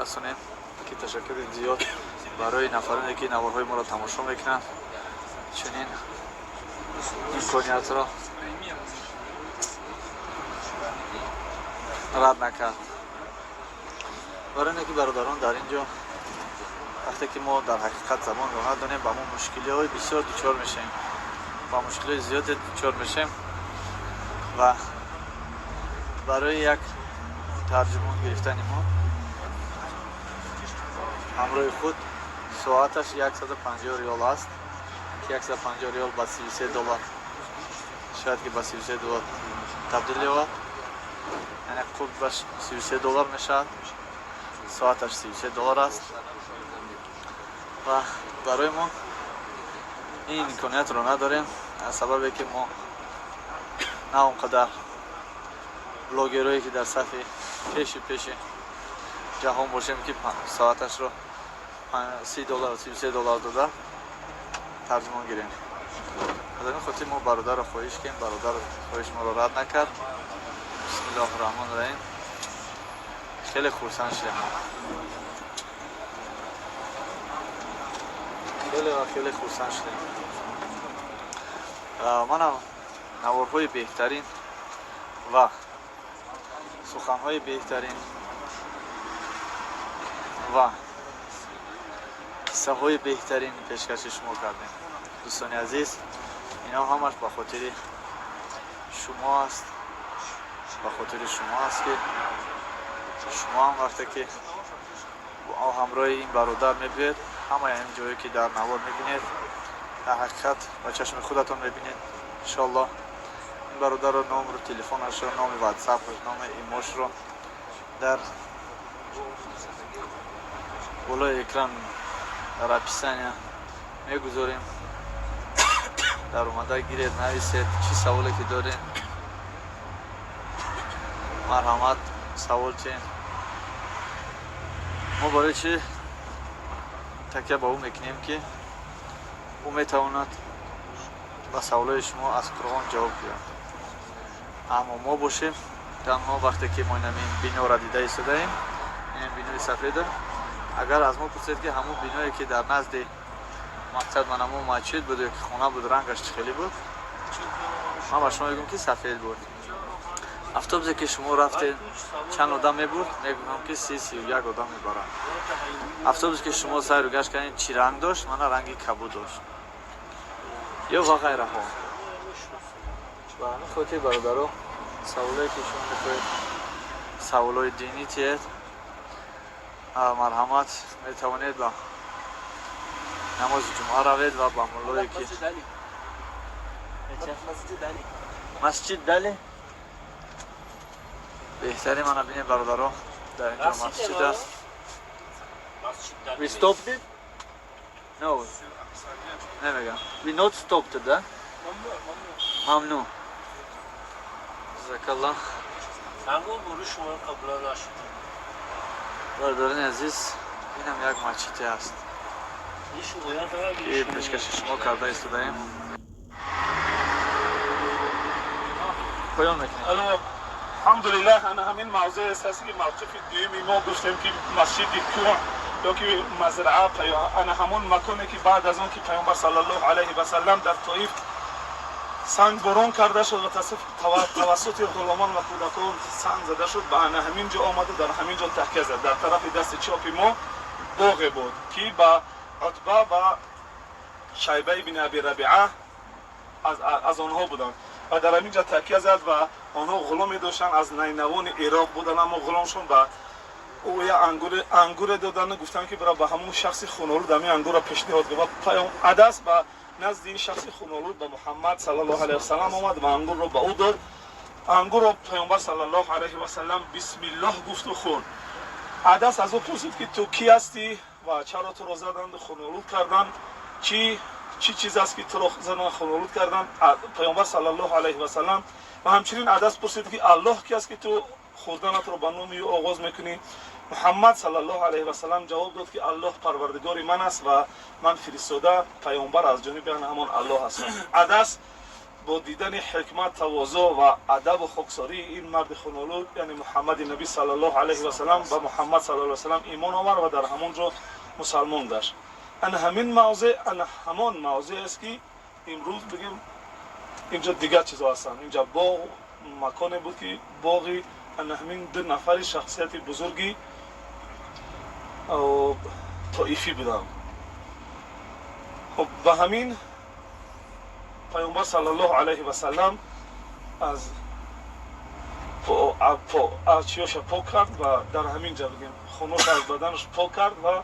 Мерасонем, ки ташаккури зиёд барои нафароне, ки наворҳои моро тамошо мекунанд, чунин имкониятро рад накард. Барои ине ки, бародарон, дар ин ҷо вақте ки мо дар ҳақиқат забонро надонем, ба мо мушкилиҳои бисёр дучор мешавем, ба мушкилиҳои зиёде дучор мешавем. Ва барои як тарҷумон гирифтани мо ҳамроҳи худ соаташ 150 риёл аст, ки 150 риёл ба 33 доллар, шояд ки ба 33 доллар табдил ёбад, яъне қурбаш 33 доллар мешавад. Соаташ 33 доллар аст ва барои мо ин имкониятро надорем, аз сабабе ки мо на он қадар блогерое, ки дар сафи пеши пеши ҷаҳон бошем, ки соаташро 30 доллар, 33 доллар дода тарҷумон гирем. Аз ҳамин хотир мо бародарро хоҳиш кардем, бародар хоҳиш моро рад накард. Бисмиллоҳи раҳмони раҳим, хеле хурсанд шудем, хеле ва хеле хурсанд шудем. Манам наворҳои беҳтарин ва суханҳои беҳтарин ва қиссаҳои беҳтарин пешкаши шумо кардем. Дӯстони азиз, ино ҳамаш ба хотири шумо аст, ба хотири шумо аст, ки шумо ҳам вақте ки ҳамроҳи ин бародар мебиёед, ҳамаи ин ҷое, ки дар навор мебинед, дар ҳақиқат ба чашми худатон мебинед, иншоаллоҳ. Ин бародарро номру телефонашро, номи ватсапаш, номи имошро дар болои экран, дар описания мегузорем. Дар омада гиред, нависед, чӣ саволе ки доред, марҳамат, савол чен. Мо барои чӣ такя ба ӯ мекунем, ки ӯ метавонад ба саволҳои шумо аз Қуръон ҷавоб гӯяд. Аммо мо бошем, танҳо вақте ки мо инамин бинора дида истодаем, ин бинои сафеда, агар аз мо пурсед, ки ҳамун биное, ки дар назди мақсад ман ҳамун масҷид буд ё ки хона буд, рангаш чӣ хеле буд, ман ба шумо мегӯям, ки сафед буд. Автобусе, ки шумо рафтед, чанд одам мебурд, мегӯям, ки 30, 31 одам мебарад. Автобусе, ки шумо сайру гашт кардед, чӣ ранг дошт, мана ранги кабуд дошт ё ва ғайраҳо. Ба ҳамин хотир, бародаро, саволое, ки шумо мехоҳед, саволҳои динӣ тиед, марҳамат, метавонед ба намози ҷумъа равед ва ба муллое, ки масҷид дали беҳтарин. Мана бинед, бародаро, дар инҷо масҷид аст. We stopped it? No. Намегам. We not stopped it, да? ممنون. جزاک. شما قبلا نشد. Бародарони азиз, инам як масҷиде аст, ки пешкаши шумо карда истодаем. Поён мекунем. Алҳамдулиллаҳ, ана ҳамин мавзеъ аст, ки мавқифи дуюми мо гуфтем, ки масҷиди кӯҳ ё ки мазраа, ана ҳамон маконе, ки баъд аз он ки Пайғамбар саллаллоҳу алайҳи васаллам дар Тоиф сангборон карда шуд ва тавассути ғуломон ва кӯдакон санг зада шуд, ба ана ҳамин ҷо омаду дар ҳамин ҷо такя зад. Дар тарафи дасти чопи мо боғе буд, ки ба Утба ва Шайба ибни Аби Рабиа аз онҳо буданд ва дар ҳамин ҷо такя зад. Ва онҳо ғуломе доштанд, аз Найнавони Ироқ буданд, аммо ғуломшон ба ӯ я ангуре додану гуфтанд, ки бира, ба ҳамон шахси хунолуд ҳамин ангурро пешниҳод кун. Ва паём Адас ба назди ин шахси хунолуд, ба Муҳаммад саллаллоҳу алайҳи васаллам омад ва ангурро ба ӯ дод. Ангурро Паёмбар саллаллоҳу алайҳи васаллам бисмиллоҳ гуфту хӯрд. Адас аз ӯ пурсид, ки ту кӣ ҳастӣ ва чаро туро заданду хунолуд карданд? Чӣ чиз аст, ки туро задан, хунолуд карданд? Паёмбар саллаллоҳу алайҳи васаллам ва ҳамчунин Адас пурсид, ки Аллоҳ ки аст, ки ту хӯрданатро ба номи ӯ оғоз мекунӣ? Муҳаммад саллаллоҳу алайҳи васаллам ҷавоб дод, ки Аллоҳ парвардигори ман аст ва ман фиристода, паёмбар аз ҷониби ҳамон Аллоҳ ҳастам. Адас Бо дидани ҳикмат, тавозӯъ ва адабу хоксории ин марди хунолуд, яъне Муҳаммади набӣ саллаллоҳу алайҳи васалам, ба Муҳаммад саллаллоҳу алайҳи васалам имон овард ва дар ҳамон ҷо мусалмон гашт. Ана ҳамин мавзеъ, ана ҳамон мавзеъ аст, ки имрӯз бигем, инҷо дигар чизҳо ҳастанд. Инҷа боғ, маконе буд, ки боғи ана ҳамин ду нафари шахсияти бузурги тоифӣ буданд. Хуб, ба ҳамин Паёмбар саллаллоҳу алайҳи васалам аз чиёша пок кард ва дар ҳамин ҷа, бигем, хуноша аз баданаш пок кард ва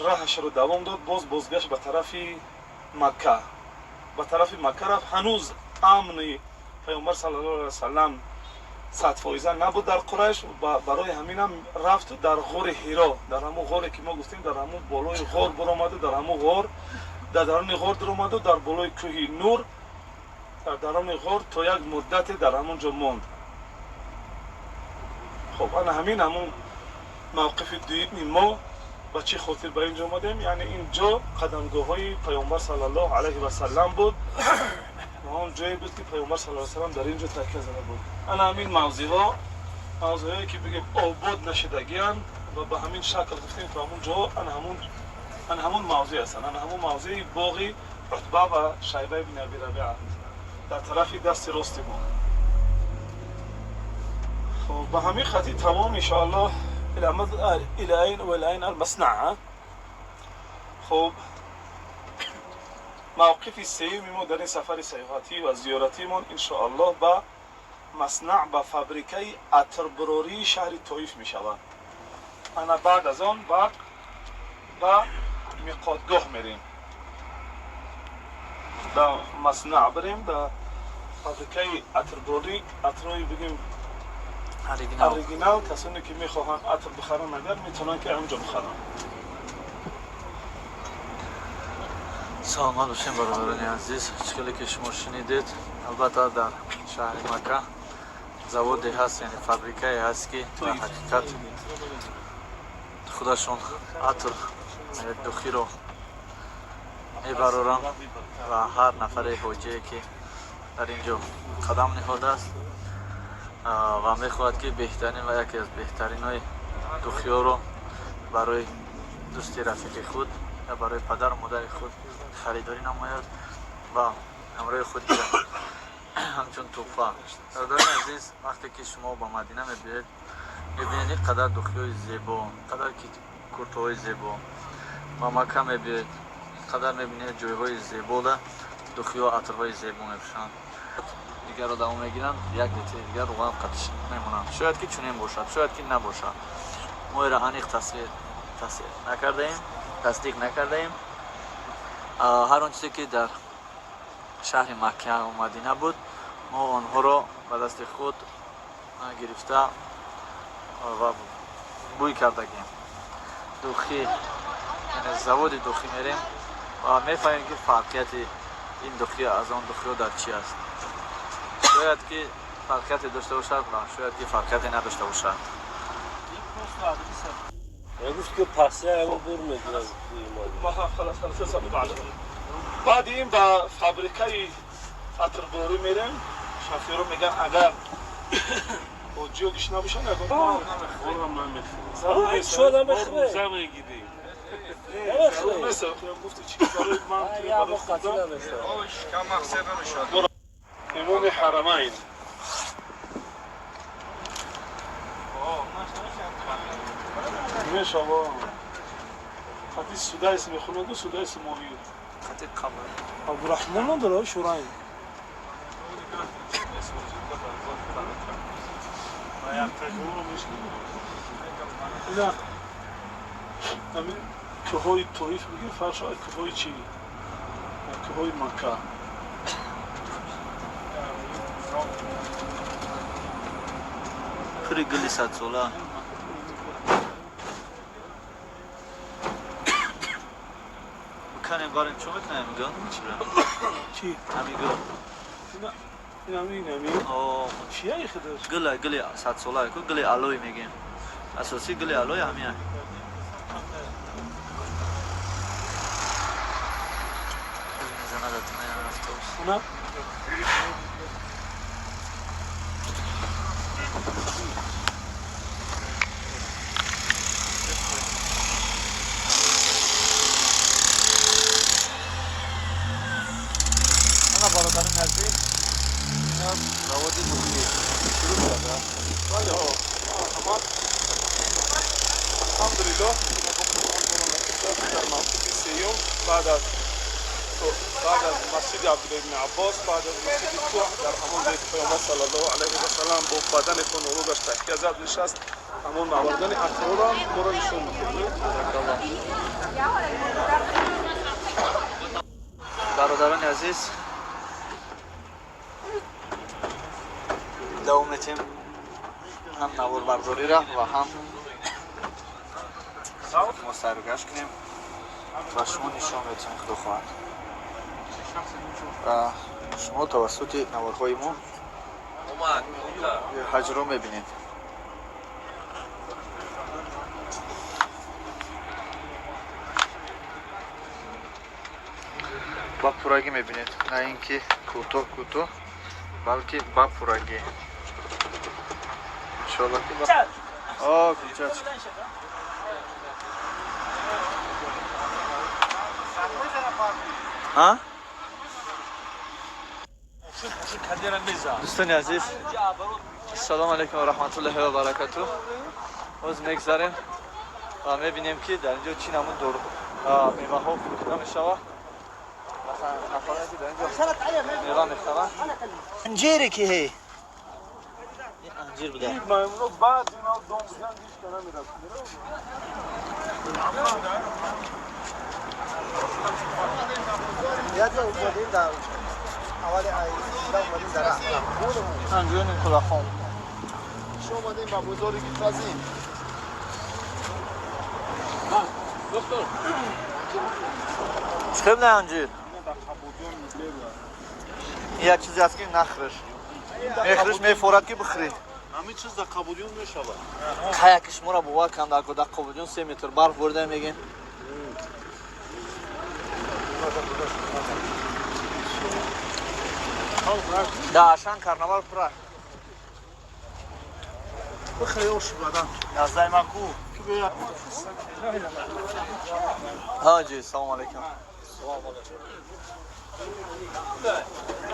раҳашро давом дод. Боз бозгашт ба тарафи Макка, ба тарафи Макка рафт. Ҳанӯз амни Паёмбар саллаллоҳу алайҳи васалам 100% набуд дар Қурайш. Барои ҳаминам рафту дар ғори Ҳиро, дар ҳамун ғоре, ки мо гуфтем, дар ҳамун болои ғор баромаду, дар ҳамун ғор, дар даруни ғор даромаду, дар болои кӯҳи Нур, дар даруни ғор то як муддате дар ҳамон ҷо монд. Хуб, ана ҳамин ҳамун мавқифи дуюми мо, ба чӣ хотир ба ин ҷо омадем, яъне ин ҷо қадамгоҳҳои Паёмбар саллаллоҳу алайҳи васаллам буд ва он ҷое буд, ки Паёмбар саллаллоҳу алайҳи васаллам дар ин ҷо такя зада буд. Ана ҳамин мавзеъҳо, мавзеъҳое, ки бигем, обод нашудагианд ва ба ҳамин шакл гуфтем, ки ҳамун ҷо ана ҳамун мавзеъ ҳастанд. Ана ҳамун мавзеи боғи Утба ва Шайба ибни Аби Рабиа дар тарафи дасти рости мо. Хуб, ба ҳамин хати тамом, иншоаллоҳ. إلى أين وإلى أين؟ المصنع. خب، موقف سеюми мо дар ин сафари сайёҳатӣ ва зиёратимон, иншоаллоҳ, ба маснаъ, ба фабрикаи атрбурории шаҳри Тоиф мешавад. Ана баъд аз он баъд ба миқотгоҳ мерем. Ба маснаъ бирем, ба фабрикаи атрбурорӣ, атрои, бигем, оригинал. Касоне, ки мехоҳанд атр бихаранд, агар метавонанд, ки ҳаминҷо бихаранд. Саломат бошем, бародарони азиз. Чӣ хеле ки шумо шунидед, албатта, дар шаҳри Макка заводе ҳаст, яъне фабрикае ҳаст, ки дар ҳақиқат худашон атр, духиро мебароранд ва ҳар нафаре ҳоҷие, ки дар ин ҷо қадам ниҳодааст ва мехоҳад, ки беҳтарин ва яке аз беҳтаринҳои духиёро барои дӯсти рафиқи худ ё барои падару модари худ харидорӣ намояд ва ҳамроҳи худ гирад ҳамчун тӯҳфа. Бародарони азиз, вақте ки шумо ба Мадина мебиёед, мебинед ин қадар духиҳои зебо, қадар куртаҳои зебо. Ба Макка мебиёед, қадар мебинед ҷойҳои зебода духиҳо, атрҳои зебо мепӯшанд. Дигарро давом мегиранд, як литри дигар руған қатиш мемонанд. Шояд, ки чунин бошад, шояд, ки набошад. Мо эра аниқ тасвир накардаем, тасдиқ накардаем. Ҳар он чизе, ки дар шаҳри Маккаву Мадина буд, мо онҳоро ба дасти худ гирифта ва бӯй кардагем. Духи, яъне заводи духӣ мерем ва мефаҳмем, ки фарқияти ин духи аз он духиҳо дар чӣ аст. Шояд, ки фарқияте дошта бошад ва шояд, ки фарқияте надошта бошад. Я гуфт, ки пасия ягон бур мегирад. Баъди ин ба фабрикаи атрборӣ мерем. Шофёро меган, агар ҳоҷиё гиш набошанд, ягон Чо намехӯре? Гуфти чи барои ман. Имоми Ҳарамайн. Мешава хати Судайс мехонаду, Судайс моҳир. Хати қабр. Абдурахмон надора шурайн. Ина ҳамин кӯҳҳои Тоиф, бигир, фарқ шавад кӯҳҳои чи, кӯҳҳои Макка. Пури гули садсола. Биканем, барем, чо мекунем гул? Чи? Ҳами гул. Инами чия худаш? Гула, гули садсола ку, гули алой мегем. Асосӣ гули алой ҳамия. Мезанад танаи автобус. Ана бародари азиз, ина раводи бухӣ шурӯъ шуда. Бале, алҳамдулиллоҳ, дар мавқифи сеюм баъд аз масҷиди Абдуллоҳ ибни Аббос, баъд аз масҷиди Кӯҳ, дар ҳамон ҷое ки Паёмбар саллаллоҳу алайҳи васаллам бо бадани хунолудаш такя зад нишаст, ҳамон овардани атрора моро нишон медиҳад. Бародарони азиз, давом метем ҳам наворбардориро ва ҳам мо сайругашт кунем ва шумо нишон медиҳем, худо хоҳад. Ва шумо тавассути наворҳои мо ҳаҷро мебинед. Ба пуррагӣ мебинед, на ин ки кӯтоҳ кӯтоҳ, балки ба пуррагӣ. Иншоалло ки о кулчач. Ҳа? Дӯстони азиз, ассалому алайкум ва раҳматуллоҳи ва баракатуҳ. Боз мегзарем ва мебинем, ки дар инҷо чӣ намуд меваҳо фурӯхта мешавад. Масалан, нафаре ки дар инҷо мева мехаранд. Анҷире ки ҳей, ин анҷир буда. Баъд ино дом будан ҳеҷ ка намерафт. Анҷири кулахон. Омадем ба бозори Гитразин. Чӣ хел на анҷир? Ин як чизе аст, ки нахӯриш. Мехӯриш, мефорад, ки бихӯрӣ. Ҳамин чиз дар Қабудиён мешавад. Каяки шуморо бовар кам, дар Қобудиён 3 метр барф борида мегем. Да Ашан карнавал пура. Бихӯри ош бадан. Наздай маку. Ҳаҷи, салом алейкум.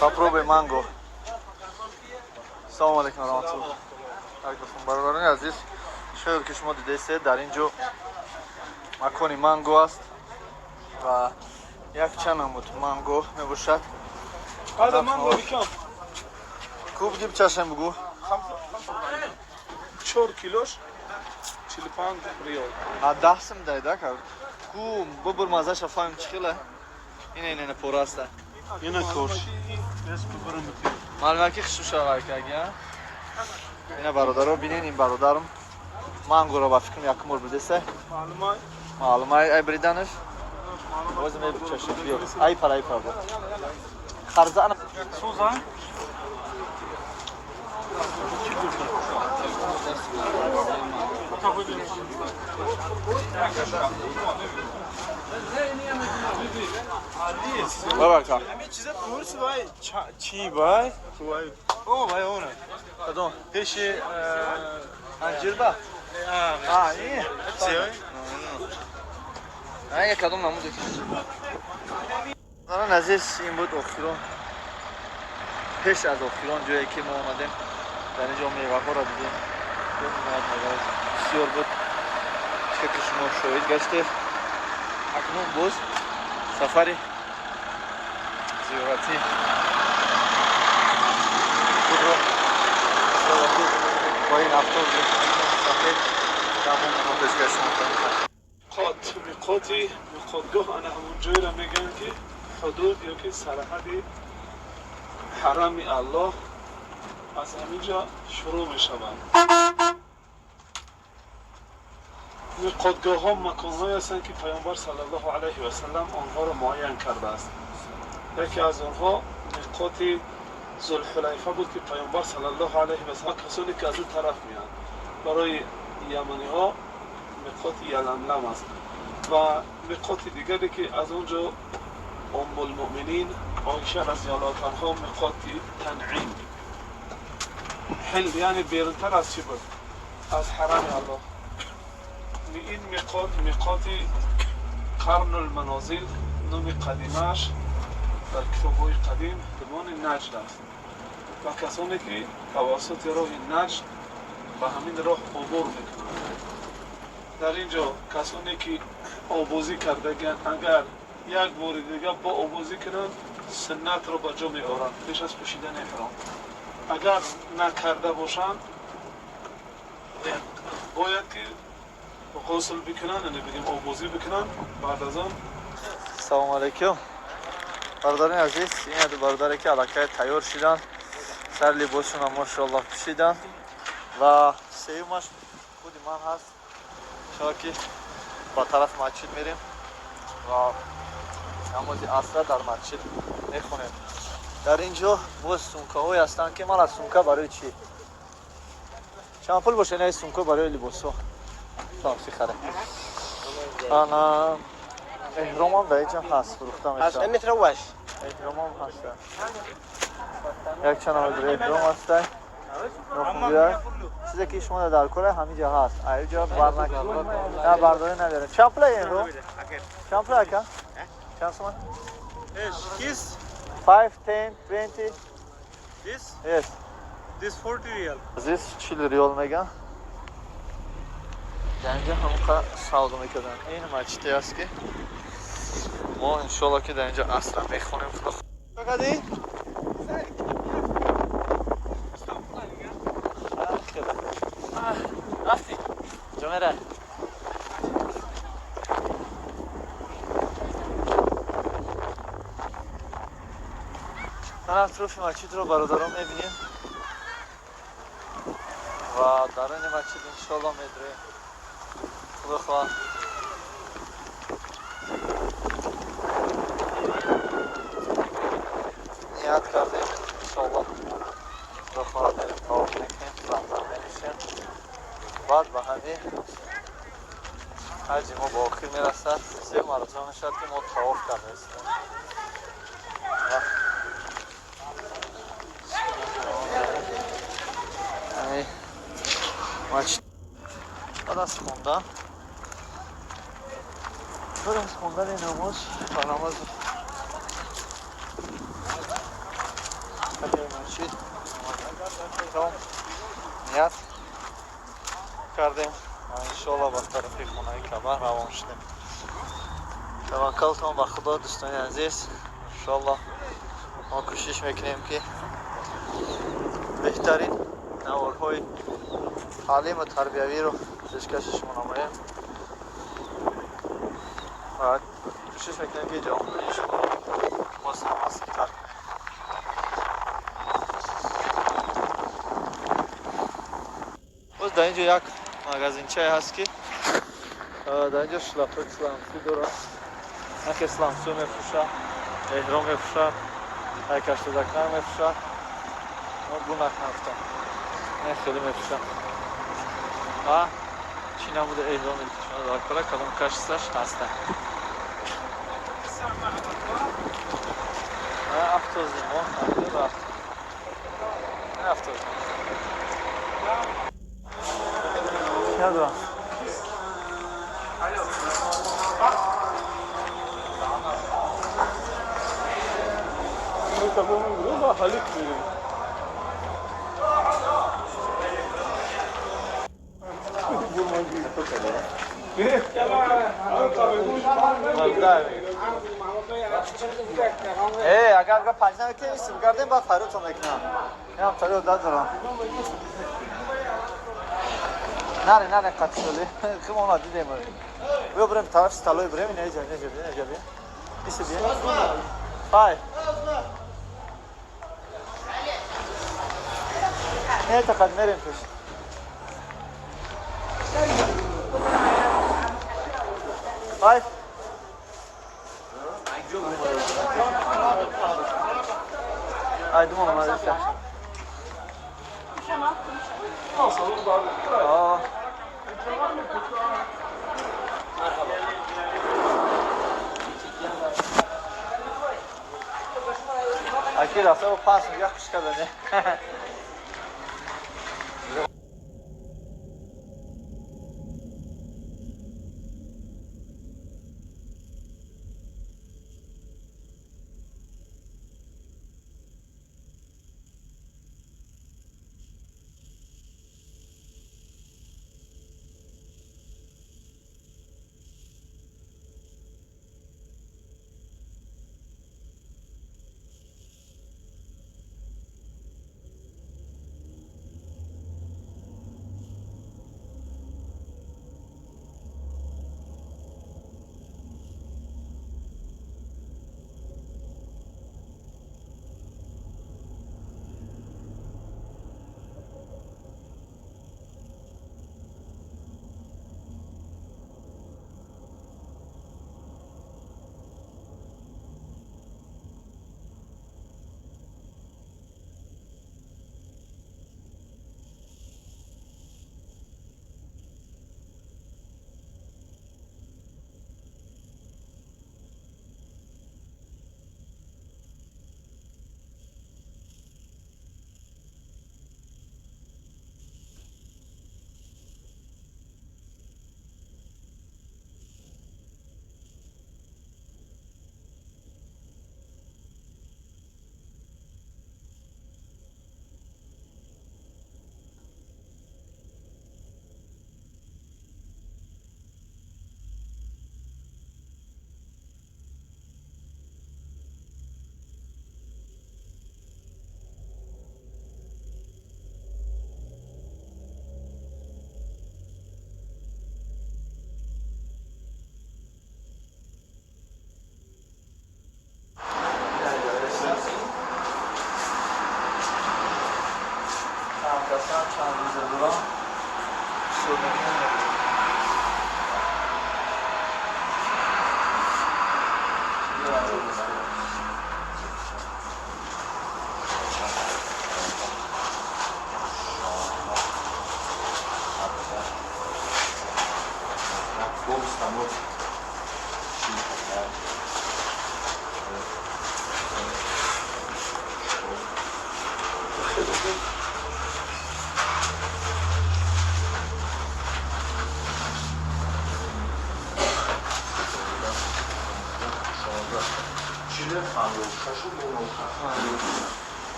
Попробуй манго. Салом алейкум раҳматуллоҳ. Так, дӯстон, бародарони азиз, шояд ки шумо дидесед, дар ин ҷо макони манго аст ва якчанд намуд манго мебошад. Ҳада манго бикам. Куб гиб чашем бугу. 4 килош 45 риёл. А 10 сум дай да кар. Ку бубур, мазаша фаҳмим чӣ хела. Ина, ина, ина, пора аста. Ина кош. Маълумаки хушу шавад каги, а? Ина, бародаро, бинен, ин бародарам мангоро ба фикрам якум бор бидесе. Маълумай. Маълумай ай бриданаш. Боз мебичашем, биё. Ай пара, ай пара. Харза ана. Сузан. Бабака. Ҳамин чиза пурс, вай чӣ вай? Вай. О, вай она. Кадом? Пеши Анҷир ба? А, ин. А, як кадом намуде. Бародарон азиз, ин буд охирон, пеш аз охирон ҷое ки мо омадем. Дар ин ҷо меваҳоро дидем. Бениҳоят мева бисёр буд, чӣ ки шумо шоҳид гаштед. Акнун боз сафари зиёратӣ худро иншоалло ки бо ин автобуси сафед давом пешкаш шумо хоҳем кард. Миқот, миқоти, миқотгоҳ ана ҳамон ҷойро мегӯянд, ки ҳудуд ёки сарҳади ҳарами Аллоҳ аз ҳамин ҷо шурӯъ мешавад. Миқотгоҳҳо маконҳое ҳастанд, ки Паёмбар саллаллоҳу алайҳи васаллам онҳоро муайян кардааст. Яке аз онҳо миқоти Зулҳулайфа буд, ки Паёмбар саллаллоҳу алайҳи васаллам касоне ки аз он тараф меянд, барои яманиҳо миқоти Яламлам аст ва миқоти дигаре, ки аз он ҷо Уммулмӯъминин Оиша разияллоҳу анҳо миқоти Танъим ҳил, яъне берунтар аз чӣ буд? Аз ҳарами Аллоҳ. Ин миқот миқоти Қарнулманозил, номи қадимааш дар китобҳои қадим димони Наҷд аст ва касоне ки тавассути роҳи Наҷд ба ҳамин роҳ убур мекунанд. Дар ин ҷо касоне ки обозӣ кардагианд, агар як бори дига бо обозӣ кунанд, суннатро ба ҷо меоранд пеш аз пӯшидани эҳром. Агар накарда бошанд, бояд ки ғусл бикунанд, яъне бигем обозӣ бикунанд, баъд аз он. Салому алайкум, бародарони азиз. Ин ду бародаре ки аллакай тайёр шуданд, сар либосшона, мошоаллоҳ, пӯшиданд ва сеюмаш худи ман ҳаст. Иншоалло ки ба тарафи масҷид мерем ва намози асра дар масҷид мехонем. Дар ин ҷо боз сумкаҳое ҳастанд, ки ман аз сумка барои чӣ? Чанд пул боша инаи сумка барои либосҳо? Самси харе. Ана эҳромам дар инҷа ҳаст, фурӯхта мешавад. Эҳромам ҳаста. Якчанд намуди эҳром ҳаста. Нохунгирак. Чизе ки шумо дар кора ҳаминҷа ҳаст. Аинҷа бар накард. На бардорӣ надорем. Чанд пула эҳром? Чанд пула, ака? Чанд сомон? Кис? 5, 10, 20. This? Yes. This 40 rial. Азиз, 40 риёл меган. Дар инҷа ҳамоқа савдо мекарданд. Ин масҷиде аст, ки мо иншоалло ки дар инҷа асра мехонем. Худо кадӣ? Рафтӣ? Ҷо мерай? Ман атрофи масҷидро, бародарон, мебинем ва даруни масҷид иншоалло медроем. Худо хоҳад. Ният кардем, иншоалло, худо хоҳад, мерем, тавоф мекунем, замзам менӯшем. Баъд ба ҳамин ҳаҷи мо ба охир мерасад. Се маротиба мешавад, ки мо тавоф карда истем. Ҳамин масҷид баъд аз хондани намоз ба намози масҷид ният кардем ва иншоалло ба тарафи хонаи Каъба равон шудем. Таваккалтон ба Худо, дӯстони азиз. Иншоалло мо кӯшиш мекунем, ки беҳтарин наворҳои таълиму тарбиявиро пешкаши шумо намоем ва кӯшиш мекунем, ки ҷаҳонбинии шуморо боз ҳам васеътар кунем. Боз дар ин ҷо як магазинчае ҳаст, ки дар ин ҷо шлапҳои сламсу дорад. Яке сламсу мефурӯшад, эҳром мефурӯшад, як 81 мефурӯшад. Гунак нафтам, не, хеле мефурӯшад. Ва чӣ намуди эҳроме ки шумо дар кора, кадом качестваш ҳаста. Автозимо рафт. Автозимо надорам. Э, агар панҷ намекунем, гардем, баъд фарёдтон мекунам. Инам тари одат дорам. Наре, наре, қатшоли. Хим она дидем. Биё, бирем тарафи столои, бирем, инеҷа, инеҷа, инеҷа бия. Иси бия. Ҳай. Не, тақад мерем пеш. Ҳай. Ай, думам, омадиса. Аа. Ки рафта бо пас як хуш кардане.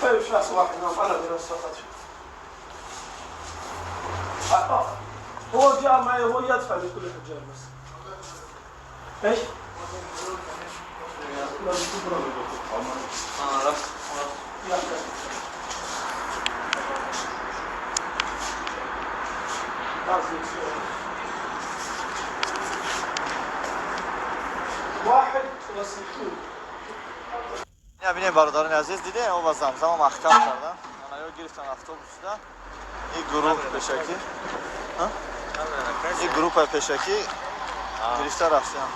طيب شخص واحد انا بنفسي هو جاء معي هو يدفع لكل الحجاج بس ايش؟ واحد وستون. Бинем бародарони азиз, дидем ова Замзама маҳкам кардан. Ана ё гирифтан автобусда. Ин гурӯҳ пешакӣ. Ин группа пешакӣ гирифта рафтан.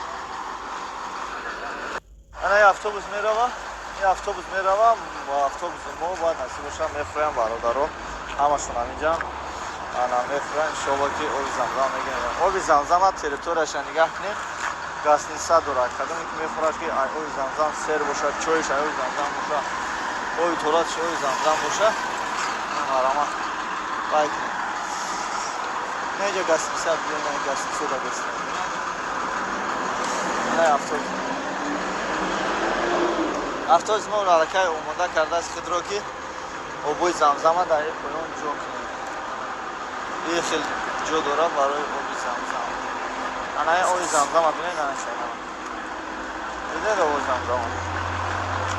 Ана ин автобус мерава, ин автобус мерава, ва автобуси мо бояд насиб боша мефурӯям бародаро. Ҳамашон ҳаминҷа. Ана мефурӯям, иншоалло ки оби Замзам мегирем. Оби Замзама территорияша нигаҳ кунед. Гостиница дорад. Кадоме ки мехӯрад ки оби Замзам сер бошад, чойш оби Замзам бошад, оби туалетш оби Замзам бошад, марама бай кунед. Неҷа гостиница биён, на гостиница да гостиница. На автобус. Автобус мо аллакай омода кардааст худро ки обои Замзама дар ин поён ҷо кунед. Ин хел ҷо дорад барои оби Замзам. Ана ин оби Замзама бинед, ана шана. Дидед оби Замзама?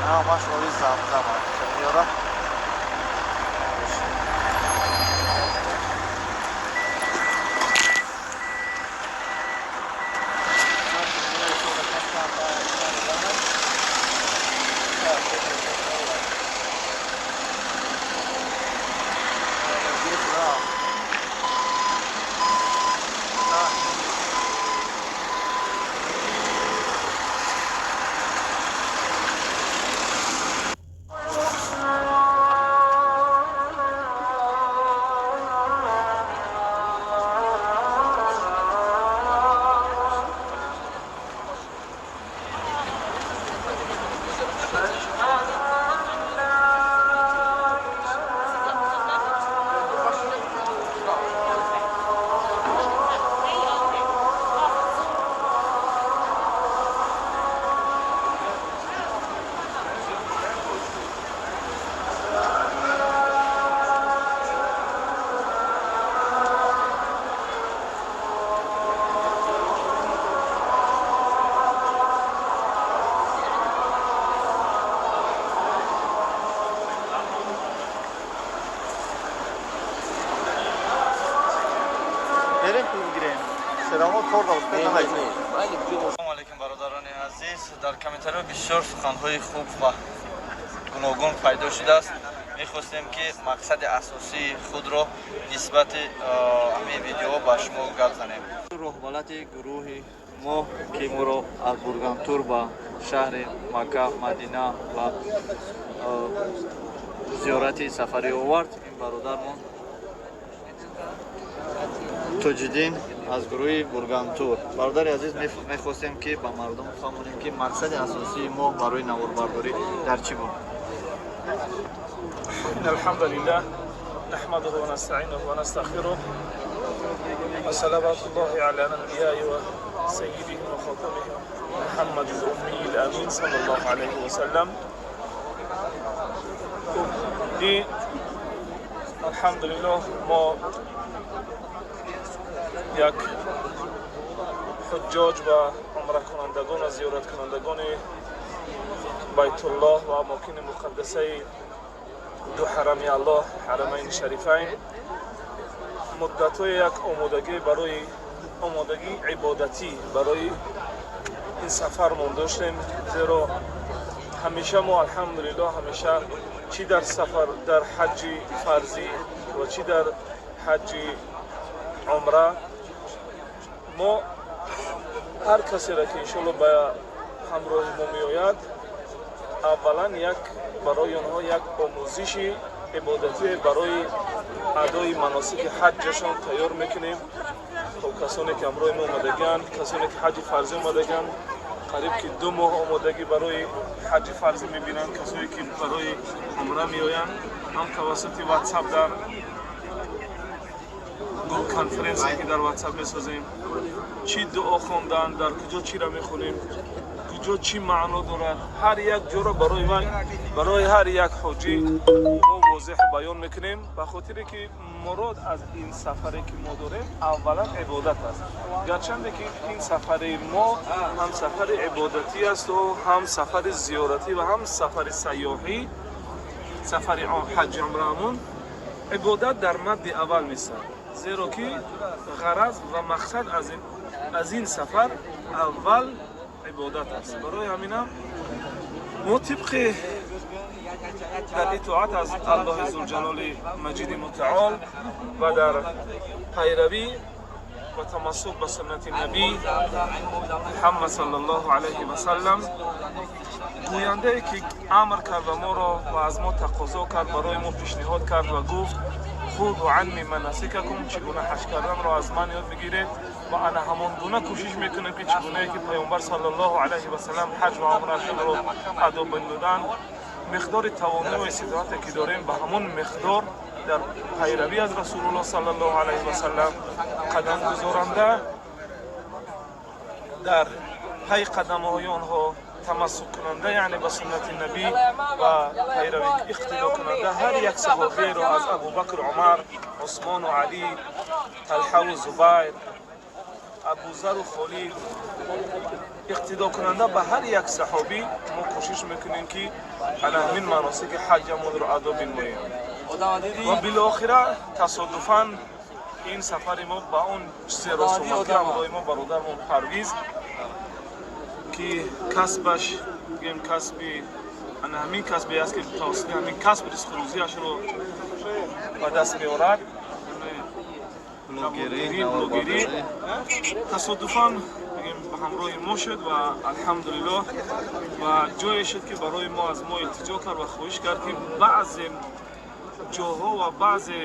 Ана ҳамаш оби Замзама. Меёра. Всё равно кор да успеть намекунӣ. Салому алейкум, бародарони азиз. Дар комментариҳо бисёр суханҳои хуб ва гуногун пайдо шудааст. Мехостем, ки мақсади асосии худро нисбати ҳамин видеоҳо ба шумо гап занем. Роҳбалади гурӯҳи мо, ки моро аз Бургантур ба шаҳри Макка, Мадина ва зиёрати сафарӣ овард, ин бародармон Тоҷиддин аз гурӯҳи Бургантур. Бародари азиз, мехостем, ки ба мардум фаҳмонем, ки мақсади асосии мо барои наворбардорӣ дар чӣ буд. إن الحمد لله نحمده ونستعينه ونستغفره، وصلوات الله على الأنبياء وسيدهم وخاتمهم محمد الأمي الأمين صلى الله عليه وسلم. И الحمد لله мо як ҳуҷҷоҷ ва умракунандагон ва зиёраткунандагони Байтуллоҳ ва амокини муқаддасаи ду ҳарами Аллоҳ, Ҳарамайни Шарифайн, муддатҳои як омодагӣ барои омодагии ибодатӣ барои ин сафармон доштем, зеро ҳамеша мо, алҳамдулиллоҳ, ҳамеша чӣ дар сафар, дар ҳаҷҷи фарзӣ ва чӣ дар ҳаҷҷи умра, мо ҳар касеро, ки иншоалло ба ҳамроҳи мо меояд, аввалан як барои онҳо як омӯзиши ибодатӣ барои адои маносики ҳаҷҷашон тайёр мекунем. Хоб, касоне ки ҳамроҳи мо омадагианд, касоне ки ҳаҷҷи фарзӣ омадагианд, қариб ки 2 моҳ омодагӣ барои ҳаҷҷи фарзӣ мебинанд. Касое ки барои умра меоянд, ҳам тавассути Ватсап, дар конференсие ки дар Ватсап месозем, чӣ дуо хондан, дар куҷо чиро мехонем, куҷо чӣ маъно дорад, ҳар як ҷоро барои вай, барои ҳар як ҳоҷӣ мо возеҳ баён мекунем, ба хотире ки мурод аз ин сафаре ки мо дорем, аввалан ибодат аст. Гарчанде ки ин сафари мо ҳам сафари ибодатӣ асту ҳам сафари зиёратӣ ва ҳам сафари сайёҳӣ, сафари ҳаҷҷи умраамон, ибодат дар мадди аввал месад, зеро ки ғараз ва мақсад аз ин сафар аввал ибодат аст. Барои ҳаминам мо тибқи дар итоат аз Аллоҳи Зулҷалоли Маҷиди Мутаол ва дар пайравӣ ва тамассук ба суннати набӣ Муҳаммад саллаллоҳу алайҳи васаллам, гӯяндае ки амр кард ва моро ва аз мо тақозо кард, барои мо пешниҳод кард ва гуфт: خذوا عني مناسككم, чӣ гуна ҳаҷ карданро аз ман ёд бигиред, ва ана ҳамон гуна кӯшиш мекунем, ки чӣ гунае ки Паёмбар саллаллоҳу алайҳи васаллам ҳаҷ ва умрашонро адо бинмуданд, миқдори тавоноӣ ва иститоате ки дорем, ба ҳамон миқдор дар пайравӣ аз Расулуллоҳ саллаллоҳу алайҳи васаллам қадам гузоранда, дар пай қадамҳои онҳо тамассуккунанда, яъне ба суннати набӣ ва пайравӣ, иқтидокунанда ҳар як саҳобиеро, аз Абубакр, Умар, Усмону Алӣ, Талҳаву Зубайр, Абузару Холид, иқтидокунанда ба ҳар як саҳобӣ, мо кӯшиш мекунем, ки ана ҳамин маносики ҳаҷамонро адо бинмоем. Ва билохира тасодуфан ин сафари мо ба он чизе рост омад, ки ҳамроҳи мо бародармон Парвиз, ки касбаш, гӯем, касби ана ҳамин касбе аст, ки тавассути ҳамин касб ризқу рӯзиашро ба даст меорад, блогерӣ, тасодуфан, бигем, ба ҳамроҳи мо шуд ва алҳамдулиллоҳ ва ҷое шуд, ки барои мо, аз мо илтиҷо кард ва хоҳиш кард, ки баъзе ҷоҳо ва баъзе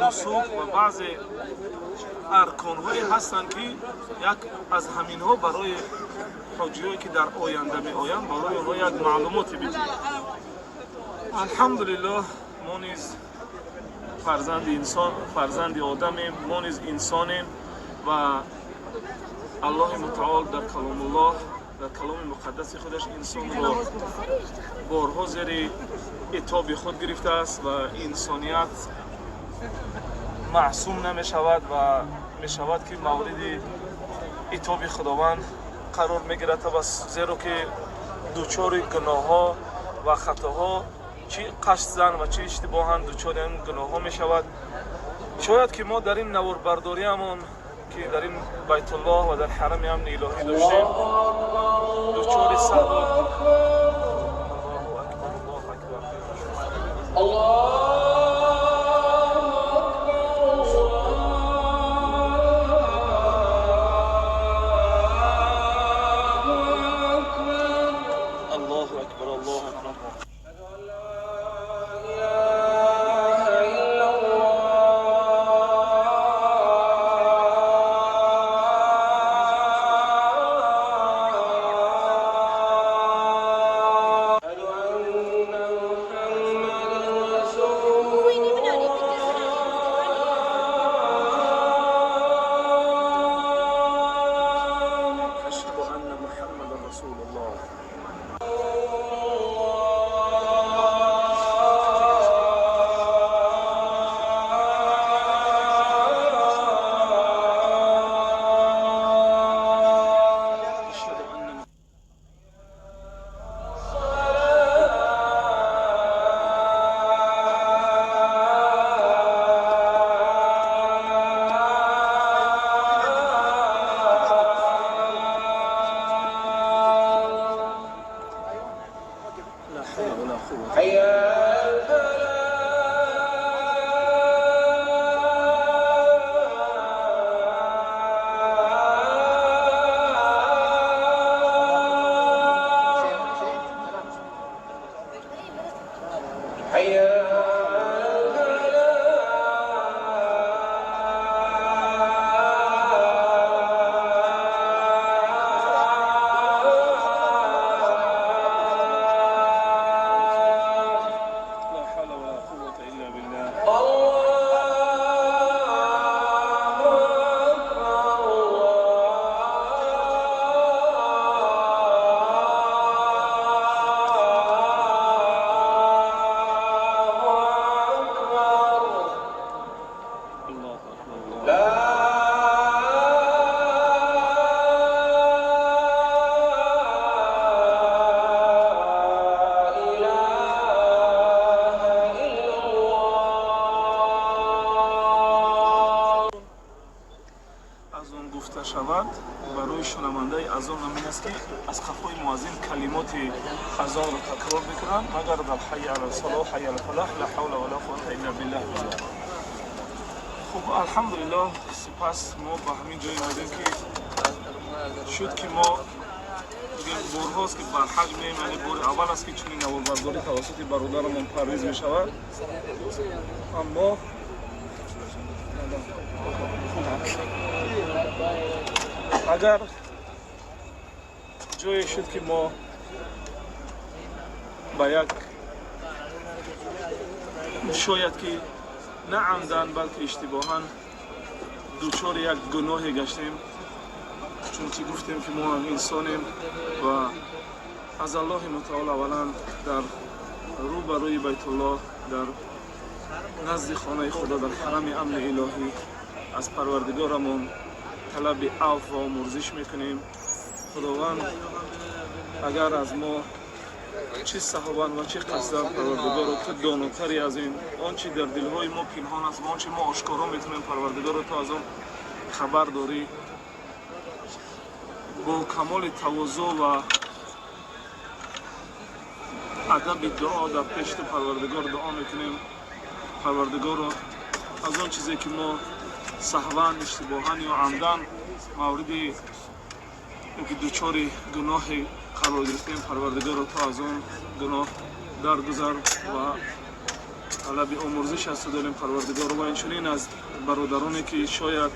нусук ва баъзе арконҳое ҳастанд, ки як аз ҳаминҳо барои ҳоҷиҳое, ки дар оянда меоянд, барои онҳо як маълумоте бидиҳем. Алҳамдулиллоҳ, мо низ фарзанди инсон, фарзанди одамем, мо низ инсонем ва Аллоҳи Мутаол дар Каломуллоҳ, дар каломи муқаддаси худаш инсонро борҳо зери итоби худ гирифтааст ва инсоният маъсум намешавад ва мешавад, ки мавриди итоби Худованд қарор мегирад, зеро ки дучори гуноҳҳо ва хатоҳо, чӣ қасдан ва чӣ иштибоҳан, дучори ин гуноҳҳо мешавад. Шояд ки мо дар ин наворбардориамон Ки дар ин Байтуллоҳ ва дар ҳарами амни илоҳӣ доштем, дучори саҳву. Аллоҳу акбар, Аллоҳу акбар. Аллоҳу акбар, Аллоҳу акбар. Movie नहीं बनानी, पिक्चर बनानी है। أشهد أن محمدا رسول الله. أشهد أن لا حول ولا قوة. لا حول ولا قوة إلا بالله. الله أكبر، الله. Аз он гуфта шавад барои шунавандаи азон ҳамин аст, ки аз қафои муаззин калимоти азонро такрор мекунанд, магар дар ҳайя ала салоҳ, ҳайя ала фалаҳ, ла ҳавла ва ла қуввата илла биллаҳ. Хуб, алҳамдулиллоҳ, сипас мо ба ҳамин ҷое омадем, ки шуд, ки мо бигем, борҳост ки бар ҳаҷ меем, яъне бори аввал аст, ки чунин наворбардорӣ тавассути бародарамон Парвиз мешавад. Аммо хуб, агар ҷое шуд, ки мо ба як шояд ки на амдан, балки иштибоҳан дучори як гуноҳе гаштем, чунки гуфтем, ки мо ҳам инсонем ва аз Аллоҳи мутаол аввалан дар рӯ ба рӯи Байтуллоҳ, дар назди хонаи Худо, дар ҳарами амни илоҳӣ аз Парвардигорамон талаби афв ва омурзиш мекунем. Худованд, агар аз мо чӣ саҳван ва чӣ қасдан, Парвардигоро, ту донотари аз ин, он чи дар дилҳои мо пинҳон аст ва он чи мо ошкоро метавонем, Парвардигоро, ту аз он хабар дорӣ. Бо камоли тавозӯ ва адаби дуо дар пеши ту, Парвардигор, дуо мекунем. Парвардигоро, аз он чизе ки мо саҳван, иштибоҳан ё амдан мавриди ки дучори гуноҳе қарор гирифтем, Парвардигоро, ту аз он гуноҳ даргузар ва талаби омурзиш аз ту дорем, Парвардигоро. Ва инчунин аз бародароне, ки шояд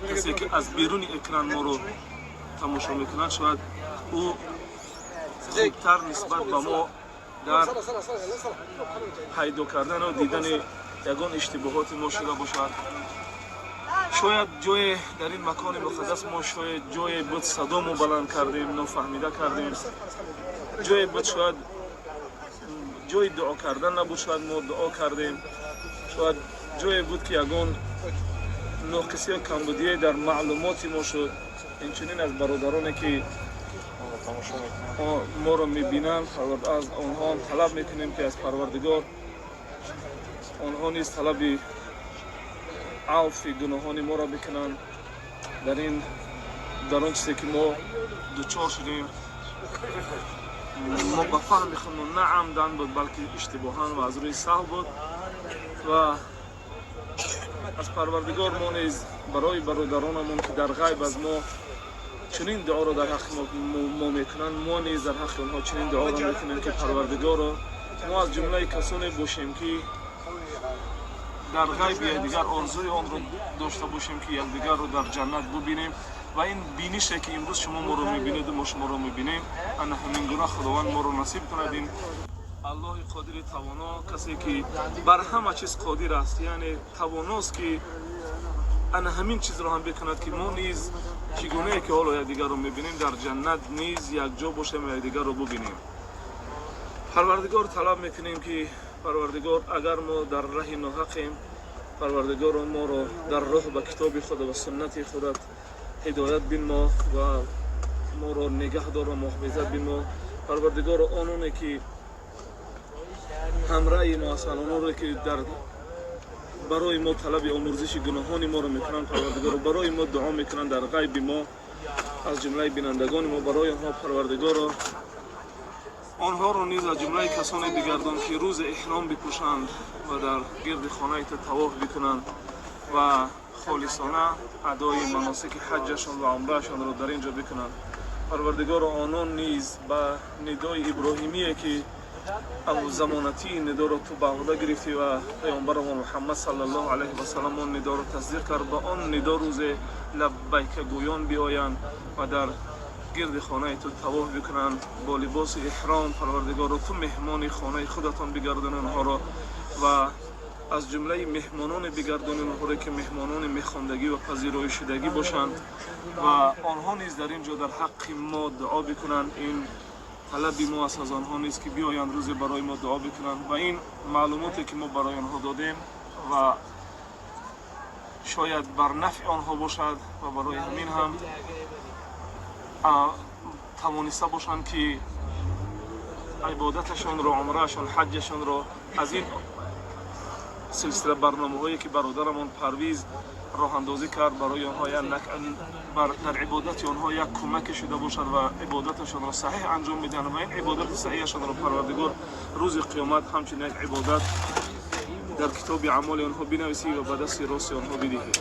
касе ки аз беруни экран моро тамошо мекунад, шояд ӯ хубтар нисбат ба мо дар пайдо кардану дидани ягон иштибоҳоти мо шуда бошад. Шояд ҷое дар ин макони муқаддас мо шояд ҷое буд, садомо баланд кардем, нофаҳмида кардем, ҷое буд, шояд ҷои дуо кардан набуд, шояд мо дуо кардем, шояд ҷое буд, ки ягон ноқисӣ ё камбудие дар маълумоти мо шуд. Инчунин аз бародароне, ки моро мебинанд, аз онҳо талаб мекунем, ки аз Парвардигор онҳо низ талаби авфи гуноҳони моро бикунанд. Дар ин, дар он чизе ки мо дучор шудем, мо ба фаҳми худмон на амдан буд, балки иштибоҳан ва аз рӯи саҳв буд. Ва аз Парвардигор мо низ барои бародаронамон, ки дар ғайб аз мо чунин дуоро дар ҳаққи мо мекунанд, мо низ дар ҳаққи онҳо чунин дуоро мекунем, ки Парвардигоро, мо аз ҷумлаи касоне бошем, ки дар ғайби якдигар орзуи онро дошта бошем, ки якдигарро дар ҷаннат бубинем. Ва ин бинише, ки имрӯз шумо моро мебинеду мо шуморо мебинем, ана ҳамин гуна Худованд моро насиб кунад. Ин Аллоҳи қодири тавоно, касе ки бар ҳама чиз қодир аст, яъне тавоност, ки ана ҳамин чизро ҳам бикунад, ки мо низ чӣ гунае ки ҳоло якдигарро мебинем, дар ҷаннат низ якҷо бошем ва якдигарро бубинем. Парвардигор, талаб мекунем, ки Парвардигор, агар мо дар раҳи ноҳақем, Парвардигоро, моро дар роҳ ба китоби худ ва суннати худат ҳидоят бинмо ва моро нигаҳ дор ва муҳофизат бинмо. Парвардигоро, ононе ки ҳамраи мо ҳастанд, оноре ки дар барои мо талаби омӯрзиши гуноҳони моро мекунанд, Парвардигоро, барои мо дуо мекунанд дар ғайби мо, аз ҷумлаи бинандагони мо, барои онҳо, Парвардигоро, онҳоро низ аз ҷумлаи касоне бигардон, ки рӯзи эҳром бипӯшанд ва дар гирди хонаи ту тавоф бикунанд ва холисона адои маносики ҳаҷҷашон ва умраашонро дар ин ҷо бикунанд. Парвардигоро, онон низ ба нидои иброҳимие, ки замонатии нидоро ту ба уҳда гирифтӣ ва паёмбарамон Муҳаммад саллаллоҳу алайҳи васалам он нидоро тасдиқ кард, ба он нидо рӯзе лаббайкагӯён биоянд ва дар гирди хонаи ту тавоф бикунанд бо либоси эҳром. Парвардигоро, ту меҳмони хонаи худатон бигардони онҳоро ва аз ҷумлаи меҳмононе бигардони онҳоро, ки меҳмонони мехондагӣ ва пазироишшудагӣ бошанд ва онҳо низ дар ин ҷо дар ҳаққи мо дуо бикунанд. Ин талаби мо аст аз онҳо низ, ки биёянд, рӯзе барои мо дуо бикунанд ва ин маълумоте, ки мо барои онҳо додем, ва шояд бар нафъи онҳо бошад ва барои ҳамин ҳам тавониста бошанд, ки ибодаташонро, умраашон, ҳаҷҷашонро аз ин силсила барномаҳое, ки бародарамон Парвиз роҳандозӣ кард, барои онҳо дар ибодати онҳо як кӯмаке шуда бошад ва ибодаташонро саҳеҳ анҷом медиҳанд ва ин ибодати саҳеҳашонро Парвардигор рӯзи қиёмат ҳамчун як ибодат дар китоби аъмоли онҳо бинависӣ ва ба дасти рости онҳо бидиҳӣ.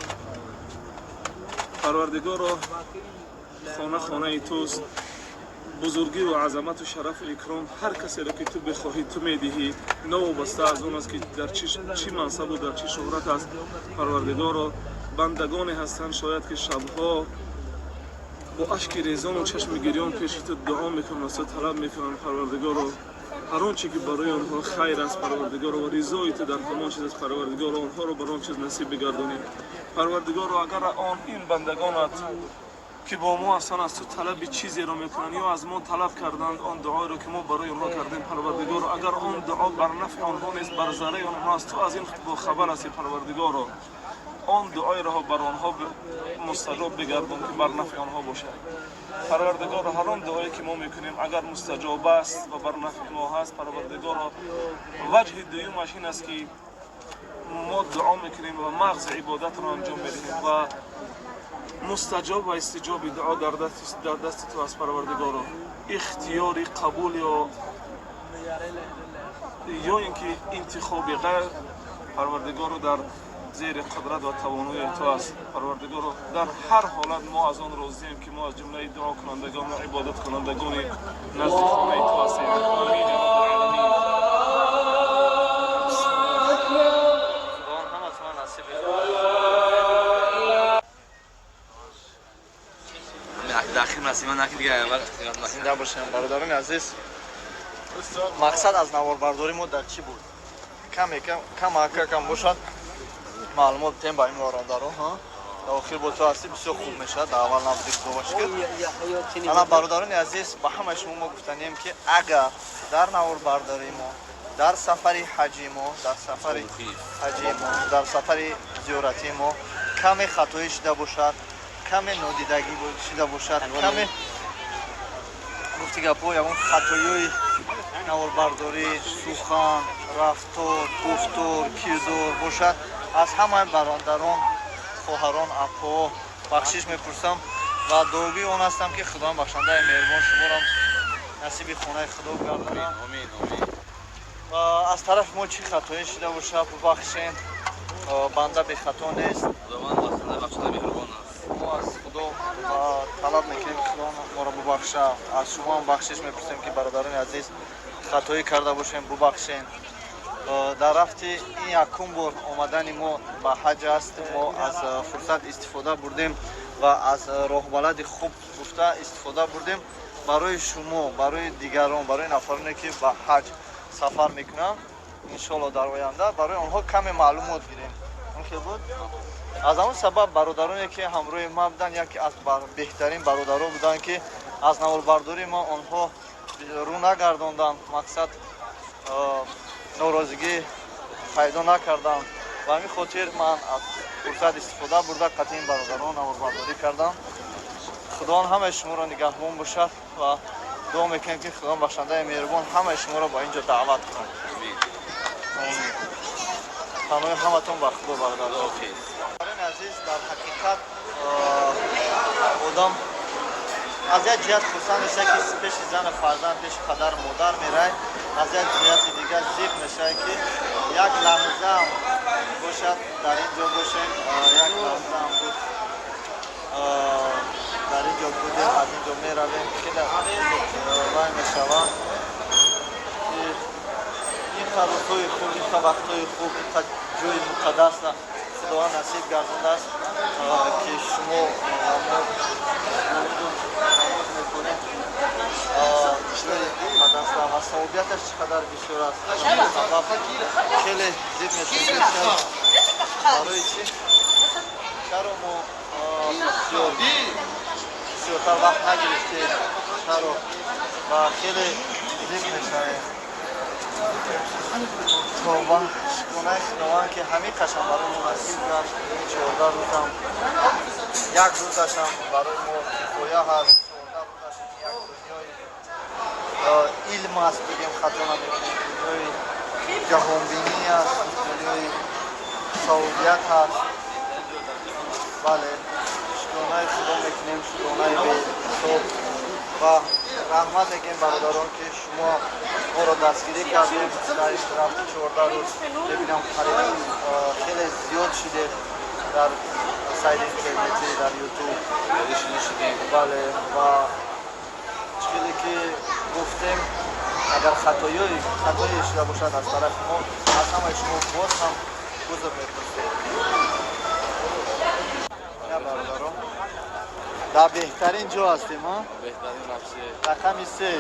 Парвардигоро, хона хонаи туст, бузургиву азамату шарафу икром ҳар касеро, ки ту бихоҳӣ, ту медиҳӣ, новобаста аз он аст, ки дар чӣ мансабу дар чӣ шӯҳрат аст. Парвардигоро, бандагоне ҳастанд, шояд ки шабҳо бо ашки резону чашми гирён пеши ту дуо мекунанд, аз ту талаб мекунанд. Парвардигоро, ҳар он чӣ ки барои онҳо хайр аст, Парвардигоро, ва ризои ту дар ҳамон чиз аст, Парвардигоро, онҳоро бар он чиз насиб бигардонӣ. Парвардигоро, агар он ин бандагонат, ки бо мо ҳастанд, аз ту талаби чизеро мекунанд ё аз мо талаб карданд, он дуоеро, ки мо барои онҳо кардем, Парвардигоро, агар он дуо бар нафъи онҳо нест, бар зарари онҳо аст, ту аз ин бохабар ҳастӣ. Парвардигоро, он дуоеро бар онҳо мустаҷоб бигардон, ки бар нафъи онҳо бошад. Парвардигоро, ҳар он дуое, ки мо мекунем, агар мустаҷоб аст ва бар нафъи мо ҳаст, Парвардигоро, ваҷҳи дуюмаш ин аст, ки мо дуо мекунем ва мағзи ибодатро анҷом медиҳем ва мустаҷоб ва истиҷоби дуо дар дасти ту аст. Парвардигоро, ихтиёри қабул ё ин ки интихоби ғайр, Парвардигоро, дар зери қудрат ва тавонои ту аст. Парвардигоро, дар ҳар ҳолат мо аз он розием, ки мо аз ҷумлаи дуокунандагон ва ибодаткунандагони назди хонаи ту ҳастем. Амин, я Раббал Аламин. Худованд ҳаматона насиб. Дахил насиба накид дига. Зинда бошем, бародарони азиз. Мақсад аз наворбардорӣ мо дар чӣ буд? Каме кам кам бошад, маълумот битем ба ин бародаро. Дар охир бо ту ҳастӣ, бисёр хуб мешавад. Дар аввал набудӣ, худо шукр. Ана, бародарони азиз, ба ҳамаи шумо мо гуфтанем, ки агар дар наворбардории мо, дар сафари ҳаҷи мо, дар сафари ҳаҷи мо, дар сафари зиёратии мо каме хатоӣ шуда бошад, каме нодидагӣ шуда бошад, каме гуфти гапҳо, ягон хатоиҳои наворбардорӣ, сухан, рафтор, гуфтор, кирдор бошад, аз ҳамаи бародарон, хоҳарон, апҳо Бахшиш мепурсам ва дуогӯи он ҳастам, ки Худованд бахшандаи меҳрубон шуморо насиби хонаи Худо гардонад. Омин, омин. Ва аз тарафи мо чӣ хатое шида бошад, бубахшем. Банда бехато нест. Худованд бахшанда, меҳрубон аст. Мо аз Худо талаб мекунем, ки Худо моро бубахша. Аз шумо ҳам бахшиш мепурсем, ки бародарони азиз, хатоӣ карда бошем, бубахшем. Дар рафти ин якум бор омадани мо ба ҳаҷ аст. Мо аз фурсат истифода бурдем ва аз роҳбалади хуб гуфта истифода бурдем барои шумо, барои дигарон, барои нафароне, ки ба ҳаҷ сафар мекунанд, иншоалло дар оянда барои онҳо каме маълумот гирем. Он хел буд. Аз ҳамон сабаб бародароне, ки ҳамроҳи ман буданд, яке аз беҳтарин бародаро буданд, ки аз наворбардории мо онҳо рӯ нагардонданд, мақсад, норозигӣ пайдо накардам. Ба ҳамин хотир ман аз фурсат истифода бурда, қатъи ин бародарон наворбардорӣ кардам. Худованд ҳамаи шуморо нигаҳбон бошад ва дуо мекунем, ки Худованд бахшандаи меҳрубон ҳамаи шуморо ба ин ҷо даъват кунад. Омин. Паноҳи ҳаматон ба Худо, бародарон. Худоҳофиз. Бародарони азиз, дар ҳақиқат одам аз як ҷиҳат хурсанд мешавад, ки пеши зану фарзанд, пеши падару модар мерай, аз як ҷиҳати дигар зиқ мешавад, ки як лаҳзаам бошад дар ин ҷо бошем. Як лаҳзаам буд, дар ин ҷо будем, аз ин ҷо меравем, хеле вай мешавад, ки ин қа рӯзҳои хуб, ин қа вақтҳои хуб, ин қа ҷои муқаддасра Худованд насиб гардондааст, ки шумо мо намоз мекунем. Ҷои муқаддасра ва савобияташ чӣ қадар бисёр аст. Сабаб хеле зиқ мешавем, барои чӣ, чаро мо бисёр бисёртар вақт нагирифтем, чаро, ва хеле зиқ мешавем. Тавба, шукронаи Худованд, ки ҳамин қашам барои мо насиб гашт. 14 рӯзам, як рӯзашам барои мо кифоя ҳаст. 14 рӯзаш як дунёи илм аст, бигем, хато намекунем, дунёи ҷаҳонбинӣ аст, дунёи савобият ҳаст. Бале, шукронаи Худо мекунем, шукронаи беҳисоб, ва раҳмат мегӯем, бародарон, ки шумо моро дастгирӣ кардем дар ин рафти 14 рӯз. Мебинам, қариб хеле зиёд шудем дар сайти интернетӣ, дар Ютуб. Бале, ва хеле ки гуфтем, агар хатое шуда бошад аз тарафи мо, аз ҳамаи шумо боз ҳам узр мепурсем. На, бародарон, дар беҳтарин ҷо ҳастем, а? Беҳтарин вообще. Рақами се,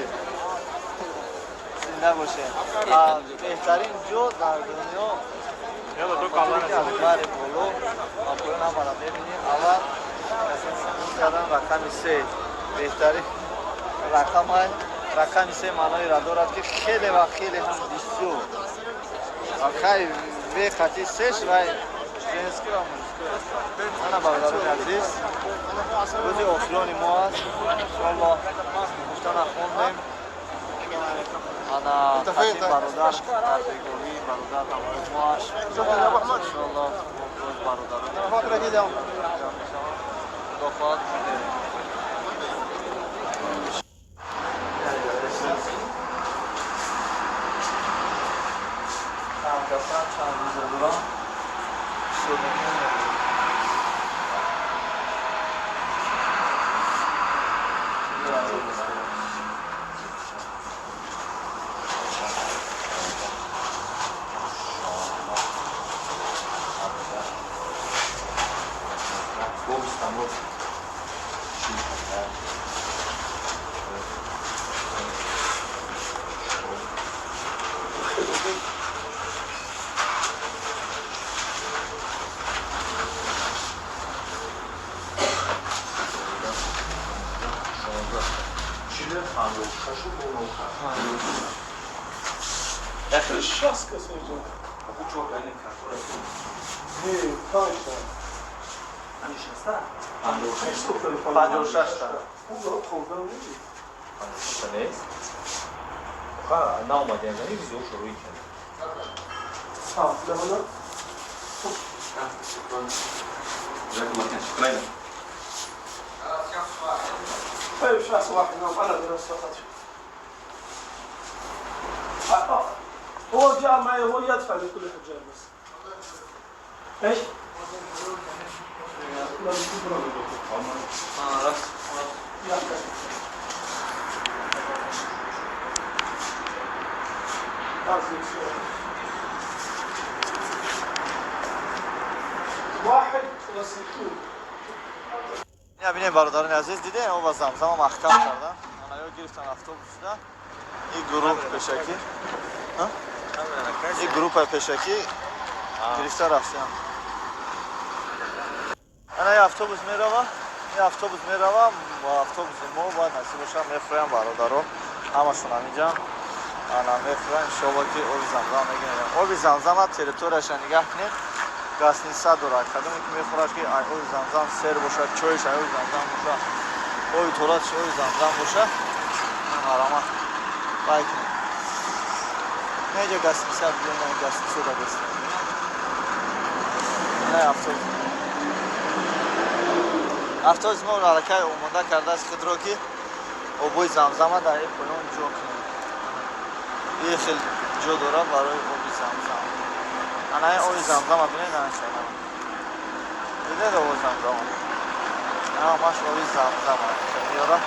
зинда бошем. Беҳтарин ҷо дар дунё, аз бари боло ва поён ҳамаро мебинем. Аввал кардан рақами се беҳтарин рақамай. Рақами се маъноеро дорад, ки хеле ва хеле ҳам бисёр. Хай, ве хати сеш вай женский ва мужской. Ана, бародарони азиз, рӯзи охирони мо аст. Иншоалло, гуфтана хондем. Ана хати бародар дар бегоҳӣ, бародар ҳамроҳи мо аст. Иншоалло, боз бародарони Худо хоҳад, мерем. Чанд касан, чанд рӯза дорам, ҳисоб мекунем. 60 кас инҷо. Не, панҷта. 56 та. Хӯрдан нест. Нест? Наомадем, визо шурӯъ кардем. Ҳафта ҳала. Шукран. طيب شخص واحد منهم انا درست فقط. هو جاء معي، هو يدفع لكل الحجاج بس. ايش؟ واحد وستون. Бинем, бародарони азиз, дидем, оба Замзама маҳкам кардан. Анаё гирифтан автобусда. Ин гурӯҳ пешакӣ, ин группаи пешакӣ гирифта рафтан. Ана ин автобус мерава, ин автобус мерава, автобуси мо бояд насиб боша, мефурӯям, бародаро, ҳамашон ҳаминҷа. Ана мефурӯям, иншоалло ки оби Замзама мегирем. Оби Замзама территорияша нигаҳ кунед, гостиница дорад. Кадоме ки мехӯрад ки ай оби Замзам сер бошад, чойш ай оби Замзам бошад, оби туалетш оби Замзам бошад, марама бай кунед. Неҷа гостиница биён, гостиница да гостиница. Не автобус. Автобус мо аллакай омода кардааст худро ки обои Замзама дар ин поён ҷо кунем. Ин хел ҷо дорад барои оби Замзам. Ана ин оби Замзама бинед, ана хела. Дидед оби Замзама? Ана ҳамаш оби Замзама. Хел меёрад.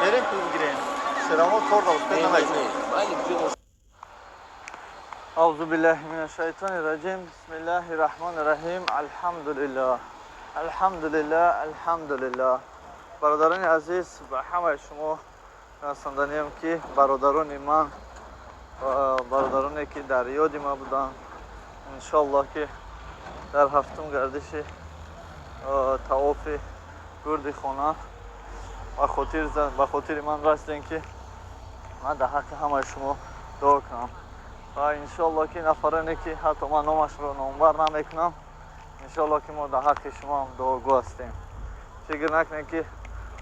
Берем, пул бигирем. Серамо кор да успеть намекунем. أعوذ بالله من الشيطان الرجيم. بسم الله الرحمن الرحیم. الحمد لله، الحمد لله، الحمد لله. Бародарони азиз, ба ҳамаи шумо расонданиям ки бародарони ман, бародароне ки дар ёди ма буданд, иншоаллоҳ ки дар ҳафтум гардиши тавофи гурди хона ба хотири ман расидем ки ман дар ҳаққи ҳамаи шумо дуо кунам ва иншоаллоҳ ки нафароне ки ҳатто ман номашро номбар намекунам, иншоаллоҳ ки мо дар ҳаққи шумо ҳам дуогӯ ҳастем. Фикр накунем ки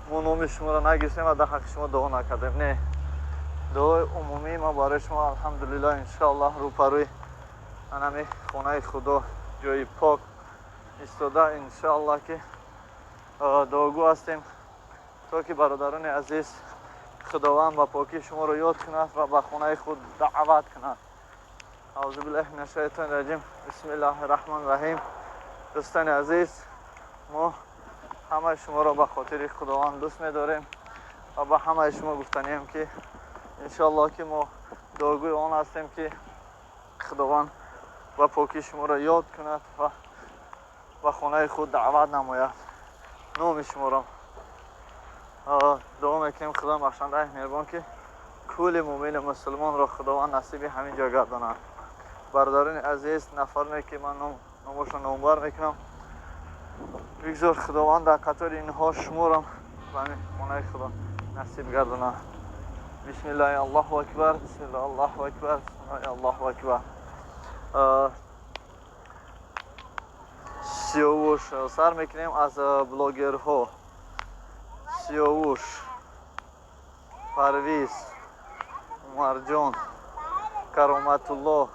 мо номи шуморо нагирифтем ва дар ҳаққи шумо дуо накардем. Не, дуои умумии ма барои шумо, алҳамдулиллоҳ, иншоаллоҳ рӯпарӯи анами хонаи Худо, ҷои пок истода, иншоаллоҳ ки дуогӯ ҳастем, то ки, бародарони азиз, Худованд ба покӣ шуморо ёд кунад ва ба хонаи худ даъват кунад. أعوذ بالله من الشیطان الرجیم. بسم الله الرحمن الرحیم. Дӯстони азиз, мо ҳамаи шуморо ба хотири Худованд дӯст медорем ва ба ҳамаи шумо гуфтанием ки иншоаллоҳ ки мо дуогӯи он ҳастем ки Худованд ба покӣ шуморо ёд кунад ва ба хонаи худ даъват намояд. Номи шуморо дуо мекунем, Худо бахшандаи меҳрубон ки кулли муъмину мусулмонро Худованд насиби ҳамин ҷо гардонад. Бародарони азиз, нафароне ки ман номошро номбар мекунам, бигзор Худованд дар қатори инҳо шуморо ба ҳамин хонаи Худо насиб гардонад. Бисмиллаҳи, Аллоҳу акбар, бисмилла, Аллоҳу акбар, бисмиллаҳи, Аллоҳу акбар. Сиёвуш, сар мекунем аз блогерҳо. Сиёвуш, Парвиз, Умарҷон, Кароматуллоҳ.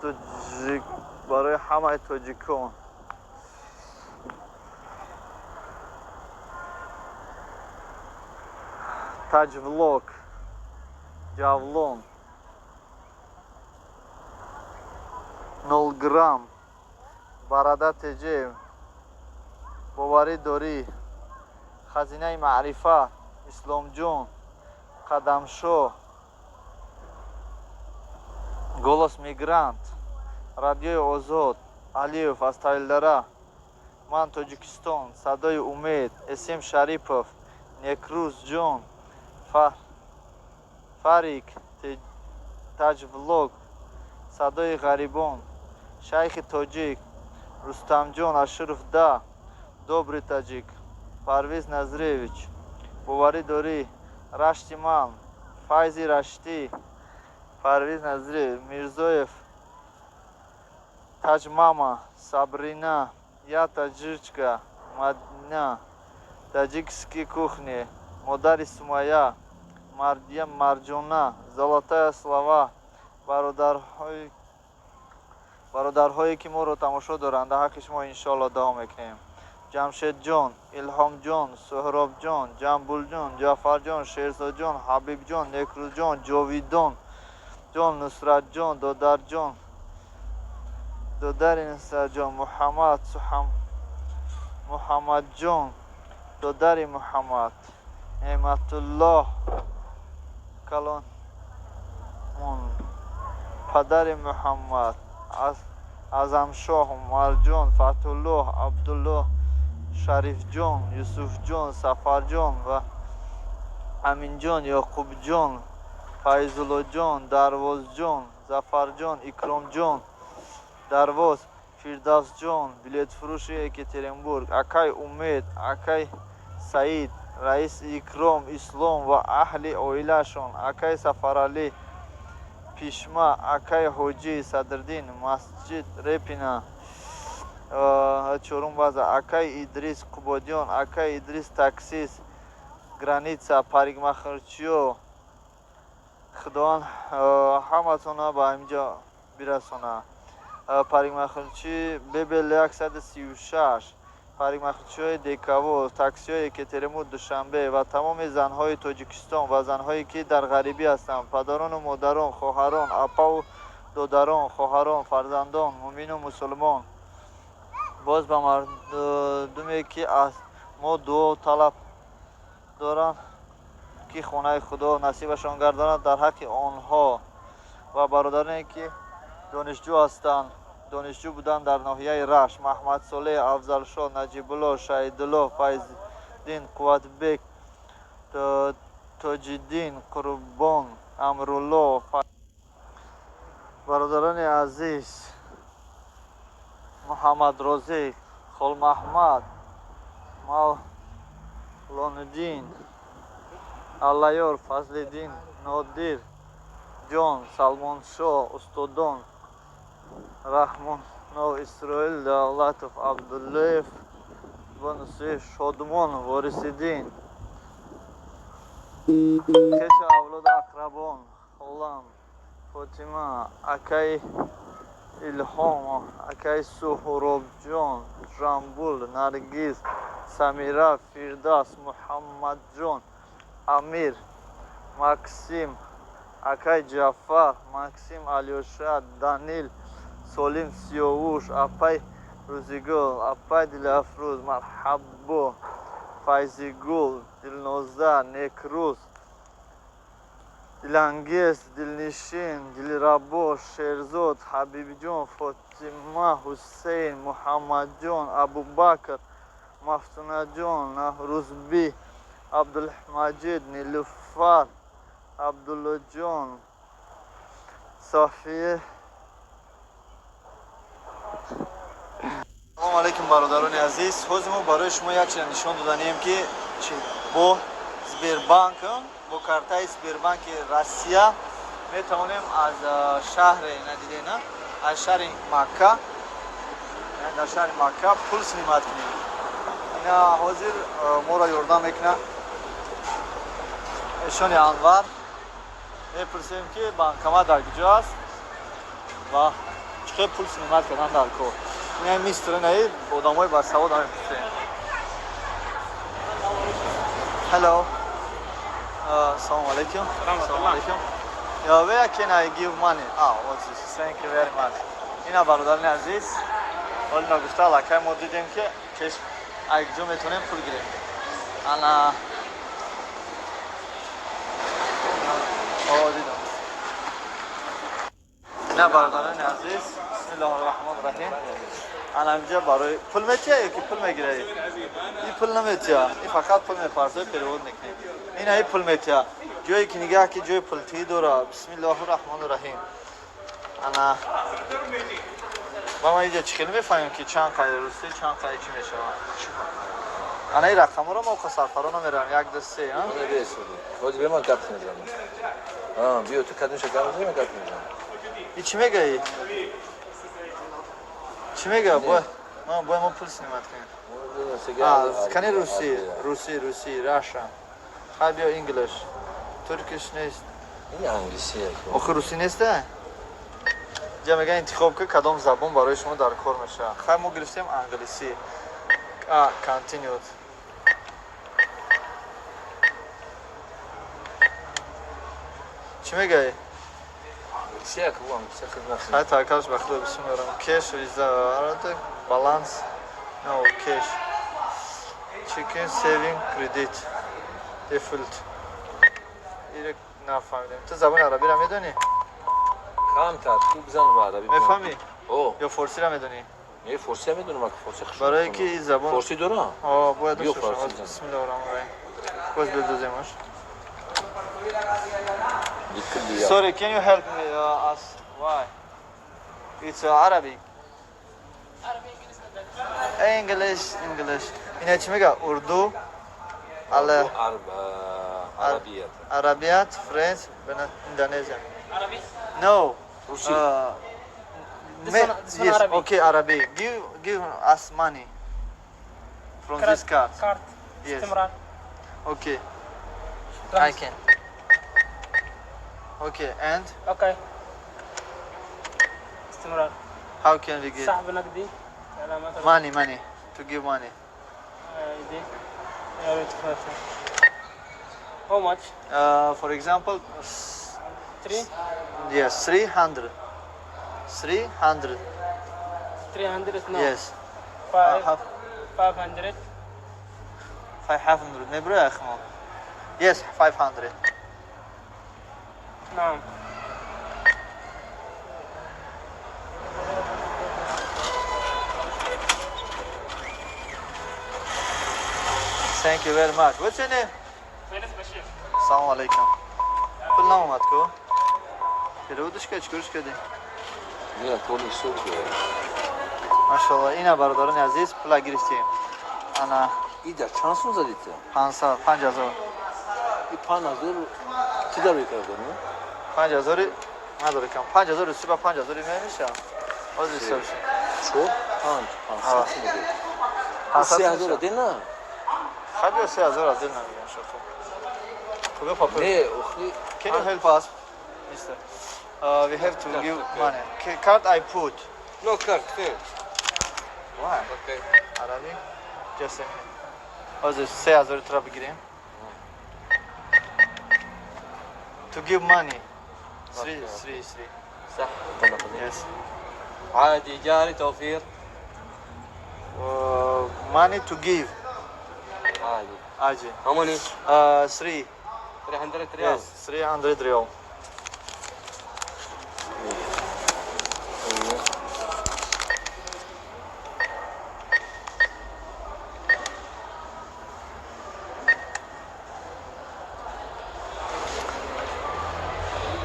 Тоҷик барои ҳамаи тоҷикон. Таҷвлог, Ҷавлон, Нолграмм, Барада ТЖ, Боварӣ дорӣ, Хазинаи маърифа, Исломҷон, Қадамшоҳ, Голос мигрант, Радиои Озод, Алиев аз Тавилдара, Ман Тоҷикистон, Садои умед, Эсем Шарипов, Некрӯзҷон, Фарик, Таҷвлог, Садои ғарибон, Шайхи тоҷик, Рустамҷон Ашуров да, Добрый таҷик, Парвиз Назревич, Боварӣ дорӣ, Рашти ман, Файзи Раштӣ, Парвиз Назриев, Мирзоев, Таҷмама, Сабрина, Я таҷичка, Мадина, Таджикские кухни, Модари Сумая, Мардия, Марҷона, Золотая слова. Бародарҳое, ки моро тамошо доранд, дар ҳаққи шумо иншоалло дуо мекунем. Ҷамшедҷон, Илҳомҷон, Суҳробҷон, Ҷамбулҷон, Ҷаъфарҷон, Шерзоҷон, Ҳабибҷон, Некрӯзҷон, Ҷовидон ҷон, Нусратҷон, додарҷон, додари Нусратҷон, Муҳаммад, Муҳаммадҷон, додари Муҳаммад, Неъматуллоҳ калонмон, падари Муҳаммад, Аъзамшоҳ, Умарҷон, Фатҳуллоҳ, Абдуллоҳ, Шарифҷон, Юсуфҷон, Сафарҷон ва Аминҷон, Ёқубҷон, Файзуллоҷон, Дарвозҷон, Зафарҷон, Икромҷон, Дарвоз, Фирдавсҷон, билетфурӯши Екатеринбург, акай Умед, акай Саид, раиси Икром, Ислом ва аҳли оилаашон, акай Сафаралӣ, Пишма, акай Ҳоҷӣ Садриддин, Масҷид Репина, чорум база, акай Идрис Қубодиён, акай Идрис таксист, граница, парикмахерчиё. Худованд ҳаматона ба ҳаминҷо бирасона. Парикмахерчи Бебел 136, парикмахерчиҳои Дековоз, таксиҳои Екатеринбург, Душанбе ва тамоми занҳои Тоҷикистон ва занҳое, ки дар ғарибӣ ҳастанд, падарону модарон, хоҳарон, апаву додарон, хоҳарон, фарзандон, мӯмину мусулмон. Боз ба мардуме, ки аз мо дуо талаб доранд, ки хонаи Худо насибашон гардонад дар ҳаққи онҳо ва бародароне, ки донишҷӯ ҳастанд, донишҷӯ буданд дар ноҳияи Рашт: Маҳмадсолеҳ, Афзалшоҳ, Наҷибулло, Шаҳидулло, Файзиддин, Қувватбек, Тоҷиддин, Қурбон, Амрулло. Бародарони азиз, Муҳаммадрозиқ, Холмаҳмад, Мавлониддин, Аллаёр, Фазлиддин, Нодир ҷон, Салмоншоҳ, устодон, Раҳмонов, Исроил Давлатов, Абдуллоев, Бонусиев, Шодмон, Ворисиддин, хешу авлоду ақрабон, холам Фотима, акаи Илҳом, акаи Суҳробҷон, Жамбул, Наргиз, Самира, Фирдавс, Муҳаммадҷон, Амир, Максим, акаи Ҷаъфар, Максим, Алёша, Данил, Солим, Сиёвуш, апай Рӯзигул, апай Дилафрӯз, марҳабо, Файзигул, Дилноза, Некрӯз, Дилангез, Дилнишин, Дилрабо, Шерзод, Ҳабибҷон, Фотима, Ҳусейн, Муҳаммадҷон, Абубакр, Мафтунаҷон, Рӯзбӣ, Абдулмаҷид, Нилуфар, Абдуллоҷон, София. Салому алайкум, бародарони азиз! Ҳозир мо барои шумо як чиза нишон доданием, ки бо Сбербанк, бо картаи Сбербанки Россия метавонем аз шаҳре надидена, аз шаҳри Макка, дар шаҳри Макка пул снимать кунем. Ина ҳозир моро ёрдам мекунад эшони Анвар. Мепурсем, ки банкомат дар куҷо аст ва Чӣ пул снимать кардан дар кор? Ин мистер наи одамои басавод ҳам мепурсем. Hello. Assalamu alaikum. Assalamu alaikum. Yeah, where can I give money? Ah, what's this? Thank you very much. Ина, бародарни азиз, ҳоли нагуфта аллакай мо дидем, ки кеш акҷо метавонем пул гирем. Ана о дидам. Ина, бародарони азиз, бисмиллоҳи раҳмони раҳим. Ана инҷа барои пул метия ё ки пул мегираи? И пул наметия, и фақат пул мепарсои, перевод мекунем. Ина, и пул метия. Ҷое ки нигаҳ ки ҷои пултӣ дора. Бисмиллоҳи раҳмони раҳим. Ана ба ман инҷа чӣ хеле мефаҳмем, ки чанд қай русӣ, чанд қай чӣ мешавад? Ана ин рақамҳоро мо сарфаро намеравем. Як, ду, се. Ҳозир бе ман гап мезанам. Биё, ту кадомша гап мезанӣ, ман гап мезанам. И чӣ мегаӣ? Чӣ мега? Бой мо пул снимать кунем. Кани русӣ, русӣ, русӣ, Russia. Хай, биё, English. Turkish нест. Ин англисия. Охи, русӣ неста? Ҷа мега, интихоб ки кадом забон барои шумо дар кор мешавад. Хай, мо гирифтем англисӣ. Continued. Чӣ мегаӣ? Англисия ку, англисия хидмат. Хай, таваккалш ба Худо, бисмиллоҳ. Cash виза, баланс. No, cash. Checking, saving, credit. Default. Ире нафаҳмидем. Ту забони арабиро медонӣ? Камтар, ту бизан ба арабӣ. Мефаҳмӣ? О. Ё форсиро медонӣ? Не, форсия медонам, ака, форси хуш. Барои ки ин забон Форсӣ дорам? О, бояд Биё, дошта форсӣ бошам. бизан. Бисмиллоҳи раҳмони раҳим. Боз бидоземаш. Диккат. Sorry, can you help me ask why? It's Arabic. English, English. Ина чӣ мега? Урду, але Арабият. Арабият, French, Indonesia. Arabic? No. Русӣ. This one Yes, Arabic. okay, Arabic. Give us money from this card. Card. Yes. استمرار. Okay, I can. Okay, and Okay. استمرار. How can we get سحب نقدي. علامات money, money to give money? دي. يا ريت فاتح. How much? For example, 3 yes, 300. 300. 300, no. Yes. 5 Half, 500. 500. مبروك يا أخي. Yes, 500. نعم. Thank you very much. What's your name? Салом алейкум. Пул наомад ку? Перевод ш ка, чикорш кардӣ? Не, коли суд. Машалло, ина, бародарони азиз, пула гирифтем. Ана И дар чанд сум задӣ ту? 500, 5000. И 5000 чӣ дар мекарда, не? 5000 надорӣ кам. 5000 русӣ ба 5000 мемеша. Ҳозир ҳисоб шин. Чор, панҷ, 500 сум буд. 500 3000 меша. де на? Хай, биё, 3000 аз дил намегирам шо, хуб. Хуб, биё, папа. Не, охи. Can you help us, mister? We have to give money. Card I put. No card. Why? Okay. Arabic? Just a minute. ҳозир 3000 тура бигирем. To give money. Three, three, three. صح. Yes. عادي جاري توفير. Money to give. عادي. Aji. How many? Three. 300 ريال. Yes, 300 rial.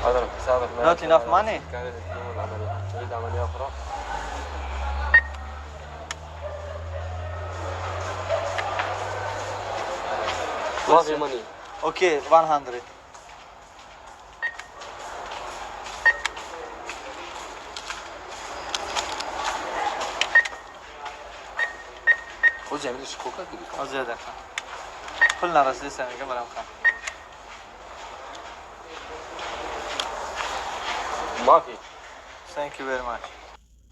هذا حسابك. Not enough money? كانت تقوم العملية، تريد عملية أخرى؟ ما في money. Okay, 100. Хоз ҷамила чӣ кор кард гирифт? Ҳозир, як дақиқа. Пул нарасида мега барам хан. ما في. Thank you very much.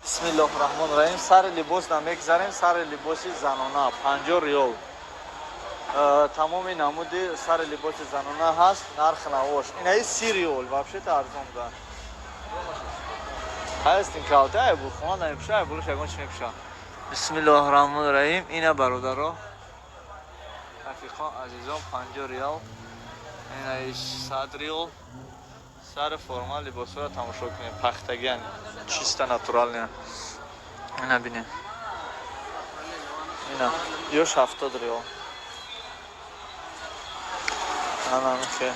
Бисмиллоҳ раҳмон раҳим. Сари либос намегзарем, сари либоси занона 50 риёл. Тамоми намуди сари либоси занона ҳаст, нарх навош. Инаи 30 риёл, вообще-то арзон да. Ҳаст ин калта, ай бурхона намепӯша, ай буруш ягон чи мепӯша. Бисмиллоҳ раҳмон раҳим. Ина бародаро, рафиқон, азизон, 50 риёл. Инаи 100 риёл. Сари форма либосҳоро тамошо кунем, пахтагиан, чисто натуральная. Ина бинем. Ина, ёш 70 риёл. Ана михе,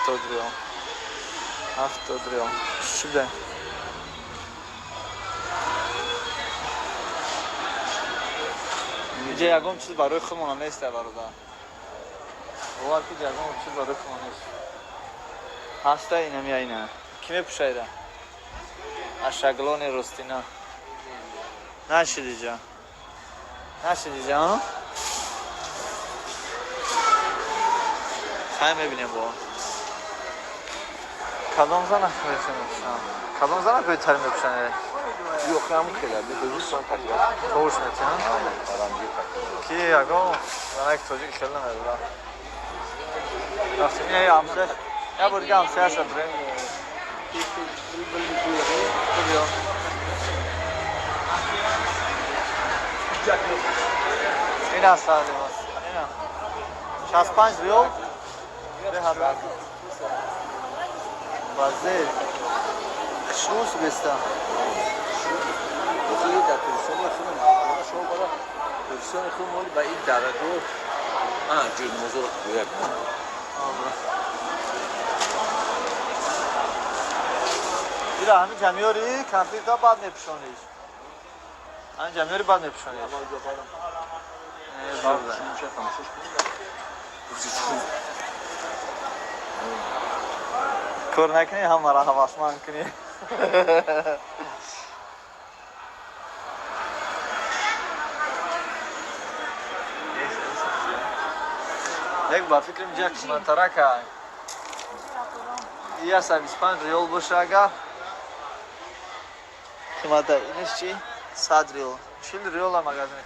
70 риёл. 70 риёл. Чӣ буда? Иҷа ягон чиз барои худмона нест, бародар. Бовар ки ягон чиз барои худмона нест. Ҳаста инами айна. Ки мепӯшайда? Ашаглони ростина. Нашид иҷа. Нашид иҷа, а? Хай мебинем бо. Кадом занак мепӯшанд? Кадом занак беҳтар мепӯшанд? Yok هم خیلی به دوستان تقریبا. Тош метиҳанд? Паранги تقریبا. Ки ягон занаки тоҷик хеле намедонам. Рафтем ина ҳамсая. Я бор дига ҳамсаяша бирем. Биё. Ина сар либос. Ина. 65 риёл. Беҳад. Базе. Хушрӯс беста. خیلی در تلویزیون خودم شما برا تلویزیون خود مالی با این درجه جور موضوع رو خوبه. Ира ҳамин ҷамъиёри компютер баъд мепӯшониш. Ҳамин ҷамъиёри баъд мепӯшониш. Кор накунӣ, ҳамаро ҳавасманд кунӣ. Як ба фикрам ҷа қиматтарака. 125 риёл боша агар. Қимата инаш чи? 100 риёл. 40 риёла магазин.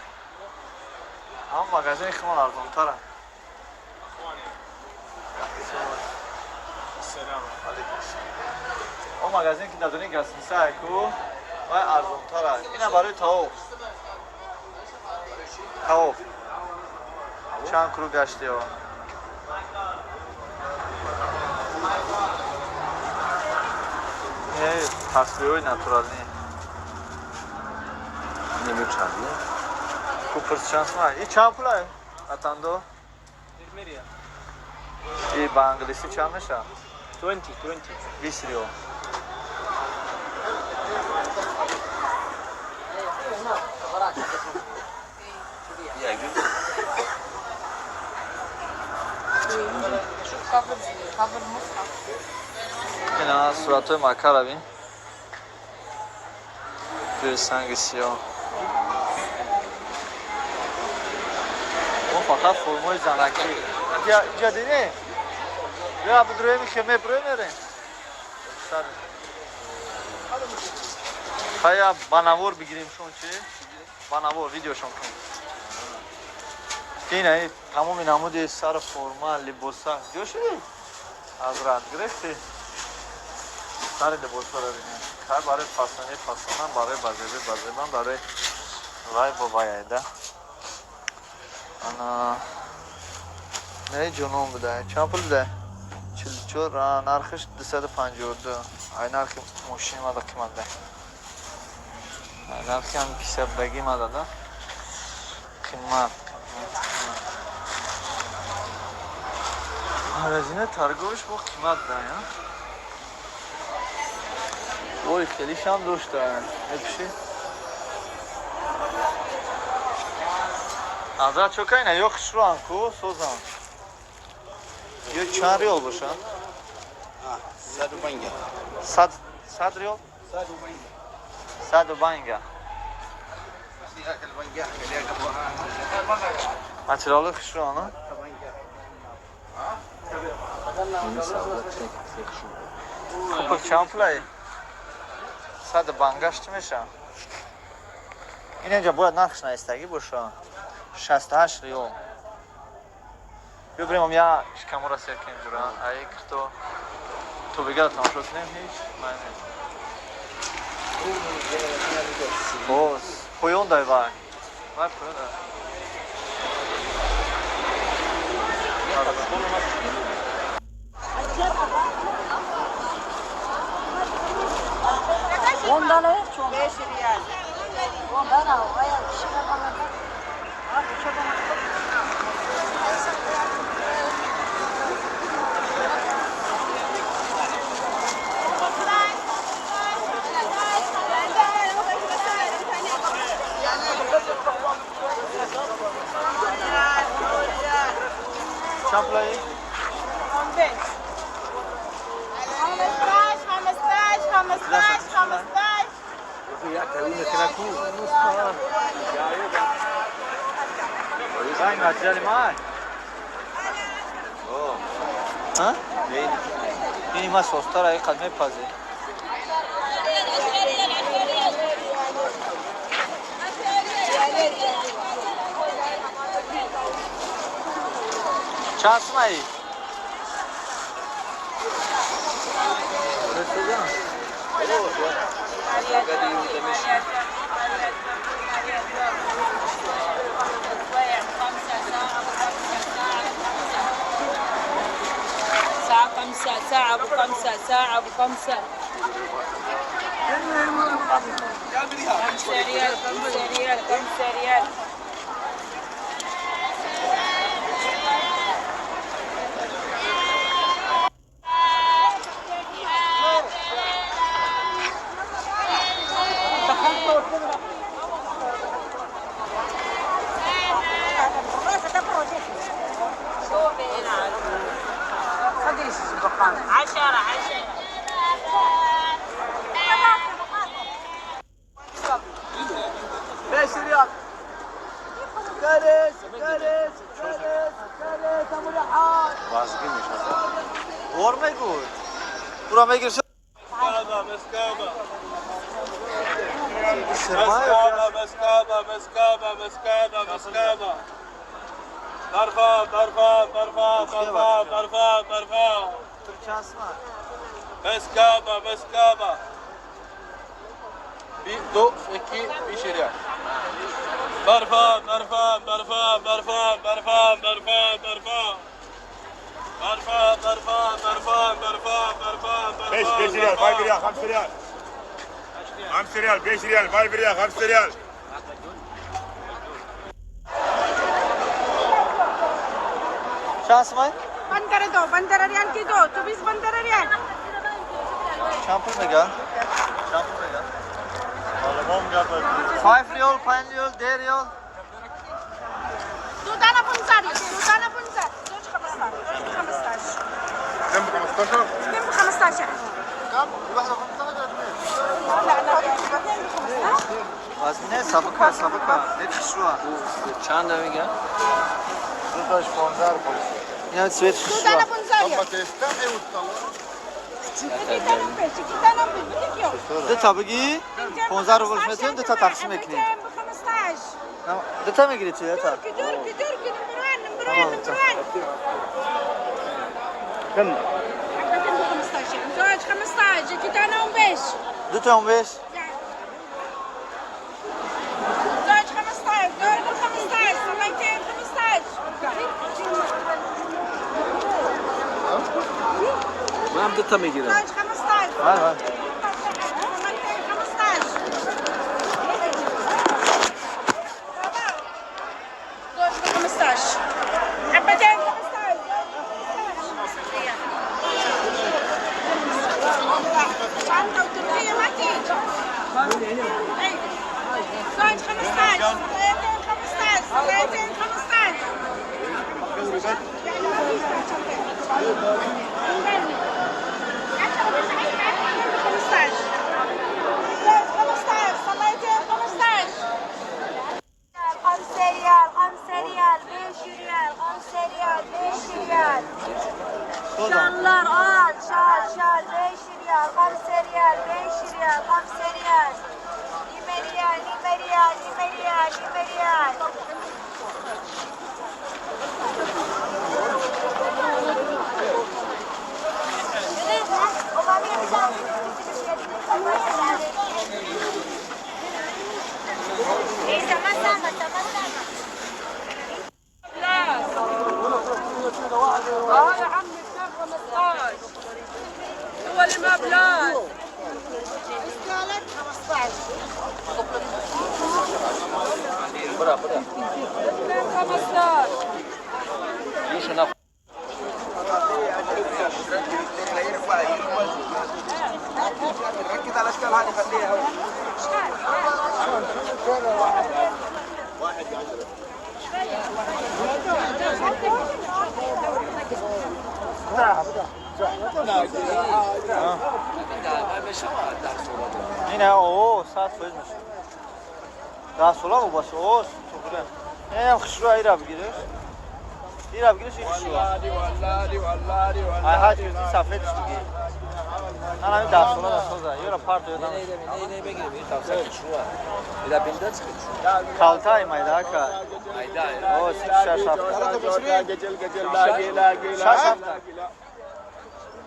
Ҳам магазини химон арзонтара. Он магазин ки дадони гастиниса ку, вай арзонтара. Ина барои тавоф. Тавоф. Чанд круг гаштиё? Тасбиҳои натуралӣ. نمی‌دونم چندیه. Купрс чанд сум? И чанд пул атандо? И ба англисӣ чанд мешавад? 20, 20. 20 риёл. شوف كفر كفر مصحف. Ина суратҳои макара бин. Ҷои санги сиёҳ. Мо фақат формои занакӣ. Иҷа дидӣ? Бیا бидроем хеме броем мерем. Сар. Хая ба навор бигирем шон чи? Ба навор видеошон кунем. Ина тамоми намуди сар форма, либоса. Ҷо шудӣ? Ҳазрат гирифтӣ? Сари либосҳоро бинем. Хай барои фасони фасонам, барои базеби базебам, барои вай бо вай айда. Ана не ҷунун буда. Чанд пул буда? 44, нархиш 252. Ай нархи мошини мада қимат да. Ай нархи ҳам кисабдаги мада да. Қимат, қимат, қимат. Магазини торговыш бо қимат да, я? Ой, хелишам дошта. Мепӯшӣ? Азра чо кайна ё хушрӯам ку созам. Ё чанд риёл боша? 150. 100 100 риёл? 150. 150. Материали хушрӯ ана? Купак чанд пулай? 150 чӣ мешавад? Ин инҷа бояд нархш наистагӣ боша. 68 риёл. Биё бирем я шикамора сер кунем ҷура. Ай кирто то бигара тамошо кунем ҳеҷ ман нест. Боз поён дай вай. Вай поён дай. Ondan evet çok. 5 riyal. Ondan al. Ayak şıkamadan. Abi çoban. Чанд пулаи? 15. 15, 15, 15, 15. Вай материали май. Ҳа? Ини ма состара и қад мепазе. Чанд сумаи? ساعة خمسة، ساعة أبو خمسة، ساعة أبو خمسة. 5 ريال، 5 ريال، 5 ريال. 10 10. 5 ريال. كارث كارث كارث كارث ابو ريحان. Vazgeçmiş мешавад. Вор мегӯй. Ура мегирш. مسكابة. Сирмаё. مسكابة، مسكابة، مسكابة، مسكابة، طرفة، طرفة، طرفة، طرفة، طرفة، طرفة. Чанд сума? مسكابة، مسكابة. دو iki 5 ريال. طرفة، طرفة، طرفة، طرفة، طرفة، طرفة، طرفة، طرفة، طرفة، طرفة، طرفة، طرفة. 5 طرفة. 5 ريال، 5 ريال، 5 ريال، 5 ريال، 5 ريال، 5 ريال، 5 ريال. Чанд сумай? 15 دو، 15 ريال كي دو، 24 15 ريال. Чанд пул мега? Чанд пул мега? 5 риёл, 5 риёл, 10 риёл. دو دانة 15 ريال، دو دانة 15، زوج 15، زوج 15. كم؟ 15. اثنين ب 15. كم؟ الواحدة 15 ولا اثنين؟ لا لا، اثنين ب 15. Вазмине сабука, сабука. Не хушруа. Чанд мегӯяд? Дуташ 15 рубл. Ина цвет دو хушруа. دانة 15 ريال. iki tane 5, iki tane 5, بدك يوم. Дута бигӣ 15 рубл метавонем, дута тақсим мекунем. 2 ب 15. Дута мегирӣ ту, дута. تركي تركي تركي، number 1، number 1، number 1. كم؟ حبتين ب 15 يعني زوج 15، iki tane 15. Дута 15. يعني زوج 15، زوج ب 15، صليتين 15. Манам дута мегирам. زوج 15. Вай, вай. صليتين 15. زوج ب 15، حبتين 15. شنطة وتركية ما تيجي. أي. زوج 15، صليتين 15، صليتين 15. يعني ما فيش شنطتين. 10 ب 15. زوج 15، صليتين 15. 5 ريال، 5 ريال، 5 ريال، 5 ريال، 5 ريال. شالر آل شال شال، 5 ريال، 5 ريال، 5 ريال، 5 ريال، نيمة ريال، نيمة ريال، 20 ريال، 20 ريال. يا عمي 15 هو اللي ما بلاش. قالت 15. برا برا. 15. ليش انا ركز على اشكال هذه خليها واحد 10. Ина о 100 фоиз мешавад. 10 сола бобаша о туғра. Инам хушрӯ айра бигириш. Ира бигириш и хушрӯ. Ай ҳар чизи сафедш бигир. Ана ҳамин 10 сола соза. Ёра парто ёдам. Не бигирем, ин тавса хушрӯ. Ира биндац хушрӯ. Калтай майда ака. Майда. О 6 7. 6 7.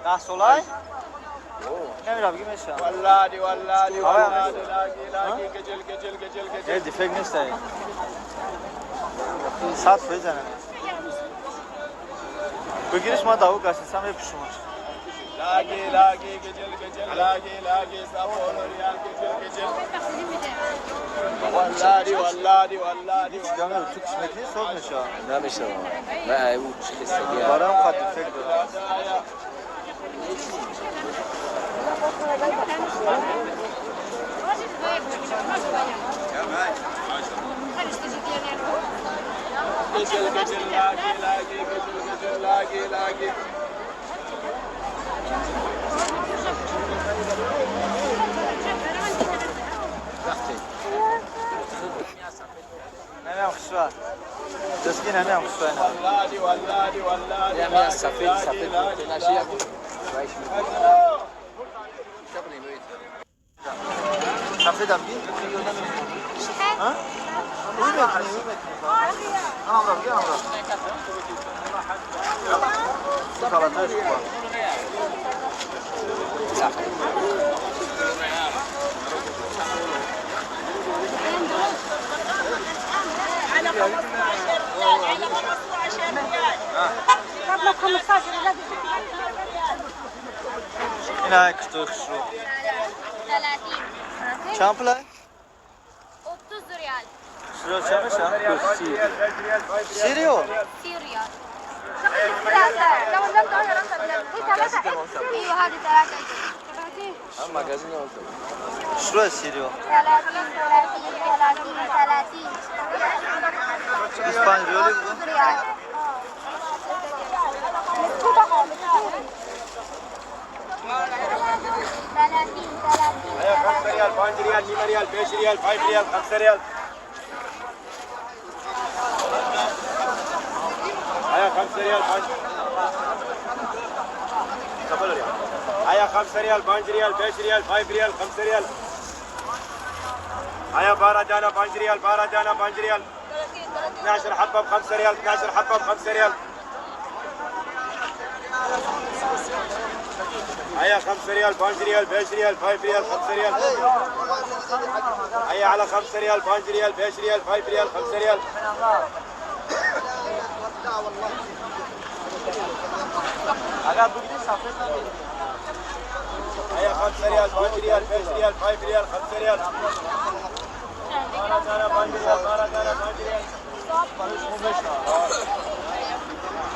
10 солай? نمیرم بگی میشم. والله والله والله لاقي قجل قجل قجل قجل. یه دیفک نیست این. 100 فیز نه. بگیرش ما داو گاشتم میپوشمش. لاقي لاقي قجل قجل لاقي لاقي سافون ريال قجل قجل. والله والله والله. چیکار تو کش میکنی صوت میشه. نمیشه. نه او چه خستگی. برام خط دیفک داره. قجل قجل لاقي لاقي قجل قجل لاقي لاقي. نمیام خوشوار. دستگی نمیام خوشوار. والله والله والله. يا ميا سفيد سفيد ناشي ابو. سفید هم بگیر. ها؟ وی میکنی وی میکنی. آمرا بگیر آمرا. کالاتایش خوبه. على 15 ريال، على 15 ريال. قبل 15 ريال. اینا کشتو خشرو. 30. چند پوله؟ 30 ريال. شرو چند میشه؟ 30 ریال. 30 ريال. ايوه هذه 3. شرو 30 ریال. 30 30 30 25 ریالی بود. 30 ريال. 30 30. 5 ريال 5 ريال 2 ريال 5 ريال 5 ريال 5 ريال. هيا 5 ريال 5 ريال. هيا 5 ريال 5 ريال 5 ريال 5 ريال 5 ريال. هيا 12 دانة 5 ريال 12 دانة 5 ريال. 12 حبة ب 5 ريال 12 حبة ب 5 ريال. هيا 5 ريال 5 ريال 5 ريال 5 ريال 5 ريال. هيا على 5 ريال 5 ريال 5 ريال 5 ريال 5 ريال. اگر بگیری سفید نمیگیری. هيا 5 ريال 5 ريال 5 ريال 5 ريال 5 ريال.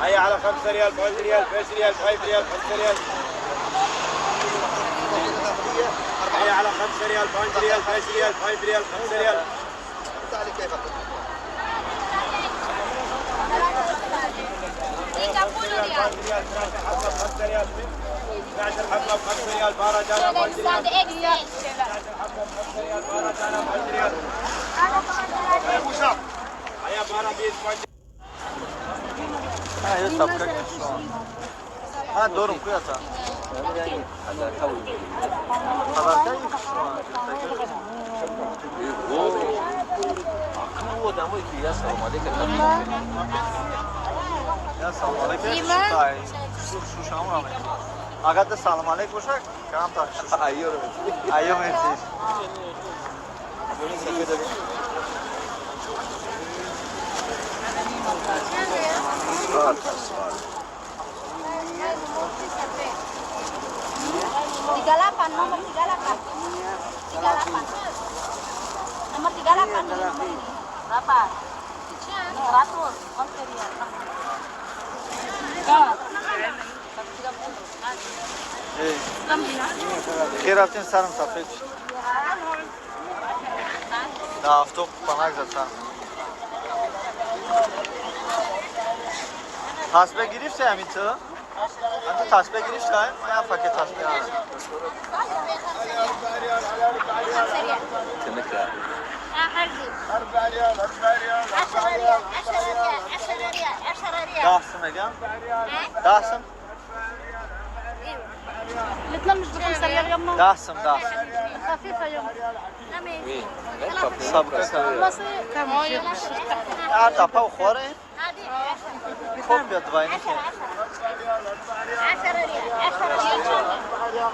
هيا على 5 ريال 5 ريال 5 ريال 5 ريال 5 ريال. هيا على 5 ريال 5 ريال 5 ريال 5 ريال 5 ريال. 5 ريال 12 حبة ب 5 ريال 12 دانة 5 ريال 12 حبة ب 5 ريال 12 دانة 5 ريال. هيا 12 بيس 5. ها یه سبکه ها دورم کویا تا. خبرکه Одамое ки я салом алейкум. Я салом алейкум. Шушамра. Агар да салом алейкум бошад, камтар шуш. Айёро мети. Айё мети. 38, nomor 38. 38. Nomor 38 nomor ini. Berapa? 100. Хер рафтем, сарам сафед шуд. Да авто панак зад сарам. Тасбеҳ гирифти ҳамин ту? Ҳамин ту тасбеҳ гирифти? Ман пакет тасбеҳ гирифтам. Тиника. 10 сум мегам? 10 сум? الاثنين مش ب5 ريال يما. 10 сум, 10. خفيفة يما. Сабка А тапа хоре? Копия двойных. 10 ريال 10 ريال 10 ريال.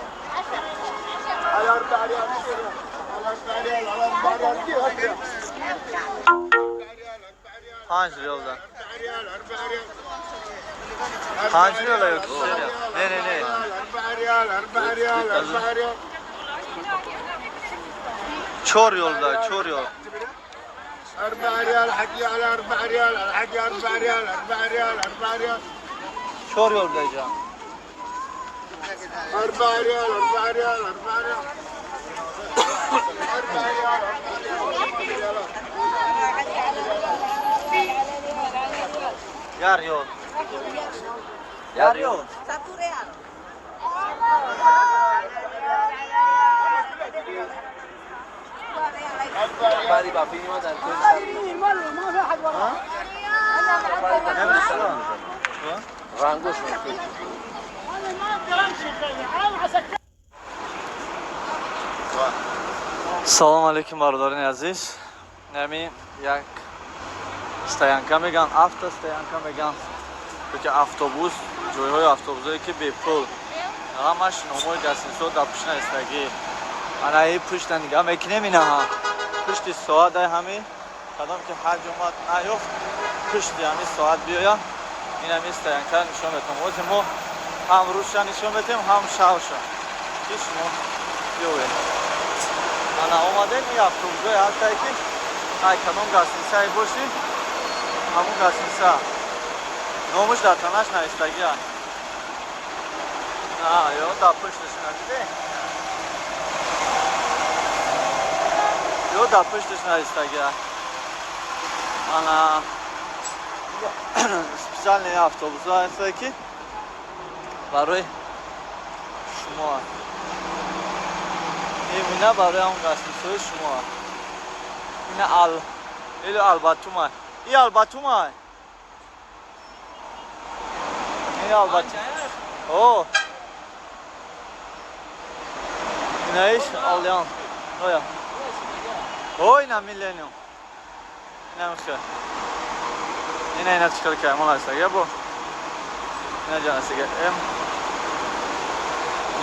5 риёл да. 5 риёл ё ки се риёл? Не, не, не. 4 риёл да, 4 риёл. 4 ريال حقي على 4 ريال حقي 4 ريال 4 ريال 4 ريال. 4 риёл да иҷа. 4 ريال 4 ريال 4 ريال 4 ريال 1 риёл. 1 риёл. 1 ريال. Баъди ба филма дар рангош. Салом алейкум, бародарони азиз. Нами як стоянка меган, автостоянка меган. Ки автобус, ҷойҳои автобусое ки бепул. Ҳамаш номои гостиницаҳо дар пушт наистагӣ. Ана и пушта нигаҳ мекунем, инаҳа. Пушти соат ай ҳами кадом ки ҳаҷ омад наёфт, пушти ҳами соат биёя, ин ҳами стоянка нишон метам. Ҳозир мо ҳам рӯзша нишон метем, ҳам шавша. Ки шумо биёвед. Ана омадем, ин автобусҳое ҳастае ки ай кадом гостиницае бошӣ, ҳамун гостиница номаш дар танаш навистагиа. На, ё дар пушташ надиде? Ё дар пушташ навистагиа. Ана специальный автобусҳо ҳастае ки барои шумо. Имина барои ҳамун гостиницаҳои шумо. Ина ал или Албатума. И Албатума. Ин Албатума. О. Инаиш Алиан. Оя. О, ина Миллениум. Ина михе. Ина ина чикар каймон ҳастага бо. Ина ҷанасига М.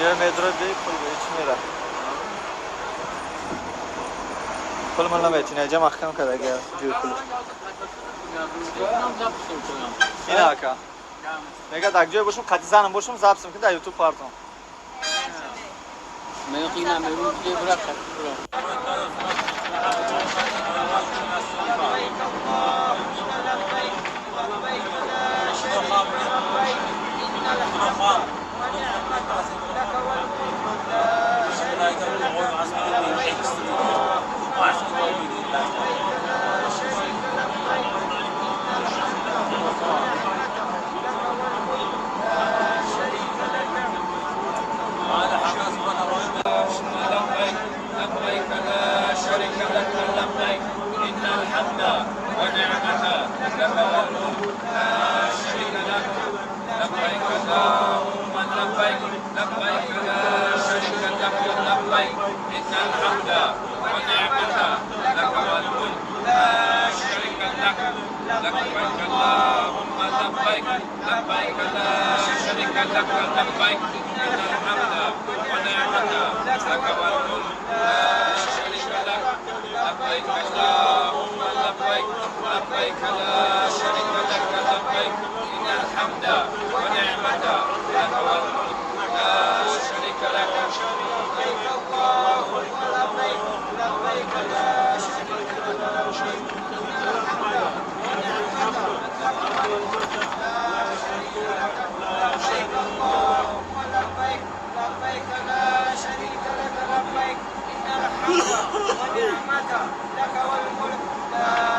Ё метро би пул би чӣ мера. Пул ман намети, ина ҷа маҳкам кардага ҷӯи пул. Ина ака. Мега дар ҷое бошум, қати занам бошум, записм кун, дар YouTube партом. لبيك لا شريك لك لبيك. لبيك لبيك لا شريك لك لبيك إن الحمد والنعمة لك والملك لا شريك لك لبيك اللهم لبيك لبيك لا شريك لك لبيك إن الحمد والنعمة لك والملك لا شريك لك لبيك اللهم لبيك لبيك لا شريك لك لبيك إن الحمد والنعمة لك والملك لا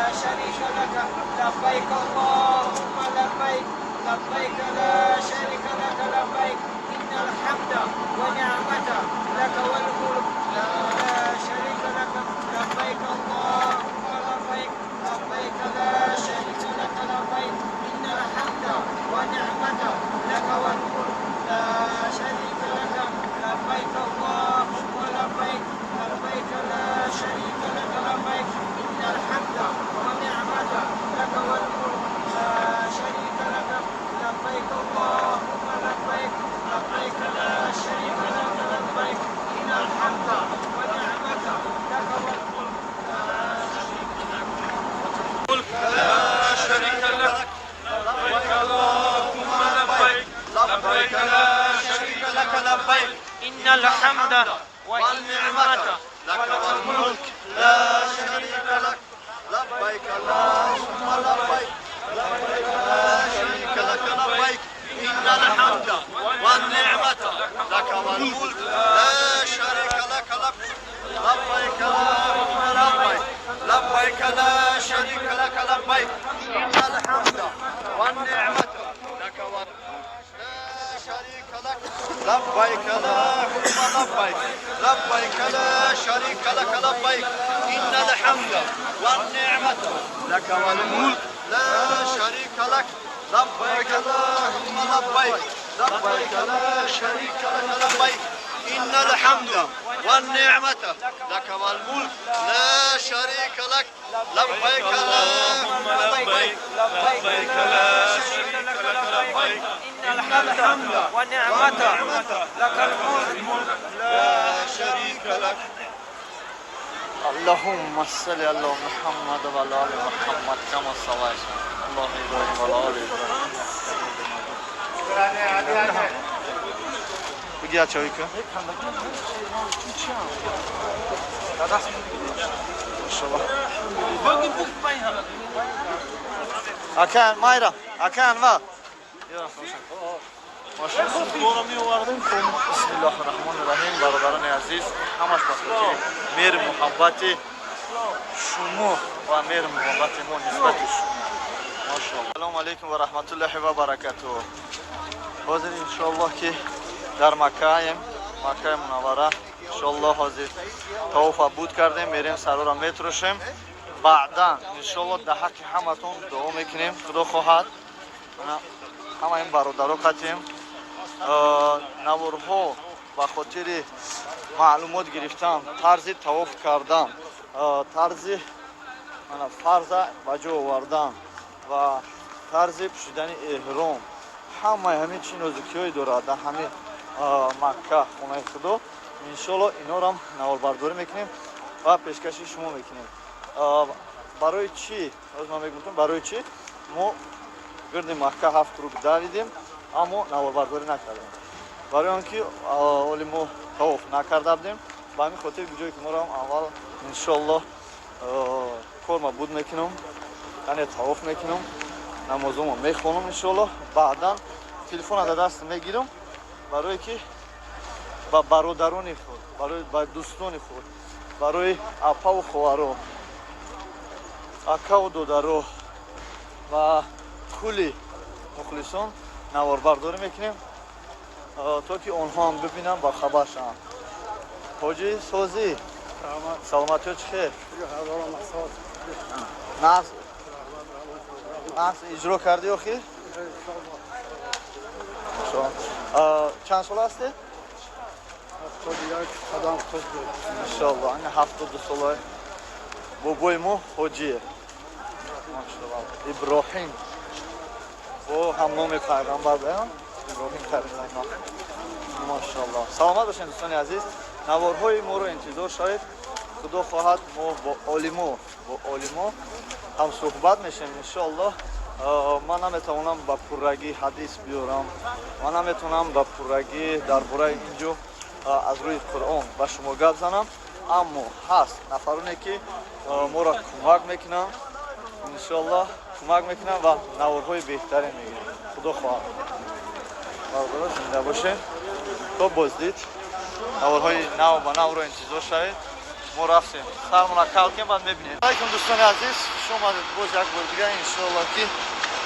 شريك لك لبيك اللهم لبيك لبيك لا شريك لك لبيك إن الحمد والنعمة لك والملك لا شريك لك لبيك اللهم لبيك لبيك لا شريك لك لبيك إن الحمد ونعمة لك والملك لا شريك لك لبيك اللهم لبيك لبيك لا شريك لك لبيك إن الحمد ونعمة لك والملك لا شريك لك لبيك اللهم لبيك لبيك لا شريك لك لبيك إن الحمد ونعمة لك والملك لا شريك لك لبيك اللهم لبيك لبيك لا شريك لك لبيك إن الحمد ونعمة لك والملك لا شريك لك لا شريك لك لبيك اللهم لبيك لبيك لا شريك لك لبيك إن الحمد والنعمة لك والملك لا شريك لك لبيك اللهم لبيك لبيك لا شريك لك لبيك إن الحمد والنعمة لك والملك لا شريك لك لبيك اللهم لبيك لبيك لا شريك لك لبيك إن الحمد والنعمة لك والملك لا شريك لك لبيك اللهم لبيك لبيك لا شريك لك لبيك إن الحمد والنعمة لك والملك لا شريك لك لبيك اللهم لبيك لبيك لا شريك لك لبيك إن الحمد والنعمة لك والملك لا شريك لك لبيك اللهم لبيك لبيك لا شريك لك لبيك إن الحمد والنعمة لك الملك لا شريك لك اللهم صل على محمد وعلى آل محمد كما صليت الله إبراهيم وعلى آل إبراهيم. بگی چای که Akan Mayra, Akan va. Бисмиллоҳи раҳмони раҳим. Бародарони азиз, ҳамаш ба хотири мери муҳаббати шумо ва мери муҳаббати мо нисбати шумо. Машаллоҳ. Салому алайкум ва раҳматуллоҳи ва баракатуҳ. Ҳозир иншоаллоҳ ки дар Маккаем, Маккаи Мунаввара. Иншоаллоҳ ҳозир тавофа буд кардем, мерем сарора метрошем. Баъдан иншоаллоҳ дар ҳаққи ҳаматон дуо мекунем, худо хоҳад. Ҳама ин бародаро қатем. Наворҳо ба хотири маълумот гирифтан, тарзи тавоф кардан, тарзи фарза ба ҷо овардан ва тарзи пӯшидани эҳром, ҳамаи ҳамин чӣ нозукиҳое дорад дар ҳамин Макка, хонаи Худо. Иншоалло инорам наворбардорӣ мекунем ва пешкаши шумо мекунем. Барои чӣ? Ҳозир ман мегуфтам, барои чӣ мо гирди Макка 7 круг давидем, аммо наворбардорӣ накардем. Барои он ки оли мо тавоф накарда будем, ба ҳамин хотир ҷое ки моро аввал иншоаллоҳ корма буд мекунам, яъне тавоф мекунам, намозомо мехонам иншоаллоҳ, баъдан телефона дар даст мегирам, барое ки ба бародарони худ, барои ба дӯстони худ, барои апаву хоҳаро, акаву додаро ва кулли мухлисон наворбардорӣ мекунем, то ки онҳо ҳам бибинанд ва хабар шаванд. Ҳоҷӣ созӣ, саломатиё чӣ хел? Нағз иҷро кардӣ охир? Чанд сола ҳастед? Иншоаллоҳ, ана 72 сола бобои мо ҳоҷие. Машаллоҳ. Иброҳим. Бо ҳамноми пайғамбар баён Иброҳим Халил. Машааллоҳ. Саломат бошед, дӯстони азиз. Наворҳои моро интизор шавед. Худо хоҳад, мо бо олимо ҳам суҳбат мешавем, иншоаллоҳ. Ман наметавонам ба пуррагӣ ҳадис биёрам, ман наметавонам ба пуррагӣ дар бораи ин ҷо аз рӯи Қуръон ба шумо гап занам, аммо ҳаст нафароне, ки моро кӯмак мекунанд, иншоаллоҳ кӯмак мекунанд ва наворҳои беҳтаре мегирем, худо хоҳад. Бародаро, зинда бошед. То боздид наворҳои нав ба навро интизор шавед. Мо рафтем, сармона калкем, баъд мебинем. Алайкум, дӯстони азиз, хуш омадед боз як бори дигар. Иншоаллоҳ, ки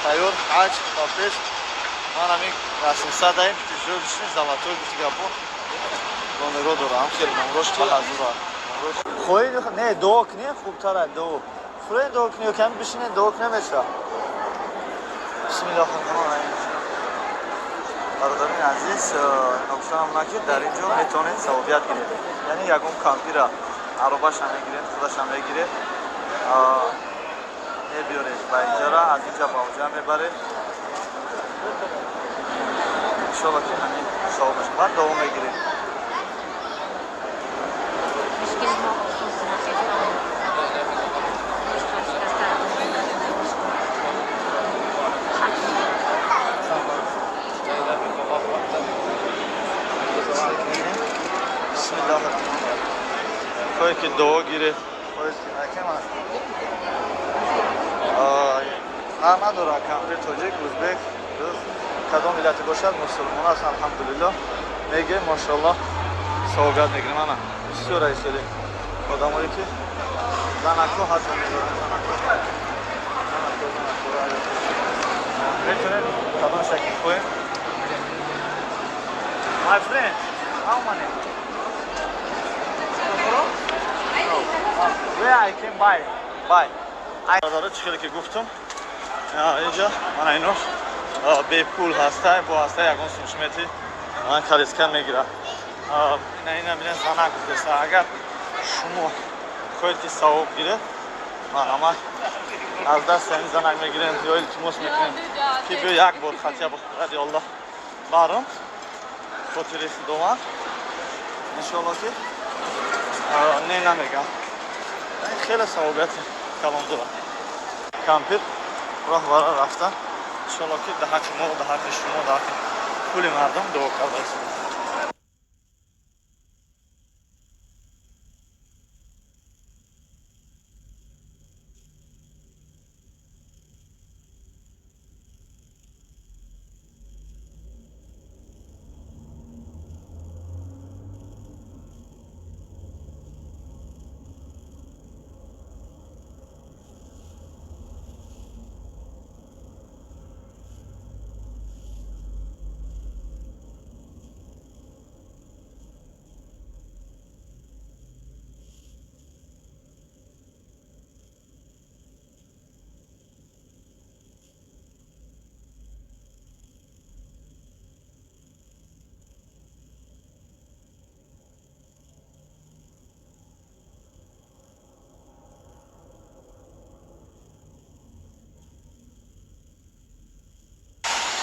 тайёр ҳаҷ ба пеш. Ман ҳамин расмса даем золотой гуфти гапо номеро дорам, хеле номрош ба ҳазура. Хоҳед, не, дуо кунем, хубтара дуо фурен, дуо кунем, ками бишинем, дуо кунем, меша. Бисмиллоҳи раҳмони раҳим. Бародарони азиз, ногуфтанам на, ки дар ин ҷо метавонед савобият гиред, яъне ягон кампира аробаша мегиред, худаша мегиред, мебиёред ба инҷара, аз инҷа ба онҷа мебаред. Иншоалло, ки ҳамин савоб мешавад, баъд дуо мегирем. Бисмиллоҳи раҳмони раҳим. Хоҳед, ки дуо гиред, хоҳед, ки накема, фарқ надорад, кампир тоҷик, узбек, рус, кадом миллате бошад, мусулмон аст, алҳамдулиллоҳ, мегирем, машоаллоҳ, савобият мегирем. Ана бисёр айсели одамое, ки занако ҳатто мезоранд, занако, занако, занако метавонед кадом шакл хоҳем. My friend, how many? Where I can buy? Buy. Бародаро, чӣ хеле ки гуфтам, инҷа мана ино бепул ҳаста, бо ҳаста ягон сумшмети ман калиска мегирад. Ина, ина бинед, занак гуфтеста, агар шумо хоҳед, ки савоб гиред, марҳамат, аз дасти ҳамин занак мегирем ё илтимос мекунем, ки биё як бор хатия ради Аллоҳ барам, хотири Худованд. Иншоалло, ки не намегам, хеле савобияти калон дорад. Кампир роҳ бара рафта, иншоалло, ки дар ҳаққи мо, дар ҳаққи шумо, дар ҳаққи кулли мардум дуо кардааст.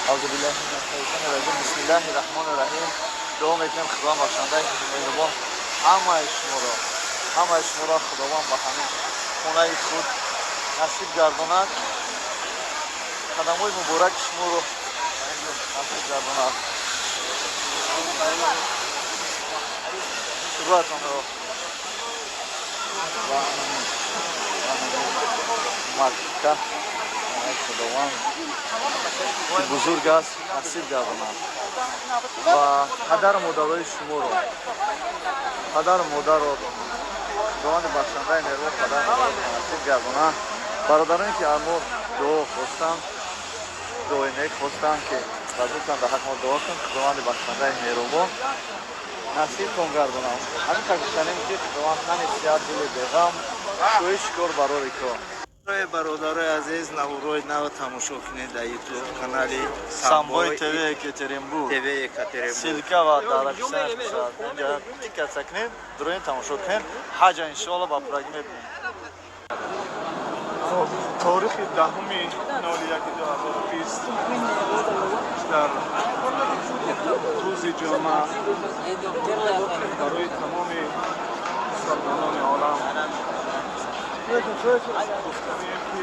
اعوذ بالله من الشیطان الرجیم. بسم الله الرحمن الرحیم. دعا میکنیم خداوند بخشنده مهربان ҳамаи шуморо худованд ба ҳамин хонаи худ насиб гардонад, қадамҳои мубораки шуморо насиб гардонад, шукратонро ва Макка, худованд ки бузург аст, насиб гардонад ва падару модарои шуморо, падару модарро худованди бахшандаи меҳрубон падару модарро насиб гардонад. Бародароне, ки аз мо дуо хостанд, дуои нек хостанд, ки разутан дар ҳақ мо дуо кун, худованди бахшандаи меҳрубон насибтон гардонад. Ҳамин қадр гуфтанем, ки худованд тани сиҳат, дили беғам, шӯи шикор барори кор. Бародарои азиз, наворҳои нав тамошо кунед дар Ютуб канали Самбой ТВ Екатеринбург. ТВ Екатеринбург. Ссылка ва дар описание мешавад. Инҷа тикатса кунед, дуроин тамошо кунед. Ҳаҷа, иншоалло, ба пурагӣ мебинем. Таърихи 10/01/2020 дар рӯзи ҷумъа барои тамоми мусулмонони олам гуфтанем ки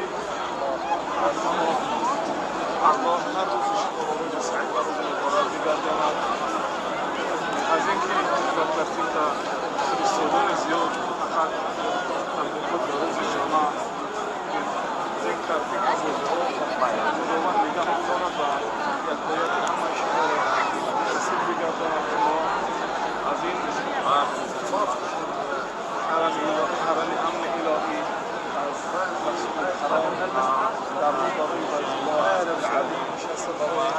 Аллоҳ ҳар рӯзи шуморо рӯзи саид ва рӯзи муборак бигардонад. Аз инки ба тартиб фиристодани зиёд фақат таблиғот ба рӯзи ҷумъа аз ин картинка худованд нигаҳ дорад ва якояки ҳамаи шуморо насиб бигардонад ки мо аз ин ҳарами амни илоҳӣ аз Масҷиди Ҳаром дар рӯбарӯи Байтуллоҳ азим нишаста барои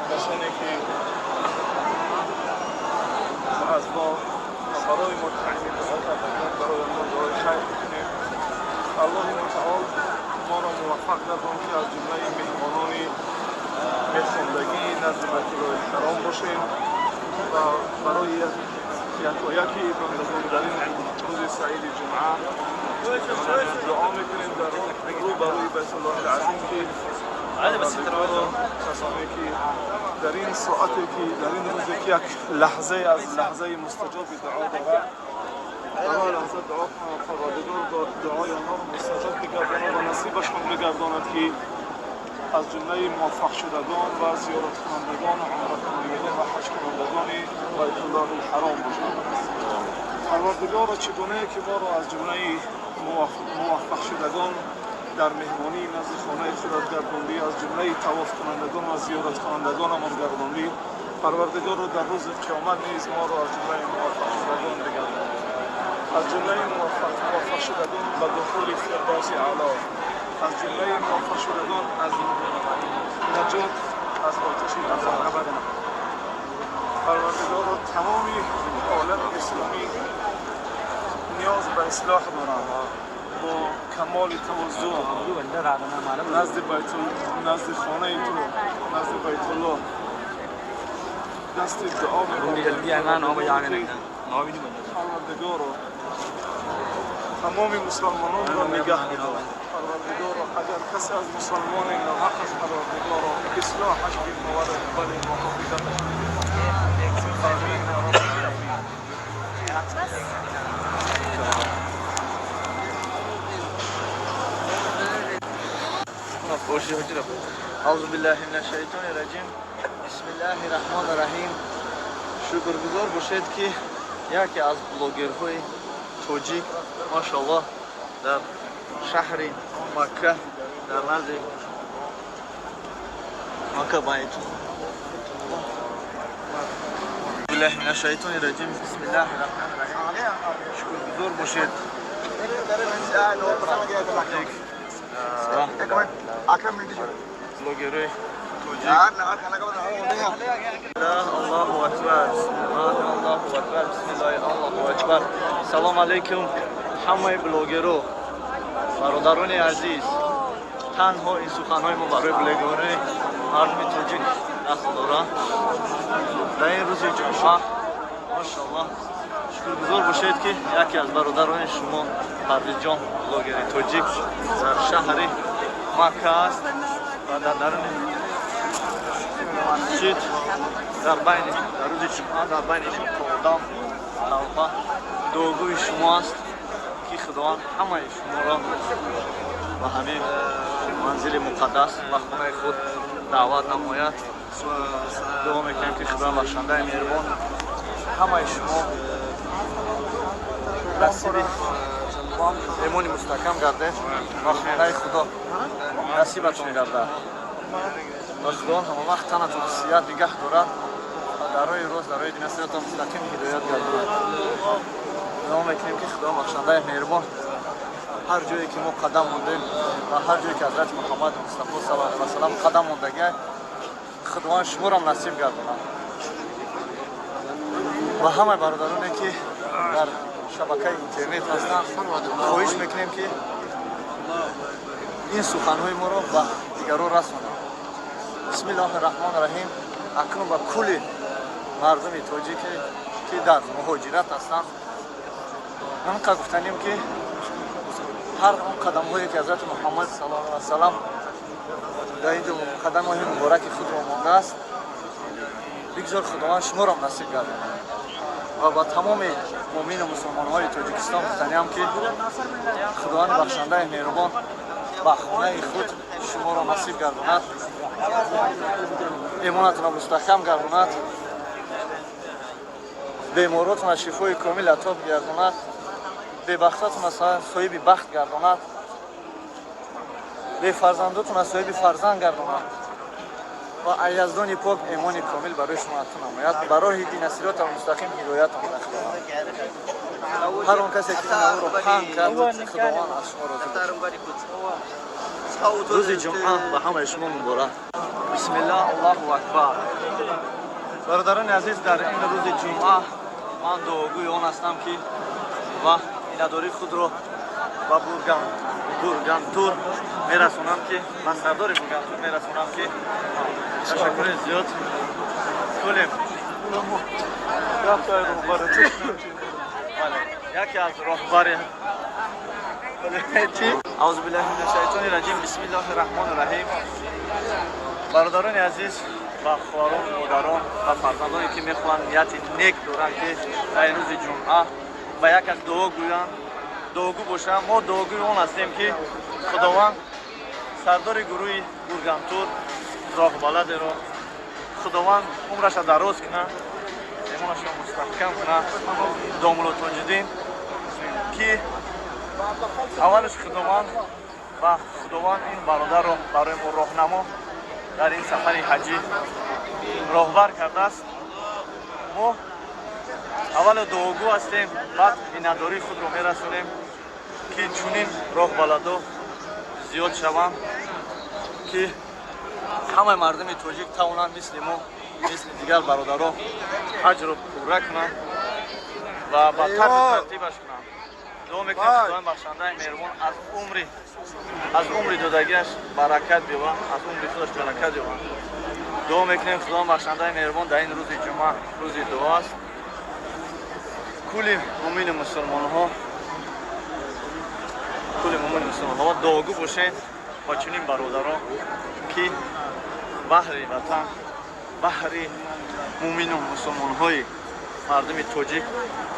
касоне ки аз мо барои мо таъйини дуо карданд, барои онҳо дуои хайр бикунем. Аллоҳи мутаол моро муваффақ гардон ки аз ҷумлаи меҳмонони мехондагии назди Байтуллоҳи Ҳаром бошем ва барои якояки бандагон дар ин рӯзи саиди ҷумъа дуо мекунем дар рӯбарӯи Байтуллоҳи азим ки касоне ки дар ин соате ки дар ин рӯзе ки як лаҳзае аз лаҳзаи мустаҷоби дуо дорад, дар он лаҳза дуо кунанд, Парвардигор дуои онҳоро мустаҷоб бигардонад ва насибашон бигардонад ки аз ҷумлаи муваффақшудагон ва зиёраткунандагон ва умракунандагон ва ҳаҷкунандагони Байтуллоҳи Ҳаром бошанд. Парвардигорро чӣ гунае ки моро аз ҷумлаи муваффақшудагон дар меҳмонии назди хонаи худат гардондӣ, аз ҷумлаи тавофкунандагон ва зиёраткунандагонамон гардондӣ, Парвардигорро дар рӯзи қиёмат низ моро аз ҷумлаи муваффақшудагон бигардонад, аз ҷумлаи муваффақшудагон ба духули фирдавси аъло, аз ҷумлаи муваффақшудагон аз наҷот аз оташи дӯзах. Парвардигорро тамоми олами исломӣ ниёз ба ислоҳ доранд. Бо камоли таваззуъ назди байтул, назди хонаи ту, назди Байтуллоҳ дасти дуо мебарем. Парвардигоро, тамоми мусулмононро нигаҳ бидор. Парвардигоро, агар касе аз мусулмоне ноҳақ аст, Парвардигоро ислоҳаш бинмовар, вале муҳофизаташ бинмовар. Амин я Раббал оламин. Аъузу биллаҳи минаш шайтони раҷим. Бисмиллаҳи раҳмони раҳим. Шукргузор бошед ки яке аз блогерҳои тоҷик машоаллоҳ дар шаҳри Макка, дар назди Макка Байтуллоҳ. Биллаҳи минаш шайтони раҷим. Бисмиллаҳи раҳмони раҳим. Шукргузор бошед. Блогерҳои тоҷик. Аллоҳу акбар, Аллоҳу акбар, бисмиллаҳи Аллоҳу акбар. Салом алейкум ҳамаи блогерҳо, бародарони азиз. Танҳо ин суханҳои мо барои блогерҳои мардуми тоҷик дахл дорад. Дар ин рӯзи ҷумъа машоаллоҳ шукргузор бошед ки яке аз бародарони шумо Парвизҷон блогери тоҷик дар шаҳри Макка аст ва дар даруни масҷид дар байни дар рӯзи ҷумъа дар байни одам талба дуогӯи шумо аст ки Худованд ҳамаи шуморо ба ҳамин манзили муқаддас ба хонаи худ даъват намояд. Дуо мекунем ки Худованд бахшандаи меҳрубон ҳамаи шумо насиби имони мустаҳкам гардед ва хонаи Худо насибатон гардад ва Худованд ҳама вақт танатон сиҳат нигаҳ дорад ва дар роҳи рост, дар роҳи дин сиратон мустақим ҳидоят гардонад. Дуо мекунем ки Худо бахшандаи меҳрубон ҳар ҷое ки мо қадам мондем ва ҳар ҷое ки Ҳазрати Муҳаммад Мустафо саллаллоҳу алайҳи васаллам қадам мондагиа, Худованд шуморо насиб гардонад ва ҳамаи бародароне ки дар шабакаи интернет ҳастанд, хоҳиш мекунем ки ин суханҳои моро ба дигарон расонанд. Бисмиллоҳи раҳмони раҳим. Акнун ба кулли мардуми тоҷике ки дар муҳоҷират ҳастанд ҳамқа гуфтанем ки Ҳар он қадамҳое ки Ҳазрати Муҳаммад саллаллоҳу алайҳи васаллам дар ин қадамҳои мубораки худро мондааст, бигзор Худованд шуморо насиб гардонад. Ва ба тамоми муъмину мусулмонҳои Тоҷикистон гуфтаниам, ки Худованди бахшандаи меҳрубон ба хонаи худ шуморо насиб гардонад, имонатонро мустаҳкам гардонад, беморотонро шифои комил ато гардонад, бебахтатонро соҳиби бахт гардонад, бефарзандотонро соҳиби фарзанд гардонад ва Яздони пок имони комил барои шумо ато намояд, ба роҳи дина сирота мустақим ҳидоятон кунад. Ҳар он касе ки ин паҳн кард, Худованд аз шумо розӣ бошад. Рӯзи ҷумъа ба ҳамаи шумо муборак. Бисмиллаҳ, Аллоҳу акбар. Бародарони азиз, дар ин рӯзи ҷумъа ман дуогӯи он ҳастам, ки ва миннатдории худро ба Бургантур мерасонам, ки ба сардори Бургантур мерасонам, ки ташаккури зиёд кулем. Яке аз роҳбари аъузу биллаҳи мина шайтони раҷим, бисмиллаҳи раҳмони раҳим. Бародарони азиз ва хоҳарон, модарон ва фарзандоне, ки мехоҳанд, нияти нек доранд, ки дар ин рӯзи ҷумъа ба як аз дуо гӯянд, дуогӯ бошанд, мо дуогӯи он ҳастем, ки Худованд сардори гурӯҳи Бургантур роҳбаладеро Худованд умраша дароз кунад, имонашро мустаҳкам кунад, домулло Тоҷиддин, ки аввалаш Худованд ва Худованд ин бародарро барои мо роҳнамо дар ин сафари ҳаҷӣ роҳбар кардааст. Мо аввало дуогӯ ҳастем, баъд миннатдории худро мерасонем, ки чунин роҳбаладо зиёд шаванд, ки ҳамаи мардуми тоҷик тавонанд мисли мо, мисли дигар бародаро ҳаҷро пурра кунанд ва ба тарзи тартибаш кунанд. Дуо мекунем, Худованд бахшандаи меҳрубон аз умри додагиаш баракат биёвад, аз умри худаш баракат ёвад. Дуо мекунем, Худованд бахшандаи меҳрубон дар ин рӯзи ҷумъа, рӯзи дуо аст, кулли муъмину мусулмонҳо, кулли муъмину мусулмонҳо дуогӯ бошед ва чунин бародарон, ки баҳри ватан, баҳри муъмину мусулмонҳои мардуми тоҷик,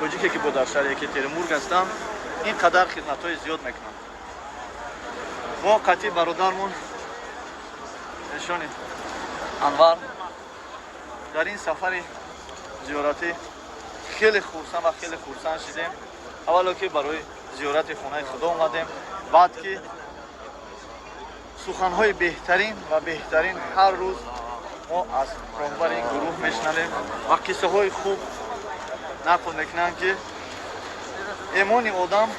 тоҷике ки бо дар шаҳри Екатеринбург ҳастанд, ин қадар хидматҳои зиёд мекунанд. Мо қатъи бародармон нишони Анвар дар ин сафари зиёратӣ хеле хурсанд ва хеле хурсанд шидем. Аввало ки барои зиёрати хонаи Худо омадем, баъд ки суханҳои беҳтарин ва беҳтарин ҳар рӯз мо аз роҳбари ин гурӯҳ мешунавем ва қиссаҳои хуб нақл мекунанд, ки эмони одам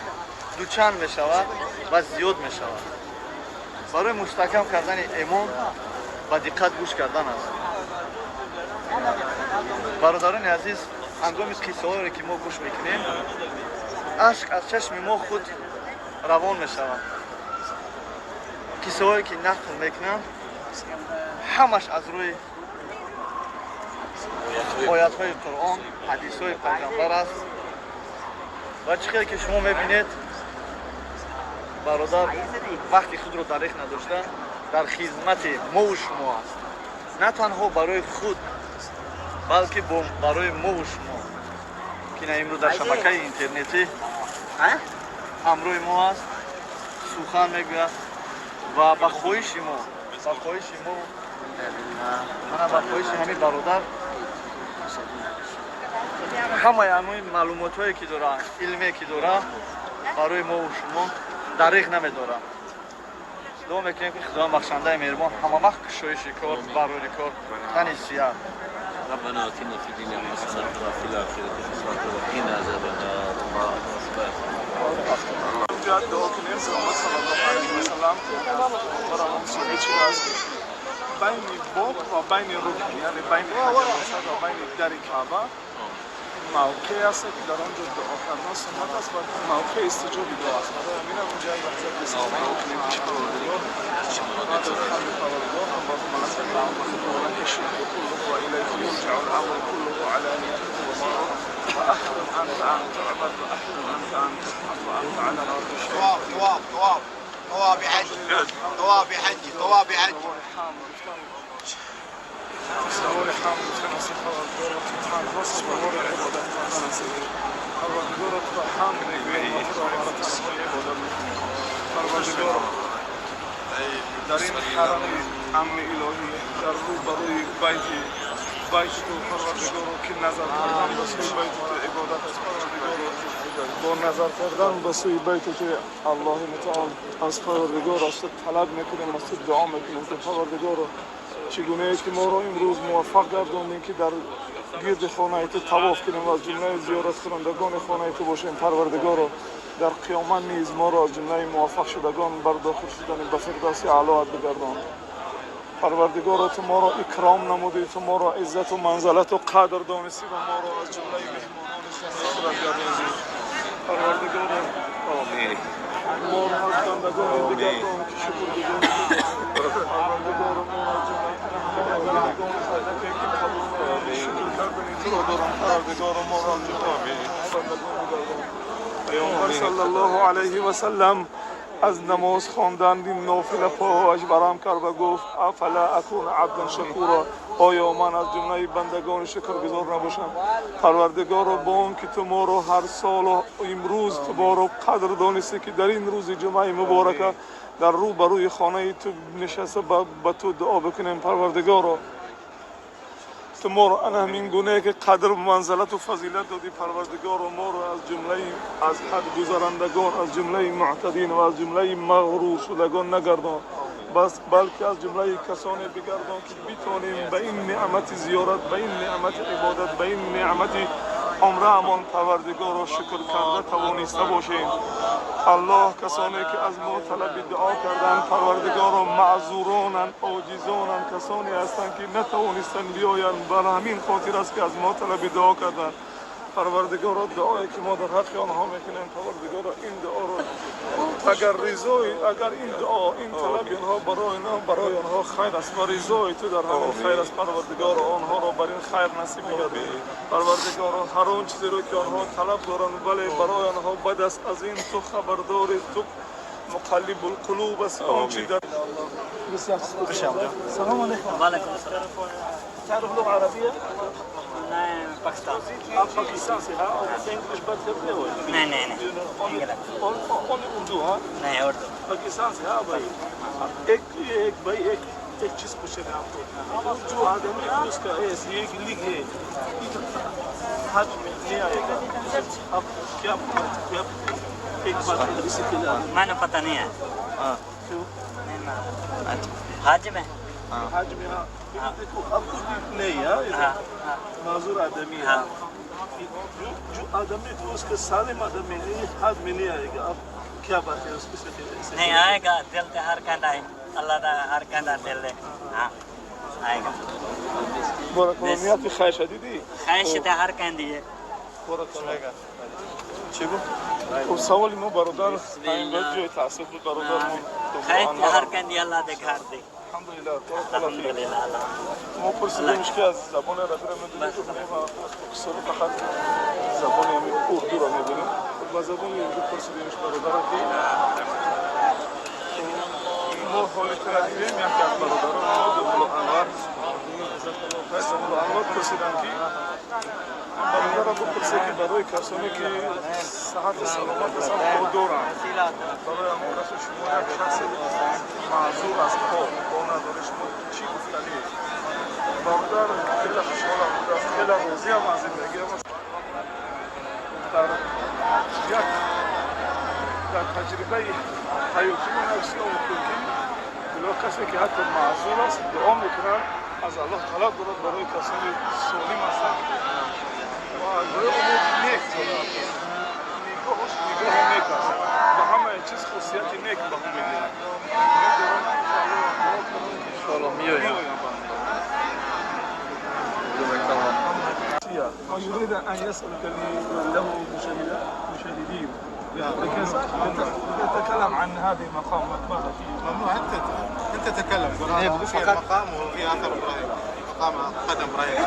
дучанд мешавад ва зиёд мешавад. Барои мустаҳкам кардани эмон ба диққат гӯш кардан аст. Бародарони азиз, ҳангоми қиссаҳоеро ки мо гӯш мекунем, ашк аз чашми мо худ равон мешавад. Қиссаҳое ки нақл мекунанд, ҳамаш аз рӯи оятҳои Қуръон, ҳадисҳои пайғамбар аст. Ва чӣ хеле ки шумо мебинед, бародар вақти худро дареғ надошта дар хизмати мову шумо аст, на танҳо барои худ, балки барои мову шумо, ки на имрӯз дар шабакаи интернетӣ ҳамроҳи мо аст, сухан мегӯяд ва ба хоҳиши мо, мана ба хоҳиши ҳамин бародар, ҳамаи ҳамин маълумотҳое ки дора, илме ки дора, барои мову шумо дареғ намедорад. Дуо мекунем, ки Худованд бахшандаи меҳрубон ҳамавақт кушоиши кор, барори кор, тани сиҳат. ربنا اتنا في الدنيا حسنة وفي الآخرة حسنة وقنا عذاب النار. الله أكبر. اونجا دعا کنیم. پیامبر صلی الله علیه و سلم برامون ثابت شده است که بین باب و بین رکن، یعنی بین حجر اسود و بین در کعبه، موقع است که در آنجا دعا کردن سنت است و موقع استجاب دعا است. برای همین هم اونجا یک وقت دعا کنیم که پروردگار، بعد از حمد پروردگار، اللهم لك الحمد ولك الشكر كله وإليك يرجع الأمر كله علانيته وسره. أهل أنت أن تعبد وأهل أنت أن تحمد وأنت على كل شيء. طواف طواف طواف طواف حج طواف حج طواف حج. تصور حمد گفتن پروردگار تو تنها سزاوار عبادت کردن هستی. پروردگار تو حمد میگوییم و تو را برای تنهایی عبادت میکنیم. پروردگار در این حرم امن الهی در روبروی بیت تو پروردگار که نظر کردن به سوی بیت تو عبادت است. پروردگار با نظر کردن به سوی بیت تو الله متعال از پروردگار از تو طلب میکنیم، از تو دعا میکنیم که پروردگار چگونه که ما را امروز موفق گرداندیم که در گرد خانه تو طواف کنیم و از جمله زیارت کنندگان خانه تو باشیم. پروردگار در قیامت نیز ما را از جمله موفق شدگان بر داخل شدن به فردوس اعلی بگردان. پروردگار تو ما را اکرام نمودی، تو ما را عزت و منزلت و قدر دانستی و ما را از جمله مهمانان خانه خودت گرداندی. پروردگار ما را از بندگان بگردان که شکرگزار. پروردگار ما را از جمله بندگان که قبول شکر کردن تو را دارم. پروردگار ما را از جمله بندگان بگردان. پیامبر صلی الله علیه و سلم از نماز خواندن نافله پاهایش برم کرد و گفت افلا اکون عبدا شکورا، آیا من از جمله بندگان شکرگزار نباشم؟ پروردگارا با آن که تو ما را هر سال و امروز تو ما را قدر دانستی که در این روز جمعه مبارکه در روبروی خانه تو نشسته به تو دعا بکنیم. پروردگارا تو ما را همین گونه که قدر منزلت و فضیلت دادی، پروردگار ما را از جمله از حد گذرندگان، از جمله معتدین و از جمله مغرور شدگان نگردان، بس بلکه از جمله کسانی بگردان که بتوانیم به این نعمت زیارت، به این نعمت عبادت، به این نعمت عمره پروردگار را شکر کرده توانسته باشیم. الله کسانی که از ما طلب دعا کردند پروردگار را معذورانند، عاجزانند، کسانی هستند که نتوانستند بیایند، بر همین خاطر است که از ما طلب دعا کردند. پروردگار را دعایی که ما در حق آنها میکنیم، پروردگار را این دعا را اگر رضای، اگر این دعا، این طلب آنها برای آنها خیر است و رضای تو در همین خیر است، پروردگار آنها را بر این خیر نصیب بگردان. پروردگار هر آن چیزی را که آنها طلب دارند ولی برای آنها بد است، از این تو خبرداری، تو مقلب القلوب است. آنچه در سلام علیکم. و علیکم السلام. تعرف لغة عربية؟ پاکستان. आप पाकिस्तान से हाँ, और इंग्लिश बात करते हो? नहीं नहीं नहीं, ओनली उर्दू। हाँ नहीं उर्दू। पाकिस्तान से हाँ भाई। एक एक भाई एक एक चीज पूछे है आपको, जो आदमी उसका ये लिख है हज में नहीं आएगा, आप क्या क्या एक बात इसी के लिए? मैंने पता नहीं है। हाँ क्यों? हज में, हज में हाँ देखो अब कुछ नहीं है, माजूर आदमी है, जो आदमी तो उसके सालिम आदमी है, हज में नहीं आएगा, अब क्या बात है उसके से? नहीं आएगा, दिल ते हर कहता है अल्लाह दा हर कहता दिल है, हाँ आएगा। बोला ख्वाहिश है दीदी, ख्वाहिश ते हर कहती है। چی بود؟ خب سوالی ما برادر همین باید جای تأسف بود برادر ما. خیر هر کندی الله ده گھر ده. الحمدلله. الحمدلله. ما پرسیدیمش که از زبان عربی را میدونی؟ گفت نه، ما از پاکستان فقط زبان اردو را میدونیم. با زبان اردو پرسیدیمش برادر که ما حالت را دیدیم، یکی از برادران ما دمول انور انور پرسیدم که برادر را بپرسه که برای کسانی که صحت سلامت هستند پا دارند، برای همون کسی شما یک شخص معذور از پا نداره، شما چی گفتنی؟ برادر خیلی خوشحالم بود، خیلی راضی هم از زندگی. در یک در تجربه حیاتی من یک چیز آموختم که بلا کسی که حتی معذور است دعا میکنند، از الله طلب دارد برای کسانی سالم هستند و برای امور نیک طلب دارد. نگاهش نگاه نیک است، به همه چیز خصوصیت نیک به هم میدهند. انشاءالله میآیم. يريد أن يسألك له مشاهدين يتكلم عن هذه المقام، ماذا فيه؟ ممنوع، أنت تتكلم، قول هذا في المقام وفي آثار إبراهيم. قدم ابراهيم.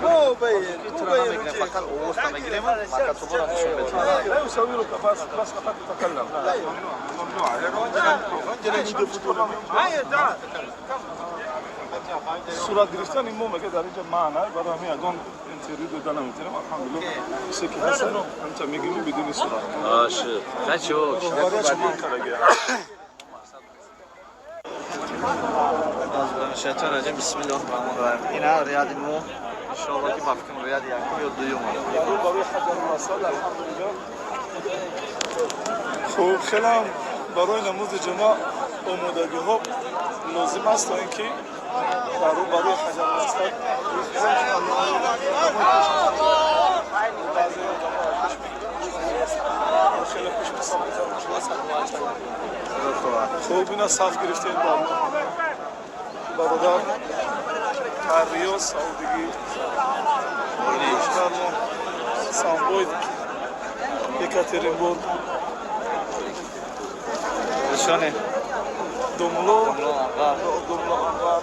مو بين مو بين فقط وسط مجرمه مكاتبنا نشون بدیم. لا يسوي لك بس بس فقط تتكلم. ممنوع ممنوع. сурат гирифтани мо мега дар инҷа маъна барои ҳамин ягон интервю дода наметавонем. Алҳамдулилло, чизе ки ҳаст ҳамча мегирем бидуни сурат. Роҳбарияш ман кардаги. شیطان رجیم بسم الله الرحمن الرحیم. این ریاد مو انشاءالله که مفکم ریاد یکم یا دوم. برای حجر الاسود الحمدلله. خب خیلی барои намози ҷумъа омодагиҳо лозим аст, то ин ки дар рӯбарӯи ҳаҷаруласвад баъзе одамҳо пеш мегиранд, хеле пеш месабитанд. Хуб, ина саф гирифтем дар бародар дар Риёз, Саудигӣ, кишвармо Самбой, Екатеринбург. نشانه домло домло Анвар.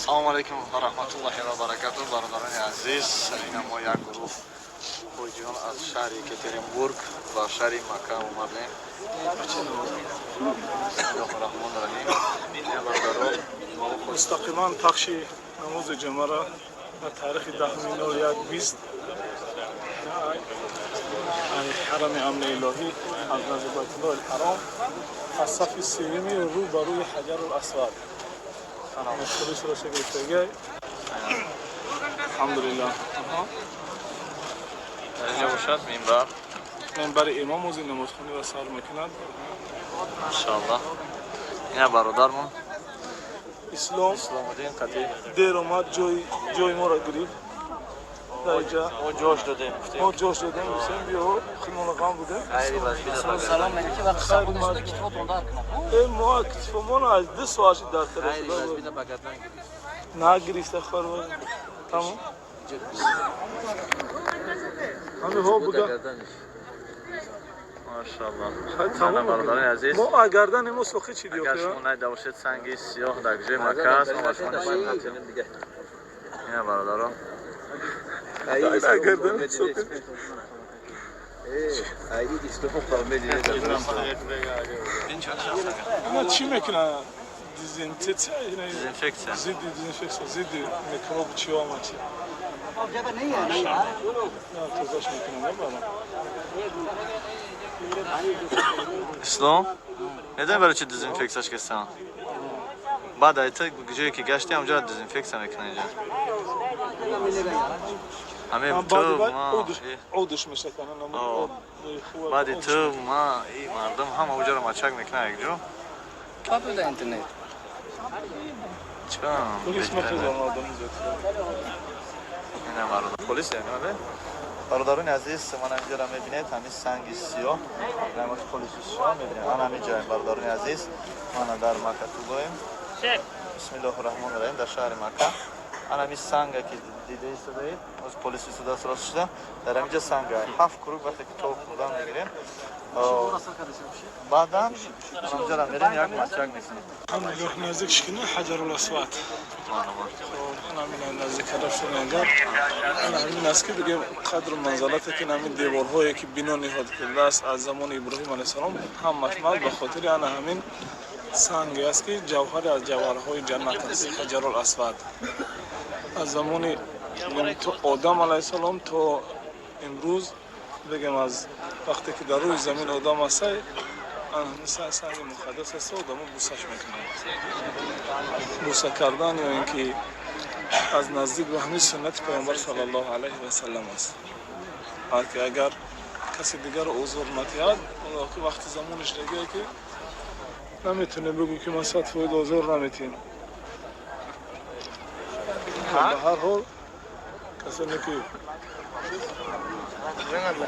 Салом алейкум ва раҳматуллоҳи ва баракатуҳ, бародарони азиз. Ина мо як гурӯҳ ҳоҷиён аз шаҳри Екатеринбург ба шаҳри Макка омадем. Бисмиллоҳи раҳмони раҳим. Бародарон, мустақиман пахши намози ҷумъаро дар таърихи 10/01/20 ҳарами амни илоҳӣ аз назди Байтуллоҳи ҳаром аз сафи сеюми рӯ ба рӯи Ҳаҷарул Асвад полисро гирифтагӣ, алҳамдулиллаҳ. Дар инҷо бошад минбар. Минбари имом ози намозхониро сар мекунад. Иншоаллоҳ. Ина бародармон Ислом. Исломуддин қатӣ. Дер омад, ҷои моро гирифт дар инҷа. Мо ҷош додем, гуфтем. Мо ҷош додем, гуфтем биё, худмон ғам будем. Хайри вазбида. Салом мегӯ ки вақти сабуд шуда китфотон дар кунад. Э, мо китфомон аз 2 соат шид дар Хайри тараф. вазбида ба гардан гирифт. Нагирифта, хор, тамом, ҳамин ҳо буга. Машаллоҳ. Тамом. Бародарони азиз, мо агардани мо соқи чӣ агар шумо найда бошед, санги сиёҳ дар куҷои Макка аст, мо ба шумо нишон медиҳем. Ина бародарон. Агардани соқи. Ина чӣ мекунад? Дезинфексия. Дезинфексия. Зидди дезинфексия, зидди микроб чиё ама чи тозаш мекунам бара. Ислом, медонӣ барои чи дезинфексияш кардам? Баъд айта ҷое ки гашти, ҳамҷоро дезинфексия мекунад инҷа. Ҳамин ту ма одуш мешакана. Баъди ту ма и мардум ҳама уҷаро мачак мекунад якҷо. Интернет. Чикор? Полис мехезонад одами зиёд. Ина бародар полис яъне. Бародарони азиз, ман инҷоро мебинед, ҳамин санги сиёҳ, рамоти полиси сиёҳ мебинед. Ман ҳамин ҷоем, бародарони азиз, мана дар Макка тулоем. Бисмиллоҳи раҳмони раҳим, дар шаҳри Макка. Ана ҳамин санга ки дида истодаед, оз полис истодааст рост шуда, дар ҳамин ҷо санга ҳафт круг вақте ки тоб хӯрдан мегирем, баъдан ҳамҷоро мерем, як мачак мекунем. Алҳамдулиллоҳ, наздик шикина Ҳаҷарул Асвад. Ҳамин наздик карда шудан гап ана ҳамин аст, ки бигем қадру манзалате ки ҳамин деворҳое ки бино ниҳод кардааст аз замони Иброҳим алайҳиссалом, ҳамаш мал ба хотири ана ҳамин санге аст, ки ҷавҳаре аз ҷавҳарҳои ҷаннат аст. Ҳаҷарул Асвад аз замони то Одам алайҳиссалом то имрӯз, бигем аз вақте ки дар рӯи замин одам аста, санги муқаддас аст, одамо бусаш мекунанд. Буса кардан ё ин ки аз наздик ба ҳамин суннати Паёмбар саллаллоҳу алайҳи васаллам аст, балки агар каси дигарро озор надиҳад, вақти замониш дигае ки наметавонем бигӯ ки ман 100% озор наметиҳем. Ба ҳар ҳол, касоне ки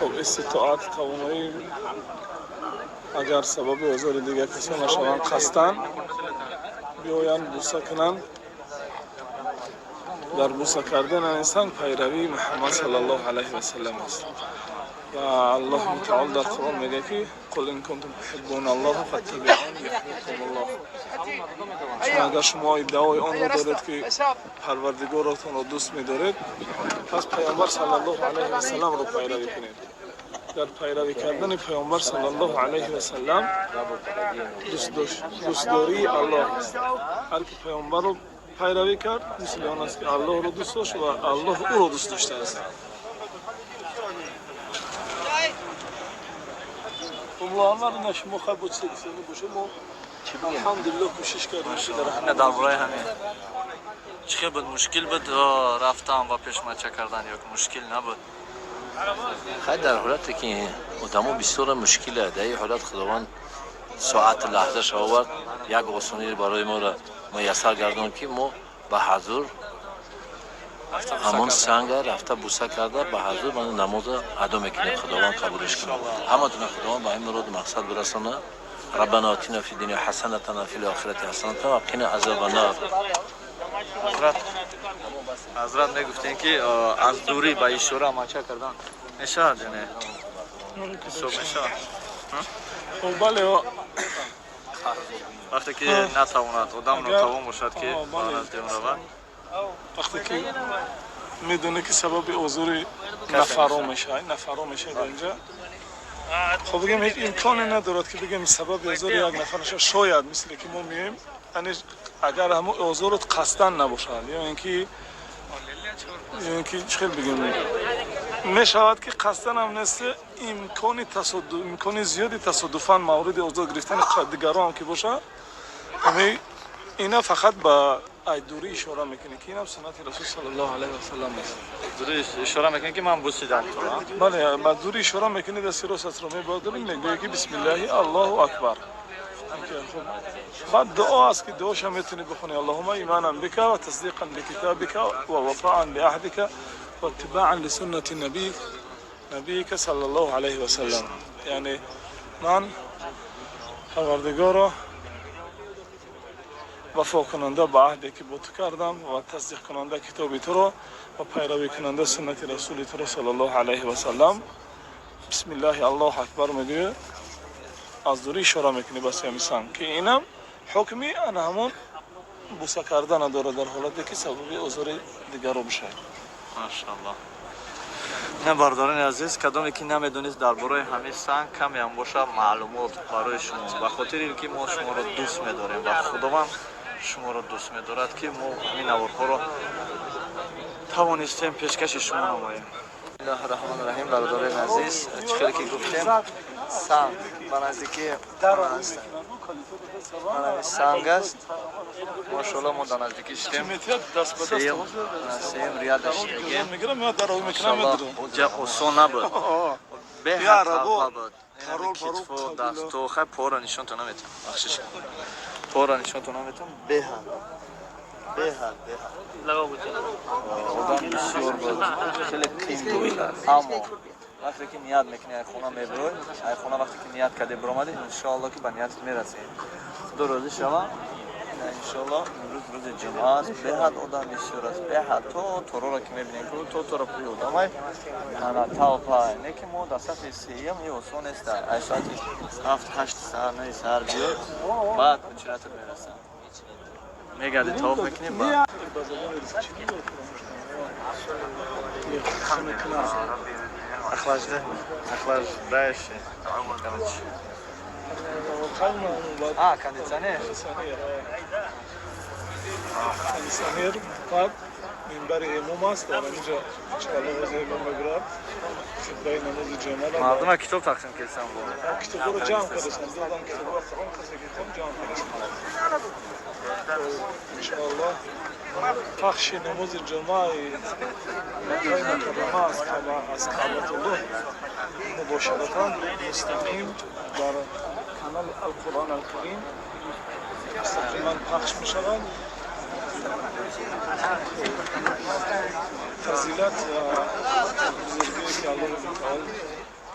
хоб иститоат, тавоноӣ, агар сабаби озори дигар касон нашаванд, қасдан биёянд, буса кунанд. Дар буса кардан инсан пайравии Муҳаммад саллаллоҳу алайҳи васаллам аст. Ва Аллоҳ мутаол дар Қуръон мегӯяд, ки قل إن كنتم تحبون الله فاتبعوني يحببكم الله. Чун агар шумо иддаои онро доред, ки Парвардигоротонро дӯст медоред, пас Паёмбар саллаллоҳу алайҳи васалламро пайравӣ кунед. Дар пайравӣ кардани Паёмбар саллаллоҳу алайҳи васаллам дӯстдории Аллоҳ аст. Ҳар ки Паёмбарро пайравӣ кард, мисли он аст, ки Аллоҳро дӯст дошт ва Аллоҳ ӯро дӯст доштааст. Муаммар, ина шумо хай бо чизе гуфтанӣ бошед, мо алҳамдулиллоҳ кӯшиш кардем, ки дар ина дар бораи ҳамин чӣ хел буд? Мушкил буд рафтан ва пешмача кардан ё мушкил набуд? Хай, дар ҳолате ки одамо бисёра мушкиле, дар ин ҳолат Худованд соату лаҳзаша овард, як осонӣ барои моро муяссар гардон, ки мо ба ҳазур ҳамон санга рафта буса карда, ба ҳазур намоза адо мекунем. Худованд қабулш кунад ҳаматона, Худованд ба ин муроду мақсад бирасона. ربنا آتنا في الدنيا حسنة وفي الآخرة حسنة وقنا عذاب النار. Ҳазрат, мегуфтем, ки аз дурӣ ба ишора мача кардан мешавад, яъне ҳисоб мешавад? Хуб, бале. Вақте ки натавонад одам, нотавон бошад, ки ба назди он равад. Вақте ки медонӣ, ки сабаби озури нафаро мешавад дар инҷа, хоб, бигем, ҳеҷ имконе надорад, ки бигем сабаби озори як нафар нашавад. Шояд мисле ки мо меем, яъне агар ҳамон озорот қасдан набошад ё ин ки чӣ хел бигем, мешавад, ки қасдан ҳам нест, имкони зиёди тасодуфан мавриди озор гирифтани дигарон ҳам ки бошад, ина фақат ба айдурӣ ишора мекунӣ, ки инам суннати Расул саллаллоҳу алайҳи васаллам аст. Дурӣ ишора мекунӣ, ки ман бусидам туро? Бале, ба дурӣ ишора мекунӣ, дасти ростатро мебардорӣ, мегӯӣ, ки бисмиллаҳи Аллоҳу акбар. Баъд дуо аст, ки дуоша метавонӣ бихонӣ: اللهم إيمانا بك وتصديقا لكتابك ووفاء لعهدك واتباعا لسنة نبيك صلى الله عليه وسلم. Яъне ман, Парвардигоро, вафокунанда ба аҳде, ки бо ту кардам, ва тасдиқкунанда китоби туро, ва пайравикунанда суннати расули туро саллаллоҳу алайҳи васаллам, бисмиллаҳи Аллоҳу акбар мегӯӣ, аз дурӣ ишора мекунӣ ба сӯи санг, ки инам ҳукми ана ҳамон буса кардана дорад, дар ҳолате ки сабаби озори дигарро бишавад. Машааллоҳ. На, бардорони азиз, кадоме ки намедонист дар бораи ҳамин санг, камеам боша маълумот барои шумо, ба хотире ки мо шуморо дӯст медорем ва Худованд шуморо дӯст медорад, ки мо ҳамин наворҳоро тавонистем пешкаши шумо намоем. Бисмиллоҳи раҳмони раҳим. Бародарони азиз, чӣ хеле ки гуфтем, санг ба наздикии санг аст. Машоалло, мо дар наздикӣ шидем, сеюм ряда шидагем. Осон набуд, беҳад талпа буд, китфу дасту. Хай, пора нишонтон наметам, бахшиш, пора нишонтон наметам. Беҳад, беҳад, беҳад одам бисёр буд, хеле қин буд. Аммо вақте ки ният мекунӣ, ай хона мебирой, ай хона вақте ки ният кардӣ, биромадӣ, иншоалло, ки ба ниятат мерасӣ, Худо розӣ шава. Иншоалло, имрӯз рӯзи ҷумъа аст, беҳад одам бисёр аст, беҳад. То тороро ки мебинем, то тора пури одамай, ана талпа не, ки мо дар сафи сеюм. И осон нест, ай соати 7, 8 саҳар, 9 саҳар биёд, баъд очередатон мерасад, мегарди, тавоф мекунем ба Ба забони русӣ чӣ мегӯяд? Охлаждающий, короче. А, кондиционер. Кондиционер. Баъд минбари имом аст, дар инҷа иншоалло ҳозир имом мегирад хутбаи намози ҷумъаро. Мардума китоб тақсим кардсан бо. Китобҳоро ҷамъ кардасан, додам китобҳоро, он касе ки хон, ҷамъ кардасан. Иншоаллоҳ, пахши намози ҷумъаи Маккаи Мукаррама аз Каъбатуллоҳ мубошаратан, мустақим дар канали Алқуръон Алкарим мустақиман пахш мешавад. Фазилат ва бузургие, ки Аллоҳи мутаол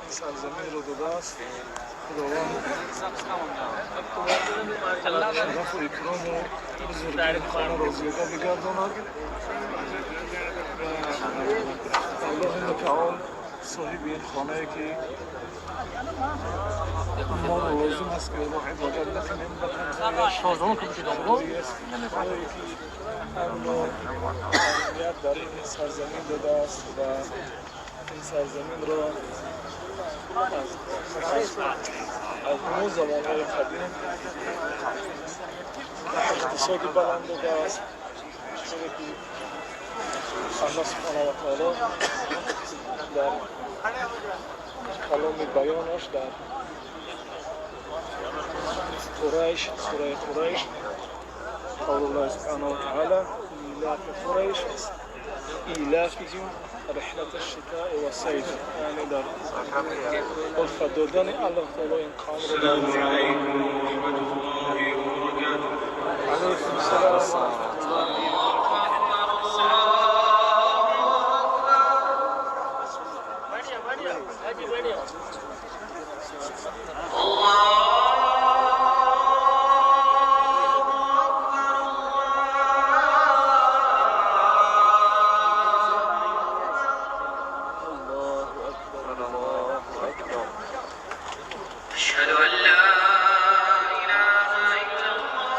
ин сарзаминро додааст, Худованд шарафу икрому бузургии хонаро зиёда бигардонад ва Аллоҳи мутаол Соҳиби ин хонае ки моро лозим аст ки ӯро ибодат накунем ба танҳояш, хонае ки амну амният дар ин сарзамин додааст ва ин сарзаминро аз ҳамон замонҳои қадим иқтисоди баланд додааст, чуне ки Аллоҳ субҳанаҳу ва таоло дар каломи баёнаш дар Қурайш, сураи Қурайш, قول الله سبحانه وتعالى: إيلاف قريش إيلافهم رحلة الشتاء والصيف. یعنی дар الفت додани Аллоҳ таоло ин қавмро. السلام عليكم ورحمة الله وبركاته. Алайкум салом ва раҳматуллоҳ. Аллоҳу акбар, Аллоҳу акбар. أشهد أن لا إله إلا الله.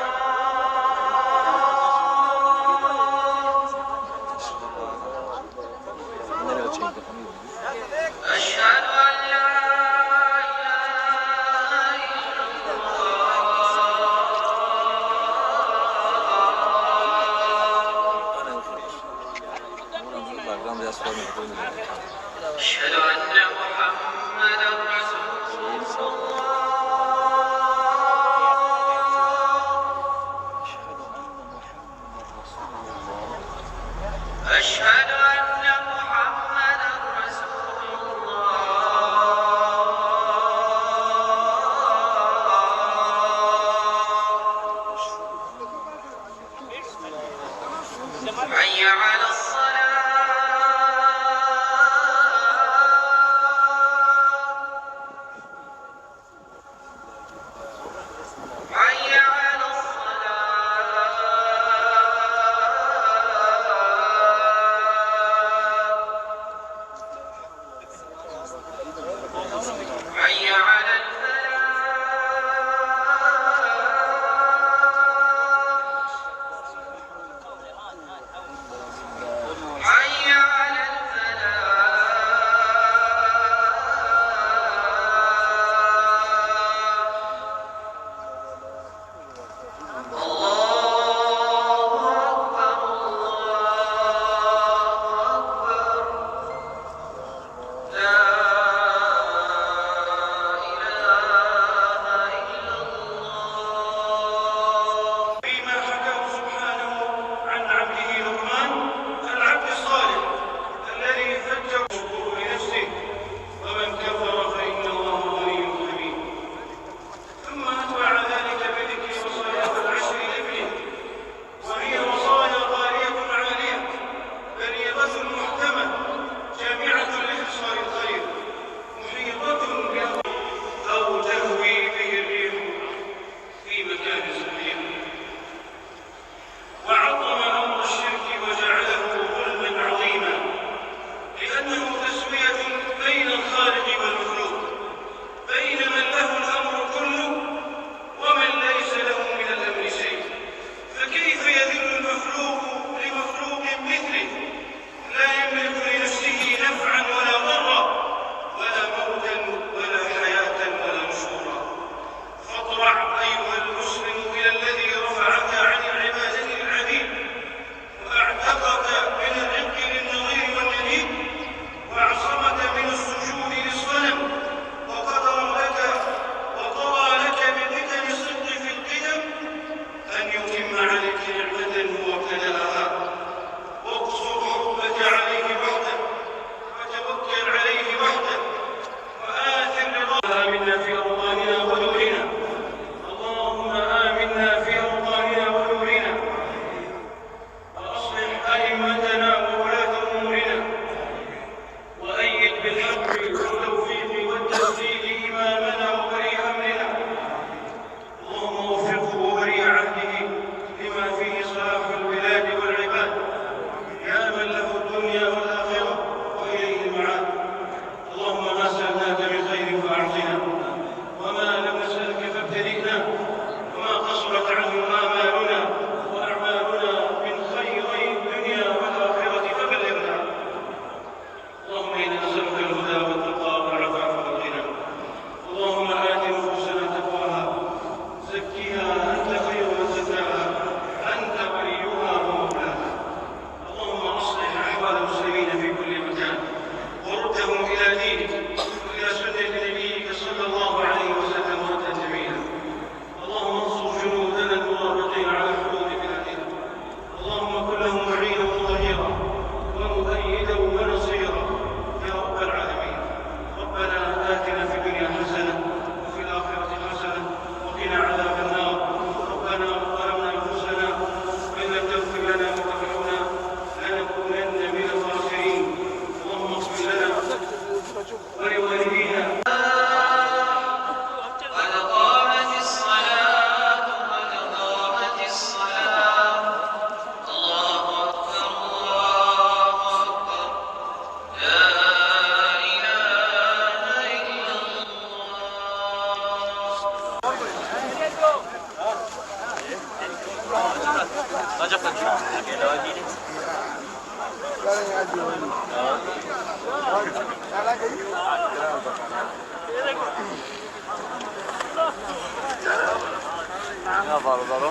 Ина бародаро,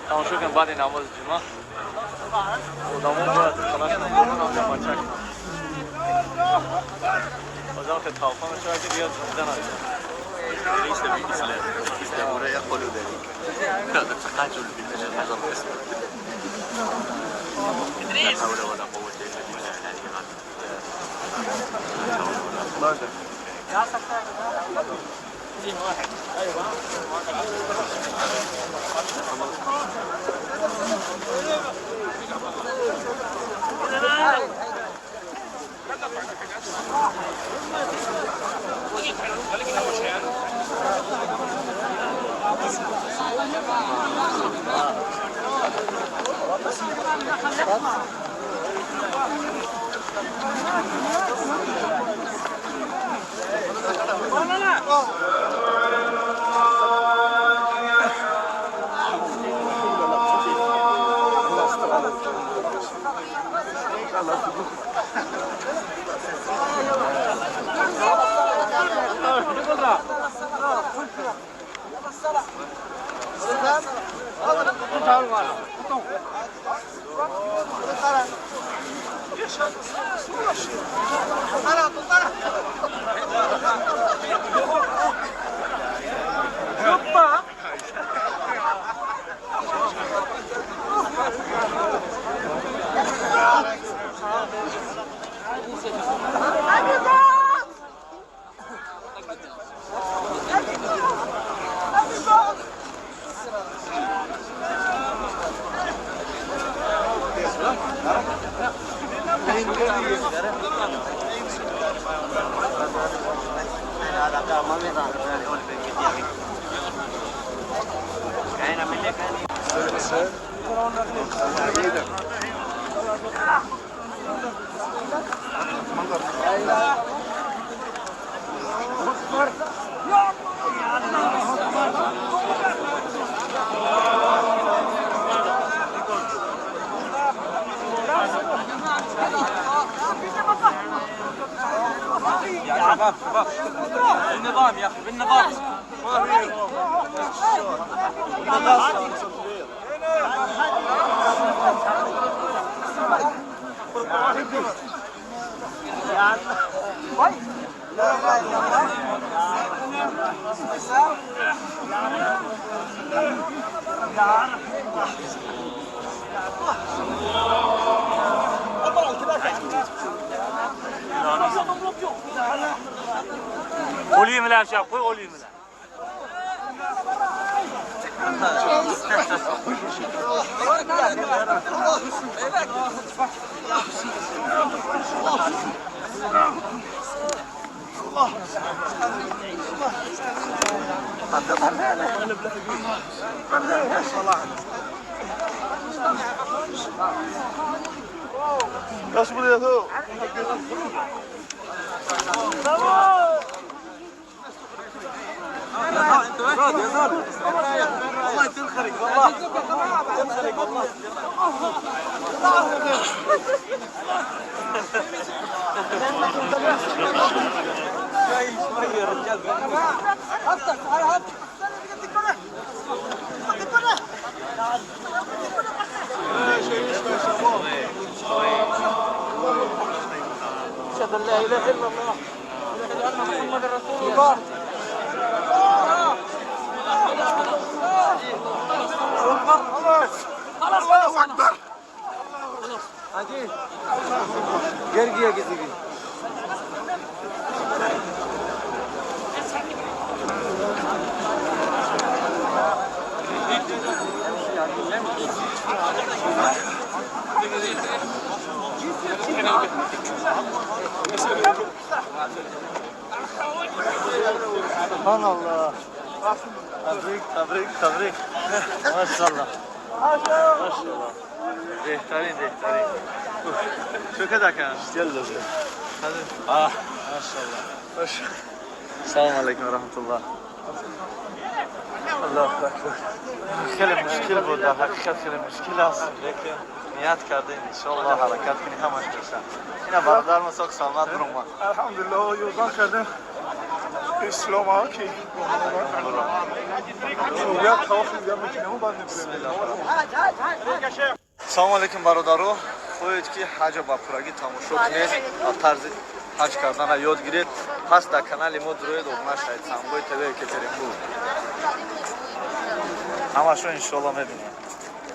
тамошо кунед, баъди намози ҷумъа одамо бояд хонашон бурунам бача кунанд. Бозам хел талфа мешавад, ки дигар зинда намешавад. ليس بالإسلام، الإسلام لا يقبل ذلك. هذا تقاتل بالحجر الأسود. لا حول ولا قوة إلا بالله العلي العظيم. بالنظام يا اخي، بالنظام. Qo'linglar shab, qo'y qo'linglar. والله تنخرق، والله تنخرق، والله. شوي شوي يا رجال. أشهد أن لا إله إلا الله وأشهد أن محمدا رسول الله. الله أكبر. गिर गया किसी की। Subhanallah. Tabrik, tabrik, tabrik. Maşallah. Maşallah. Беҳтарин, беҳтарин. Чӣ кадака? Машаллах. Салом алейкум ва раҳматуллоҳ. Аллоҳу акбар. Хеле мушкил буд, дар ҳақиқат хеле мушкил аст, лекин ният кардем, иншоаллоҳ ҳаракат кунем, ҳамаш мешавад. Ина бародар Мусоқ саломат биромад. Алҳамдулиллоҳ, ёрдам кардем ислом ки як тавоф дига мекунем, баъд мебирем. Салому алейкум, бародаро. Хоҳед ки ҳаҷа ба пуррагӣ тамошо кунед ва тарзи ҳаҷ карданро ёд гиред, пас дар канали мо дуроед, обуна шавед. Самбои ТВ Екатеринбург, ҳамашо иншоалло мебинем.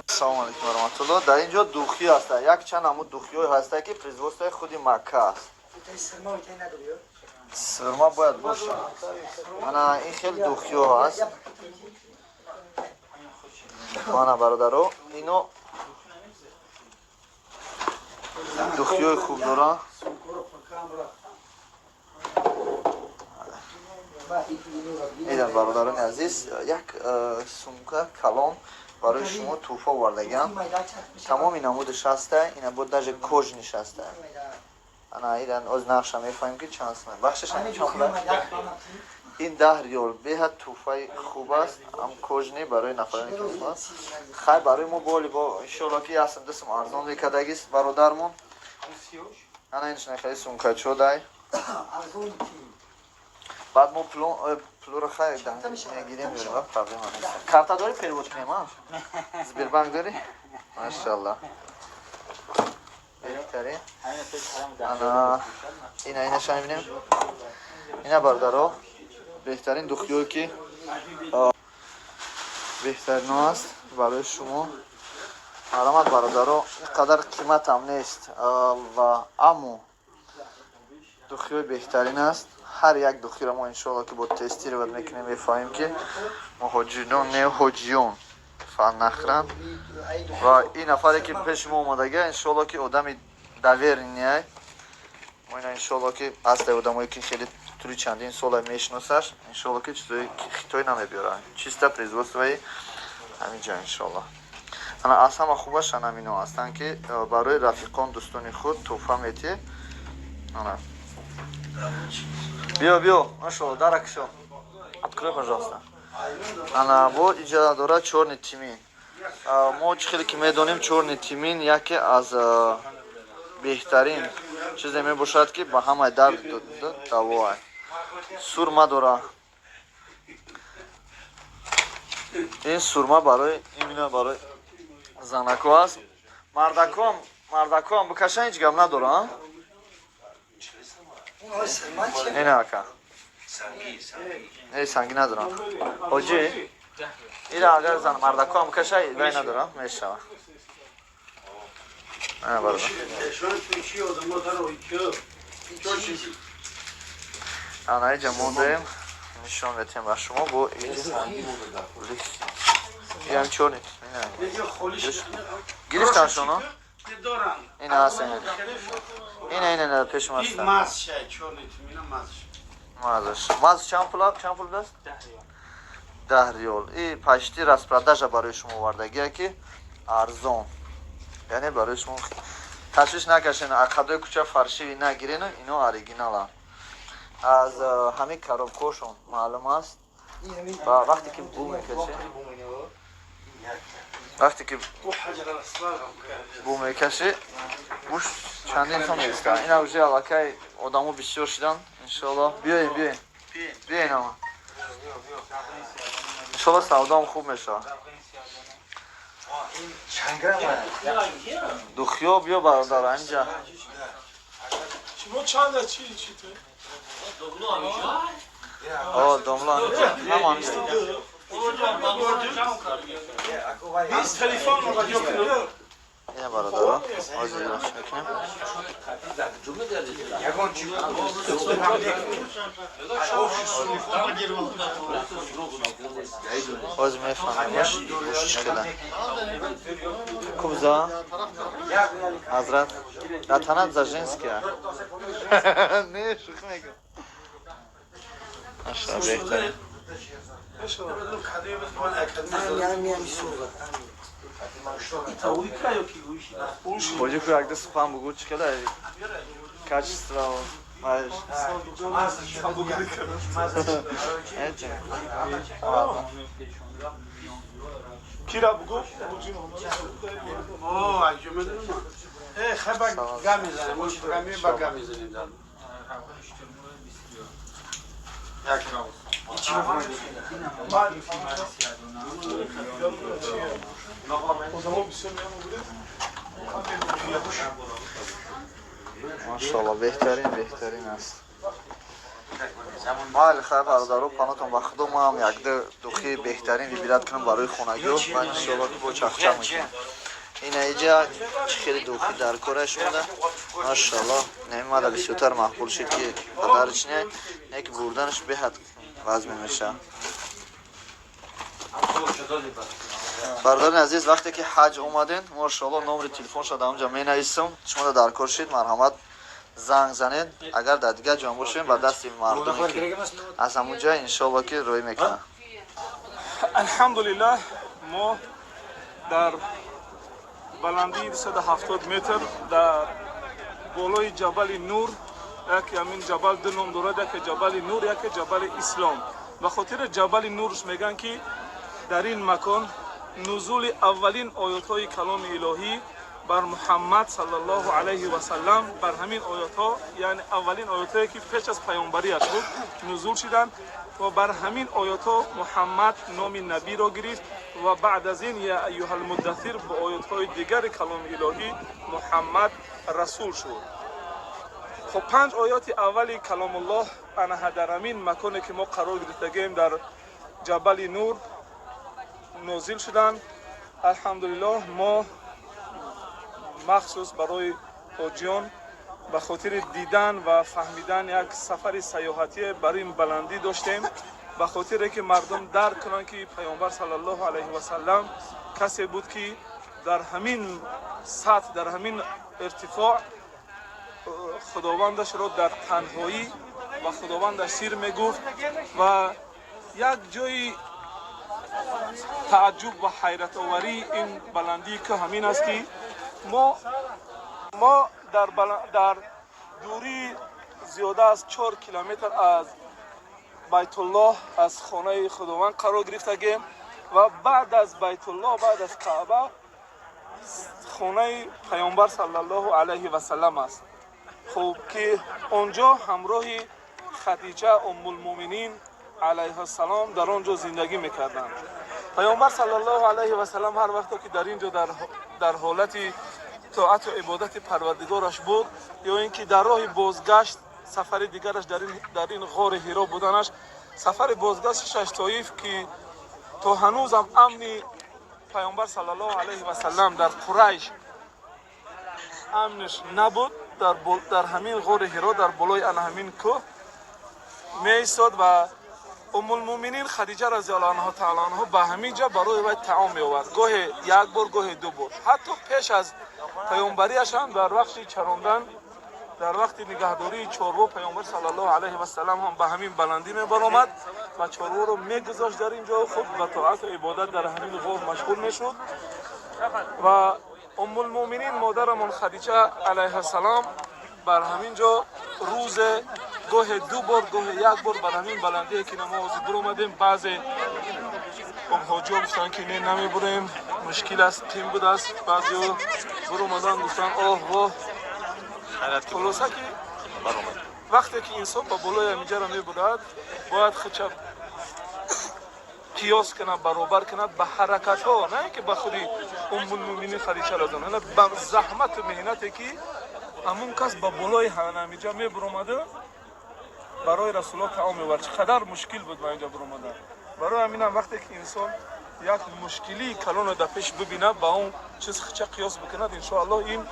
Салому алейкум ва раҳматулло. Дар ин ҷо духи ҳаста, як чанд ҳамун духиҳое ҳаста, ки производствои худи Макка аст. Сирма бояд бошад. Ана ин хел духиҳо ҳаст. Ана, бародаро, ино духиҳои хуб доранд. Идан, бародарони азиз, як сумка калон барои шумо тӯҳфа овардагиам. Тамоми намудаш ҳаста, ина бо даже кожаныйш ҳаста. Ана идан оз нақша мефаҳмем, ки чанд сум. Бахшиш, чанд пул? Ин 10 риёл. Беҳад тӯҳфаи хуб аст, ам кожаный, барои нафароне ки мехоҳанд. Хай, барои мо боли бо иншоалло ки ясм дусм арзон мекардагист бародармон. Ана инш нахели сумкачо дай. Баъд мо пулоро хай мегирем, меорем, проблема нест. Карта дорӣ, перевод кунем? А Сбербанк дорӣ? Машалло, беҳтарин. Ана ина, инаша мебинем. Ина, бародаро, беҳтарин духиҳое ки беҳтарино аст барои шумо. Марҳамат, бародаро, ин қадар қиматам нест ва аммо духиҳои беҳтарин аст. Ҳар як духиро мо иншоалло ки бо тестировать мекунем, мефаҳмем, ки муҳоҷирон не, ҳоҷиён фан нахӯранд. Ва ин нафаре ки пеши мо омадага, иншоалло ки одами доверенный. Мо ина иншоалло ки ҳастай одамое ки хеле тӯли чандин сола мешиносаш. Иншоалло ки чизои хитой намебиёрад, чисто производствои ҳамин ҷо иншоалло. Ана аз ҳама хубаш ҳамино ҳастанд, ки барои рафиқон, дӯстони худ тӯҳфа метиҳ. Ана биё, биё, машалло, дара кушо, открой, пожалуйста. Ана бо иҷоза дорад чёрный тмин. Мо чӣ хеле ки медонем, чёрный тмин яке аз беҳтарин чизе мебошад, ки ба ҳамаи дард давоа. Сурма дора ин, сурма барои именно барои занако аст. Мардакоам, мардакоам бикашан, ҳеҷ гап надора. Ина, ака, не, сангӣ надорам, ҳоҷӣ. Ира агар зан мардакоам бикаша, вай надорам, мешава. Бародар, ана иҷа мондаем, нишон метиҳем ба шумо. Бо иам чёрный гирифтан шуно. Ина ҳаст, ина, ина, ина пешум ҳаст. Мазаш, маз чанд пул, чанд пул даст? 10 риёл. И почти распродажа барои шумо овардагия, ки арзон, яъне барои шумо ташвиш накашен, ақадои кӯча фальшивый нагирену, ино оригиналанд. Аз ҳамин коробкошон маълум аст. Ва вақте ки бу мекашӣ, вақте ки бу мекашӣ, буш чандин сом меистад. Ина уже аллакай одамо бисёр шидан. Иншоалло, биёем, биёем, биёен ама. Иншоалло савдоам хуб мешавад. Духиё, биё, бародар, инҷа. Шумо чанда чи чи ту? О, домла ҳама. Бист телефон радио кунед. Ина, бародаро, ҳозир мекунем. Ҳозир мефаҳмем, буш чӣ хела. Кубза ҳазрат датанат за женская. Не, шӯхӣ мекунам. Маша, беҳтарин. Боҷику якда сухан бугӯ, чӣ хела качество? Кира бугу? Машалло, беҳтарин, беҳтарин аст. Майли, хайр, бародаро, панотон ба худо. Ма ҳам якду духи беҳтарин выбирать кунам барои хонагиҳо ва иншоалло ки бо чахчах мекунам. Ина иҷа чӣ хеле духи дар кораш монда, машалло. Немада бисёртар маъқул шид, ки падарч не, не ки бурданаш беҳад вазме мешавад. Бародари азиз, вақте ки ҳаҷ омаден, машоалло, номери телефонша дар онҷа менависам. Шумо дар кор шид, марҳамат, занг занед. Агар дар дигар ҷо бошем, ба дасти мардуме ки аз ҳамун ҷой, иншоалло, ки рӯй мекунад. Алҳамдулиллаҳ, мо дар баландии 270 метр дар болои Ҷабали Нур. Яке ҳамин ҷабал ду ном дорад: яке Ҷабали Нур, яке Ҷабали Ислом. Ба хотири Ҷабали Нурш мегӯянд, ки дар ин макон нузули аввалин оятҳои каломи илоҳӣ бар Муҳаммад саллаллоҳу алайҳи васаллам, бар ҳамин оятҳо, яъне аввалин оятҳое ки пеш аз паёмбариаш буд, нузул шиданд ва бар ҳамин оятҳо Муҳаммад номи набиро гирифт ва баъд аз ин я аюҳалмуддаthир бо оятҳои дигари каломи илоҳӣ Муҳаммад расул шуд. Хоб, панҷ ояти аввали каломуллоҳ анаҳа дар ҳамин маконе ки мо қарор гирифтагием, дар Ҷабали Нур, нозил шуданд. Алҳамдулиллоҳ, мо махсус барои ҳоҷиён ба хотири дидан ва фаҳмидан як сафари сайёҳатие бар ин баландӣ доштем, ба хотире ки мардум дарк кунанд, ки Паёмбар саллаллоҳу алайҳи васаллам касе буд, ки дар ҳамин сатҳ, дар ҳамин иртифоъ худовандашро дар танҳоӣ ба худовандаш сир мегуфт. Ва як ҷои тааҷҷуб ва ҳайратоварии ин баландии кӯҳ ҳамин аст, ки мо дар дурии зиёда аз 4 километр аз Байтуллоҳ, аз хонаи худованд қарор гирифтагем ва баъд аз Байтуллоҳ, баъд аз Каъба, хонаи Паёмбар саллаллоҳу алайҳи васаллам аст. Хуб, ки он ҷо ҳамроҳи Хадиҷа Уммулмӯминин алайҳиссалом дар он ҷо зиндагӣ мекарданд. Паёмбар саллаллоҳу алайҳи васаллам ҳар вақто ки дар ин ҷо дар ҳолати тоату ибодати парвардигораш буд ё ин ки дар роҳи бозгашт, сафари дигараш, дар ин ғори Ҳиро буданаш, сафари бозгашташ Тоиф, ки то ҳанӯзам амни Паёмбар саллаллоҳу алайҳи васаллам дар Қурайш амниш набуд, дар ҳамин ғори Ҳиро, дар болои ана ҳамин кӯҳ меистод ва Уммулмӯминин Хадиҷа разиаллоҳу анҳу таала анҳо ба ҳамин ҷо барои вай таом меовард, гоҳе як бор, гоҳе ду бор. Ҳатто пеш аз паёмбариаш ҳам дар вақти чарондан, дар вақти нигаҳдории чорво, Паёмбар саллаллоҳу алайҳи васаллам ҳам ба ҳамин баландӣ мебаромад ва чорворо мегузошт дар ин ҷо, худ ба тоату ибодат дар ҳамин ғор машғул мешуд. Ва Уммулмӯминин модарамон Хадиҷа алайҳиссалом бар ҳамин ҷо рӯзе гоҳе ду бор, гоҳе як бор бар ҳамин баландие ки мо ҳозир биромадем. Баъзе ҳоҷиҳо гуфтанд, ки не, намебурем, мушкил аст, қин будааст. Баъзеҳо биромадан, гуфтанд: оҳ, воҳ. Хулоса, ки вақте ки инсон ба болои ҳаминҷаро мебурад, бояд худша қиёс кунад, баробар кунад ба ҳаракатҳо, на ин ки ба худи Уммулмӯминин Хадича разиаллоҳу, ба заҳмату меҳнате ки ҳамун кас ба болои ҳаминҷа мебуромада, барои Расулло таом меовард, чӣ қадар мушкил буд ба инҷа буромадан. Барои ҳаминам вақте ки инсон як мушкилии калонро дар пеш бибинад, ба он чиз худша қиёс бикунад, иншоаллоҳ, ин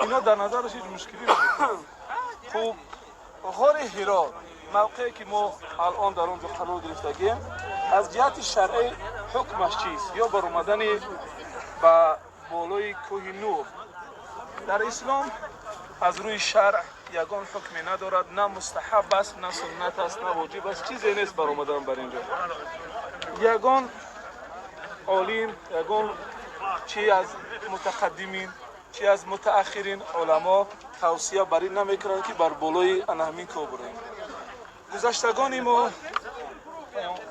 ино дар назараш ҳеҷ мушкилӣ намекунад. Хуб, ғори Ҳиро, мавқее ки мо алон дар он ҷо қарор гирифтагем, аз ҷиҳати шаръӣ ҳукмаш чист ё баромадани ба болои кӯҳи Нур дар ислом аз рӯи шаръ ягон ҳукме надорад: на мустаҳаб аст, на суннат аст, на воҷиб аст, чизе нест баромадан бар ин ҷо. Ягон олим, ягон чи аз мутақаддимин. Чи аз мутааххирин уламо тавсия бар ин намекунанд, ки бар болои ана ҳамин кӯҳ бурем. Гузаштагони мо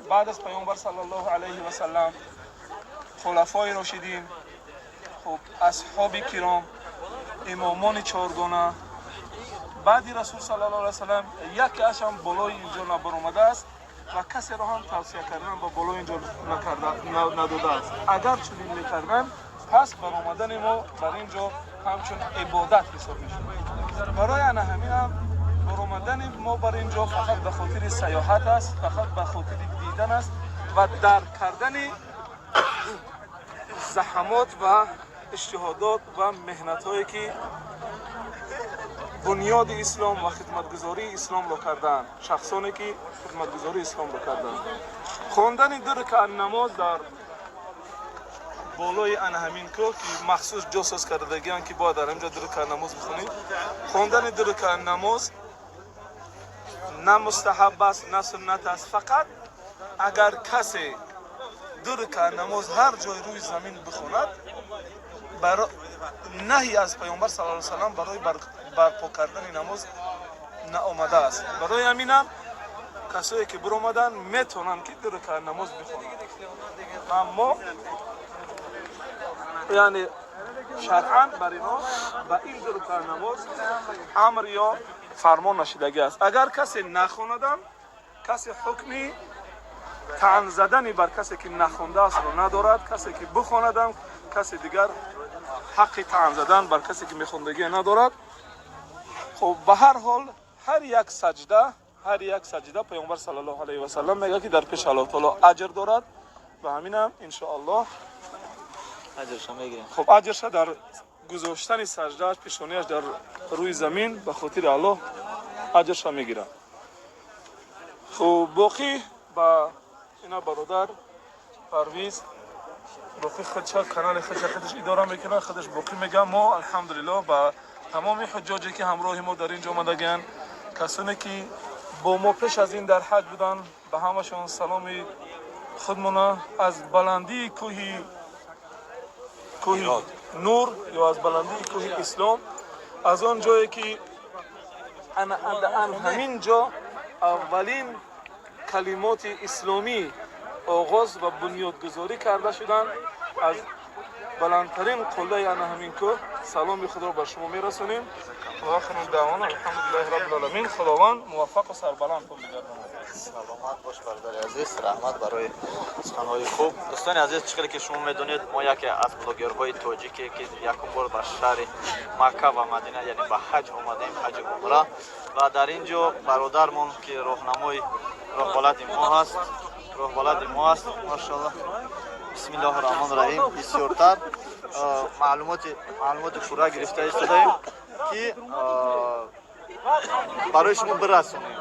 баъд аз Паёмбар саллаллоҳу алайҳи васаллам, хулафои рошидин, хуб, асҳоби киром, имомони чоргона баъди Расул саллаллоҳу алайҳи васаллам, яке ашам болои инҷо набаромадааст ва касеро ҳам тавсия кардан ба болои инҷо надодааст. Агар чунин мекарданд, пас баромадани мо бар ин ҷо ҳамчун ибодат ҳисоб мешуд. Барои ана ҳамин ҳам баромадани мо бар ин ҷо фақат ба хотири сайёҳат аст, фақат ба хотири дидан аст ва дарк кардани заҳамот ва иҷтиҳодот ва меҳнатҳое, ки бунёди ислом ва хидматгузории исломро кардаанд, шахсоне ки хидматгузории исломро карданд. Хондани ду ракаат намоз дар болои ана ҳамин кӯҳ, ки махсус ҷо соз кардагианд, ки бояд дар ҳамин ҷо ду ракаат намоз бихонӣ, хондани ду ракаат намоз на мустаҳаб аст, на суннат аст. Фақат агар касе ду ракаат намоз ҳар ҷои рӯи замин бихонад, наҳи аз Паёмбар саллаллоҳу алайҳи васаллам барои барпо кардани намоз наомадааст. Барои ҳаминам касое ки биромаданд, метавонанд ки ду ракаат намоз бихонанд, аммо яъне шаръан бар инҳо ба ин ду ракаат намоз амр ё фармон нашидагӣ аст. Агар касе нахонадам, касе ҳукми таън задани бар касе ки нахондаастро надорад. Касе ки бихонадам, касе дигар ҳаққи таън задан бар касе ки мехондагӣ надорад. Хуб, ба ҳар ҳол, ҳар як саҷда, ҳар як саҷда, Паёмбар саллаллоҳу алайҳи васаллам мегӯяд, ки дар пеши Аллоҳ таоло аҷр дорад ва ҳаминам иншоаллоҳ аҷрша мегирем. Хуб, аҷрша дар гузоштани саҷдааш, пешониаш дар рӯи замин ба хотири Аллоҳ аҷрша мегирад. Хуб, боқӣ ба ина бародар Парвиз, боқӣ худша канали худша худаш идора мекунад, худаш боқӣ мегӯяд. Мо алҳамдулиллоҳ ба тамоми ҳуҷҷоҷе, ки ҳамроҳи мо дар ин ҷо омадагианд, касоне ки бо мо пеш аз ин дар ҳаҷ буданд, ба ҳамашон саломи худмона аз баландии кӯҳи Нур ё аз баландии кӯҳи Ислом, аз он ҷое ки ан ҳамин ҷо аввалин калимоти исломӣ оғоз ва бунёдгузорӣ карда шуданд, аз баландтарин қуллаи ана ҳамин кӯҳ саломи худро ба шумо мерасонем. Ва охиру даъвона алҳамдулиллаҳи раббил оламин. Худованд муваффақу сарбаландтон бигардонад. Саломат бош, бародари азиз, раҳмат барои суханҳои хуб. Дӯстони азиз, чӣ хеле ки шумо медонед, мо яке аз блогерҳои тоҷике, ки якум бор ба шаҳри Макка ва Мадина, яъне ба ҳаҷ омадаем, ҳаҷи умра, ва дар ин ҷо бародармон, ки роҳнамои роҳбалади мо ҳаст, роҳбалади мо аст, машоаллоҳ, бисмиллоҳи раҳмони раҳим, бисёртар маълумоти пурра гирифта истодаем, ки барои шумо бирасонем.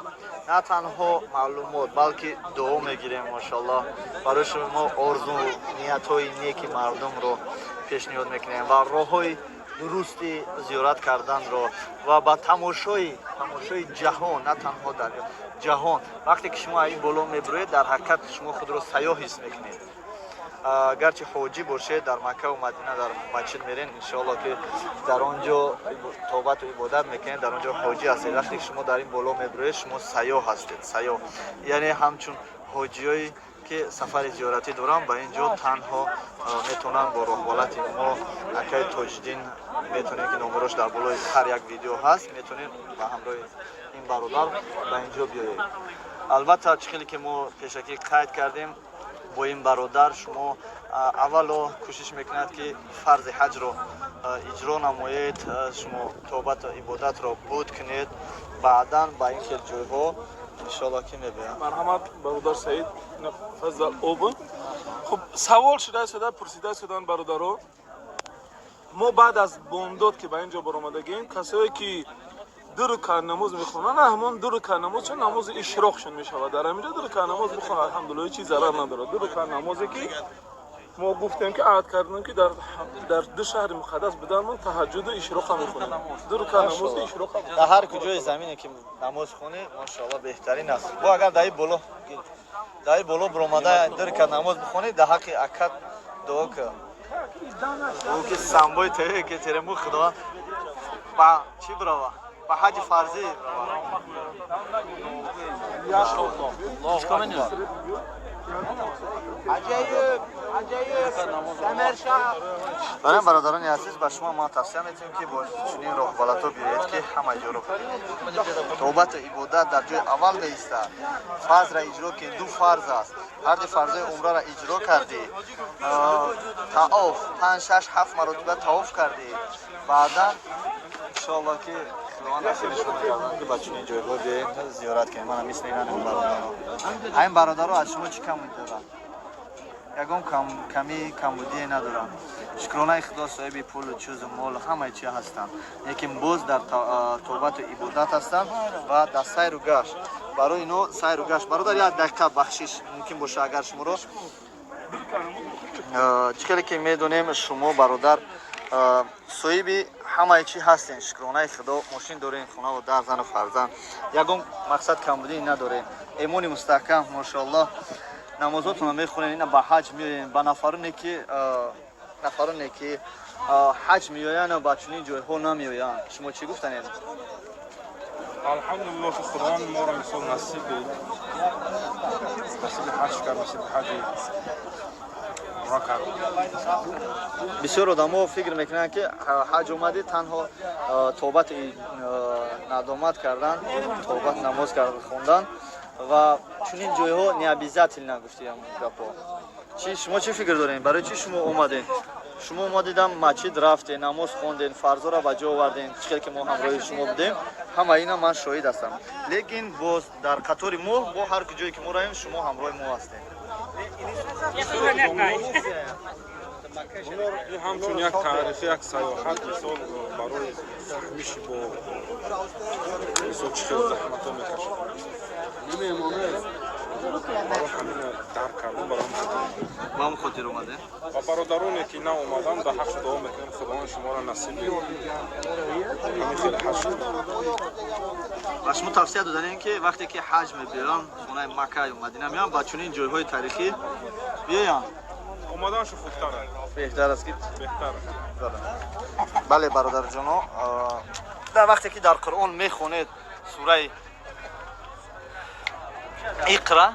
На танҳо маълумот, балки дуо мегирем, машоаллоҳ, барои шумо орзу ниятҳои неки мардумро пешниҳод мекунем ва роҳҳои дурусти зиёрат карданро ва ба тамошои ҷаҳон, на танҳо дар ҷаҳон. Вақте ки шумо ин боло мебуроед, дар ҳақиқат шумо худро сайёҳ ҳис мекунед. Гарчи ҳоҷӣ бошед, дар Маккаву Мадина дар масҷид мерен, иншоалло, ки дар он ҷо тобату ибодат мекунед, дар он ҷо ҳоҷӣ ҳастед. Вақте ки шумо дар ин боло мебуроед, шумо сайёҳ ҳастед, сайёҳ, яъне ҳамчун ҳоҷиёе ки сафари зиёратӣ доранд, ба ин ҷо танҳо метавонанд бо роҳбалати мо, акаи Тоҷиддин, метавонед, ки номерош дар болои ҳар як видео ҳаст, метавонед ба ҳамроҳи ин бародар ба ин ҷо биёед. Албатта, чӣ хеле ки мо пешакӣ қайд кардем, бо ин бародар шумо аввало кӯшиш мекунад, ки фарзи ҳаҷро иҷро намоед, шумо тобату ибодатро буд кунед, баъдан ба ин хел ҷойҳо иншоалло ки мебиёям. Марҳамат, бародар Саид, фазал обун. Хуб, савол шуда шуда, пурсида шуданд бародаро. Мо баъд аз бомдод ки ба ин ҷо баромадагем, касое ки ду рукаат намоз мехонанд, ҳамон ду рукаат намоз чун намози ишроқшон мешавад, дар ҳамин ҷо ду рукаат намоз бихонанд, алҳамдулиллоҳ, ҳеҷ зарар надорад. Ду рукаат намозе ки мо гуфтем, ки аҳд кардем, ки дар ду шаҳри муқаддас буданмон таҳаҷҷуду ишроқа мехонем, ду рукаат намози ишроқа. Дар ҳар куҷои замине ки намоз хонӣ, машоалло, беҳтарин аст. Бо агар дар ин боло биромада ду рукаат намоз бихонӣ, дар ҳаққи акат дуо кун. Ӯ ки самбои тв ки терему Худованд ба чӣ бирава, ба ҳаҷи фарзӣ бирава. Чикор менӣ? Барои бародарони азиз, ба шумо ман тавсия метиҳем, ки бо чунин роҳбалато биёед, ки ҳама ҷоро тобату ибодат дар ҷои аввал меистад. Фарзра иҷро ки ду фарз аст, ҳарди фарзои умрара иҷро кардӣ, таоф панҷ, шаш, ҳафт маротиба таоф кардӣ, баъдан иншоалло ки Худованд насиби шумо мегардонад, ки ба чунин ҷойҳо биёед, зиёрат кунед. Мана мисли ин бародаро, ҳамин бародаро аз шумо чӣ кам доранд? Ягон камӣ камбудие надоранд. Шукронаи Худо, соҳиби пулу чузу молу ҳамаи чи ҳастанд, лекин боз дар тобату ибодат ҳастанд ва дар сайру гашт. Барои ино сайру гашт, бародар, як дақиқа бахшиш мумкин боша агар шуморо. Чӣ хеле ки медонем, шумо, бародар, соҳиби ҳамаи чӣ ҳастем, шукронаи Худо, мошин дорем, хонаву дар, зану фарзанд, ягон мақсад камбудӣ надорем, эмони мустаҳкам, мошоаллоҳ, намозотонро мехонем, ина ба ҳаҷ меоем. Ба нафароне ки ҳаҷ меоянд, ба чунин ҷойҳо намеоянд, шумо чӣ гуфтанед? Алҳамдулиллоҳ, ки Худованд моро мисол насиби ҳаҷ кард, насиби ҳаҷи умра кард. Бисёр одамо фикр мекунанд, ки ҳаҷ омадӣ, танҳо тобат, надомат кардан, тобат, намоз хондан ва чунин ҷойҳо не обязательно гуфтиям гапо. Чи шумо чӣ фикр дорем? Барои чӣ шумо омадем? Шумо омадидам, масҷид рафтем, намоз хондем, фарзора ба ҷо овардем. Чӣ хел ки мо ҳамроҳи шумо будем, ҳама ина ман шоҳид ҳастам. Лекин боз дар қатори мо, бо ҳар ҷое ки мо равем, шумо ҳамроҳи мо ҳастем. Ин ҳамчун як таърихи, як сайёҳат, мисол барои фаҳмиши бо мисол чӣ хел заҳматҳо мекашад, барои ҳамина дарк кардан, барои Ба ҳам хотир омадем. Ва бародароне ки наомаданд, ба ҳақ дуо мекунем, Худованд шуморо насиби ҳамин хел ҳаҷ кунад. Ва шумо тавсия доданем, ки вақте ки ҳаҷ мебиёям, хонаи Макка ё Мадина меоям, ба чунин ҷойҳои таърихӣ биёянд. Омаданшо хубтар. Беҳтар аст ки беҳтар. Бале, бародарҷоно, дар вақте ки дар Қуръон мехонед сураи Иқра,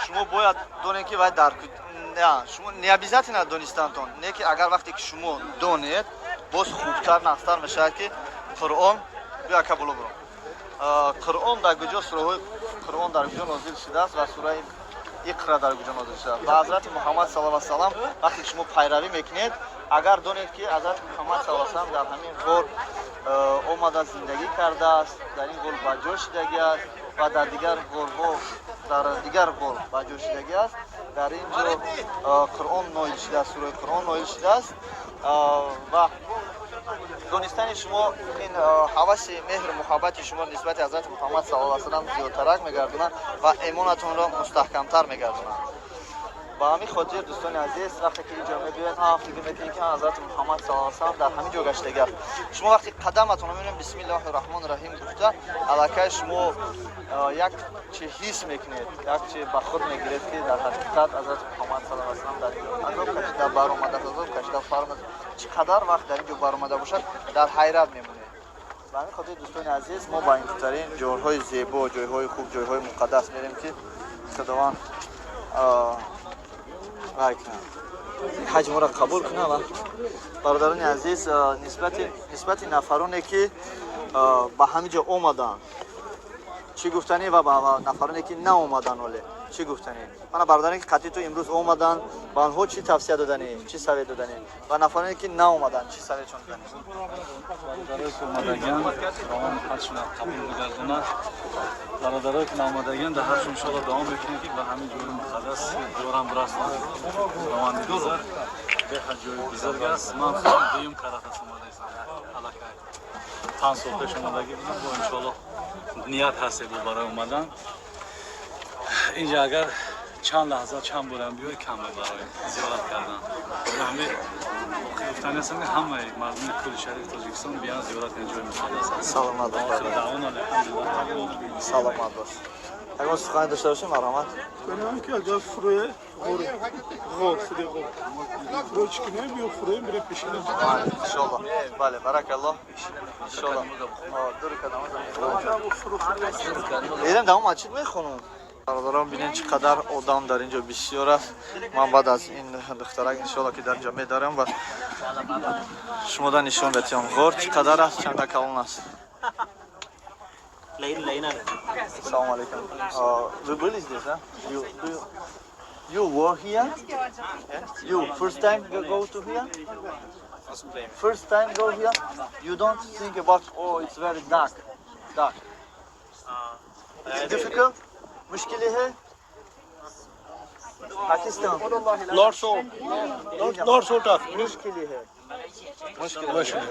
шумо бояд донед, ки вай дар шумо не обязательно донистантон, не ки агар вақте ки шумо донед, боз хубтар, нағзтар мешавад, ки Қуръон биё, ака, боло биром. Қуръон дар куҷо, сураҳои Қуръон дар куҷо нозил шудааст ва сураи Иқра дар куҷо нозил шудааст. Ва Ҳазрати Муҳаммад саллаллоҳу алайҳи васаллам, вақте ки шумо пайравӣ мекунед, агар донед, ки Ҳазрати Муҳаммад саллаллоҳу алайҳи васаллам дар ҳамин ғор омада зиндагӣ кардааст, дар ин ғор ба ҷо шидагӣ аст ва дар дигар ғорҳо, дар дигар ғор ба ҷо шидагӣ аст, дар ин ҷо Қуръон ноил шудааст, сураи Қуръон ноил шудааст ва донистани шумо ин ҳаваси меҳру муҳаббати шумо нисбати Ҳазрати Муҳаммад саллаллоҳу алайҳи васаллам зиёдтарак мегардонад ва эмонатонро мустаҳкамтар мегардонад. Ба ҳамин хотир, дӯстони азиз, вақте ки инҷо мебиёед, ҳам фикр мекунед, ки Ҳазрати Муҳаммад саллаллоҳу алайҳи васаллам дар ҳамин ҷо гаштагӣ аст. Шумо вақте қадаматонро мебинед, бисмиллоҳи раҳмони раҳим гуфта, аллакай шумо як чи ҳис мекунед, як чи ба худ мегиред, ки дар ҳақиқат Ҳазрати Муҳаммад саллаллоҳу алайҳи васаллам дар инҷо азоб кашида баромадааст, азоб кашида фармад. Чӣ қадар вақт дар ин ҷо баромада бошад, дар ҳайрат мемонед. Ба ҳамин хотир, дӯстони азиз, мо ба интарин ҷойҳои зебо, ҷойҳои хуб, ҷойҳои муқаддас мерем, ки Худованд вай кунад, ҳаҷ моро қабул кунад. Ва бародарони азиз, нисбати нафароне ки ба ҳамин ҷо омаданд, чӣ гуфтанӣ ва ба нафароне ки наомаданд оле чӣ гуфтанӣ? Мана бародароне ки қатъи ту имрӯз омаданд, ба онҳо чӣ тавсия доданӣ, чӣ совет доданӣ ва нафароне ки наомаданд, чӣ советшон доданӣ? Бародарое ки омадагианд, Худованд ҳаҷшона қабул бигардонад. Бародарое ки наомадагианд, дар ҳаҷшон иншоалло дуо мекунем, ки ба ҳамин ҷои муқаддас диёрам расонад. Худованди бузург беҳад ҷои бузург аст. Ман худам дуюм карат аст омадаистам. Аллакай 5 сол пеш омадагӣ будам, бо иншоалло ният ҳасте бо барои омадан. Инҷа агар чанд лаҳза, чанд борам биёй, каме барои зиёрат кардан. Ҳамин воқеъ гуфтани ҳастам, ки ҳамаи мардуми кулли шарифи Тоҷикистон биён зиёрат кунанд, ҷои муқаддас аст. Саломат бош. Охир даъвона алҳамдулиллаҳ. Саломат бош. Ягон сухане дошта бошем, марҳамат. Ки агар фурӯе Ғор, худи ғор. Фурӯ чӣ кунем, биё фурӯем, бирем пешина. Иншоллоҳ. Бале, баракаллоҳ. Иншоллоҳ. Ду ракат намоз мерем, давом масҷид мехонам. Бародарон, бинед, чӣ қадар одам дар ин ҷо бисёр аст. Ман баъд аз ин духтарак, иншоллоҳ, ки дар ин ҷо медарам ва шумода нишон медиҳам, ғор чӣ қадар аст, чанда калон аст. Салом алейкум. Вы были здесь, да? You were here? Yeah? You first time go to here? First time go here? You don't think about, oh, it's very dark. Dark. It's difficult? مشكلة है? Pakistan. Not so, not so tough. مشكلة है. مشكلة.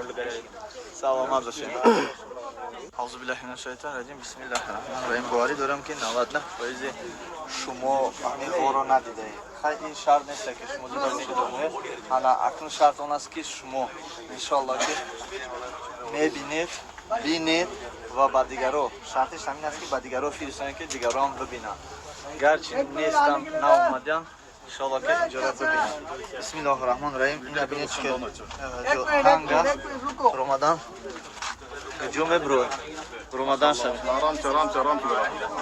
Саломат бошед. Аузу биллаҳи минаш шайтони раҷим. Бисмиллаҳи раҳмони раҳим. Боварӣ дорам, ки 99 фоизи шумо ҳамин ғорро надидаед. Хай, ин шарт нест, ки шумо дида бошед. Ана акнун шарт он аст, ки шумо, иншоалло, ки мебинед, бинед ва ба дигаро, шартиш ҳамин аст, ки ба дигаро фиристонед, ки дигароам бибинанд. Гарчи нестам, наомадям, иншоалло, ки инҷоро бибинанд. Бисмиллоҳи раҳмони раҳим. Ина бинед, чӣ танг аст. Ромадан куҷо мебурод? Ромадан шавед.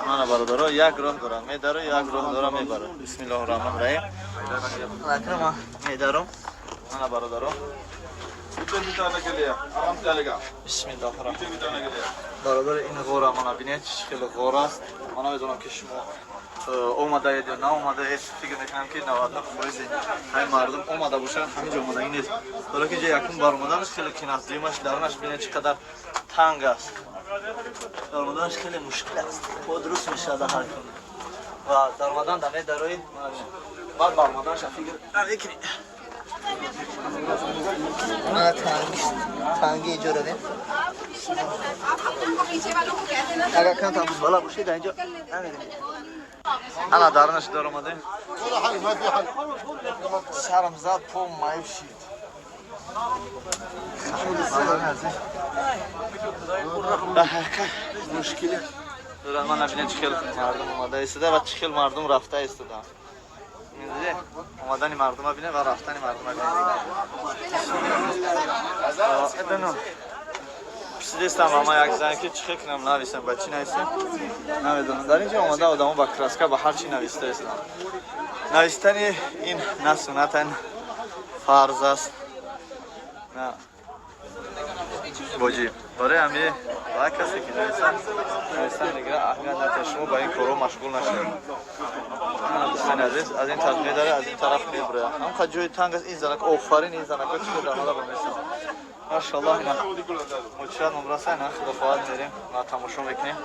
Мана, бародаро, як роҳ дорам, медаро, як роҳ дорам, мебарам. Бисмиллоҳи раҳмони раҳим. Акна ман медаром. Мана, бародаро, бисмиллоҳи раҳмон. Бародари, ин ғора мана бинед, чӣ хеле ғор аст. Ман намедонам, ки шумо омадаед ё наомадаед. Фикр мекунам, ки 99 фоизи ҳамин мардум омада бошанд, ҳамин ҷо омадагӣ нест, ҳоло ки ҷо якум баромаданаш хеле қин аст. Дуюмаш, дарунаш бинед, чӣ қадар танг аст. Даромаданаш хеле мушкил аст, по дуруст мешавад ҳар кун ва даромадан да медарои, баъд баромаданаша фикр намекунӣ. Мана танги иҷора дем. Агар камтар бала бошед, дар инҷо намедем. Ана дарунаш даромадем, сарам зад, по маиб шид. Дар ҳақиқат мушкиле дорад. Ман набинем, чӣ хел мардум омада истода ва чӣ хел мардум рафта истода. Омадани мардума бинед ва рафтани мардума бинед. Пурсидестам ба ман як зан, ки чӣ хел кунам, нависам, ба чӣ нависем, намедонам. Дар ин ҷо омада одамо ба краска, ба ҳар чӣ нависта истодам. Навистани ин на суннат, ин фарз аст, на воҷиб. Барои ҳами ба касе ки нависан, нависан мегирад, аҳамият надиҳад, шумо ба ин корҳо машғул нашавед. Дӯстони азиз, аз ин тараф медара, аз ин тараф мебурад. Ҳамқадр ҷои танг аст. Ин занак, офарин, ин занако чӣ дар ҳола бамесанд, машаллоҳ. Ина мучият мумраса, ина худо хоҳад, мерем ва тамошо мекунем.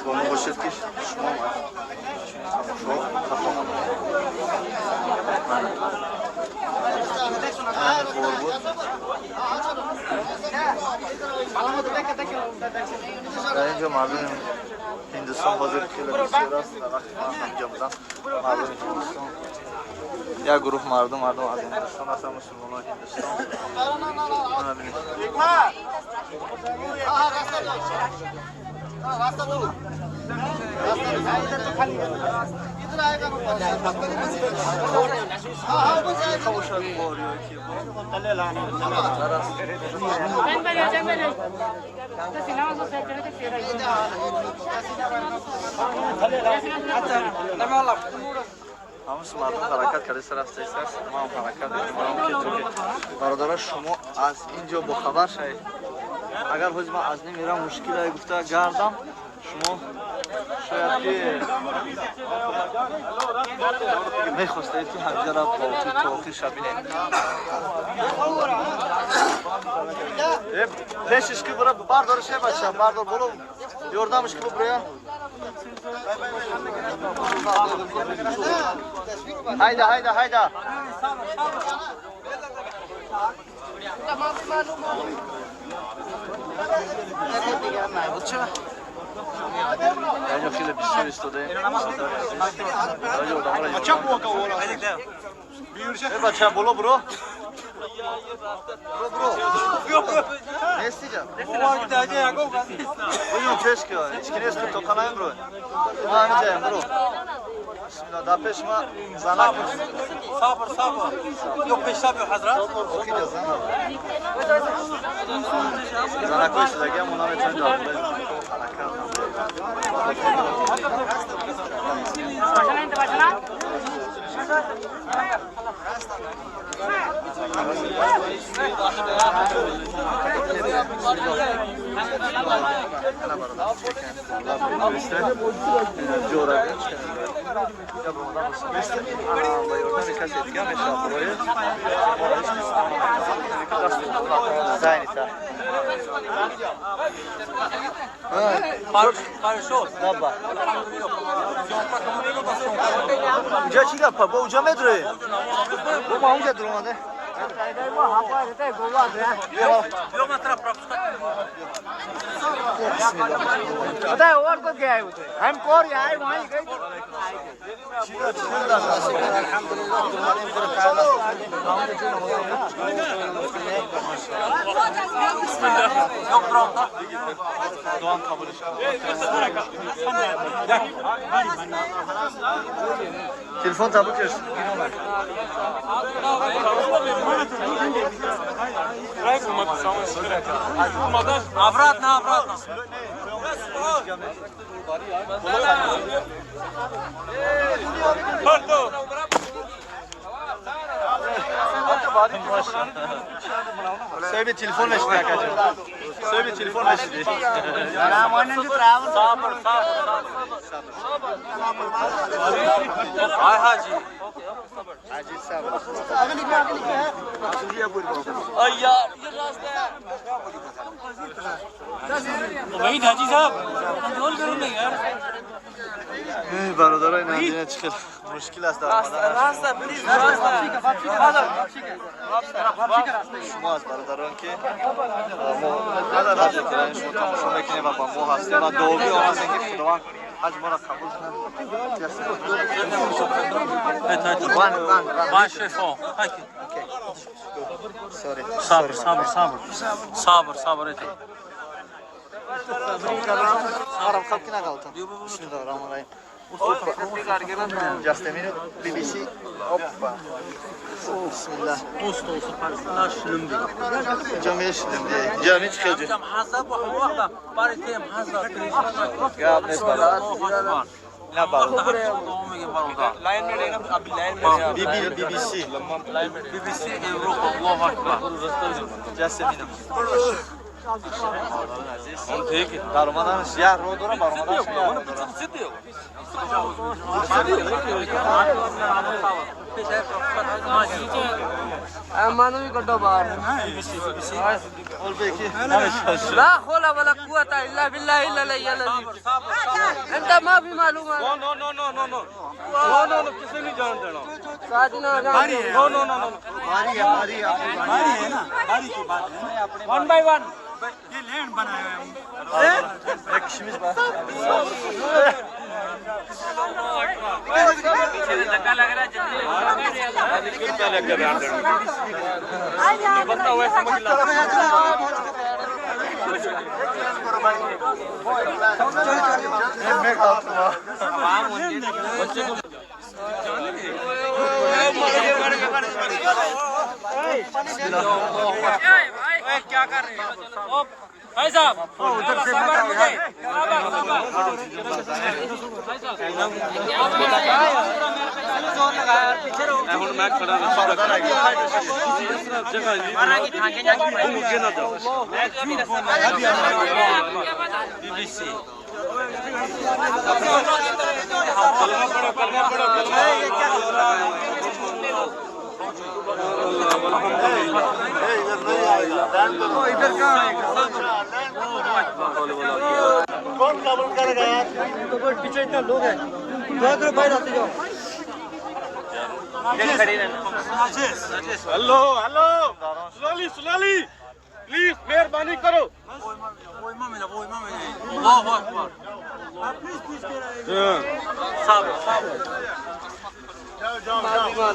Бо бошед, ки шумо чунин тамошо хато намонед. Ғор буд. Дар ин ҷо мардуми Ҳиндустон ҳозир хеле бисёр аст. Дар вақти ман ҳамҷо будам, мардуми Ҳиндустон, як гурӯҳ мардум аз Ҳиндустон ҳастанд, мусулмонони Ҳиндустон. Мана бинед. Бошад ғор ё ки хатар аст. Ҳамаси мардум ҳаракат карда рафта истааст. Ман ҳаракат мекунам, ки то ки, бародаро, шумо аз ин ҷо бохабар шавед. Агар ҳозир ман аз немирам, мушкилае гуфта гардам, шумо шояд ки мехостаед, ки ҳамҷара то охир бинед. Пешиш ки бура, бардориш, е бача, бардор, боло, ёрдамиш ки бубуря. Ҳайда, ҳайда, ҳайда. Дар хеле бисёр истодаем. Бача, боло буро. Бро, бро. Нестиҷа? Буюм пеш ки. Ҳеч ки нест, тоқа наем, бро. Ма ҳамиҷаем, бро. Бисмилла, дар пеш ма занак. Сабр, сабр. Ё пешаб ё ҳазрат. Охида занак. Занакҳои шудагиам мо наметавонем дар бораи ҳаракат. Унҷа чӣ гапа? Бо унҷа медрои? Бо ма унҷа дуромаде? पता है और को क्या है उधर हम कोर आए वहीं गए। Телефон табукеш. Обратно, обратно. Соҳиби телефон мешиди, акаҷон. Соҳиби телефон мешиди. Сабр, сабр, сабр. Ай ҳаҷи. Ҳаҷи сабр. Ай яр. Ваҳид ҳаҷи саб. Контрол кунед на яр. Бародарои нандина чӣ хел мушкил аст дар Раста, плиз, раста. Шумо аз бародарон ки мо ҳаҷ шумо тамошо мекунем ва ба мо ҳастем ва дуогӯи он ҳастем ки Худованд ҳаҷ моро қабул кунад. One шефо. Сабр, сабр, сабр. Сабр, сабр. Бисмиллоҳир-раҳмонир-раҳим. Just a minute. BBC. Опа. Bismillah. Ҷамъ шудем. Ҷамъ чӣ хел? Гап нест бародар. На бародар. BBC. BBC Европа. Аллоҳу акбар. Just a minute. Баромаданаш як роҳ дора, баромаданаш як роҳ дора. لا حول ولا قوة إلا بالله إلا العلي أنت ما في معلومة. No no no no no no no no no किसी नहीं जान देना। No no no no बारी है, बारी है, बारी है ना, बारी की बात है। One by one ये लैंड बनाया है। Як kişimiz var. क्या कर रहे हो भाई साहब? उधर से मुझे कौन कबूल करेगा यार? पीछे इतना लोग हैं, दो भाई आते जाओ। Hello hello, slowly slowly please, मेहरबानी करो। अल्लाहु अकबर। सब्र सब्र।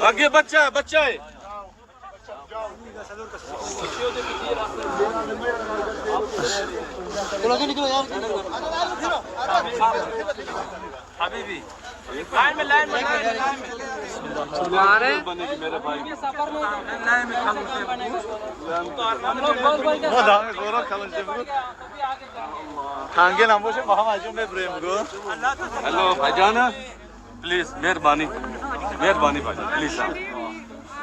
आगे बच्चा है, बच्चा है। حبيبي Line में, लाइन में, लाइन में। बनेगी मेरे भाई। ما دارم گورا کلان بگو تنگل هم باشه با هم از اون ببریم بگو. हेलो भाईजान, प्लीज मेहरबानी, मेहरबानी भाईजान, प्लीज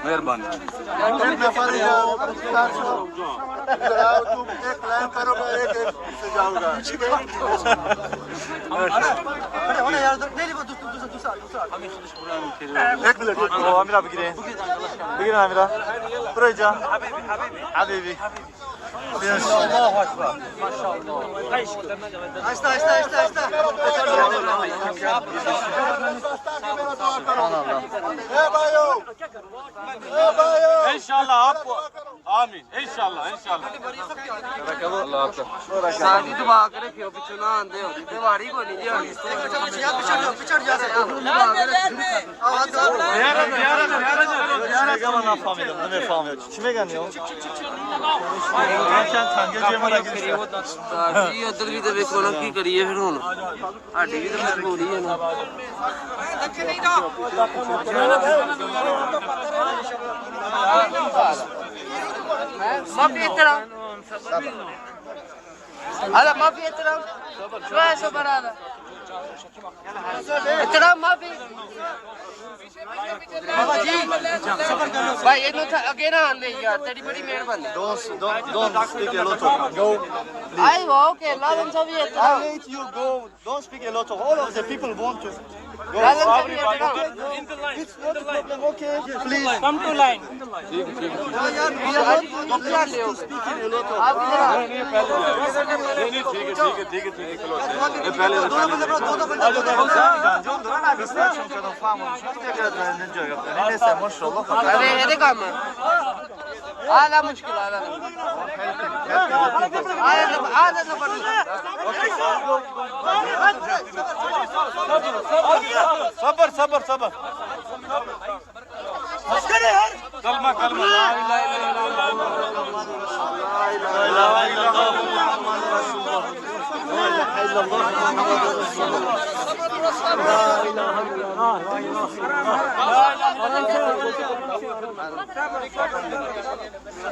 मेहरबानी। एक नफर इधर, तुम एक लाइन करोगे, एक एक से जाऊंगा। एक मिनट, अमीरा بگیرین، بگیرین امیرا. برو اینجا حبیبی، الله اکبر. آهسته آهسته آهسته آهسته. سبحان الله. इंशाल्लाह आपको, आमीन, इंशाल्लाह, इंशाल्लाह। अल्लाह आपका ਸਾਡੀ ਦੁਆ ਕਰੇ ਪਿਓ, ਪਿੱਛੋਂ ਨਾ ਆਂਦੇ ਹੋ ਤੇ ਵਾਰੀ ਕੋਈ ਨਹੀਂ ਜੀ ਹੋਣੀ। میگم من نفهمیدم، نمیفهمیدم چی میگن. یا چند تنگه جای ما را گرفت. ਜੀ ਉਧਰ ਵੀ ਤੇ ਵੇਖੋ ਨਾ, ਕੀ ਕਰੀਏ ਫਿਰ ਹੁਣ, ਸਾਡੀ ਵੀ ਤਾਂ ਮਜਬੂਰੀ ਹੈ ਨਾ। ما في احترام، هذا ما في احترام. شو هذا صبر؟ هذا احترام ما في ਭਾਈ। ਇਹਨੂੰ ਤਾਂ ਅੱਗੇ ਨਾ ਆਂਦੇ ਯਾਰ, ਤੇਰੀ ਬੜੀ ਮਿਹਰਬਾਨੀ। Don't speak a lot of go. ਆਈ ਓਕੇ ਲਾਜ਼ਮ ਸਭ I ਇਹਤਰਾਮ। let you go. Don't speak a lot of. All of the people want to go. ਲਾਜ਼ਮ ਸਭ ਇਹਤਰਾਮ। It's not a problem. Okay, please. Come to line. We are not pleased to speak in a lot of. आप इधर आओ। नहीं नहीं, ठीक है, ठीक है, ठीक है, ठीक है, चलो ये पहले। جان دارن عکسشون کردم فهمونشون اینجا گرفتن این نیست ماشاءالله. ਅਰੇ ਇਹਦੇ ਕੰਮ ਆ ਲਾ ਮੁਸ਼ਕਿਲ ਆ ਲਾ ਆ ਲਾ ਨੰਬਰ। صبر صبر صبر. कलमा कलमा, ला इलाहा इल्लल्लाह। لا اله الا الله محمد رسول الله، لا اله الا الله محمد رسول الله، لا اله الا الله، لا اله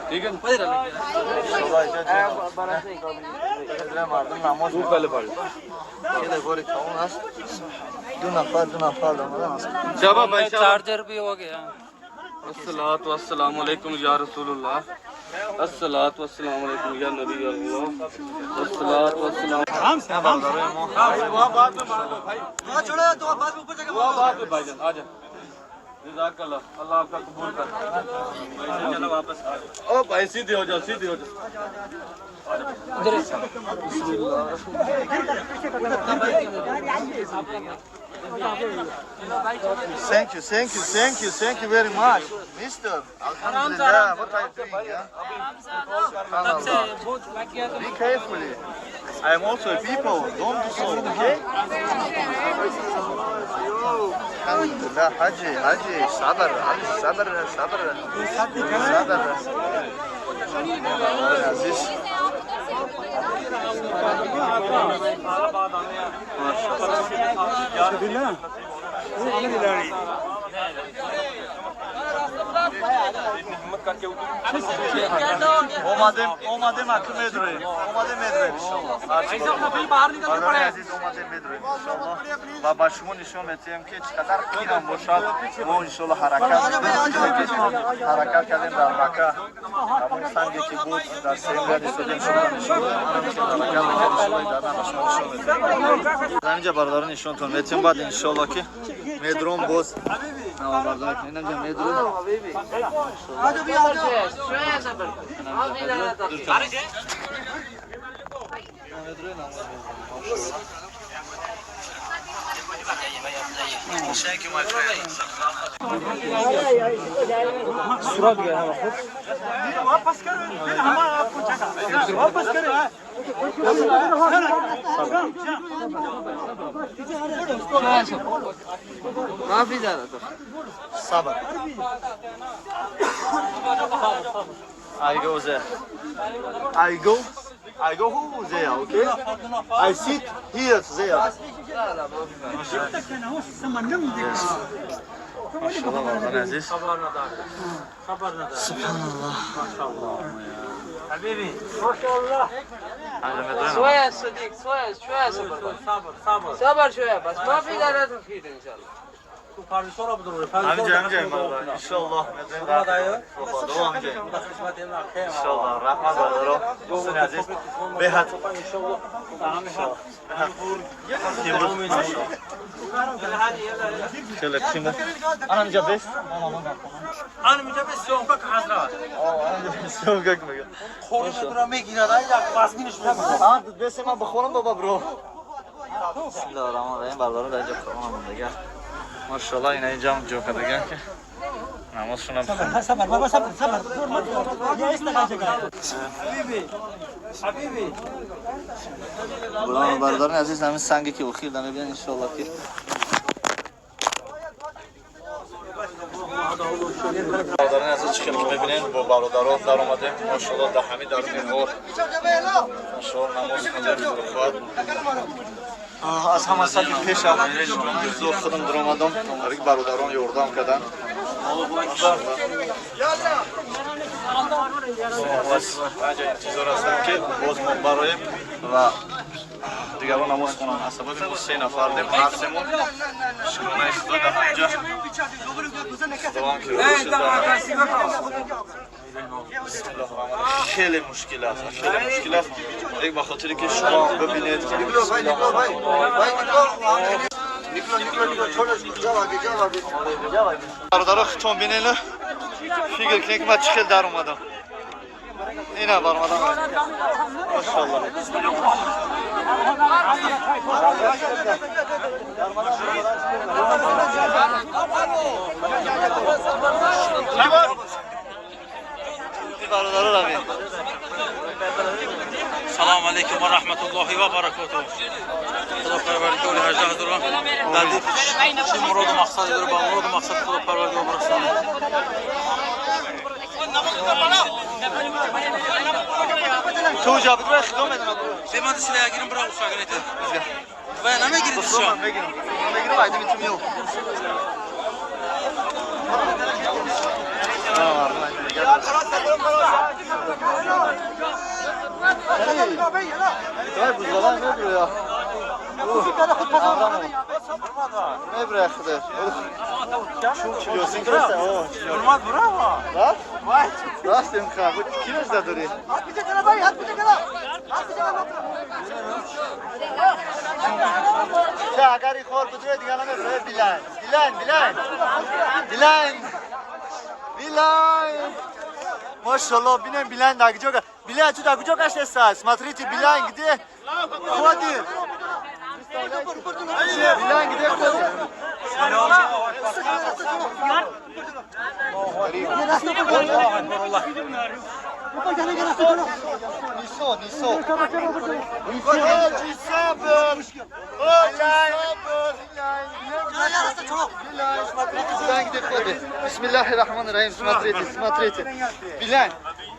ठीक है। الا الله. مردم نماز तू पहले पढ़। خیلی باری تموم است. دو نفر، دو نفر آمدن است. शाबा भाई, शाबा। चार्जर भी हो गया। अस्सलातु वस्सलामु अलैकुम या रसूलुल्लाह, अस्सलातु वस्सलामु अलैकुम या नबी अल्लाह, अस्सलातु वस्सलाम। برادرای ما दुआ बाद में मांग लो भाई, दुआ बाद में। भाईजान आ जा, जज़ाकल्लाह, अल्लाह आपका कबूल कर। चलो वापस। ओ भाई, सीधे हो जाओ, सीधे हो जाओ। Thank you, thank you, thank you, thank you very much, Mister. Alhamdulillah, what are you doing? Yeah? Subhanallah. Be carefully. I am also a people. Don't do so, okay? Alhamdulillah, Haji, Haji, sabr, Haji, sabr, sabr, sabr. Aziz. омадем, омадем, аку медроем, омадем, медроем, иншалло. Бародари азиз, омадем, медроем, иншалло, ва ба шумо нишон метиҳем, ки чӣ қадар қинам бошад, мо иншалло ҳаракат ҳаракат кардем. Дар Макка ҳамон санге ки буд, дар сеюм ряд истодем, шумо нишон ҳаракат мекард, иншалло дар ба шумо нишон метиҳем. Ҳаминҷа бародарон нишонтон метиҳем, баъд иншалло ки медром, боз наварбардор мекунем. Инамҷа медром. شوية صبر ما في لا Thank you, my friend. सूरत गया है खुद। वापस करो, फिर हमारा आपको जगह वापस करो। ما في زيادة. صبر. I go there. I go. I go who there, okay? I sit here there. لا لا ما في. ماشاءالله برادران عزیز. خبر نداره. خبر نداره. سبحان الله. ما شاء الله. حبيبي ما شاء الله. شوية صديق شوية شوية صبر صبر صبر صبر شوية بس ما في لا تفكير إن شاء الله. همینجا همینجا برادر انشالله انشالله رحمت برادرها دوستان عزیز بهت خیلی قیمت. انا اینجا بس انا اینجا بس سیامکک حضرت. انا سیامکک میگه خورم تو را میگیره یک وزنش میگیره. بس من بخورم بابا برو. بسم الله الرحمن الرحیم. برادرها در اینجا قرآن مونده. ماشاءالله اینا اینجا هم جو کردگان که نمازشون هم بخونن. صبر بابا صبر صبر. حبیبی حبیبی. برادران عزیز همین سنگی که اخیر دارن ببینن انشالله که برادران عزیز چی خیلی که میبینین با برادران در اومده ماشاءالله در همین درون غار ماشاءالله نماز خونده بخواد. از همه سالی پیش زور خودم در اومدم برادران یordam کردن. انتظار هستم که باز ما برایم و دیگران نماز خونن. از سبب ما 3 نفر دیم هر سمون شکرانه خدا در همجا خداوند که خیلی مشکل است، خیلی مشکل است. یک به خاطری که شما ببینید که برادرها خودتون بینید فکر کنید که من چه خیلی در اومدم. اینا برآمدم ماشاءالله. سلام علیکم و رحمت الله و برکاته. خدا پروردگار 18 دوران در چه مراد و مقصد داره با مراد و مقصد خدا پروردگار برسانه. تو جا بدو خدمت میدم. به من سلاح گیرم برای اوساگنیت. و نمیگیری شما. میگیرم. میگیرم ایدم تو میو. Vay buzdalar ne duruyor ya? Ne buraya kadar? Çok çiliyorsun ki sen. Olmaz bravo. Ha? Vay. Nasıl imkan? Bu kiloz da duruyor. اگر این خور بدروی دیگه نمی‌بره. بیلاین بیلاین بیلاین بیلاین بیلاین. ماشاءالله بینم بیلاین در کجا بیلاین تو در کجا گشت است؟ Смотрите بیلاین где ходит. بیلاین где ходит. نیسو نیسو. حاجی صبر. بسم الله الرحمن الرحیم. Смотрите, смотрите. Билайн,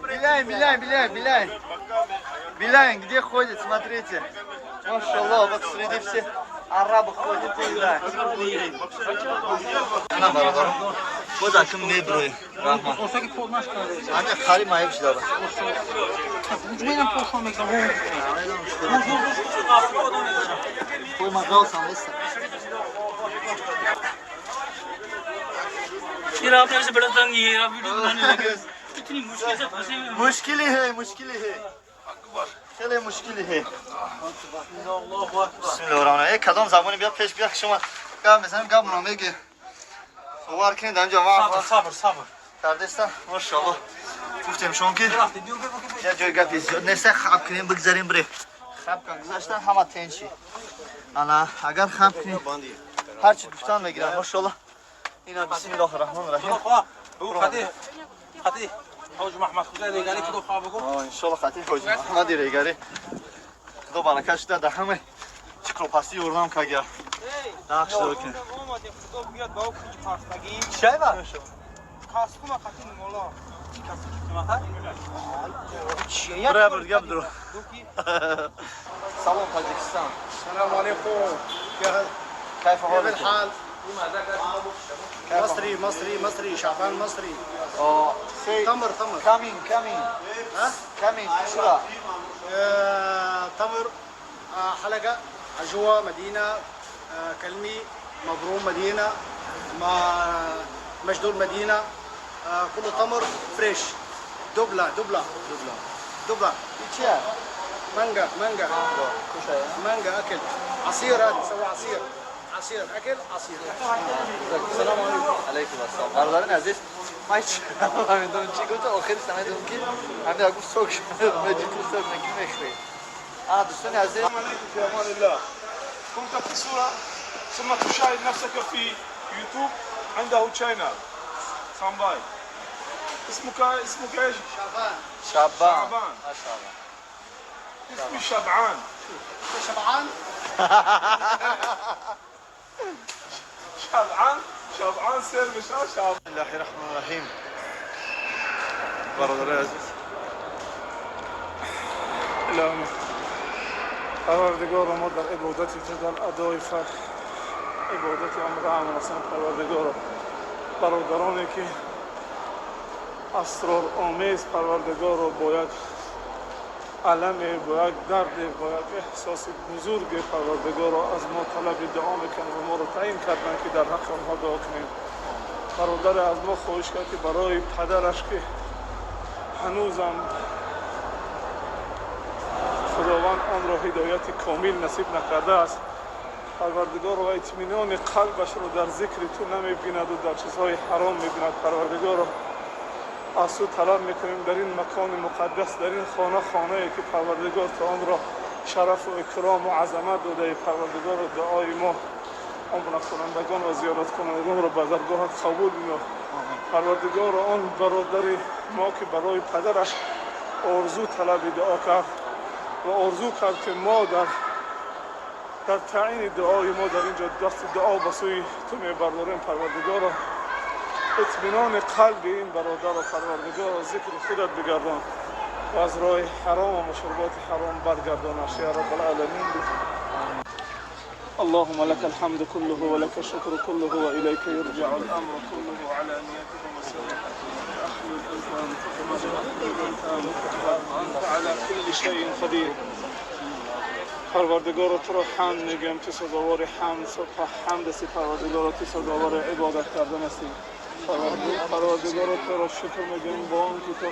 Билайн, Билайн, Билайн, Билайн. Билайн, где ходит, смотрите. Машаллах, вот среди всех арабов ходит. Ана бародарам. Боз аким меброи. Раҳмат. Ана хари маиб шуда. Ой, мағалсам, эса. यार आपने ऐसे बड़ा तंग किया यार, आप वीडियो बनाने लगे इतनी मुश्किल से फंसे हुए हैं। मुश्किल है, मुश्किल है, خیلی مشکلی है. بسم الله الرحمن الرحیم. کدام زبانی بیا پیش بیا شما گام بزنیم گام رو میگه. باور کنید اینجا ما صبر صبر صبر کردستان ماشاءالله گفتیم شما که یه جای گپی زیاد نیست خب کنیم بگذاریم بره. خب کن گذاشتن همه تنشی. انا اگر خب کنیم هر چی گفتن میگیرن ماشاءالله. اینا بسم الله الرحمن الرحیم. خطی خطی حاج محمد خدا ریگری خدا خواه بگو. ان شاء الله خطی حاج محمد ریگری خدا برکت شده در همه چکروپسی یوردم که اگر نقش داره کنه. خدا بیاد با او کنج پرستگی. چه با؟ کاسکوما خطی مولا. برای بر دیگه بدرو. سلام تاجیکستان. سلام علیکم. كيف كيف حالك؟ الحال؟ مصري مصري مصري شعبان مصري. اه say تمر تمر. coming coming. ها؟ coming بسرعة. تمر، حلقة، عجوة مدينة، كلمي، مبروم مدينة، مجدول مدينة، كله تمر fresh. دبلة دبلة دبلة دبلة. چیه؟ مانجا مانجا مانجا أكل عصير، هذا سوي عصير عصير أكل عصير. سلام علیکم. علیکم السلام. برادران عزیز، من هیچ نمیدونم چی گفت، آخرش فهمیدم که همین گفت سوک مجید سوک نکی میخوری. دوستان عزیز، في امان الله. كنت في صورة ثم تشاهد نفسك في يوتيوب عنده channel سامباي. اسمك اسمك ايش؟ شعبان. شعبان. شعبان. ما شاء الله. اسمي شبعان. شبعان؟ شبعان شبعان سير مش شعبان. بسم الله الرحمن الرحیم. برادران عزیز، اللهم پروردگار ما در عبادت تو، در ادای فرض عبادت عمره هم رسان. پروردگار، برادرانی که اسرار آمیز، پروردگار، با یک الم، با یک درد، با یک احساس بزرگ، پروردگار، از ما طلب دعا میکنه و ما رو تعیین کردن که در حق آنها دعا کنیم. برادر از ما خواهش کرد که برای پدرش که هنوزم خداوند آن را هدایت کامل نصیب نکرده است، پروردگار، و اطمینان قلبش رو در ذکر تو نمیبیند و در چیزهای حرام میبیند، پروردگار، از تو طلب میکنیم در این مکان مقدس، در این خانه، خانه که پروردگار تو آن را شرف و اکرام و عظمت داده، پروردگار، دعای ما عمره کنندگان و زیارت کنندگان را به درگاهت قبول بینو. پروردگار، آن برادر ما که برای پدرش آرزو طلب دعا کرد و آرزو کرد که ما در تعیین دعای ما در اینجا دست دعا به سوی تو میبرداریم، پروردگار، اطمینان قلب این برادر و پروردگار ذکر خودت بگردان و از راه حرام و مشروبات حرام برگردانش یا رب العالمین. اللهم لك الحمد كله ولك الشكر كله وإليك يرجع الأمر كله علانيته وسره. أنت على كل شيء قدير. پروردگار، تو را حمد میگم، تو سزاوار حمد، صبح حمد هستی. پروردگار، تو سزاوار عبادت کردن هستی. پروردگار، تو را شکر میگم با آن که تو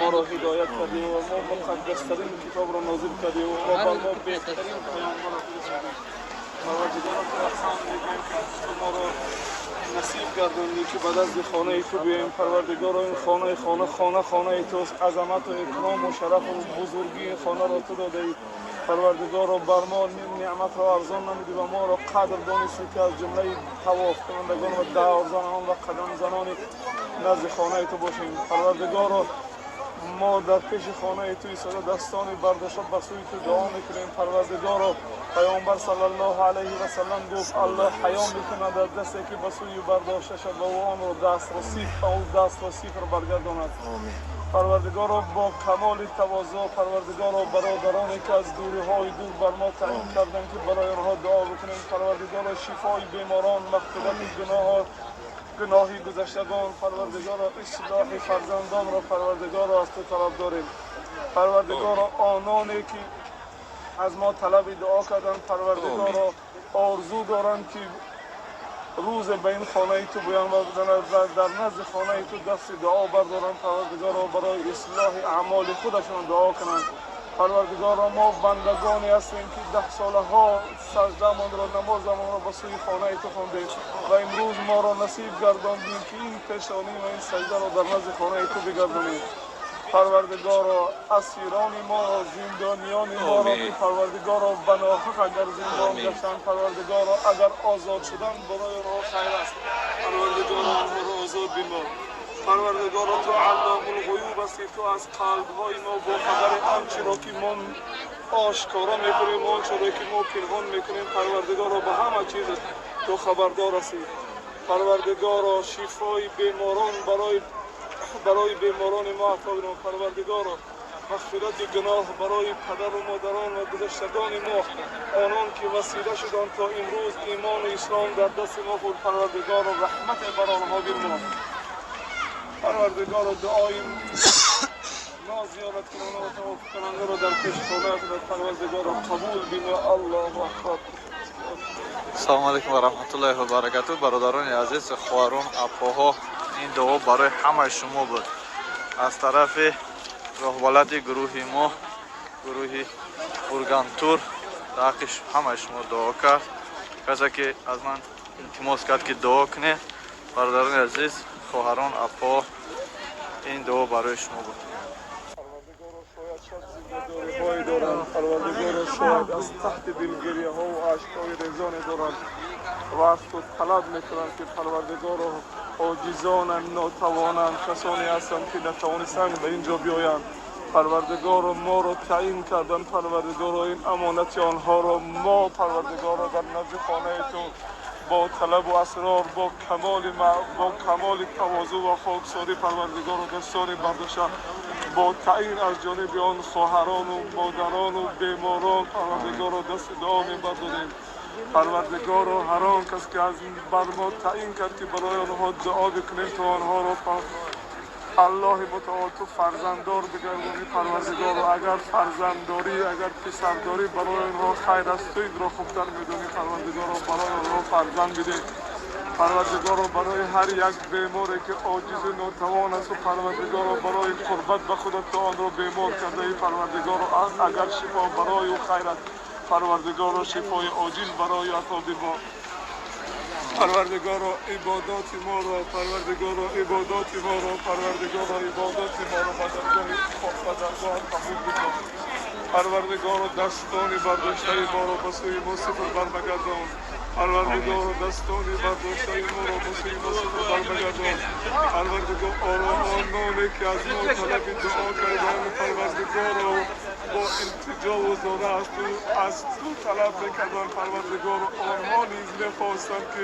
ما را هدایت کردی و ما مقدس ترین کتاب را نازل کردی و بر ما بهترین پیامبر را فرستادی. پروردگار، تو را حمد میگم که تو ما را نصیب گردوندی که به دست خانه تو بیاییم. پروردگار، این خانه خانه خانه خانه توست. عظمت و اکرام و شرف و بزرگی خانه را تو داده ای. پروردگار، بر ما نعمت را ارزان نمودی و ما را قدر دانستی که از جمله طواف کنندگان و دعازنان و قدم زنان نزد خانه تو باشیم. پروردگار، ما در پیش خانه تو ایستاده، دستان برداشته به سوی تو دعا میکنیم. پروردگار، پیامبر صلی الله علیه و سلم گفت الله حیا میکند از دستی که به سوی برداشته شد و او آن را دست را صفر او دست را صفر برگرداند. پروردگار، با کمال تواضع، پروردگار، برادرانی که از دوری های دور بر ما تعیین کردن که برای آنها دعا بکنیم، پروردگار، شفای بیماران، مغفرت گناه گناهی گذشتگان، پروردگار، اصلاح فرزندان را، پروردگار، از تو طلب داریم. پروردگار، آنانی که از ما طلب دعا کردن، پروردگار، آرزو دارند که روز به این خانه تو بیان و در نزد خانه تو دست دعا بردارند، پروردگار، برای اصلاح اعمال خودشان دعا کنند. پروردگار، ما بندگانی هستیم که 10 ساله ها سجده را، نمازمان را به سوی خانه تو خواندیم و امروز ما را نصیب گرداندیم که این پیشانی و این سجده را در نزد خانه تو بگردانیم. پروردگار، اسیران ما را، زندانیان ما را که پروردگار به ناحق اگر زندان گشتند، پروردگار، اگر آزاد شدن برای آنها خیر است، پروردگار، آنها را آزاد بما. پروردگار، تو علام الغیوب هستی، تو از قلب های ما با خبر. آنچه را که ما آشکارا میکنیم، آنچه را که ما پنهان میکنیم، پروردگار، به همه چیز تو خبردار هستی. پروردگار، شفای بیماران برای بیماران ما عطا بنما. پروردگار، Мағфирати гуноҳ барои падару модарон ва гузаштагони мо, онон ки васила шуданд то имрӯз имону ислом дар дасти мо буд. Парвардигоро, раҳмате бар онҳо бинмо. Парвардигоро, дуои мо зиёраткунанда ва тавофкунандаро дар пеши хонаат Парвардигоро қабул бинмо. Аллоҳу акбар. Салому алайкум ва раҳматуллоҳи ва баракатуҳ. Бародарони азиз, хоҳарон, апоҳо, ин дуо барои ҳамаи шумо буд аз тарафи роҳбалади гурӯҳи мо, гурӯҳи Ургантур. Дар ҳаққи ҳамаи шумо дуо кард. Касе ки аз ман илтимос кард, ки дуо кунед, бародарони азиз, хоҳарон, апоҳо, ин дуо барои шумо буд. Зиндадориҳое доранд, Парвардигоро, шояд аз таҳти дил гиряҳо ва ашкҳои резоне доранд ва аз ту талаб мекунанд, ки Парвардигоро, оҷизонанд, нотавонанд, касоне ҳастанд, ки натавонистанд ба ин ҷо биёянд. Парвардигоро, моро таъин карданд. Парвардигоро, ин амонати онҳоро мо, Парвардигоро, дар назди хонаи ту бо талабу асрор, бо камоли тавозӯ ва хоксорӣ, Парвардигоро, дастони бардошта бо таъин аз ҷониби он хоҳарону модарону беморон, Парвардигоро, дасти дуо мебардорем. Парвардигоро, ҳар он кас ки аз бар мо таъин кард, ки барои онҳо дуо бикунем, то онҳоро, Аллоҳи мутаол, ту фарзанддор бигардонӣ. Парвардигоро, агар фарзанддорӣ, агар писардорӣ барои онҳо хайр аст, ту инро хубтар медонӣ. Парвардигоро, барои онҳо фарзанд бидеҳ. Парвардигоро, барои ҳар як беморе ки оҷизу нотавон асту, Парвардигоро, барои қурбат ба худат ту онро бемор кардаӣ, Парвардигоро, агар шифо барои ӯ хайр аст, Парвардигоро, шифои оҷил барои ато бибо. Парвардигоро, ибодоти моро, Парвардигоро, ибодоти моро, Парвардигоро, ибодоти моро ба даргоҳат қабул бикун. Парвардигоро, дастони бардоштаи моро ба сӯи мо сифр бармагардон. Парвардигоро, дастони бардоштаи моро ба сӯи мо сифр бармагардон. Парвардигор, ононе ки аз мо талаби дуо карданд, Парвардигоро, бо илтиҷову зора аз ту талаб мекарданд, Парвардигоро, онҳо низ мехостанд, ки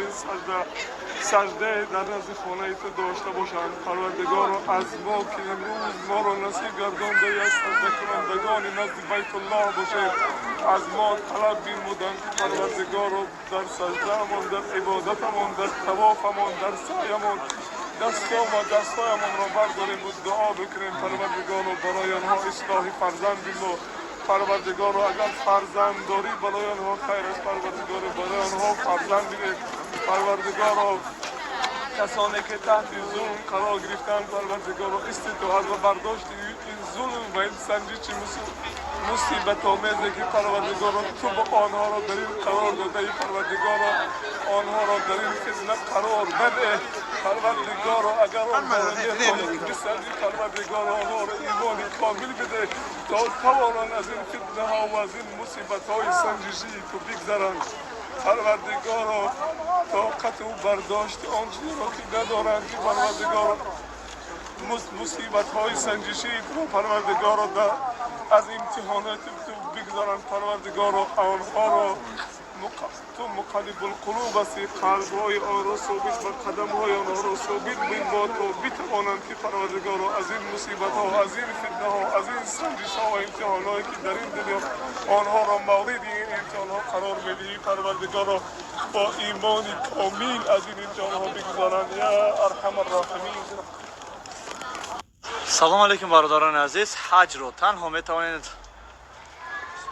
саждае дар назди хонаи ту дошта бошанд. Парвардигоро, аз мо ки имрӯз моро насиб гардондаи аз саждакунандагони назди Байтуллоҳ бошем, аз мо талаб бинмуданд, ки, Парвардигоро, дар саждаамон, дар ибодатамон, дар тавофамон, дар саъямон дасто ва дастҳоямонро бардорем ва дуо бикунем. Парвардигоро, барои онҳо ислоҳи фарзанд бинмо. Парвардигоро, агар фарзанддорӣ барои онҳо хайр аст, Парвардигоро, барои онҳо фарзанд бидеҳ. Парвардигоро, касоне ки таҳти зулм қарор гирифтанд, Парвардигоро, иститоат ва бардошти ин зулм ва ин санҷиши мусибатомезе ки, Парвардигоро, ту ба онҳоро дар ин қарор додаи, Парвардигоро, онҳоро дар ин фитна қарор бадеҳ. Парвардигоро, агар онҳоро мехоҳӣ бисанҷӣ, Парвардигоро, онҳоро имони комил бидеҳ, то тавонанд аз ин фитнаҳо ва аз ин мусибатҳои санҷишии ту бигзаранд. Парвардигоро, тоқату бардошти он чизеро ки надоранд, ки, Парвардигоро, мусибатҳои санҷишии туро, Парвардигоро, аз имтиҳоноти ту бигзаранд. Парвардигоро, онҳоро ту муқаллибулқулуб ҳастӣ, қалбҳои онро собит ва қадамҳои онҳоро собит бинмо, то битавонанд, ки, Парвардигоро, аз ин мусибатҳо, аз ин фитнаҳо, аз ин санҷишҳо ва имтиҳонҳое ки дар ин дунё онҳоро мавриди ин имтиҳонҳо қарор медиҳӣ, Парвардигоро, бо имони комил аз ин имтиҳонҳо бигузаранд. Я арҳамар роҳимин. Салом алейкум, бародарони азиз. Ҳаҷро танҳо метавонед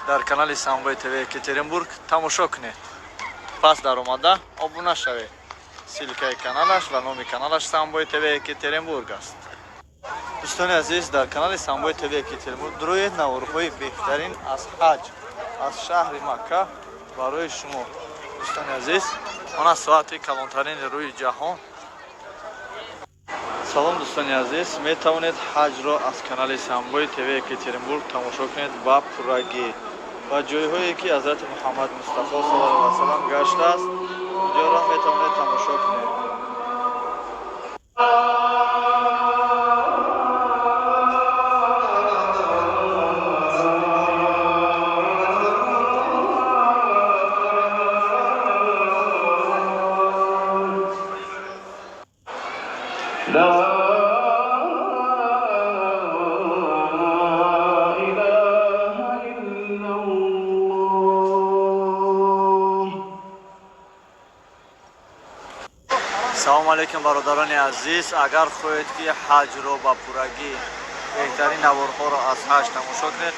дар канали Самбои ТВ Екатеринбург тамошо кунед. Пас даромада обуна шавед. Ссылкаи каналаш ва номи каналаш Самбои ТВ Екатеринбург аст. Дӯстони азиз, дар канали Самбои ТВ Екатеринбург дурои наворҳои беҳтарин аз ҳаҷ, аз шаҳри Макка барои шумо. Дӯстони азиз, он аз соати калонтарини рӯи ҷаҳон. Салом, дӯстони азиз, метавонед ҳаҷро аз канали Самбои ТВ Екатеринбург тамошо кунед ба пуррагӣ ва ҷойҳое ки Ҳазрати Муҳаммад Мустафо саллаллоҳу алайҳи васаллам гаштааст, онҷоро метавонед тамошо кунед. لا Алейкум, бародарони азиз. Агар хоҳед, ки ҳаҷро ба пуррагӣ, беҳтарин наворҳоро аз ҳаҷ тамошо кунед,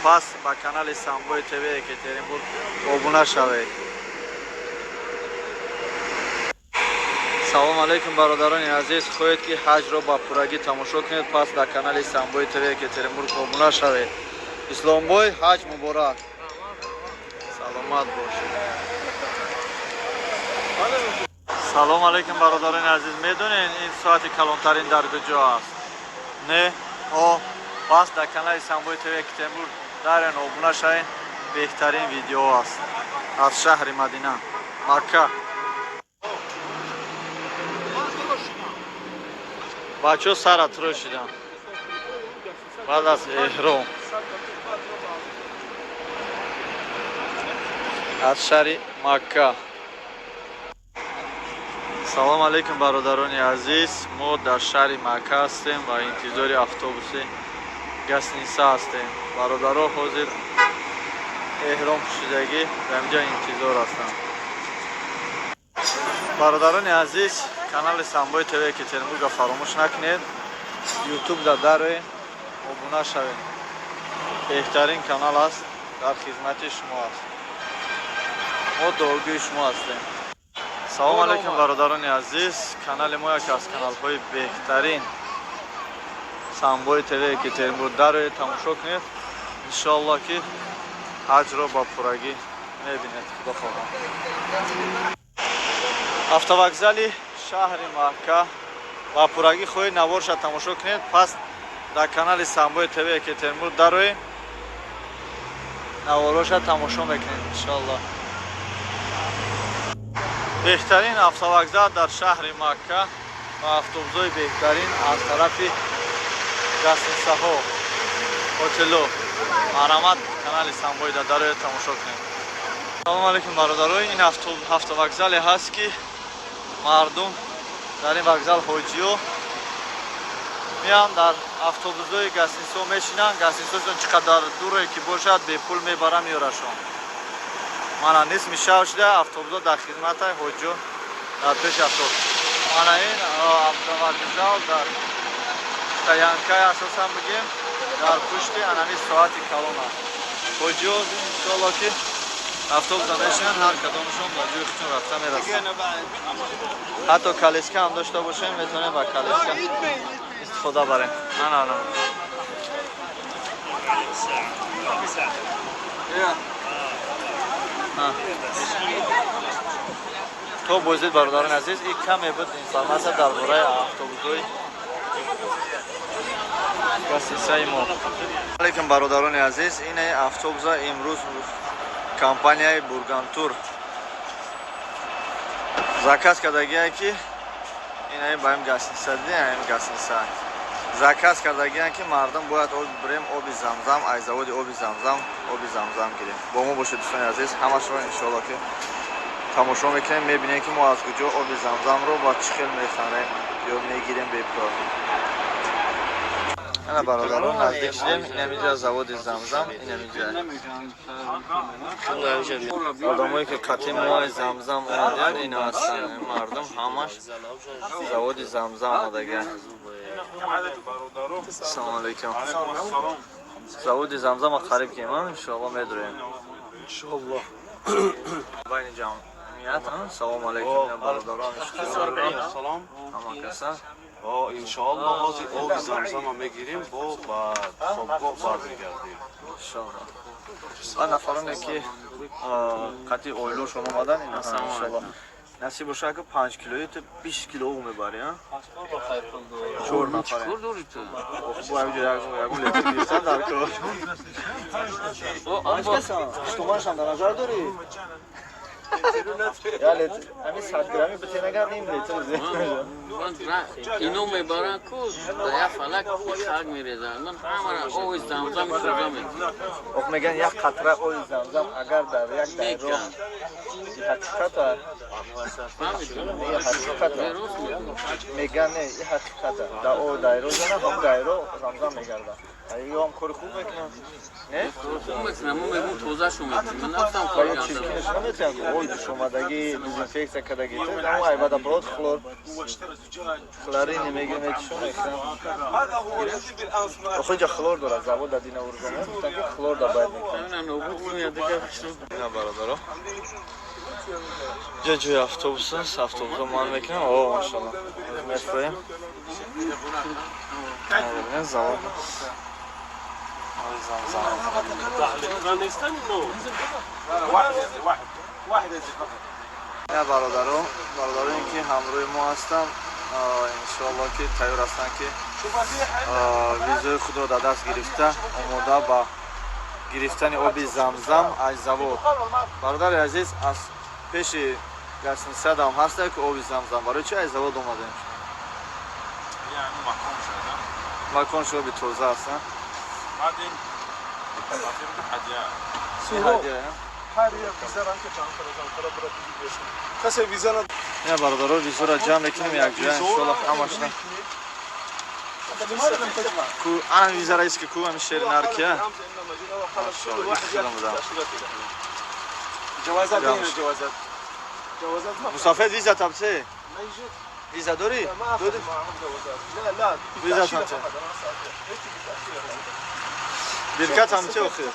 пас ба канали Самбои ТВ Екатеринбург обуна шавед. Салом алейкум, бародарони азиз. Хоҳед, ки ҳаҷро ба пуррагӣ тамошо кунед, пас дар канали Самбои ТВ Екатеринбург обуна шавед. Исломбой, ҳаҷ муборак, саломат бошед. Салом алейкум, бародарони азиз. Медонед, ин соати калонтарин дар куҷо аст? Не? О, пас дар канали Самбои ТВ Екатеринбург дарен, обуна шавед. Беҳтарин видео аст аз шаҳри Мадина, Макка. Бачаҳо сара тирошиданд баъд аз эҳром аз шаҳри Макка. Салом алейкум, бародарони азиз. Мо дар шаҳри Макка ҳастем ва интизори автобуси гостиница ҳастем. Бародаро ҳозир эҳром пӯшидагӣ дар инҷа интизор ҳастанд. Бародарони азиз, канали Самбои ТВ Екатеринбурга фаромӯш накунед. Ютуб да дароед, обуна шавед. Беҳтарин канал аст, дар хизмати шумо аст. Мо дуогӯи шумо ҳастем. Салом алейкум, бародарони азиз. Канали мо яке аз каналҳои беҳтарин, Самбои ТВ Екатеринбург. Дароед, тамошо кунед. Иншоалло, ки ҳаҷро ба пуррагӣ мебинед, худо хоҳад. Автовокзали шаҳри Макка. Ба пуррагӣ хоҳед наворша тамошо кунед, пас дар канали Самбои ТВ Екатеринбург дароед, навороша тамошо мекунед, иншоалло. Беҳтарин автовокзал дар шаҳри Макка ва автобусҳои беҳтарин аз тарафи гостиницаҳо, ҳотело. Марҳамат, канали Самбои да дароед, тамошо кунед. Салом алейкум, бародаро. Ин автовокзале ҳаст, ки мардум дар ин вокзал, ҳоҷиё меянд, дар автобусҳои гостиницаҳо мешинанд. Гостиницаҳошон чӣ қадар дуре ки бошад, бепул мебаранд, меёрашон. Мана, нисми шав шуда, автобусҳо дар хизмата, ҳоҷиё дар пеши автобус. Мана, ин автовокзал дар стоянкаи, асосан бигем, дар пушти анами соати калон аст. Ҳоҷиё, иншоалло, ки автобуса мешинанд, ҳар кадомашон ба ҷои худшон рафта мерасанд. Ҳатто коляска ҳам дошта бошем, метавонем ба коляска истифода барем. Ана, ана. То боздид, бародарони азиз. Ин каме буд информация дар бораи автобусҳои гостиницаи мо. Алейкум, бародарони азиз. Ин автобуса имрӯз компанияи Бургантур заказ кардагие, ки инаи ба ин гостиница, дидем, ин гостиница заказ кардагиян, ки мардум бояд об бирем, оби Замзам, аз заводи оби Замзам оби Замзам гирем. Бо мо бошед, дӯстони азиз. Ҳамашро, иншоалло, ки тамошо мекунем, мебинем, ки мо аз куҷо оби Замзамро ба чӣ хел мехарем ё мегирем бепул. Ана, бародарон, наздик шудем. Инамиҷа заводи Замзам, инамиҷа одамое, ки қатъи мои Замзам омадиян, ино ҳастанд. Мардум ҳамаш заводи Замзам омадагиян. Ассалому алайкум. Заводи Замзама қариб кем, иншоалло, медурем. Иншоалло. Байни ҷамъият. Салому алайкум, бародарон. Салом. Ҳама каса. Иншоалло, ҳозир оби Замзама мегирем, бо ба хобгоҳ бармегардем. Иншоалло. Ва нафароне, ки қатъи оилошон омадан, иншоалло, насиб боша, ки 5 килои, ту 20 кило об мебарӣ, чор нафар. Бо ҳаминҷо ягон литр гирифтан дар кор. Штуманшам дар назар дорӣ? Я литр, ҳамин 100 грамми битен, агар ним литр. Ино мебаранд ку, дар як фалак хак мерезанд. Ман ҳамара оби Замзам хӯрда. Ох, мегӯянд, як қатра оби Замзам агар дар як дайро, ҳақиқата, ҳақиқата мегӯянд, не, и ҳақиқата, дар о дайро зана, ҳам дайро Замзам мегардад. Ё ҳам кори хуб мекунанд. Не? Хуб мекунам, мо мегӯм тозашон мекунем. Ман нафтам кор Ё чиркинаш наметиҳанд, ой душомадагӣ, дезинфексия кардагӣ. Амо ай водопровод хлор. Хлорин мегирем, чишон мекунанд. Охо инҷа хлор дорад, завод дар дина урзона. Гуфтанд ки хлор дар бояд мекунанд. Ина бародаро. Ҷа ҷои автобус аст, автобусо ман мекунам. О, машалло. Мефроем. Бибинед завод аст. Ой, замзам. Ина бародаро, бародароне ки ҳамрӯи мо ҳастанд, иншоалло ки тайёр ҳастанд ки визои худро дар даст гирифта, омода ба гирифтани оби замзам аз завод. Бародари азиз, аз пеши гостиницадам ҳаста ки оби замзам. Барои чи аз завод омадаем? Маконш оби тоза аст. Ина бародаро, визора ҷамъ мекунем якҷоя, иншоалло ҳамашна. Ку ана визара ист ки ку ами шери наркия. Машалло, ихтиром будам. Мусафед виза табсе? Виза дорӣ? Дорӣ? Виза табсе. Биркат ҳам че охир?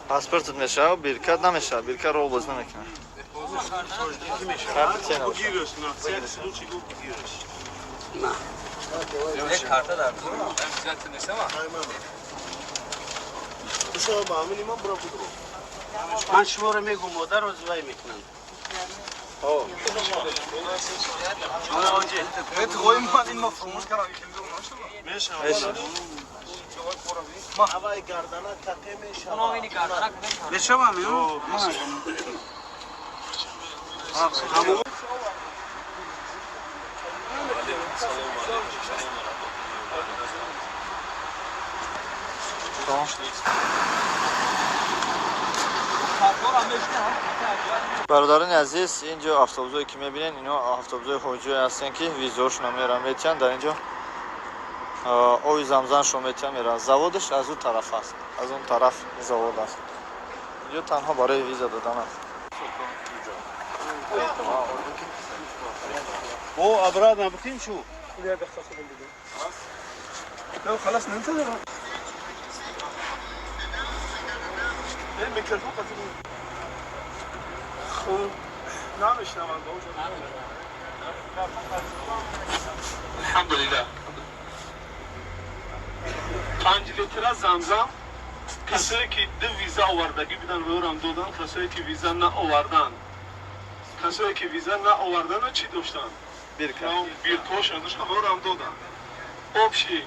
Паспортат мешава, биркат намешава, бирка рол боз намекунад. Ман шуморо мегӯм, модар розвай мекунанд. Бародарони азиз, инҷо автобусҳое ки мебинед, инҳо автобусҳои ҳоҷиое ҳастанд ки визоҳошонро меоранд метиҳанд. Дар инҷо оби замзамшон метиҳанд, мераванд. Заводаш аз он тараф аст, аз он тараф завод аст. Инҷо танҳо барои виза додан аст. Алҳамдулиллаҳ. 5 литра замзам касое ки ду виза овардагӣ будан рӯрам додан, касое ки виза наовардан, касое ки виза наовардану чӣ доштанд? Биркошон доштан, рӯрам додан. Общий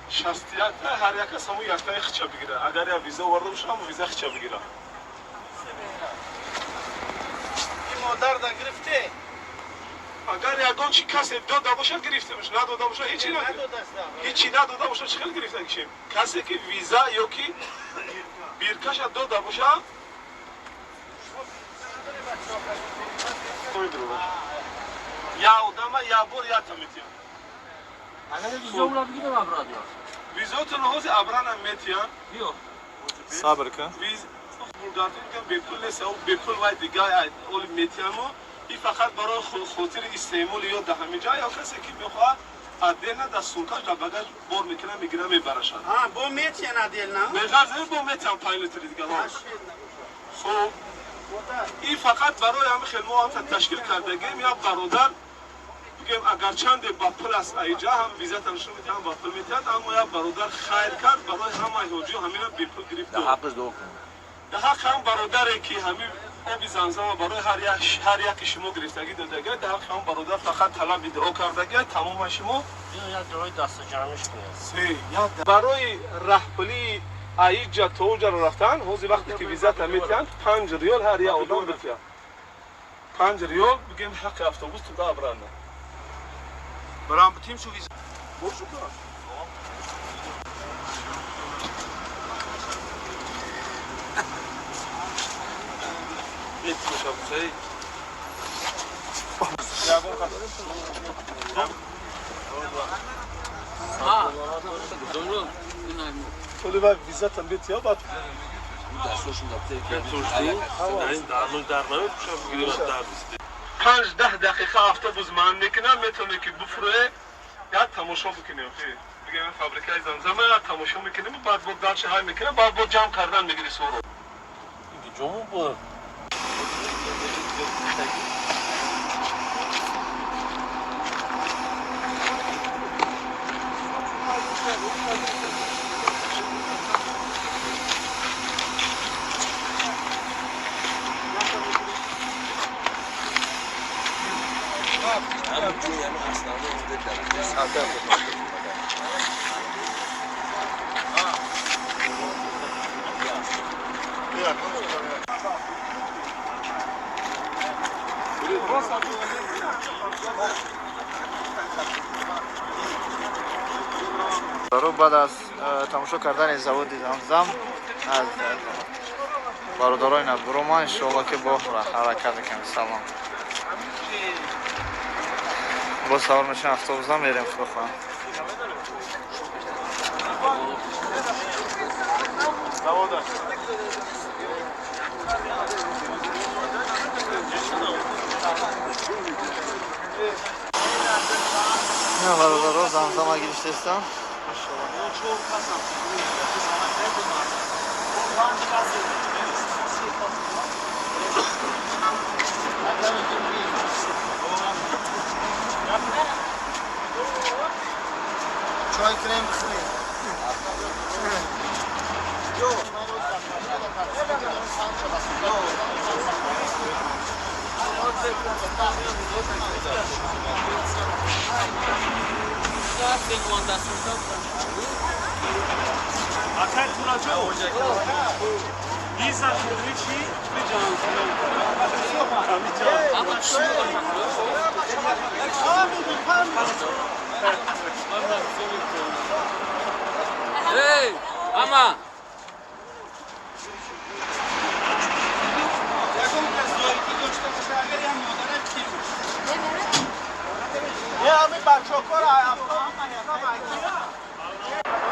61 та, ҳар як кас ҳамун яктаи хича бигира. Агар як виза оварда боша, ҳамун виза хича бигира. Модарда гирифте. Агар ягон чи касе дода бошад, гирифта боша, надода бошад, ҳечи ҳечи надода бошад, чӣ хел гирифта кишем? Касе ки виза ё ки биркаша дода боша, я одама я бор я та метиҳам. Визотонро ҳозир абрана метиҳам. Сабр кун. Бепул нест, бепул вай дига оли метиҳаму и фақат барои хотири истеъмоли ё дар ҳамин ҷо, ё касе ки мехоҳад отдельно дар сумкаш дар багаж бор мекунад, мегирад, мебарашад. Бо метиҳан отдельно? Беғарз бо метиҳам 5 литри дига. Хуб, и фақат барои ҳамин хел мо ҳамта ташкил кардагим. Як бародар Бигем агарчанде ба пул аст, аиҷа ҳам визата нишон медиҳад, ҳам ба пул метиҳад, аммо як бародар хайр кард барои ҳамаи ҳоҷиҳо, ҳамина бепул гирифт. Дар ҳаққаш дуо кунед. Дар ҳаққи ҳам бародаре ки ҳамин оби замзама барои ҳар яки шумо гирифтагӣ додагӣ, дар ҳаққи ҳам бародар фақат талаби дуо кардагӣ, тамома шумо як дуои дастаҷамъиш кунед. Барои раҳпулии аиҷа то уҷаро рафтан, ҳозир вақте ки визата метиҳанд, 5 риёл ҳар як одам битиҳад. 5 риёл бигем ҳаққи автобус туда обратно. Барам битим шу виза. Бошу кар. Толи виза там бития бад. 5-10 дақиқа автобус ман мекунам, метавонӣ ки буфурӯе, як тамошо бикунӣ. Бигем фабрикаи замзама як тамошо мекунем, баъд бо дальше ҳай мекунем, баъд бо ҷамъ кардан мегири суро. Ҷому буд. Баъд аз тамошо кардани заводи замзам аз бародарои набурома иншоалло ки бо ҳаракат мекунем. Салом. Боз савор мешавем автобусам, мерем худо хоҳад. Не бародаро замзама гирифтестам. Чой крем бихӯрем. Акай Тураҷо, виза хӯрӣ чӣ? Эй, ама!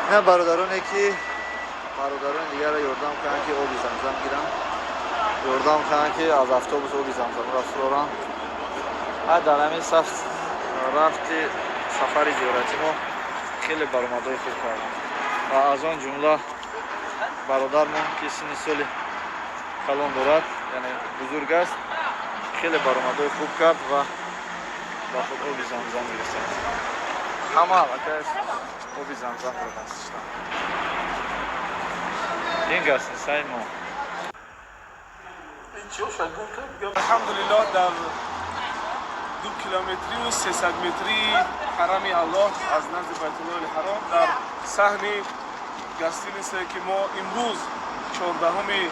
Не бародароне ки бародарони дигарро ёрдам кунанд ки оби замзам гиранд, ёрдам кунанд ки аз автобус оби замзамро фуроранд. Ҳа дар ҳамин саф рафти сафари зиёратӣ мо хеле баромадҳои хуб кардем ва аз он ҷумла бародармон ки синни соли калон дорад, яъне бузург аст, хеле баромадҳои хуб кард ва ба худ оби замзам гирифтааст. Ҳама аллакай оби замзамро дастиштанд. Ин гастинсаи мо. Алҳамдулиллоҳ, дар 2 километриву 300 метрии ҳарами Аллоҳ аз назди Байтуллоҳи ҳаром дар саҳни гостинице ки мо имрӯз 14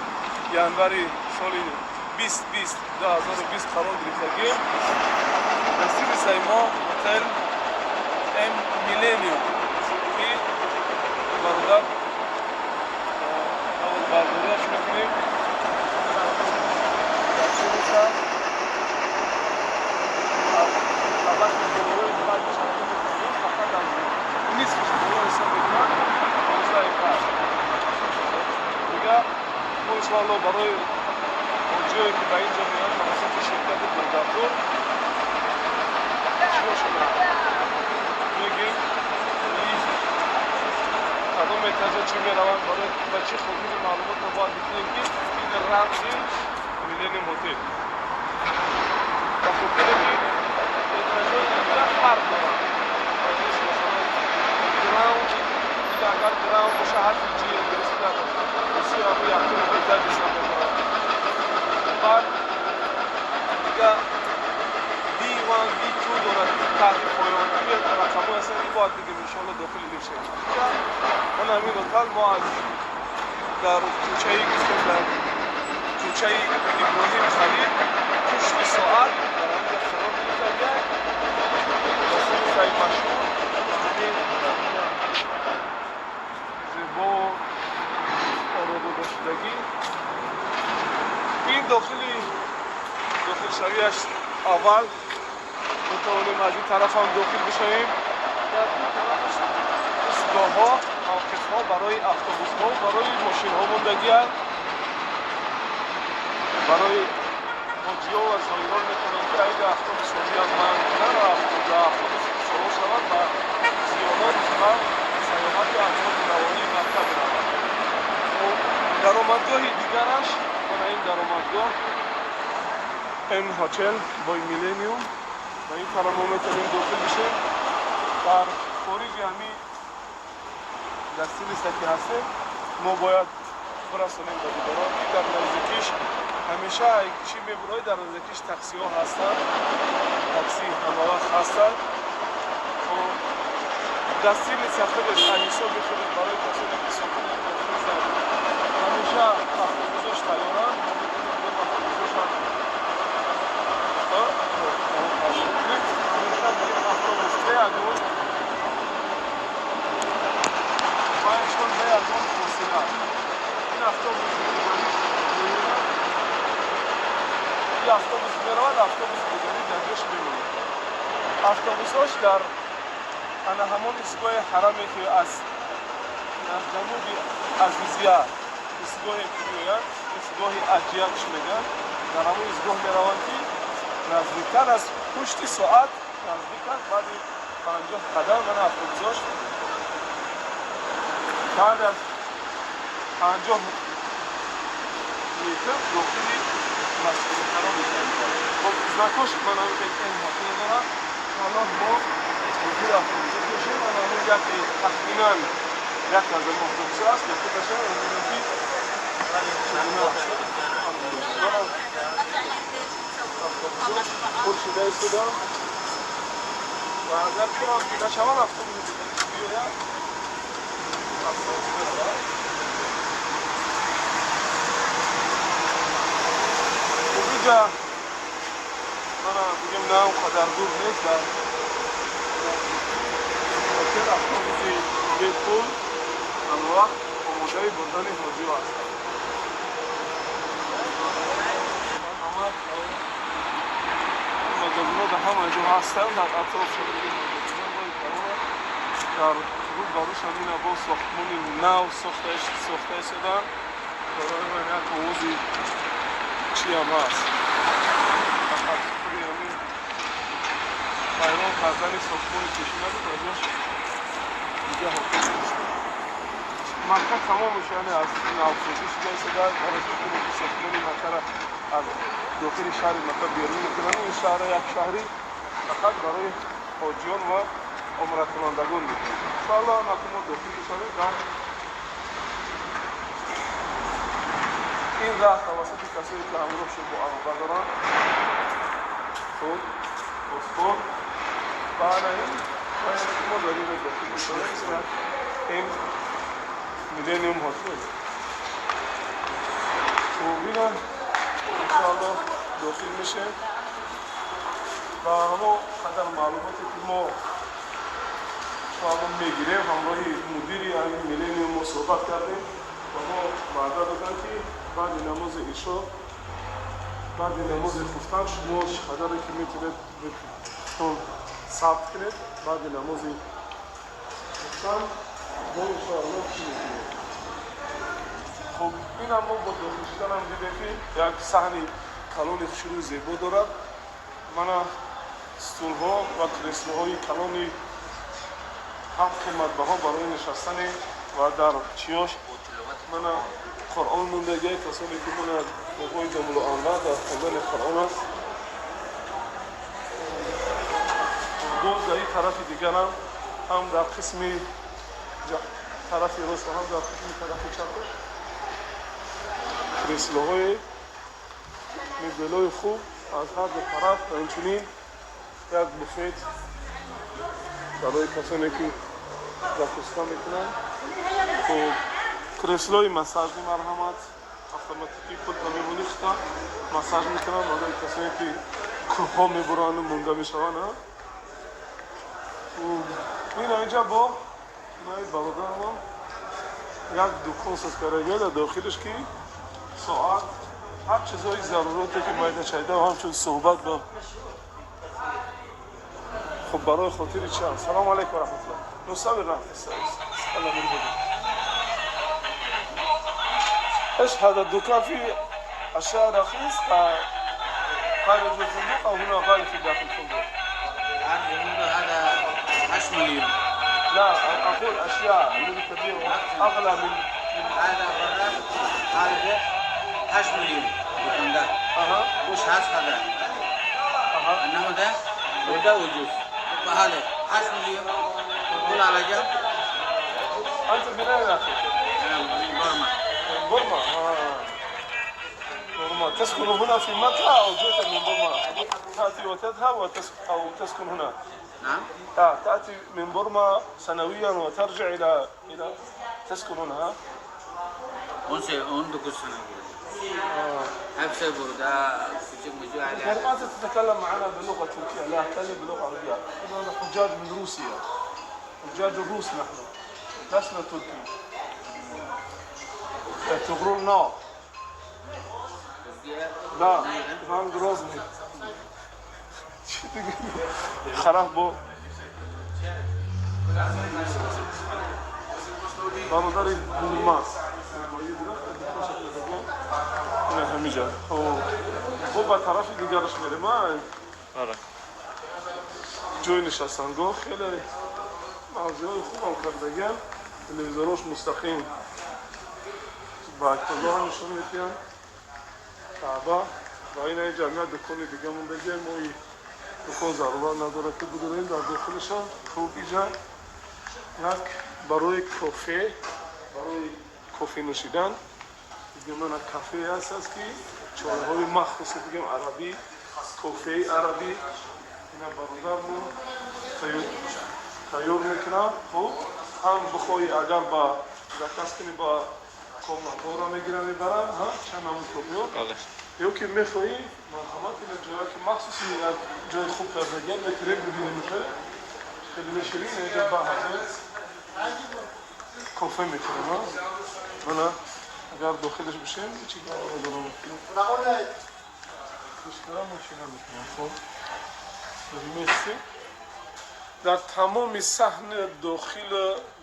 январи соли 2020 2020 қарор гирифтагем, гостиницаи мо ҳотел М Миллениум ки бародар наводбардориаш мекунем. Гостиница фақат аз нисфиш боло ҳисоб мекунад, 15. Дигар мо иншоалло барои ҳоҷиое ки ба ин ҷо меоянд тавассути ширкати Бурдатур чиёшона мегем, лифт кадом этажа чӣ мераванд, барои ба чӣ хотири маълумотро бояд бикунем ки ин рамзи Миллениум ҳотел ба хотире ки Метражҳои инҷа фарқ доранд. Масалан, ground, агар ground боша, ҳарфи G англисӣ дар русӣ ҳамун якуми метр нишон медорад. Баъд дига B1, B2 дорад таҳти поён. Ҳамин рақамҳое ҳастанд, ки бояд бигем, иншоалло дохили лифт шавем. Инҷа ман ҳамин отел мо аз дар кӯчаи гуфтем, дар кӯчаи Иброҳим Халил, пушти соат, дар ҳаминҷа қарор гирифтагиак. Гостиницаи машҳур ва ҳамин зебо оро додашудагӣ. Ин дохили дохилшавиаш аввал метавонем аз ин тараф ҳам дохил бишавем. Дар ду тарафаш истгоҳҳо, мавқифҳо барои автобусҳо, барои мошинҳо мондагианд. Барои ҳоҷиҳо ва зоирон метавонанд, ки айда автобусҳо биёнд, манг кунанд ва автобус савор шаванд ва зиёрат ва сайёҳати атрофи навоҳии Макка бираванд. Даромадгоҳи дигараш мана ин даромадгоҳ, ин Hotel by Millennium. Ба ин тараф мо метавонем дохил бишем. Дар хориҷи ҳамин гостиница ки ҳастем, мо бояд бирасонем ба дигарон, ки дар наздикиш ҳамеша чӣ мебурои, дар наздикиш таксиҳо ҳастанд, такси ҳамавақт ҳастанд. Гостиница худаш аз ҳисоби худаш барои касоне ки сокини дохиланд, ҳамеша автобусош тайёранд. Мо метавонем автобусошам ҳамеша автобус беягон байшон, беягон фосила. Ин автобуси дигарӣ меояд, ин автобус меравад, автобуси дигарӣ дар ҷош мемонад. Автобусҳош дар ана ҳамон истгоҳи ҳараме, ки аз ҷануби Азизия истгоҳе ки меоянд, истгоҳи Аҷиякш мегӯянд, дар ҳамон истгоҳ мераванд, ки наздиктар аз пушти соат наздик аст. Баъди 50 қадам мана автобусҳош баъд аз 50 метр дохили Масҷиди Ҳаром мешавад. Хоб, знакош мана ин ҳотел дорад. Иншоаллоҳ мо дохили автобусҳо мешавем. Ана ҳамон яке, тахминан як аз ҳамон автобусҳо аст, дохил шавем, мебинем, ки чигуна автобусҳо пур шуда истодаанд ва агар пурам ки нашаванд, автобуси дигаре ки биёяд, автобус меравад. Хуб, инҷа мана бигем, на он қадар дур нест, дар хотел автобуси бепул ҳамавақт омодаи бурдани ҳоҷиҳо ҳастанд. Марҳамат, магазинҳо дар ҳама ҷо ҳастанд, дар атроф дар рӯ ба рӯш ҳамина бо сохтмони нав сохта шуданд. Барои ман як овози чиам ҳаст, фақат худи ҳамин вайрон кардани сохтмони пешина буд, ба ҷош дига ҳотел. Макка тамомаш, яъне аз навсозӣ шуда истода, барои хотире ки сохтмони Маккара аз дохили шаҳри Макка берун мекунанд. Ин шаҳр як шаҳри фақат барои ҳоҷиён ва умракунандагон мекунанд. Иншоаллоҳ ҳамаки мо дохил бишавем дар ин раҳ тавассути касое ки ҳамроҳ шуд бо ароба доранд. Хуб, паспорт ва ана ин бояд ки мо дар инҷо дохил бишавем. Ин Millennium Hotel. Хуб, ина иншоаллоҳ дохил мешем ва ҳамо қадар маълумоте ки мо иншоаллоҳ мегирем. Ҳамроҳи мудири ҳамин Миллениум мо суҳбат кардем ва мо ваъда доданд, ки баъди намози ишо, баъди намози хуфтан шумо чӣ қадаре ки метавонед сабт кунед. Баъди намози хуфтан мо иншоаллоҳ чӣ мекунем. Хуб, инам мо бо дохил шуданам дидем, ки як саҳни калони хушрӯи зебо дорад. Мана стулҳо ва креслоҳои калони ҳам қиматбаҳо барои нишастани ва дар чиёш мана Қуръон мондагиай. Касоне ки мана бобои Домулло Анвар дар хондани Қуръон аст. Боз дар ин тарафи дигарам ҳам дар қисми тарафи рост ва ҳам дар қисми тарафи чапаш креслоҳои мебелҳои хуб аз ҳар ду тараф ва инчунин як буфет барои касоне ки закуска мекунанд. Хуб, креслои массажни, марҳамат, автоматикӣ, пулта мемонӣ, хута массаж мекунанд барои касоне ки кӯҳҳо мебуранду монда мешаванд. Ин инҷа бо инаи бародарамон як дукон соз карда, дар дохилаш ки соат, ҳар чизҳои зарурате ки майда чайда, ҳамчун суҳбат бо хуб барои хотири чанд. Салому алайкум раҳматуллоҳ. نصور رحمة. ايش هذا الدكان؟ فيه اشياء رخيص خارج الفندق او هنا غالي في داخل الفندق؟ هذا 10 مليون. لا، اقول اشياء اللي تبيع اغلى من هذا برا خارج 8 مليون دكان ده. وش هذا؟ انه ده وده وجوز هذا 10 مليون كل على جنب. انت من اين اخي؟ انا من بورما. من بورما. بورما. تسكن هنا في مكة أو جئت من بورما؟ تأتي وتذهب أو تسكن هنا؟ نعم. تأتي من بورما سنويا وترجع إلى تسكن هنا؟ 19 سنة. hepsi burada küçük mücadele. يعني أنت تتكلم معنا باللغة التركية، لا أتكلم باللغة العربية. نحن حجاج من روسيا. حجاج الروس نحن. لسنا تركي. تغرون نا. لا، إيفان جروزني. خراب بو. бародари Бурма ҳамиҷа. Хоб, ба тарафи дигараш мерем. Ҷои нишастангоҳ хеле мавзеъҳои хубам кардагиам, телевизорош мустақим ба калоҳа нишон медиҳанд Каъба. Ва ина ҷамъият дукони дига мондагиам, мо дукон зарурат надорад ки бидорем дар дохилаша. Хуб, иҷа як барои кофе, барои кофе нӯшидан дига мана кафе ҳаст ки чойҳои махсуси бигем арабӣ, кофеи арабӣ ина бародармо тайёр мекунам. Хуб, ҳам бихоҳӣ агар ба заказ кунӣ, ба комнатҳоро мегирам, мебарам чанд намуд кофеҳо, ё ки мехоҳӣ, марҳамат, ина ҷое ки махсуси як ҷои хуб кардагиам, метавонем бибинем, хеле меширин инҷа ба ҳазор кофе мекунем. Мана агар дохилаш бишем, чӣ дорам мошина мекунам. Хуб, меси дар тамоми саҳни дохил,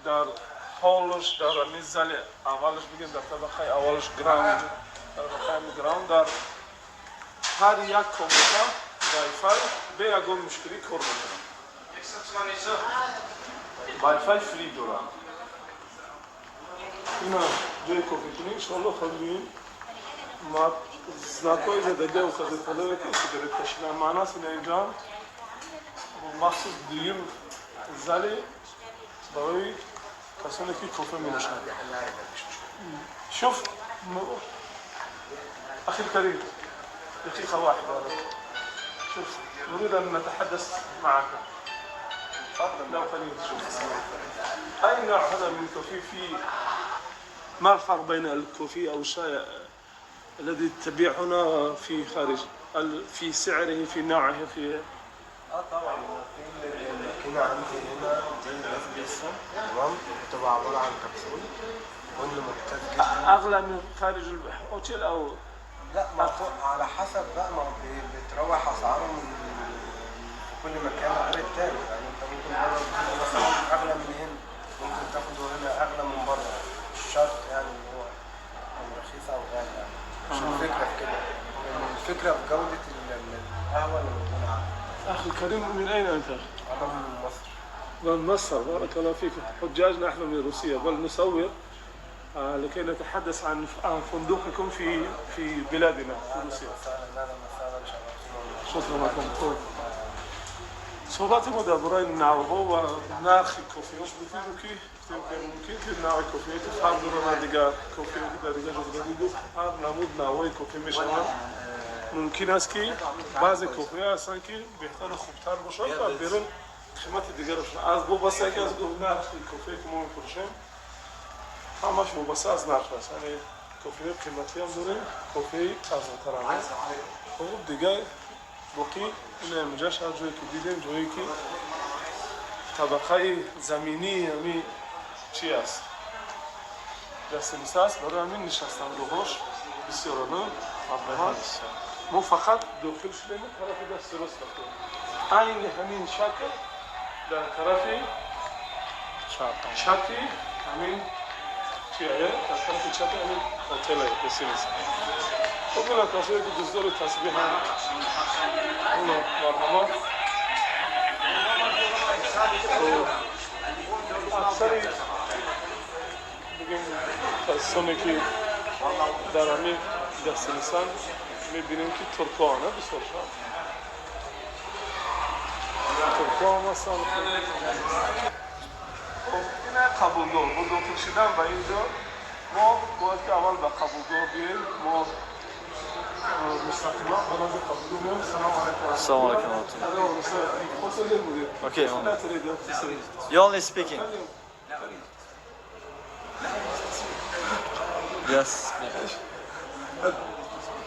дар ҳолш, дар ҳамин зали аввалаш бигем, дар табақаи аввалаш ground, табақаи ground, дар ҳар як комната Wi-Fi бе ягон мушкилӣ кор мекунад, Wi-Fi free дорад. Ина ҷои кофекунӣ. Иншоалло хоҳем ма знакҳои задагия ухазирхонаре ки сигарет кашидан маънаст. Ина инҷа махсус дуюм зали барои касоне ки кофе менӯшанд. شوف أخي الكريم، دقيقة واحدة. شوف، نريد أن نتحدث معك. تفضل لو قليل. شوف، أي نوع هذا من coffee؟ في ما الفرق بين ال coffee أو الشاي الذي تبيع هنا في خارج، في سعره، في نوعه، في اه طبعا، في الماكينة عندي هنا دي الاسبريسو، تمام، بتبقى عبارة عن كبسول بن ممتاز جدا. أغلى من خارج الأوتيل أو لا، ما هو على حسب بقى، ما هو بتروح اسعاره من في كل مكان غير التاني، يعني انت ممكن بره تجيبه مثلا اغلى من هنا، ممكن تاخده هنا اغلى من بره. مش شرط يعني ان هو أو رخيص او غالي، يعني مش الفكرة في كده، الفكرة في جودة القهوة اللي موجودة عندك. أخي الكريم، من أين أنت؟ أنا من مصر. من مصر، بارك الله فيك. حجاج نحن من روسيا، بل نصور لكي نتحدث عن فندقكم في بلادنا في روسيا. اهلا وسهلا، شرفتونا. شكرا لكم. Суҳбати мо дар бораи навъҳо ва нархи кофеҳош буд, ки гуфтем, ки мумкин ки навъи кофеҳое ки фарқ доранд аз дигар кофеҳое ки дар дигар ҷо буданд. Гуфт, ҳар намуд навъҳои кофе мешаванд. Мумкин аст, ки баъзе кофеҳо ҳастанд, ки беҳтару хубтар бошанд ва берун қимати дигарошон аз вобастагӣ аз, гуфт, нархи кофее ки мо мефурӯшем, ҳамаш вобаста аз нарх аст. Яъне кофеҳои қиматиам дорем, кофеи арзонтарам. Хуб, дигар боқӣ ина инҷаш ҳар ҷое ки дидем, ҷое ки табақаи заминии ҳами чи аст, гостиница аст, барои ҳамин нишастангоҳош бисёрона. Мо фақат дохил шудем, тарафи дасти рост рафтем. Айни ҳамин шакл дар тарафи чапи ҳамин чия, дар тарафи чапи ҳамин отеле, гостиница. Хуб, ина касое ки дӯстдори тасбиҳанд, уно марҳамат. Аксари бигем касоне ки дар ҳамин гостиницанд, мебинем, ки туркоана бисёршан, туркоам ҳастанд. Хуб, ина қабулгоҳ. Бо дохил шудан ба ин ҷо мо бояд ки аввал ба қабулгоҳ биёем. Мо мустақиман ба назди қабулгоҳ меоем. Салому алайкум. Салому алайкум. Okay. You only speaking. Yes.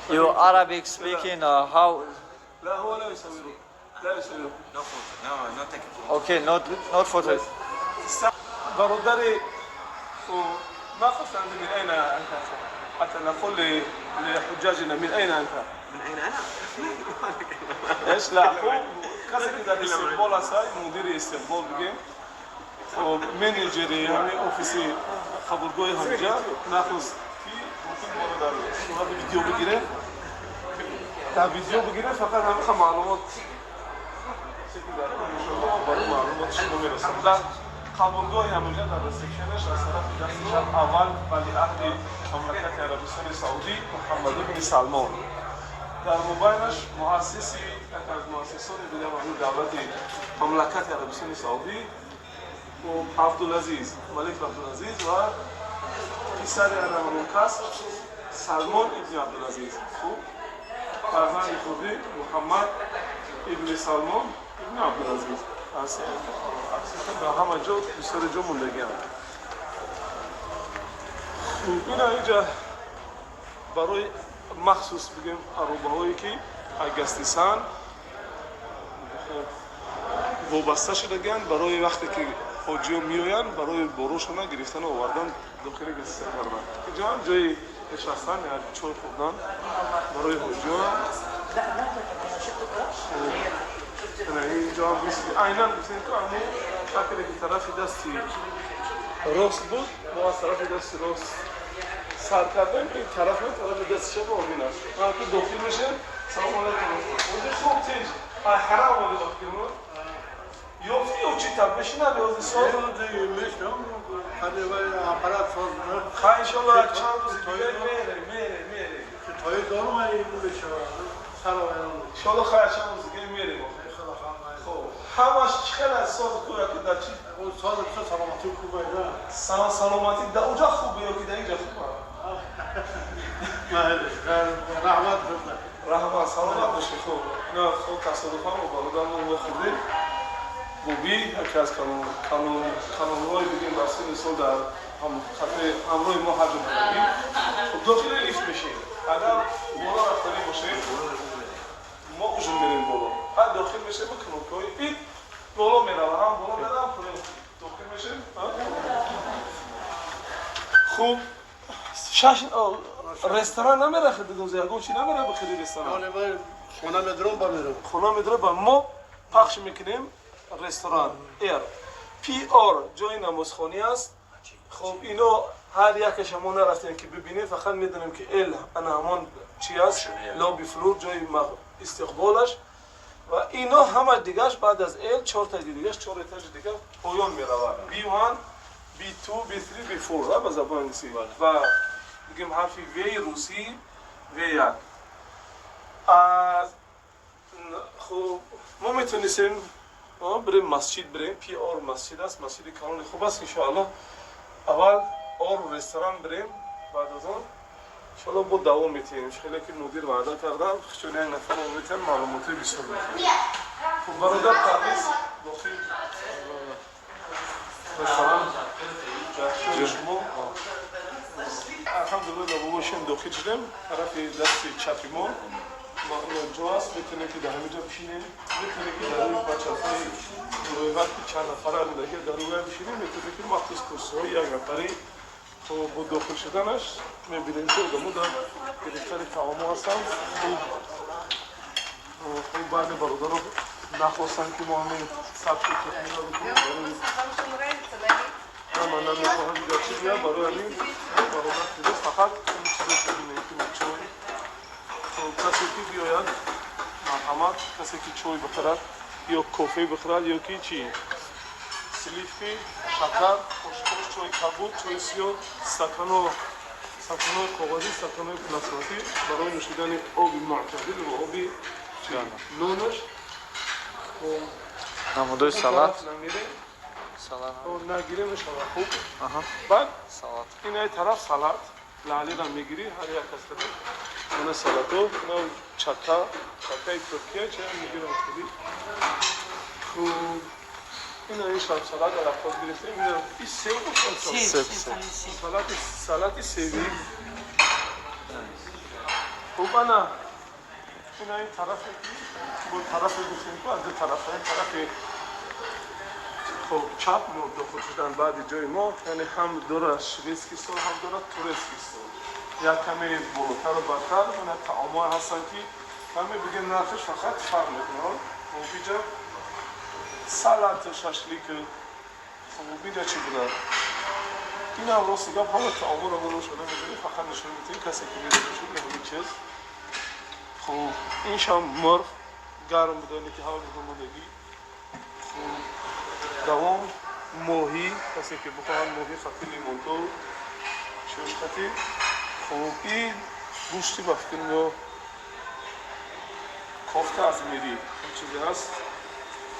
You Arabic speaking, how? لا، هو لا يصوره، لا يصوره. No photo. No, not take photo. Okay, not photo. برادري، ما قلت من أين أنت حتى نقول لحجاجنا من أين أنت؟ من أين أنا؟ ايش؟ لا، هو کسی که در استقبال است، مدیر استقبال بگیم، خب، менеҷери ҳамин офиси қабулгоҳи ҳамиҷа нахуст ки мумкин моро дар сурати видео бигире, дар видео бигире, фақат ҳамиха маълумот барои маълумоти шумо мерасам. Дар қабулгоҳи ҳамиҷа, дар ресепшенаш, аз тарафи дасти чап аввал валиаҳди мамлакати Арабистони Саудӣ Муҳаммад ибни Салмон, дар мобайнаш муассиси, яке аз муассисони дигар ҳамин давлати мамлакати Арабистони Саудӣ Абдулазиз, малик Абдулазиз, ва писари ҳамон кас Салмон ибни Абдулазиз. Хуб, фарзанди хурдӣ Муҳаммад ибни Салмон ибни Абдулазиз аз дар ҳама ҷо, бисёри ҷо мондагианд. Хуб, ина инҷа барои махсус бигем аробаҳое ки гостиница вобаста шудагианд, барои вақте ки ҳоҷиё меоянд, барои борошона гирифтану овардан, дохили гостиница кардан. Инҷо ҳам ҷои нишастан, як чой хӯрдан барои ҳоҷиё. Инҷо ҳам мисли айнан гуфтем, ки ҳамун шакле ки тарафи дасти рост буд, мо аз тарафи дасти рост сар кардем, ин тараф тарафи дасти чап омин аст. Ки дохил мешем. Салому алайкум. Онҷо хуб, тинҷ ҳарам омади, вақти ёфти ё чӣ таб мешинад ёзи соз? Ха, иншолло, як чанд рӯзи дигар мере, мере, мере. Иншолло, ха, як чанд рӯзи дигар мерем. Хоб, ҳамаш чӣ хел аз соз кӯя ки дар чи саломатӣ дар онҷа хубе ё ки дар инҷа хуб? Раҳмат, саломат бошед. Хуб, ина хоб, тасодуфан бо бародармон вохӯрдем. Боби яке аз канонҳои бигем дар синни сол дар ҳамроҳи мо ҳаҷ омадагӣ. Хуб, дохили лифт мешем. Агар боло рафтанӣ бошем, мо ужин мерем боло. Ҳар дохил мешем, бо кнопкаҳои ит боло мерава, ҳам боло мерава, ҳам поён. Дохил мешем. Хуб, шаш ресторан намерахед, ягон чи намера бихӯри ресторан? Хона медурам, ба мерам. Хона медурам, ба мо пахш мекунем. Ресторан р PR ҷои намозхонӣ аст. Хуб, ино ҳар якаша мо нарафтем ки бибинем, фақат медонем, ки L ана ҳамон чи аст, lobby floor, ҷои истиқболаш, ва ино ҳама дигаш баъд аз L чортаи дигаш, чор этажи дигар поён меравад: B1, B2, B3, B4 ба забони англисӣ ва бигем ҳарфи В русӣ, В1. Хуб, мо метонистем. Бирем масҷид, бирем пиор масҷид аст, масҷиди калони хуб аст. Иншоаллоҳ аввал ору ресторан бирем, баъд аз он иншоаллоҳ бо давом метиҳем. Хеле ки мудир ваъда кардам, чун як нафар метиҳам, маълумотҳои бисёр метиҳем. Хуб, бародар Парвиз, дохил ресторан шумо. Алҳамдулилла, бобошем, дохил шудем. Тарафи дасти чапи мо ҷо аст, метавонем ки дар ҳамин ҷо бишинем, метавонем ки дар рӯи бачаҳои рӯйхат ки чанд нафара будаги дар рӯя бишинем, метавонем ки махсус курсиҳои як нафари. Бо дохил шуданаш мебинем ки одамо дар гирифтани таомҳо ҳастанд. Хуб, баъзе бародаро нахостанд ки мо ҳамин сабти техника бикунем, барои ман намехоҳам дигар чиз гӯям. Барои ҳамин бародар Фирӯз фақат ин чизо бибинем ки чой. Касе ки биёяд, марҳамат, касе ки чой бихӯрад ё кофе бихӯрад ё ки чи сливки, шакар, хошхош, чои кабуд, чои сиёҳ, стакано, стаканои коғазӣ, стаканои пластмассӣ барои нӯшидани оби мӯътадил ва оби нонаш. Намудои салат. Нагирем, мешава хуб. Баъд ин ай тараф салат лаълира мегирӣ, ҳар як кас када мана салато, ина чака, чакаи Туркия ча мегирам худи. Хуб, ина ин шаб салат алафоз гирифтем. Ина и себ Себ. Салати, салати себӣ. Хуб, ана ина ин тарафе ки бо тарафе гуфтем ку аз ду тарафа, ин тарафи хуб чап мо дохил шудан баъди ҷои мо, яъне ҳам дора шведский стол, ҳам дора турецкий стол. Як каме болотару бадтар мана таомҳое ҳастанд ки каме бигем нархш фақат фарқ мекунад. Хуб, иҷа салат, шашлик. Хуб, иҷа чӣ буда? Инам рости гап, ҳама таомҳоро мо ношона медонем, фақат нишон медиҳем, касе ки медонад ҳамин чиз. Хуб, ин шам мурғ гарм буда, ки ҳава омодагӣ. Хуб, давом моҳӣ, касе ки бихоҳад моҳӣ хати лимонто шош хати. Хуб, ин гӯшти, ба фикр ё кофта аз мирӣ, ин чизе ҳаст,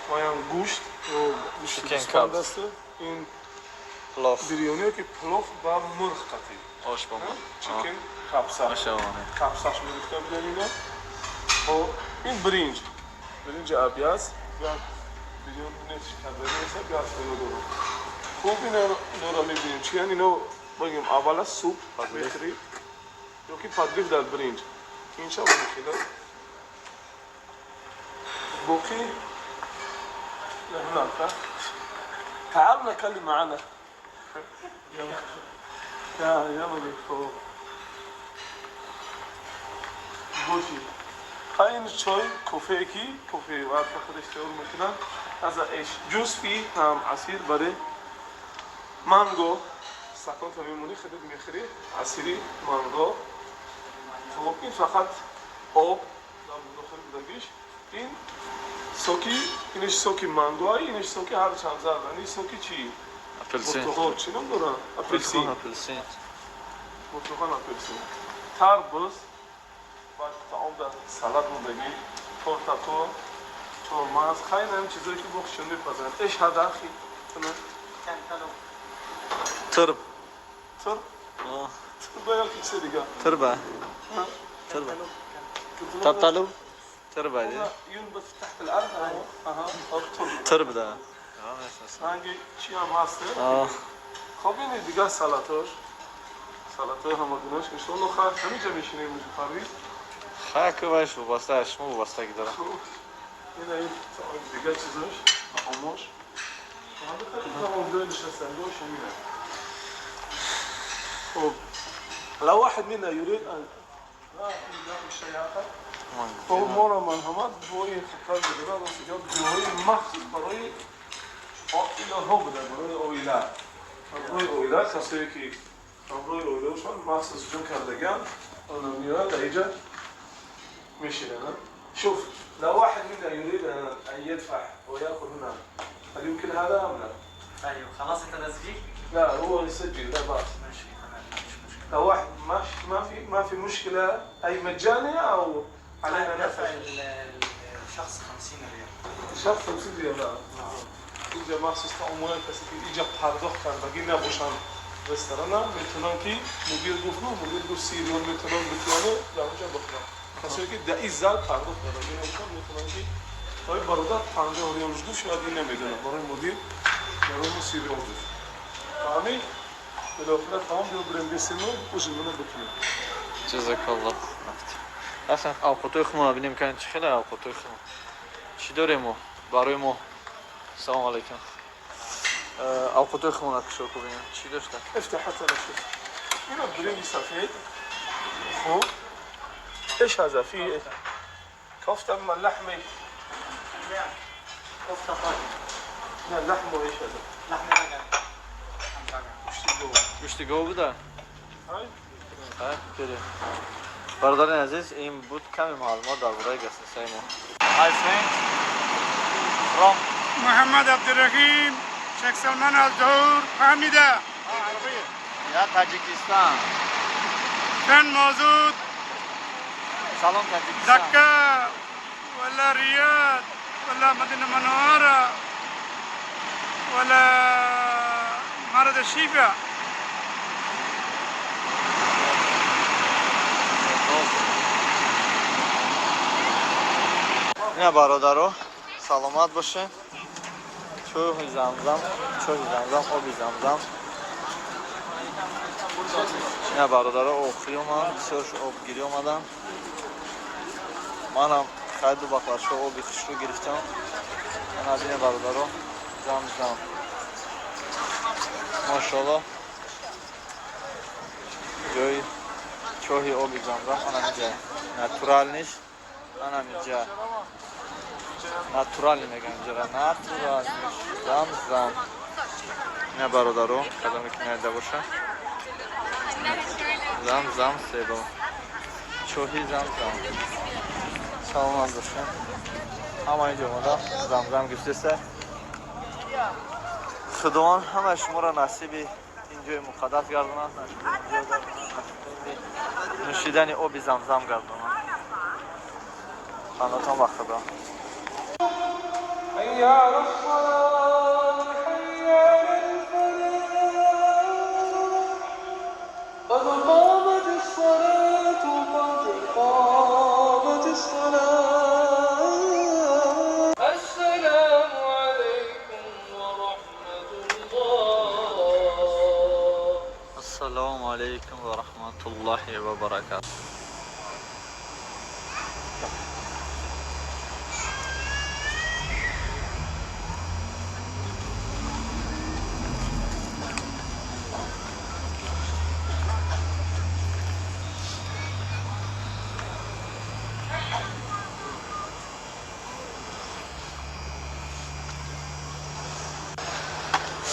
ваям гӯшт ё гӯшти гӯсфанд аст. Ин бирёниё ки плов ба мурғ қатӣ. Ош бо мурғ. Chicken капса, капсаш мегуфта будем ино. Хуб, ин биринҷ, биринҷи абяз як бирён нефт карда биёд, фоида дорад. Хуб, иноро мебинем чиян ино. Бигем, аввала суп мехӯрӣ ё ки подлив дар биринҷ, инша мехӯрад боқӣ. هناك تعال نكلم معنا يلا يلا خب боши. Ин чой, кофе ки кофе ва худаш тайёр мекунанд аз эш ҷус фи ҳам عصير барои манго, стаконта мемонӣ, худат мехӯрӣ, асири манго. Хуб, ин фақат об дохил будагиш. Ин соки, инаш соки манго, инаш соки ҳар чанд зарда, ин соки чӣ? Апелсин. Пуртуқол чӣ ном дорад? Апелсин. Апелсин. Пуртуқол, апелсин, тарбуз, баъд таом дар салат мондагӣ, тортако, чормағз. Хайр, ҳамин чизое ки бохшон мепазанд. Эш ҳада ахи? Тырб. Тырб. Тырба ё ки чизи дига? Тырба. Тырба. Таталу. Тырба. ينبت تحت الارض. اها، ترب да. ранги чӣ ҳам ҳаст. Хоб, ин дигар салатош, салатои ҳамагунаш. Иншоалло, хайр, ҳаминҷа мешинем, Парвиз. Хайр, ки вайш вобаста аз шумо вобастагӣ дорам. Ина ин дигар чизош, таомош. Тамом ҷои нишастангоҳ шумина. خب، لو واحد منا يريد ان لا شيء اخر. خب، ما را марҳамат, бо ин хатар бидорад. Ҷоҳои махсус барои оилаҳо буда, барои оила, ҳамроҳи оила, касое ки ҳамроҳи оилаашон махсус ҷо кардаган, меояд, дар инҷа мешинанд. شوف، لو واحد منا يريد أن يدفع ويأخذ هنا، هل يمكن هذا أم لا؟ طيب، خلاص انت تسجيل؟ لا، هو يسجل، لا بأس. ماشي، تمام، مفيش مشكلة. لو واحد ما في مشكلة، أي مجاني أو علينا دفع نفع؟ شخص 50 ريال. شخص 50 ریال. اینجا مخصوصا عموما کسی که اینجا پرداخت کردگی نباشن رستوران هم میتونن که مدیر گفت نه مدیر گفت 30 ریال میتونن بتونه در اونجا بخورن. کسایی که در این زل پرداخت کردگی نباشن میتونن که تا این برادر 50 ریال گفت شاید این نمیدونم برای مدیر برای ما 30 ریال گفت. فهمید؟ بالاخره تمام بیا بریم بسیم و ужин بکنیم. جزاک الله. اصلا اوقاتوی خودمون ببینیم که چه خیلی اوقاتوی خودمون. چی داریم ما؟ برای ما. سلام علیکم. اوقاتوی خودمون رو ببینیم چی داشته؟ افتح حتی نشوف. اینو برنج سفید. خب ايش هذا فيه كفته من لحمه كفته طاجن. نه لحمه ايش هذا؟ لحمه بقر. گوشت گاو بوده؟ های بریم. برادران عزیز این بود کمی معلومات درباره گسنسای ما. Hi friend from محمد عبد الرحيم شيخ سلمان الدور حميدة. عربية يا تاجيكستان. كان موجود سلام تاجيكستان. دكا ولا رياض ولا مدينة منورة ولا مرض الشفاء. نه برادرو سلامت باشه. چوه زمزم، چوه زمزم، آبی زمزم. نه برادرو آخری اومد، بسیار آبگیری اومدم. منم خیلی دو بخلاشو آبی خوش رو گرفتم. من از این برادرو زمزم. ماشاءالله. جای چوهی آبی زمزم انا اینجا натурал نیست. انا اینجا натурал میگن اینجا натурал زمزم. نه برادرو کدوم که ندیده باشه. زمزم سیبا چوهی زمزم. سلامت باشه. همه اینجا اومدم زمزم گرفته. خداوند همه شما را نصیب اینجای مقدس گرداند، نوشیدن آب زمزم گرداند. پناهتان به خدا. حي على الصلاة حي على الفلاح قد قامت الصلاة قد قامت الصلاة السلام عليكم ورحمة الله. السلام عليكم ورحمة الله وبركاته.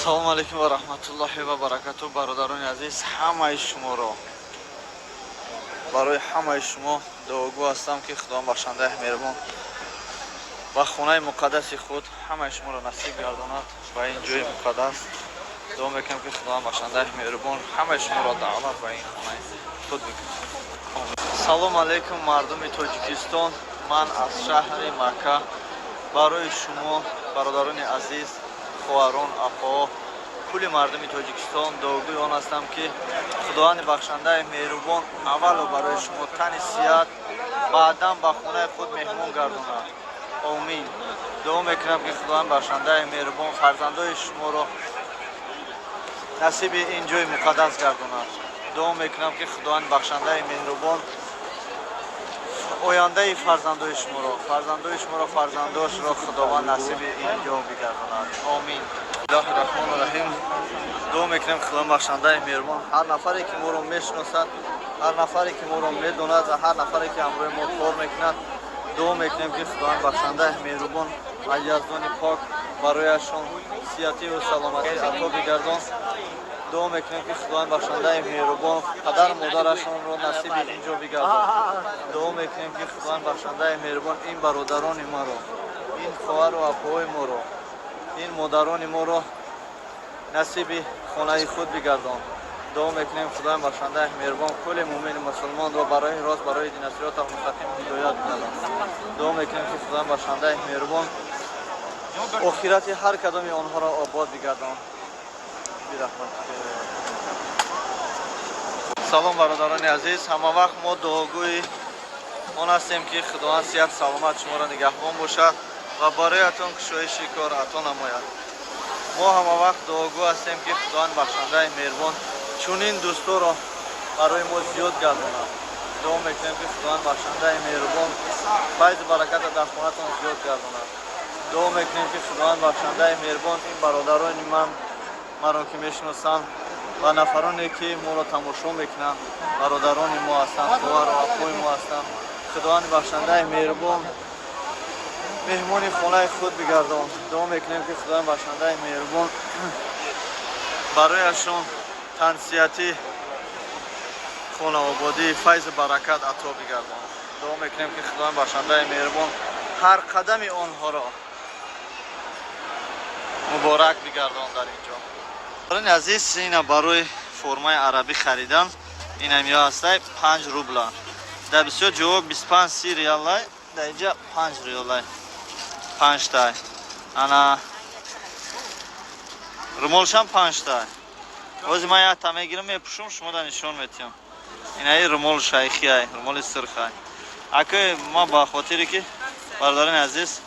салом алейкум ва раҳматуллоҳи ва баракату. Бародарони азиз, ҳамаи шуморо барои ҳамаи шумо дуогӯ ҳастам ки худованд бахшандаи меҳрубон ба хонаи муқаддаси худ ҳамаи шуморо насиб гардонад. Ба ин ҷои муқаддас дуо мекунам ки худованд бахшандаи меҳрубон ҳамаи шуморо даъват ба ин хонаи худ бикунад. Салом алейкум мардуми Тоҷикистон. Ман аз шаҳри Макка барои шумо бародарони азиз, хоҳарон, апоҳо, кулли мардуми Тоҷикистон дуогӯи он ҳастам ки худованди бахшандаи меҳрубон аввало барои шумо тани сиҳат, баъдан ба хонаи худ меҳмон гардонад. Омин. Дуо мекунам ки худованд бахшандаи меҳрубон фарзандои шуморо насиби ин ҷои муқаддас гардонад. Дуо мекунам ки худованд бахшандаи меҳрубон ояндаи фарзандои шуморо фарзандошро худованд насиби ин ҷо бигардонад. Омин. Бисмиллоҳи раҳмони раҳим. Дуо мекунем худованд бахшандаи меҳрубон ҳар нафаре ки моро мешиносад, ҳар нафаре ки моро медонад ва ҳар нафаре ки ҳамроҳи мо кор мекунад, дуо мекунем ки худованд бахшандаи меҳрубон аз яздони пок барояшон сиҳативу саломатӣ ато бигардон. Дуо мекунем ки худованд бахшандаи меҳрубон падару модарашонро насиби ин ҷо бигардон. Дуо мекунем ки худованд бахшандаи меҳрубон ин бародарони маро, ин хоҳару апоҳои моро, ин модарони моро насиби хонаи худ бигардон. Дуо мекунем Худои бахшандаи меҳрубон кулли мӯъмини мусулмонро барои рост, барои дини сироти мустақим ҳидоят кунад. Дуо мекунем ки Худои бахшандаи меҳрубон охирати ҳар кадоми онҳоро обод бигардон. Бирахмат. Салом бародарони азиз, ҳама вақт мо дуогӯи он ҳастем ки Худованд сиҳат саломат шуморо нигаҳбон бошад ва бароятон кушоиши кор ато намояд. Мо ҳама вақт дуогӯ ҳастем ки Худованд бахшандаи меҳрубон чунин дӯсторо барои мо зиёд гардонад. Дуо мекунем ки Худованд бахшандаи меҳрубон файзу баракатро дар хонатон зиёд гардонад. Дуо мекунем ки Худованд бахшандаи меҳрубон ин бародарони ман маро ки мешиносанд ва нафароне ки моро тамошо мекунанд, бародарони мо ҳастанд, хоҳару апои мо ҳастанд. Худованди бахшандаи меҳрубон меҳмони хонаи худ бигардон. Дуо мекунем ки Худованди бахшандаи меҳрубон барояшон тансиҳатӣ, хонаободӣ, файзу баракат ато бигардон. Дуо мекунем ки Худованди бахшандаи меҳрубон ҳар қадами онҳоро муборак бигардон дар ин ҷо. Бародарони азиз, ина барои формаи арабӣ харидан инамиё ҳастай 5 рубла. Дар бисёр ҷоҳо 25-30 реалай, дар инҷа 5 реалай. 5 тай. Ана румолшам 5 тай. Ҳозир ман якта мегирам, мепӯшум, шумо да нишон метиҳам. Инаи румол шайхиай, румоли сирхай. Ака ман ба хотире ки бародарони азиз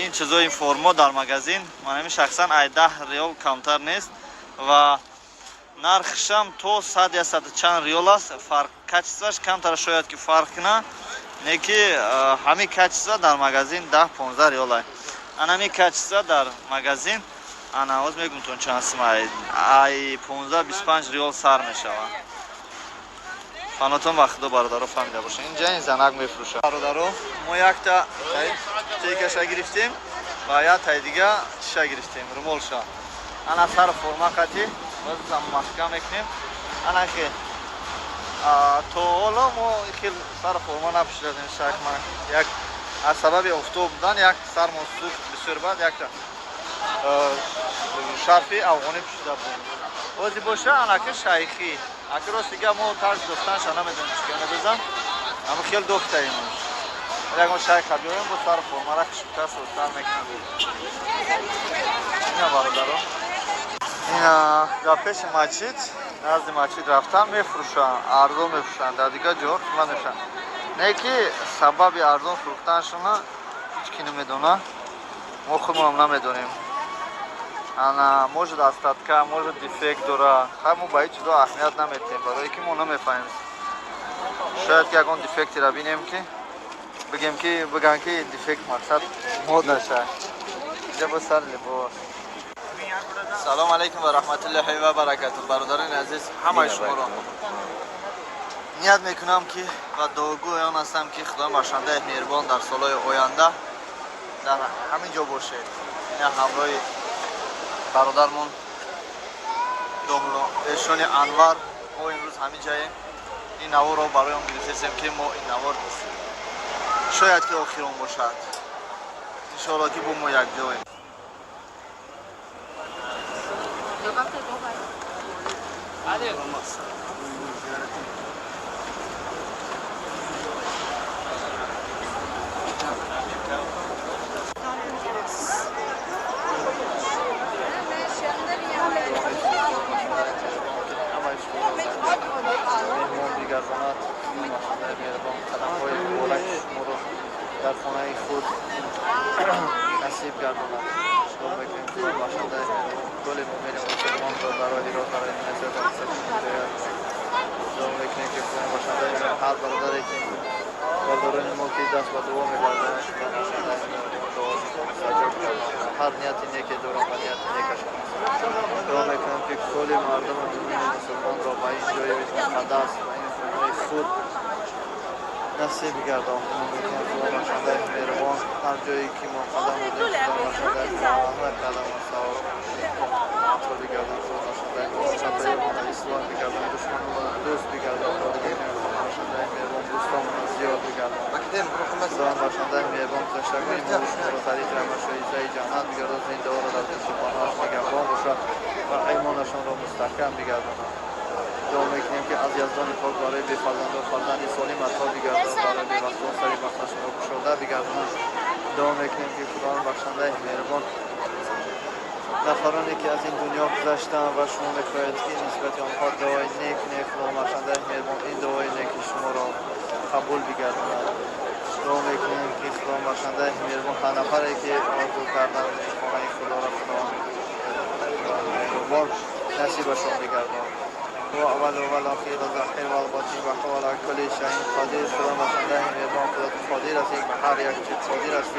ин чизо, ин формо дар магазин ман ҳамин шахсан ай 10 реал камтар нест ва нархшам то 100 я саду чанд реал аст. Фарқ качествоаш камтар шояд ки фарқ кунад, не ки ҳамин качество дар магазин 10-15 реал. Ана ҳамин качество дар магазин ана ҳоз мегумтон чанд сум, ай 15-25 реал сар мешавад. Фанотон ба худо бародаро фаҳмида бошед. Инҷа ин занак мефурӯшад. Бародаро, мо якта текаша гирифтем ва як тай дига чиша гирифтем, румолша. Ана сар форма қати боз маҳкам мекунем. Ана хе то ҳоло мо хел сар форма напӯшидадем. Шакма як аз сабаби офтоб будан як сармон сӯхт бисёр, баъд якта шарфи афғонӣ пӯшида будем. Ози боша анаки шайхӣ. Аки рост дига мо тарзи дохтанша намедонем, чӣ кор медозам, аммо хел дохтаем. Ягон шайха биёем, бо сар формара хушктар созтар мекунем. Ина бародаро, ина дар пеши масҷид, назди масҷид рафтан мефурӯшанд, арзон мефурӯшанд, дар дигар ҷоҳо қимат мефурӯшанд. Не ки сабаби арзон фурӯхтаншона ҳеҷ ки намедонад, мо худмонам намедонем. Ана может остатка, может дефект дора. Хай мо ба ҳеҷ чизо аҳамият наметиҳем, барое ки мо намефаҳмем. Шояд ки ягон дефектеро бинем ки бигем ки биган ки дефект мақсад модаша. Инҷа бо сар либос. Салом алейкум ва раҳматуллоҳи ва баракатуҳ. Бародарони азиз, ҳамаи шуморо ният мекунам ки ва дуогӯи он ҳастам ки Худои бахшандаи меҳрубон дар солҳои оянда дар ҳамин ҷо бошед. Ина ҳамроҳи бародармон домло Эшони Анвар мо имрӯз ҳамин ҷаем. Ин наворро барои он гирифтесем ки мо ин навор шояд ки охирон бошад. Иншоалло ки бо мо якҷоем. Меҳмон бигардонад, бахшандаи меҳрубон қадамҳои мубораки шуморо дар хонаи худ насиб гардонад. Дуо мекунем Худо бахшандаи меҳрубон кулли мӯъмини мусулмонро дар роҳи рост, дар роҳи насиҳат мустақим ҳидоят кунад. Дуо мекунем ки Худо бахшандаи меҳрубон ҳар бародаре ки бародарони мо ки даст ба дуо мебардоранд, Худо бахшандаи меҳрубон дуошонро мустаҷоб гардонад. Ҳар нияти неке доранд, ба нияти некашон. Дуо мекунам ки кулли мардуми мӯъмини мусулмонро ба ин ҷои муқаддас, ба ин хонаи худ насиб бигардон. Дуо мекунам Худо бахшандаи меҳрубон ҳар ҷое ки мо қадам монем, Худо бахшандаи меҳрубон ҳар қадамон савоб ато бигардон. Худо бахшандаи меҳрубон хатои моро ислоҳ бигардон, душманонро дӯст бигардон. Дуо мекунем Худо бахшандаи меҳрубон дӯстонро зиёд бигардон. Худо бахшандаи меҳрубон гузаштагони мо шуморо тариқи раҳматшоизаи ҷаннат бигардон, зиндаҳоро дар пеши паноҳаш нигаҳбон бошад ва имонашонро мустаҳкам бигардонад. Дуо мекунем, ки аз Яздони пок барои бефарзандон фарзанди солим ато бигардонад, барои бевақтон сари бахташонро кушода бигардонад. Дуо мекунем, ки Худованд бахшандаи меҳрубон нафароне, ки аз ин дунё гузаштанд ва шумо мехоҳед, ки нисбати онҳо дуои нек кунед, Худованд бахшандаи меҳрубон ин дуои неки шуморо қабул бигардонад. Дуо мекунем, ки Худованд бахшандаи меҳрубон ҳар нафаре, ки орзу карданд хонаи Худоро, Худованд меҳрубон насибашон бигардонад. هو اول و الاخیر و ظاهر و الباطن و هو علی کل شیء قدیر. خدا بخشنده مهربان، خدا قادر است به هر یک چیز قادر است.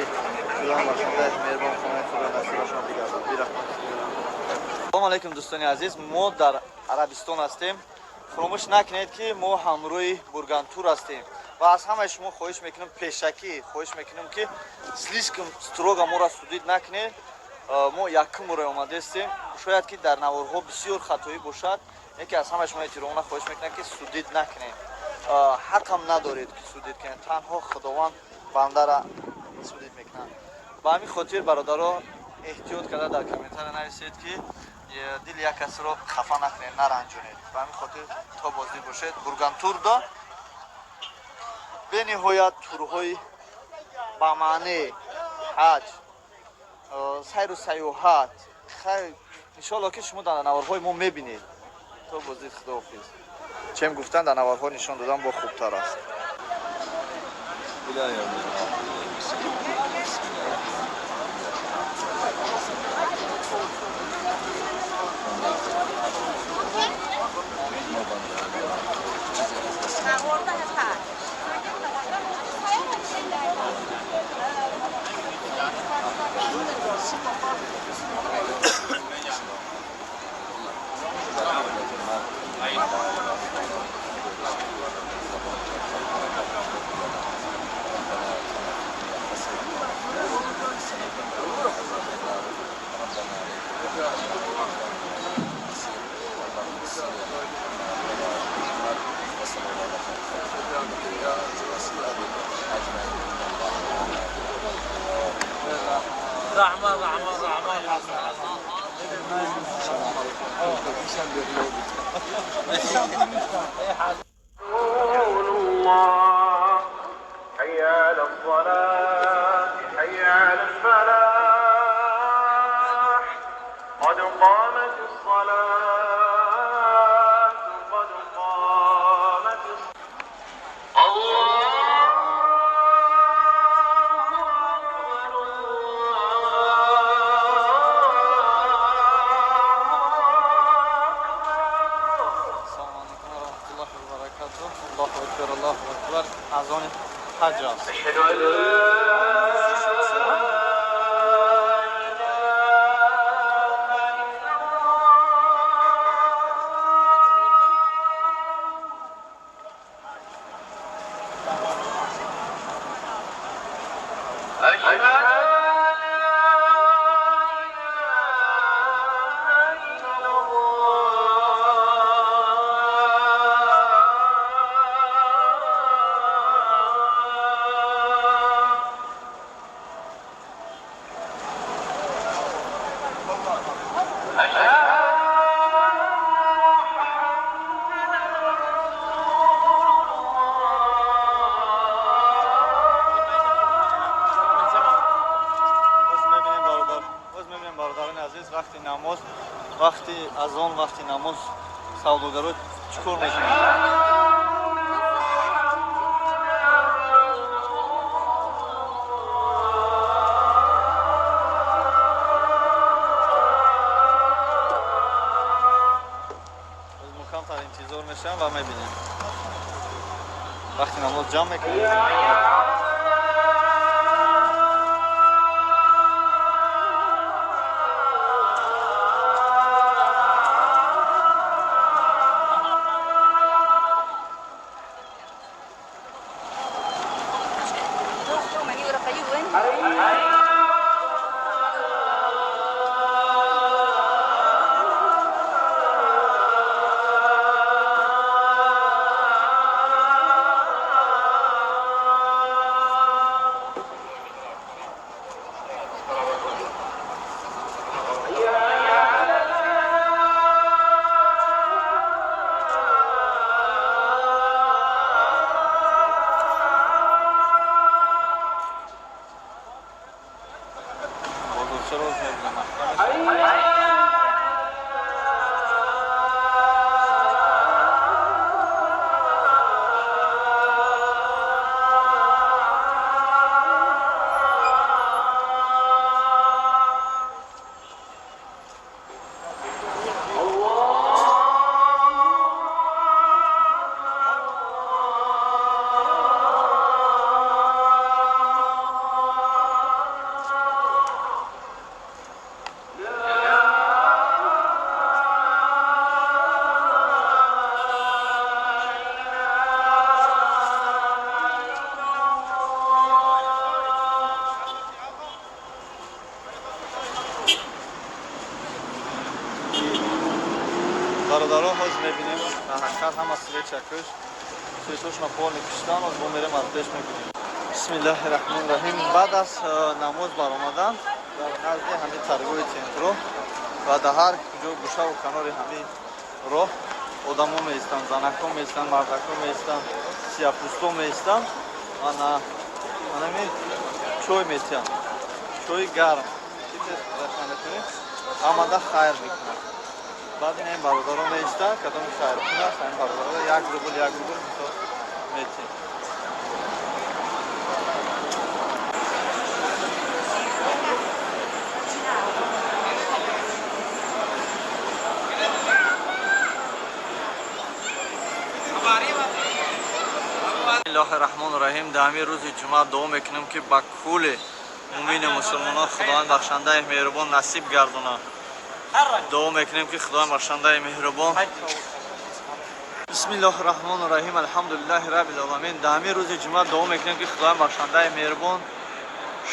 خدا بخشنده مهربان خانه خدا نصیبشان بگرداند. برحمت. Салом алейкум, дӯстони азиз, мо дар Арабистон ҳастем. Фуромӯш накунед, ки мо ҳамроҳи Бургантур ҳастем ва аз ҳамаи шумо хоҳиш мекунам, пешакӣ хоҳиш мекунам, ки слишком строго моро судить накунед. Мо якум бора омадаистем, шояд ки дар наворҳо бисёр хатоӣ бошад. Яке аз ҳамаи шумо эҳтиромона хоҳиш мекунам, ки судить накунед. Ҳақам надоред, ки судить кунед, танҳо Худованд бандара судить мекунад. Ба ҳамин хотир, бародаро, эҳтиёт карда дар комментария нависед, ки дили як касро хафа накунед, наранҷонед. Ба ҳамин хотир то боздид бошед. Бургантур до бениҳоят турҳои ба маъне ҳаҷ, сайру сайёҳат. Иншоалло, ки шумо дар наворҳои мо мебинед. То боздид, худоҳофиз. Чем гуфтан, дар наворҳо нишон додан бо хубтар аст. رحمة رحمة رحمة. الله حي على الصلاة، حي على الفلاح، قد قامت الصلاة، قد قامت الصلاة. الله Ассалому алайкум ва раҳматуллоҳи ва баракатуҳ. Аллоҳу акбар, Аллоҳу акбар. Азони ҳаҷ аст. أشهد أن لا أشهد أن لا إله إلا الله. أشهد Боз мебинем, бародар, боз мебинем, бародарони азиз, вақти намоз, вақти азон, вақти намоз савдогаро чӣ кор мекунанд. Боз мо камтар интизор мешавем ва мебинем, вақти намоз ҷамъ мекунем. Мебинем, дар ҳақиқат ҳама свеча куш, светошона полный киштан. Оз мо мерем, аз пеш мебинем. Бисмиллаҳи раҳмони раҳим. Баъд аз намоз баромадан дар назди ҳамин торговый центро ва дар ҳар куҷо, гӯшаву канори ҳамин роҳ одамо меистанд, занакҳо меистанд, мардакҳо меистанд, сияпӯсто меистанд. Ана анами чой метиҳанд, чои гарм, ки тез гузашта метавонем, ҳамада хайр мекунад. Баъд ин бародаро меистанд, кадоми хайркун аст, ҳамин бародаро 1 рубл, 1 рубл мисол метиҳем. Бисмиллоҳи раҳмони раҳим. Дар ҳамин рӯзи ҷумъа дуо мекунем, ки ба кулли мумини мусулмонон Худованд бахшандаи меҳрубон насиб гардонад. Дуо мекунем, ки Худованд бахшандаи меҳрубон. Бисмиллоҳи раҳмони раҳим. Алҳамдулиллаҳи раббил оламин. Дар ҳамин рӯзи ҷумъа дуо мекунем, ки Худованд бахшандаи меҳрубон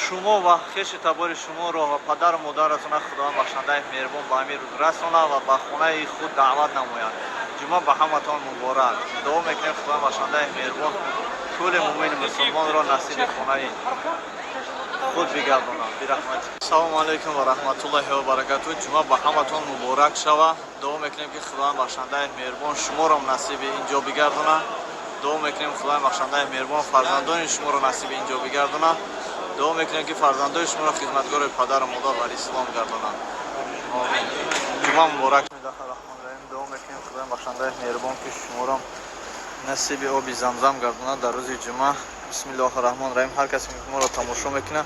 шумо ва хеши табори шуморо ва падару модаратона Худованд бахшандаи меҳрубон ба ҳамин рӯз расонад ва ба хонаи худ даъват намояд. Ҷумъа ба ҳаматон муборак. Дуо мекунем, Худованд бахшандаи меҳрубон кулли мумини мусулмонро насиби хонаи худ бигардонад бирахмат. Ассалому алайкум ва раҳматуллоҳи ва баракату. Ҷумъа ба ҳаматон муборак шава. Дуо мекунем, ки Худованд бахшандаи меҳрубон шуморо насиби ин ҷо бигардонад. Дуо мекунем, Худованд бахшандаи меҳрубон фарзандони шуморо насиби ин ҷо бигардонад. Дуо мекунем, ки фарзандони шуморо хизматгори падару модар ва ислом гардонад. Омин. Ҷумъа муборак. Дуо мекунем, Худованд бахшандаи меҳрубон, ки шуморо насиби оби Замзам гардонад дар рӯзи ҷумъа. Бисмиллоҳи раҳмони раҳим. Ҳар касе ки моро тамошо мекунад,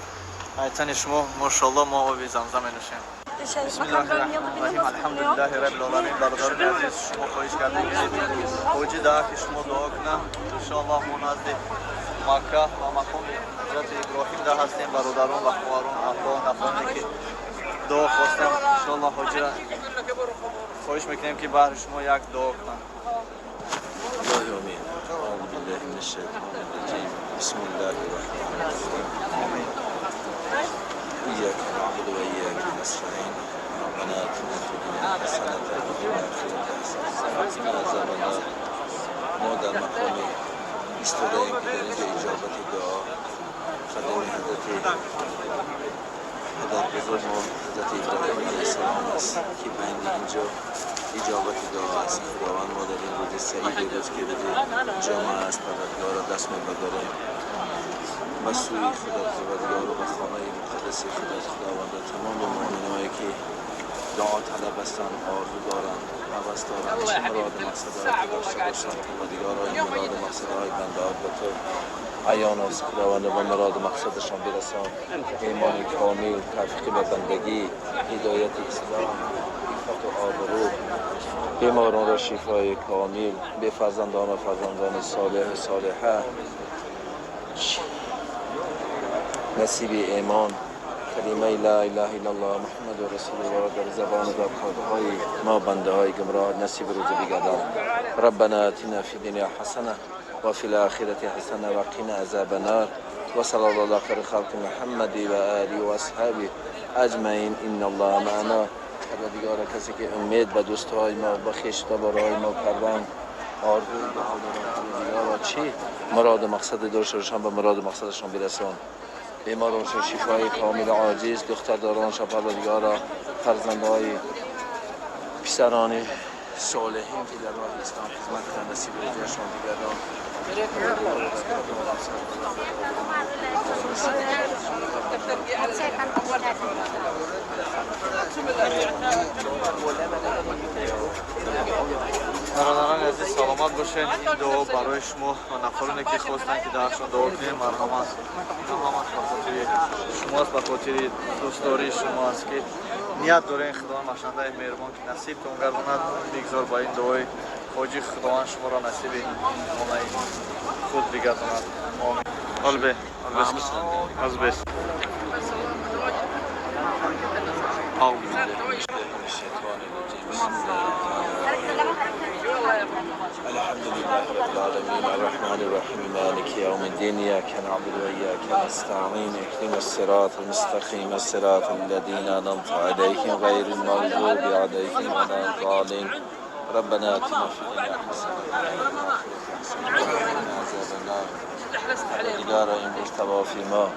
айтани шумо, мошоалло, мо оби Замзам менӯшем. Бисмиллоҳи раҳмони раҳим. Алҳамдулиллаҳи раббил оламин. Бародарони азиз, шумо хоҳиш кардем, ки ҳоҷӣ дар ҳаққи шумо дуо кунад. Иншоаллоҳ, мо назди Макка ва мақоми ҳазрати Иброҳим дар ҳастем. Бародарон ва хоҳарон, апо, нафароне ки дуо хостам, иншоаллоҳ, ҳоҷира хоҳиш мекунем, ки баҳри шумо як дуо кунанд. الله امين. اعوذ بالله من الشيطان الرجيم. بسم الله الرحمن الرحيم. آمين. اياك نعبد واياك نستعين. ربنا اتنا في الدنيا حسنه وفي الاخره حسنه وقنا عذاب النار. ما در مقام ایستادهایم که در اینجا اجابت دعا خدم حضرت پدر بزرگ ما حضرت ابراهیم علیه السلام است که بین اینجا اجابت دعا است. خداوند، ما در این روز سعید، روز که روز جمعه است، پروردگار را دست میبرداریم به سوی خدا پروردگار و به خانه مقدس خدا. خداوند، تمام مؤمنایی که دعا طلب هستند، آرزو دارند، هوس دارند، چه مراد مقصدهایی که داشته باشند، پروردگار، این مراد مقصدهای بنده به تو عیان است. خداوند، به مراد مقصدشان برسان. ایمان کامل، توفیق به بندگی، هدایت اسلام، عفت و آبرو، بیماران را شفای کامل، به فرزندان و فرزندان صالح و صالحه نصیب ایمان، کلمه لا اله الا الله محمد رسول الله در زبان و در های ما بنده های گمراه نصیب روزی بگردان. ربنا اتنا في الدنيا حسنه وفي الآخرة حسنة وقنا عذاب النار وصلى الله على خير خلق محمد وآله وأصحابه أجمعين إن الله معنا. پروردگار، کسی که امید به دوستهای ما، به خویشتبارهای ما کردن، آرزوی دعا دارن، پروردگارا، چی مراد و مقصد داشته باشن، به مراد و مقصدشان برسان. بیمارانشان شفای کامل عاجز، دختردارانشان پروردگارا فرزندهای پسران صالحین که در راه اسلام خدمت کنند نصیب روزیشان بگردان. Бародарони азиз, саломат бошед. Ин дуо барои шумо ва нафароне ки хостанд, ки даршон дуо кунем. Марҳамат, ин ҳамаш ба хотири шумоаст, ба хотири дӯстдории шумо аст, ки ният дорем. Худованд бахшандаи меҳрубон, ки насибтон гардонад. Бигзор ба ин дуои ҳоҷӣ Худованд шуморо насиби хонаи худ бигардонад. Омин. Албе азбес. أعوذ بالله من الشيطان الرجيم. بسم الله الرحمن الرحيم. الحمد لله رب العالمين الرحمن الرحيم مالك يوم الدين إياك نعبد وإياك نستعين اهدنا الصراط المستقيم صراط الذين أنعمت عليهم غير المغضوب عليهم ولا الضالين. ربنا آتنا في الدنيا حسنة وقنا عذاب النار. پروردگارا امروز طوافی ما،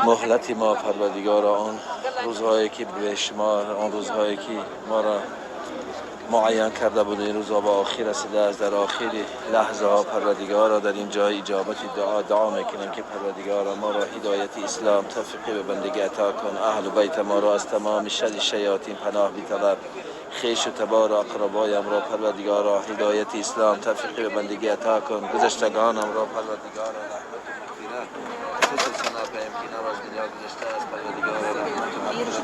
مهلت ما پروردگارا، آن روزهایی که به شما، آن روزهایی که ما را معین کرده بود، این روزها به آخر رسیده است. در آخر لحظه ها پروردگارا در این جای اجابت دعا دعا میکنیم که پروردگارا ما را هدایت اسلام، توفیق به بندگی عطا کن. اهل و بیت ما را از تمام شر شیاطین پناه بطلب. خویش و تبار و اقربایم را پروردگارا هدایت اسلام، توفیق به بندگی عطا کن. گذشتگانم را پروردگارا رحمت و مغفرت، خصوصا پایم که نو از دنیا گذشته است، پروردگارا رحمت و مغفرتش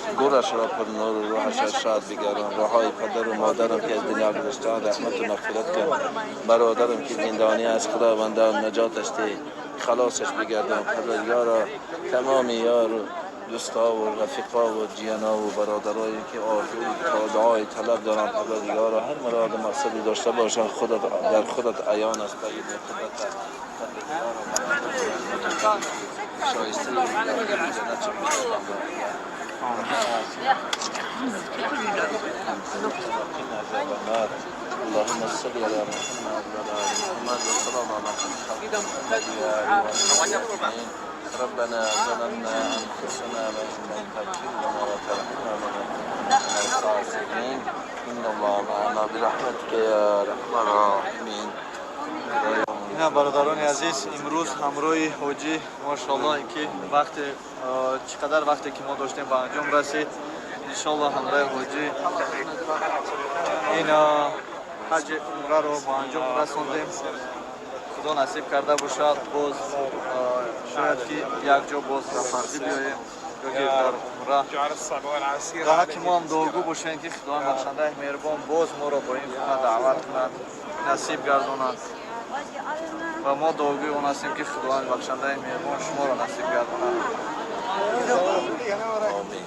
بکن. گورش را پر نور و روحش شاد بگردان. روحای پدر و مادرم که از دنیا گذشته‌اند رحمت و مغفرت کن. برادرم که زندانی است خداوندان نجاتش ده، خلاصش بگردان. پروردگارا تمام یار و دوستا و رفیقا و جیانا و برادرایی که آرزوی تا دعای طلب دارن پروردگارا هر مراد مقصدی داشته باشن خودت در خودت عیان است. به خودت شایسته جنت اللهم صل على محمد وعلى ال محمد وسلام على محمد وعلى اله. ربنا ظلمنا انفسنا وان لم تغفر لنا وترحمنا لنكونن من الخاسرين. ان الله معنا برحمتك يا ارحم الراحمين. اینا برادران عزیز، امروز همراه حاجی ماشاءالله اینکه وقت چقدر وقتی که ما داشتیم به انجام رسید. انشالله همراه حاجی این حج عمره رو به انجام رسوندیم. خدا نصیب کرده باشد باز شاید که یک جا باز سفرزی بیاییم یا که در عمره. در حق ما هم دعاگو باشیم که خدا بخشنده مهربان باز ما را با این خونه دعوت کند، نصیب گرداند و ما دعاگوی اون هستیم که خداوند بخشنده مهربان شما را نصیب گرداند. آمین.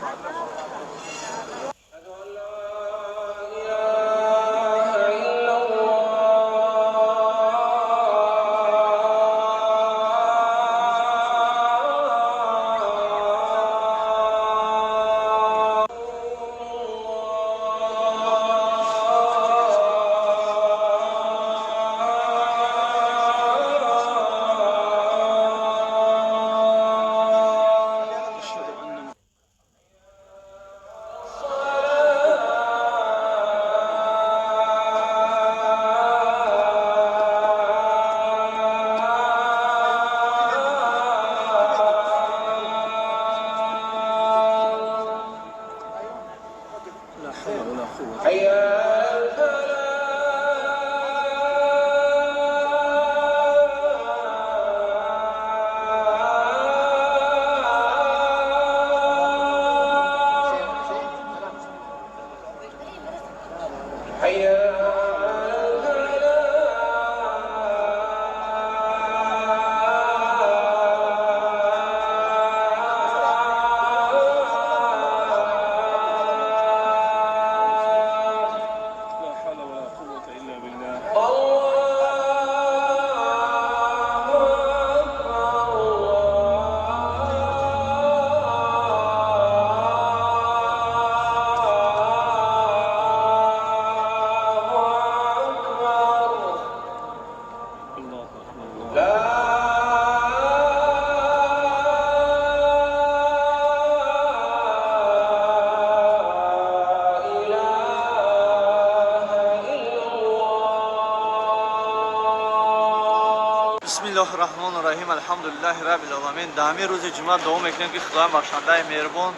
الرحمن الرحیم. الحمدلله رب العالمین. در همین روز جمعه دعا میکنیم که خدای بخشنده مهربان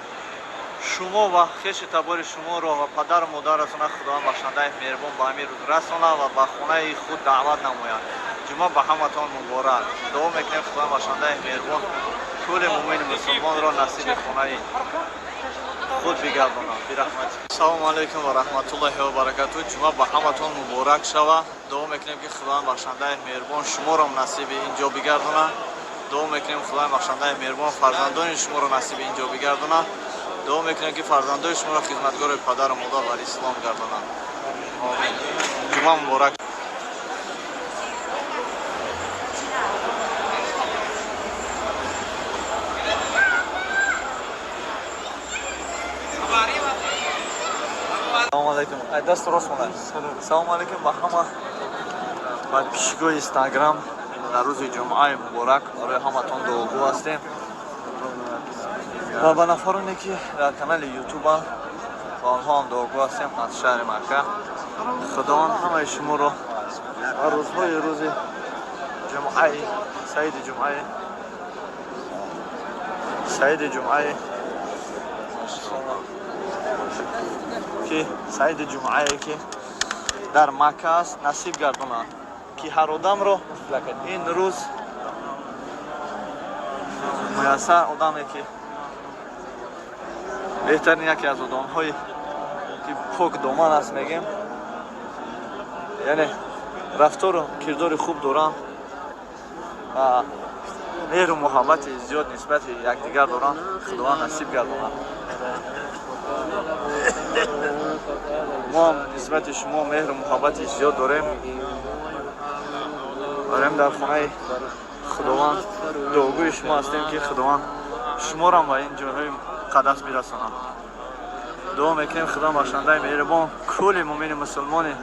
شما و خویش تبار شما را و پدر و مادرتون خدای بخشنده مهربان به همین روز رسانه و به خانه خود دعوت نماید. جمعه به همتان مبارک. دعا میکنیم خدای بخشنده مهربان کل مؤمن مسلمان را نصیب خانه خود بگرداند برحمت. سلام علیکم و رحمت الله و برکاته. جمعه به همتان مبارک شوه. دعا میکنیم که خداوند بخشنده مهربان شما را نصیب اینجا بگرداند. دعا میکنیم خداوند بخشنده مهربان فرزندان شما را نصیب اینجا بگرداند. دعا میکنیم که فرزندان شما را خدمتگار پدر و مادر و اسلام گردانند. آمین. جمعه مبارک. سلام Алейкум. Ай, даст рост монад. Салому алейкум ба ҳама подписчикои Инстаграм. Дар рӯзи ҷумъаи муборак барои ҳаматон дуогӯ ҳастем ва ба нафароне, ки дар канали Ютубанд, ба онҳо ҳам дуогӯ ҳастем. Аз шаҳри Макка Худованд ҳамаи шуморо ба рӯзҳои рӯзи ҷумъаи саиди ҷумъаи саиди ҷумъаи ки саиди ҷумъае, ки дар Макка аст, насиб гардонад, ки ҳар одамро ин рӯз муяссар, одаме ки беҳтарин, яке аз одамҳое ки пок доман аст, мегем, яъне рафтору кирдори хуб доранд ва меҳру муҳаббати зиёд нисбати якдигар доранд, Худованд насиб гардонад. Мо ҳам нисбати шумо меҳру муҳаббати зиёд дорем. Дар хонаи Худованд дуогӯи шумо ҳастем, ки Худованд шуморам ба ин ҷойҳои муқаддас бирасонад. Дуо мекунем, Худо бахшандаи меҳрубон кулли муъмини мусулмоне,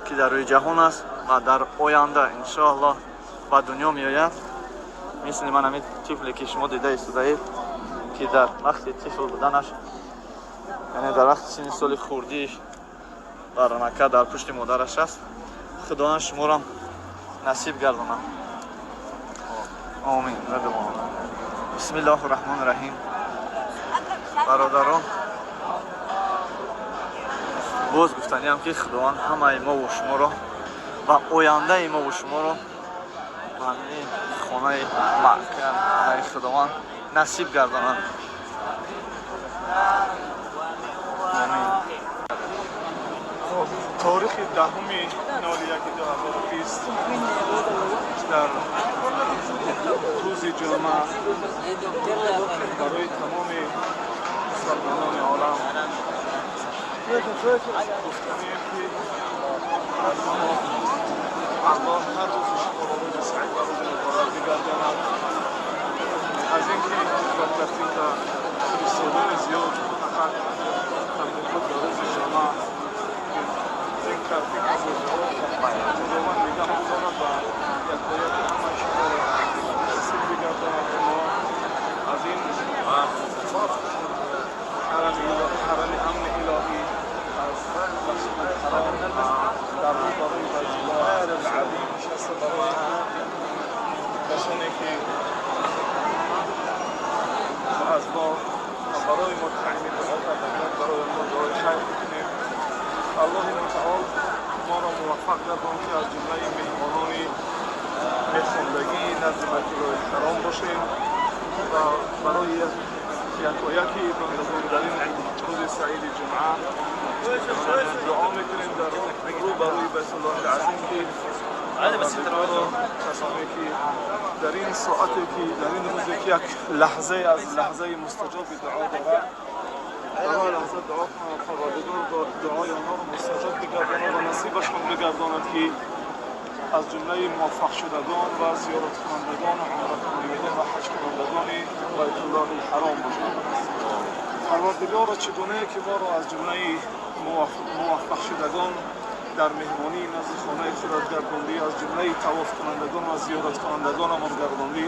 ки дар рӯи ҷаҳон аст ва дар оянда иншоаллоҳ ба дунё меояд, мисли ман ҳамин тифле, ки шумо дида истодаед, ки дар вақти тифл буданаш, яъне дар вақти синни соли хурдииш, дар Макка дар пушти модараш аст. Худованд шуморам насиб гардонад. Омин. Бисмиллоҳи раҳмони раҳим. Бародарон, боз гуфтаниам, ки Худованд ҳамаи мову шуморо ва ояндаи мову шуморо ба ҳамин хонаи Макка, хонаи Худованд насиб гардонад. Омин. Таърихи 10/01/2020 дар рӯзи ҷумъа барои тамоми мусалмонони олам гуфтанием, ки Аллоҳ ҳар рӯзи шуморо рӯзи саид ва рӯзи муборак бигардонад. Аз ин ки ба картинка фиристодани зиёд фақат табрикот ба рӯзи ҷумъа, ин картинка Худованд нигаҳ бидорад ва якояки ҳамаи шуморо насиб бигардонад, ки мо аз ин ҳарами амни илоҳӣ, аз Масҷиди Ҳаром, дар рӯбарӯи Байтуллоҳ Азим нишаста, барои касоне ки аз мо барои мо таъйини дуо карданд, барои онҳо дуои хайр бикунем. Аллоҳи мутаол моро муваффақ гардон, ки аз ҷумлаи меҳмонони меҳмондагӣ назди Байтуллоҳи Ҳаром бошем ва барои якояки бандагон дар ин рӯзи саиди ҷумъа дуо мекунем дар рӯбарӯи Байтуллоҳи Азим, ки касоне ки дар ин соате, ки дар ин рӯзе, ки як лаҳзае аз лаҳзаи мустаҷоби дуо дорад, дар он лаҳза дуо кунанд, Парвардигор дуои онҳоро мустаҷоб бигардонад ва насибашон бигардонад, ки аз ҷумлаи муваффақшудагон ва зиёраткунандагон ва умракунандагон ва ҳаҷкунандагони Байтуллоҳи Ҳаром бошанд. Парвардигоро, чӣ гунае ки моро аз ҷумлаи муваффақшудагон дар меҳмонии назди хонаи худат гардондӣ, аз ҷумлаи тавофкунандагон ва зиёраткунандагонамон гардондӣ,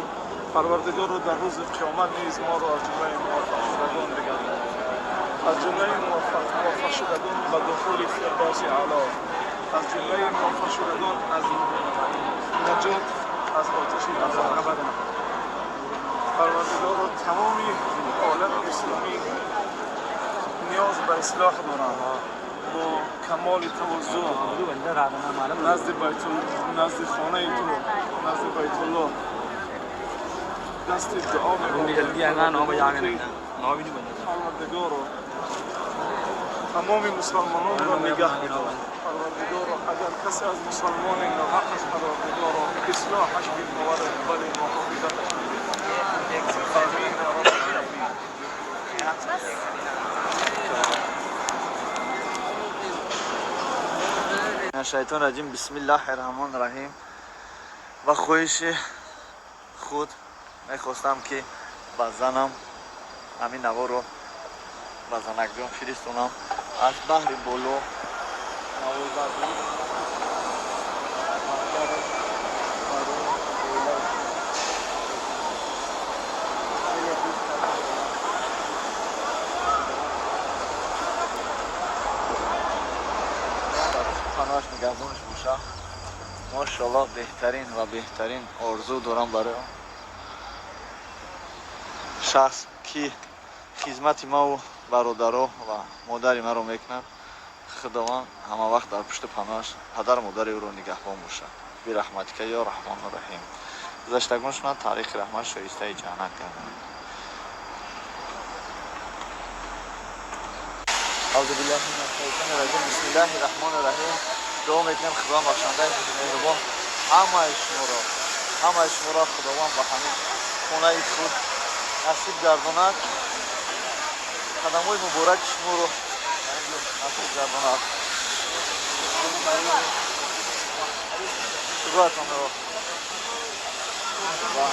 Парвардигорро дар рӯзи қиёмат низ моро аз ҷумлаи муваффақшудагон бигардон, аз ҷумлаи муваффақшудагон ба духули фирдавси аъло, аз ҷумлаи муваффақшудагон аз наҷот аз оташи дӯзах. Парвардигоро, тамоми олами исломӣ ниёз ба ислоҳ доранд. Бо камоли тавозӯъ назди байтул, назди хонаи ту, назди Байтуллоҳ дасти дуо мебардорем. Парвардигоро, тамоми мусалмононро нигаҳ бидор. Парвардигоро, агар касе аз мусалмоне ноҳақ аст, Парвардигоро, ислоҳаш биновар, вале муҳофизаташ бидеҳ. Амин я раббал аламин. Шайтон раҷим. Бисмиллаҳи раҳмони раҳим. Ба хоҳиши худ мехостам, ки ба занам ҳамин наворро ба занакҷон фиристонам. Аз баҳри боло наворбардорӣ барои оилаи хеле дӯст дорам. Паноҳаш, нигаҳбонаш боша. Мошоалло, беҳтарин ва беҳтарин орзу дорам барои он шахс, ки хизмати маву бародаро ва модари маро мекунад. Худованд ҳама вақт дар пушти паноҳаш падару модари ӯро нигаҳбон бошад. Бираҳматика ё раҳмону раҳим. Гузаштагоншона таърихи раҳмат шоистаи ҷаннат гардонад. Аузу биллаҳи минаш шайтони раҷим. Бисмиллаҳи раҳмони раҳим. Дуо мекунем, Худованд бахшандаи меҳрубон ҳамаи шуморо Худованд ба ҳамин хонаи худ насиб гардонад, қадамҳои мубораки шуморо насиб гардонад. Шукратонро ва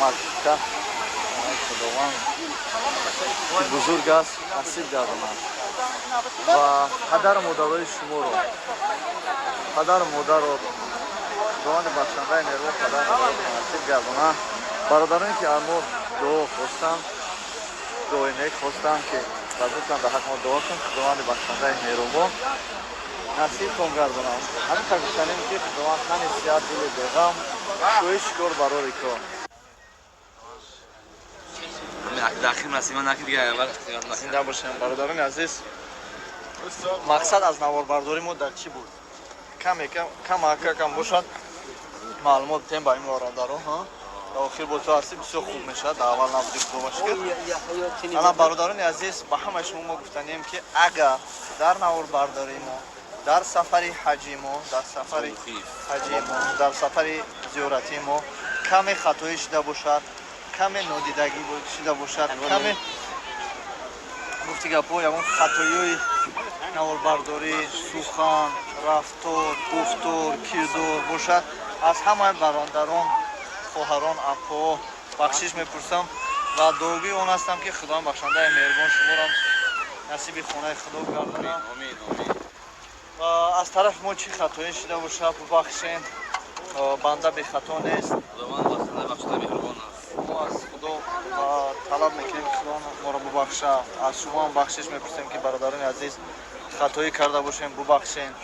Макка, хонаи Худованд ки бузург аст, насиб гардонад ва падару модарои шуморо, падару модарро Худованди бахшандаи меҳрубон падару модарро насиб гардонад. Бародароне, ки аз мо дуо хостанд, дуои нек хостанд, ки гуфтанд дар ҳаққи мо дуо кун, Худованди бахшандаи меҳрубон насибтон гардонад. Ҳамин тавр гуфтанем, ки Худованд тани сиҳат, дили беғам, шоҳи шикор, барори кор. Дахил насиба накид дига. Зинда бошем, бародарони азиз. Мақсад аз наворбардорӣ мо дар чӣ буд? Каме камака кам бошад, маълумот тем ба ин бародарон. Дар охир бо ту ҳастӣ, бисёр хуб мешавад. Дар аввал набуди, худо шукр. Ана, бародарони азиз, ба ҳамаи шумо мо гуфтанем, ки агар дар наворбардории мо, дар сафари ҳаҷи мо, дар сафари ҳаҷи мо, дар сафари зиёратии мо каме хатоӣ шуда бошад, каме нодидагӣ шуда бошад, каме гуфти гапҳо, ягон хатоиҳои наворбардорӣ, сухан, рафтор, гуфтор, кирдор бошад, аз ҳамаи бародарон, хоҳарон, апоҳо бахшиш мепурсам ва дуогӯи он ҳастам, ки Худованд бахшандаи меҳрубон шуморам насиби хонаи Худо гардонад. Аз тарафи мо чӣ хатоӣ шуда бошад, бубахшем, банда бехато нест. Мо аз Худо талаб мекунем, ки Худо моро бубахшад. Аз шумо ҳам бахшиш мепурсем, ки бародарони азиз, хатоӣ карда бошем, бубахшем.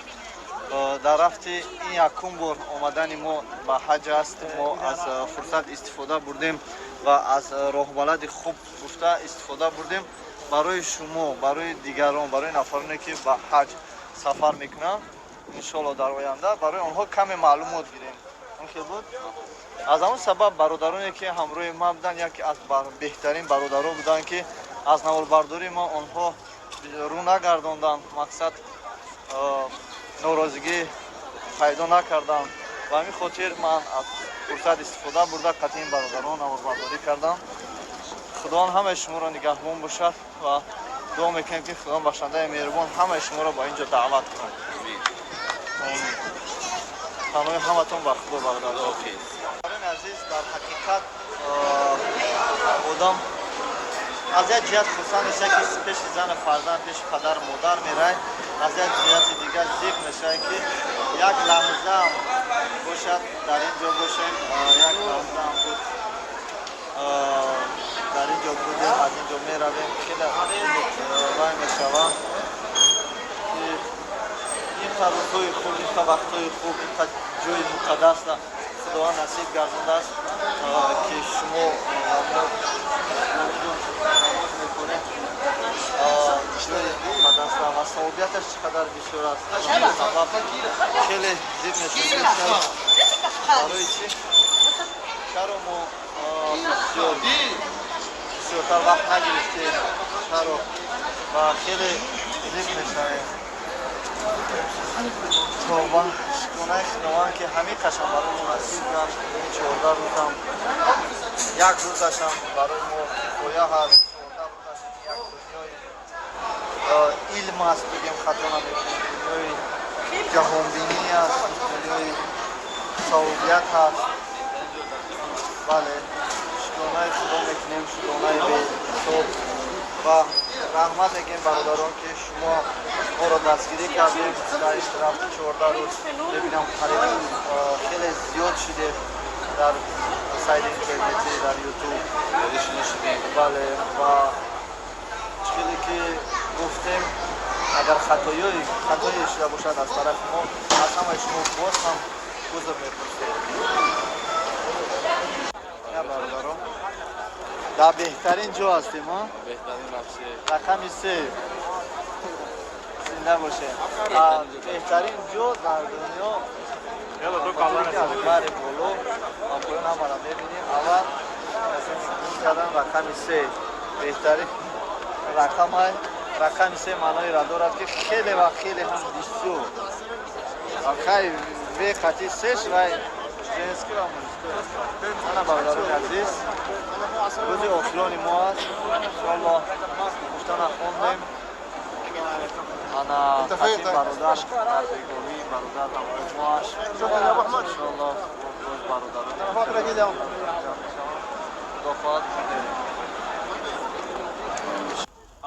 Дар рафти ин якум бор омадани мо ба ҳаҷ аст. Мо аз фурсат истифода бурдем ва аз роҳбалади хуб гуфта истифода бурдем барои шумо, барои дигарон, барои нафароне, ки ба ҳаҷ сафар мекунанд, иншоалло дар оянда, барои онҳо каме маълумот гирем. Он хел буд. Аз ҳамон сабаб бародароне, ки ҳамроҳи ман буданд, яке аз беҳтарин бародаро буданд, ки аз наворбардории мо онҳо рӯ нагардонданд, мақсад, норозигӣ пайдо накардам. Ба ҳамин хотир ман аз фурсат истифода бурда, қатъи ин бародарон наворбардорӣ кардам. Худованд ҳамаи шуморо нигаҳбон бошад ва дуо мекунем, ки Худованд бахшандаи меҳрубон ҳамаи шуморо ба ин ҷо даъват кунад. Паноҳи ҳаматон ба Худо, бародарони азиз. Дар ҳақиқат одам аз як ҷиҳат хурсанд мешавад, ки пеши зану фарзанд, пеши падару модар мерай, аз як ҷиҳати дигар зиқ мешавад, ки як лаҳзаам бошад дар ин ҷо бошем, як лаҳзаам буд дар ин ҷо будем, аз ин ҷо меравем. Хеле вай мешавам, ки ин қадр рӯзҳои хуб, ин қадр вақтҳои хуб, ин қадр ҷои муқаддасра Худованд насиб гардондааст, ки шумо мо дар ин ҷо намоз мекунем. Ҷои муқаддасра ва савобияташ чӣ қадар бисёр аст. Сабаб хеле зиқ мешавем, барои чӣ, чаро мо бисёр бисёртар вақт нагирифтем, чаро, ва хеле зиқ мешавем. Тавба, шукронаи Худованд, ки ҳамин қашам барои мо насиб гашт. Ин 14 рӯзам, як рӯзашам барои мо кифоя ҳаст. 14 рӯзаш як дунёи илм аст, бигем, хато намекунем, дунёи ҷаҳонбинӣ аст, дунёи савобият ҳаст. Бале, шукронаи Худо мекунем, шукронаи беҳисоб ва Раҳмат мегем, бародарон, ки шумо моро дастгирӣ кардем дар ин рафти 14 рӯз. Мебинам, қариб хеле зиёд шидем дар сайти интернетӣ, дар Ютуб. Бале, ва хеле ки гуфтем, агар хатоие шуда бошад аз тарафи мо, аз ҳамаи шумо боз ҳам узр мепурсем. Бародарон, дар беҳтарин ҷо ҳастем. Рақами се, зинда бошем. Беҳтарин ҷо дар дунё, аз бари боло ва поён ҳамаро мебинем. Аввал кардам, рақами се беҳтарин рақамай. Рақами се маъноеро дорад, ки хеле ва хеле ҳам бисёр хай ве қати сеш вай женский ва мужской. Ана, бародарони азиз, рӯзи охирони мо аст, иншоаллоҳ. Гуфтана хондем. Ана, қати бародар дар бегоҳӣ, бародар ҳамроҳи мо аст, иншоаллоҳ. Боз бародарон, худо хоҳад, мерем.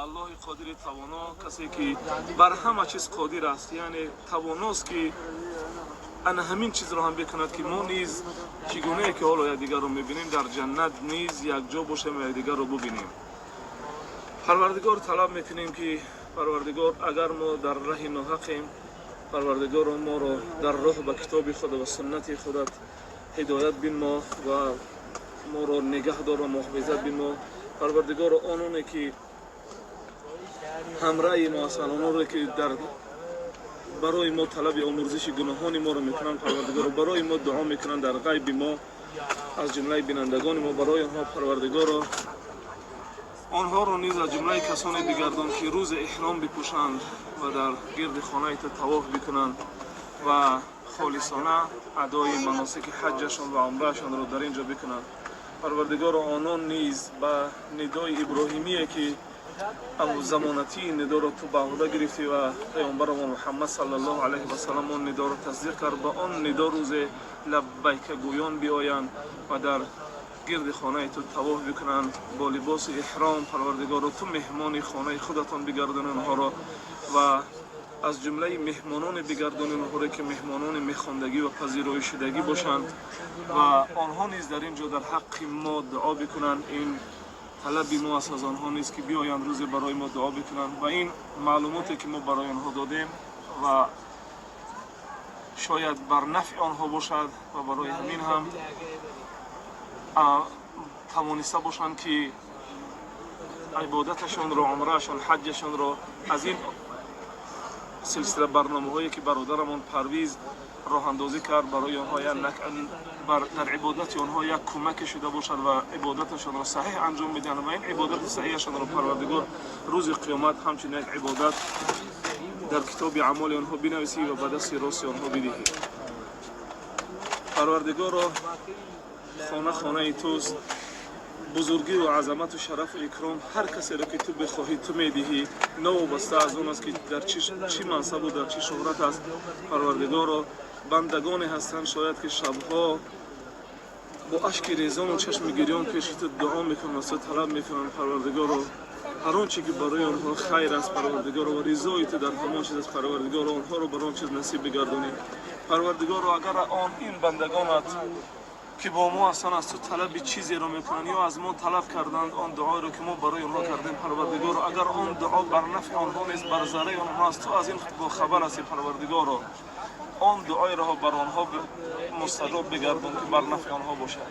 Аллоҳи қодири тавоно, касе ки бар ҳама чиз қодир аст, яъне тавоност, ки ана ҳамин чизро ҳам бикунад, ки мо низ чӣ гунае ки ҳоло якдигарро мебинем, дар ҷаннат низ якҷо бошем ва якдигарро бубинем. Парвардигор, талаб мекунем, ки Парвардигор, агар мо дар раҳи ноҳақем, Парвардигоро, моро дар роҳ ба китоби худ ва суннати худат ҳидоят бинмо ва моро нигаҳ дор ва муҳофизат бинмо. Парвардигоро, ононе ки ҳамраи мо ҳастанд, оноре ки дар барои мо талаби омӯрзиши гуноҳони моро мекунанд, Парвардигоро, барои мо дуо мекунанд дар ғайби мо, аз ҷумлаи бинандагони мо, барои онҳо, Парвардигоро, онҳоро низ аз ҷумлаи касоне бигардон, ки рӯзи эҳром бипӯшанд ва дар гирди хонаи ту тавоф бикунанд ва холисона адои маносики ҳаҷҷашон ва умраашонро дар ин ҷо бикунанд. Парвардигоро, онон низ ба нидои иброҳимие, ки замонатии нидоро ту ба ӯҳда гирифтӣ ва паёмбарамон Муҳаммад саллаллоҳу алайҳи васалам он нидоро тасдиқ кард, ба он нидо рӯзе лаббайкагӯён биоянд ва дар гирди хонаи ту тавоф бикунанд бо либоси эҳром. Парвардигоро, ту меҳмони хонаи худатон бигардони онҳоро ва аз ҷумлаи меҳмононе бигардони онҳоро, ки меҳмонони мехондагӣ ва пазироишшудагӣ бошанд ва онҳо низ дар ин ҷо дар ҳаққи мо дуо бикунанд. Ин талаби мо аст аз онҳо низ, ки биёянд, рӯзе барои мо дуо бикунанд ва ин маълумоте ки мо барои онҳо додем ва шояд бар нафъи онҳо бошад ва барои ҳамин ҳам тавониста бошанд, ки ибодаташонро, умраашон, ҳаҷҷашонро аз ин силсила барномаҳое, ки бародарамон Парвиз роҳандозӣ кард, барои онҳо дар ибодати онҳо як кӯмаке шуда бошад ва ибодаташонро саҳеҳ анҷом медиҳанд ва ин ибодати саҳеҳашонро Парвардигор рӯзи қиёмат ҳамчун як ибодат дар китоби аъмоли онҳо бинависӣ ва ба дасти рости онҳо бидиҳӣ. Парвардигоро, хона хонаи туст. Бузургиву азамату шарафу икром ҳар касеро, ки ту бихоҳӣ, ту медиҳӣ, новобаста аз он аст, ки дар чӣ мансабу дар чӣ шӯҳрат аст. Парвардигоро, бандагоне ҳастанд, шояд ки шабҳо бо ашки резону чашми гирён пеши ту дуо мекунанд, аз ту талаб мекунанд. Парвардигоро, ҳар он чи ки барои онҳо хайр аст, Парвардигоро, ва ризои ту дар ҳамон чиз аст, Парвардигоро, онҳоро бар он чиз насиб бигардонӣ. Парвардигоро, агар он ин бандагонат, ки бо мо ҳастанд, аз ту талаби чизеро мекунанд ё аз мо талаб карданд, он дуоеро, ки мо барои онҳо кардем, Парвардигоро, агар он дуо бар нафъи онҳо нест, бар зарари онҳо аст, ту аз ин бохабар ҳастӣ. Парвардигоро, он дуоеро бар онҳо мустаҷоб бигардон, ки бар нафъи онҳо бошад.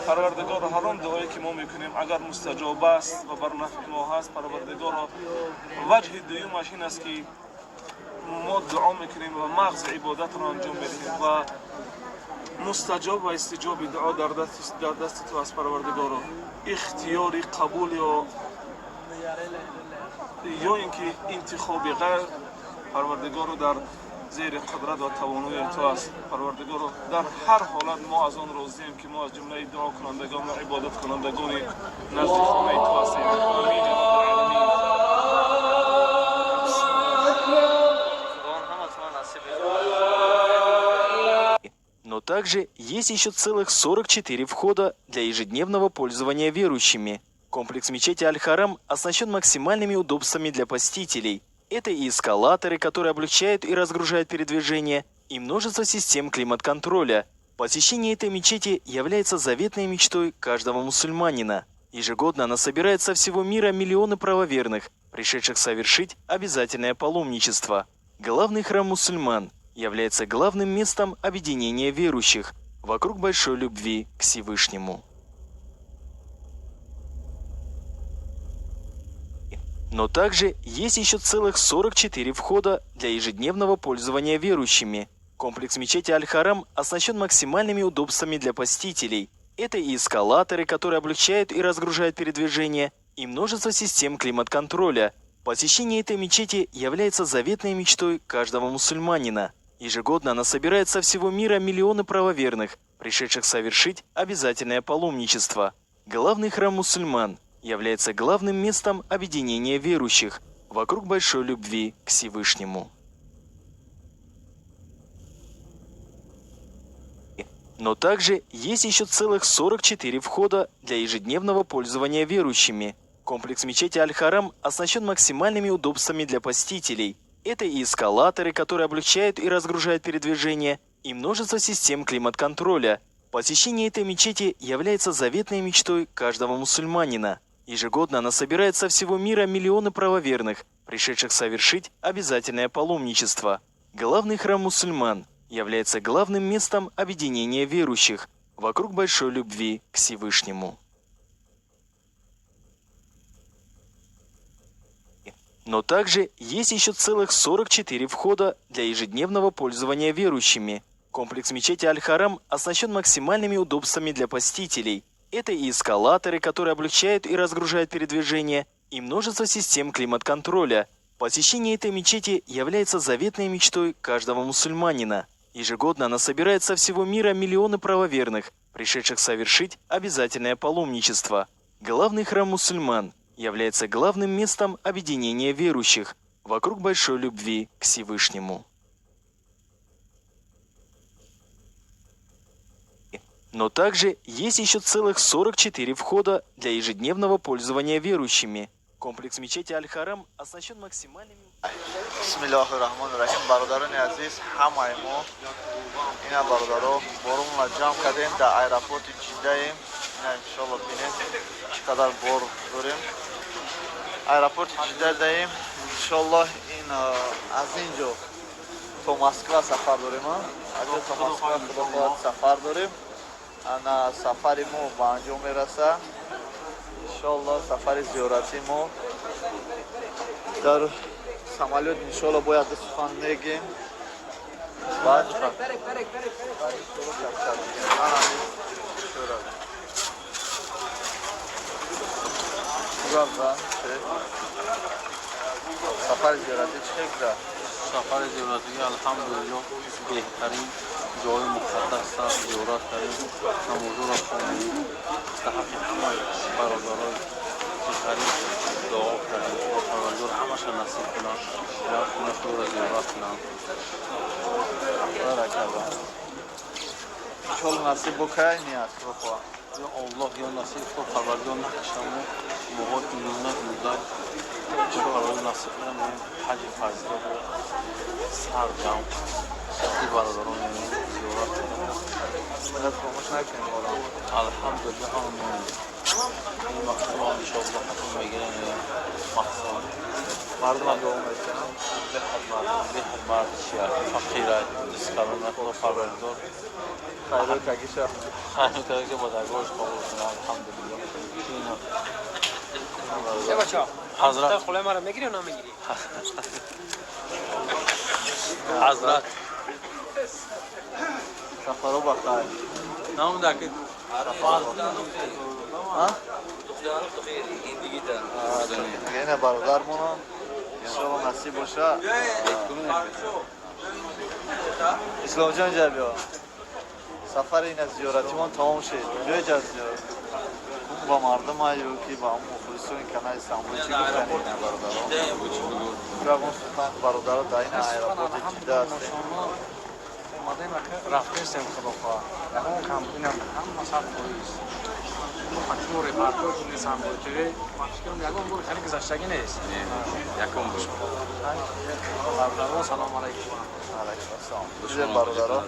Парвардигоро, ҳар он дуое, ки мо мекунем, агар мустаҷоб аст ва бар нафъи мо ҳаст, Парвардигоро, ваҷҳи дуюмаш ин аст, ки мо дуо мекунем ва мағзи ибодатро анҷом медиҳем ва мустаҷоб ва истиҷоби дуо дар дасти ту аст. Парвардигоро, ихтиёри қабул ё ин ки интихоби ғайр, Парвардигоро, дар зери қудрат ва тавоноии ту аст. Парвардигоро, дар ҳар ҳолат мо аз он розием, ки мо аз ҷумлаи дуокунандагон ва ибодаткунандагони назди хонаи ту ҳастем. Амин я раббал Худованд ҳаматона насиб. Но также есть еще целых 44 входа для ежедневного пользования верующими. Комплекс мечети Аль-Харам оснащен максимальными удобствами для посетителей. Это и эскалаторы, которые облегчают и разгружают передвижение, и множество систем климат-контроля. Посещение этой мечети является заветной мечтой каждого мусульманина. Ежегодно она собирает со всего мира миллионы правоверных, пришедших совершить обязательное паломничество. Главный храм мусульман является главным местом объединения верующих вокруг большой любви к Всевышнему. Но также есть еще целых 44 входа для ежедневного пользования верующими. Комплекс мечети Аль-Харам оснащен максимальными удобствами для посетителей. Это и эскалаторы, которые облегчают и разгружают передвижение, и множество систем климат-контроля. Посещение этой мечети является заветной мечтой каждого мусульманина. Ежегодно она собирает со всего мира миллионы правоверных, пришедших совершить обязательное паломничество. Главный храм мусульман является главным местом объединения верующих вокруг большой любви к Всевышнему. Но также есть еще целых 44 входа для ежедневного пользования верующими. Комплекс мечети Аль-Харам оснащен максимальными удобствами для посетителей. Это и эскалаторы, которые облегчают и разгружают передвижение, и множество систем климат-контроля. Посещение этой мечети является заветной мечтой каждого мусульманина. Ежегодно она собирает со всего мира миллионы правоверных, пришедших совершить обязательное паломничество. Главный храм мусульман является главным местом объединения верующих вокруг большой любви к Всевышнему. Но также есть еще целых 44 входа для ежедневного пользования верующими. Комплекс мечети Аль-Харам оснащен максимальными удобствами для посетителей. Это и эскалаторы, которые облегчают и разгружают передвижение, и множество систем климат-контроля. Посещение этой мечети является заветной мечтой каждого мусульманина. Ежегодно она собирает со всего мира миллионы правоверных, пришедших совершить обязательное паломничество. Главный храм мусульман является главным местом объединения верующих вокруг большой любви к Всевышнему. Но также есть еще целых 44 входа для ежедневного пользования верующими. Комплекс мечети Аль-Харам оснащен максимальными... Бисмиллоҳи раҳмони раҳим. Бародарони азиз, ҳамаи мо ина бародаро борумона ҷамъ кардем, дар аэропорти Ҷиддаем. Ина иншолло бинем, чӣ қадар бор дорем. Аэропорти Ҷидда даем, иншолло. Ин аз ин ҷо то Москва сафар дорем, аз ҷо то Москва, худо хоҳад, сафар дорем. Ана сафари мо ба анҷом мераса, иншолло, сафари зиёратии мо. Дар самолёт иншолло бояд сухан мегем, баъд сафари зиёратӣ чӣ хел гузашт? Сафари зиёратӣ, алҳамдулилло, беҳтарин ҷои муқаддас зиёрат кардем, намозоро хондем, дар ҳаққи ҳамаи бародарои ғариб дуо кардем. Парвардигор ҳамаша насиб кунад, хонаи худоро зиёрат кунанд. Баракалло, иншолло насиб букай ният худо хоҳад. Ё Аллоҳ, ё насиб худо парвардигор накашаму моҳои июна июлай парвардигор насиб кунам, ҳаҷи фарзиро сар ҷамъ и бародарон зиёрат кардем. Фаромӯш накунем. Алҳамдулилло, ҳама ин мақсудро иншоалло ҳатм мегирем. Мақсад мардумам дуо мекунам. Беҳад мардум, беҳад мард чия фақира дискалона. Худо парвардигор хайру кагиша хайру кагиша ба даргоҳаш қабул кунад. Алҳамдулилло. Ҳазрат, хулои маро мегирӣ ё намегирӣ? Ҳазрат, сафаро бахайр. Намуда ки ина бародармона иншолло насиб боша. Исломҷон, ҷа биё. Сафари ина зиёратимон тамом шид. Ҷои ҷа зиёрат ба мардум аю ки ба мухлисони канали Самбой чӣ гуфтани ина бародаро? Равон сухан бародаро, дар ин аэропорти Ҷидда ҳастем. Омадаем, рафтесем, худо хоҳад. Ягон камбудӣ набуд, ҳама 100%. Мо фактимо репортёр шудем Самбой ТВ. Ман фикрам, ягон бор хеле гузаштагӣ нест. Якум бор. Бародаро, салому алайкум. Алайкум ассалом. Бародаро,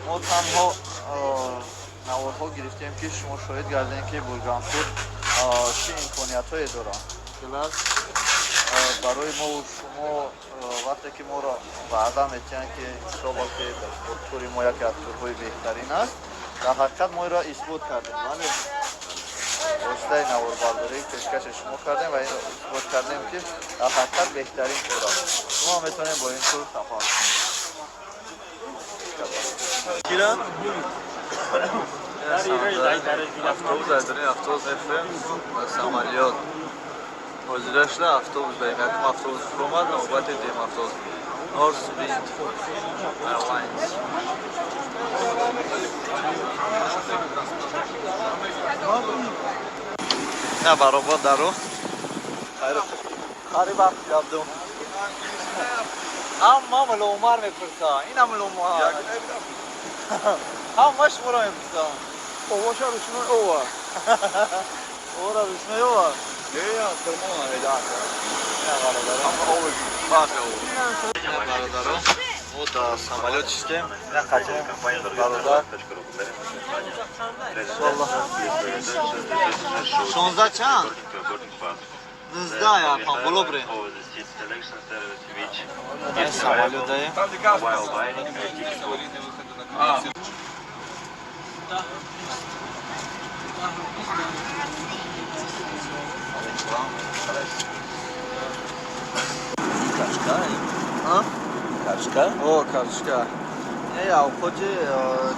мо танҳо наворҳо гирифтем, ки шумо шоҳид гардем, ки Бурган-Тур чӣ имкониятҳое дорад. Барои мову шумо, вақте ки моро ваъда метиҳанд, ки иншоалло, ки тури мо яке аз турҳои беҳтарин аст, дар ҳақиқат мо инро исбот кардем, вале воситаи наворбардорӣ пешкаши шумо кардем ва инро исбот кардем, ки дар ҳақиқат беҳтарин тур аст. Шумо метавонед бо ин тур сафар кунед. Автобус айдарин, автобус мефурем самолёт. Ҳозира шуда, автобус даем. Якум автобус фуромад, навбати дуюм автобус. North Wind Airlines. На баробар даро. Хари вақт ябдум. Ҳама мулло Умар мепурса. Ина мулло Умар. Ҳама шуморо мепурса. Овоша ручной ова. Ора ручной ова. Не, термона ҳидаят. На бародаро. На бародаро. Мо дар самолёт шистем. На қатем бародар. Иншаллоҳ. 16 чанд? 19 я памболо бре. Самолёт даем. Кашка? А? Кашка? О, кашка. Не, авқоти,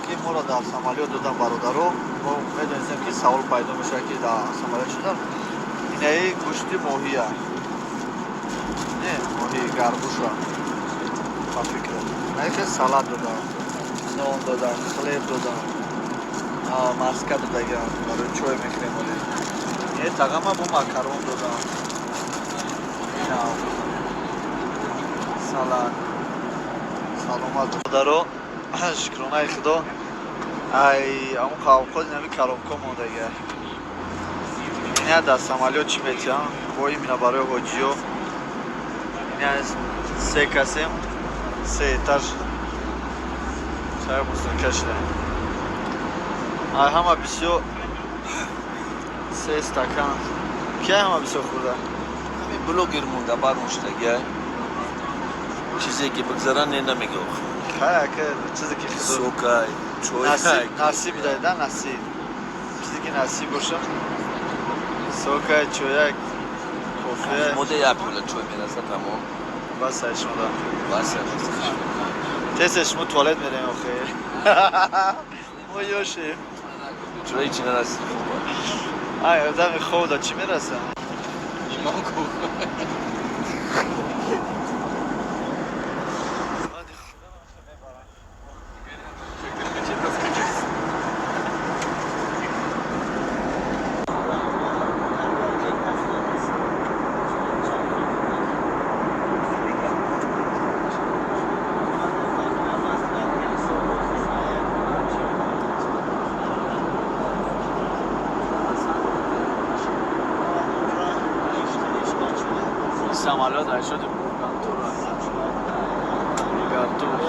ки моро дар самолёт додан, бародаро, мо медонистем, ки савол пайдо мешавад, ки дар самолёт шудан. Инаи гӯшти моҳия. Не, моҳии гарбуша. Ба фикрам. Инаи салат додан, нон додан, хлеб додан, маска додаган, барои чой мехӯрем оли. Не, тағама бо макарон додан. Ина салат. Саломат бародаро, шукронаи Худо. Ай, амун қавқоз нами коробка мондага. Ина дар самолёт чӣ метиҳам? Бо имина барои ҳоҷиё. Ина се касем, се этаж. Чай мустака шуда. Ай, ҳама бисёр се стакан. Ки ҳама бисёр хӯрда? Ҳамин блогер монда бармоштагиай. Чизе ки бигзара, не, намегӯ. Хай, ака, чизе ки Худо сокай, чой. Насиб, насиб дайда, насиб. Чизе ки насиб боша. Сокай, чояк, кофе. Мода як пиёла чой мераса, тамом. Бас ай шумо. Бас. Тез шумо туалет мерем охе. Мо ёшем. Чаро ҳеҷи нарасид? Ай, одами хоб да чӣ мераса? Имон ку. Самолёт айшоди Бургантур. Бургантур.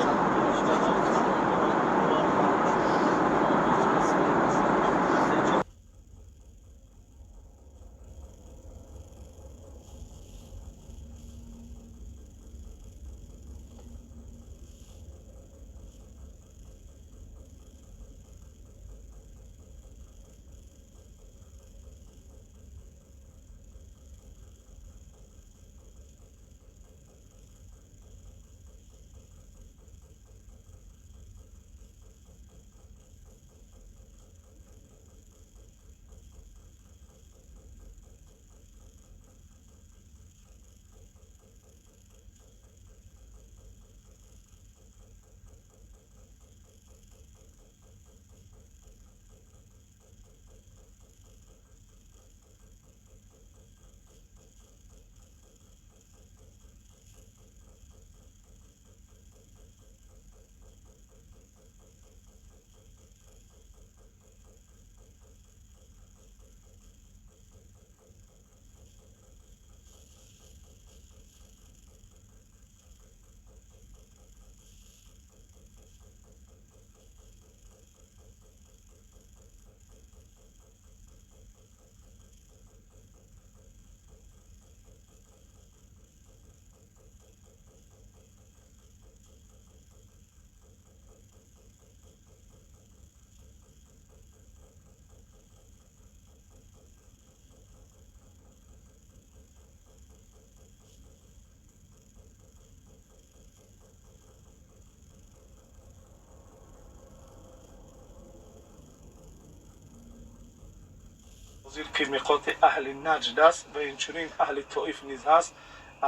Ҳозир ки миқоти аҳли Наҷд аст ва инчунин аҳли Тоиф низ ҳаст,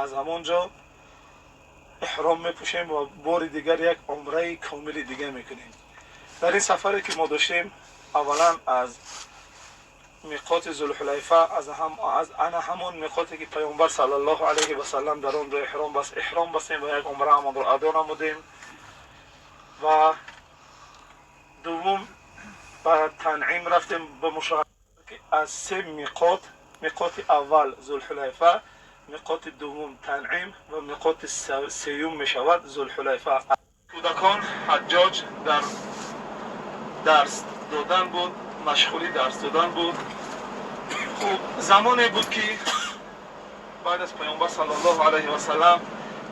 аз ҳамон ҷо эҳром мепӯшем ва бори дигар як умраи комили дига мекунем. Дар ин сафаре ки мо доштем, аввалан аз миқоти Зулҳулайфа, аз ана ҳамон миқоте ки Паёмбар саллаллоҳу алайҳи васаллам дар он ҷо эҳром бастем ва як умраамонро адо намудем, ва дуввум ба Танъим рафтем, ба мушоҳада ки аз се миқот, миқоти аввал Зулҳулайфа, миқоти дуввум Танъим ва миқоти сеюм мешавад Зулҳулайфа. Кӯдакон Ҳаҷҷоҷ дар дарс додан буд, машғули дарс додан буд. Хуб, замоне буд ки баъд аз Паёмбар саллаллоҳу алайҳи васаллам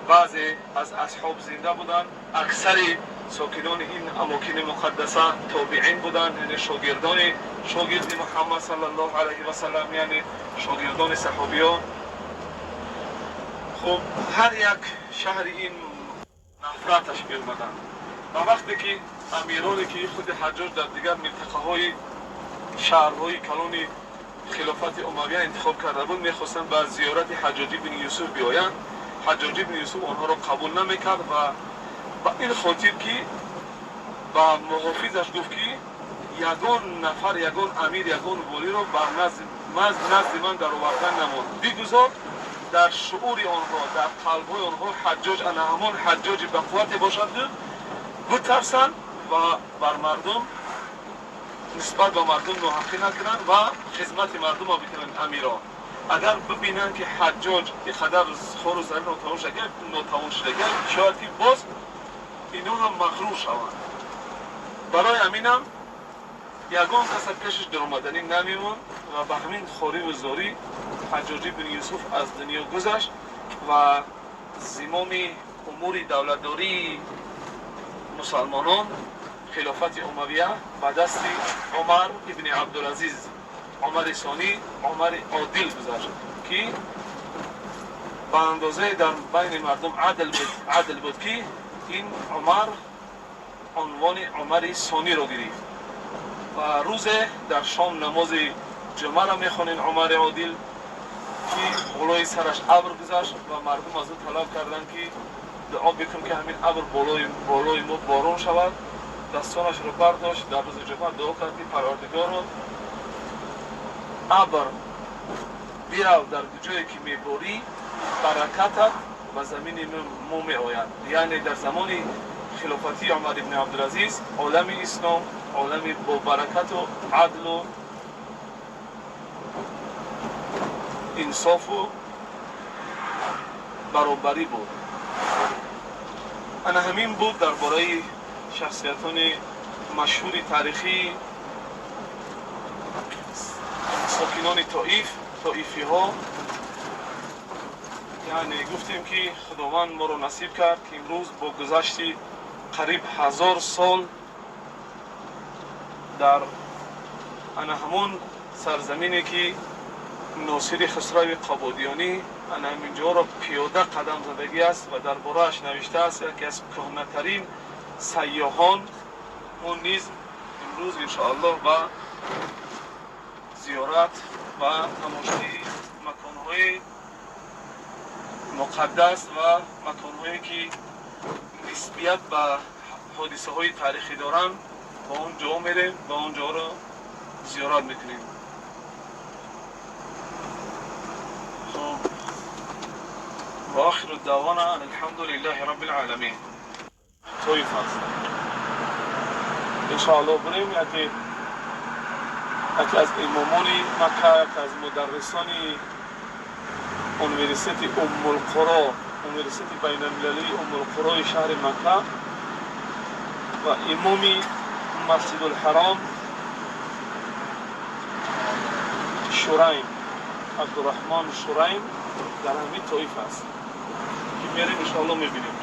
баъзе аз асҳоб зинда буданд. Аксари сокинони ин амокини муқаддаса тобиин буданд, яъне шогирдони шогирди Муҳаммад саллаллоҳу алайҳи васаллам, яъне шогирдони саҳобиён. Хуб, ҳар як шаҳри ин нафраташ меомаданд ва вақте ки амироне ки худи Ҳаҷҷоҷ дар дигар минтақаҳои шаҳрҳои калони хилофати Умавия интихоб карда буд, мехостанд ба зиёрати Ҳаҷҷоҷ ибни Юсуф биёянд. Ҳаҷҷоҷ ибни Юсуф онҳоро қабул намекард ва ба ин хотир ки ба муҳофизаш гуфт ки ягон нафар, ягон амир, ягон волиро бар назди ман даровардан намонд. Бигузор дар шуури онҳо, дар қалбҳои онҳо Ҳаҷҷоҷ ана ҳамон Ҳаҷҷоҷи бақуввате бошад, битарсанд ва бар мардум, нисбат ба мардум ноҳақӣ накунанд ва хизмати мардумро бикунанд. Амиро агар бибинанд ки Ҳаҷҷоҷ ин қадар хору зарӣ нотавон шудага, шояд ки боз ино ҳам мағрур шаванд. Барои ҳаминам ягон каса пешаш даромаданӣ намемонд ва ба ҳамин хориву зорӣ Ҳаҷҷоҷ ибни Юсуф аз дунё гузашт ва зимоми умури давлатдории мусалмонон, хилофати Умавия, ба дасти Умар ибни Абдулазиз, Умари Сонӣ, Умари Одил гузашт, ки ба андозае дар байни мардум адл буд, ки ин Умар унвони Умари Сониро гирифт. Ва рӯзе дар шом намози ҷумъаро мехонем Умари Одил, ки болои сараш абр гузашт ва мардум аз ӯ талаб карданд ки дуо бикун ки ҳамин абр болои мо борон шавад. Дастонашро бардошт, дар рӯзи ҷумъа дуо кард ки Парвардигоро, абр бирав, дар ҷое ки меборӣ баракатат ба замини мо меояд. Яъне дар замони хилофатии Умар ибни Абдулазиз олами ислом олами бо баракату адлу инсофу баробарӣ буд. Ана ҳамин буд дар бораи шахсиятони машҳури таърихии сокинони Тоиф, тоифиҳо. Яъне гуфтем ки Худованд моро насиб кард ки имрӯз бо гузашти қариб 1000 сол дар ана ҳамон сарзамине ки Носири Хусрави Қабодиёнӣ ана ҳаминҷоро пиёда қадам задагӣ аст ва дар борааш навиштааст, яке аз кӯҳнатарин сайёҳон, мо низ имрӯз иншоаллоҳ ба зиёрат ва тамошои маконҳои муқаддас ва маконҳое ки нисбият ба ҳодисаҳои таърихӣ доранд ба он ҷо мерем ва он ҷоро зиёрат мекунем. Хуб, ва охиру даъвона ан алҳамдулиллаҳи раббил оламин. Тоиф аст. Иншоаллоҳ бурем яке аз имомони Макка, яке аз мударрисони университети Уммулқуро, университети байналмилалии Уммулқурои шаҳри Макка ва имоми Масҷидулҳаром Шурайм, Абдураҳмон Шурайм дар ҳамин Тоиф аст ки мерем иншоаллоҳ мебинем.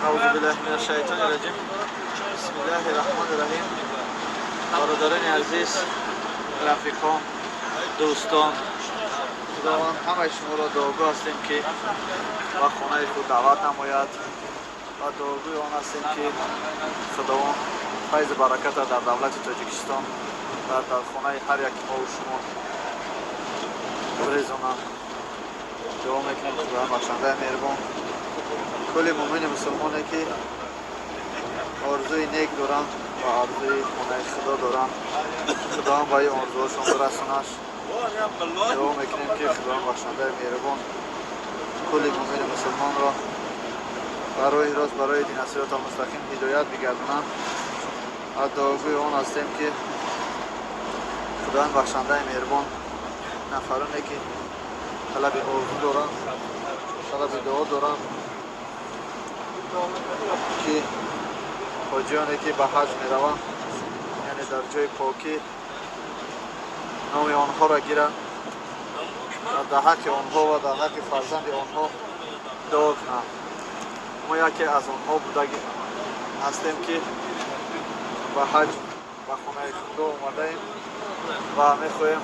Аузу биллаҳи минаш шайтони раҷим. Бисмиллаҳи раҳмони раҳим. Бародарони азиз, рафиқон, дӯстон, Худованд ҳамаи шуморо дуогӯ ҳастем ки ба хонаи худ даъват намояд ва дуогӯи он ҳастем ки Худованд файзу баракатро дар давлати Тоҷикистон Дар хонаи ҳар яки мо шумо برزونم. дуо мекунем Худованд бахшандаи меҳрубон кулли мӯмини мусулмоне ки орзуи нек доранд ва орзуи хонаи Худо доранд, Худованд ба ин орзуҳошон бирасонаш. Дуо мекунем ки Худованд бахшандаи меҳрубон кулли мӯмини мусулмонро барои рост, барои дин сироти мустақим ҳидоят бигардонанд. Ва дуогӯи он ҳастем ки Худованд бахшандаи меҳрубон нафароне ки талаби орзу доранд, талаби дуо доранд, ки ҳоҷиёне ки ба ҳаҷ мераванд, яъне дар ҷои покӣ номи онҳоро гиранд ва дар ҳаққи онҳо ва дар ҳаққи фарзанди онҳо дуо кунанд. Мо яке аз онҳо будаги ҳастем ки ба ҳаҷ, ба хонаи Худо омадаем ва мехоҳем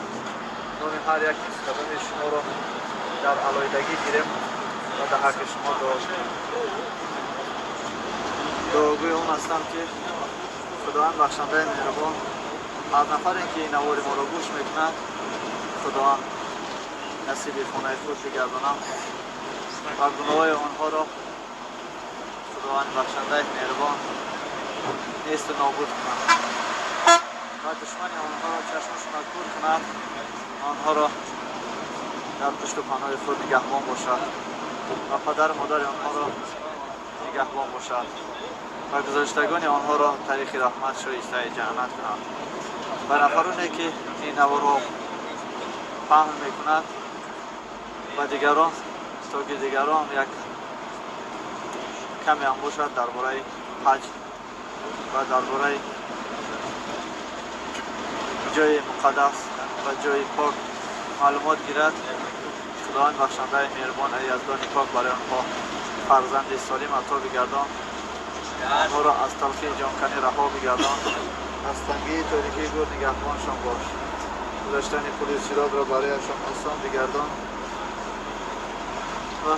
номи ҳар як қадами шуморо дар алоҳидагӣ гирем ва дар ҳаққи шумо дуо кунем. Дуогӯи он ҳастам ки Худованд бахшандаи меҳрубон ҳар нафаре ки ин навори моро гӯш мекунад, Худованд насиби хонаи худ бигардонад ва гуноҳои онҳоро Худованд бахшандаи меҳрубон несту нобуд кунад ва душмани онҳоро чашмашонро кур кунад, онҳоро дар пушту паноҳи худ нигаҳбон бошад ва падару модари онҳоро нигаҳбон бошад ва гузаштагони онҳоро тариқи раҳмат шоистаи ҷаннат кунад. Ва нафароне ки ин наворро паҳн мекунад ба дигарон, то ки дигарон як каме ҳам бошад дар бораи ҳаҷ ва дар бораи ҷои муқаддас ва ҷои пок маълумот гирад, Худованд бахшандаи меҳрубон яздони пок барои онҳо фарзанди солим ато бигардон, онҳоро аз талхии ҷонканӣ раҳо бигардон, аз тангии торикии гур нигаҳбоншон бош, гузаштани пули сиротро барояшон осон бигардон ва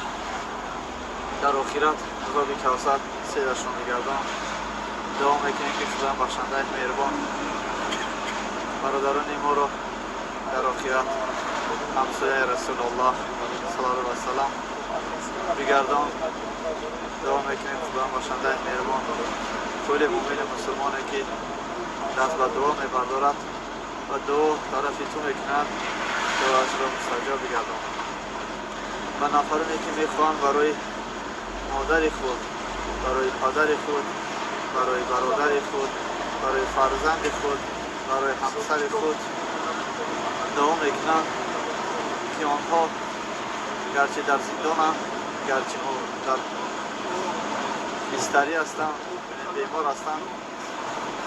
дар охират азоби кавсар серашон бигардон. Дуо мекунем ки Худованд бахшандаи меҳрубон бародарони моро дар охират ҳамсояи Расулуллоҳ саллаллоҳу алайҳи васаллам бигардон. Дуо мекунем Худованд бахшандаи меҳрубон кулли мӯмини мусулмоне ки даст ба дуо мебардорад ва дуо тарафи ту мекунад, дуоашро мустаҷоб бигардон. Ба нафароне ки мехоҳанд барои модари худ, барои падари худ, барои бародари худ, барои фарзанди худ, барои ҳамсари худ дуо мекунанд ки онҳо гарчи дар зиндонанд, гарчи дар бистарӣ ҳастанд, бемор ҳастанд,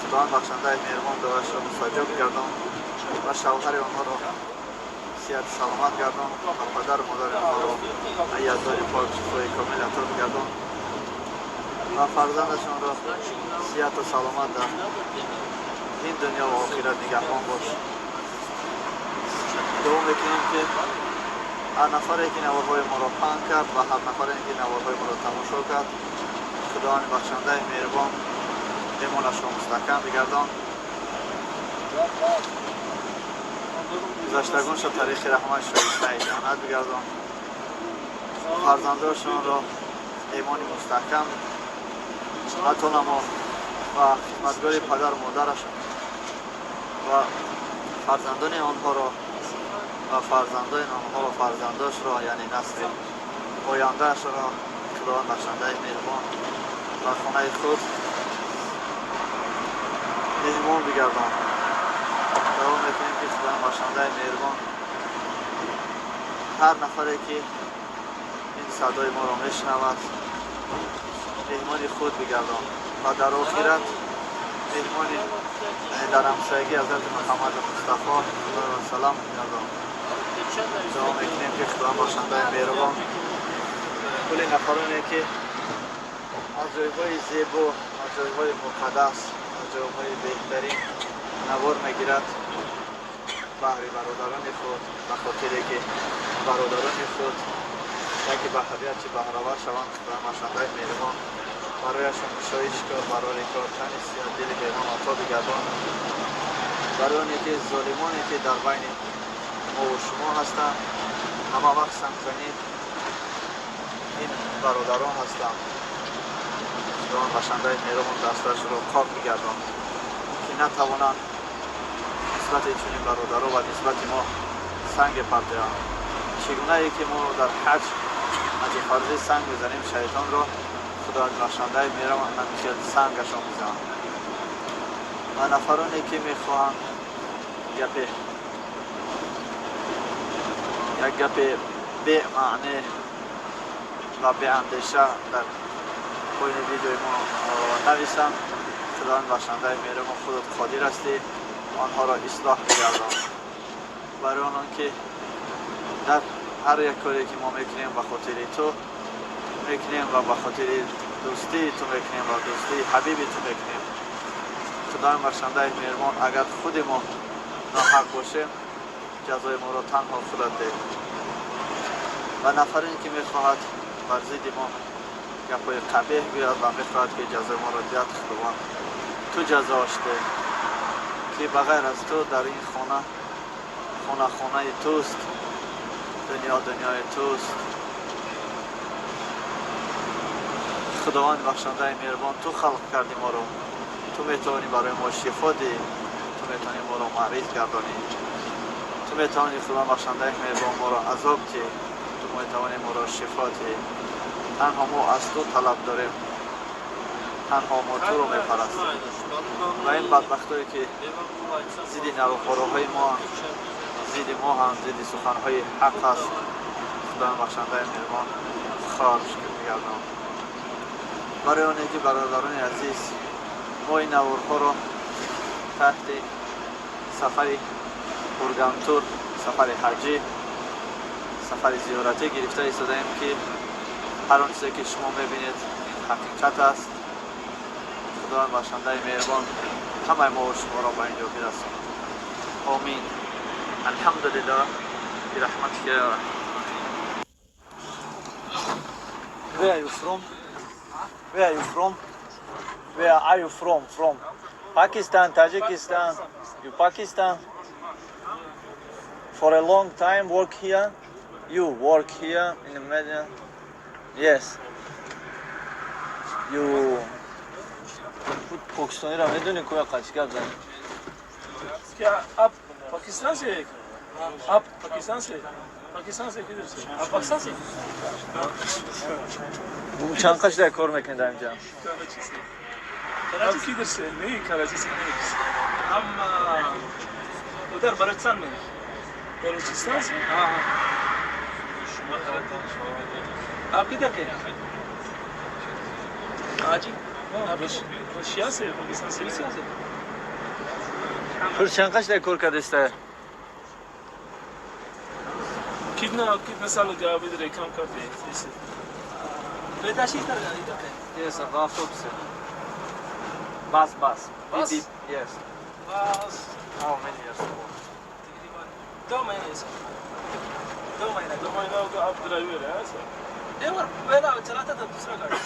Худованд бахшандаи меҳрубон дуояшро мустаҷоб гардон ва шавҳари онҳоро сиҳату саломат гардон ва падару модари онҳоро яздони пок шифои комил ато бигардон ва фарзандашонро сиҳату саломат дар ин дунё ва охират нигаҳбон бош. Дуо мекунем ки ҳар нафаре ки наворҳои моро паҳн кард ва ҳар нафаре ки наворҳои моро тамошо кард, Худованди бахшандаи меҳрубон имонашро мустаҳкам бигардон, гузаштагоншо тариқи раҳмат шоистаи ҷаннат бигардон, фарзандошонро имони мустаҳкам ато намо ва хизматгори падару модарашон ва фарзандони онҳоро ва фарзандони онҳо ва фарзандошро, яъне насли ояндаашро Худованд бахшандаи меҳрубон ба хонаи худ меҳмон бигардон. Дуо мекунем ки Худованд бахшандаи меҳрубон ҳар нафаре ки ин садои моро мешунавад меҳмони худ бигардон ва дар охират меҳмони дар ҳамсоягии ҳазрати Муҳаммади Мустафо саллаллоҳу алайҳи васаллам бигардон. Дуо мекунем ки Худованд бахшандаи меҳрубон кулли нафароне ки аз ҷойҳои зебо, аз ҷойҳои муқаддас, аз ҷойҳои беҳтарин навор мегирад баҳри бародарони худ, ба хотире ки бародарони худ яке ба ҳадият чи баҳравар шаванд, Худованд бахшандаи меҳрубон барояшон кушоиш кор, барори кор, тани сиҳат, дили беғам ато бигардон. Барои оне ки золимоне ки дар байни мо ва шумо ҳастанд, ҳама вақт сангзанӣ ин бародарон ҳастанд. Худованд бахшандаи меҳрубон дасташро пок бигардон, ки натавонанд нисбати чунин бародаро ва нисбати мо санге партоянд. Чӣ гунае ки мо дар ҳаҷ ҳаҷи фарзӣ санг мезанем шайтонро, худованд бахшандаи меҳрубон ҳамин сангашон мезананд. Ва нафароне ки мехоҳанд гапе як гапи бемаъне ва беандеша дар поёни видеои мо нависанд, худованд бахшандаи меҳрубон, худат қодир ҳастӣ, онҳоро ислоҳ бигардон. Барои онон ки дар ҳар як коре ки мо мекунем, ба хотири ту мекунем ва ба хотири дӯстии ту мекунем ва дӯстии ҳабиби ту мекунем. Худованд бахшандаи меҳрубон, агар худи мо ноҳақ бошем, ҷазои моро танҳо худат деҳ. Ва нафаре ки мехоҳад бар зидди мо гапҳои қабеҳ гӯяд ва мехоҳад ки ҷазои моро диҳад, худованд ту ҷазоаш деҳ, ки ба ғайр аз ту дар ин хона, хона хонаи туст, дунё дунёи туст. Худованд бахшандаи меҳрубон, ту халқ кардӣ моро, ту метавонӣ барои мо шифо диҳӣ, ту метавонӣ моро мариз гардонӣ, ту метавонӣ, худованд бахшандаи меҳрубон, моро азоб диҳӣ, ту метавонӣ моро шифо диҳӣ. Танҳо мо аз ту талаб дорем, танҳо мо туро мепарастем. Ва ин бадбахтое ки зидди наворҳои мо, зидди мо ҳам, зидди суханҳои ҳақ аст, худованд бахшандаи меҳрубон хорш бигардон. Барои оне ки бародарони азиз, мо ин наворҳоро таҳти сафари Ургантур, сафари ҳаҷӣ, сафари зиёратӣ гирифта истодаем, ки ҳар он чизе ки шумо мебинед, ин ҳақиқат аст. Худованд бахшандаи меҳрубон ҳамаи мо шуморо ба инҷо бирасонад. Омин. Алҳамдулиллоҳ бирахматика я арҳамар. Where are you from? Where are you from? Where are you from? From Pakistan, Tajikistan? You Pakistan? For a long time work here? You work here in the media? Yes. You Покистониро медонӣ ку қачи гап зани? क्या आप पाकिस्तान से? आप पाकिस्तान से? पाकिस्तान से किधर से आप? पाकिस्तान से? Чанд қашда кор мекунед дар инҷа? कराची से। आप किधर से? नहीं, कराची से नहीं, हम उधर बलूचिस्तान में। बलूचिस्तान से? हाँ हाँ। आप किधर के? हाँ जी, आप रशिया से? पाकिस्तान से? रशिया से। Пур чанд қашда кор кардиста? कितना कितना साल हो गया आप इधर काम करते हैं जैसे? पैदाइशी इधर इधर है। Yes, автобусе. Bus, bus. Bus? Yes. बस। How many years ago? तकरीबन 2 महीने से, 2 महीना। 2 महीना हो गया। आप ड्राइवर है सर? ड्राइवर पहला चलाता था दूसरा गाड़ी।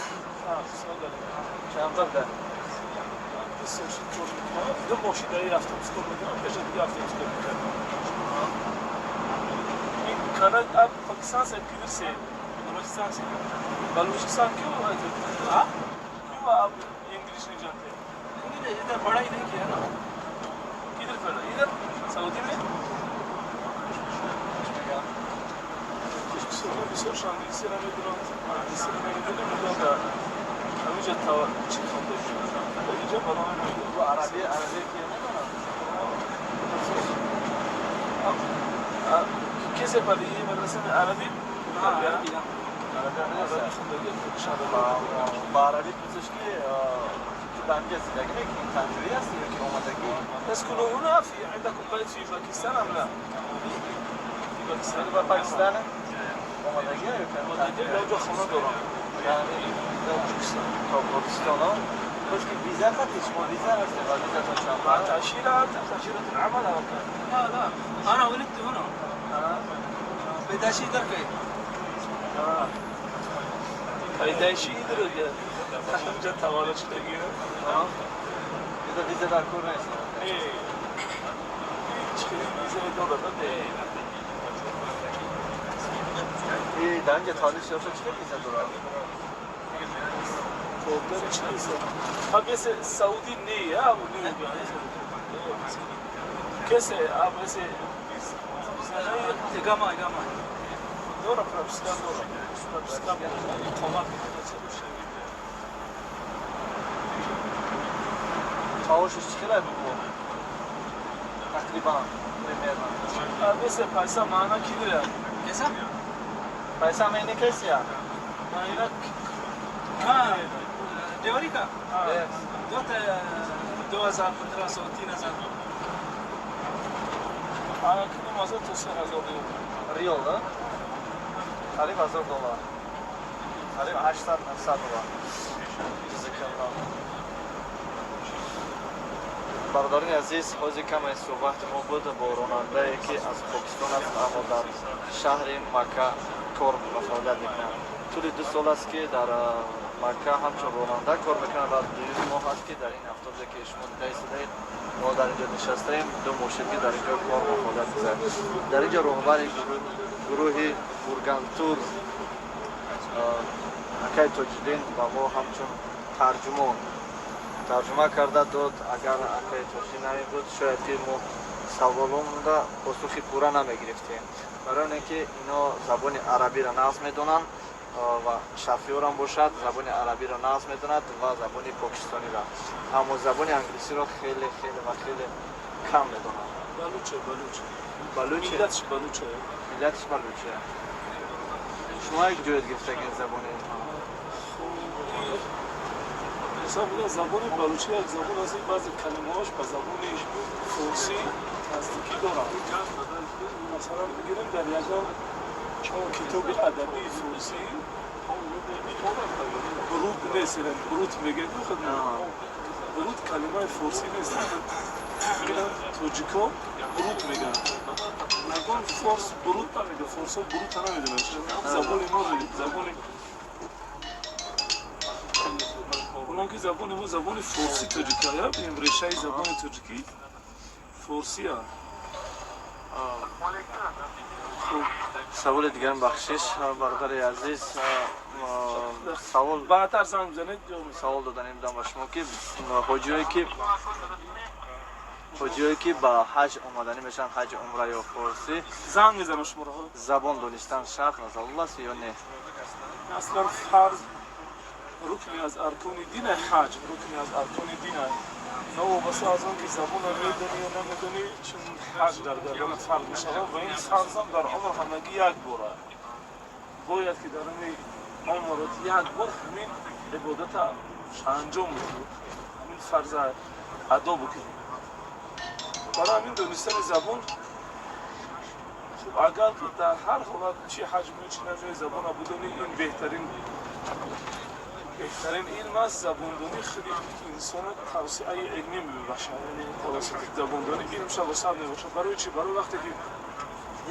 हाँ, दूसरा गाड़ी। Чанд қабда? 2 моҳ шуда ин автобус кор мекунам, пеша дига автобус кор мекардам. ин кара आप पाकिस्तान से किधर से? बलूचिस्तान से। बलूचिस्तान। क्यों आए थे? हाँ? क्यों आप इंग्लिश नहीं जानते? इंग्लिश इधर पढ़ाई नहीं किया ना। किधर पढ़ा? इधर सऊदी में? бисёр англисиро медонанд, англисиро намедонем, мегӯянд ҳаминҷа чӣ хонда, инҷа ба номи Араби, араби ки медонанд? کسی پلی مدرسه عربی؟ عربی. عربی خوندگی. Ба арабӣ пурсиш ки ту дар инҷа зиндагӣ мекунӣ, танҷурӣ ҳастӣ ё ки омадагӣ? تسكن هنا؟ في عندكم بيت في باكستان أم لا؟ في باكستان. ба Покистон омадагӣ ё ки омадагӣ ё ҷо хона дорам. То Покистон خوش که ویزا خطی شما ویزا هسته و ویزاتون چند؟ مع تأشيرة، تأشيرة العمل أو كان؟ لا لا، انا ولدت هنا، پیدایشی इधर के। پیدایشی इधर اینجا تولد شدگی. ویزا ویزا در کار نیست. نه. Дар инҷа таваллуд шуда чӣ виза дорад? अब ऐसे सऊदी नहीं है, अब नहीं हो गया। कैसे आप ऐसे इकामा इकामा дора, прописка дора, прописка иқомат. Маошаш чӣ хелай буд? Тақрибан, примерно. Весе пайса маъна ки дорад? Кеса? Пайса маъни кесия? Маъна देवरी का दो 2015 3000. Кунем то 3000 риёл. Риёл, да? Қариб 1000 доллар, қариб 800 900 доллар. Ҷазакаллоҳ. Бародарони азиз, ҳозир каме суҳбати мо буд бо ронандае, ки аз Покистон аст, аммо дар шаҳри Макка кор ва фаъолият мекунад. Тӯли 2 сол аст, ки дар Макка ҳамчун ронанда кор мекунад ва дуюм моҳ аст, ки дар ин автобусе, ки шумо дида истодаед, мо дар инҷо нишастаем, ду мошин, ки дар инҷо кор ва фаъолият мекунад. Дар инҷо роҳбари гурӯҳи Бургантур акай Тоҷиддин ба мо ҳамчун тарҷумон тарҷума карда дод. Агар акай Тоҷиддин намебуд, шояд ки мо саволонда посухи пурра намегирифтем, барои оне ки ино забони арабиро нағз медонанд ва шофёрам бошад, забони арабиро нағз медонад ва забони покистониро, аммо забони англисиро хеле, хеле ва хеле кам медонад. Балуче, балуче. Балуче. Миллатш балуче. Миллатш балуче. Шумо як ҷоят гирифтагин забони? Ҳисоб буда, забони балучӣ як забон аст, баъзе калимаҳош ба забони форсӣ наздикӣ доранд. Масалан, бигирем, дар ягон китоби адабии форсӣ бруд нест. Бруд мегӯем, бруд калимаи форсӣ нест. Тоҷико бруд мегӯянд, ягон форс бруд намегӯяд, форсо брута намедонанд. Забони мо, забони онон ки забони мо забони форсӣ тоҷикая, решаи забони тоҷикӣ форсия. Саволи дигарам, бахшиш, бародари азиз, савол баъдтар занг бизанед. Савол доданем дам ба шумо, ки ҳоҷиҳое ки ба ҳаҷ омаданӣ мешаванд, ҳаҷи умра ё форсӣ, занг мезанам шуморо. Забон донистан шарт ва зарур аст ё не? Аслан фарз, рукни аз аркони дин, ҳаҷ рукни аз аркони дин, новобаста аз он ки забонро медонӣ ё намедонӣ, чун ҳаҷ дар гарданат фарз мешавад ва ин фарзам дар умр ҳамагӣ як бора. Бояд ки дар ин умрот як бор ҳамин ибодата анҷом бидиҳӣ, ҳамин фарза адо бикунӣ. Барои ҳамин донистани забон хуб. Агар ки дар ҳар ҳолат, чи ҳаҷ меои, чи намеои, забонро бидонӣ, ин беҳтарин илм аст. Забондонӣ худи инсона тавсеаи илмӣ мебахшад, яъне тавассути забондонӣ илмша вусъат мебошад. Барои чи? Барои вақте ки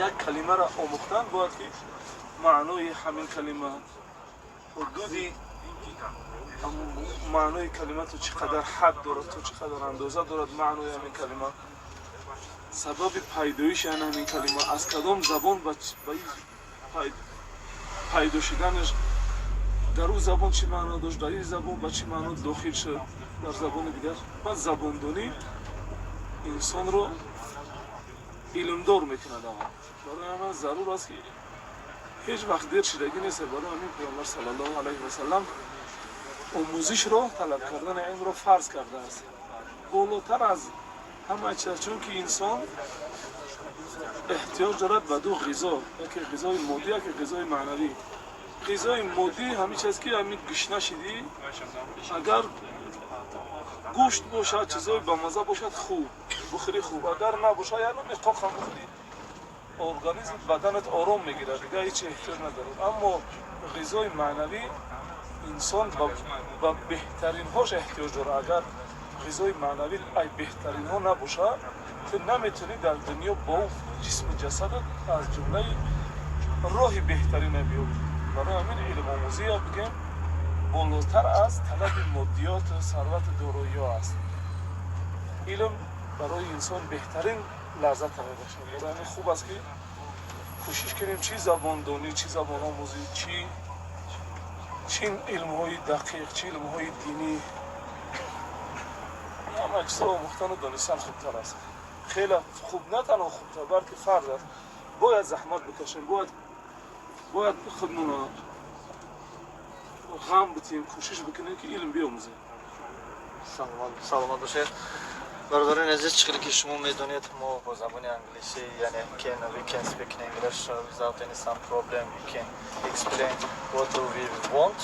як калимаро омӯхтан, бояд ки маънои ҳамин калима, ҳудуди маънои калима то чӣ қадар ҳад дорад, то чӣ қадар андоза дорад маънои ҳамин калима, сабаби пайдоиши ҳамин калима, аз кадом забон ба пайдо шуданаш, дар ӯ забон чӣ маъно дошт, дар ин забон ба чӣ маъно дохил шуд дар забони дигар. Баъд забондонӣ инсонро илмдор мекунад. Аввал барои ҳамин зарур аст, ки ҳеҷ вақт дер шидагӣ нест. Барои ҳамин Паёмбар саллаллоҳу алайҳи васаллам омӯзишро, талаб кардани илмро фарз кардааст болотар аз ҳама чиз, чунки инсон эҳтиёҷ дорад ба ду ғизо: яке ғизои моддӣ, яке ғизои маънавӣ. Ғизои моддӣ ҳамин чиз, ки ҳамин гушна шидӣ, агар гӯшт бошад, чизҳои бамаза бошад, хуб бухӯрӣ, хуб. Агар набошад, як миқоқ ҳам бухӯрӣ, организм, баданат ором мегирад, дигар ҳеҷ эҳтиёҷ надорад. Аммо ғизои маънавӣ инсон ба беҳтаринҳош эҳтиёҷ дорад. Агар ғизои маънавӣ ай беҳтаринҳо набошад, ту наметавонӣ дар дунё бо ҷисму ҷасадат аз ҷумлаи роҳи беҳтарина биёбӣ. Барои ҳамин илмомӯзия, бигем, болотар аз талаби моддиёту сарвату дороиҳо аст. Илм барои инсон беҳтарин Лаззат мебахшад. Барои ҳамин хуб аст, ки кӯшиш кунем, чӣ забондонӣ, чӣ забономӯзӣ, чӣ илмҳои дақиқ, чӣ илмҳои динӣ, ҳама чизро омӯхтану донистан хубтар аст. Хеле хуб, на танҳо хубтар, балки фарз аст. Бояд заҳмат бикашем, бояд худмонро ғам битем, кӯшиш бикунем, ки илм биомӯзем. Саломат бошед. Бародарони азиз, чӣ хеле ки шумо медонед, мо бо забони англисӣ, яъне can we can speak in English without any some problem. We can explain what do we want.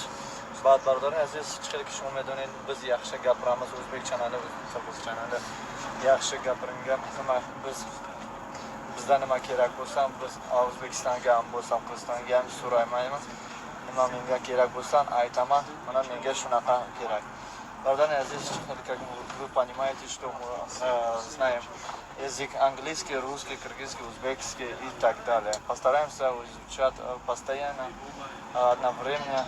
Баъд, бародарони азиз, чӣ хеле ки шумо медонед, biz yaxshi gapiramiz, o'zbekchanani, qirg'izchanani yaxshi gapiringan. Nima biz bizda nima kerak bo'lsa, biz O'zbekistonga ham bo'lsam, Qirg'izistonga ham so'raymaymiz. Nima menga kerak bo'lsa, aytaman, mana menga shunaqa kerak. Бародари азиз, как вы понимаете, что мы знаем язык английский, русский, кыргызский, узбекский и так далее. Постараемся изучать постоянно, одновременно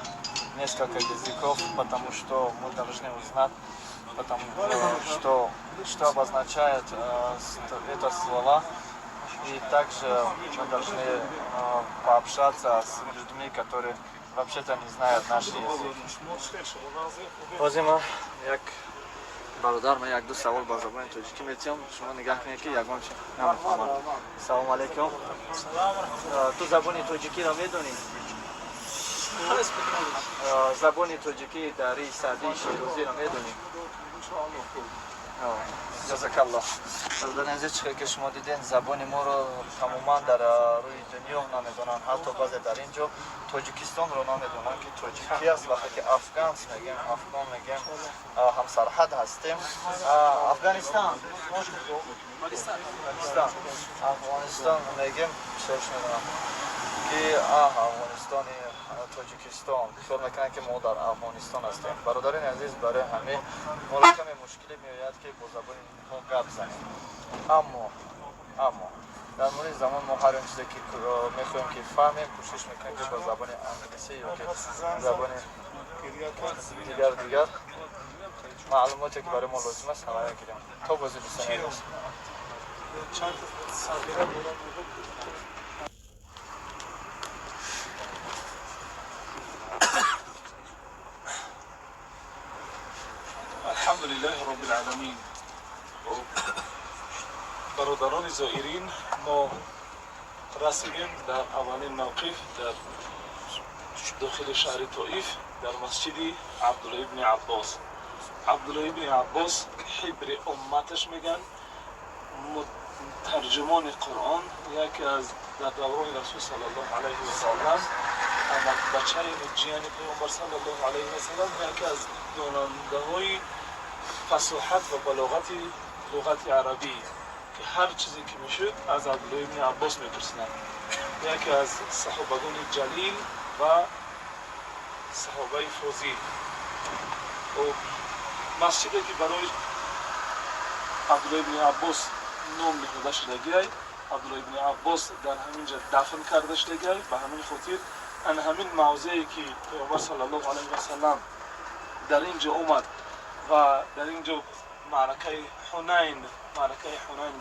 несколько языков, потому что мы должны узнать, потому что обозначает это слова. И также мы должны пообщаться с людьми, которые вообще-то не знают наш язык. Ҳозир ман як бародар, ман як ду савол ба забони тоҷикӣ метиҳам, шумо нигаҳ кунед, ки ягон чи намефаҳмад. Салому алайкум. Ту забони тоҷикиро медонӣ? Забони тоҷикӣ, дари, саъдии Шерозиро медонӣ? Ҷазакаллоҳ. Бародари азиз, чӣ ки шумо дидем, забони моро тамоман дар рӯи дунё намедонанд. Ҳатто баъзе дар ин ҷо Тоҷикистонро намедонанд, ки тоҷикӣ аст. Вақте ки афганс мегем, афгон мегем, ҳамсарҳад ҳастем. Афганистан, Пакистан, Афғонистон мегем, бисёрш медонам, ки Афғонистони Тоҷикистон, хиёл мекунанд, ки мо дар Афғонистон ҳастем. Бародарини азиз, барои ҳамин моро каме мушкилӣ меояд, ки бо забони инҳо гап занем. Аммо дар мурури замон мо ҳар он чизе ки мехоҳем, ки фаҳмем, кӯшиш мекунем, ки бо забони англисӣ ё ки забони дигар маълумоте, ки барои мо лозим аст, ҳамая гирем. То бозӣ, дӯстони азиз. Чанд сағира дорам. الحمد لله رب العالمين. Бародарони зоирин, мо расидем дар аввалин мавқиф дар дохили шаҳри Тоиф, дар масҷиди Абдулло ибни Аббос. Абдулло ибни Аббос ҳибри умматаш меган, тарҷумони Қуръон, яке аз дар даврони Расул саллаллоҳу алайҳи васаллам, бачаи ҷияни Паёмбар саллаллоҳу алайҳи васаллам, яке аз донандаҳои фасоҳат ва балоғати луғати арабӣ, ки ҳар чизе ки мешуд, аз Абдулло ибни Аббос мепурсиданд. Яке аз саҳобагони ҷалил ва саҳобаи фозил. Масҷиде, ки барои Абдулло ибни Аббос ном ниҳода шудагиай, Абдулло ибни Аббос дар ҳамин ҷа дафн карда шудагиай. Ба ҳамин хотир ан ҳамин мавзее, ки Паёмбар саллаллоҳу алайҳи васаллам дар ин ҷо омад ва дар ин ҷо маъракаи Ҳунайн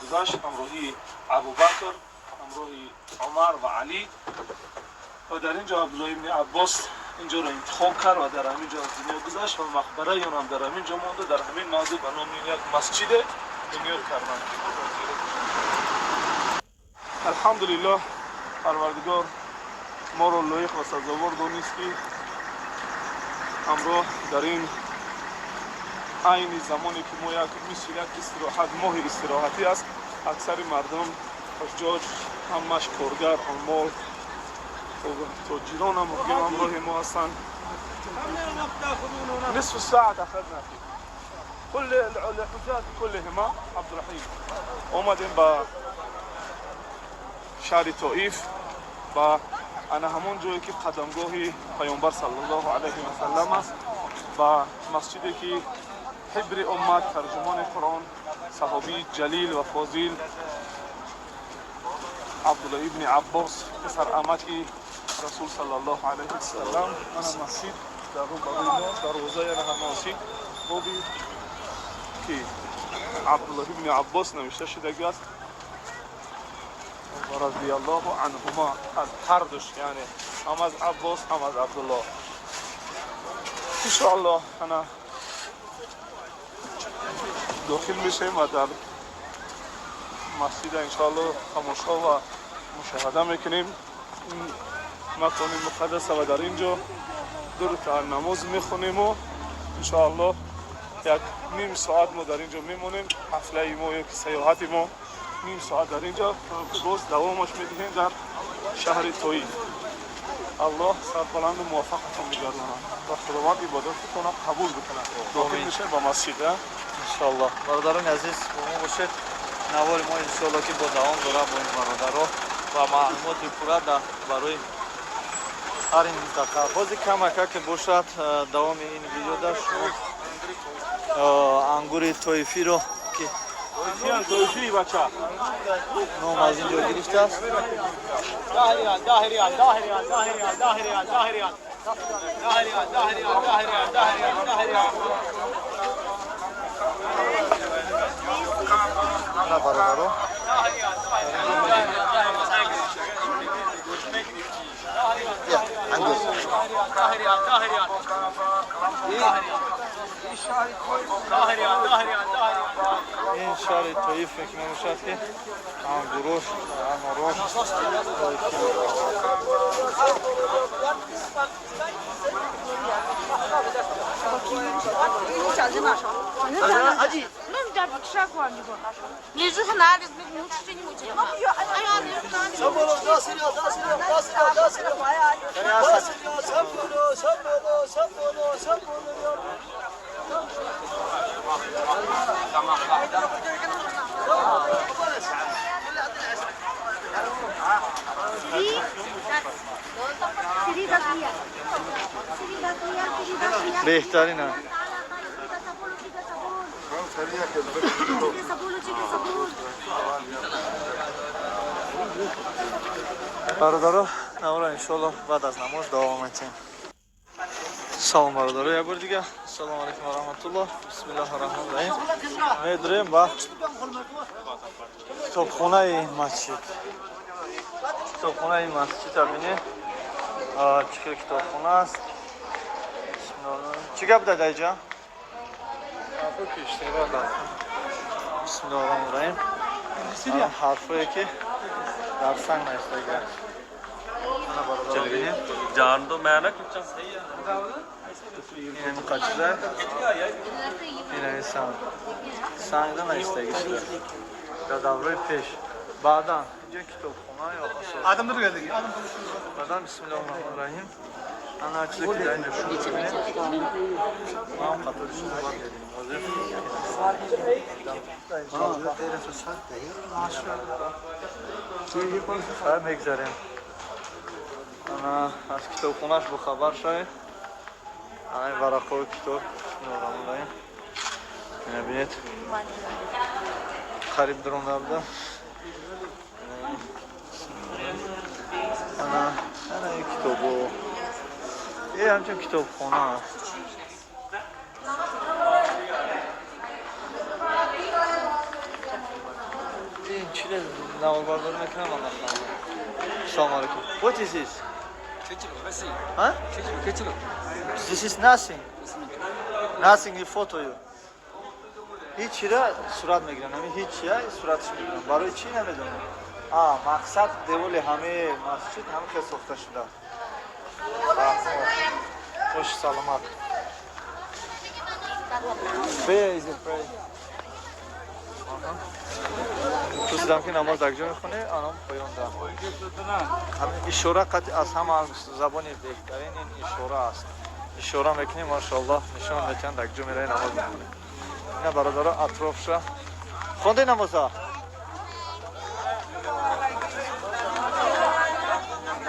гузашт, ҳамроҳии Абубакр, ҳамроҳи Умар ва Алӣ, ва дар ин ҷо Абдулло ибни Аббос ин ҷоро интихоб кард ва дар ҳамин ҷо аз дунё гузашт ва мақбараи он ҳам дар ҳамин ҷо монда. Дар ҳамин мавзеъ ба номи як масҷиде бунёд карданд. Алҳамдулиллоҳ, Парвардигор моро лоиқ ва сазовор донист, ки ҳамроҳ дар ин айни замоне, ки мо як мисли як истироҳат, моҳи истироҳатӣ аст, аксари мардум, ҳуҷҷоҷ, ҳамаш коргар, омол, тоҷиронам ҳамроҳи мо ҳастанд. نصف ساعة أخذنا فيه كل الحجاج كلهم. عبد الرحيم، اومدیم با شهر طائف، با ана ҳамон ҷое, ки қадамгоҳи Паёмбар саллаллоҳу алайҳи васаллам аст, ба масҷиде, ки ҳибри уммат, тарҷумони Қуръон, саҳобии ҷалил ва фозил Абдулло ибни Аббос, писарамаки Расул саллаллоҳу алайҳи васаллам. Ана масҷид дар рӯбарӯи мо, дарвозаи ана ҳама масҷид, боби ки Абдулло ибни Аббос навишта шудагӣ аст. رضی الله عنهما. از هر دوش، یعنی هم از عباس هم از عبدالله. انشاءالله انا داخل میشیم و در مسجد انشاءالله تماشا و مشاهده میکنیم این مکان مقدس و در اینجا دو رکعت نماز میخونیم و انشاءالله یک نیم ساعت ما در اینجا میمونیم. حفله ما یا سیاحت ما نیم ساعت در اینجا، باز دوامش میدهیم در شهر طائف. الله سربلند و موفقتون بگرداند و خداوند عبادتتون قبول بکنه. داخل میشه با مسجد انشالله. برادران عزیز، با ما باشید. نوار ما انشالله که با دوام داره با این برادرها و معلومات پورا برای هر این منطقه. بازی کمکه که باشد دوام این ویدیو در شما انگور طایفی رو که طایفی بچه نام از اینجا گرفته است. 10 ریال، 10 ریال، 10 ریال، 10 ریال، 10 ریال، 10 ریال، 10 ریال، 10 ریال، 10 ریال، 10 ریال، 10 ریال. نه برادرو، انگور 10 ریال، 10 ریال، 10 ریال، 10 ریال. این شهر طایف فکر می‌شد که انگوروش اناروش طایفی. بهترین. برادرها، نورا انشالله بعد از نماز دوام میتیم. سلام برادرها، یک بار دیگه سلام علیکم و رحمت الله. بسم الله الرحمن الرحیم. میدریم با کتابخونه این مسجد. کتابخونه این مسجد ببینید چه کتابخونه است. چی گپ داده اینجا؟ بسم الله الرحمن الرحیم. حرفایی که در سنگ نوشته. جان تو میں نا این قچزه این سنگ سنگ نوشته شده در دوره پیش. بعدا اینجا کتابخونه یا آدم dur geldi. بعدا بسم الله الرحمن الرحیم. انا چیزی که در اینجا شروع ببینیم ما هم قطار شروع باید بگیریم. میگذاریم انا از کتابخونهش با خبر شوید. انا این ورقه کتاب بسم. اینه بینید قریب درون بوده. انا این کتابو این همچون کتابخونه است. این چی نواربرداری میکنم من نفهمم. سلام علیکم. What is this? Huh? This is nothing. Nothing in photo you. هیچی را صورت میگیرن. همین هیچی ها صورتش میگیرن. برای چی نمیدونم. مقصد دیوال همه مسجد همه که ساخته شده. خوش سلامت. Where is the prayer? پرسیدم که نماز در کجا میخونه، آنام پایان ده. اشاره قطع از همه زبانی بهترین این اشاره است. اشاره میکنیم ماشاءالله نشان میتن در کجا میره نماز میخونه. اینا برادرها اطراف شه خونده نمازا.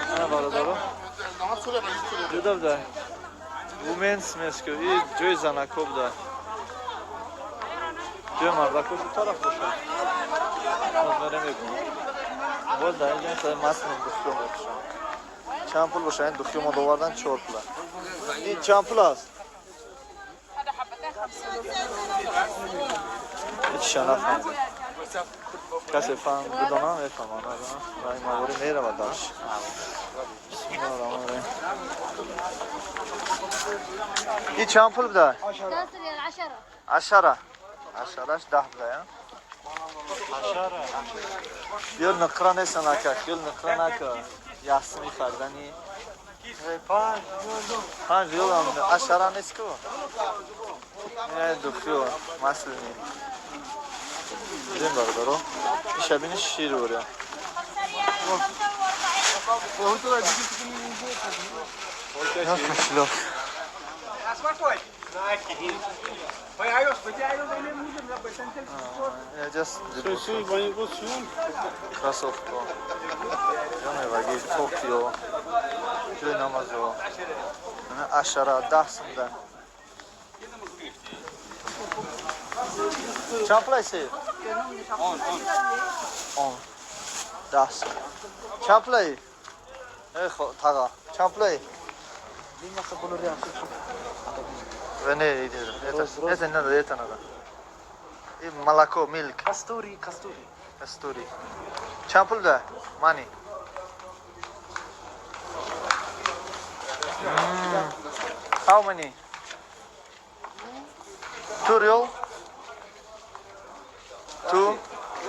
اینا برادرها جدا بده. Women's mosque این جای زنکا بوده. جای مردکا دو طرف باشه. باز میرم باز در اینجا سر متن دخیو میکشم. چند پول باشه؟ این دخیو ما دوردن 4 پول. این چند پول است؟ هیچ نفهمیدم. Касе фаҳм бидонам, мефаҳмам, надонам. Ва ин маворӣ меравад дарш. Бисмиллоҳи раҳмони раҳим. И чанд пул буда? 10 ريال 10. Ашара. Ашараш 10 буда, я? Бёр нуқра нестан, ака, хел нуқра нака. Ясми хардани. 5 риёл ам ашара нест ку? Не, духиё, маслини. Дидем, бародаро. Иша бини, шир буря. Кошелёк. Just кроссовка. Ҷоневаги Токио. Ҷои намазо. Ашара 10 сумда. Чанд пул аст? Он. 10 сум. Чанд пул ай? Э, тага. Чанд пул ай? Не, это не надо, это надо. И молоко, milk. Кастури, кастури. Кастури. Чанд пул да? Money. How many? 2 rial? Two?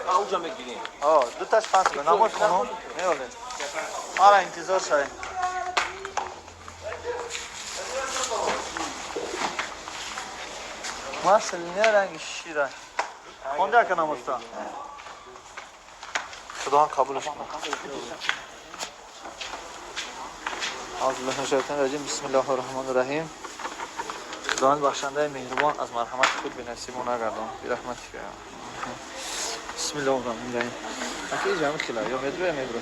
Ауҷа мегирем. О, дуташ 5 сум. Намоз хонум? Меоле. Мара интизор шавем. Маслини ранги шира. Хонда, ака, намозта. Худованд қабулш кунад. أعوذ بالله من الشیطان الرجیم. بسم الله الرحمن الرحیم. خداوند بخشنده مهربان از مرحمت خود بی‌نصیب ما نگردان. برحمتک. بسم الله الرحمن الرحیم. Ака, иҷа ҳами хила ё медро, ё медро.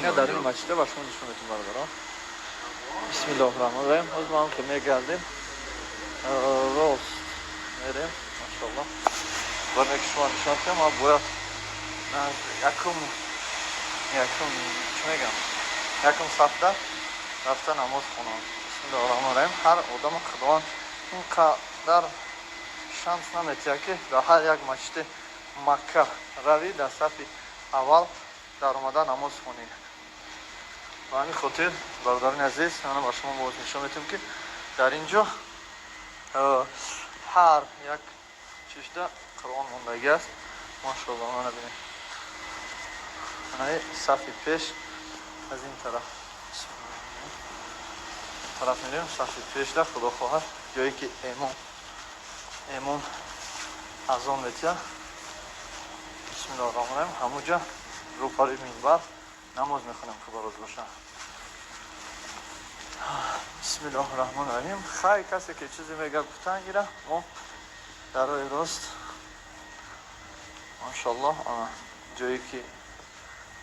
Не, дар ин масҷида ба шумо нишон метум, бародарон. بسم الله الرحمن الرحیم. Ҳозир мо ҳам ки мегардем. Рост мерем, машаллоҳ. Барне ки шумо нишон кунам, ма бояд якум чӣ мегам? Якум сафда рафта намоз хонам. بسم الله الرحمن الرحیم. Ҳар одама Худованд ин қадар шанс наметиҳад, ки дар ҳар як масҷиди Макка равӣ, дар сафи аввал даромада намоз хонӣ. Ба ҳамин хотир, бародарони азиз, ана ба шумо боз нишон метиҳем, ки дар ин ҷо ҳар як чишда Қуръон мондагӣ аст. Машоалло, мана бинед. Анаи сафи пеш аз ин тараф мерем, сафи пешда, худо хоҳад, ҷое ки имом азон метиҳад. بسم الله الرحمن الرحیم. Ҳамуҷа рӯпари минбар намоз мехонем, худо розӣ бошад. بسم الله الرحمن الرحیم. Хай, касе ки чизе мега, гуфтан гира. Мо дар роҳи рост, машаллоҳ, ана ҷое ки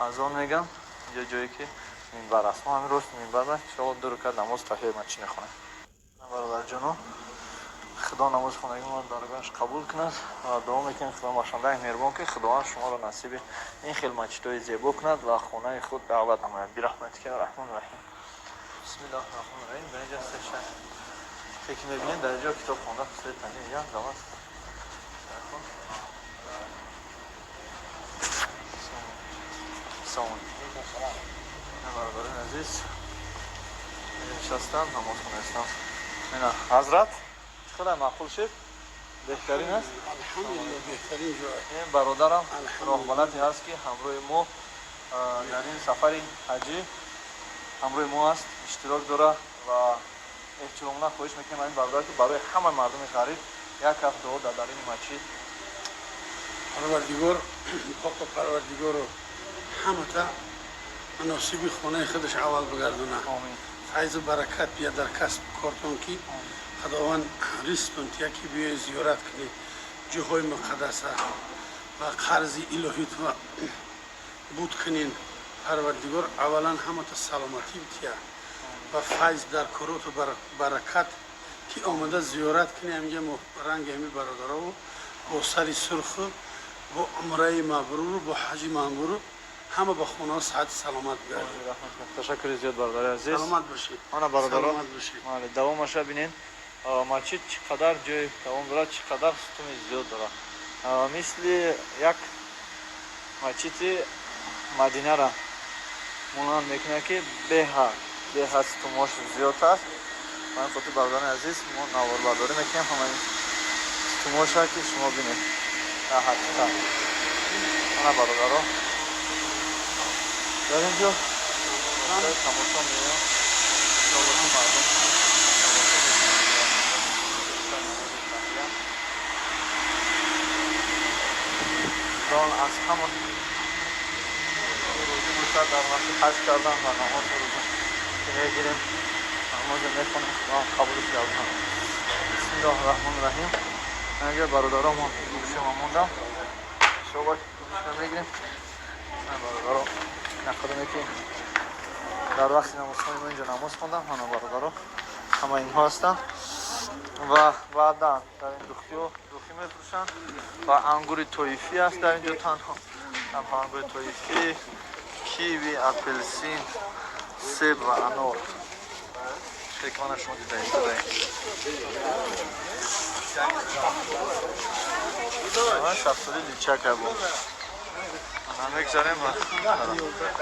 азон мегам, инҷо ҷое ки минбар аст. Мо ҳамин рост минбар иншоалло ду ракат намоз таҳияи масҷид мехонем. Бародарҷоно, Худо намози хонагии моро даргоҳаш қабул кунад ва дуо мекунем Худо бахшандаи меҳрубон, ки Худованд шуморо насиби ин хел масҷидҳои зебо кунад ва хонаи худ даъват намояд. برحمتك يا أرحم الراحمين. بسم الله الرحمن الرحیم. Ба инҷа сеша ки мебинед, дар инҷо китоб хонда се тани як зам аст. Салом, бародарони азиз, нишастам, намоз хонаистам. Ина ҳазрат, хеле маъқул шид, беҳтарин аст. Алҳамдулиллоҳ, беҳтарин ҷой. Ин бародарам роҳбаладе ҳаст, ки ҳамроҳи мо дар ин сафари ҳаҷӣ ҳамроҳи мо аст, иштирок дора ва эҳтиромона хоҳиш мекунем ин бародар, ки барои ҳама мардуми ғариб як ҳафт дуо дар дарини масҷид. Парвардигор поку Парвардигору ҳамата муносиби хонаи худаш аввал бигардона, файзу баракат бия дар касбу кортон, ки Худованд ризқтон тия, ки биёи зиёрат кунӣ ҷоҳои муқаддаса ва қарзи илоҳитро буд кунин. Парвардигор аввалан ҳамата саломатӣ бития ва файз дар короту баракат, ки омада зиёрат кунӣ ҳаминҷа ранги ҳами бародарову бо сари сурху бо умраи мабруру бо ҳаҷи мамруру ҳама ба хонаҳо саҳати саломат бигардад. Ташаккури зиёд, бародари азиз. Саломат бошед. Ана, бародаро, Саломат бошед. Давомаша бинед. Масҷид чӣ қадар ҷои давом дорад, чӣ қадар сутуни зиёд дорад. Мисли як масҷиди Мадинара монанд мекунад, ки беҳад сутунмош зиёд аст. Ба ин хотир, бародарони азиз, мо наворбардорӣ мекунем ҳамаи сутунмоша, ки шумо бинед дар ҳақиқат. Ана, бародаро, дар ин ҷо тамошо меоям, иншоалло, ки мардум тамошо мекунанд. Худованд аз ҳама розӣ бошад дар вақти ҳаҷ кардан ва намози рӯза ки мегирем, намозе мехонем, Худованд қабулш гардонад. Бисмиллоҳи раҳмони раҳим. Агар бародаро, мо гӯшема мондам, иншоалло гӯшема мегирем. Бародаро, нақадаме ки дар вақти намозхони мо инҷо намоз хондам. Ҳана, бародаро, ҳама инҳо ҳастанд ва баъдан дар ин духтиҳо духӣ мефурӯшанд ва ангури тоифӣ аст дар инҷо, танҳо танҳо ангури тоифӣ, киви, апелсин, себ ва анор, ки мана шумо дида истодаем. Шафтоли личака буд. Мегзарем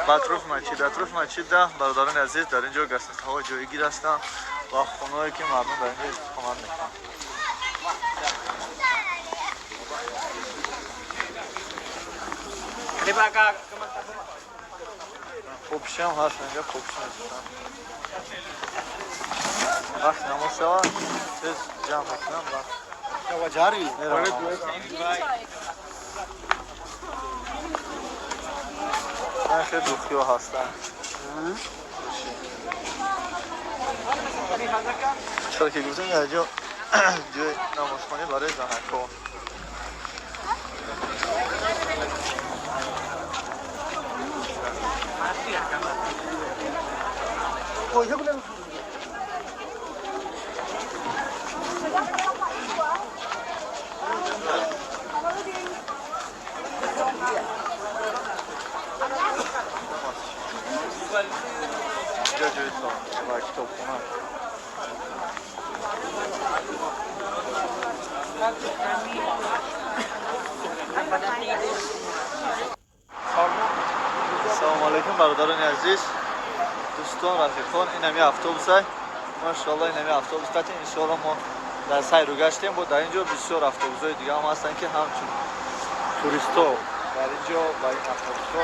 ба атрофи масҷид. Атрофи масҷида, бародарони азиз, дар ин ҷо гостиницаҳо ҷойгир ҳастанд ва хонаҳое, ки мардум дар ин ҷо истиқомат мекунанд. Попшиам ҳаст инҷа, попши мефурӯшанд. Вақти намоз шавад, тез ҷамъ мекунам ва меравам. Хеле духиҳо ҳастанд. Чиқадр ки гуфтем, дар ҷо ҷои намозхонӣ барои занакҳо. Инҷо ҷои ва китобхона. Салому алайкум, бародарони азиз, дӯстон, рафиқон. Ин ҳами автобусай, машоалло, ин ҳами автобус тати. Иншоалло, мо дар сайру гаштем. Бо дар ин ҷо бисёр автобусҳои дига ҳам ҳастанд, ки ҳамчун туристҳо дар ин ҷо ба ин автобусҳо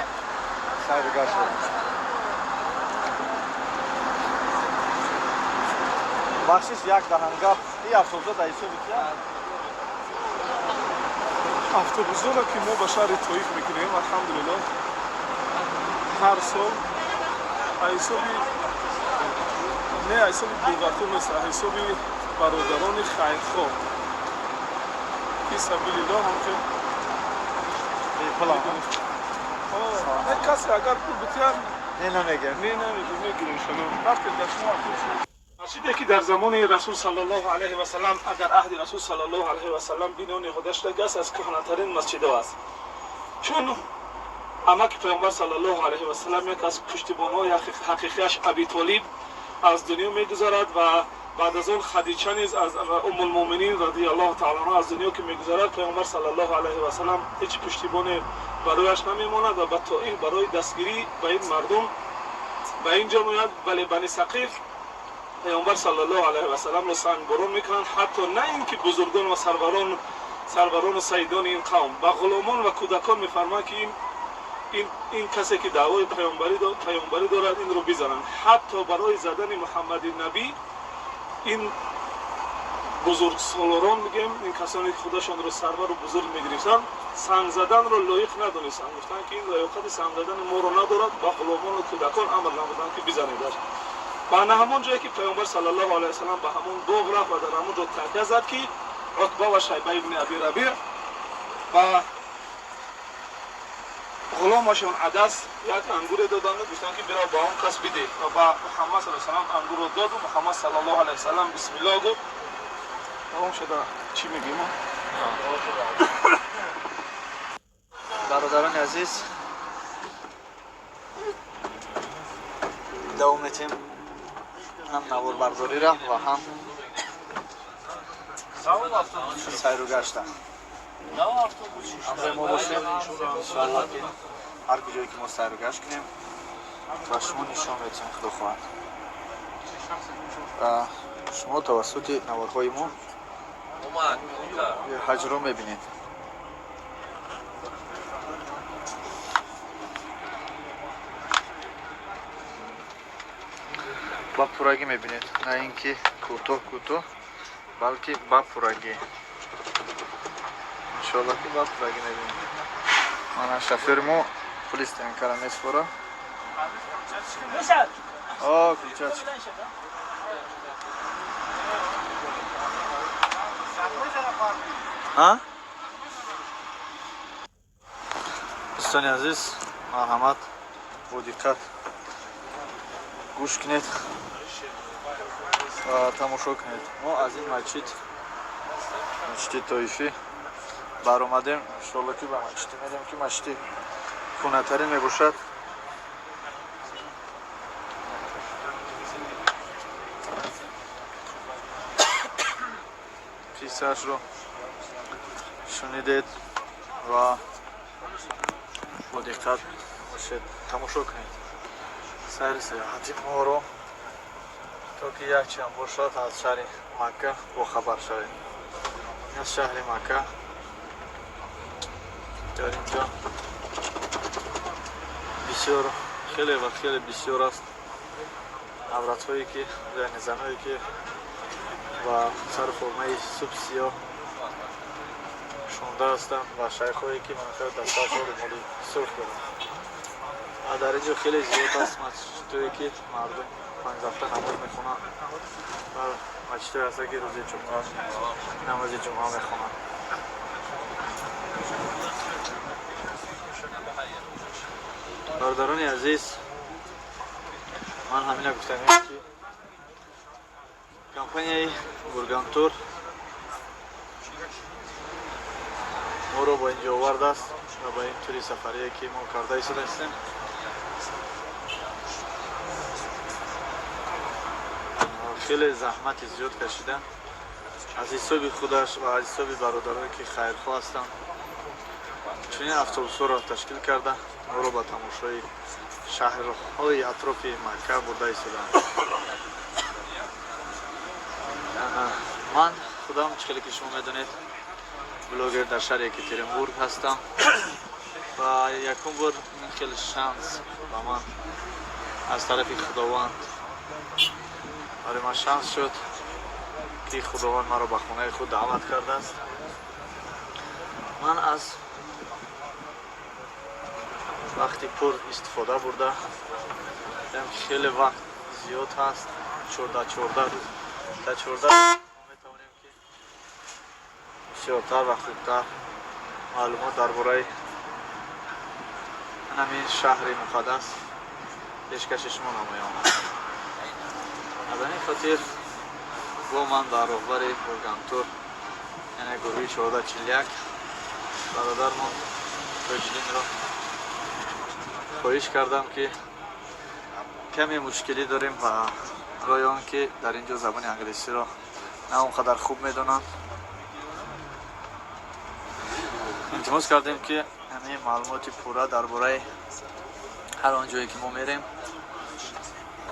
сайру гашт доранд. Бахшиш, як даҳангап, ин автобусҳо дар ҳисоби кия? Автобусҳоро, ки мо ба шаҳри Тоиф мекунем, алҳамдулилло, ҳар сол ҳисоби, не, ҳисоби булгартур нест, ҳисоби бародарони хайрхоҳ, фи сабилиллоҳ, ҳамчун не, касе агар пул битиҳад. Не, намегирем. Не, намегирем, мегирем, иншалло. Вақте дар шумо автобус, масҷиде ки дар замони Расул саллаллоҳу алайҳи васаллам, дар аҳди Расул саллаллоҳу алайҳи васаллам бино ниҳода шудагааст, аз кӯҳнатарин масҷидҳо аст, чун амаки Паёмбар саллаллоҳу алайҳи васаллам, як аз пуштибонҳои ҳақиқиаш, Аби Толиб аз дунё мегузарад ва баъд аз он Хадича низ аз Уммулмӯминин радиаллоҳу таала анҳо аз дунё ки мегузарад, Паёмбар саллаллоҳу алайҳи васаллам ҳеҷ пуштибоне барояш намемонад ва ба Тоиф барои дастгирӣ ба ин мардум ба ин ҷо меояд. Вале Бани Сақиф Паёмбар саллаллоҳу алайҳи васалламро сангборон мекунанд. Ҳатто на ин ки бузургон ва сарварону саидони ин қавм, ба ғуломон ва кӯдакон мефармоянд, ки ин касе ки даъвои паёмбарӣ дорад, инро бизананд. Ҳатто барои задани Муҳаммади набӣ ин бузургсолорон, мегӯем, ин касоне ки худашонро сарвару бузург мегирифтанд, санг заданро лоиқ надонистанд, гуфтанд, ки ин лаёқати санг задани моро надорад. Ба ғуломону кӯдакон амр намуданд, ки бизанедаш. Ва на ҳамон ҷое ки Паёмбар саллаллоҳу алайҳи васаллам ба ҳамон боғ рафт ва дар ҳамон ҷо такя зад, ки Утба ва Шайба ибни Аби Рабиъ ба ғуломашон Адас як ангуре доданд, гуфтанд, ки бирав, ба он кас бидеҳ, ва ба Муҳаммад саллаллоҳу алайҳи васаллам ангурро доду Муҳаммад саллаллоҳу алайҳи васаллам бисмиллоҳ гуфт. Тамом шуда, чӣ мегӯем? Бародарони азиз, давом метем ҳам наворбардориро ва ҳам сайру гашта. Ҳамроҳи мо бошед, иншоаллоҳ, ки ҳар куҷое ки мо сайру гашт кунем, ба шумо нишон медиҳем, худо хоҳад. Ва шумо тавассути наворҳои мо ҳаҷро мебинед. Ба пуррагӣ мебинед, на ин ки кӯтоҳ кӯтоҳ, балки ба пуррагӣ, иншоаллоҳ, ки ба пуррагӣ мебинед. Мана шофёри мо пули стоянкара месупора. О, ключачка. А? Дӯстони азиз, марҳамат, бо диққат гӯш кунед ва тамошо кунед. Мо аз ин масҷид, масҷиди Тоифӣ баромадем, иншоалло, ки ба масҷиде мерем, ки масҷиди кӯҳнатарин мебошад. Қиссаашро шунидед ва бо диққат бошед, тамошо кунед сайри саёҳати моро, то ки якчанд бошад аз шаҳри Макка бохабар шавед. Аз шаҳри Макка дар инҷо бисёр, хеле ва хеле бисёр аст авратҳое ки, яъне заное ки ба сару формаи суб сиёҳ шонда ҳастанд ва шайхҳое ки манхел дасташон румоли сурх доранд. Ва дар инҷо хеле зиёд аст масҷидое ки мардум панҷвақта намоз мехонанд ва масҷидое ҳастанд, ки рӯзи ҷумъа намози ҷумъа мехонанд. Бародарони азиз, ман ҳамина гуфтанем, ки компанияи Бургантур моро ба инҷо овардааст ва ба ин тури сафарие ки мо карда истодаистем. Хеле заҳмати зиёд кашида, аз ҳисоби худаш ва аз ҳисоби бародарое ки хайрхоҳ ҳастанд, чунин автобусҳоро ташкил карда, моро ба тамошои шаҳрҳои атрофи Макка бурда истодаанд. Ман худам, чӣ хеле ки шумо медонед, блогер дар шаҳри Екатеринбург ҳастам ва якум бор ин хеле шанс ба ман аз тарафи Худованд, барои ман шанс шуд, ки Худованд маро ба хонаи худ даъват кардааст. Ман аз вақти пур истифода бурда дидам, ки хеле вақт зиёд ҳаст, 14 14 рӯз. Дар 14 рӯз мо метавонем, ки бисёртар ва хубтар маълумот дар бораи ҳамин шаҳри муқаддас пешкаши шумо намоям. Аз ҳамин хотир бо ман дар роҳбари Бургантур, яъне гурӯҳи 1441, бародармон Тоҷиддинро хоҳиш кардам, ки каме мушкилӣ дорем ва рои он ки дар ин ҷо забони англисиро на он қадар хуб медонанд, илтимос кардем, ки ҳамин маълумоти пурра дар бораи ҳар он ҷое ки мо мерем,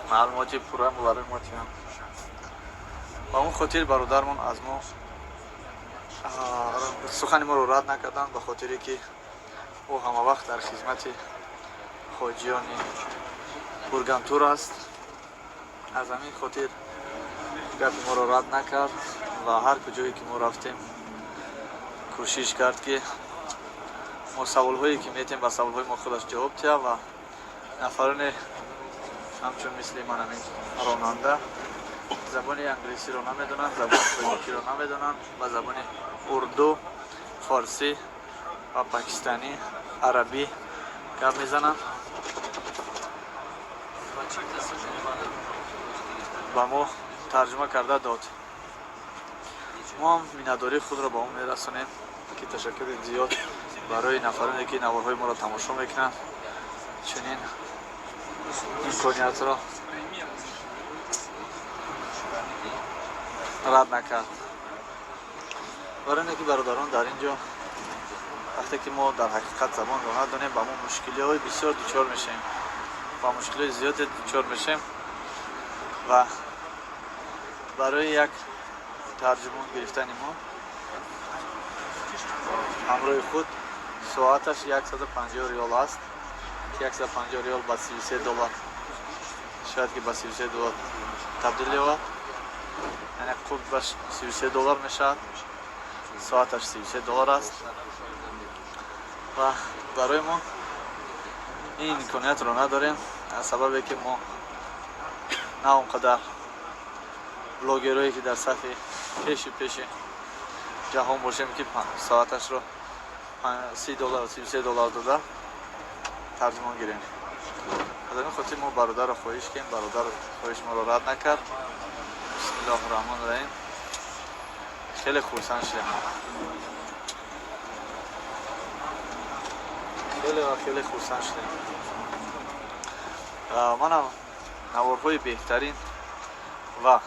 маълумоти пурра барои мо диҳанд. Ба он хотир бародармон аз мо сухани моро рад накарданд, ба хотире ки ӯ ҳамавақт дар хизмати ҳоҷиёни Бургантур аст. Аз ҳамин хотир гапи моро рад накард ва ҳар куҷое ки мо рафтем, кӯшиш кард, ки мо саволҳое ки метем, ба саволҳои мо худаш ҷавоб диҳад ва нафароне ҳамчун мисли ман, ҳамин ронанда, забони англисиро намедонанд, забони тоҷикиро намедонанд, ба забони урду, форсӣ ва покистанӣ, арабӣ гап мезананд, ба мо тарҷума карда дод. Мо ҳам миннатдории худро ба ӯ мерасонем, ки ташаккури зиёд барои нафароне ки наворҳои моро тамошо мекунанд, чунин имкониятро рад накард. Барои оне ки бародарон дар ин ҷо Вақте ки мо дар ҳақиқат забонро надонем, ба мо мушкилиҳои бисёр дучор мешавем, ба мушкилиҳои зиёде дучор мешавем. Ва барои як тарҷумон гирифтани мо ҳамроҳи худ соаташ 150 риёл аст, ки 150 риёл ба 33 доллар, шояд ки ба 33 доллар табдил ёбад, яъне қурбаш 33 доллар мешавад. Соаташ 33 доллар аст ва барои мо ин имкониятро надорем, аз сабабе ки мо на он қадар блогерое ки дар сафи пеши пеши ҷаҳон бошем, ки соаташро 30 доллар, 33 доллар дода тарҷумон гирем. Аз ҳамин хотир мо бародарро хоҳиш кардем, бародар хоҳиш моро рад накард. Бисмиллоҳи раҳмони раҳим. Хеле хурсанд шудем, хеле ва хеле хурсанд шудем. Манам наворҳои беҳтарин ва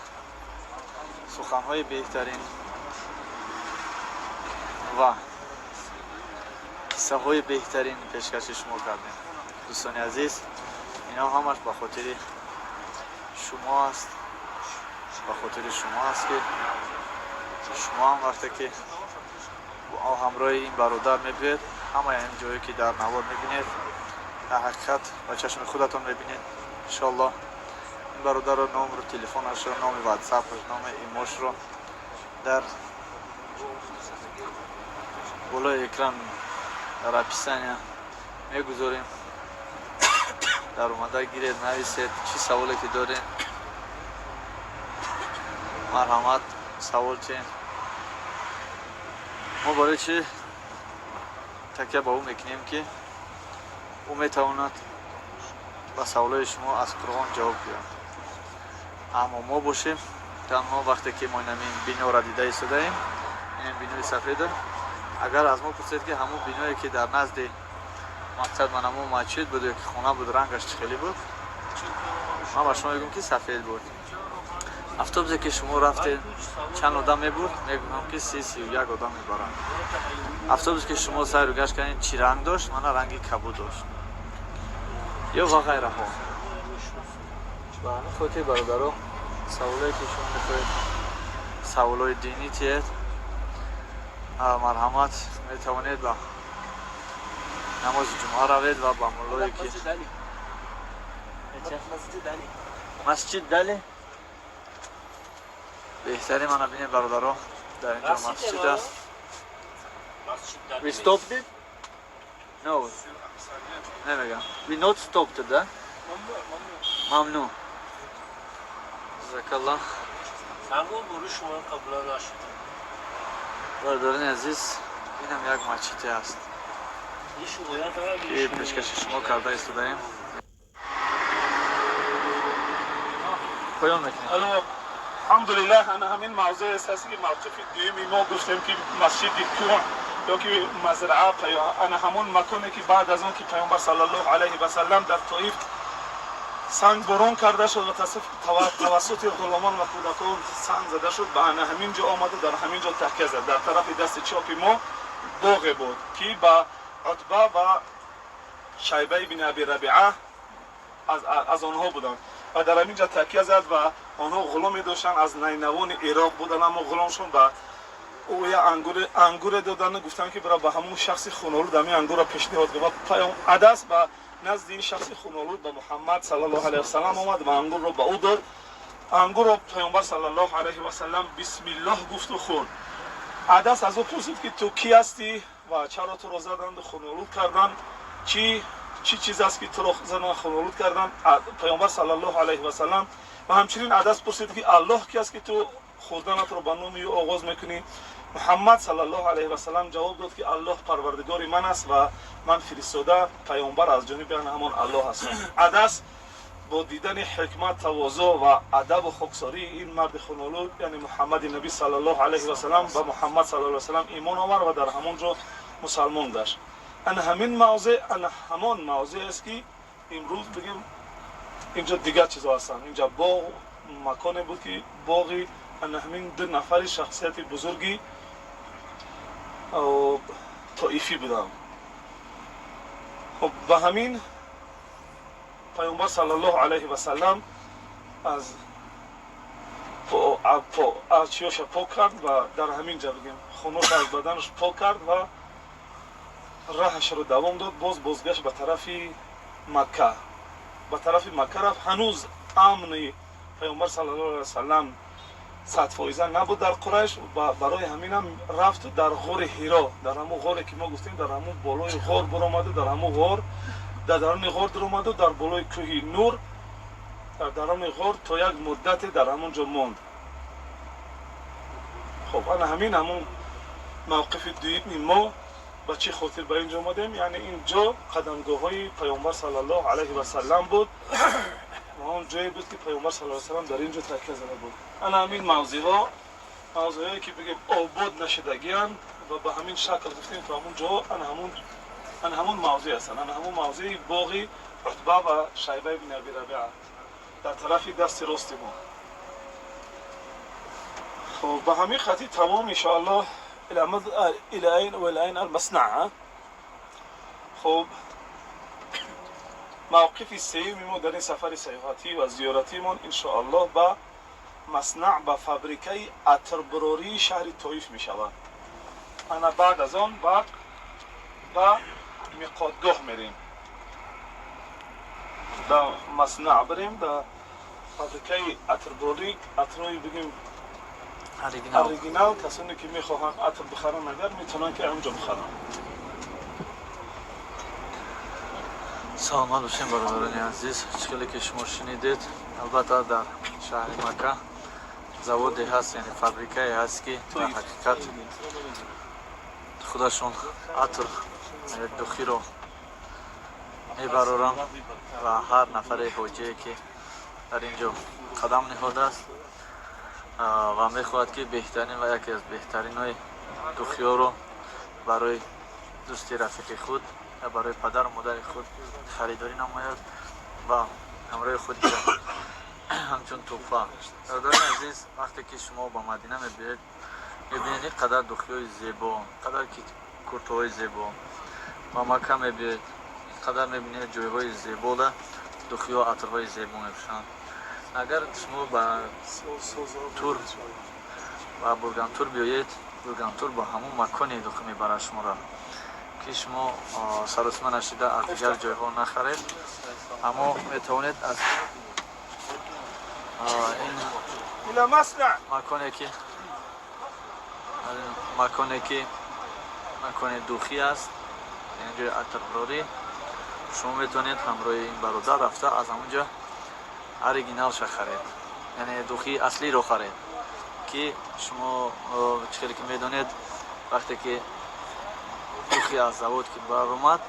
суханҳои беҳтарин ва қиссаҳои беҳтарин пешкаши шумо кардем. Дӯстони азиз, ино ҳамаш ба хотири шумо аст, ба хотири шумо аст, ки шумо ҳам вақте ки ҳамроҳи ин бародар мебиёед, ҳамаи ин ҷое ки дар навор мебинед, дар ҳақиқат ба чашми худатон мебинед, иншоаллоҳ. Ин бародарро номру телефонашро, номи ватсапаш, номи имошро дар болои экран, дар описания мегузорем. Дар омада гиред, нависед, чӣ саволе ки доред, марҳамат, савол чен. Мо барои чӣ такя ба ӯ мекунем? Ки ӯ метавонад ба саволҳои шумо аз Қуръон ҷавоб гӯяд. Аммо мо бошем, танҳо вақте ки мо инамин бинора дида истодаем, ин бинои сафеда, агар аз мо пурсед, ки ҳамун биное ки дар назди мақсад ман ҳамун масҷид буд ё ки хона буд, рангаш чӣ хеле буд, ман ба шумо мегӯям, ки сафед буд. Автобусе ки шумо рафтед, чанд одам мебурд, мегӯям, ки 30-31 одам мебаранд. Автобусе ки шумо сайру гашт кардед, чӣ ранг дошт, мана ранги кабуд дошт ё ва ғайраҳо. Ба ҳамин хотир, бародаро, саволое ки шумо мехоҳед, саволҳои динӣ тиед, марҳамат, метавонед ба намози ҷумъа равед ва ба муллое ки масҷид дали беҳтари мана бинед, бародаро, дар инҷо масҷид аст. We stopped it? No. Намегам. We not stopped it, да? Мамнун. Ҷазакаллоҳ. Сангу бури шумо қабул нашуд. Бародарони азиз, инам як масҷиде аст, ки пешкаши шумо карда истодаем. Поён мекунем. Алҳамдулиллаҳ, ана ҳамин мавзӯе аст, ки мавқифи дуюми мо гуфтем, ки масҷиди кӯҳ ё ки мазраа, ана ҳамон маконе ки баъд аз он ки Паёмбар саллаллоҳу алайҳи васаллам дар Тоиф сангборон карда шуд ва тавассути ғуломон ва кӯдакон санг зада шуд, ба ана ҳамин ҷо омада, дар ҳамин ҷо такя зад. Дар тарафи дасти чопи мо боғе буд, ки ба Утба ва Шайба ибни Аби Рабиа аз онҳо буданд ва дар ҳамин ҷо такя зад. Ва онҳо ғуломе доштанд, аз Найнавони Ироқ буданд, аммо ғуломшон ба ӯ я ангуре додану гуфтанд, ки бира, ба ҳамун шахси хунолуд ҳамин ангурро пешниҳод кун. Ва паём Адас ба назди ин шахси хунолуд, ба Муҳаммад саллаллоҳу алайҳи васаллам омад ва ангурро ба ӯ дод. Ангурро Паёмбар саллаллоҳу алайҳи васаллам бисмиллоҳ гуфту хӯрд. Адас аз ӯ пурсид, ки ту кӣ ҳастӣ ва чаро туро заданду хунолуд карданд? Чӣ чиз аст, ки туро задан, хунолуд карданд? Паёмбар саллаллоҳу алайҳи васаллам ва ҳамчунин Адас пурсид, ки Аллоҳ ки аст, ки ту хӯрданатро ба номи ӯ оғоз мекунӣ? Муҳаммад саллаллоҳу алайҳи васаллам ҷавоб дод, ки Аллоҳ парвардигори ман аст ва ман фиристода, паёмбар аз ҷониби ҳамон Аллоҳ ҳастам. Адас бо дидани ҳикмат, тавозӯъ ва адабу хоксории ин марди хунолуд, яъне Муҳаммади набӣ саллаллоҳу алайҳи васаллам, ба Муҳаммад саллаллоҳу алайҳи васаллам имон овард ва дар ҳамон ҷо мусалмон гашт. Ана ҳамин мавзеъ, ана ҳамон мавзеъ аст, ки имрӯз бигем, инҷо дигар чизо ҳастанд. Инҷа боғ, маконе буд, ки боғи ана ҳамин ду нафари шахсияти бузурги. Тоифӣ буданд. Хуб, ба ҳамин Паёмбар саллаллоҳу алайҳи васаллам аз чиёша пок кард ва дар ҳамин ҷа бигем хуноша аз баданаш пок кард ва раҳашро давом дод, боз бозгашт ба тарафи Макка, ба тарафи Макка рафт. Ҳанӯз амни Паёмбар саллаллоҳу алайҳи васаллам 100% набуд дар Қурайш ва барои ҳаминам рафт дар ғори Ҳиро, дар ҳамун ғоре ки мо гуфтем, дар ҳамун болои ғор буромаду, дар ҳамун ғор, дар даруни ғор дуромаду, дар болои кӯҳи Нур, дар даруни ғор то як муддате дар ҳамон ҷо монд. Хуб, ана ҳамин ҳамун мавқифи дуюми мо. Ба чӣ хотир ба ин ҷо омадем? Яъне ин ҷо қадамгоҳҳои Паёмбар саллаллоҳу алайҳи васаллам буд ва он ҷое буд, ки Паёмбар саллаллоҳу алайҳи васаллам дар ин ҷо такя зада буд. Ана ҳамин мавзеъҳо, мавзеъҳое ки бигем обод нашудагианд ва ба ҳамин шакл гуфтем, то ҳамун ҷо ана ҳамун мавзеъ ҳастанд, ана ҳамун мавзеи боғи Утба ва Шайба ибни Аби Рабиа дар тарафи дасти рости мо. Хуб, ба ҳамин хати тамом, иншоаллоҳ. إلى أين وإلى أين؟ المصنع. Хуб, мавқифи сеюми мо дар ин сафари сайёҳатӣ ва зиёратимон, иншоаллоҳ, ба маснаъ, ба фабрикаи атрбурории шаҳри Тоиф мешавад. Ана баъд аз он баъд ба миқотгоҳ мерем. Да маснаъ бирем, да фабрикаи атрбурорӣ, атрои бигем оригинал. Касоне ки мехоҳанд атр бихаранд, агар метавонанд, ки онҷо бихаранд. Саломат бошем, бародарони азиз. Чӣ хеле ки шумо шунидед, албатта, дар шаҳри Макка заводе ҳаст, яъне фабрикае ҳаст, ки дар ҳақиқат худашон атр, духиро мебароранд ва ҳар нафаре ҳоҷие, ки дар ин ҷо қадам ниҳодааст ва мехоҳад, ки беҳтарин ва яке аз беҳтаринҳои духиёро барои дӯсти рафиқи худ ё барои падару модари худ харидорӣ намояд ва ҳамроҳи худ гирад ҳамчун тӯҳфа. Бародарони азиз, вақте ки шумо ба Мадина мебиёед, мебинед ин қадар духиҳои зебо, қадар ки куртаҳои зебо. Ба Макка мебиёед, ин қадар мебинед ҷойҳои зебода духиҳо, атрҳои зебо мепӯшанд. Агар шумо ба тур, ба Бургантур биёед, Бургантур ба ҳамон маконе духӣ мебарад шуморо, ки шумо саросима нашида аз дигар ҷойҳо нахаред, аммо метавонед аз ин маконе, ки макони духӣ аст, яъне ҷои атрбурорӣ, шумо метавонед ҳамроҳи ин бародар рафта, аз ҳамон ҷо оригиналша харед, яъне духии аслиро харед, ки шумо чӣ хеле ки медонед, вақте ки духи аз завод ки баромад,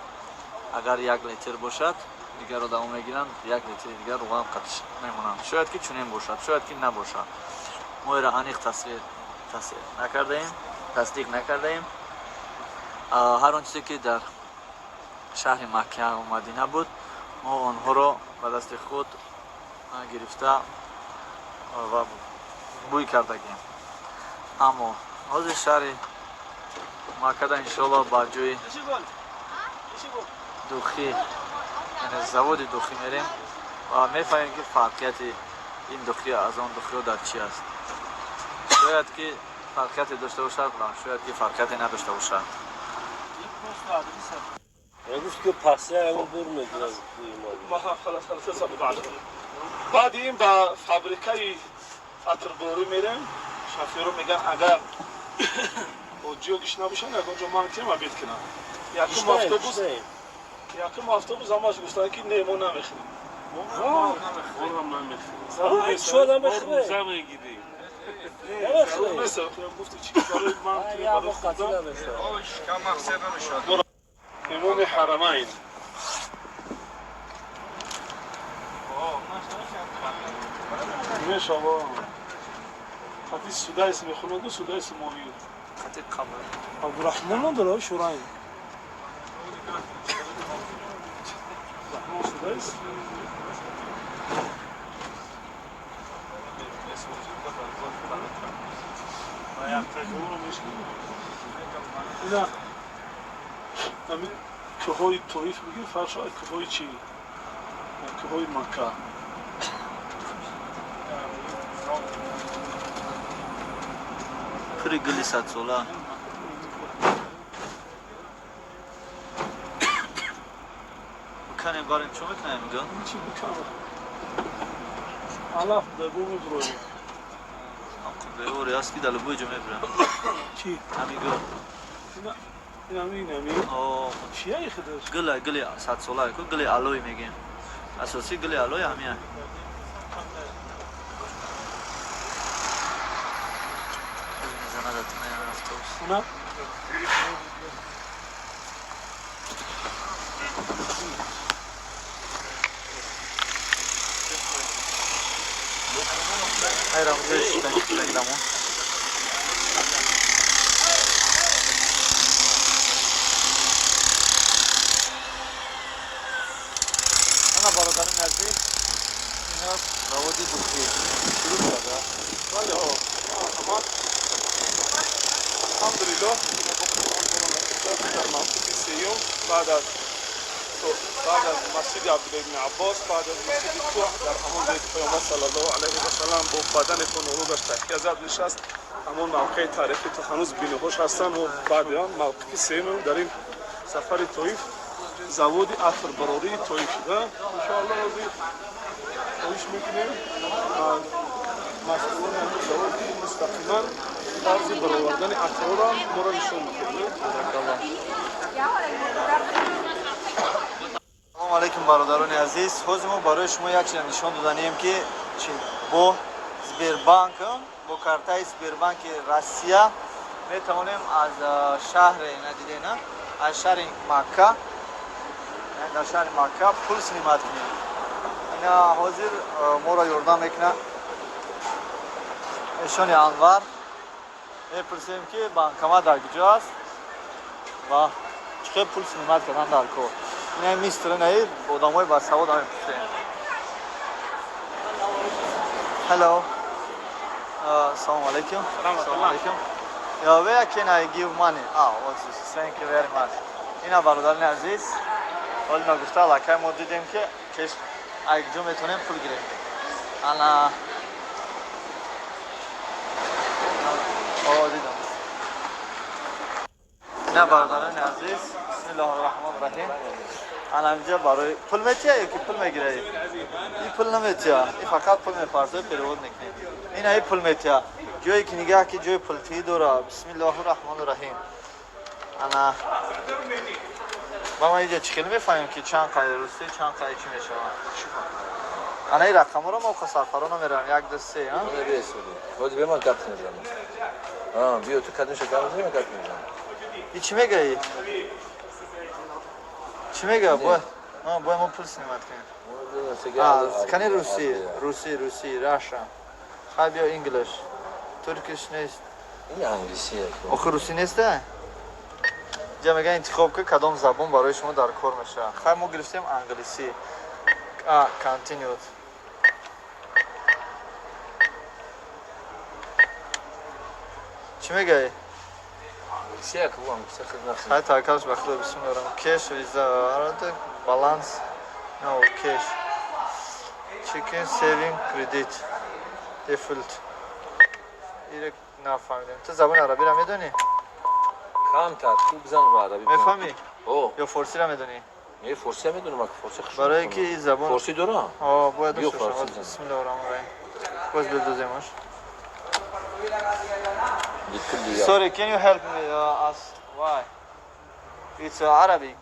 агар 1 литр бошад, дигар одамо мегиранд, 1 литри дигар руған қатиш мемонанд. Шояд ки чунин бошад, шояд ки набошад, мо эра аниқ тасвир накардаем, тасдиқ накардаем. Ҳар он чизе ки дар шаҳри Макка ва Мадина буд, мо онҳоро ба дасти худ гирифта ва бӯй кардагем. Аммо ҳозир шаҳри Маккада, иншоалло, ба ҷои духӣ, яъне заводи духӣ мерем ва мефаҳмем, ки фарқияти ин духӣ аз он духиҳо дар чӣ аст. Шояд ки фарқияте дошта бошад ва шояд ки фарқияте надошта бошад. گفت که پسه همون بر میگیرد. Баъди ин ба фабрикаи атрборӣ мерем. Шофёро меган, агар ҳоҷиё гиш набошанд, ягон ҷо ман тем обед кунам. Якум автобус ҳамаш гуфтанд, ки не, мо намехӯрем. Чо намехӯрем? Гуфти чи барои ман, барои худам. Имоми Ҳарамайн мешава. Хати Судайс мехонаду, Судайс моҳир. Хати қабр. Абдурахмон надора, Шурайн. Раҳмон Судайс. Ина. Ҳамин кӯҳҳои Тоиф бигир, фарқ шавад кӯҳҳои чӣ, кӯҳҳои Макка. Пури гули садсола. Биканем, барем, чо мекунем мига? Чӣ биканем? Алаф дабу мебуроем. Беори аст ки дар любой ҷо мебирам. Чӣ? Ҳамин гул. Инами, инами. Чия худаш? Гула, гули садсола, ку гули алой мегем. Асосӣ гули алой ҳамин. Мезанад атуна автобус. Уна? Хайрам ҷои. Ана, бародарони азиз, ина заводи духи шурӯъ карда. Бале, марҳамат. Алҳамдулиллоҳ, дар мавқифи сеюм баъд аз масҷиди Абдулла ибни Аббос, баъд аз масҷиди Кӯҳ, дар ҳамон ҷое ки Паёмбар саллаллоҳу алайҳи васалам бо бадани хунолудаш такя зад, нишаст, ҳамон мавқеи таърихӣ то ҳанӯз биноҳош ҳастанд. Мо баъди он мавқифи сеюм дар ин сафари Тоиф, заводи атрбарории Тоиф шуда. Иншоалло, ҳозир хоҳиш мекунем аз масъулони ҳамин завод, ки мустақиман тарзи баровардани атрора моро нишон медиҳанд. Салому алайкум, бародарони азиз. Ҳозир мо барои шумо як чиза нишон доданием, ки бо Сбербанк, бо картаи Сбербанки Россия метавонем аз шаҳре надидена, аз шаҳри Макка, дар шаҳри Макка пул снимать кунем. Ина ҳозир моро ёрдам мекунад эшони Анвар. Мепурсем, ки банкомат дар куҷо аст ва чӣ хел пул снимать кардан дар кор. Ина мистер, инаи одамои басавод мепурсем. Hello. Assalamu alaikum. Assalamu alaikum. Yeah, where can I give money? Ah, what's this? Thank you very much. Ина, бародарони азиз, ҳоли нагуфта аллакай мо дидем, ки кеш ай куҷо метавонем пул гирем. Ана о дидам. Ина, бародарони азиз, бисмиллоҳи раҳмони раҳим. Ана инҷа барои пул метия ё ки пул мегираи? И пул наметия, и фақат пул мепарзои, перевод мекунем. Ина, и пул метия. Ҷое ки нигаҳ ки ҷои пултиҳӣ дора. Бисмиллоҳи раҳмони раҳим. Ана ба ма инҷа чӣ хеле мефаҳмем, ки чанд қай русӣ, чанд қай чӣ мешавад? Ана ин рақамҳоро мо сарфаро намеравем. Як, ду, се. Ҳозир бе ман гап мезанам. Биё, ту кадомша гап мезанӣ, ман гап мезанам. И чӣ мегаӣ? Чӣ мега? Бояд мо пул снимать кунем. Кани русӣ, русӣ, русӣ, Раша. Хай, биё, English. Turkish нест. Ин англисия. Охи, русӣ неста? Ҷа мега, интихоб ки кадом забон барои шумо дар кор мешавад. Хай, мо гирифтем англисӣ. Continued. Чӣ мегаӣ? Англисия ку, англисия хидмат. Хай, таваккалш ба Худо, бисмиллоҳ. Cash, Visa, balance, no cash. Checking, saving, credit. Default. Ире нафаҳмидем. Ту забони арабиро медонӣ? Камтар, ту бизан ба арабӣ. Мефаҳмӣ? О. Ё форсиро медонӣ? Не, форсия медонам, ака, форси хуш. Барои ки ин забон Форсӣ дорам. О, бояд Биё, дошта форсӣ бошам. бизан. Бисмиллоҳи раҳмони раҳим. Боз бидоземаш. Диккул. Sorry, can you help me ask why? It's Arabic.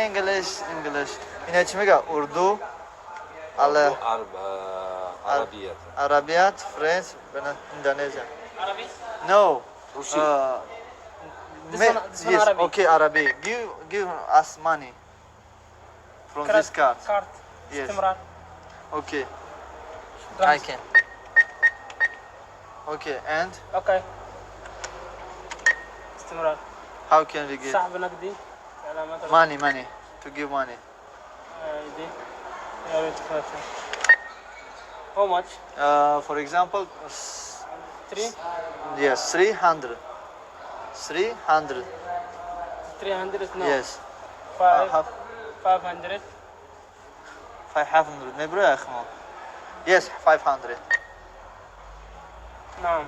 English, English. Ина чӣ мега? Урду, але Арабият. Арабият, French, Indonesia. No. Русӣ. This one Yes, Arabic. okay, Arabic. Give us money from this card. Card. Yes. استمرار. Okay. I can. Okay, and Okay. استمرار. How can we get سحب نقدي. علامات money, money, to give money? دي. يا ريت. How much? For example, Three. Yes, 300. 300. 300 no. Yes. Five, Half. 500. 500 меброя ахмо. Yes, 500. نعم.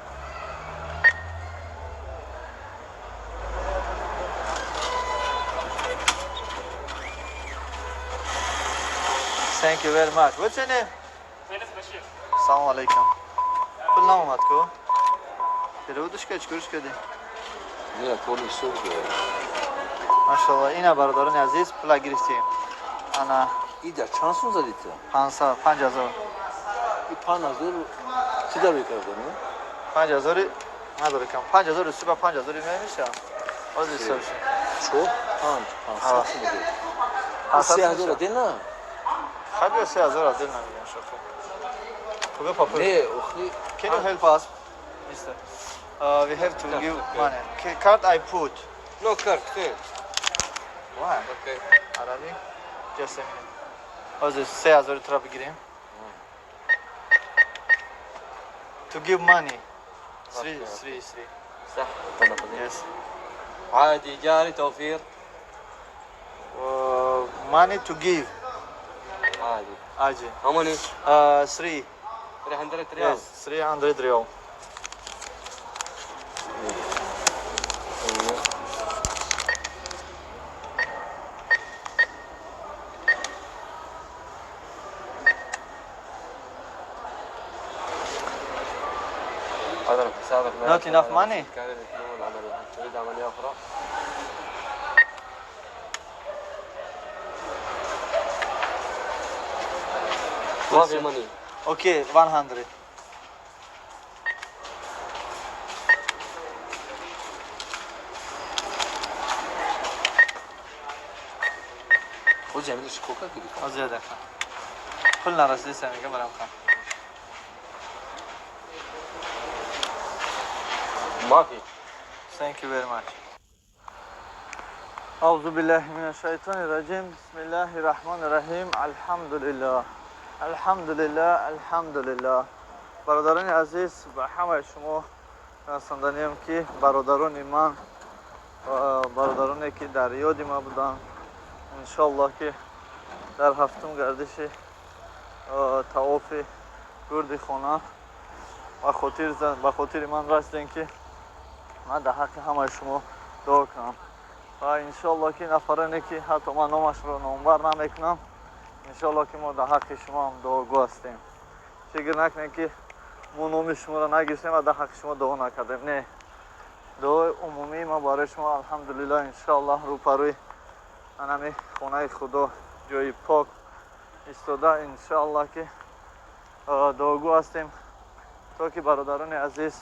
Thank you very much. What's your name? بشير. Салом алейкум. Пул наомад ку? Переводиш ка, чикориш кардӣ? Не, коли суд. Машалло, ина бародарони азиз, пула гирифтем. Ана Ида чанд сум задӣ ту? 500, 5000. И 5000 чӣ дар мекарда, не? 5000 надорам кам. 5000 русӣ ба 5000 мемеша. Ҳозир ҳисоб шуд. Чор, панҷ, 500 сум буд. 500 3000 дил на? Хай биё 3000 аз дил намегирам шо хуб. Хуб папа. Не, охи. Can you help us, mister? We have to give money. Card I put. No card, here. Why? Okay. Arabi? Just a minute. ҳозир 3000 тура бигирем. To give money. Three, three, three. صح. Yes. عادي جاري توفير. Money to give. عادي. عادي. How many? Three. 300 ريال. Yes, 300 ريال. حضرتك حسابك. Not enough money? كان العملية تريد عملية أخرى؟ ما في money. Okay, 100. Худ ҷамила чӣ кор кард? Ҳозир як дақиқа. Пул нарасида мега барам хан. ما في. Thank you very much. أعوذ بالله من الشيطان الرجيم. بسم الله الرحمن الرحيم. الحمد لله. الحمد لله. الحمد لله. Бародарони азиз, ба ҳамаи шумо расонданием ки бародарони ман, бародароне ки дар ёди ма буданд, иншоаллоҳ ки дар ҳафтум гардиши тавофи гурди хона ба хотири ман расидем ки ман дар ҳаққи ҳамаи шумо дуо кунам ва иншоаллоҳ ки нафароне ки ҳатто ман номашро номбар намекунам, иншоаллоҳ ки мо дар ҳаққи шумо ҳам дуогӯ ҳастем. Фикр накунем ки мо номи шуморо нагирифтем ва дар ҳаққи шумо дуо накардем. Не, дуои умумии ма барои шумо алҳамдулиллоҳ иншоаллоҳ рӯпарӯи анами хонаи худо ҷои пок истода иншоаллоҳ ки дуогӯ ҳастем то ки бародарони азиз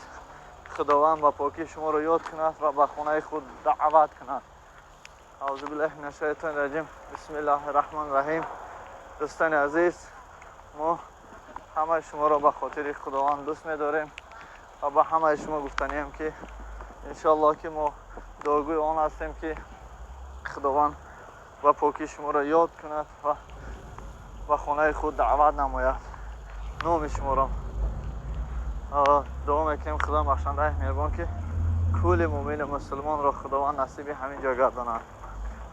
худованд ба покӣ шуморо ёд кунад ва ба хонаи худ даъват кунад. Аузу биллаҳи мина шайтони раҷим. Бисмиллаҳи раҳмони раҳим. Дӯстони азиз, мо ҳамаи шуморо ба хотири худованд дӯст медорем ва ба ҳамаи шумо гуфтанием ки иншоаллоҳ ки мо дуогӯи он ҳастем ки худованд ба покӣ шуморо ёд кунад ва ба хонаи худ даъват намояд. Номи шуморо дуо мекунем худо бахшандаи меҳрубон ки кулли муъмину мусулмонро худованд насиби ҳамин ҷо гардонад.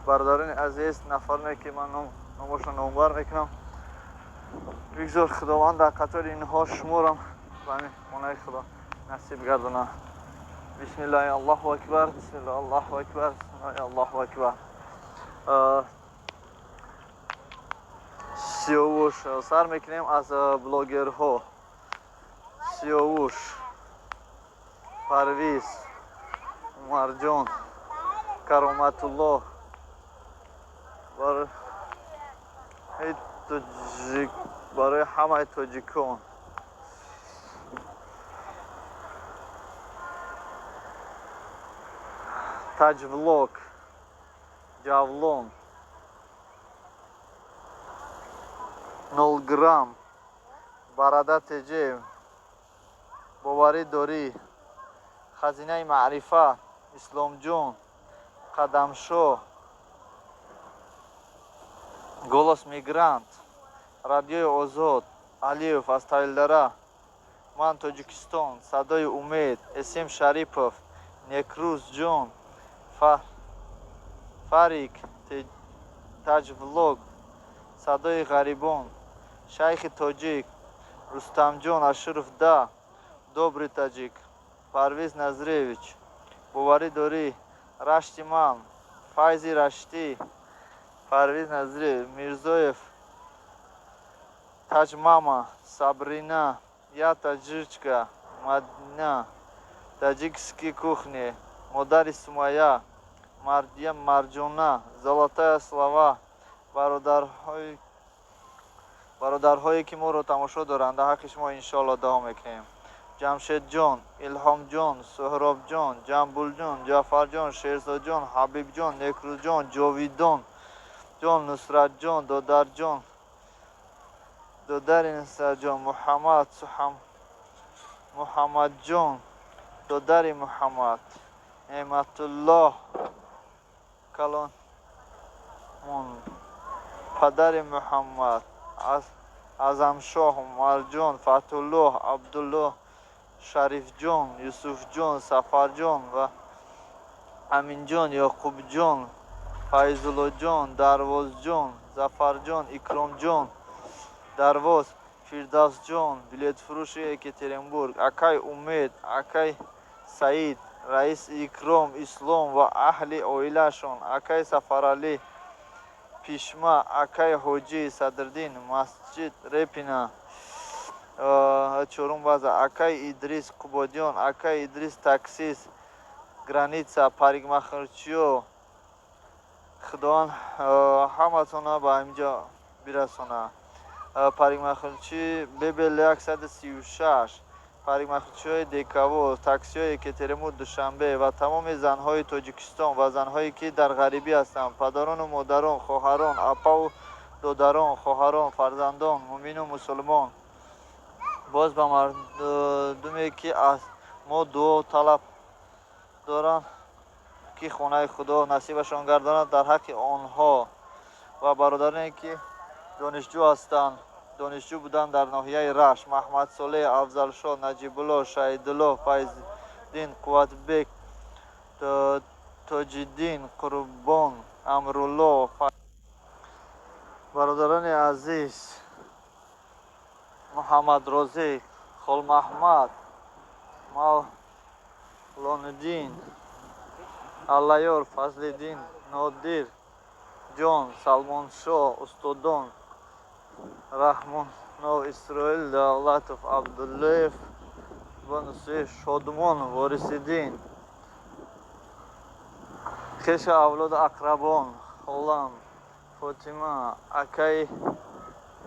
Бародарони азиз, нафароне ки ман номошро номбар мекунам, бигзор худованд дар қатори инҳо шуморо ба ҳамин хонаи худо насиб гардонад. Бисмиллаҳи аллоҳу акбар, бисмиллаҳи аллоҳу акбар, бисмиллаҳи аллоҳу акбар. Сиёвуш сар мекунем аз блогерҳо. Сиёвуш, Парвиз, Умарҷон, Кароматуллоҳ, барои ҳамаи тоҷикон. Таҷвлог, Ҷавлон, Нолграм, Барада ТЖ, Боварӣ дорӣ, Хазинаи маърифа, Исломҷон, Қадамшоҳ, Голос мигрант, Радиои Озод, Алиев аз Тавилдара, Ман Тоҷикистон, Садои Умед, Эсим Шарипов, Некрӯзҷон, Фарик, Таҷвлог, Садои ғарибон, Шайхи тоҷик, Рустамҷон Ашуров, да Добрый таҷик, Парвиз Назревич, Боварӣ дорӣ, Рашти ман, Файзи Раштӣ, Парвиз Назриев, Мирзоев, Таҷмама, Сабрина, Я таҷичка, Мадина, Таджикский кухни, Модари Сумая, Мардия, Марҷона, Золотая слова. Бародарҳое, ки моро тамошо доранд, дар ҳаққи шумо иншоалло дуо мекунем. Ҷамшедҷон, Илҳомҷон, Суҳробҷон, Ҷамбулҷон, Ҷаъфарҷон, Шерзоҷон, Ҳабибҷон, Некрӯзҷон, Ҷовидон ҷон, Нусратҷон, додарҷон, додари Нусратҷон, Муҳаммад, Муҳаммадҷон, додари Муҳаммад, Неъматуллоҳ калонмон, падари Муҳаммад, Аъзамшоҳ, Умарҷон, Фатҳуллоҳ, Абдуллоҳ, Шарифҷон, Юсуфҷон, Сафарҷон ва Аминҷон, Ёқубҷон, Файзуллоҷон, Дарвозҷон, Зафарҷон, Икромҷон, Дарвоз, Фирдавсҷон, билетфурӯши Екатеринбург, акай Умед, акай Саид, раис Икром, Ислом ва аҳли оилаашон, акай Сафаралӣ, Пишма, акай Ҳоҷӣ Садриддин, масҷид Репина, чорум база, акай Идрис Қубодиён, акай Идрис таксист, граница, парикмахерчиё. Худованд ҳаматона ба ҳаминҷо бирасона. Парикмахерчи Бебел 136, парикмахерчиҳои Деково, таксиҳои Екатеринбург, Душанбе ва тамоми занҳои Тоҷикистон ва занҳое, ки дар ғарибӣ ҳастанд, падарону модарон, хоҳарон, апаву додарон, хоҳарон, фарзандон, мӯмину мусулмон. Боз ба мардуме, ки аз мо дуо талаб доранд, ки хонаи Худо насибашон гардонад дар ҳаққи онҳо ва бародароне, ки донишҷӯ ҳастанд, донишҷӯ буданд дар ноҳияи Рашт: Маҳмадсолеҳ, Афзалшоҳ, Наҷибулло, Шаҳидулло, Файзиддин, Қувватбек, Тоҷиддин, Қурбон, Амрулло. Бародарони азиз, Муҳаммадрозиқ, Холмаҳмад, Мавлониддин, Аллаёр, Фазлиддин, Нодир ҷон, Салмоншоҳ, устодон Раҳмонов, Исроил Давлатов, Абдуллоев, Бонусиев, Шодмон, Ворисиддин, хешу авлоду ақрабон, холам Фотима, акаи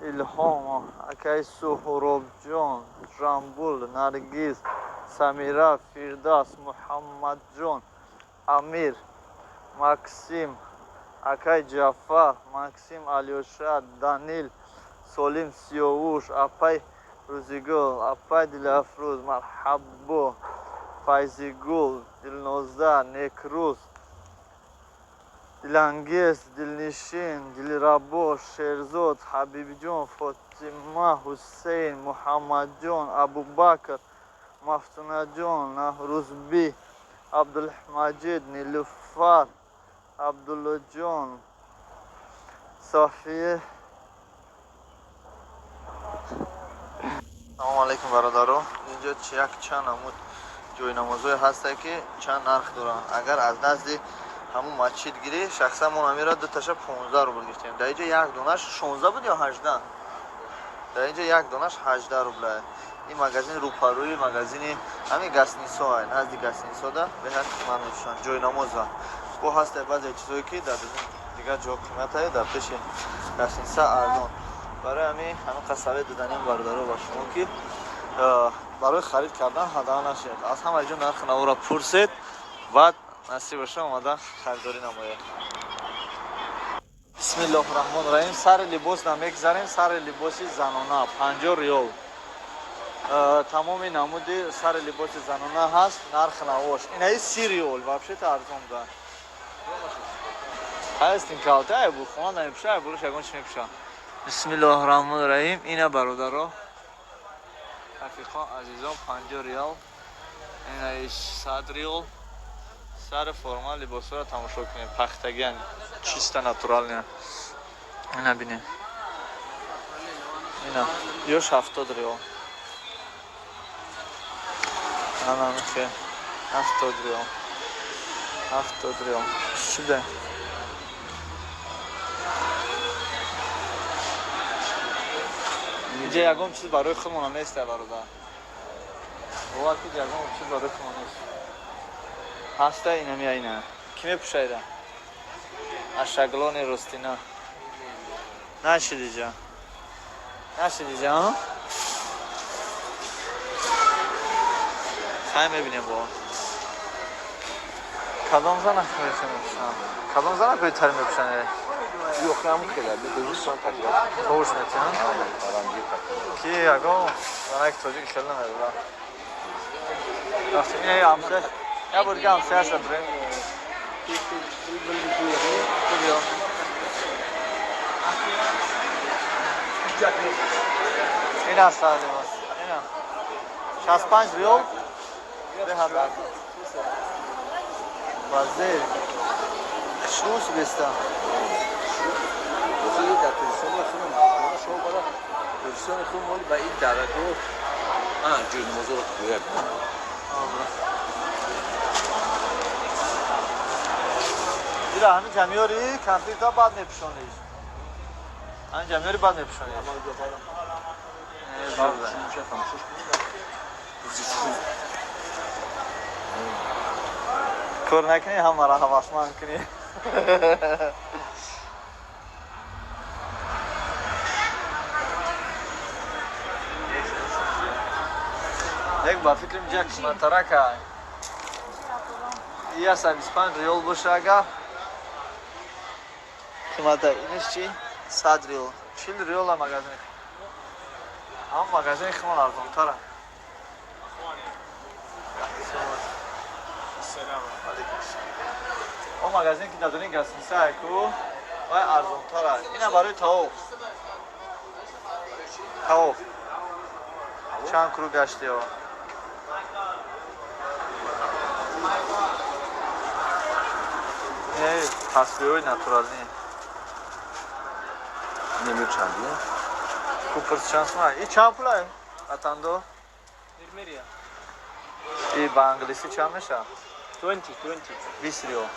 Илҳом, акаи Суҳробҷон, Жамбул, Наргиз, Самира, Фирдавс, Муҳаммадҷон, Амир, Максим, акаи Ҷаъфар, Максим, Алёша, Данил, Солим, Сиёвуш, апай Рӯзигул, апай Дилафрӯз, марҳабо, Файзигул, Дилноза, Некрӯз, Дилангез, Дилнишин, Дилрабо, Шерзод, Ҳабибҷон, Фотима, Ҳусейн, Муҳаммадҷон, Абубакр, Мафтунаҷон, Рӯзбӣ, Абдулмаҷид, Нилуфар, Абдуллоҷон, София. Салому алайкум, бародаро. Инҷо як чанд намуд ҷойнамозҳое ҳастае, ки чанд нарх доранд. Агар аз назди ҳамун масҷид гирӣ, шахсан мо амира дуташа 15 рубл гирифтем. Дар инҷо як донаш 16 буд ё 18? Дар инҷо як донаш 18 рубла. Ин магазин рӯпарӯи магазини ҳамин гостиницо, назди гостиницода беҳад қимат мефурӯшанд ҷойнамоза. Бо ҳаста баъзе чизҳое, ки дар дигар ҷо қиматае, дар пеши гостиница арзон. Барои ҳамин қадр совет доданем, бародаро, ба шумо, ки барои харид кардан ҳадар нашед. Аз ҳама ҷо нархи наворо пурсед, баъд насиб боша, омада харидорӣ намоед. Бисмиллоҳи раҳмони раҳим. Сари либос намегзарем. Сари либоси занона 50 риёл. Тамоми намуди сари либоси занона ҳаст, нархи навош инаи 30 риёл. Вообще-то арзон буда. Ҳастин калта бу хона намепӯша, буруш ягон чи мепӯша. Бисмиллоҳи раҳмони раҳим. Ина, бародаро, рафиқон, азизон, 50 риёл, инаи 100 риёл. Сари форма либосҳоро тамошо кунед, пахтагиан, чисто натуральный. Ина бинед. Ина, ёш 70 риол. Ана михе 70 риол. 70 риол. Чӣ буда? Инҷа ягон чиз барои худмона нест, бародар. Бовар кунед, ягон чиз барои худмон нест. Ҳаста инамия ина. Кӣ мепӯшайда? Ашаглони ростина. Нашид иҷа. Нашид иҷа, а? Хай мебинем бо. Кадом занак мепӯшанд? Кадом занак беҳтар мепӯшанд? Yok همون خیلی به دوست سان تکرار. Тош метиҳанд? Ки ягон занаки тоҷик хеле намедодам. Рафтем ина ҳамсоя. Я бор дига ҳамсояша бирем. Биё. Ина сар либос. Ина. 65 риол. Беҳад. Вазир. Хушрӯ беста. در تلویزیون خودم شما بالا تلویزیون خود مالی با این درگاه جور موضوع رو گویا Ира ҳамин ҷамиёри компютер баъд мепӯшониш. Ҳамин ҷамиёри баъд мепӯшониш. Кор накунӣ, ҳамаро ҳавасманд кунӣ. Як ба фикрам ҷа қиматтарака. 125 риол боша ага. Қимата иниш чи? 100 риол. 40 риола магазин. Ҳам магазини химон арзонтара. Он магазин ки дадони гастинсае ку, вай арзонтара. Ина барои тавоф. Тавоф. Чанд круг гаштиё? Тасбиҳои натуралӣ. Немир чандия? Купрс чанд сум? И чанд пул ай? Атандо? И ба англисӣ чанд мешавад? 20, 20. 20 риол.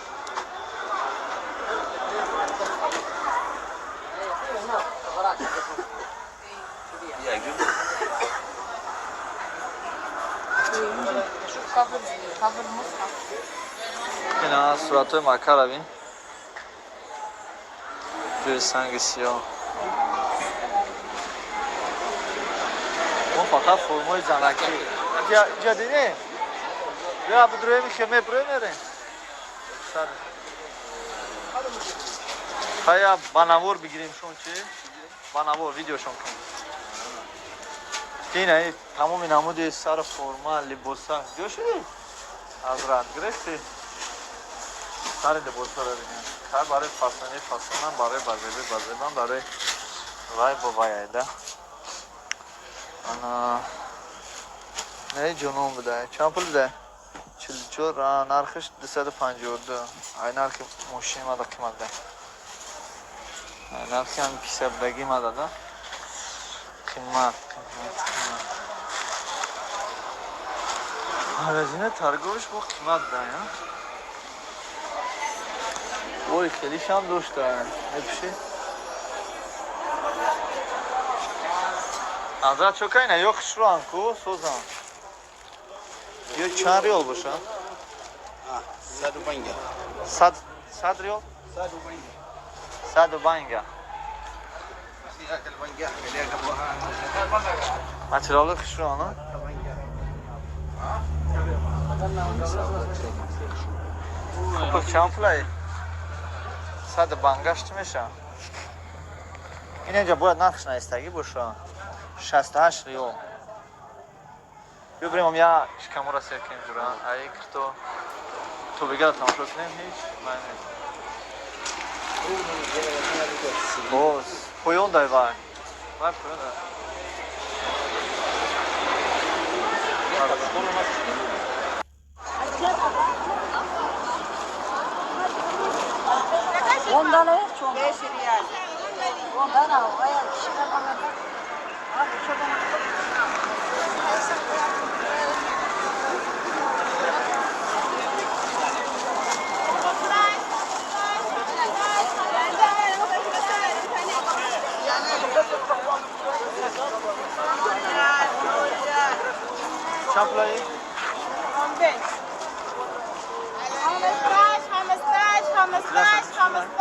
Ина суратҳои маккара бин. Ҷои санги сиёҳ. Мо фақат формои занакӣ. Ҷа дидӣ? Бیا بدروی میشه меброи мерем. Сар. Хая ба навор бигирем шон чи? Ба навор видеошон кунем. Ина тамоми намуди сар форма, либоса. Ҷо шудӣ? Ҳазрат гирифтӣ? Сари либосаро бинем. Хай барои фасони фасонам, барои базеби базебам, барои вай бо вай айда. Ана не ҷонон буда. Чанд пул буда? 44, нархиш 252. Ай нархи мошини мада қимат да. Нархи ҳам киса будаги мада да. Қимат, қимат, қимат. Магазини торговиш бо қимат да, я? Ой, хелишам дошта. Мепӯшӣ? Ҳазрат чо кайна? Ё хушрӯам ку, созам. Ё чанд риол боша? 150. 100 риол? 150. 150. Материали хушрӯ, ана? Купр чанд пулай? 150 чӣ мешавад? Ин инҷа бояд нархш наистагӣ боша. 68 риол. Биё бирем я шикамора сер кунем ҷура. Ай кирто то бигара тамошо кунем ҳеҷ май нест. Боз поён дай вай. Вай поён дай. 5 riyal. چند پلایی؟ 15 15 15 15.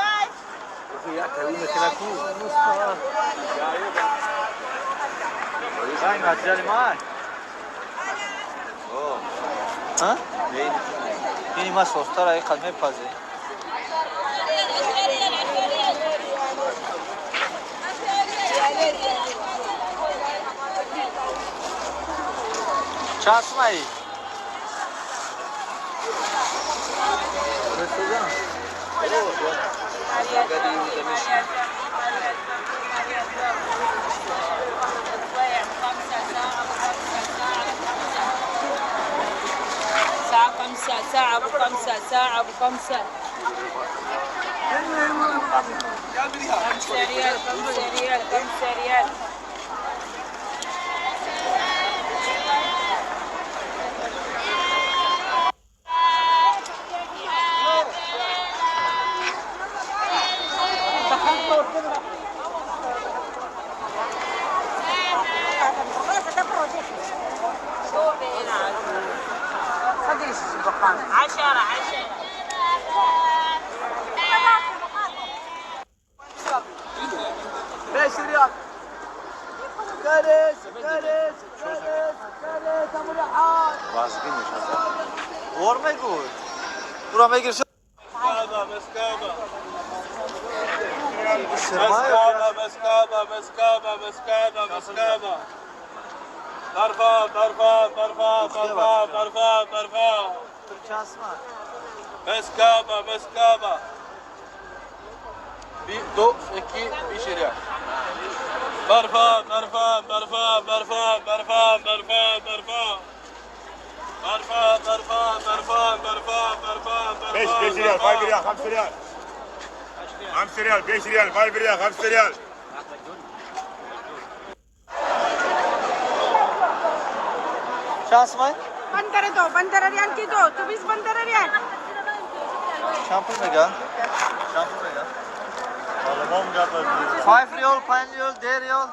این متریال ما ها؟ این ما سوستر ای قدمه پازه. چند سومایی؟ ساعة 5 ساعة أبو 5 ساعة أبو 5 5 ريال 5 ريال 5 ريال. عشرة 10. 5 ريال. كارث كارث كارث كارث ابو رحال. ور میگوی. برو میگیر. مسكابة مسكابة مسكابة مسكابة مسكابة مسكابة مسكابة. طرفة طرفة طرفة طرفة طرفة طرفة. مسكابة مسكابة. 1 2 2 5 ريال. طرفة طرفة طرفة طرفة طرفة طرفة طرفة. طرفة طرفة طرفة طرفة طرفة طرفة. 5 ريال 5 ريال 5 ريال 5 ريال 5 ريال 5 ريال 5 ريال. چند سومایی؟ 15 دو 15 ريال کی دو تو 20 15 ريال. چند پول میگن؟ چند پول میگن؟ 5 ریال 5 ریال 10 ریال.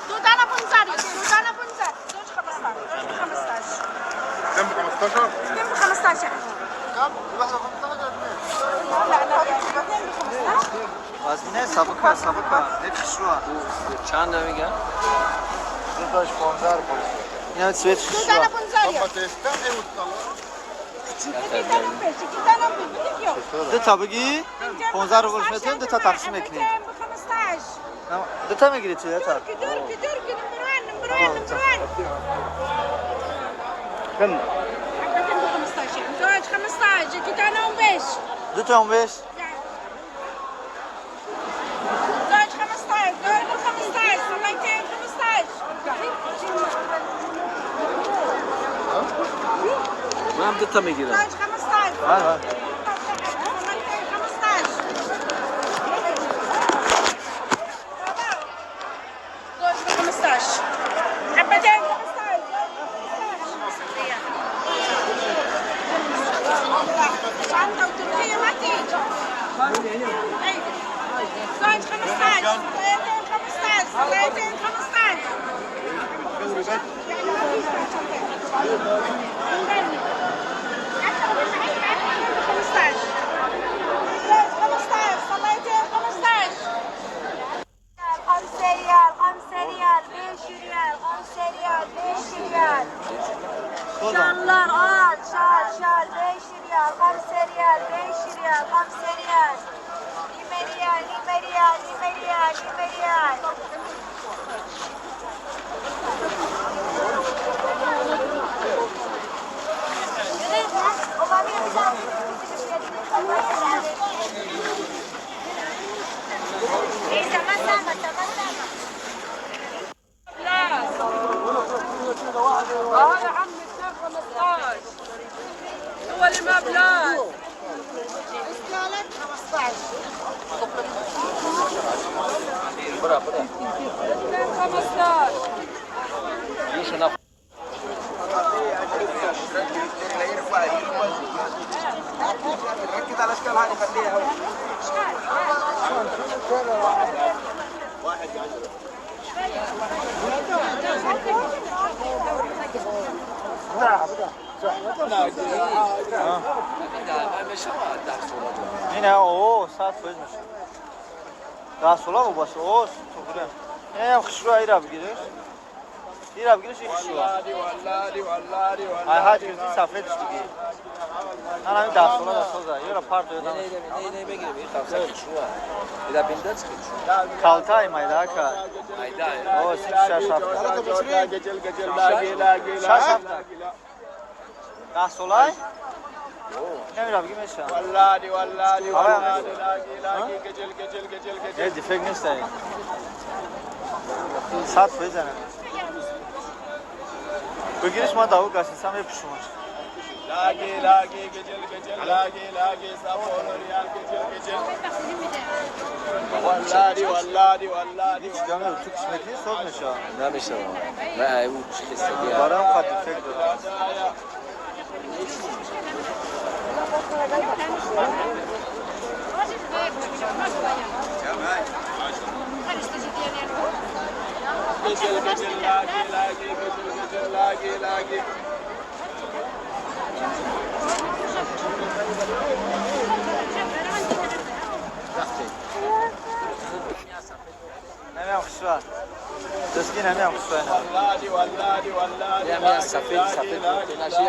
دو دانه 15 ريال دو دانه 15 زوج 15 زوج 15. كم 15؟ 2 ب 15. كم؟ الواحدة 15 ولا 2؟ لا لا 2 ب 15. وزنه سبکه سبکه نفس شو. چند میگن؟ دو تاش 15 روپیه. اینا سویت دو دانه 15 ريال. دو تا بگی 15 روپیه میتونیم دو تا تقسیم میکنیم. دو تا میگیری چی؟ دو تا. تركي تركي تركي نمبر 1 نمبر 1 نمبر 1. كم؟ حبتين ب 15 زوج 15 كي تانا وبيش. دو تا وبيش؟ زوج 15 زوج 15 صليتين 15. من هم دو تا میگیرم. زوج 15. بله. صليتين 15. زوج 15 حبتين 15. شنطة وتركية ما تيجي. زوج 15 صليتين 15 صليتين 15. يعني ما فيش شنطتين. 15 15 صليتين 15. 5 ريال 5 ريال 5 ريال 5 ريال 5 ريال. شالlar al şal şal 5 riyal 5 riyal 5 riyal 5 riyal. 20 riyal 20 riyal 20 riyal 20 riyal. هذا عمي 2 15 هو اللي ما بلاش. 15. 15. Bırak bırak. 15. ركز على اشكال هذه خليها واحد 10. اینه اوه 100 فایز میشه. 10 сола вобаста. О, туғри. Инам хушрӯ айра бигириш. Ира бигириш и хушрӯ. Ай ҳаҷ гирифти сафедиш бигир. Ман ҳамин 10 сола да соза. Ёра парто ёдам. Не, не, бигир, ин хавса хушрӯ. Ира биндат хушрӯ. Калтай майда ака. Майда. О, 6 7. 6 7. 10 солай? نمیرم بگی میشه. والله والله والله لاقي لاقي قجل قجل قجل قجل. یه دیفکت نیست این. 100 بزنم. بگیرش ما داو گاسیسم بپوشمش. لاقي لاقي قجل قجل لاقي لاقي سافون ريال قجل قجل. والله والله والله. هیچ جامعه تو کش میکنی صبح میشه. نمیشه. نه اون چی خستگی. برام خط دیفکت داره. قجل قجل لاقي لاقي قجل قجل لاقي لاقي. نمیام خوشوار. دستگی نمیام خوشوار. والله والله والله. نمیام سفید سفید نشی.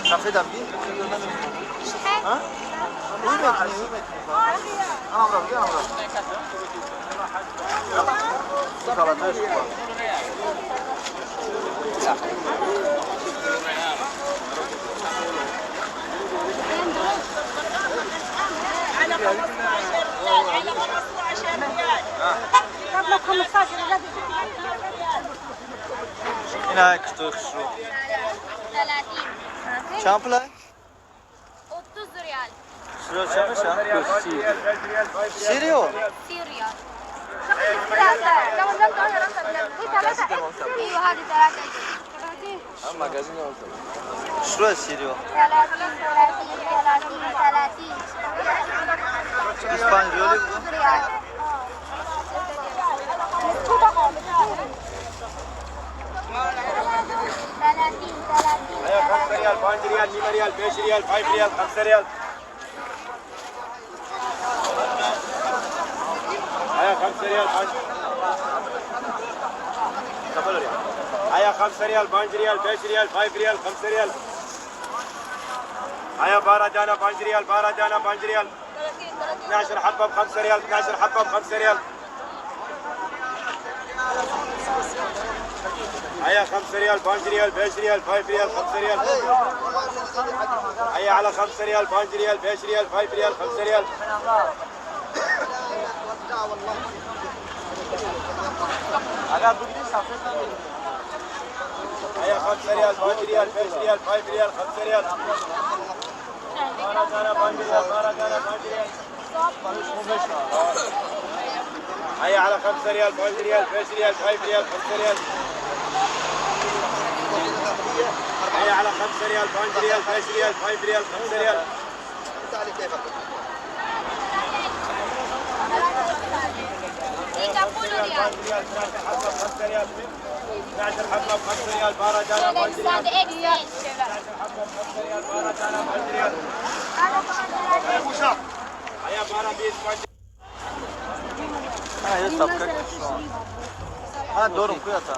سفید هم بگیر. ها؟ اوی میکنی اوی میکنی. آنم را بگیر آنم را. کالاتایش خوبه. على 15 ريال، على 15 ريال. قبل 15 ريال. اینا کتو خشرو. 30. چند پوله؟ 30 ريال. شنو چند میشه؟ 30 ریال. 30 ريال. ايوه هذه 3. شنو 30 ریال؟ 30 30 30 25 ریالی بود. 5 ريال 5 ريال 9 ريال 5 ريال 5 ريال 5 ريال. هيا 5 ريال 5 ريال. هيا 5 ريال 5 ريال 5 ريال 5 ريال 5 ريال. هيا 12 دانة 5 ريال 12 دانة 5 ريال. 12 حبة ب 5 ريال 12 حبة ب 5 ريال. هيا 5 ريال 5 ريال 5 ريال 5 ريال 5 ريال. هيا على 5 ريال 5 ريال 5 ريال 5 ريال 5 ريال. هيا 5 ريال 5 ريال 5 ريال 5 ريال 5 ريال. هيا على 5 ريال 5 ريال 5 ريال 5 ريال 5 ريال. هيا على 5 ريال 5 ريال 5 ريال 5 ريال 5 ريال. 5 ريال 12 حبة ب 5 ريال 12 دانة 5 ريال. 5 ريال 12 دانة 5 ريال. هيا 12 بيس 5. ها حساب ها دورم كويتا.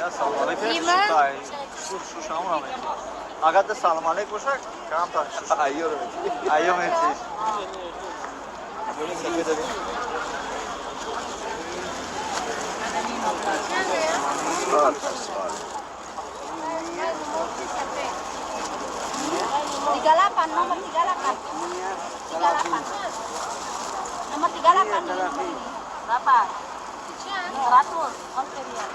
Я салом алейкум. Шу шу шамра. Агар да салом алейкум боша, камтар шу. Айё метиш. Tiga delapan. 38, nomor 38. 38. Nomor 38 nih, nomor ini. Berapa? 100. 5 rial.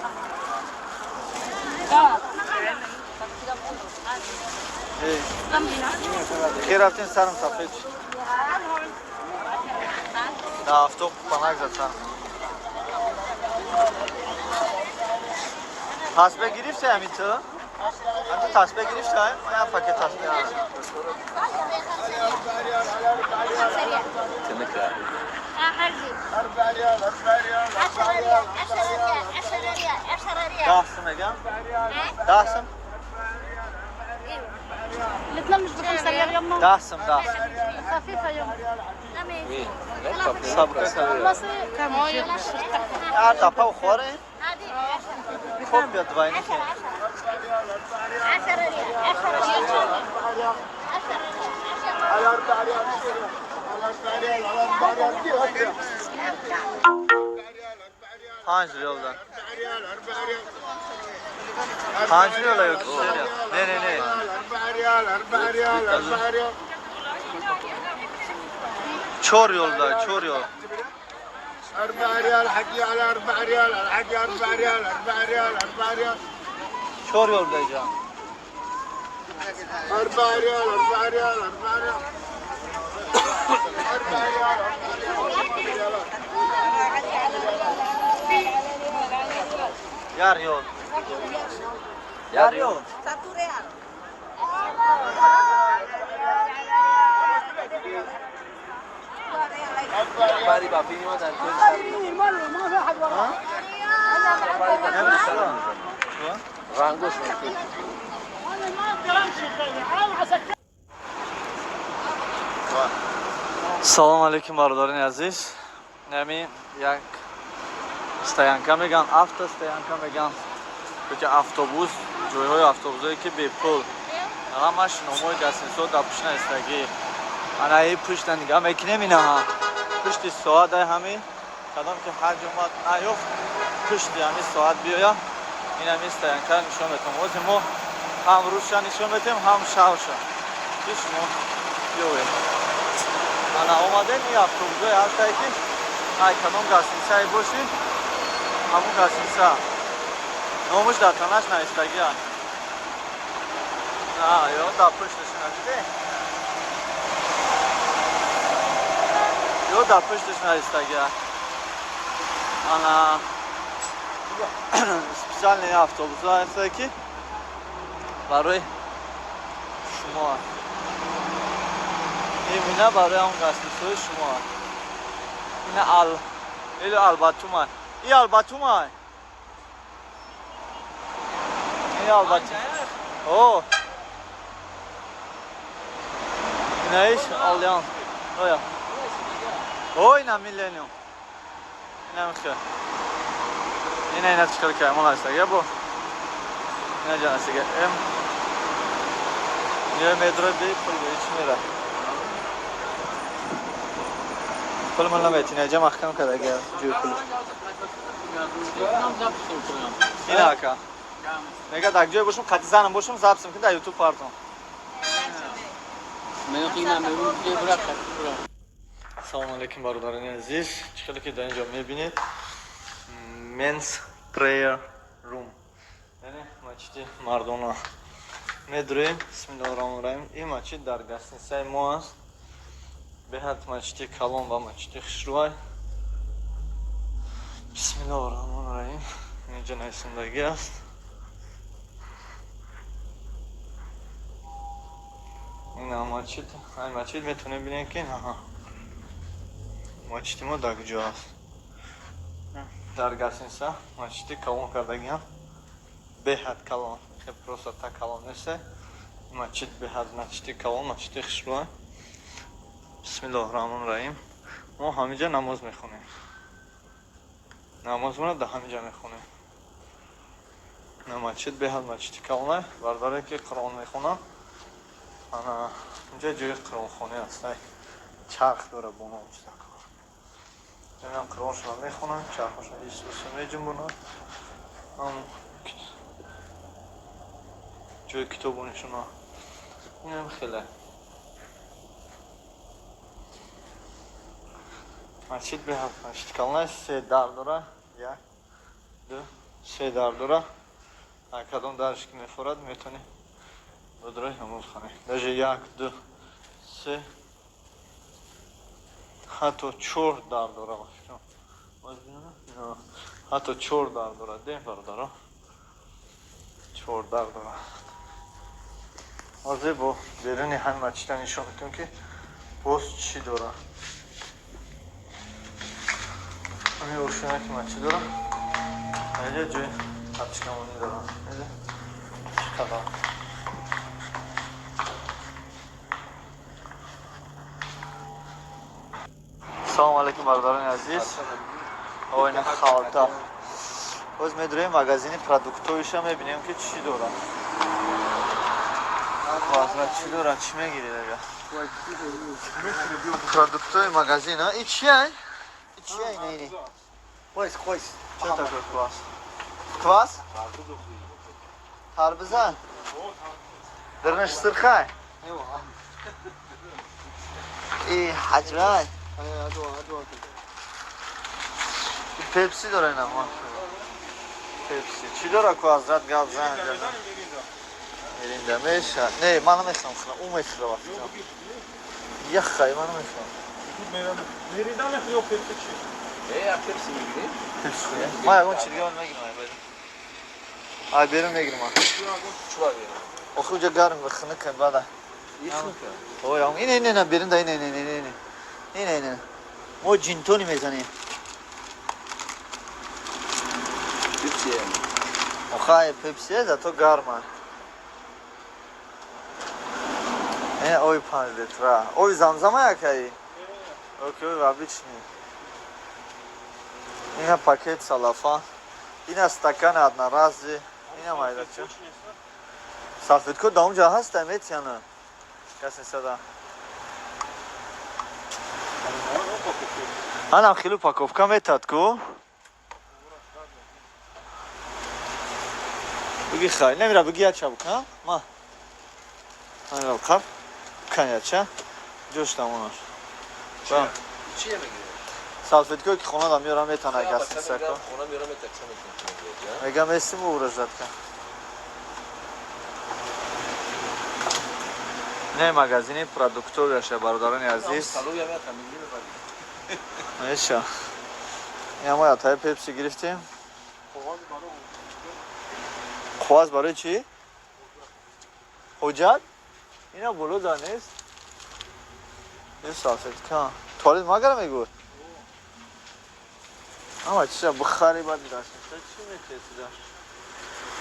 Хир рафтин сарам сафед шуд. Дар офтоб панак зад сарам. Тасбеҳ гирифти ҳамин ту? Ҳамин ту тасбеҳ гирифти? Як пакет тасбеҳ. Даҳ сум мегам? 10 сум? الاثنين مش ب5 ريال يما. 10 сум, 10 сум. خفيفة يما. А тапа ухоре? Хоб биё двойник. 10 ريال 10 ريال 10 ريال. 5 риёл да. 5 риёла ё ки 3 риёл? Не, не, не. 4 риёл да, 4 риёл. 4 ريال حقي على 4 ريال حقي 4 ريال 4 ريال 4 ريال. 4 риёл да иҷа. 4 ريال 4 ريال 4 ريال 4 ريال 1 риёл. 1 риёл. 1 ريال. Салом алейкум, бародарони азиз. Нами як стоянка меган, автостоянка меган. Ки автобус, ҷойҳои автобусое ки бепул. Ҳамаш номҳои гостиницаҳо дар пушт наистагӣ. Ана и пушта нигаҳ мекунем, инаҳа. Пушти соат ай ҳами кадом ки ҳаҷ омад наёфт, пушти ҳами соат биёя, ин ҳами стоянкаро нишон метавон. Ҳозир мо ҳам рӯзша нишон метавем, ҳам шабша. Ки шумо биёвед. Ана омадем, ин автобусҳое ҳастае ки ай кадом гостиницае бошӣ, ҳамун гостиница номаш дар танаш навистагиа. На, ё дар пушташ надиде? Ё дар пушташ навистагиа. Ана специальный автобусҳо ҳастае ки барои шумо. Ина барои ҳамун гостиницаҳои шумо. Ина ал или Албатума. И Албатума. И Албатума. О. Инаиш Алиан. Оя. О, ина Миллениум. Ина михе. Ина ина чикар каймон ҳастага бо. Ина ҷан ҳастага. М. Ё метро би пул би чӣ мера. Пул ман наметина, ҷа маҳкам кардага ҷӯи пул. Ина ака. Мега дар ҷое бошум, қати занам бошум, записм кун дар YouTube партон. Салом алейкум, бародарони азиз. Чӣ хеле ки дар ин ҷо мебинед? Men's prayer room. Яъне масҷиди мардона. Медурем. Бисмиллоҳи раҳмони раҳим. Ин масҷид дар гостиницаи мо аст. Беҳад масҷиди калон ва масҷиди хушрӯай. Бисмиллоҳи раҳмони раҳим. Инҷа нависандагӣ аст. Ина масҷид, ай масҷид метавонем бинем ки аҳа. Масҷиди мо дар куҷо аст? Дар гостиница масҷиди калон кардагиам. Беҳад калон. Хел просто так калон нест. Масҷид беҳад масҷиди калон, масҷиди хушрӯай. Бисмиллоҳи раҳмони раҳим. Мо ҳаминҷа намоз мехонем. Намозмонро дар ҳаминҷа мехонем. На масҷид беҳад масҷиди калонай. Бародаре ки Қуръон мехонанд, ана инҷа ҷои қуръонхонӣ аст. Ай чарх дора бо ном чиза. Инам Қуръоншонро мехонанд, чархошон исусу меҷунбонанд. Ҳам ҷои китобонишона. Инам хеле. Масҷид беҳад масҷид калона, се дар дора, як, ду, се дар дора. Кадом дарш ки мефорад, метавонӣ бодрои намоз хонӣ. Даже як, ду, се, ҳатто чор дар дора, ба фикрам. Боз бинам, ҳатто чор дар дора. Дем, бародаро, чор дар дора. Ҳозир бо беруни ҳамин масҷида нишон метавонем, ки боз чӣ дора. Ҳамин ошона ки масҷид дора, инҷа ҷои тапчикамонӣ дора. Чӣ қадар. Салому алейкум, бародарони азиз. Оина халта. Боз медурем магазини продуктовиша, мебинем, ки чӣ дора. Ҳазрат, чӣ дора, чӣ мегиред ага? Продуктовый магазин, а? И чия? И чия ина ини? كويس كويس. Что такое квас? Квас? Тарбиза? Дырныш сырхай? И ҳаҷвай? Пепси дора ина ма. Пепси. Чӣ дора ку, ҳазрат, гап зан? Миринда меша. Не, ман намехоҳам хӯрам. Ӯ мехӯра, ба фикрам. Яхай, ман намехоҳам. Миринда мехӯри ё пепси чӣ? Э, пепси мегирӣ? Пепси хӯрем. Ман ягон чи дига мегирам, ай берун. Ай берун мегирам. Чуба берун? Охи уҷа гарм хунук бада. Ой, ин ин ин берун да, ин ин ин ин ин ин ин. Мо ҷинтони мезанем. Пепси. Охай, пепси зато гарма. Ин ой 5 литра. Ой замзама якай. Окей, ой обычный. Ина пакет салафа. Ина стакан одноразовый. Ина майдача. Салфетко да онҷа ҳаста, метияна. Кас несада. Анам хеле упаковка метад ку. Буги хай, намира, буги яча букна. Ма. Намира қап. Кан яча. Ҷош тамонаш. Чие мегирӣ? Салфеткое ки хона да меёрам, метана гастисако. Хона меёрам, метакса метана. Мегам эсим угрожать ка. Не, магазини продуктовияша, бародарони азиз. Меша. Ина мо ятаи пепси гирифтем. Қоғаз барои чӣ? Ҳуҷҷат? Ина боло да нест. Ин салфетка. Туалет магара мегӯ? Ама чиша бихари, баъд гашта чӣ метесида?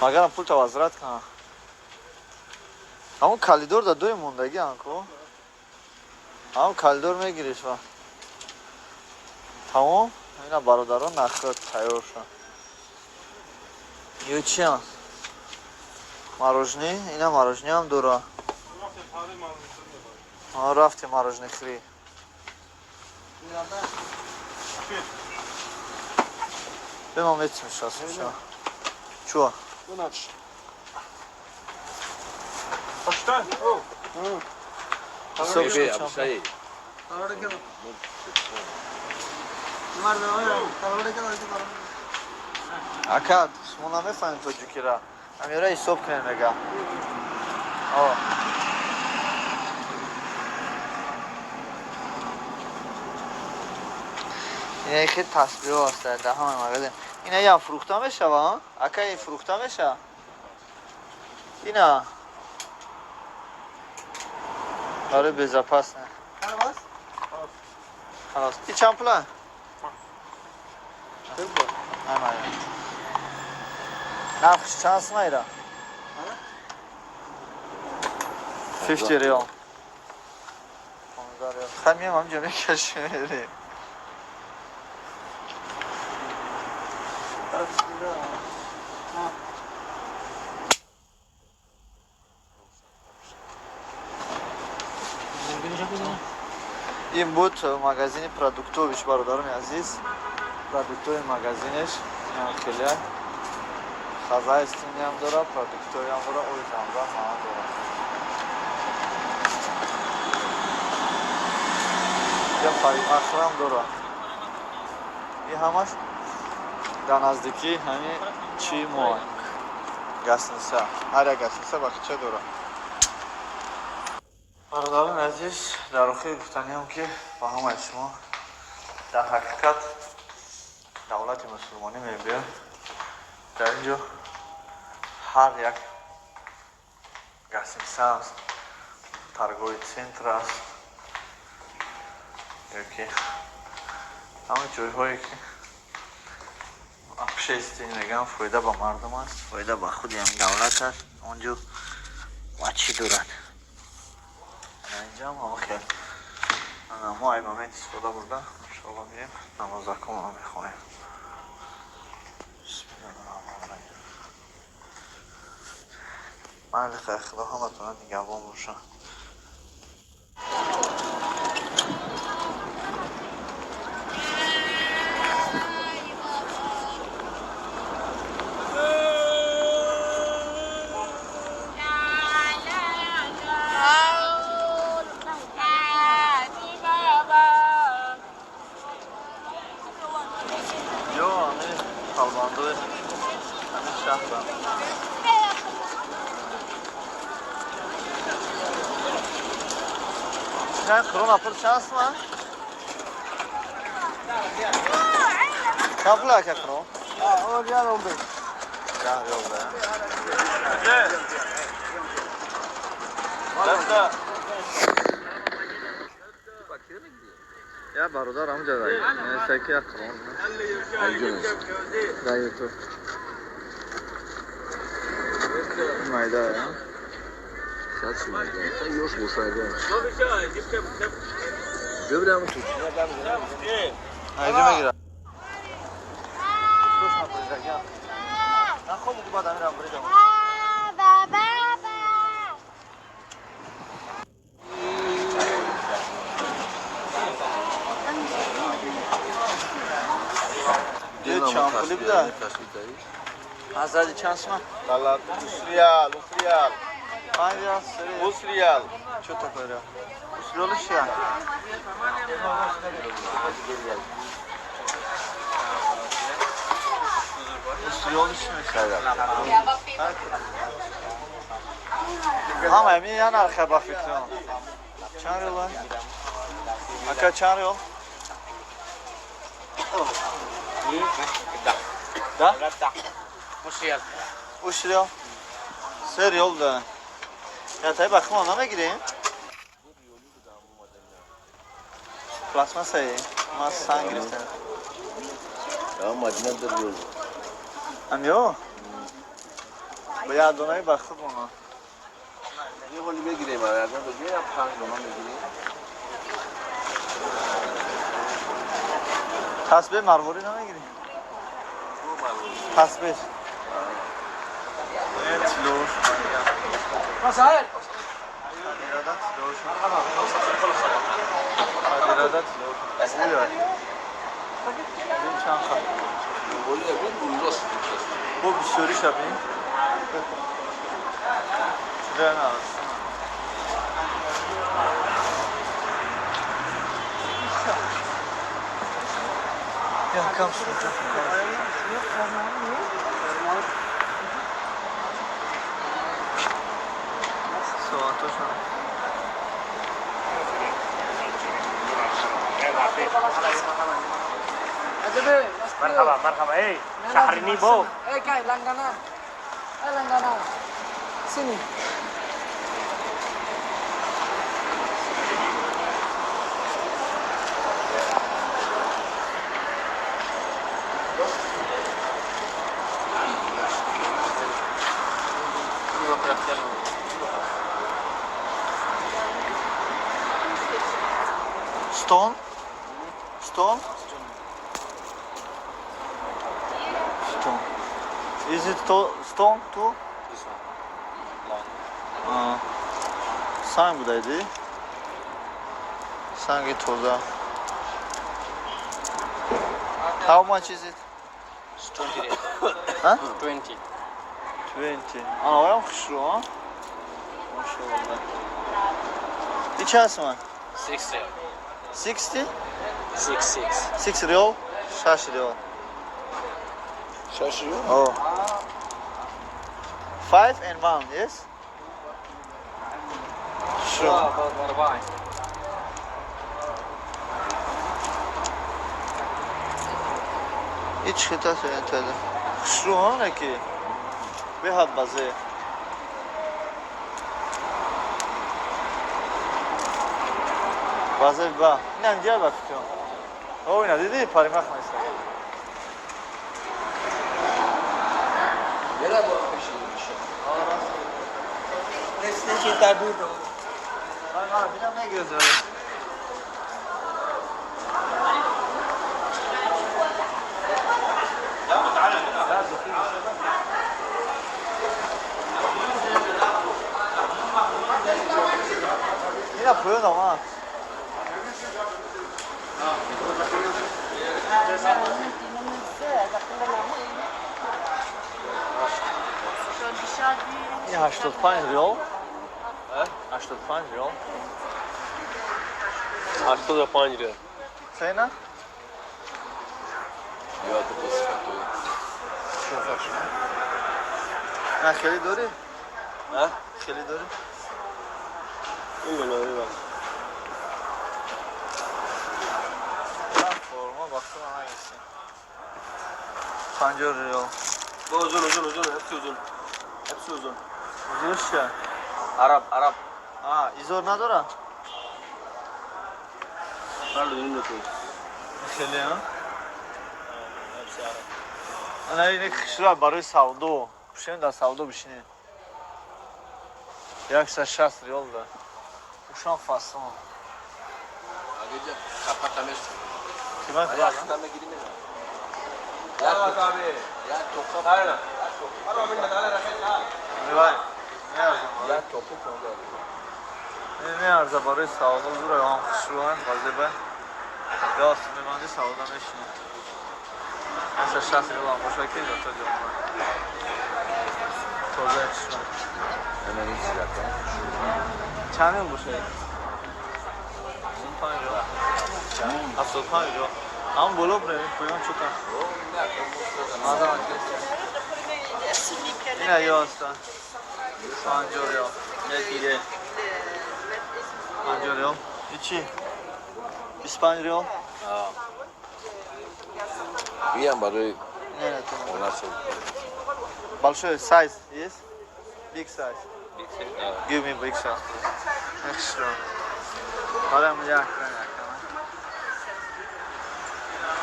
Магарам пул возврат кана. Ҳамон калидор да дуи мондагӣ анко. Ҳамон калидор мегириш ва. Тамом? Ина, бародарон, нахӯд тайёр шуд. Ё чия? Мороженое, ина мороженое ҳам дора. Рафтем мороженое хӯрӣ. Бема метим шас. Чуа? Пошта? Ҳисоб. Абушаи. Ака, шумо намефаҳмед тоҷикира. Амира ҳисоб кунед, мега. О. Ина хел тасбиҳо ҳаст дар ҳамаи магазин. Ина ям фурӯхта мешава, ака, ин фурӯхта мешава? Ина. Барои безопасно. Халос. И чанд пула? Ама. Нархш чанд сум ира? 50 риал. 15 риал. Хай, миям ҳамҷо мекашем, мерем. Ин буд магазини продуктовиш, бародарони азиз. Продуктовый магазинеш инам хеле хозяйственный ам дора, продуктовый ам дора, ой замзам ҳама дора. Я парикмахерам дора. Ин ҳамаш дар наздикии ҳамин чии мо гостиница. Ҳар як гостиница бахча дорад. Бародарони азиз, дар охир гуфтаниам, ки ба ҳамаи шумо дар ҳақиқат давлати мусулмонӣ мебиёд. Дар ин ҷо ҳар як гостиница аст, торговый центр аст ёки ҳама ҷойҳое ки общественный мегӯям, фоида ба мардум аст, фоида ба худи ҳамин давлат аст. Он ҷо чӣ дорад? Инҷам ҳама хел. Мо ай момент истифода бурда, иншоалло, мирем, намозаконро мехонем. Бисмиллаҳир. Майли, хайр, Худо ҳаматона нигаҳбон боша. Ё ами талбандои ҳамин шаҳрам. Не, крона пул чанд сум? Чанд пул ака крон? 10 риёл да. Даста. Я бародар ҳамҷа саки як крон. Дар Ютуб. Майда, я? Сад майда. Ёш бошайда. Бибирам ту. Айҷа мегира. Дӯст напуридагия. Нахоб бад амирам буридам. Чанд пули буда? Ҳазрати, чанд сума? 3 риал, 3 риал. 5 риал, 3 риал. 3 риал. Чё такое риал? Усриёли чия? Усриёли чӣ мешавад? Ҳама ами я нарха ба фикрам. Чанд риёл? Ака, чанд риёл? Да? 3 риал. 3 риал. 3 риёл да. Я тай ба химо намегирем? Пластмассае. Ма санг гирифтем. Я Мадина 1 риёл. Амё? Ба як донаи ба худ мона. یه قلی بگیریم، ارزان بگیریم، پنج دона میگیریم. Тасбеҳ марворӣ намегирӣ? Тасбеҳ. Тилош. مسائل. Тилош. Ирада тилош. Бин чанд хат. Бо бисёриша бин. Чида наст. Якам шуда. Соатошон. مرحبا مرحبا، ايه شحرني بو. Eh, kay langganan. Eh, langganan. Sini. Stone? Stone? Stone. Is it stone too? This one. Long. Санг будайди? Санги тоза. How much is it? It's 20 riyal. Huh? 20. 20. Ана, хушрӯ, а? Машаллах. И чанд суман? 6 riyal. 60? 6 6. 6 риёл? 6 риёл. 6 риёл? Oh. 5 and 1, yes? Sure. Ҳеҷ хита интада. Хушрӯ ки беҳад базе. Базе ба. Инам ҷа ба фикрам. О, ина дидӣ паримах места. Бера бо пеши миша. Ман бинам мегирза. Ина поён омад. Ин 85 риёл. 85 риёл. 85 риёл. Цена? Ёд бисфатуй. На хеле дорӣ? А? Хеле дорӣ? Ин бала. Форма бахту нагирсин. 50 риёл. Bu uzun uzun uzun hepsi uzun. Hepsi uzun. Uzunш чия? Arap Arap. А, изор надора? Pardon uzun uzun. Хеле, а? Hepsi Arap. Ана ин хушрӯ барои савдо. Пушем дар савдо бишинем. 160 риёл да. Ушам фасон. Агеҷа қапата меш. Қимат Як та мегири мена. Як тоқа. Вай. Меарзам. Як тоқу 15. Меарза барои савдо зура ҳам хушрӯанд вазеба. Даст меманди савдо мешинем. 160 риёл ҳам боша ки то ҷо. Тоза хушрӯ. Ана ин чизака. Чанд риёл боша? 5 риёл. 75 риёл. Ҳам боло бирем, поён чута. Ина ёста. 50 риёл. Якиге. 50 риёл. Ичи? 25 риёл? А. Биям барои Не, не, то. хона шуд. Большой size, yes? Big size. Big size. Give me big size. Extra. Барам як як.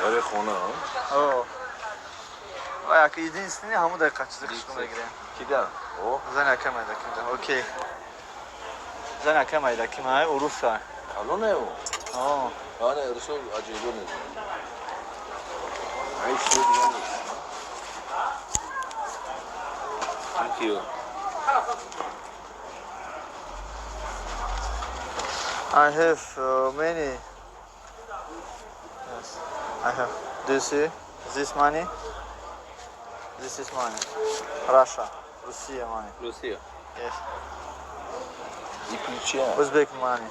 Барои хона, а? О. Ва як единственный ҳамун дақиқа чизи хушрӯ мегирем. Кида? О, Зан яка майда кида. Окей. Зан яка майда кима, уруса. калоне о. О. Ана русо аҷоибо нест. Ай шуд дига нест. Thank you. I have many. Yes, I have. Do you see this money? This is money. Russia, Russia money. Lucia. Yes. И ключа. Uzbek money.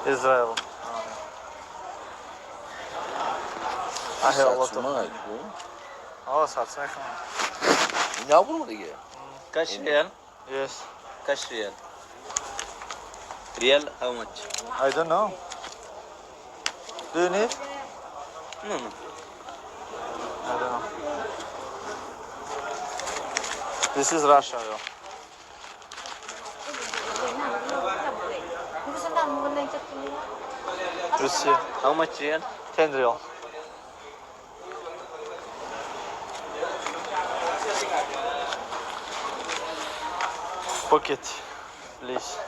Israel money. I have a lot of. Сатсумай, ку? Oh, сатсумай. Набурм дига. Cash real? Yes. Cash real. Real how much? I don't know. Do you need? No. I don't know. This is Russia, yo. Russia. How much real? 10 real. Pocket, please.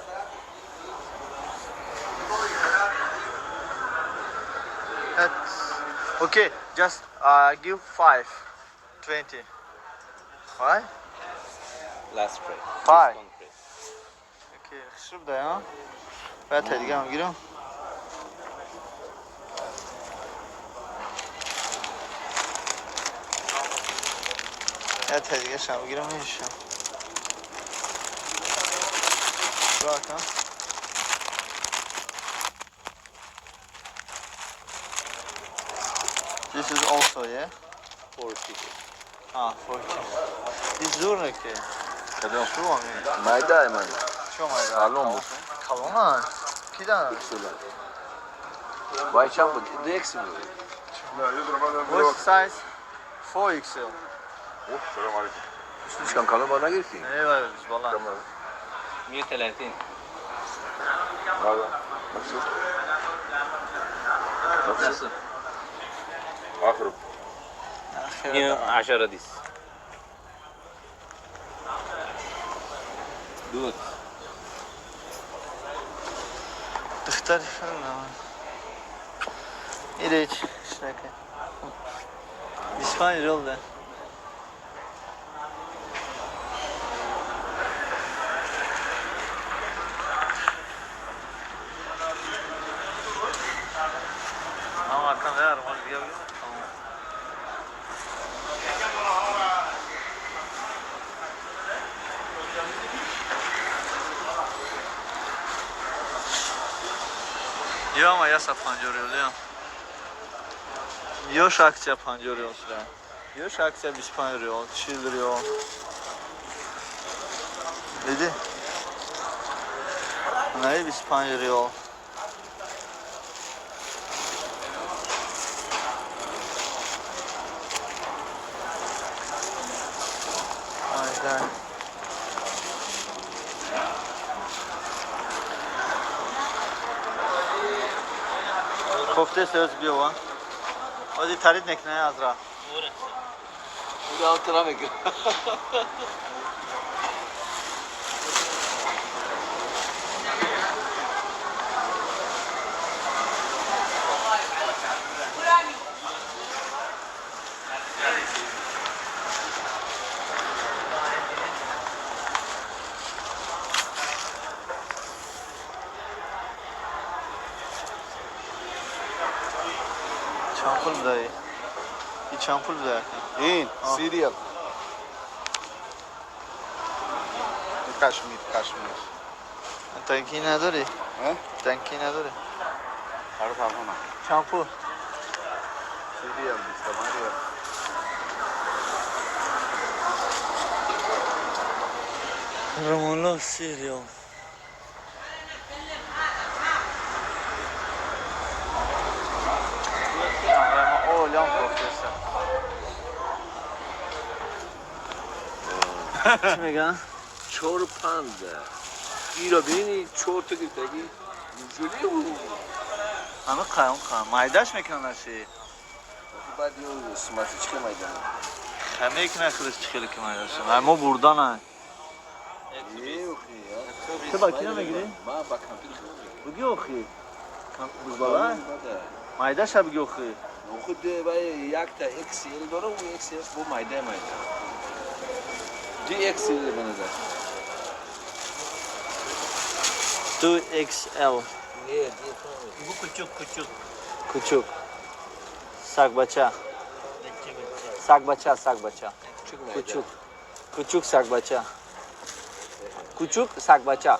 That's okay. Just give 5, 20. Right? Last price. Five. Discount price. Okay, хушрӯ да, а? Баъд та дига ҳам гирам. Я та дига шам гирам мешам. Бака. This is also, yeah? 40. Ah, 40. This зурне ки. Кадом? Чу ами? Майда ман. Чо майда? Калон буд. Калона? Кида? Вай чанд буд? Ду экс буд. What size? 4XL. سلام عليكم. Слишком калон ба нагирифтӣ? Не, вай, бала. 130. هذا نفسه نفسه. اخره. 110 ديس. دود. Духтари Иреч, шнака. 25 рол да. Ама кам яр, ман бия. Ё ма 150 рол, ё. Ёш акция 50 рол шуда. Ёш акция 25 рол, 40 рол. Диди? Наи 25 рол. Айда. Кофте сөз биёва. Ози тарид мекунай азра. Ура тра мекунад. Чанд пул будаи? И чанд пул будаи? Ин сириал. Кашмир, Кашмир. Танки надорӣ? Танки надорӣ? Ҳар фарҳона. Чанд пул? Сириал 25 риал. Романо сириал. О, лям кофтеста. Чӣ мегӯянд? Чору панд. Иро бини чорта гирифтагӣ. Ҷулӣ Ами қаём қаём. Майдаш мекунанд аши. Баъд ё сумати чӣ хел майда? Ха мекунад худаш чӣ хеле ки майдаш. Ай мо бурданай. Ту ба кина мегирӣ? Ман ба компютер хеле. Буги охи. Бузбала? Майдаша буги охи. Худ вай якта XL дора, у XL бо майда майда. Ди XL ба назар. 2XL. Не, не. Bu küçük küçük. Кучук. Сагбача. Сагбача, сагбача. Кучук. Кучук сагбача. Кучук сагбача.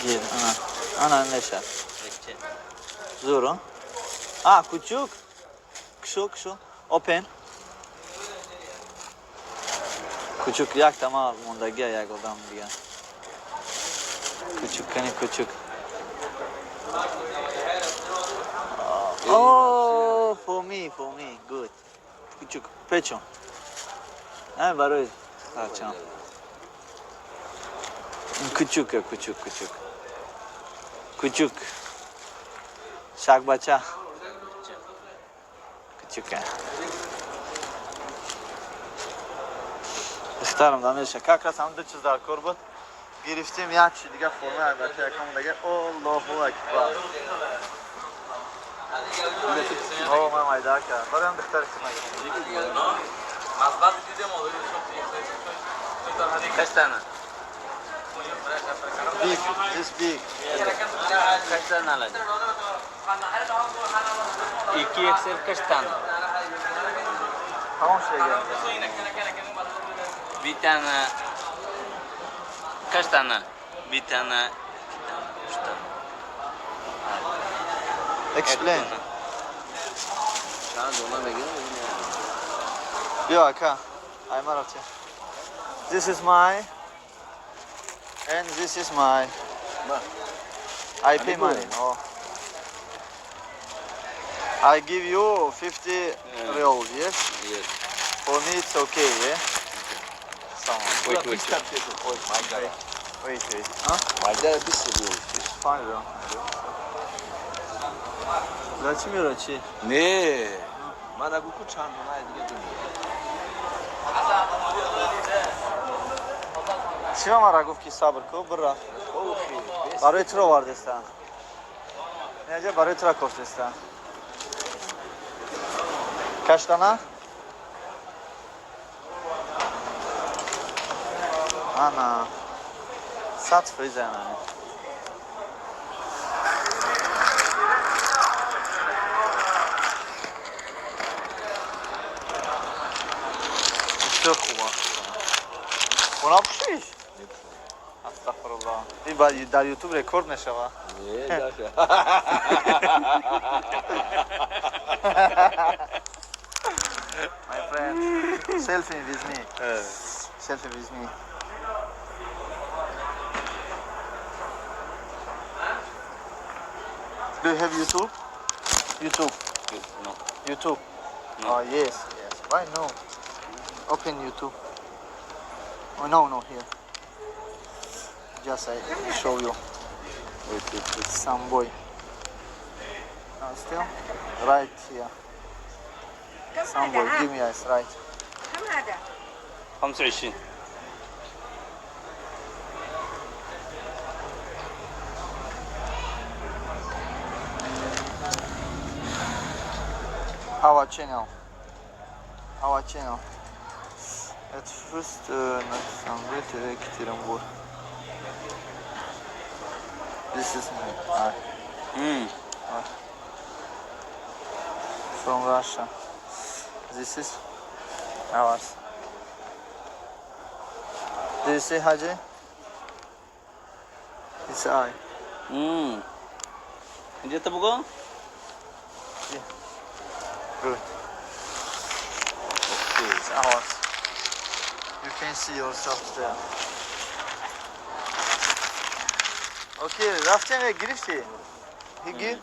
Гир, ана. Ана неша. Зур, а? Кучук. Кшо, кшо. Open. Кучук як тама мондагия як одам дига. Кучук кани кучук. Oh, for me, for me, good. Кучук, печон. Не, барои бачам. Кучука, кучук, кучук. Кучук. Шакбача. Кучука. Духтарам дамеша. Как раз ҳам ду чиз дар кор буд. Гирифтем як чи дига форма бача якам дига. Аллоҳу акбар. О, ман майда кард. Бароям духтари худам. Kaç tane? Big, this big. Kaç tane alacak? 2 XL kaç tane? Tamam şey geldi. Bir tane Kaç tane? Bir tane, iki tane, üç tane. Explain. Чанд дона мегирам? Биё, ака. Ай, ма рафтем. This is my and this is my. I pay money. Oh. I give you 50 real, yes? Yes. For me it's okay, yeah? Tamam. Wait, wait. Wait. Wait, wait. Huh? Майда 20 риол. 5 real. За чӣ мера, чӣ? Не. Мана гу ку чанд дона дига ду. Чӣ ба мара гуфт, ки сабр ку, бира. Барои туро овардеста. Неҷа барои тура кофтеста. Каштана? Ана. 100% ана. Бисёр хуб аст. Хона пӯшиш? Астағфируллоҳ. Ин дар Ютуб рекорд мешава. Не, даша. My friend, selfie with me. Selfie with me. Do you have YouTube? YouTube. No. YouTube. No. Oh yes. Why no? Open YouTube. Oh no, here. Just I show you. Wait, wait, wait. Some boy. No, still right here. Some boy, give me ice, right. كم هذا؟ 25. Our channel. Our channel. At first, на TV Ekaterinburg. This is me. I. From Russia. This is ours. Do you see Haji? It's I. Где-то бугол? Yeah. Good. It's ours. You can see yourself there. Okay, рафтем, гирифтӣ? He give?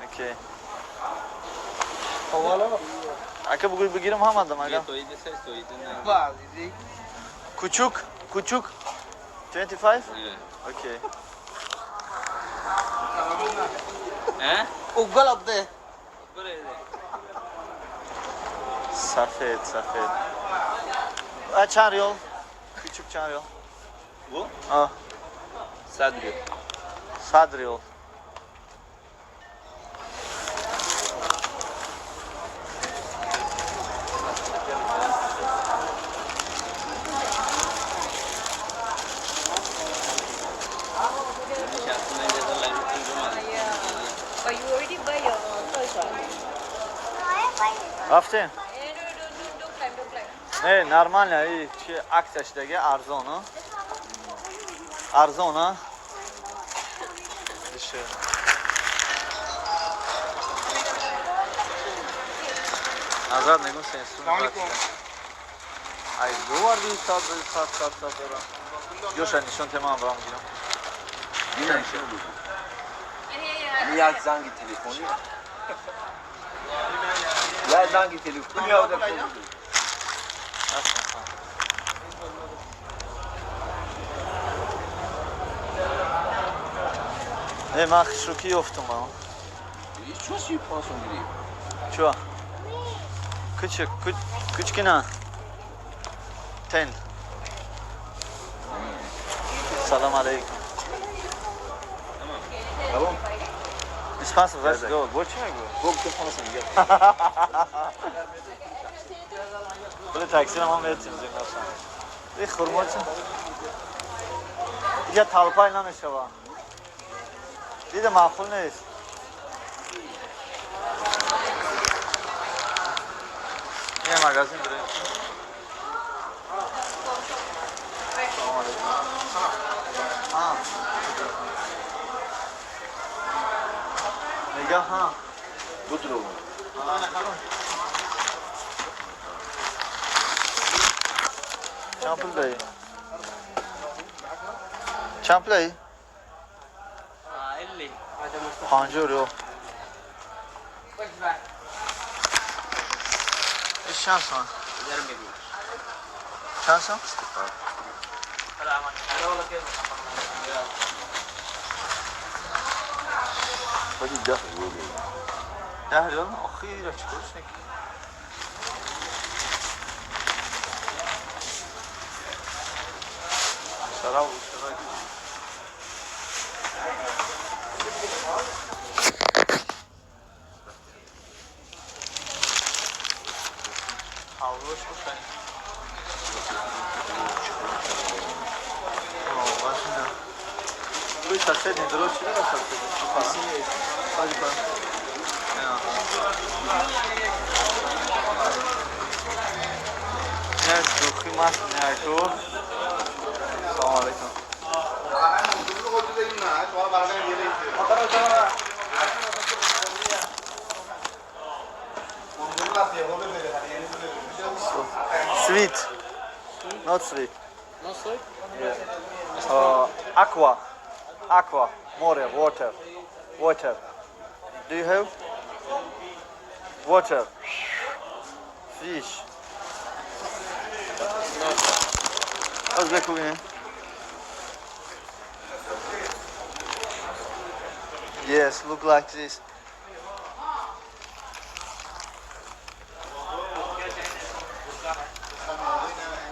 Okay. Ака, бугӯй, бигирам ҳамадам, ага. Кучук, кучук. 25? Okay. Э? وقلب ده. Сафед, сафед. А чанд риол? Кучук чанд риол? Бу? А, 100 риол. 100 риол. But you already buy your toys, right? Рафтем? Eh, no, no, don't, don't climb, don't climb. Не, нормально, и чи акция шидаги, арзон, а? Арзон, а? Дешевле. Назар мегӯм, сенсур. Ай, дуварди сад, сад, сад, сад дорам. Ёша нишон те, ман барам гирам. Динам шумо буд. Як занги телефонӣ. Як занги телефонӣ ода. Рафтем. Не, ман хушрӯкӣ ёфтум, а. Чё 35 сом гирифт? Чё? Кучик, кучкина. Ten. Салам алейкум. Тамом. 25 сом, значит, бо чӣ мегӯ? Бо 25 сом гирифт. Пули таксиро ма метим зинаша. И хурмо чӣ? Иҷа талпай намешава. Дида, маъқул нест. Ин магазин дорем. Салом алейкум. Дига ҳа. Будру. Чанд пул даи? Чанд пул даи? 50 риёл. Иш чанд сомон? Чанд сом? Ходи 10 риёл. 10 риёл? Охира чӣ кор шуд? Шараб шараб. Ҳавлош бошад. Рӯи соседний дроз чӣ дорад соседний? Пара. Не, духи маст не ку. Салом алейкум. Sweet. Not sweet. Not sweet? Yeah. Aqua. Aqua. More. Water. Water. Do you have? Water. Fish. Az bekle. Yes, look like this.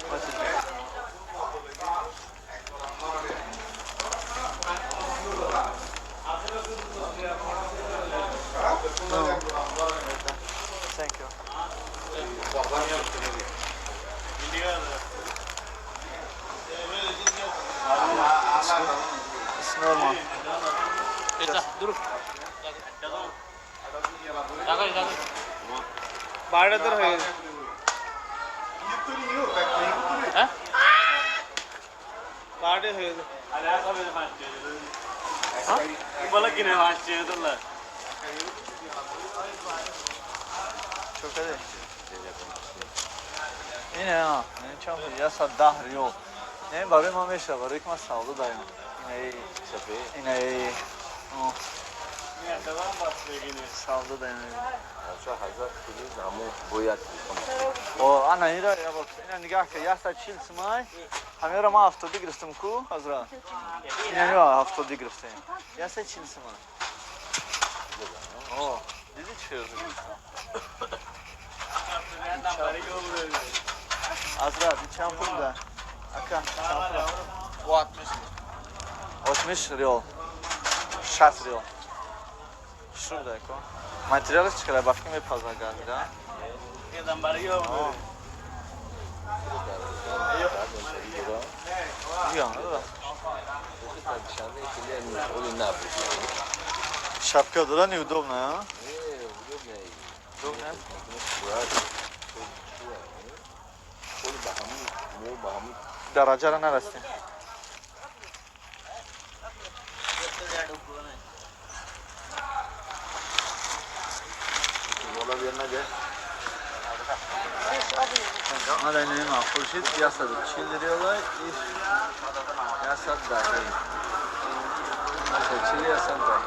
What is it? No. Thank you. It's normal. Чокаде? Ине, а, ин чанд пул? 110 риёл. Не, барои ман мешавад, барои ки ман савдо дарем. Инаи инаи савдо дарем. О, ана ира, ина нигаҳ кар, 140 сумай. Ҳамеро ман 70 гирифтам ку, ҳазрат. Ина 70 гирифтем. 140 сумай. О, диди чӣ Азрат, чанд пул да? Ака, чанд пул? 60 риёл. 60 риёл. Шур да ко. Материалаш чӣ қадар ба фикр мепаза гармида? Шапка дора неудобно, а? Удобно? Дараҷаро нарасем. Мада ин маъқул шид 140 риёла и 110. 140 110.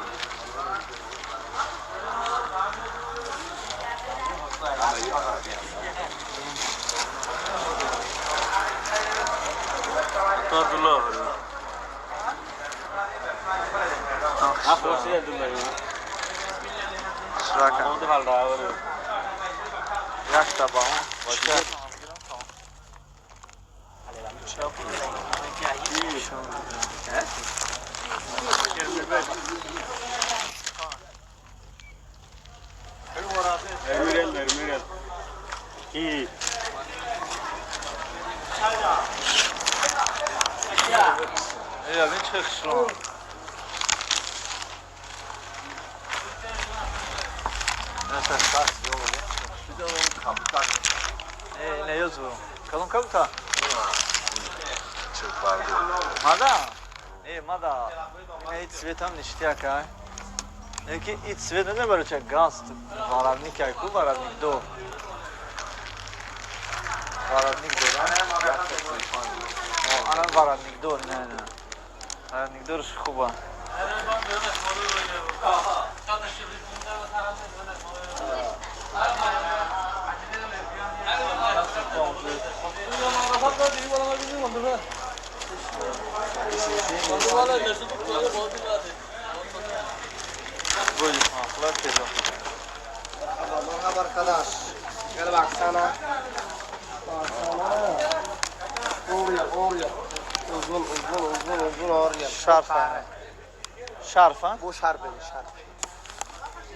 Якта ба он. Кадом кабута? Мада? Не, мада. Ин цветам ништяк, а? Яки и цвет не барои ча гаст варадник яку варадник ду. Варадник ду да? Ана варадник ду, не не. Варадник душ хуба. مرحبا arkadaş. Gel baksana. Baksana. Oraya oraya. Uzun uzun uzun uzun oraya. Şarf yani. Şarf ha? Bu şarf şarf.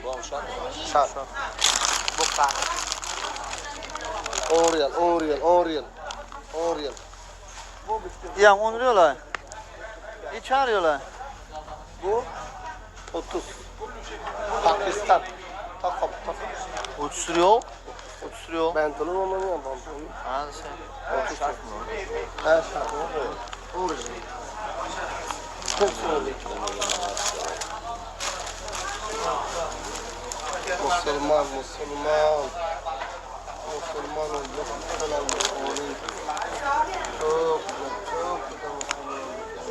Bu şarf. Şarf. Bu kahve. Oriel, Oriel, Oriel. Oriel. Ya 10 riyola. İ çan riyola? Bu 30. Pakistan. Takım takım. 30 riyol. 30 riyol. Pantolon olmalı ya pantolon. Ha sen. 30 şart mı? Ha şart. Oriel. Çok soğuk. Musulman, Musulman. Musulman olmak falan Musulman. Çok güzel, çok güzel Musulman.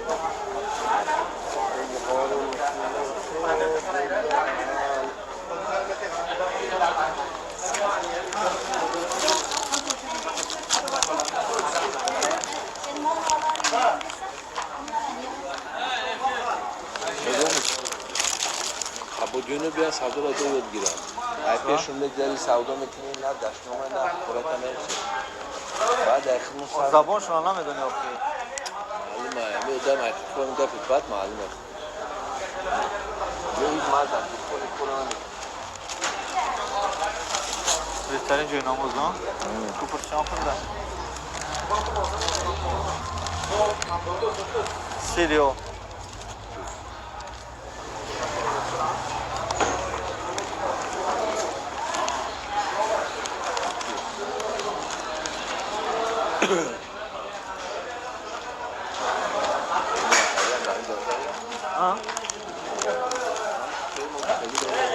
Çok güzel. Будюну бия савдо ба ду ёд гирам. Ай пешум мегзари савдо мекунӣ, на дашнома, на хӯрака мерасӣ. Баъд ай хидмат сар. Забоншонро намедонӣ охи. Маълума, ми одам ай хидмат гапи бад маълума. Ё ҳеҷ мард дар дукони кора намекунад. Беҳтарин ҷои намоз, а? Купр чанд пул да? 30 риёл.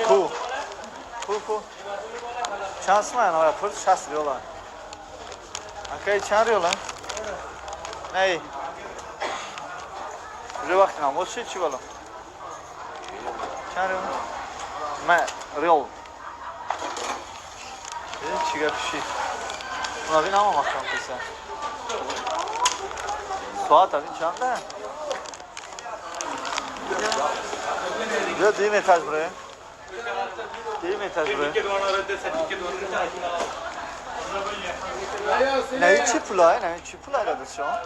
Ку. Ку ку. Чанд суман оя пул? 60 риёла. Акай чанд риёла? Не. Уже вақти намоз шид чӣ бало? Чанд риёл? Ма риёл. Чӣ гап шид? Уна бин ҳама махрам киса. Соат абин чанда? Бیا دیگه метаж бре. دیگه метаж бре. نه چی پولای؟ نه چی پولای داده شما؟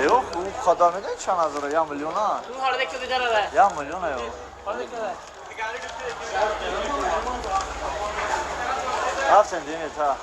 Yok, bu kadar neden çan hazır? Ya milyona. Ya milyona yok. Hafsen değil mi? Ha.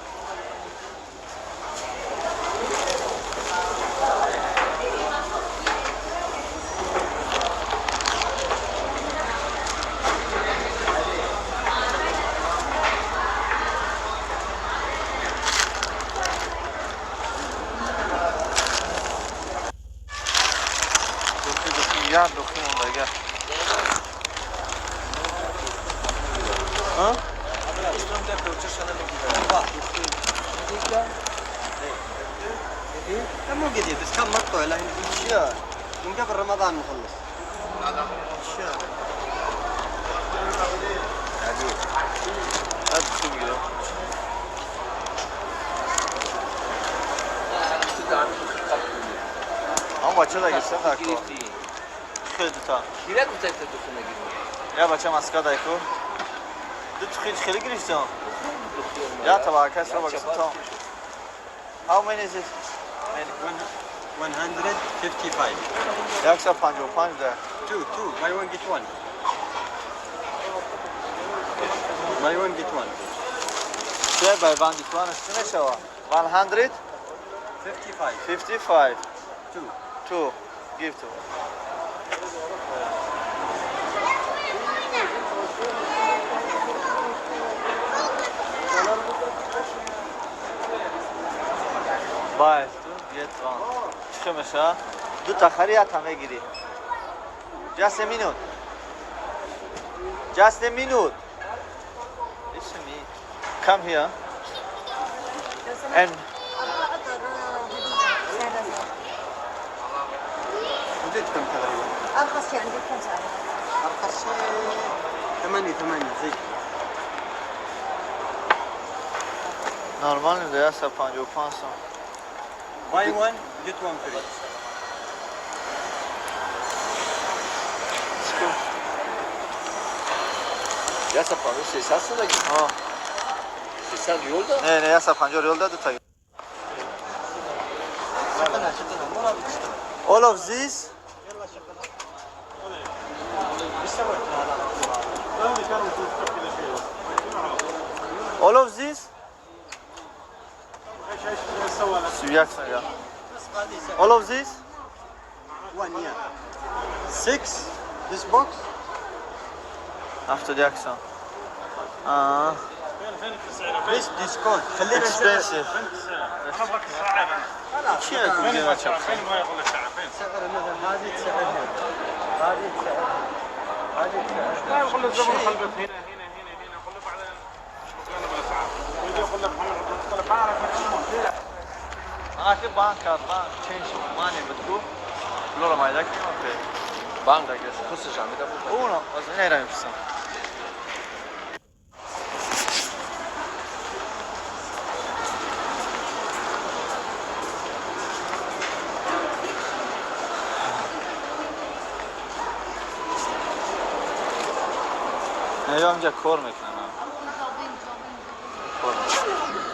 Ya dokun onda gel. Ha? لا مو جديد بس كم مقطوع لان من قبل رمضان مخلص. Ama бача да гирифтем дар кор. Хеле дута. Кира гуфта ки духи мегирӣ? Я бача маска дай ку. Ду тухи хеле гирифтем. Я табака сро багистам. How many is it? 155. 155 да. Two, two. Buy one get one. Buy one get one. چه buy one get one چی میشه؟ 155. 55. Two. Two. Give two. Buy two, get one. چی میشه؟ دو تا خری تا میگیری. Just a minute. Just a minute. Listen me. Come here. And وجدت كم تقريبا؟ ارخص شيء عندك كم سعره؟ ارخص شيء 8 8 زي Нормально, да, 155 сом. Buy one get one free. 150 300 сомаги? Ҳо. 300 риёл да? Не, не, 150 риёл да дута. All of these? All of these? 31 сом, я. All of these? One, yeah. Six, this box. 71 сом. Аа. This discount. خلينا Expensive. چیه کوگه بچه؟ سعر مثلا هذه تسعرها، هذه تسعرها، هذه تسعرها. لا يقول الزبون خلبت هنا هنا هنا هنا، يقول له بعدين مكان بالاسعار، ويجي يقول لك محمد عبد المطلب ما اعرف. آخه банк банк change money битку. Лора майда кунем. Банк курсаш ҳам меда. Уно, аз нера мепурсам. Не, я инҷа кор мекунам. Кор мекунам.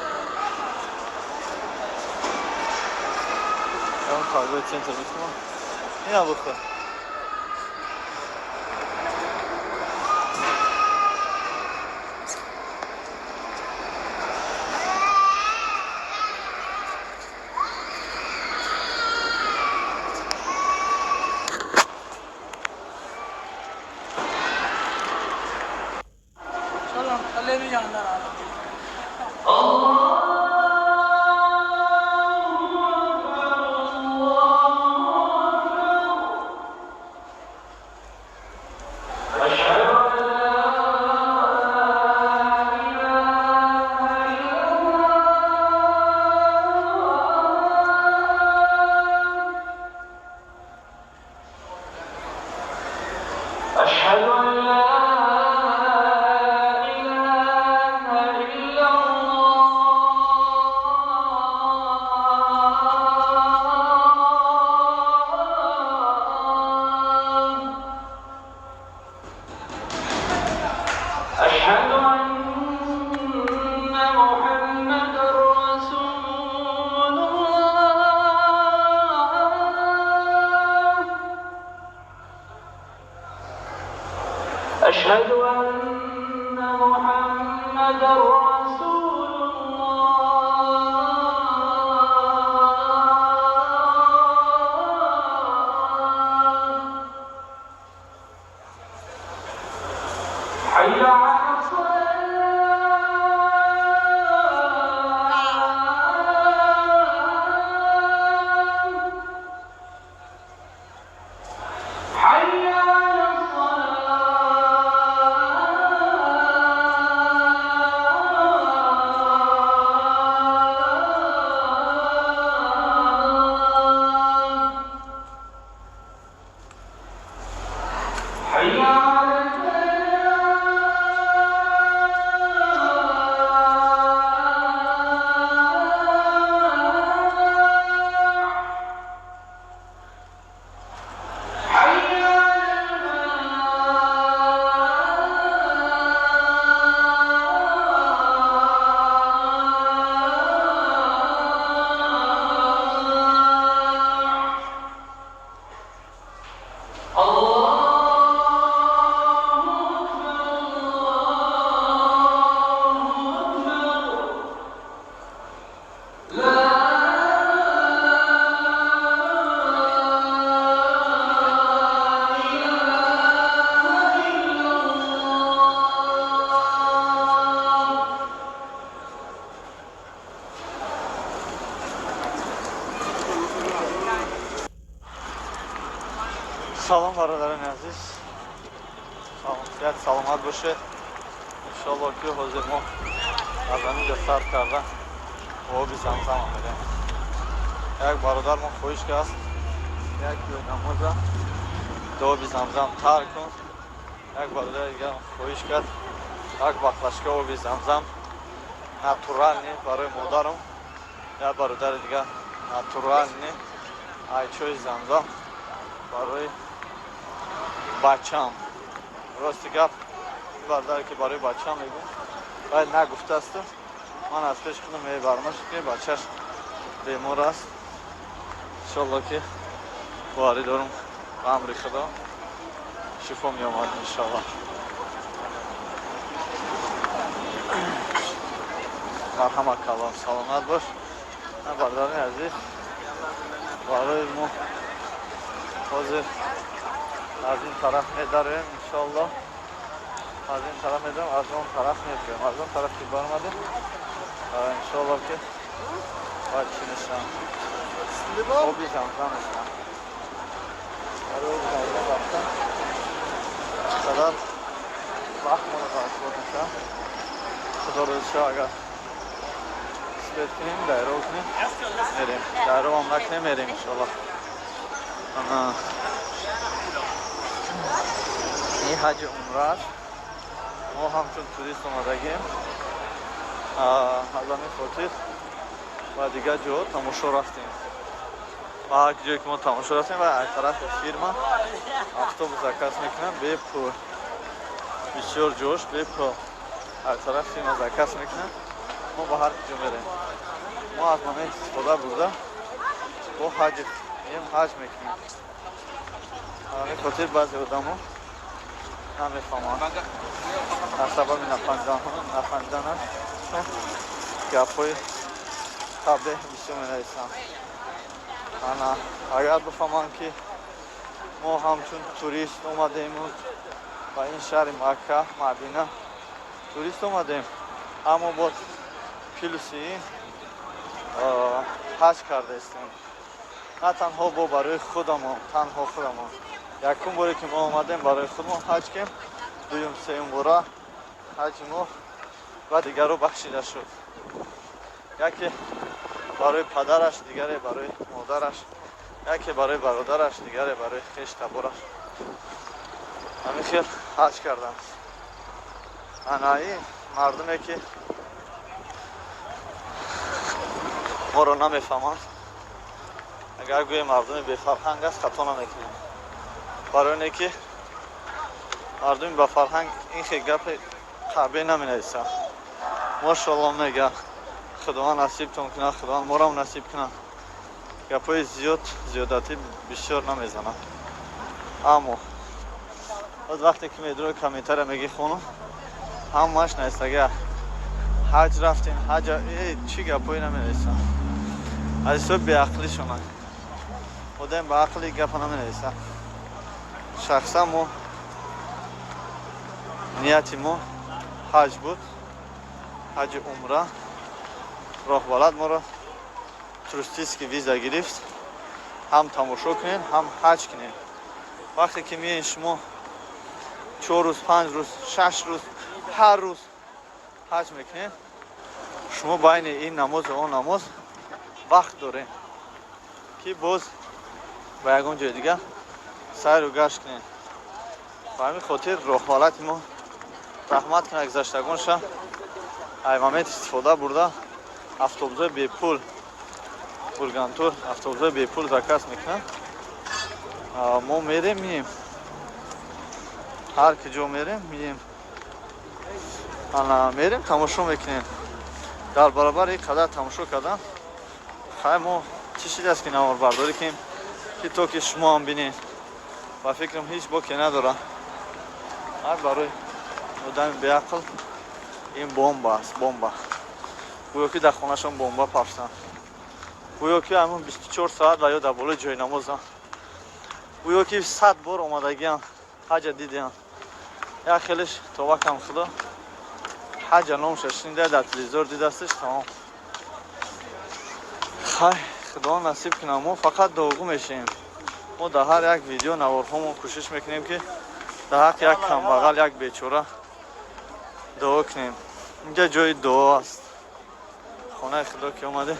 Он торговый центр бикунам. Ина бихӯр. चलो थल्ले नहीं जाना। أشهد أن لا إله إلا الله. أشهد أن محمدا رسول الله. أشهد أن محمدا رسول الله. حي على الصلاة. حي على الصلاة. حي على الفلاح. Салом, бародарони азиз, салом, саломат бошед. Иншоалло, ки ҳозир мо аз ҳаминҷо сар карда оби Замзам омедем. Як бародар мо хоҳиш кааст, як ҷои намоза оби Замзам тар кун. Як бародари дигар хоҳиш кард, як баклажка оби Замзам натуральный барои модарам. Як бародари дигар натуральный ай чои Замзам барои бачам. Рости гап, бародаре ки барои бачам мегӯм, вай нагуфтаасту ман аз пеш худам мебармаш, ки бачаш бемор аст. Иншолло, ки боварӣ дорум, ба амри Худо шифо меомад, иншолло. Марҳамат, калом, саломат бош. Бародари азиз, барои мо ҳозир аз ин тараф медароем, иншоалло. Аз ин тараф медароем, аз он тараф мебиёем. Аз он тараф ки баромадем, иншоалло, ки бояд чӣ мешавам, оби Замзам мешавам. Барои оби Замзам рафтан чӣ қадар вақт моро барбод мешавад. Худо рӯзи шо, агар успеть кунем, дайро кунем, мерем. Дайровам накунем, мерем, иншоалло. Ин ҳаҷи умра аст. Мо ҳамчун турист омадагем, аз ҳамин хотир ба дигар ҷо тамошо рафтем. Ба ҳар ҷое ки мо тамошо рафтем, ва аз тарафи фирма автобус заказ мекунам бепул. Бисёр ҷош бепул аз тарафи фирма заказ мекунам. Мо ба ҳар ҷо мерем. Мо аз момент истифода бурда бо ҳаҷ меем, ҳаҷ мекунем. Ҳамин хотир баъзе одамо намефаҳманд. Аз сабаби нафаҳмиданаш гапҳои қабеҳ бисёр менависанд. Ана агар бифаҳманд, ки мо ҳамчун турист омадему ба ин шаҳри Макка, Мадина турист омадем, аммо боз плюси ин ҳаҷ кардаистем. На танҳо бо барои худамон, танҳо худамон. Якум боре ки мо омадем, барои худмон ҳаҷ кем, дуюм, сеюм бора ҳаҷи мо ва дигаро бахшида шуд. Яке барои падараш, дигаре барои модараш, яке барои бародараш, дигаре барои хеш табораш. Ҳамин хел ҳаҷ кардам. Анаи мардуме ки моро намефаҳманд, агар гӯем мардуми бефарҳанг аст, хато намекунем. Барои оне ки мардуми ба фарҳанг ин хел гапи қабеҳ наменависанд. Мошоалло мега, Худованд насибтон кунад, Худованд морам насиб кунад. Гапҳои зиёд, зиёдатӣ бисёр намезанад. Аммо боз вақте ки медрои комментария меги, хонум, ҳамааш навистага: ҳаҷ рафтем, ҳаҷ, чӣ гапҳое наменависанд. Аз ҳисоби беақлишонанд. Одам ба ақли гапа наменависад. Шахсан мо нияти мо ҳаҷ буд, ҳаҷи умра. Роҳбалад моро туристический виза гирифт, ҳам тамошо кунем, ҳам ҳаҷ кунем. Вақте ки меоед шумо 4 рӯз, 5 рӯз, 6 рӯз, ҳар рӯз ҳаҷ мекунед, шумо байни ин намозу он намоз вақт доред, ки боз ба ягон ҷои дигар сайру гашт кунед. Ба ҳамин хотир роҳбалати мо раҳмат кунад гузаштагонша, ай момент истифода бурда автобусҳои бепул, Бургантур автобусҳои бепул заказ мекунад. Мо мерем, мием, ҳар ки ҷо мерем, мием. Ана мерем, тамошо мекунем. Дар баробари ин қадар тамошо кардан, хай, мо чӣ шидааст, ки наворбардорӣ кунем, ки то ки шумо ҳам бинед. Ба фикрам, ҳеҷ боке надорад. Ҳар барои одами беақл ин бомба аст, бомба. Гӯё ки дар хонашон бомба пафтанд, гӯё ки ҳамун 24 соат ва ё дар болои ҷойнамозанд, гӯё ки 100 бор омадагиам, ҳаҷа дидиам. Як хелеш товакам худо, ҳаҷа номша шунида, дар телевизор дидастиш, тамом. Хай, Худо насиб кунам. Мо фақат дуогӯ мешавем. Мо дар ҳар як видео наворҳомон кӯшиш мекунем, ки дар ҳаққи як камбағал, як бечора дуо кунем. Инҷа ҷои дуо аст. Хонаи Худо ки омаде,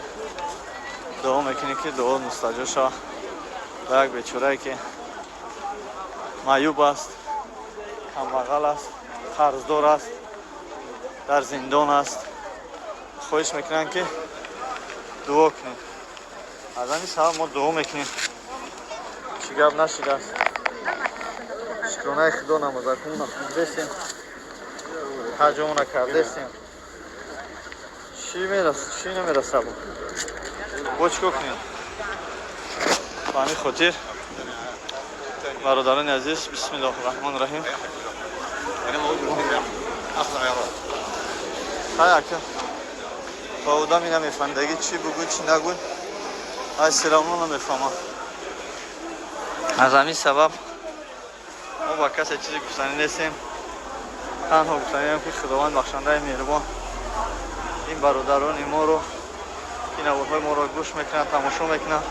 дуо мекунем, ки дуо мустаҷоб шавад ба як бечорае, ки маъюб аст, камбағал аст, қарздор аст, дар зиндон аст. Хоҳиш мекунанд, ки дуо кунем. Аз ҳамин сабаб мо дуо мекунем. Чӣ гап нашидааст? Шукронаи Худо, намозакунона хондестем, ҳаҷомона кардестем. Чӣ мерас, чӣ намераса? Бо чӣ кор кунем? Ба ҳамин хотир, бародарони азиз, бисмиллоҳи раҳмони раҳим. Ҳай, ака, ба одами намефаҳмидагӣ чӣ бугӯй, чӣ нагӯй, ай серавно намефаҳмам. Аз ҳамин сабаб мо ба касе чизе гуфтанӣ нестем. Танҳо гуфтанием, ки Худованд бахшандаи меҳрубон ин бародарони моро, ки наворҳои моро гӯш мекунанд, тамошо мекунанд,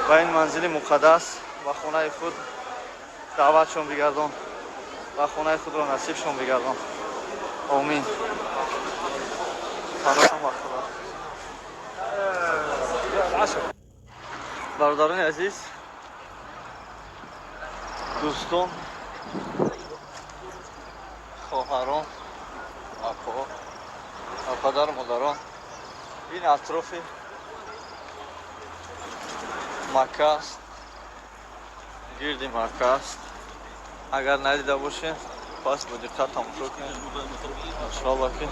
ба ин манзили муқаддас, ба хонаи худ даъватшон бигардон ва хонаи худро насибшон бигардон. Омин. Паноҳам ба Худо. Бародарони азиз, дӯстон, хоҳарон, апо ва падару модарон, ин атрофи Макка аст, гирди Макка аст. Агар надида бошед, пас бо диққат тамошо кунед, иншоалло, ки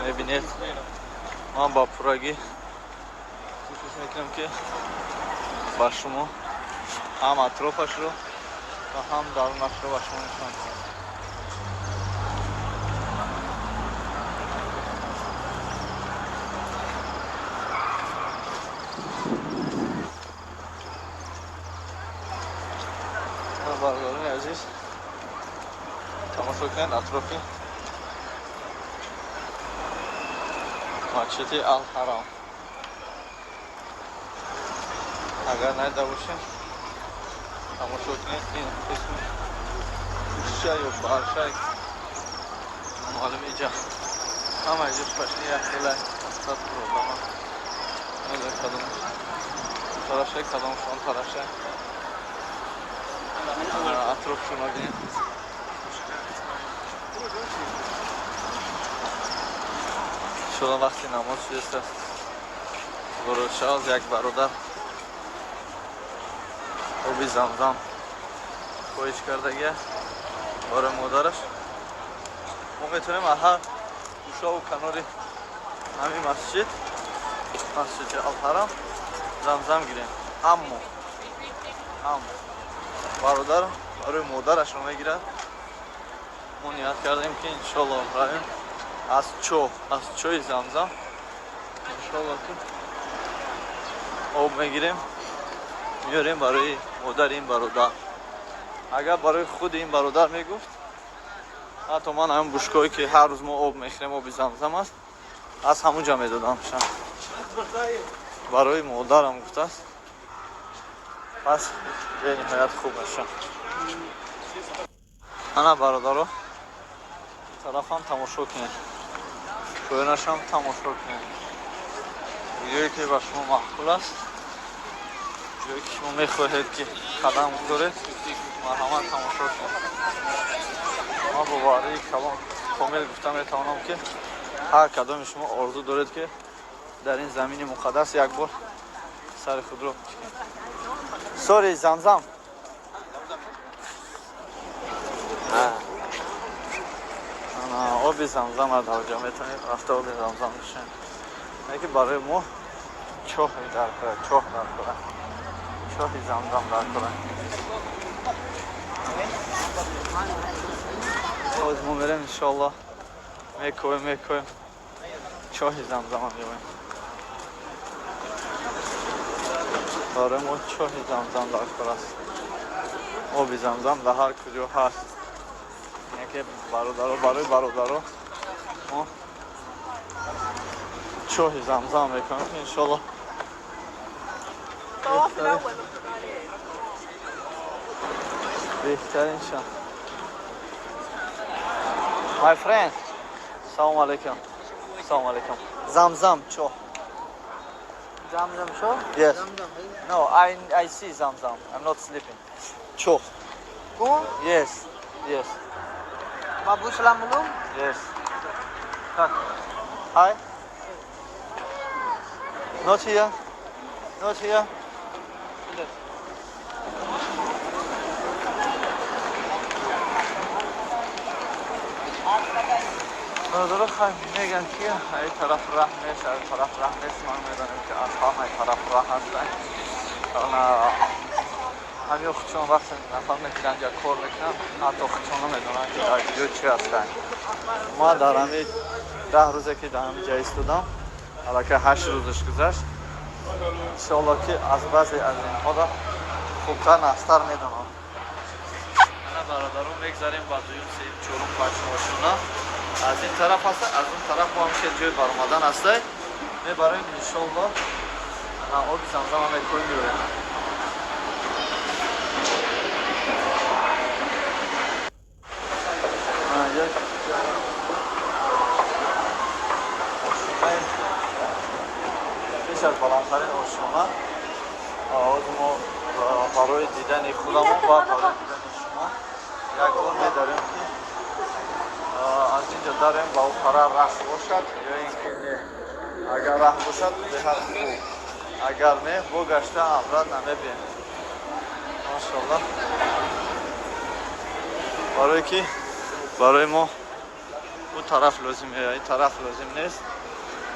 мебинед. Ман ба пуррагӣ кӯшиш мекунам, ки ба шумо ҳам атрофашро ва ҳам дарунашро ба шумо нишон диҳам. Бародарони азиз, тамошо кунед атрофи масҷиди Алҳарам. Агар надида бошед, тамошо кунед. Ин қисми кушча ё барша маълум, иҷа ҳама иҷа пашни як хела сад одама. Намедонам, кадом тарафша, кадомшон тарафша. Атрофшона бинед. Иншоалло, вақти намоз шудааст. Ворид як бародар оби Замзам хоҳиш кардагия барои модараш. Мо метавонем аз ҳар гӯшаву канори ҳамин масҷид, масҷиди Алҳарам, Замзам гирем, аммо бародар барои модарашро мегирад. Мо ният кардем, ки иншоалло равем аз чоҳ, аз чоҳи Замзам, иншоалло, ки об мегирем, меорем барои модари ин бародар. Агар барои худи ин бародар мегуфт, ҳатто ман ҳамин бушкое, ки ҳар рӯз мо об мехӯрем, оби Замзам аст, аз ҳамун ҷа медодам. Барои модарам гуфтааст, пас бениҳоят хуб мешавад. Ана, бародаро, тарафам тамошо кунед, поёнашам тамошо кунед. Ҷое, ки ба шумо маъқул аст, ҷое, ки шумо мехоҳед, ки қадам гузоред, марҳамат, тамошо кунед. Ман бо боварии калон комил гуфта метавонам, ки ҳар кадоми шумо орзу доред, ки дар ин замини муқаддас як бор сари худро. Сори, Замзам. Оби Замзам дар ҷо метавонед рафта оби Замзам нӯшед. Ки барои мо чоҳи дар кора, чоҳ дар кора, чоҳи Замзам дар кора. Боз мо мерем, иншоалло, мекоем, мекоем, чоҳи Замзама меоем. Барои мо чоҳи Замзам дар кор аст. Оби Замзам дар ҳар куҷо ҳаст. Яке бародаро, барои бародаро мо чоҳи Замзам мекунем, иншоалло. Беҳтарин ша. My friend. Салом алейкум. Салом алейкум. Замзам чо. Zamzam show? Yes. Zamzam. No, I see Zamzam. I'm not sleeping. Чо. Go. Yes. Yes. Babu salam alaikum. Yes. Так. Hi. Not here. Not here. Бародаро, хай, меган ки ай тараф раҳ нест, ай тараф раҳ нест. Ман медонем ки аз ҳамаи тараф раҳ ҳастанд. Ҳамин худшон вақте нафар мекунанд ё кор мекунанд, ҳатто худшон намедонанд ки дар ҷо чӣ ҳастанд. Ма дар ҳамин 10 рӯзе ки дар ҳамин ҷа истодам, аллакай 8 рӯзаш гузашт. Иншоалло ки аз баъзе аз инҳоро хубтар, нағзтар медонам. Ана бародарон, мегзарем ба дуюм, сеюм, чорум, панҷум ошона. Аз ин тараф ҳаста, аз он тараф мо ҳам ҷои баромадан ҳастай. Мебарем иншоалло, ана оби замзам мекунем, меорем. Як ошонаи пеш аз баландтарин ошона. Ҳозир мо барои дидани худамон ва барои дидани шумо як бор медарем ки аз инҷо дарем ба он тараф раҳ бошад ё ин ки не. Агар раҳ бошад, беҳад хуб, агар не, бо гашта обратно намебием машоалло. Барое ки барои мо ӯ тараф лозим, ин тараф лозим нест.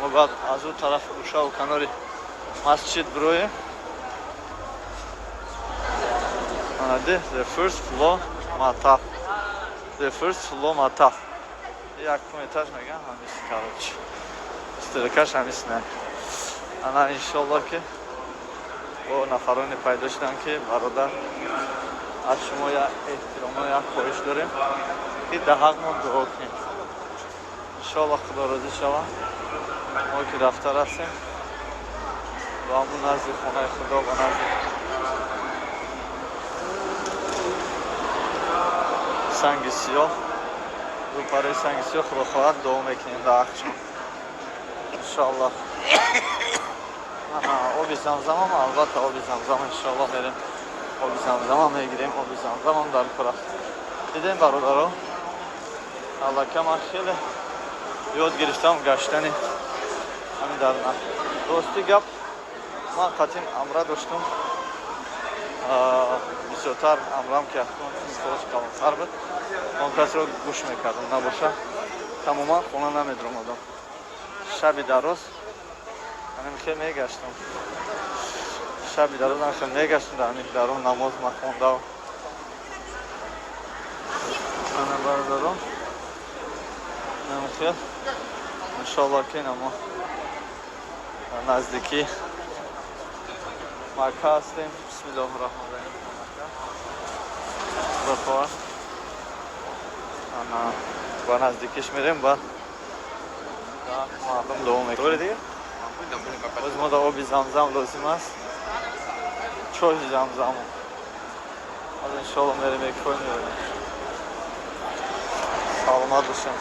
Мо бояд аз ӯ тараф гӯшаву канори масҷид бироем. The first floor матаф, the first floor матаф, якум этаж меган ҳамис. Короче, стрелкаш ҳамис не. Ана иншолло ки бо нафароне пайдо шуданд ки бародар, аз шумо як эҳтиромо, як хоҳиш дорем ки дар ҳақ мо дуо кунем. Иншоалло Худо розӣ шавад. Мо ки рафта расем ба ҳамун назди хонаи Худо, ба назди санги сиёҳ, рӯпарои санги сиёҳ, Худо хоҳад, дуо мекунем дар ҳақшон иншоалло. Оби замзамам, албатта, оби замзам иншоалло мерем, оби замзамам мегирем, оби замзамам дар кора. Дидем бародаро, аллака ман хеле ёд гирифтам гаштани ҳамин дар. Рости гап, ман қатъин амра доштум бисёртар, амрам ки солаш калонтар буд, он касро гӯш мекардам, набоша тамоман хона намедиромадам. Шаби дароз ҳамин хел мегаштам, шаби дароз ҳамин хел мегаштам дар ҳамин дарон, намоз махондав. Ана бародарон, ҳамин хел иншоалло ки намо наздикӣ Макка ҳастем. Бисмиллоҳи раҳмони раҳим. Худо хоҳад, ана ба наздикиш мерем ба мардум дуо мекунем. Боз мо да оби замзам лозим аст, чоҳи замзаму аз иншоалло мерем, якфой меорем. Саломат бошем.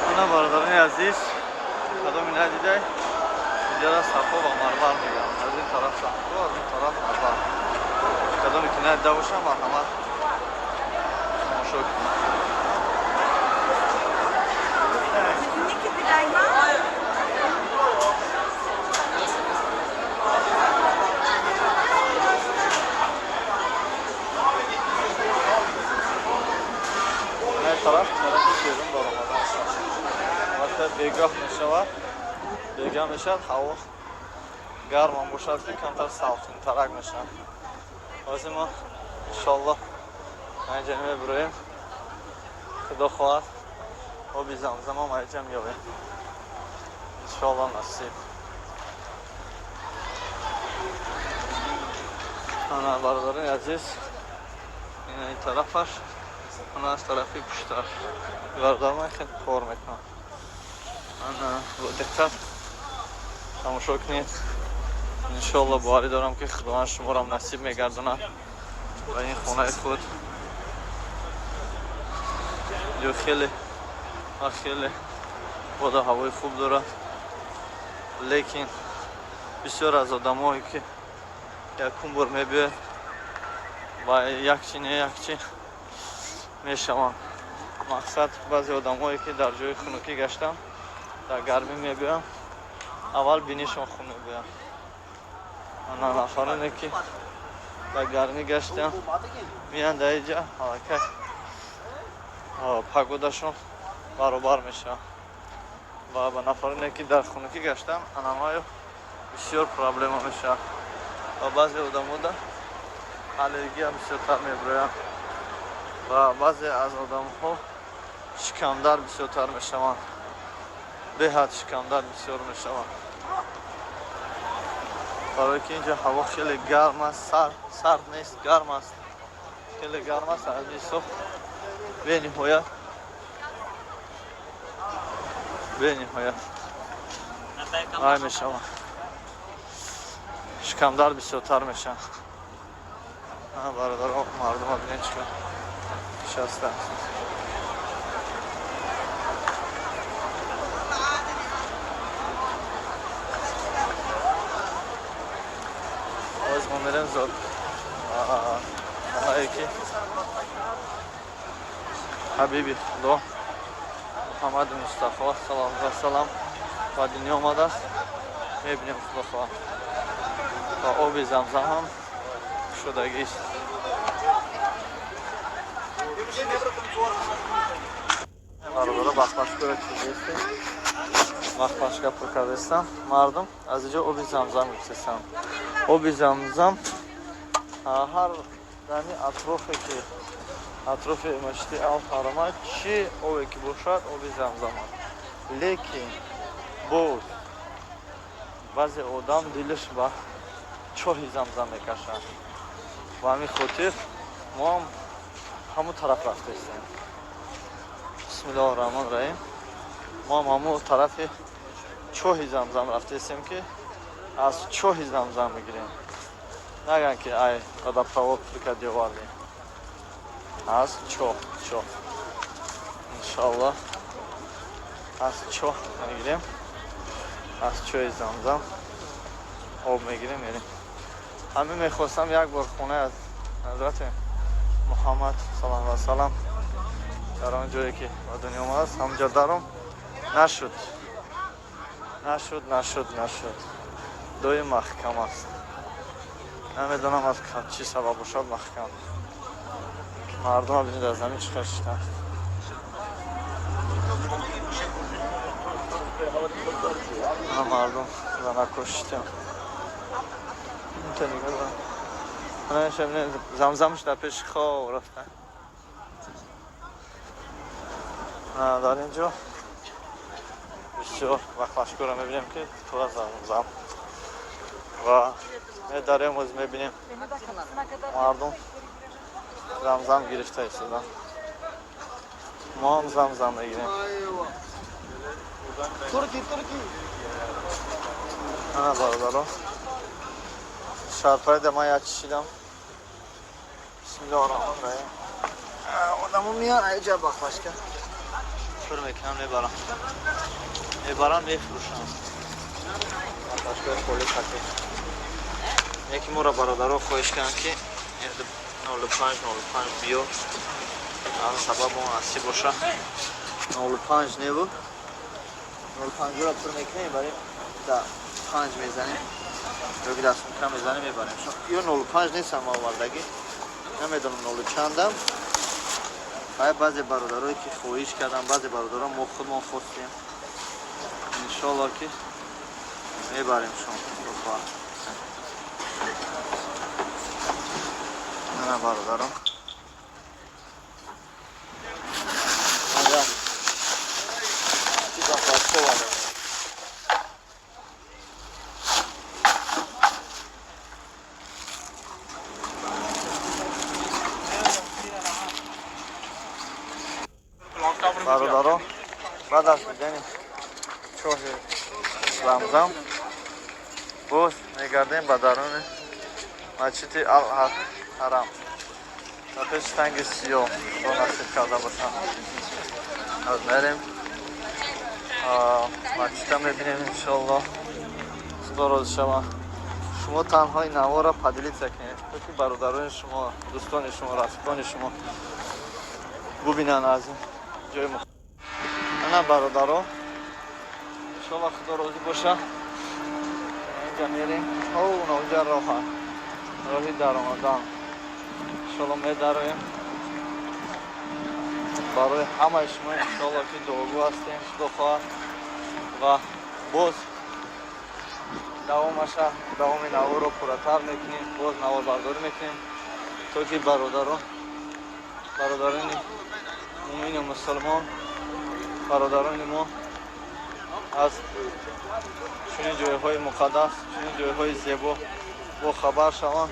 Ана бародарони азиз, кадоми надидай, инҷара Сафо ва Марвар мегӯям. Аз ин тараф Сафо, аз ин тараф Марвар. Кадоме ки надида бошам, марҳамат, тамошо кунед. Ин тараф тарафи берун баромадан. Вақте бегоҳ мешавад, бегаҳ мешавад, ҳаво гармам бошад, ки камтар салқинтарак мешавад. Ҳозир мо иншоалло инҷа мебироем, Худо хоҳад, оби замзамам айҷа меёбем иншоалло, насиб. Ана бародарони азиз, ин тарафаш, ана аз тарафи пушташ. Бародар, ман хеле кор мекунам. Ана бо диққат тамошо кунед. Иншоалло, боварӣ дорам ки Худованд шуморо насиб мегардонад. Ба ин хонаи худ. Инҷо хеле ва хеле боду ҳавои хуб дорад, лекин бисёр аз одамое ки якум бор мебиёяд, ба якчи не якчи мешаванд. Мақсад, баъзе одамое ки дар ҷои хунукӣ гаштанд, дар гармӣ мебиёянд, аввал бинишон хун мебиёяд. Ана нафароне ки дар гармӣ гаштанд, меянд дар инҷа, аллакай погодашон баробар мешавад. Ва ба нафароне ки дар хунукӣ гаштанд, анамаю бисёр проблема мешавад ва баъзе одамода аллергия бисёртар мебирояд ва баъзе аз одамҳо шикамдард бисёртар мешаванд, беҳад шикамдард бисёр мешаванд, барое ки инҷо ҳаво хеле гарм аст, сард нест, гарм аст, хеле гарм аст. Аз ин ҳисоб бениҳоят, бениҳоят ай мешавад, шикамдард бисёртар мешавад. Бародаро, мардума бинед, чӣ қадр нишастааст. Боз мо мерем зод хонае ки ҳабиби Худо Муҳаммади Мустафо саллаллоҳу алайҳи васаллам ба дунё омадааст, мебинем, Худо хоҳад. Ва оби Замзам ҳам шудагист. Бародаро, бахбашкоро чизестем, бахбашка пур кардастам. Мардум аз инҷо оби Замзам гирифтастанд. Оби Замзам ҳар дами атрофе ки атрофи масҷиди Алҳарама чӣ обе ки бошад, оби Замзам аст. Лекин боз баъзе одам дилаш ба чоҳи Замзам мекашад. Ба ҳамин хотир мо ҳам ҳамун тараф рафтаистем. Бисмиллоҳи раҳмони раҳим. Мо ҳам ҳамун тарафи чоҳи Замзам рафтаистем ки аз чоҳи Замзам мегирем. Наган ки ай водопровод пур карди овардем. Аз чоҳ, чоҳ. Иншоаллоҳ аз чоҳ мегирем. Аз чоҳи Замзам об мегирем, мерем. Ҳамин мехостам як бор хонаи аз ҳазрати Муҳаммад саллаллоҳу алайҳи васаллам, дар он ҷое ки ба дунё омадааст, ҳамонҷо даром. Нашуд, нашуд, нашуд, нашуд. Доим маҳкам аст. Намедонам аз чӣ сабаб бошад маҳкам. Мардума бинед, аз замин чӣ қадр шиштанд. Мардум занако шиштанд. Инта нигоҳ дорам. Замзамш дар пеши хоб рафта. Дар ин ҷо бисёр бахлашкоро мебинем ки тура замзам ва медарем, оз мебинем, мардум замзам гирифта истодан. Мо ҳам замзам мегирем. Турки, турки. Ана бародаро, шарпайда ман як чишидам. Бисмиллоҳи раҳмони раҳим. Одамо меян аҷа, бахлашка пур мекунам, мебарам, мебарам, мефурӯшам. Бахлашкаи холи хати. Яки моро бародаро хоҳиш карданд ки 05 05 биё. Аз сабаб он асӣ боша 05 небуд. 05-ро пур мекунем, мебарем, да панҷ мезанем ё ки дар сумка мезанем, мебарем. Ё 05 нестам овардагӣ, намедонам нолу чандам. Баъд баъзе бародарое ки хоҳиш кардам, баъзе бародарон мо худмон хостем, иншоалло ки мебарем шон. Ана бародарон, бародарон, баъд аз дидани чоҳи Замзам боз мегардем ба даруни масҷиди Ал-Ҳарам. Дар пеши санги сиёҳ, Худо насиб карда бошад, аз мерем, масҷида мебинем, иншоалло, Худо розӣ шава. Шумо танҳо ин наворро поделиться кунед, то ки бародарони шумо, дӯстони шумо, рафиқони шумо бубинанд аз ин ҷои. Ана, бародаро, иншоалло, Худо розӣ боша, инҷа мерем. Онҷа роҳа, роҳи даромадан. Иншоалло, медароем. Барои ҳамаи шумо, иншоалло, ки дуогӯ ҳастем, Худо хоҳад, ва боз давомаша, давоми наворро пурратар мекунем, боз наворбардорӣ мекунем, то ки бародарон, бародарони муъмину мусулмон, бародарони мо аз чунин ҷойҳои муқаддас, чунин ҷойҳои зебо бохабар шаванд.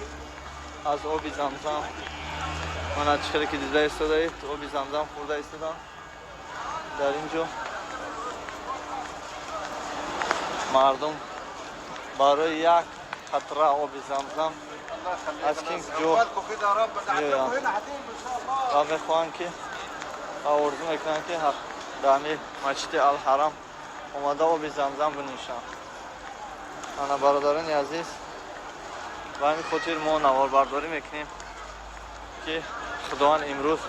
Аз оби Замзам, мана, чӣ хеле ки дида истодаед, оби Замзам хӯрда истодам. Дар ин ҷо мардум барои як қатра оби Замзам аз кин ҷо меоянд ва мехоҳанд ки ва орзу мекунанд, ки дар ҳамин Масҷиди Алҳарам омада оби Замзам бинӯшанд. Ана, бародарони азиз, ба ҳамин хотир мо наворбардорӣ мекунем, ки Худованд имрӯз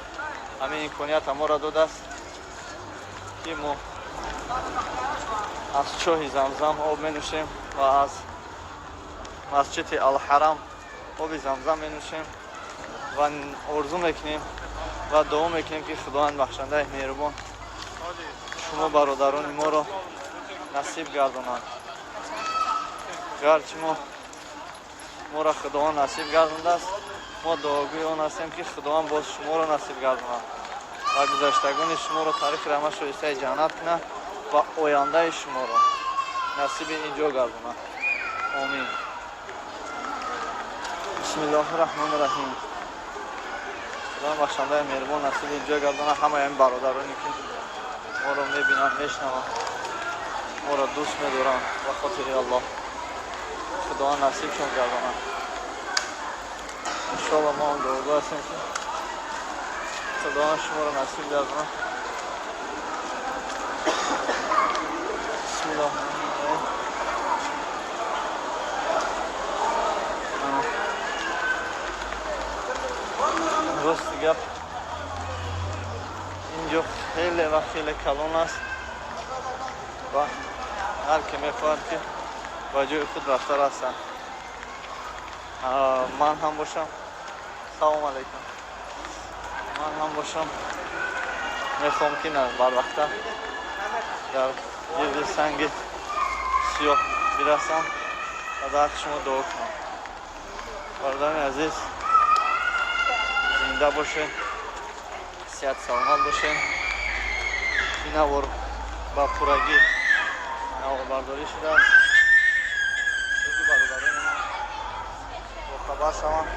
ҳамин имконията моро додааст, ки мо аз чоҳи Замзам об менӯшем ва аз Масҷиди Алҳарам оби Замзам менӯшем ва орзу мекунем ва дуо мекунем, ки Худованд бахшандаи меҳрубон шумо бародарони моро насиб гардонад. Гарчи мо моро Худованд насиб гардондааст, мо дуогӯи он ҳастем, ки Худованд боз шуморо насиб гардонад ва гузаштагони шуморо тариқи раҳмат шоистаи ҷаннат кунад ва ояндаи шуморо насиби ин ҷо гардонад. Омин. Бисмиллоҳи раҳмони раҳим. Худованд бахшандаи меҳрубон насиби ин ҷо гардонад ҳамаи ин бародароне, ки моро мебинанд, мешнаванд, моро дӯст медоранд. Ба хотири Аллоҳ Худованд насибшон гардонад. Иншоалло, мо ҳам дуогӯ ҳастем, ки Худованд шуморо насиб гардонад. Бисмиллоҳ. Рости гап, инҷо хеле ва хеле калон аст ва ҳар ке мехоҳад, ки ба ҷои худ рафта расад. Ман ҳам бошам, салом алайкум, ман ҳам бошам, мехоҳам, ки барвақта дар гирди санги сиёҳ бирасам ва дар ҳаққи шумо дуо кунам. Бародарони азиз, зинда бошед, сиҳат саломат бошед. Ин навор ба пуррагӣ наворбардорӣ шудааст, ки бародарони мо бохабар шаванд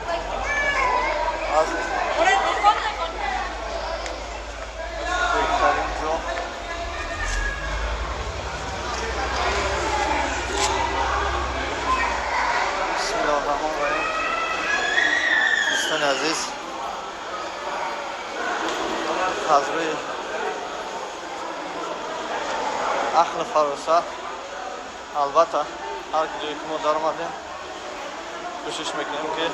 аз беҳтарин ҷо. Бисмиллоҳи раҳмони раҳим. Дӯстони азиз, аз рӯи ақли фаросат, албатта, ҳар ҷое ки мо даромадем, кӯшиш мекунем, ки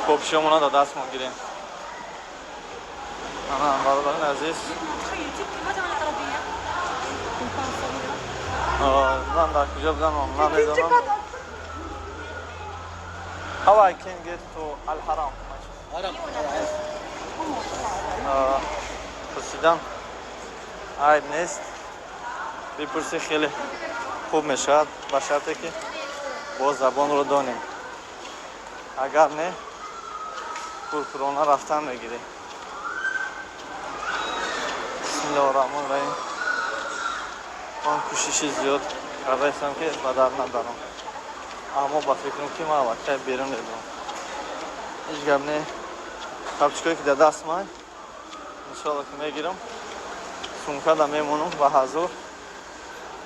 копшиёмона дар дастмон гирем. Ана, бародарони азиз, ман дар куҷо будам, намедонам. How I can get to Al Haram? Пурсидан айб нест, бипурсӣ, хеле хуб мешавад, ба шарте ки боз забонро донем. Агар не, куркурона рафтан мегирем. Бисмиллоҳи раҳмони раҳим. Ман кӯшиши зиёд кардаистам, ки ба дар надарам, аммо ба фикрам, ки ман аллакай берун медонам. Ҳеҷ гап не, тапчикое ки дар даст ман, иншоалло, ки мегирам, сумкада мемонам ва ҳазур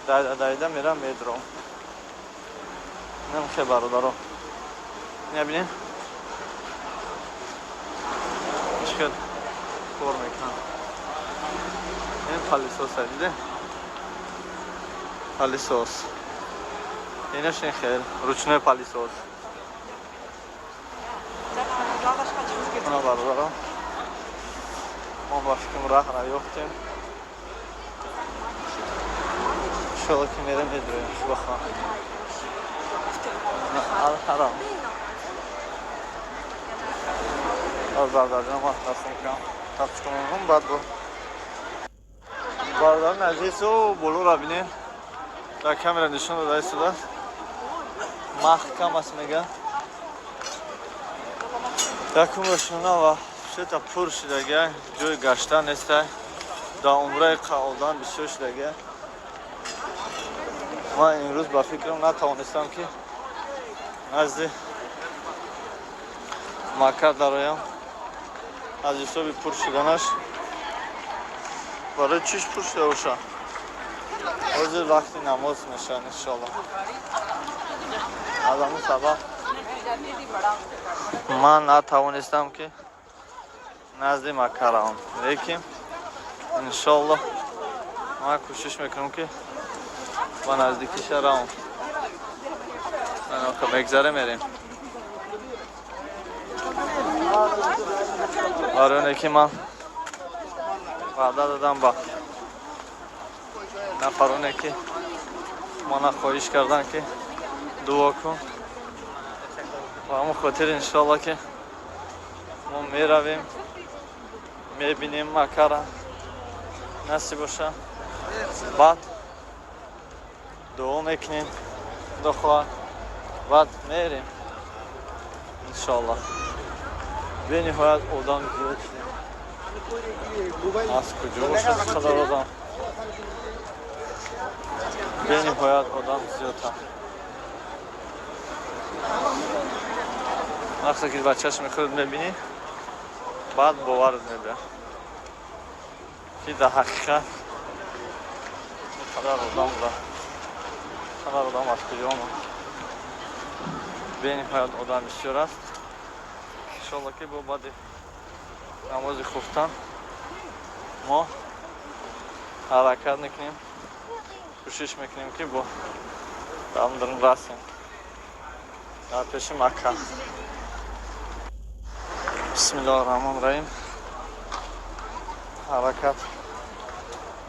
дайда дайда мерам, медурам. Намхе, бародаро, мебинем. хел кор мекунанд. Ин пылесос а, диде, пылесос. Инаш ин хел ручной пылесос. Мана, бародарон, мо ба фикрам раҳра ёфтем. Иншолло ки мерем, медроем. Худо Алҳарам. Аз бародарҷон ман даст мекунам, тапчика мемонам. Баъд бо бародарони азизу болоро бинед, дар камера нишон дода истодааст, маҳкам аст, мега. Якум рошона ва сета пур шидагия, ҷои гаштан нестай. Дар умраи одам бисёр шидагия. Ман имрӯз ба фикрам натавонистам, ки назди Макка дароям аз ҳисоби пур шуданаш. Барои чиш пур шуда боша? Ҳозир вақти намоз мешавад, иншоалло. Аз ҳамун сабаб ман натавонистам, ки назди Макка равам, лекин иншоалло ман кӯшиш мекунам, ки ба наздикиша равам. Мегзаре, мерем. Барои оне ки ман ваъда додам ба нафароне, ки мана хоҳиш карданд, ки дуо кун, ба ҳамон хотир иншоалло ки мо меравем, мебинем Маккара, насиб боша. Баъд дуо мекунем, худо хоҳад, баъд мерем, иншоалло. Бениҳоят одам зиёд шудем. Аз куҷо бошад қадар одам? Бениҳоят одам зиёдам. Вақте ки ба чашми худ мебинӣ, баъд боварат мебиёд, ки дар ҳақиқат ин қадар одам буда. Қадар одам аз куҷо омад? Бениҳоят одам бисёр аст. Иншолло ки бо баъди намози хуфтан мо ҳаракат мекунем, кӯшиш мекунем, ки бо дамдрн расем дар пеши Макка. Бисмиллоҳи раҳмони раҳим. Ҳаракат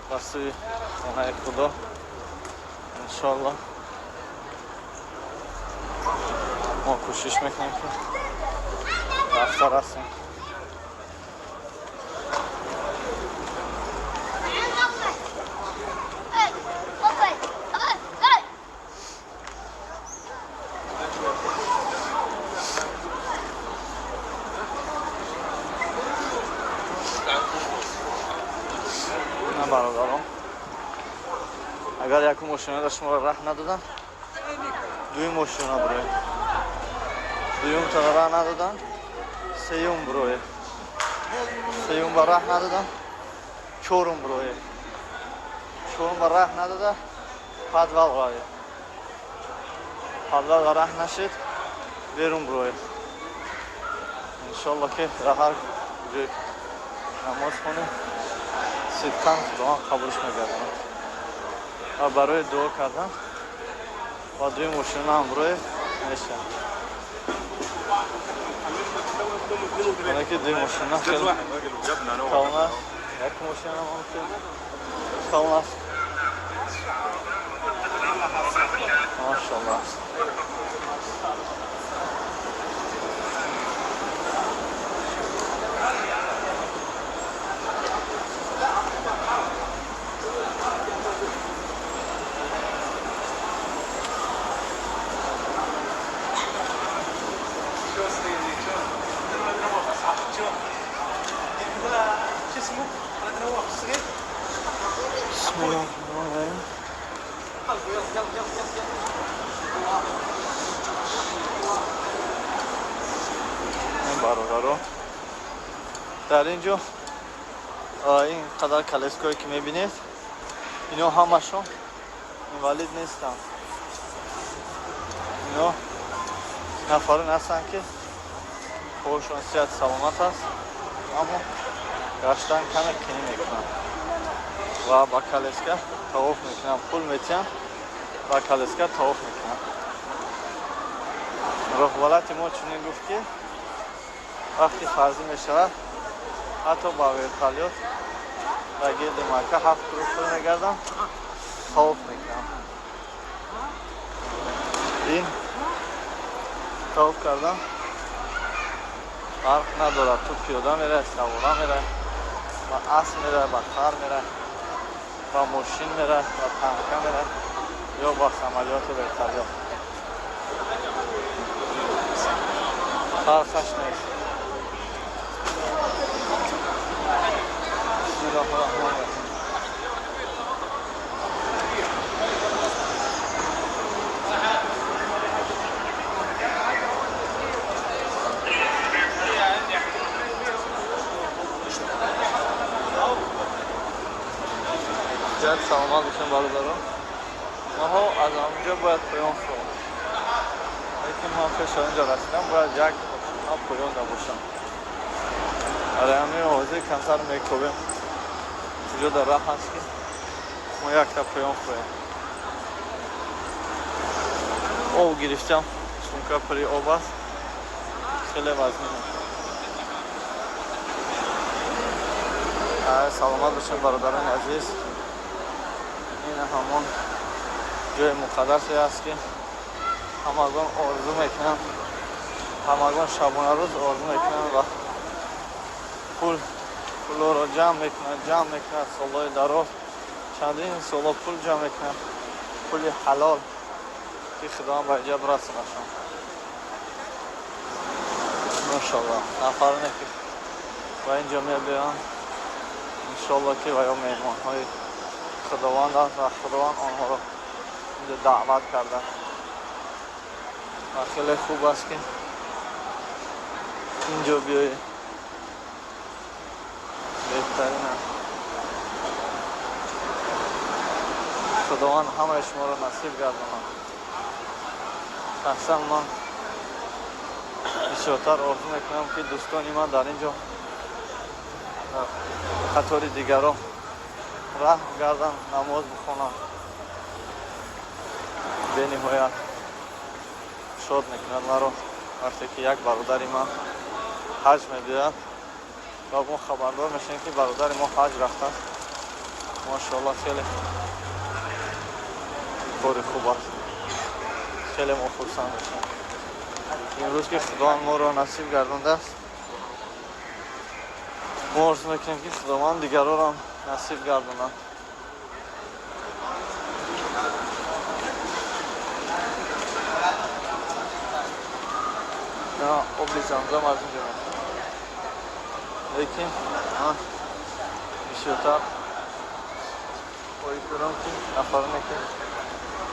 ба сӯи хонаи Худо. Иншоалло мо кӯшиш мекунем, ки рафта расем. Бародарон, агар якум мошинаро шуморо раҳ надоданд, дуюм мошина буроед. Дуюмтаро раҳ надоданд, сеюм буроед. Сеюм ба раҳ надоданд, чорум буроед. Чорум ба раҳ надода, подвал равед. Подвал ба раҳ нашед, берун буроед. Иншолло ки дар ҳар ҷой намоз хонед, сидқан Худованд қабулш мегардонад. Ва барои дуо кардан ба дуюм мошина ҳам буроед, мешавад. Ки дуюм мошина хеле калон аст, як мошина ҳам хеле калон аст, машаллоҳ. بسم الله الرحمن الرحيم. Бародаро, дар ин ҷо ин қадар коляска ое ки мебинед, ино ҳамашон инвалид нестанд. Ино нафарон ҳастанд, ки пошон сиҳат саломат аст. Аммо гаштан каме қиин мекунад ва ба калеска тавоф мекунам, пул метиҳам, ба калеска тавоф мекунам. Роҳбалати мо чунин гуфт, ки вақти фарзӣ мешавад, ҳатто ба вертолёт ба гирди Макка ҳафт круг пул мегардам, тавоф мекунам. Ин тавоф кардан фарқ надорад, ту пиёда мерай, савора мерай, ба асп мерай, ба хар мерай, ба мошин мерай, ба танка мерай ё ба самолёту вертолёт, фарқаш нест. Бисмиллоҳи раҳмони раҳим. Ҷиҳат саломат бошем, бародарон. Маҳо аз ҳаминҷо бояд поён шавам, лекин ман пеш аз инҷо расидам бояд як ошхона поён набошам. Барои ҳамин ҳозир камтар мекобем, куҷо дар раҳ ҳаст, ки мо якта поён хоҳем. Об гирифтам, сумка пури об аст, хеле вазнин. Саломат бошем, бародарони азиз. Ин ҳамон ҷои муқаддасе аст, ки ҳамагон орзу мекунанд, ҳамагон шабонарӯз орзу мекунанд ва пулоро ҷамъ мекунанд, ҷамъ мекунанд, солҳои дароз, чандин солҳо пул ҷамъ мекунанд, пули ҳалол, ки Худованд ба инҷа бирасонашон. Машалло, нафароне ки ба инҷо мебиёянд, иншолло ки ва ё меҳмонҳои Худованд аст ва Худованд онҳоро инҷо даъват карда ва хеле хуб аст, ки инҷо биёӣ, беҳтарин аст. Худованд ҳамаи шуморо насиб гардонад. Шахсан ман бисёртар орзу мекунам, ки дӯстони ман дар ин ҷо қатори дигарон раҳ гарданд, намоз бихонанд. Бениҳоят шод мекунад маро, вақте ки як бародари ман ҳаҷ мебиёяд ва мо хабардор мешавем, ки бародари мо ҳаҷ рафтааст. Машоалло, хеле кори хуб аст, хеле мо хурсанд мешавем. Имрӯз ки Худованд моро насиб гардондааст, мо орзу мекунем, ки Худованд дигарорам насиб гардонад. Оби Замзам аз инҷо мехӯрам, лекин ман бисёртар хоҳиш дорам, ки нафароне ки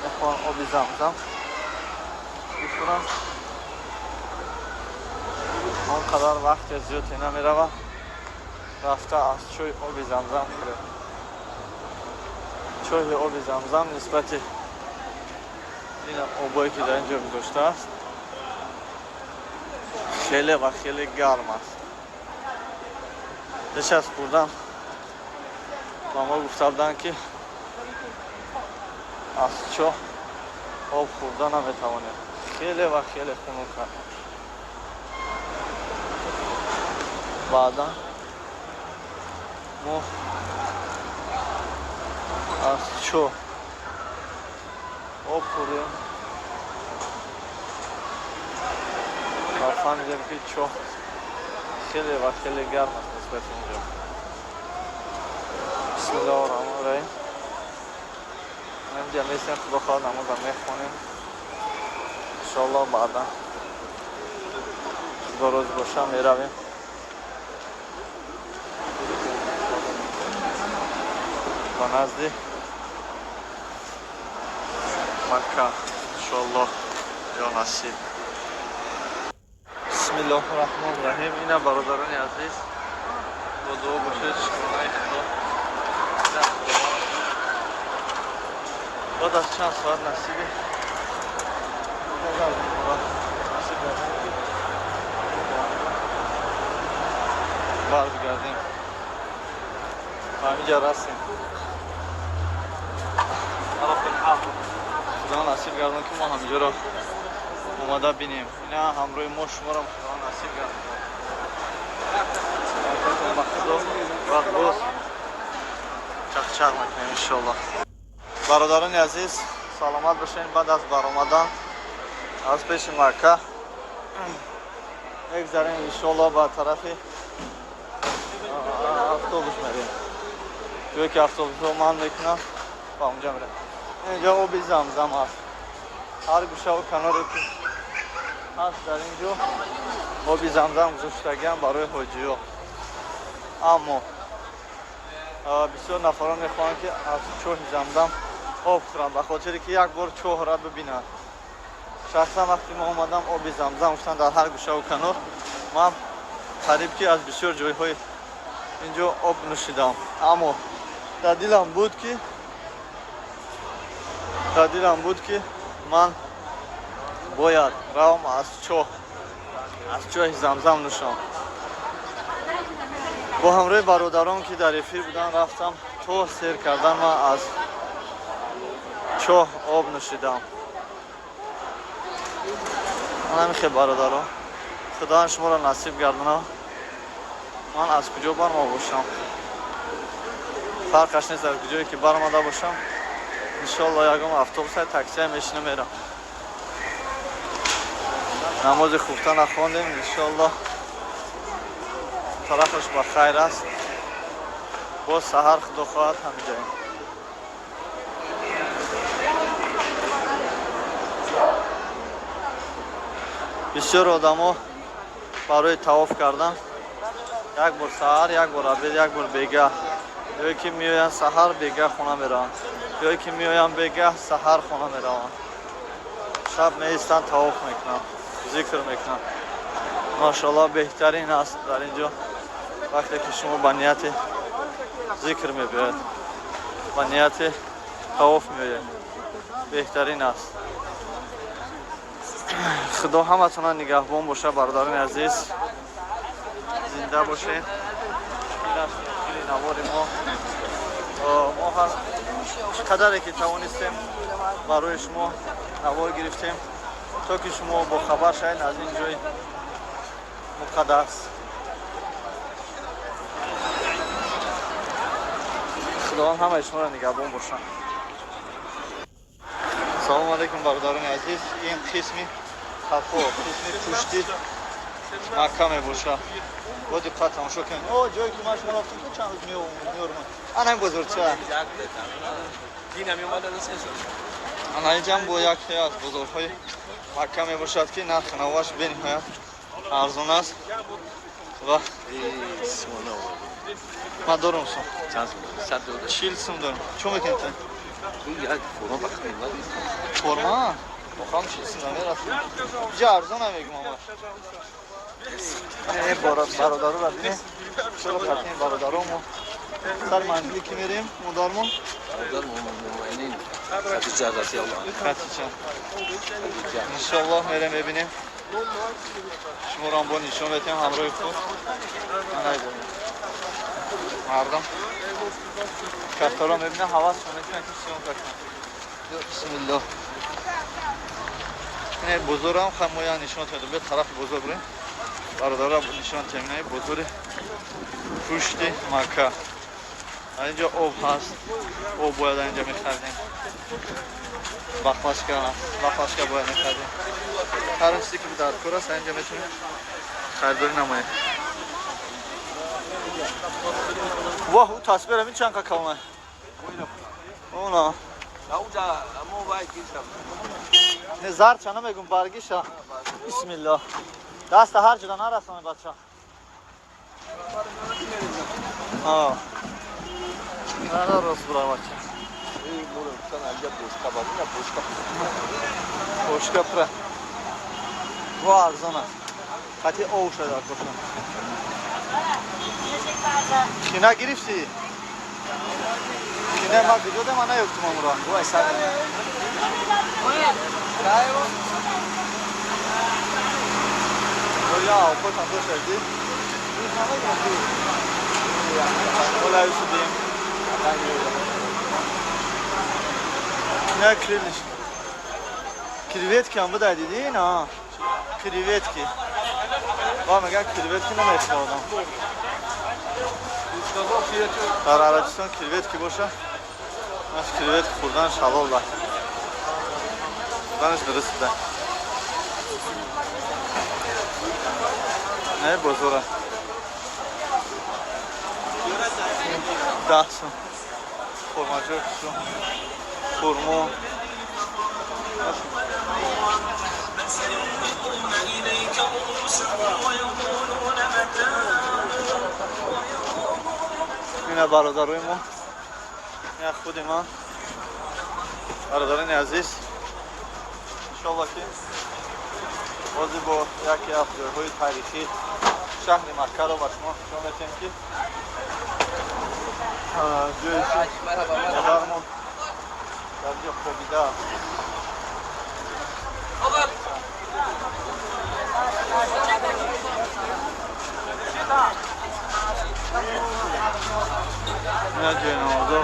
мехоҳанд оби Замзам бихӯранд, он қадар вақте зиёде намеравад, рафта аз чӯи оби Замзам хӯред. Чоҳи оби Замзам нисбати ин обое, ки дар ин ҷо гузоштааст, хеле ва хеле гарм аст. Пеш аз хӯрдан ба мо гуфта буданд, ки аз чоҳ об хӯрда наметавонем, хеле ва хеле хунук аст. Баъдан мо аз чоҳ об хӯрдем ва фаҳмидем, ки чоҳ хеле ва хеле гарм аст нисбати инҷо. Бисмиллоҳи раҳмони раҳим. Инҷа местем, Худо хоҳад, намоза мехонем, иншоалло. Баъдан, Худо розӣ боша, меравем ба назди Макка, иншоалло, ё насиб. Бисмиллоҳи раҳмони раҳим. Ина, бародарони азиз, бо дуо бошед, шукронаи Худо. Ина Худованд баъд аз чанд соат насиби насиб гардонад, ки Баргардем. Ҳаминҷа расем. Худо насиб гардон, ки мо ҳаминҷоро омада бинем. Ина ҳамроҳи мо шуморо Худо насиб гардон. Ба Худо ва боз чақчақ мекунем, иншоалло. Бародарони азиз, саломат бошед. Баъд аз баромадан аз пеши Макка мегзарем, иншоалло, ба тарафи автобус мерем, ҷое ки автобусҳо ман мекунам, ба онҷа мерем. Инҷо оби Замзам аст. Ҳар гӯшаву каноре ки ҳаст, дар ин ҷо оби Замзам гузоштагиам барои ҳоҷиҳо. Аммо бисёр нафарон мехоҳанд, ки аз чоҳи Замзам об хӯранд, ба хотире ки як бор чоҳра бибинанд. Шахсан вақте мо омадам, оби Замзам гуфтан дар ҳар гӯшаву канор, ман қариб ки аз бисёр ҷойҳои инҷо об нӯшидам, аммо дар дилам буд, ки ман бояд равам аз чоҳи Замзам нӯшам. Бо ҳамроҳи бародарон, ки дар эфир буданд, рафтам. То сер кардан ман аз чоҳ об нӯшидам. Ҳамин хел, бародарон, Худованд шуморо насиб гардонад. Ман аз куҷо барома бошам, фарқаш нест, аз куҷое ки баромада бошам, иншоалло, ягон автобуса, таксия мешина, мерам. Намози хуфта нахондем, иншоалло, тарафаш ба хайр аст. Боз саҳар, Худо хоҳад, ҳамиҷоем. Бисёр одамо барои тавоф кардан як бор саҳар, як бор обед, як бор бегаҳ, ё ки меоянд саҳар, бегаҳ хона мераванд, ё ки меоянд бегаҳ, саҳар хона мераванд, шаб меистанд, тавоф мекунанд, зикр мекунанд. Машоалло, беҳтарин аст дар ин ҷо, вақте ки шумо ба нияти зикр мебиёед, ба нияти тавоф меоед, беҳтарин аст. Худо ҳаматона нигаҳбон боша. Бародарони азиз, зинда бошед. Ин аст охири навори мо. Мо ҳар қадаре ки тавонистем, барои шумо навор гирифтем, то ки шумо бохабар шавед аз ин ҷои муқаддас. Худованд ҳамаи шуморо нигаҳбон бошад. Салому алайкум, бародарони азиз. Ин қисми қафо, қисми пушти Макка мебошад. Бо диққат тамошо кунед. О, ҷое ки ман шумо рафтам, ку чанд рӯз меорам, ана ин бозорча, ана инҷам бо яке аз бозорҳои Макка мебошад, ки нархи наваш бениҳоят арзон аст. Ва ман дорум сум, 40 сум дорум. Чо мекунед? Форма охам 40 сум намерасад. Иҷа арзон намегум, ама бародароро бинем. Чаро хатим бародаромо сар манзили ки мерем, модармон? Хатича, иншоаллоҳ, мерем, мебинем, шуморо бо нишон метиҳем ҳамроҳи худ. Мардам кафтаро мебинам, ҳавасшон мекунад, ки съёмка кунам. Бисмиллоҳ. Ин бозорам мо я нишон тедем. Бе тарафи бозор бурем, бародаро, нишон тем. Ин бозори пушти Макка. Инҷо об ҳаст, об бояд инҷа мехаридем, баклажка ҳаст, баклажка бояд мехаридем. Ҳар он чизе ки дар кор аст, инҷа метавонем харидорӣ намоем. Воҳ, ӯ тасвирам ин чанд ка калона она. Не, зарча намегум, баргиша. Бисмиллоҳ, даста ҳар ҷуда нарасоме, бача. На, рост бура, бача. Бошка пра во арзон аст, хати ов шуда коша. Хина гирифтӣ? Хина ма куҷо дем? Ма наёфтум амура. Я овқотам дошади. Olay шудем. На крылышко. Креветки ҳам будай, дидӣ? На. Креветки. Ва меган креветки намехӯрдам. Дар Арабистон креветки боша. Маш креветки хӯрданаш ҳалол да. Хӯрданаш дуруст да. Не бозора. 10 сум. Хурмаҷои хушрӯ. Хурмо. Ина бародарои мо, ина худи ман, бародарони азиз, иншолло ки бози бо яке аз ҷойҳои таърихии шаҳри Маккаро ба шумо нишон медиҳем, ки ҷое ки модармон дар ҷо хобидааст. Ина ҷои намозо.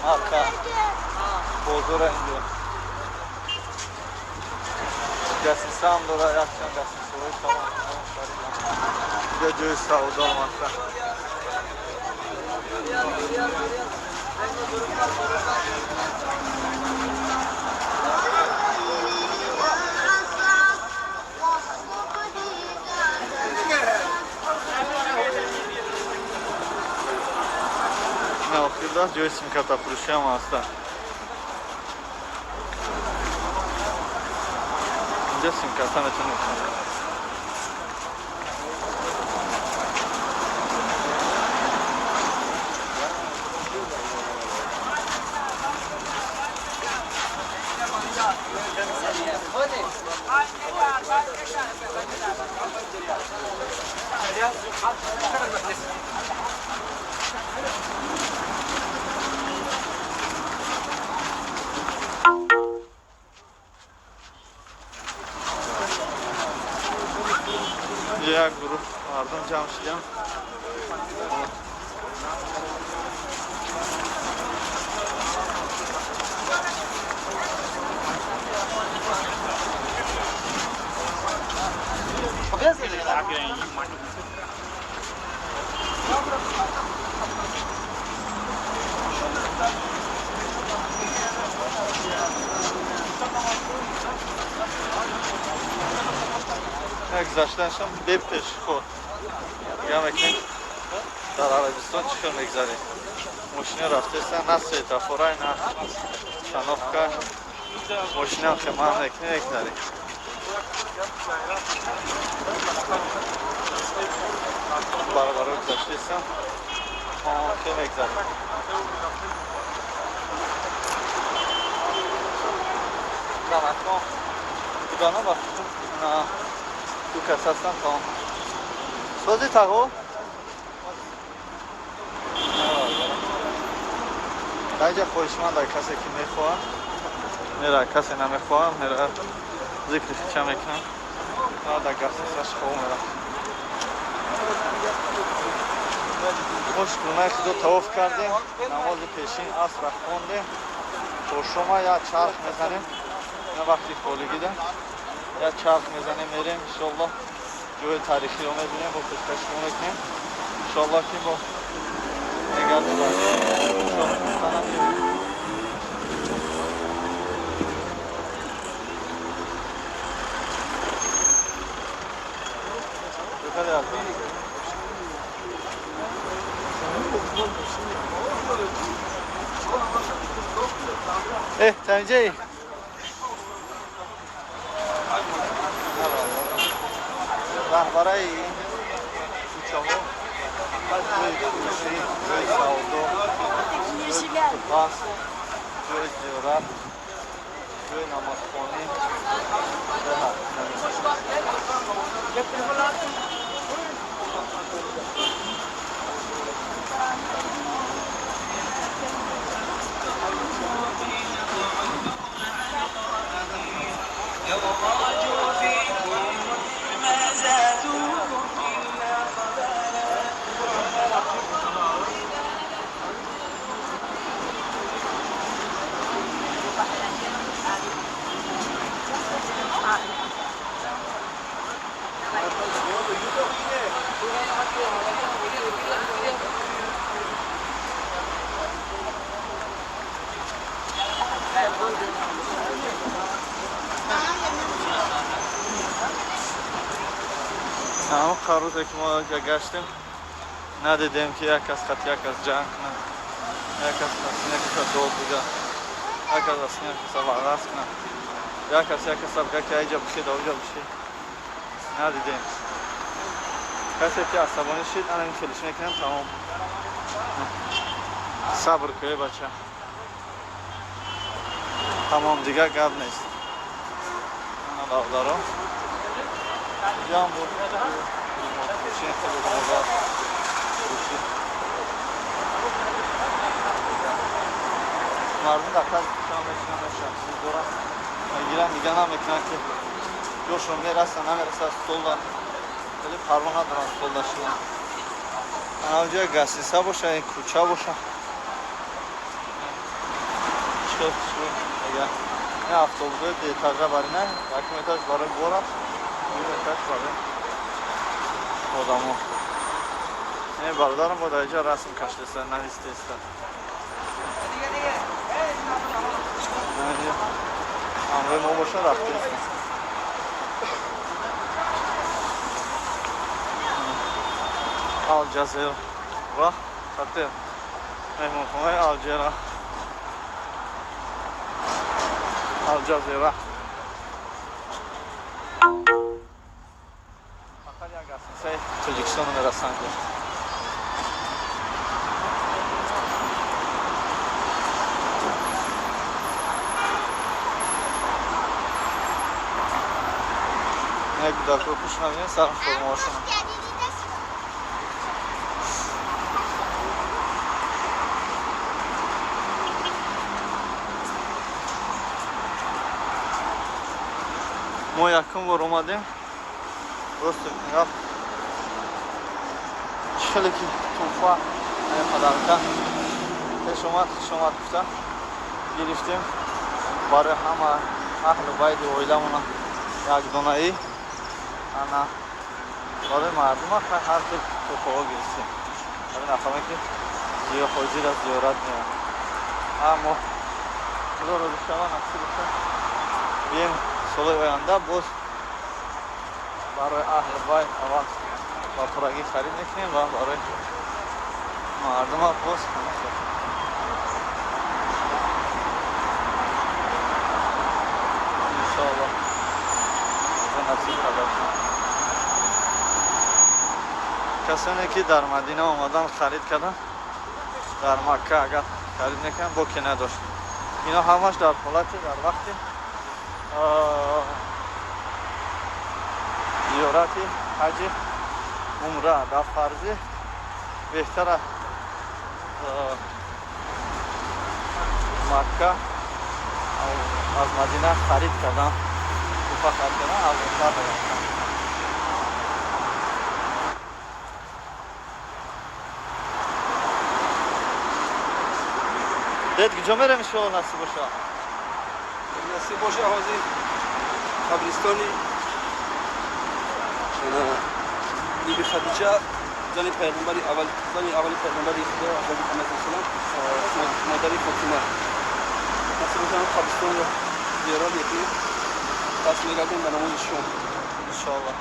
Макка бозора инҷо дастиса ҳам дора, якчанд дастисаҳои калон. Инҷо ҷои савдо ҳам ҳастанд. Охир даст ҷои симкартафурӯшӣ ҳам ҳастанд. Инҷа симкарта метавонед бихаред. Як гурӯҳ мардум ҷамъ шудем. Гузаштанашам бепеш ход. Нигоҳ мекунем, дар Арабистон чӣ хел мегзарем. Мошина рафтеста, на светофорай, на остановка. Мошинам хеман мекунем, мегзарем. Бародаро гузаштестам, хел мегзарем. Занакон будано ба на ду кас ҳастанд то сози тағо. Дар инҷа хоҳишманд, дар касе ки мехоҳад мера, касе намехоҳад мера, зикри хича мекунам, дар гастисаш хоб мера. Мо шукронаи худо тавоф кардем, намози пешин асра хондем, то шома як чарх мезанем, ина вақти холигида як чарх мезанем, мерем, иншолло ҷои таърихиро мебинем, бо пешкашмо мекунем, иншолло ки бо мегардем. Та инҷаи раҳбараи ин кӯчаҳо ҷои фурӯшӣ, ҷои савдо, ҷои бас, ҷои зиёрат, ҷои намозхонӣ. Ҳамон қарӯзе ки мо гаштем, надидем, ки як кас хат як кас ҷанг кунад, як кас як каса дод бида, як кас аз як каса вағаз кунад, як кас як каса бигӯяд, ки айҷа бишед, оҷа бишед. Надидем. Касе ки асабонӣ шид, ана ин хелиш мекунам, тамом. Сабр кӯе, бача, тамом, дигар гап нест. Ана бародаро, инҷаам буд хеле фурӯшӣ. Мардум дар кас мешинанд, шахсӣ доранд, мегиранд, нигоҳ намекунанд, ки ҷошон мераса, намераса. Столда хеле парво надоранд, столда шидан. Ана ҷоя гостиница боша, ин кӯча боша, чӣ мега, ин автобусҳои дуэтажа бари на, якум этаж барои бор аст, дуюм этаж барои одамо. Ин бародарам бо дар инҷа расм кашидаста, навистеста. Ҳамроҳи мо боша, рафтеста. Алҷазира хатир, меҳмонхонаи Алҷера, Алҷазира. Фақат як гостиницаи Тоҷикистоно мерасанд. Як кӯдакро хуш набинед, сарм формаошона. Мо якум бор омадем, рост рафт, чӣ хеле ки тӯҳфа, подарка пеш омад, хуш омад гуфта гирифтем барои ҳама аҳлу байди оиламона якдонаӣ. Ана барои мардума ҳар хел тӯҳфаҳо гирифтем, барои нафаре ки ҳозир аз зиёрат меоянд. Аммо Худо розӣ шава, насиб боша, бием солҳои оянда боз барои аҳли байт аввал ба пуррагӣ харид мекунем ва барои мардума боз ҳама хел. Иншоалло, насиб карда. Касоне ки дар Мадина омадан харид карданд, дар Макка агар харид мекунанд, боке надошт. Ино ҳамаш дар ҳолати дар вақти зиёрати ҳаҷи умра, дар фарзӣ беҳтара Макка аз Мадина харид кардан, туҳфа харид кардан арзонтар мерафтанд. Дед, куҷо мерем, иншоалло, насиб боша? Насиб боша, ҳозир қабристони Биби Хадиҷа, зани пайғамбари аввал, зани аввали пайғамбари Худо ҳазрати Муҳаммад саллаллоҳу алайҳи васаллам, модари Фотима. Насиб боша, қабристонро зиёрат мекунем, пас мегардем ба намози шом. Иншоалло.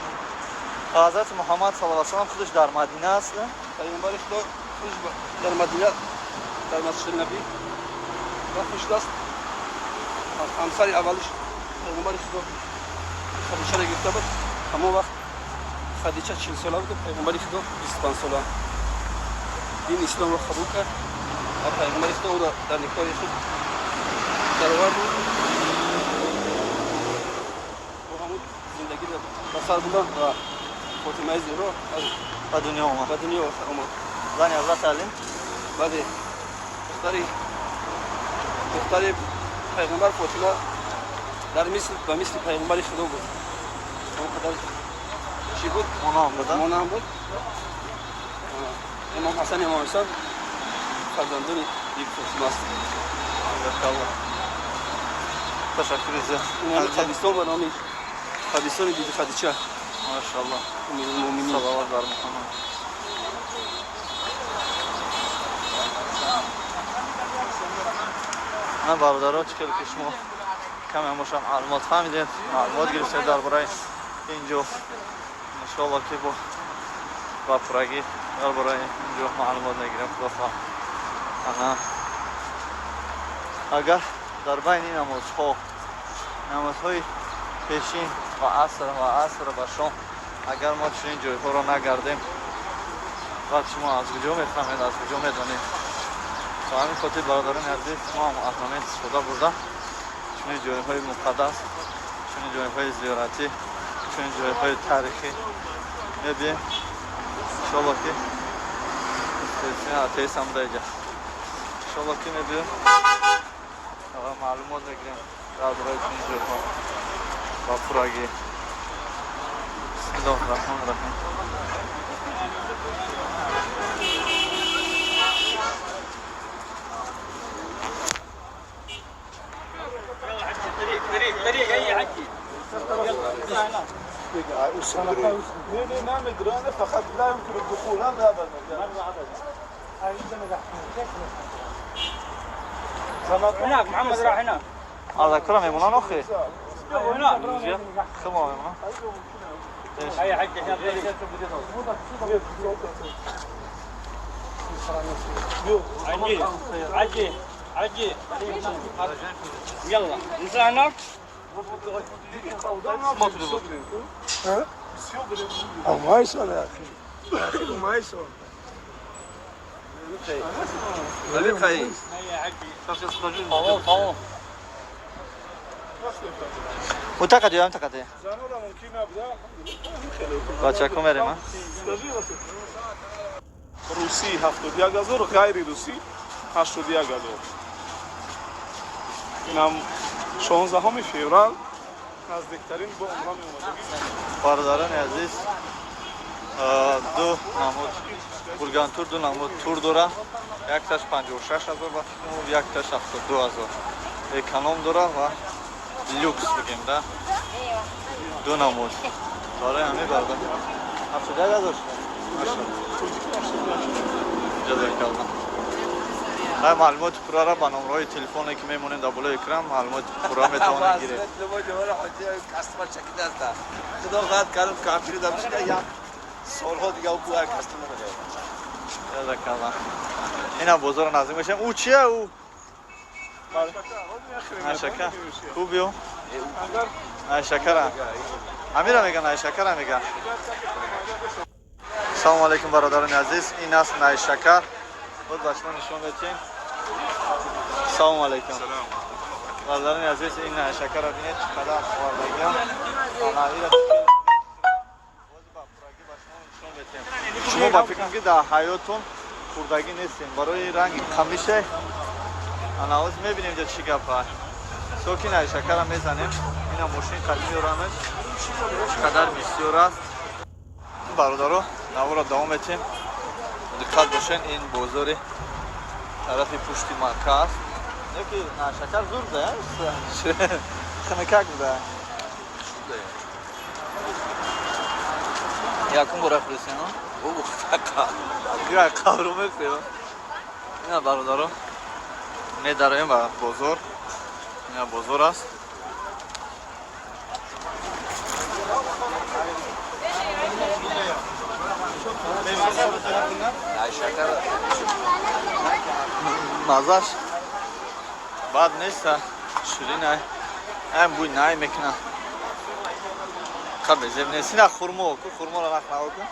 Ҳазрати Муҳаммад саллаллоҳу алайҳи васаллам худаш дар Мадина аст? Пайғамбари Худо худаш дар Мадина, дар Масҷиди Набӣ дафн шудааст. Ҳамсари аввалиш пайғамбари Худо Хадичаро гирифта буд. Ҳамон вақт Хадича 40 сола буд, пайғамбари Худо 25 сола. Дини исломро қабул кард ва пайғамбари Худо ӯро дар никоҳи худ даровард. Бо ҳамун зиндагиро ба сар бурданд ва Фотимаи Зуҳро ба дунё омад. Ба дунё омад. Зани ҳазрати Алӣ. Бале, духтари пайғамбар Фотима. Дар мисл ба мисли паёмбари Худо буд. Он қадар чӣ буд? Монам буд. Монам буд. Имом Ҳасан, Имом Ҳасан фарзандони Биби Фотима аст. Ҷазакаллоҳ. Ташаккури зиёд. Имоми қабристон ба номи қабристони Биби Хадича. Машааллоҳ. Уммил-муъминин. Салавот бар Муҳаммад. Ман бародаро, чӣ хеле ки шумо каме бошам маълумот фаҳмидед, маълумот гирифтед дар бораи инҷо. Иншоалло ки бо ба пуррагӣ дар бораи инҷо маълумот мегирем, худо хоҳад. Ана агар дар байни намозҳо, намозҳои пешин ва аср ва аср ва шом, агар мо чунин ҷойҳоро нагардем, баъд шумо аз куҷо мефаҳмед, аз куҷо медонед? Ба ҳамин хотир, бародарони азиз, мо ҳам аз момент истифода бурда чунин ҷойҳои муқаддас, чунин ҷойҳои зиёратӣ, чунин ҷойҳои таърихӣ мебием. Иншоалло ки атеист ҳам даиҷа. Иншоалло ки мебием ва маълумот мегирем дар бораи чунин ҷойҳо ба пуррагӣ. Бисмиллоҳи раҳмони раҳим. طريق اي حكي. نمیدرانه فقط لا يمكن الدخول هذا المكان. هناك محمد راح هناك. هذا كره ميمونان اخي. هناك. خمو ميمونان. اي حكي. عجي عجي عجي يلا نزل هناك. ما يصير يا اخي، يا اخي ما يصير. متقدی هم تقدی. بچه‌کو мерем. Русӣ 71 000, ғайри русӣ 81 000. Инам 16 феврал наздиктарин бо умра меомадагӣ. Бародарони азиз, ду намуд Бургантур, ду намуд тур дора. Якташ 56 000 ба фикрам, якташ 72 000. Эконом дора ва люкс бигем да. Ду намуд. Барои ҳамин бародар 71 000 шуд. Ҷазакаллоҳ. Ҳай, маълумоти пуррара ба номроҳои телефоне ки мемонем дар болои экран, маълумоти пурра метавонед гиред. Худо хоҳад кардам компютер дам шуда як солҳо дига бу як customer намеёбад. Ҷазакаллоҳ. Инам бозорро наздик мешавем. Ӯ чия ӯ? Найшакар. Хуб ё? Найшакара. Амира мега, найшакара мега. Салому алейкум, бародарони азиз. Ин аст найшакар. Боз ба шумо нишон медиҳем. Салому алейкум. Бародарони азиз, ин найшакарро бинед, чӣ қадар овардагиам. Анаира боз ба пуррагӣ ба шумо нишон медиҳем. Шумо ба фикрам ки дар ҳаётон хӯрдагӣ нестем. Барои ранги қамише ана ҳоз мебинем инҷа чӣ гап аст. Соки найшакарро мезанем. Ина мошини қадим меорамеш. Чӣ қадар бисёр аст. Бародаро, наворро давом медиҳем. Диққат бошед, ин бозори тарафи пушти Макка аст. Не ки найшакар зур буда, хунукак буда. Якум бора хӯрдем, як қабру мехӯрем. Ина бародаро, медароем ба бозор. Ина бозор аст. Мазаш бад нест, ширин ай. Ам бӯй най мекуна. Қабе зеб нест. Ина хурмо, ку хурморо нах наво кун.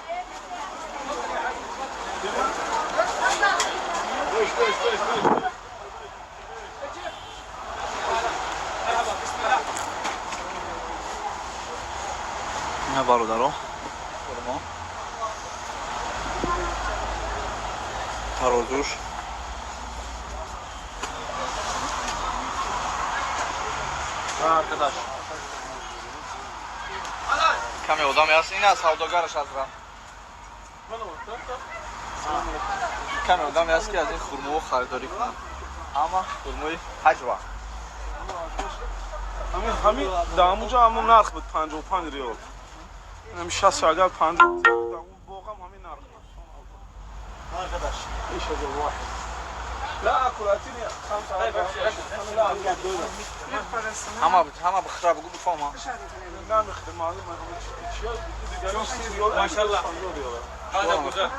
Ина бародаро, хурмо. Тарозуш. Arkadaş. Каме одаме ҳаст, ин аз савдогараш аз ра. Каме одаме ҳаст, ки аз ин хурмоҳо харидорӣ кунанд. Ама хурмои ҳаҷва. Ҳамин дар ҳамунҷо ҳамун нарх буд 55 риёл. Ҳамин 60 агар 50 дар он боғам ҳамин нарх буд. Arkadaş. 5001. لا اكل اعطيني 5 4 Ҳама ҳама бихра бугу бифаҳма. نمیخره معلومه چیا ما شاء الله هذا গুজর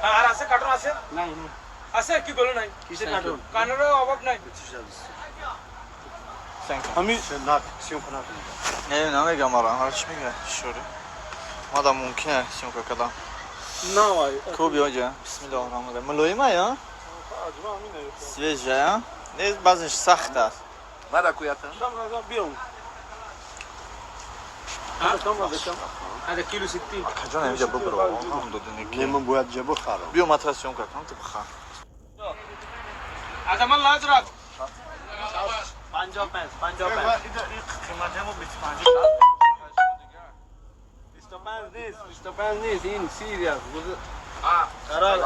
হ্যাঁ আর আছে কার্টুন আছে নাই নাই আছে কি বলো নাই কিসের কার্টুন? কার্টুনের অভাব নাই। ҳамин Не, намегам ара, ҳар чӣ мега? Шури. Мада мумкин съёмка кардам. навай. Куби оҷа. Бисмиллоҳир роҳманир роҳим. Мулоима я? Свежая. Не, баъзеш сахт аст. Маракуята. Биём. هذا كيلو 60. Акаҷон, инҷа бибро. Ҳам додини ки. Не, ман бояд ҷа бихарам. Биё матра съёмка кунам, ту бихар. عظم الله اجرك. 55 55 قیمت همون 25 25 نیست 25 نیست این 30 ریال. قرار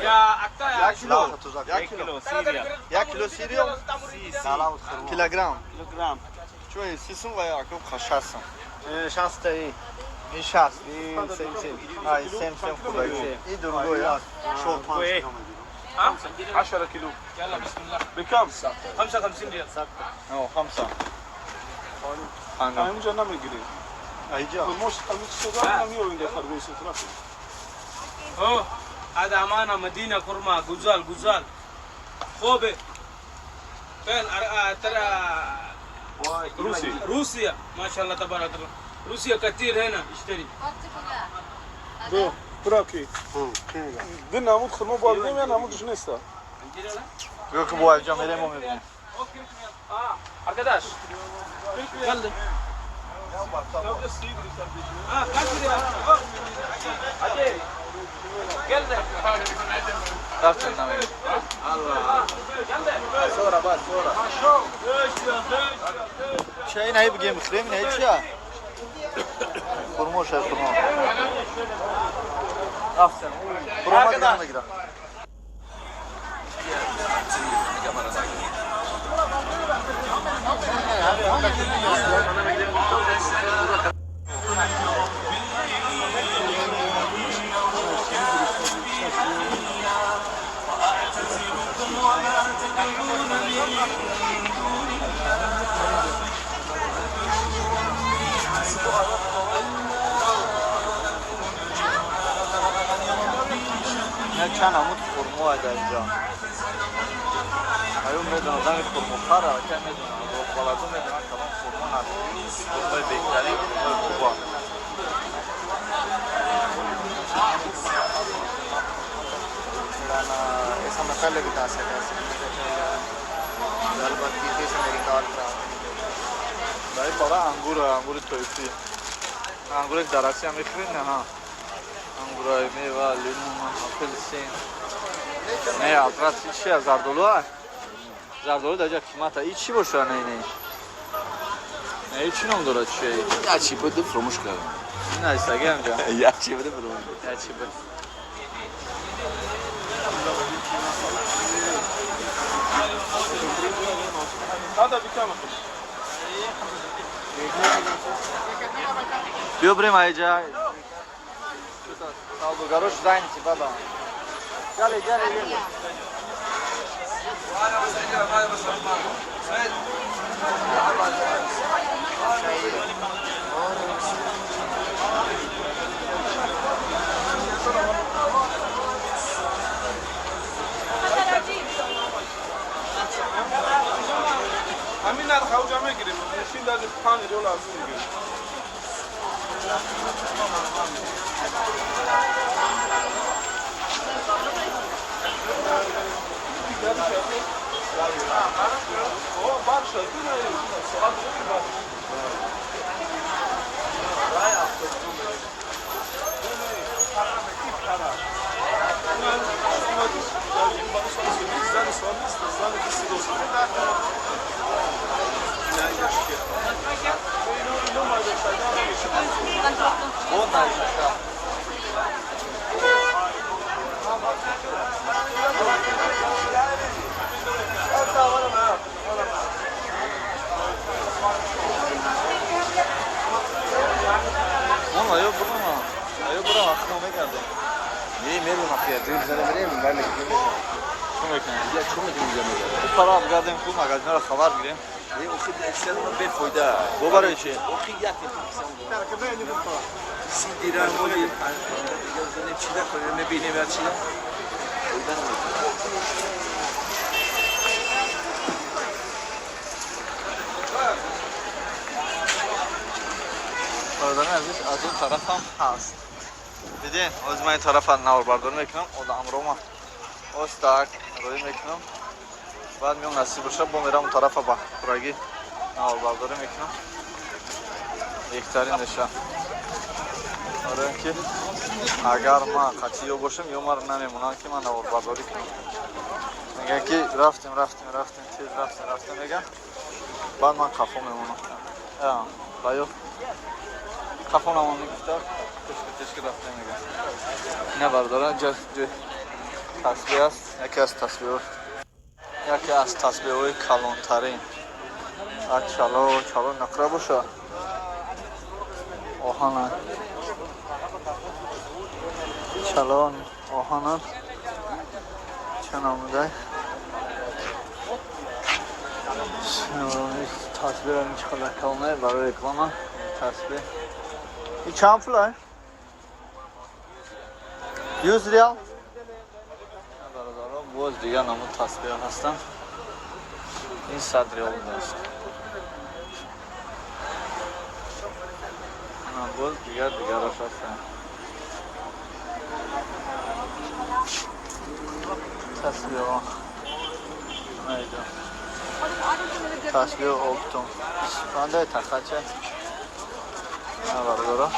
يا اكتا یک کیلو یک کیلو یک کیلو سیریال کیلوگرم کیلوگرم. چون 30 سوم و یک 60 سوم. 60 تا این. این 60 این سیم سیم. ай сем сем худои ин другой аст. 10 كيلو يلا بسم الله. بكم؟ 55 ريال. او خمسة ҳаминҷа намегирем. Айҷа. Мош намеёвем дар харгои сотраф. اوه هذا امانه مدينه كرمه غزال غزال خوبه فين ترى روسي. روسيا ما شاء الله تبارك الله روسيا كثير هنا اشتري. دو براки دин намуд хурмо бояд бигем я намудш неста. Гӯё ки бо айҷа мерем мо мебинем. Arkadaş. Geldi. Ha, kaç lira? Hadi. Geldi. Рафтем намегем. Sonra bas sonra. Ча ин ай бигем бихӯрем, ин ай чия? Хурмо шай хурмо. Рафтем. Хурмо дигар мегирам. Ина чанд намуд хурмо дар инҷо. Аюм медонад, одами хурмохар аллакай медонад, баладу медонад кадом хурмо ҳаст. Хурмои беҳтарин, хурмои хуба. ऐसा मैं पहले भी दस ऐसे गलबात की थी मेरी कार खराब। Дар бара ангур, ангури тоифӣ. Ангури дар Россия мехӯред, не ҳа. Ангураи мева, лимон, апелсин. Не, албат чи аст? Зардолу аст? Зардолу дар ҷа қимат аст. И чӣ бошад не не? Не, и чӣ ном дорад чия? Як чӣ буд фуромӯш кардам. Ин айстаги ҳамҷа. Як чӣ буд фуромӯш. Як чӣ буд. هذا بكم؟ Биё бирем айҷа. Савдогарош занти баба. Ҷале, ҷале, ҷале. ҳамин нарх авҷа мегирем. Мошин даже 5 риёл арзон мегирем. Бурам, аю бурам. Аю бурам, ахно мегардем. Не, мерем ахи, ҷой бизанем мерем, вай мекунем. Чӣ мекунем? Я чӣ мекунем инҷа мегардем? Пара бигардем, хуб магазинро хабар гирем. Не, охи эксел бефоида. Бо барои чӣ? Охи як 30 дирам моли 50 дигар бизанем, чӣ накунем, мебинем я чӣ. Фоида намекунем. Бародарони азиз, аз он тараф ҳам ҳаст. Дидин, ҳозир ман ин тарафа наворбардорӣ мекунам, одамрома остак роӣ мекунам. Баъд меом, насиб боша, бо мерам он тарафа, ба пурагӣ наворбардорӣ мекунам. Беҳтарин меша. Барои ин ки агар ман қатъи ё бошам, ё маро намемонанд, ки ман наворбардорӣ кунам. Мегӯянд ки рафтем, рафтем, рафтем, тез рафтем, рафтем, мегӯянд. Баъд ман қафо мемонам. Ба ё қафо намон мегуфта, тешка тешка рафтем, мегӯянд. Ина бародарон, ҷо ҷои тасбеҳ аст, яке аз тасбеҳ, яке аз тасбеҳҳои калонтарин. А чало, чало нақра боша. Оҳана. Чалон оҳана. Ча намудай? Тасбеҳ чӣ қадар калонае барои реклама. Тасбеҳ. И чанд пул ай? 100 реал? Бародарон, боз дигар намуд тасбеҳ ҳастанд. Ин 100 реал будааст. Боз дигар дигарош ҳастанд. Тасбеҳҳо. Найда. Тасбеҳ оптом. Пандай тахача. На бародарон.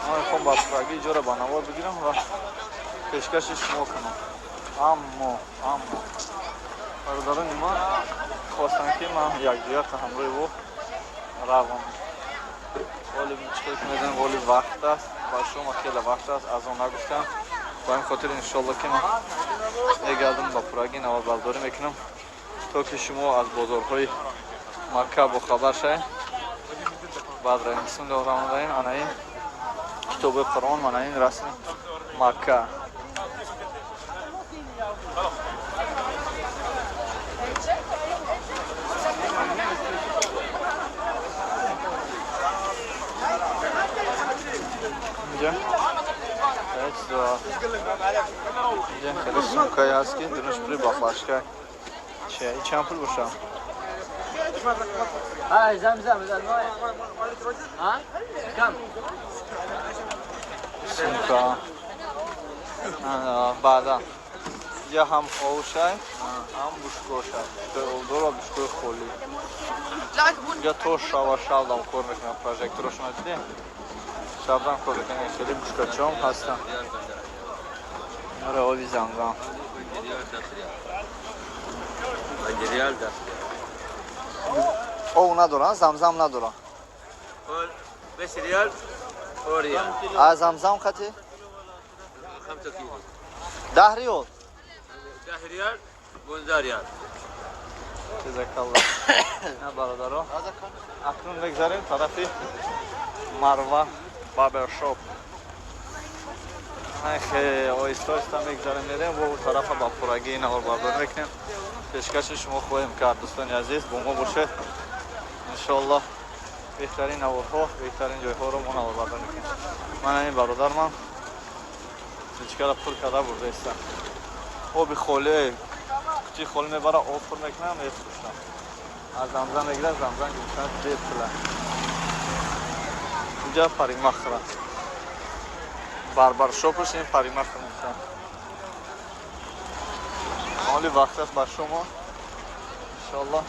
Ман мехоҳам ба пурагӣ иҷора ба навор бигирам ва пешкаши шумо кунам. Аммо бародарони ман хостанд, ки ман якҷоя ҳамроҳи ӯ равам. Ғолиб чӣ ки медонем, ғолиб вақт аст ба шумо, хеле вақт аст, аз он нагуфтам. Ба ин хотир иншоалло ки ман мегардам, ба пурагӣ наворбардорӣ мекунам, то ки шумо аз бозорҳои Макка бохабар шавед. Баъд равем. Бисмиллоҳи раҳмони раҳим. Ана ин китоби Қуръон, мана ин расми Макка. Инҷа инҷа хеле сумкае ҳаст, ки дунаш пули баклажка. Чи ин чанд пул боша? هاي زمزم الماء ها كم؟ Сумка. Баъдан инҷа ҳам овшай, ҳам бушкошай. Бушкои обдор ва бушкои холӣ. Инҷа то шава шабдам кор мекунам, прожекторошона дидем? Шабдам кор мекунам, хеле бушкачаам ҳастанд. Ара оби замзам. Ов надоранд, замзам надоранд. 5 риал, 10 риал. А замзам қати? 5 кило. 10 риол? 10 риал, 15 риал. Ҷазакалло. На бародаро. Акнун мегзарем тарафи Марва барбершоп. Оҳиста оҳиста мегзарем, мерем бо тарафа, ба пурагӣ наворбардорӣ мекунем. Пешкаши шумо хоҳем кард, дӯстони азиз, бо мо бошед. Иншоаллоҳ беҳтарин наворҳо, беҳтарин ҷойҳоро мо наворбардорӣ мекунем. Ман ин бародармам сучкаро пур карда бурда истам. Оби холӣ, кучи холӣ мебара, об пур мекунам, мефурӯшам. Аз замзам мегирад, замзам гирифтан бепула. Инҷа парикмахера. Барбаршопаш ин парикмахер мешавад. Ҳоли вақт аст ба шумо. Иншоаллоҳ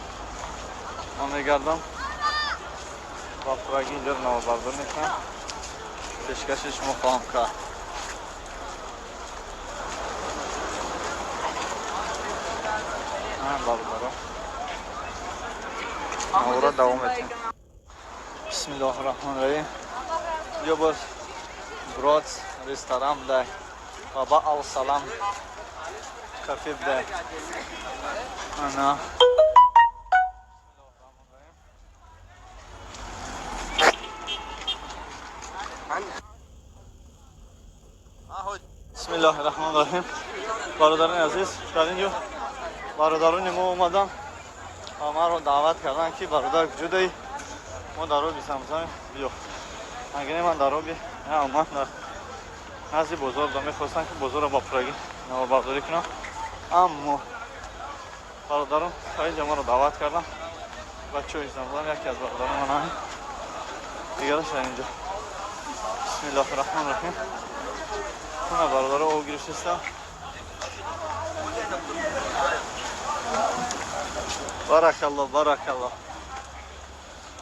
ман мегардам ва пурагӣ инҷоро наворбардорӣ мекунам. Пешкаши шумо хоҳам кард. Бародаро, навора давом метиҳем. Бисмиллоҳи раҳмони раҳим. Инҷо боз брод ресторан будай ва ба Алсалам кафе будай. Ана. Бисмиллоҳи раҳмони раҳим. Бародарони азиз, дар инҷо бародарони мо омаданд ва маро даъват карданд, ки бародар, куҷодаӣ? Мо дар оби Замзам, биё. Агане ман дар оби ман дар назди бозор будам, мехостам, ки бозорро ба пурагӣ наворбардорӣ кунам, аммо бародарон та инҷа маро даъват карданд ба чои Замзам. Яке аз бародарон ман ҳамин, дигараш дар инҷо. Бисмиллоҳи раҳмони раҳим. Ҳама бародаро об гирифтистам. Баракалло, баракалло.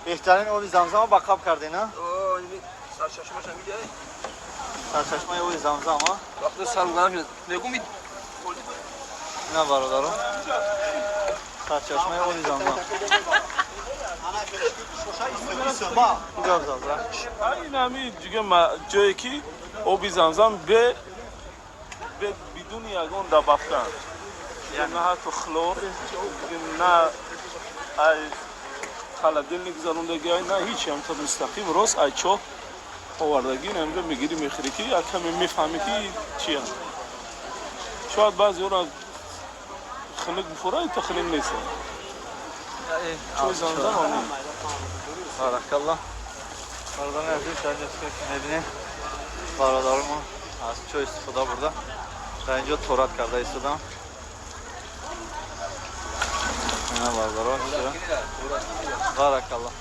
Беҳтарин оби Замзам ба қаб кардин, а? Сарчашмаи оби Замзам, а? На, бародаро. Сарчашмаи оби Замзам. Ин ҳами ҷое ки оби Замзам бидуни ягон добавка, на ҳатто хлор, на холодильник гузарондагӣ, на ҳеч, ҳамта мустақим рост ай чоҳ овардагӣ. Инамҷо мегирӣ, мехӯрӣ, ки як каме мефаҳмӣ, ки чия. Шояд баъзеҳоро хунук бихӯрад, то хунук нест. Чои Замзам омин. Баракалло. Бародарони азиз, дар инҷо ки мебинем, бародарамон аз чой истифода бурда, дар инҷо торат карда истодам. Бародарон, баракалло.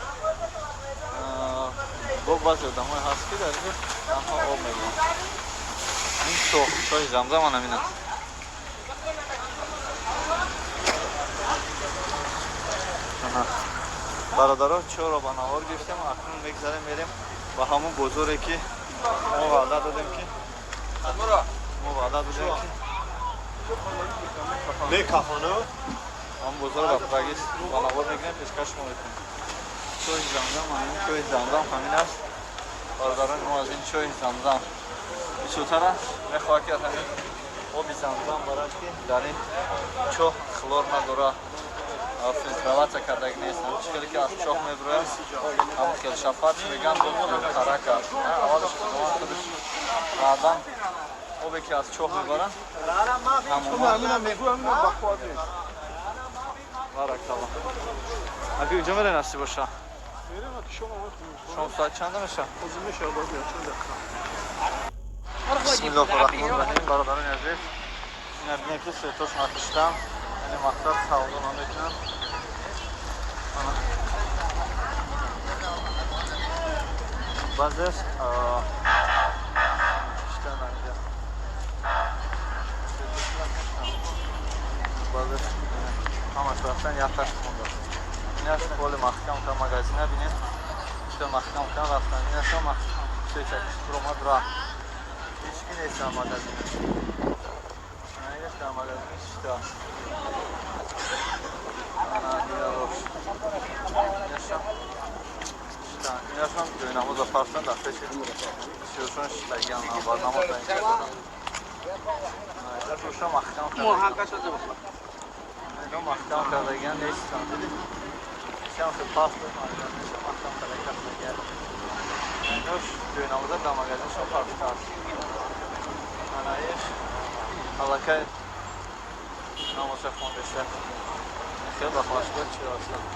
Бо баъзе одамое ҳаст, ки дар инҷо танҳо об мегиранд. Ин чоҳ, чоҳи Замзам ана ҳамин аст. Бародаро, чоҳро ба навор гирифтем, акнун мегзарем, мерем ба ҳамон бозоре, ки мо ваъда додем, ки ҳамон бозорро ба пурагӣ ба навор мегирем, пешкаш шумо мекунем. Чоҳи Замзам, ҳамин чоҳи Замзам ҳамин аст. Бародарони мо аз ин чоҳи Замзам бисёртар мехоҳад, ки аз ҳамин оби Замзам барад, ки дар ин чоҳ хлор надорад, фильтроваться кардагӣ нест. Ҳамин чӣ хеле ки аз чоҳ мебирояд, ҳамон хел шафат мегӯянд, тарака аст. Аввалаш Худованд худаш, баъдан обе ки аз чоҳ мебаранд. Баракалло. Аки, куҷо мерем, насиб боша? Шом соат чанда меша? Бисмиллоҳи раҳмони раҳим. Бародарони азиз, ина бинем, ки светошон киштам, яъне мақсад савдо намекунанд. Баъзеш киштан инҷа, баъзеш ҳамаш рафтан, якташ мондааст. Инаш поли маҳкам кар магазина, бинед, чита маҳкам кар рафтан. Инашам сеча ромад, рафт, ҳеч ки нест дар магазина. Инаш дар магазин шита. Ана дигарош, инашам шита, инашам ҷои намоза партан, дар пеши бисёршон шитагиан бар намоз инҷа дорам. Инашам маҳкам карда, ино маҳкам кардагиан нестанд. Дидӣ, ишам хел паст магазиншо маҳкам кардаги рафтагиан. Инош ҷои намоза дар магазиншон партааст. Анаиш аллакай намоза хондеста, хел ба флашкот чи астанд.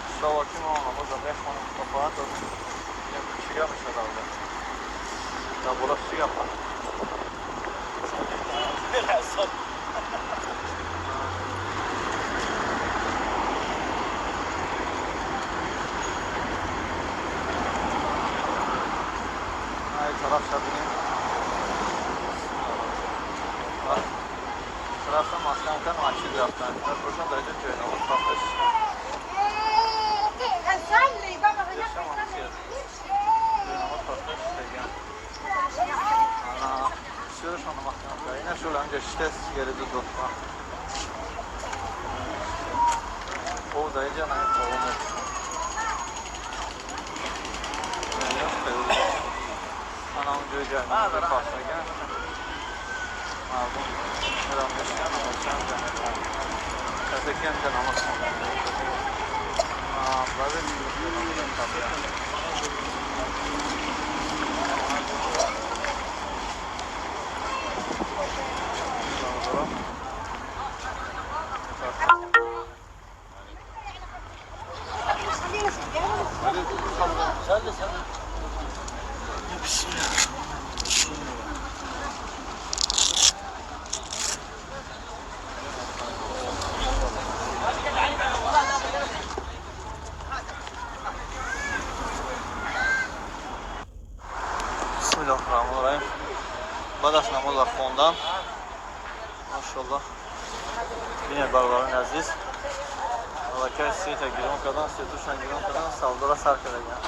Иншоалло, ки мо намоза мехонем, худо хоҳад. Чӣ гап мешавад аввал? Дар борааш чӣ гап? Ай тараф шабинем. Тарафа маҳкам кан, масҷид рафтан. Бошам, дар инҷо ҷои намоз пахташ. Ҷои намоз пахташ шидагиан. Бисёрашон маҳкам кард. Ина шул ҳамҷа шита, сигарету дохта. Об дар инҷа на об. Ана он ҷои ҷои намоз пахтагиан. Мардум мерам мешинанд, намозчиам ҷа мехонанд. Касе ки ҳамҷа намоз хонда. Баъзе намоз. Бисмиллоҳир-раҳмонир-раҳим. Баъд аз намоза хондан, машаллоҳ, бинед, бародарони азиз, аллакай света гирон кардан, светушна гирон кардан, савдора сар кардагиям.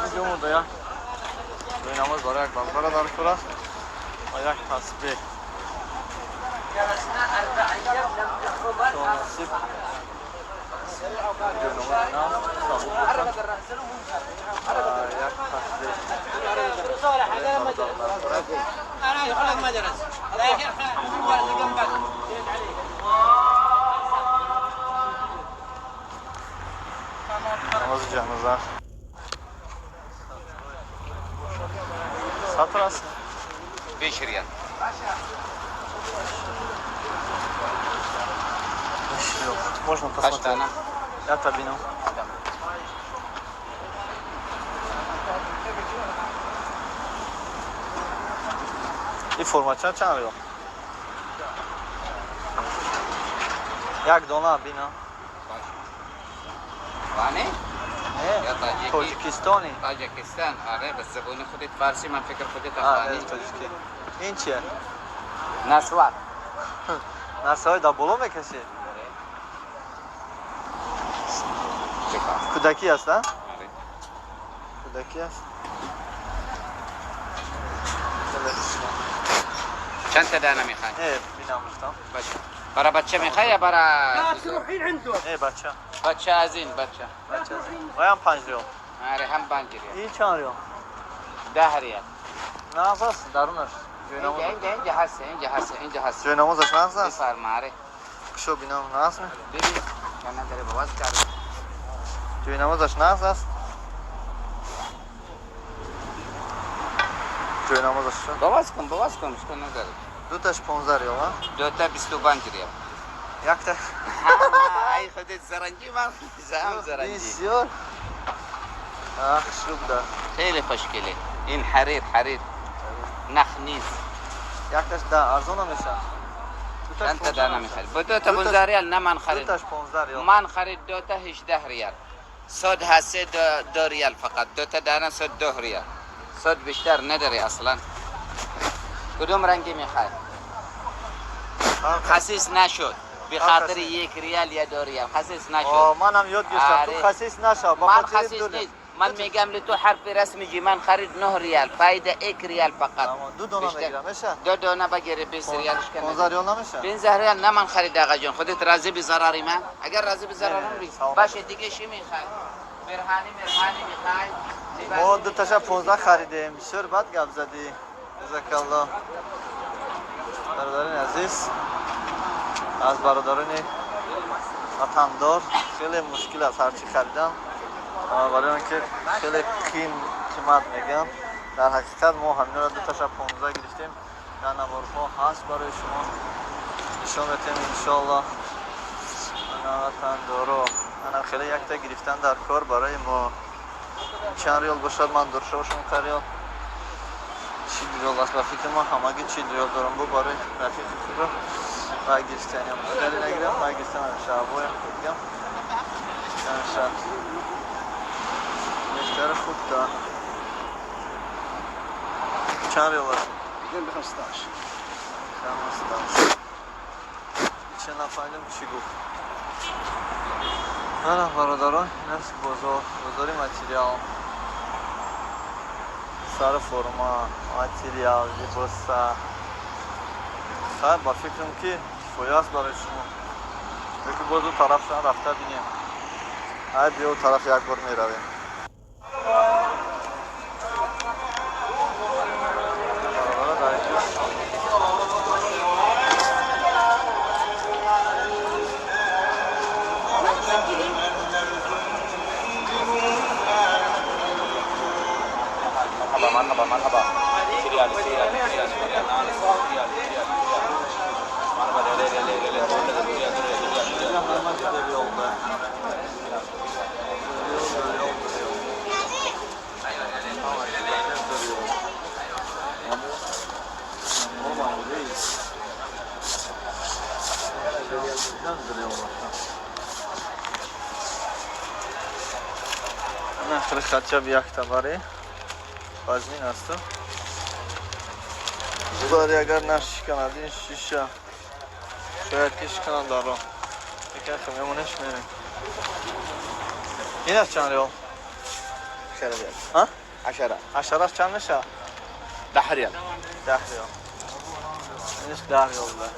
Азиз омода як рӯи намоз барои як барбара дар кор аст ва як тасбеҳ. Насиб ҷойнамози нав сабук бошад. Як тасбеҳ. Намози ҷаноза. Сатр аст? 5 риал. Можно посмотреть? Я табину. И формача чанд риал? Як дона бина. وانه؟ Не, тоҷикистони. تاجیکستان آره به زبون خودت فارسی من فکر خودت А, افغانی. тоҷики. Ин чия? نسوار. Насвай дар боло мекашӣ? Кӯдакӣ аст, а? Кӯдакӣ аст. چند تا دانه میخوای؟ Не, бинам гуфтам. بچه برای بچه میخوای یا برای Не, бача. بچه از این بچه. Бача аз ин. Ваям 5 риёл. آره هم 5 ریال. Ин чанд риёл? 10 ریال. Нағз аст дарунаш. اینجا اینجا اینجا هست اینجا هست اینجا هست. ҷои намозаш нағз аст؟ بفرما آره. Кушо бинам нағз ме? ببین که نداره باز کرد. Ҷои намозаш нағз аст؟ Ҷои намозаш чун? باز کن باز کن اشکال نداره. Дуташ 15 риёл, а? دو تا 25 ریال. Якта. ای خودت زرنگی من هم زرنگی. Бисёр. Ах, шубда. خیلی خوشگله این حریر حریر نخ نیست. Якташ да арзон намеша. چند تا دانه میخری؟ با دو تا 15 ریال نه من خرید. Дуташ 15 риёл. من خرید دو تا 18 ریال. صد هست 2 ریال فقط دو تا دانه صد 2 ریال. صد بیشتر نداری اصلا. کدوم رنگی میخوای؟ خسیس نشد. به خاطر 1 ریال یا 2 ریال خسیس نشد. О, манам ёд гирифтам. Ту آره. хасис наша. Ба من хотири خسیس ду نیست. من میگم لتو حرف رسمی میگی من خرید 9 ریال فایده 1 ریال فقط. Ду дона мегирам, меша؟ دو دانه بگیری 20 ریال اشکال 15 риёл намеша؟ 15 ریال نه من خرید آقا جان خودت راضی به ضرر من اگر راضی به ضرر من باشه دیگه چی میخوای؟ مرهانی مرهانی میخوای؟ Мо дуташа 15 харидем. Бисёр бад гап задӣ. Ҷазакаллоҳ. Бародарони азиз, аз бародарони ватандор хеле мушкил аст ҳарчи харидан, барои он ки хеле қим қимат мегӯям. Дар ҳақиқат мо ҳаминро дуташа 15 гирифтем. Дар наворҳо ҳаст барои шумо нишон медиҳем иншоаллоҳ. Ана ватандоро ана хеле якта гирифтан дар кор барои мо. Чанд риёл бошад ман дошта бошам риёл 40 риёл аст ба фикри ман ҳамагӣ 40 риёл дорам бо барои рафиқи худро ва гирифтаням агаре нагирам ва гирифтан шаҳбоям дигам намешад беҳтари хуб да чанд риёл аст? ب 15. 15. Чӣ нафаҳмидам чӣ гуфт. Ана бародарон, ин аст бозор, бозори материал. Сари форма, материал, либоса. Хайр, ба фикрам ки кифоя аст барои шумо. Лекин боз ӯ тарафшон рафта бинем. Ай биё ӯ тараф як бор меравем. Бародарон, дар инҷо مرحبا مرحبا ريال ريال ريال ريال ريال ريال مرحبا ريال ريال ريال ريال Ана хотя бы як товари вазнин асту. Будари агар нашиканад ин шиша шояд ки шиканад дар роҳ. Лекин хел мемонеш мерем. Ин аз чанд риёл? 10 ريال. ҳа? 10. Ашараш чанд мешавад? 10 ريال. 10 риёл. Инаш 10 риёл буда.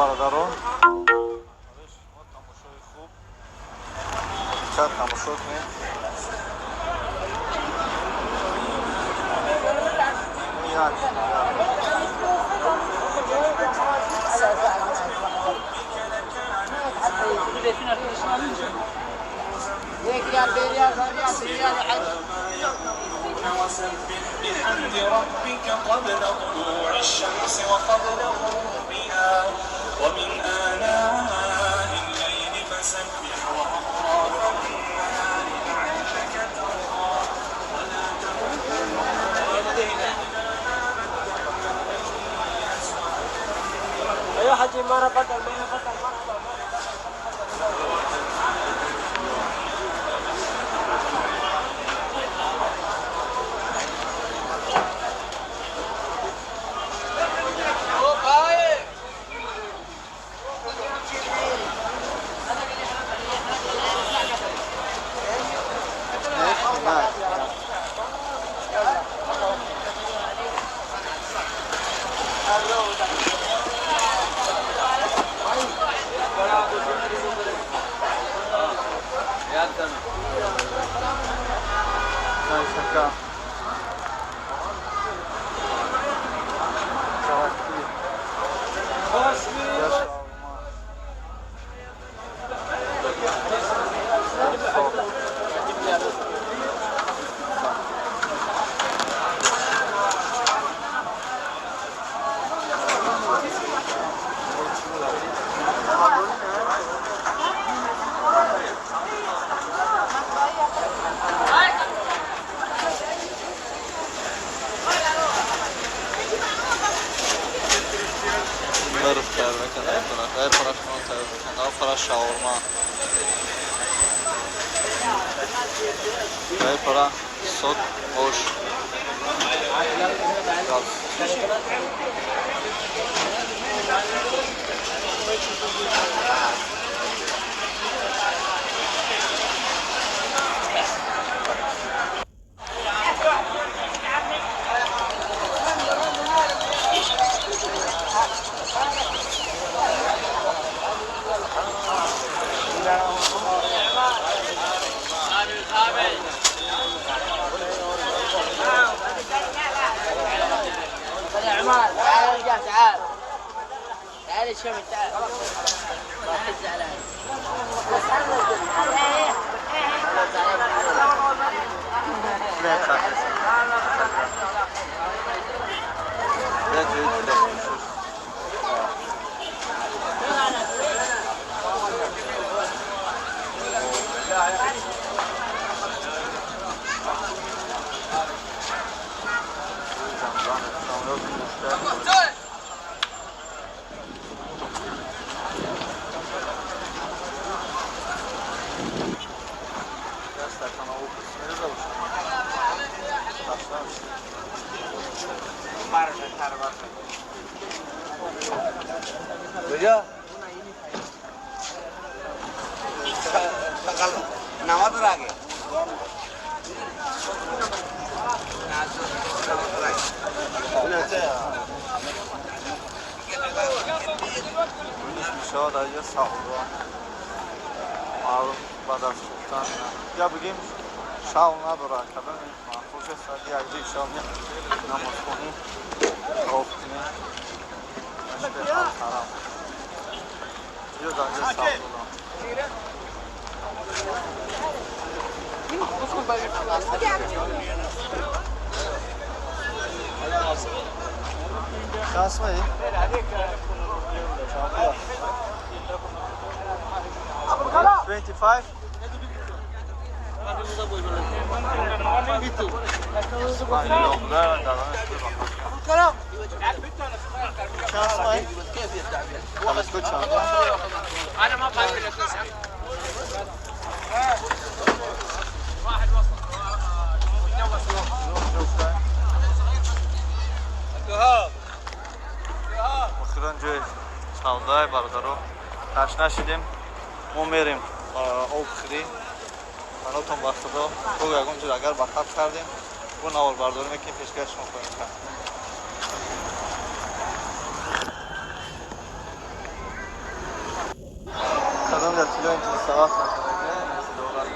Бародарон, шумо тамошои хуб диққат тамошо кунед. Як وسبح بحمد ربك قبل طلوع الشمس وقبل غروبها ومن آناء الليل فسبح وأطراف النهار لعلك ترضى ولا ايوه حجي مرة بدل مرة بدل مرة. Пара шаурма. Дай пара сот ош. تعال ارجع، تعال تعال يا شباب، تعال واحد زعلان. کجا؟ نماز راگه. میشود از یه سودا معلوم بعد از سوختن یا بگیم شاو نداره کدام خوش است یک جای شاو نماز خونی طواف کنی مشت حرام یه دنجه سودا. Şans mı? 25. انا ما فاهم واحد وصل. Охирон ҷои савдаи бародаро ташна шидем, мо мерем об хӯрӣ. Панотон ба Худо. То ягон ҷо агар ба хат кардем, бо наворбардорӣ мекунем, пешкаш шумо хоҳем кард. Кадом дар тилло интересоваться накарда, дорад.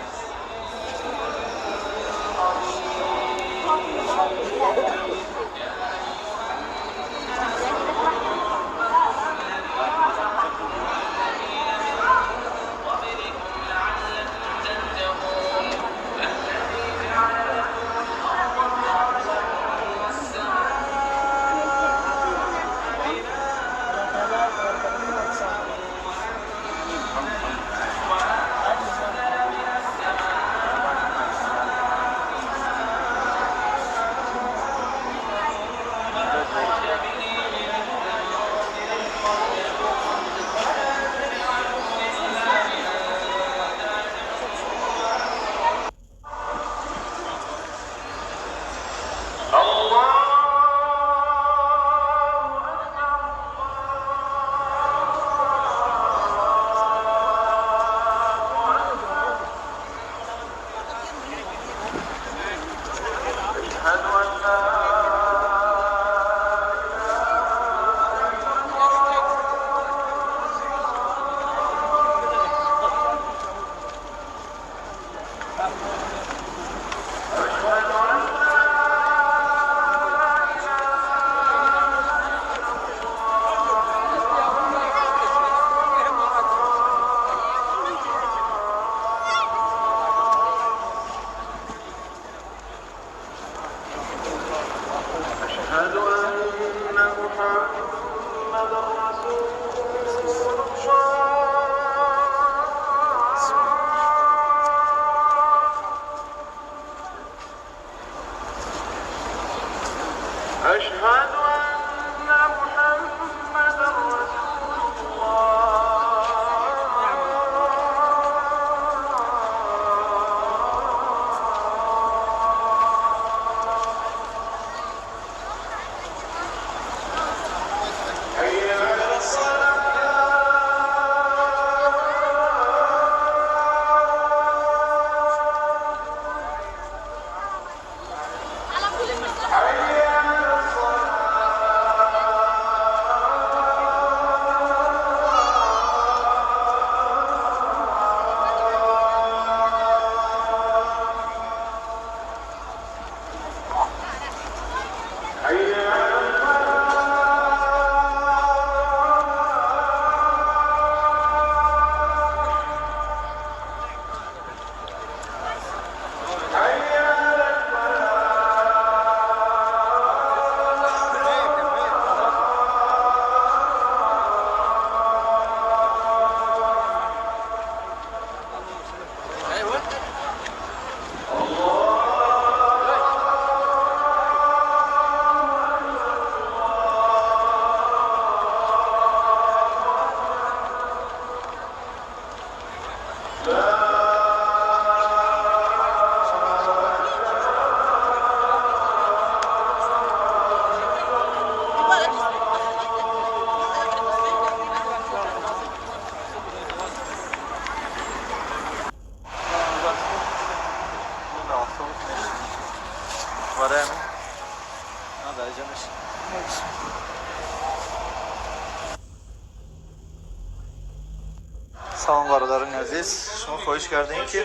Хоҳиш кардем, ки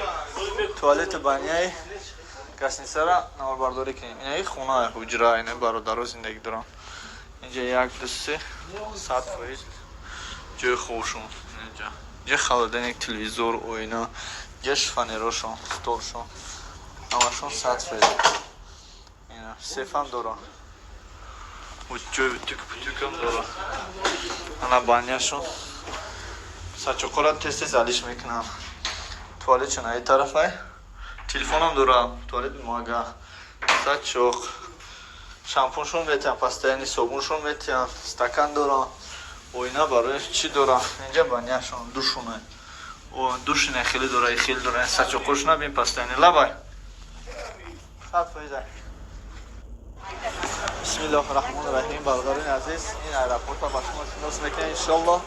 туалети баняи гостиницара наворбардорӣ кунем. Инаи хона, ҳуҷра, ина бародаро зиндагӣ дорам. Инҷа як, ду, се, 100% ҷои хобшон. Инҷа инҷа холодильник, телевизор, оина, инҷа шифонерошон, столшон, ҳамашон 100%. Ина сейфам дорам, ҷои утюг путюгам дорам. Ана баняшон, сачоқора тез тез алиш мекунам. Туалетшон аи тарафай, телефонам дорам, туалет мага, сачоқ, шампуншон метиҳам, постоянный собуншон метиҳам, стакан дорам, оина барои чӣ дорам. Инҷа баняшон, душуна, душина хеле дора, хеле дора, сачоқошона бин, постоянный лабай, 100%. Бисмиллоҳи раҳмони раҳим. Бародарони азиз, ин аэропорта ба шумо шинос мекунем, иншоллоҳ.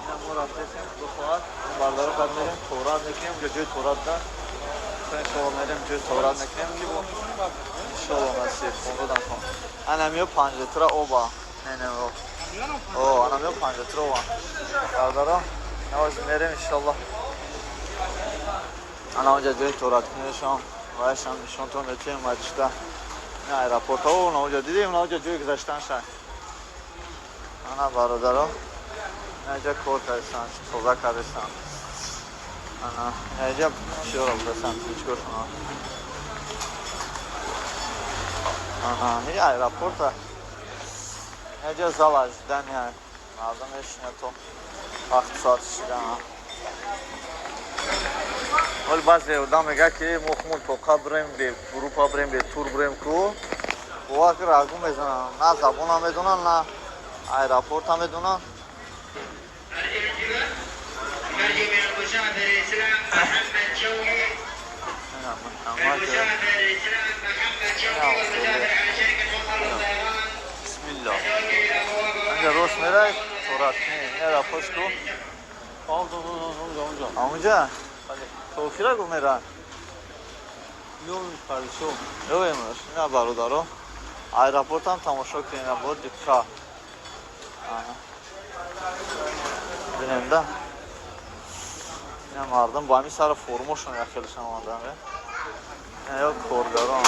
Ина мо рафтесем, худо хоҳад, бародаро, баъд мерем торат мекунем. Ҷо ҷои торат да, иншоллоҳ мерем ҷои торат мекунем, ки иншоллоҳ насиб хондадан хон. Анамиё 5 литра оба, не, не, о, анамиё 5 литра оба. Бародаро, навоз мерем, иншоллоҳ. Ана онҷа ҷои тораткунишон вайшам нишонтон метиҳем. Мачта ин аэропорт, о, наоҷа дидем, наоҷа ҷои гузаштан шай. Ана бародаро, инаҷа кор кардистан, тоза кардистан. Ана инаҷа чиёро будастан, ҳичгошона. Ана ин аэропорта, инаҷа зал ожидания, мардум мешинад то вақти соат шидан. Ҳол баъзе одам мегӯяд, ки мо хумон тоқа бирем, бе группа бирем, бе тур бирем ку, бовар ки рагу мезананд, на забонам медонанд, на аэропортам медонанд. Бисмилло, анҷа рост мерай, торат аэропорт ку. Онҷа то охира гу мера. Ёвемаш. Ина бародаро, аэропортам тамошо кунем бо диққат бинем да. Ина мардум бо ҳамин сара формошон яхелшан омадан. Ина ё коргарон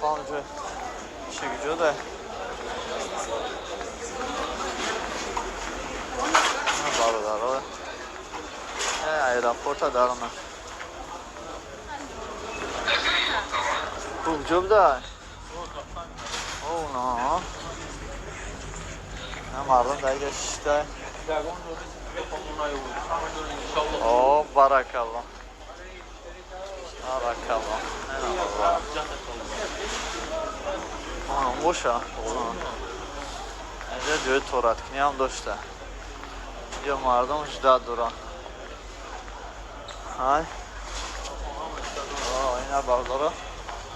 хонҷо чӣ ҷода. Бародаро, аэропорта дарона хуб ҷо буда. На, мардум дар иҷа шишта. О, баракалло, баракалло. Боша, инҷа ҷои тораткунӣ ҳам дошта. Инҷа мардум ждать доранд. Ай, ина бародаро,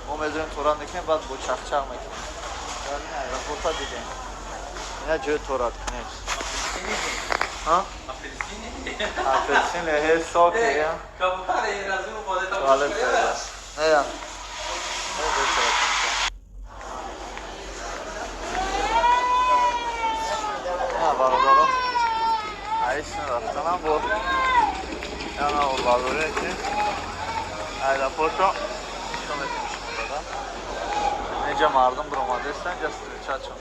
мо медонем, торат мекунем, баъд бо чахчах мекунем. Дар ин аэропорта дидем, ина ҷои тораткунӣ. Апельсин леҳе соки туалет. Не, бародаро, айшин рафтанам бо яна бародаре, ки аэропорто нишон метем шумо дада. Инҷа мардум биромадаистанд, инҷа встречатшон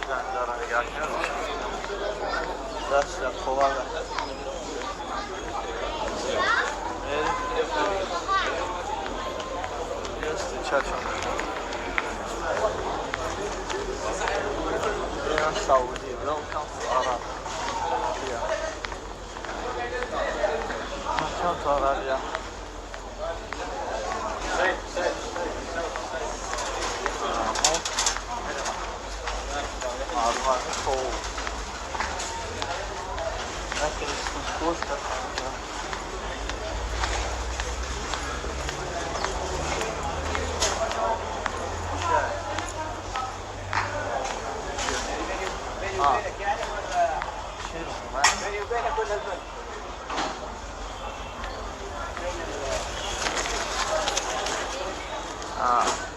занҷара нигоҳ. Даст ховарда. Встречатшон. Сауди, welcome to Arab. Welcome to Arabia. Safe, safe, safe, safe, safe. Мардум хоб. Накрестун. بيني وبينك ولا البنك؟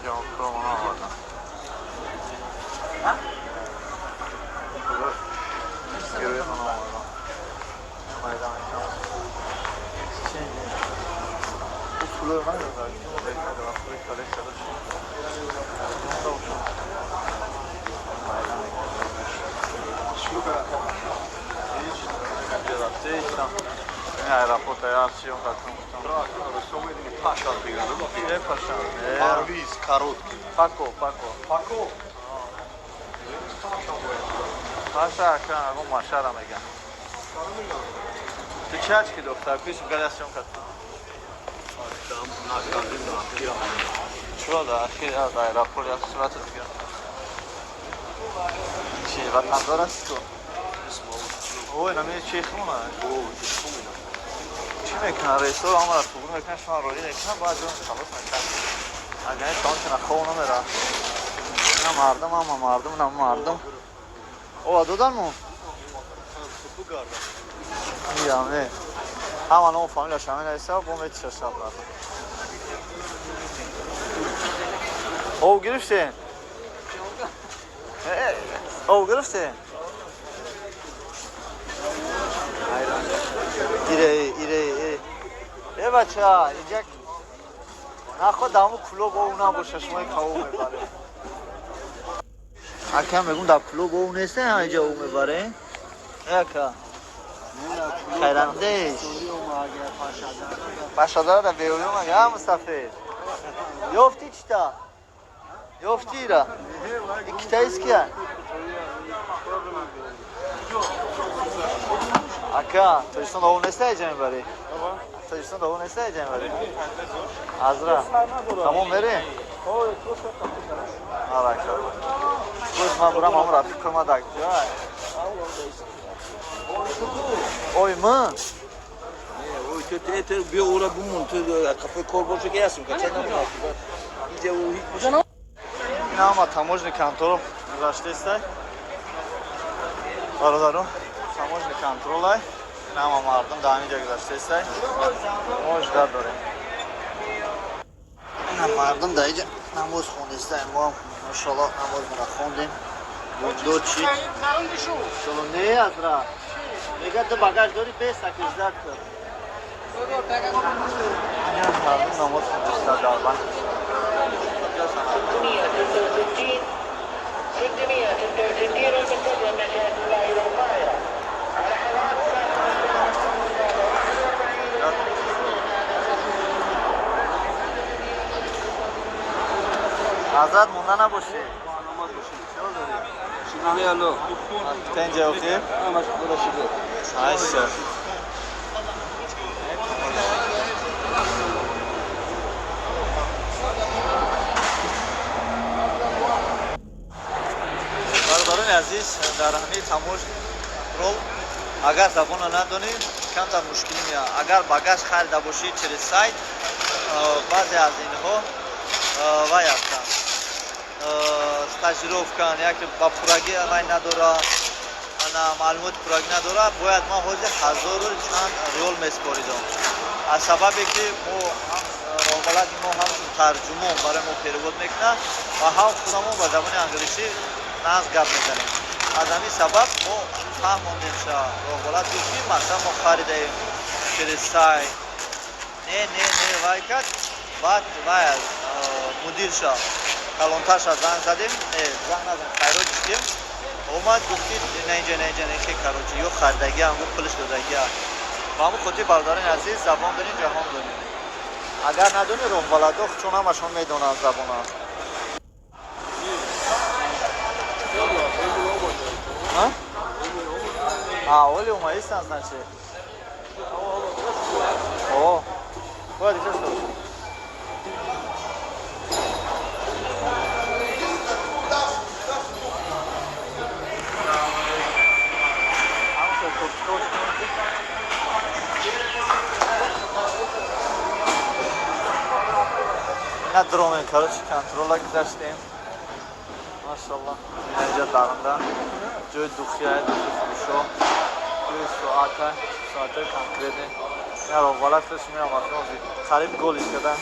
ҷонкромона овардам. Гирӯи овардам. Пулои ман коллексия дошт. Ин аэропорт я съемка Парвиз короткий. Пако, пако. Пако. Паша ака, агу машара меган. Ту чи ачки духтар? Пиш галя съемка. Чура да, ахир аз аэропорт я сурат дигар. Чи ватандор аст ту? Ой, нами чи хмона? Чӣ мекунад? Рейсо ҳамара туғри мекунад, шумо роӣ мекунад, баъд ҷон халос мекунад. Агар ин таом хов намера. На мардум, ама мардум, на мардум. О, додан му? Мирам, не. Ҳама ному фамилияш ҳамин айса, бо метиша шаб рад. Ов гирифтем? Ов гирифтем? Ире, ире, ире. Э бача, инҷа наход даму клуб ов набоша, шумои кавоб мебаре. Ака мегум дар клуб ов нест, инҷа ов мебаре? Э ака. Хайрандеш. Пашадара да беуём ага, Мустафе. Ёфти чита? Ёфти ира? И китайския? Ака, Тоҷикистон ов нест инҷа мебарӣ? Тоҷикистон ов нест инҷа мебарӣ? Азра. Тамом мерем? Арака. Боз ман бурам ҳамон рафиқи ма дар ҷой. Ой ман. Ой, ту ту биё ура бумон, ту қафои кор боша ки ҳастем, кача намонад. Инҷа ӯ ҳеҷ. Ин ҳама таможни контрол гузаштаистай. Бародарон, таможни контролай. Ин ҳама мардум дар ҳамин ҷо гузаштаистай. Мо ждат дорем. Ина мардум дар инҷа намоз хондистай. Мо ҳам машоаллоҳ намозмонро хондем. Бундо чи? Не, азра. Мега ту багаж дори бес акиждат кун. Ина мардум намоз хондиста дар банк. Азад монда набошӣ. Тенҷа охир? Айса. Бародарони азиз, дар ҳамаи таможни контрол агар забонро надонӣ, камтар мушкилӣ меояд. Агар багаж харида бошӣ через сайт, баъзе аз инҳо вай ҳастанд, стажировкан, яке ба пуррагӣ вай надора, ана маълумоти пуррагӣ надора. Бояд ман ҳозир ҳазору чанд риёл месупоридам. Аз сабабе ки мо ҳам роҳбалади мо ҳамчун тарҷумон барои мо перевод мекунад ва ҳам худамон ба забони англисӣ нағз гап мезанем. Аз ҳамин сабаб мо фаҳмондем ша роҳбалад гуфт ки масалан мо харидаем через сайт. Не, не, не, вай кард. Баъд вай мудирша калонтарша занг задем, занг назадем, хайрот ҷистем. Омад гуфт ки на инҷа, на инҷа, на хе, короче, ё харидагиам, гуфт пулш додагиам. Ба ҳамон хотир бародарони азиз, забон донӣ, ҷаҳон донӣ. Агар надонӣ, роҳбаладо чун ҳамашон медонанд забона. А, оли умаистан, значит. О, бояд дошта бошад. Ина дромем, короче, контрола гузаштем. Машаллоҳ. Ина инҷа дарунда ҷои духия, духи фурӯшо, ҷои соата, соатҳои конкретни. Ина роҳбалад худаш меам вақти қариб голиш кардан.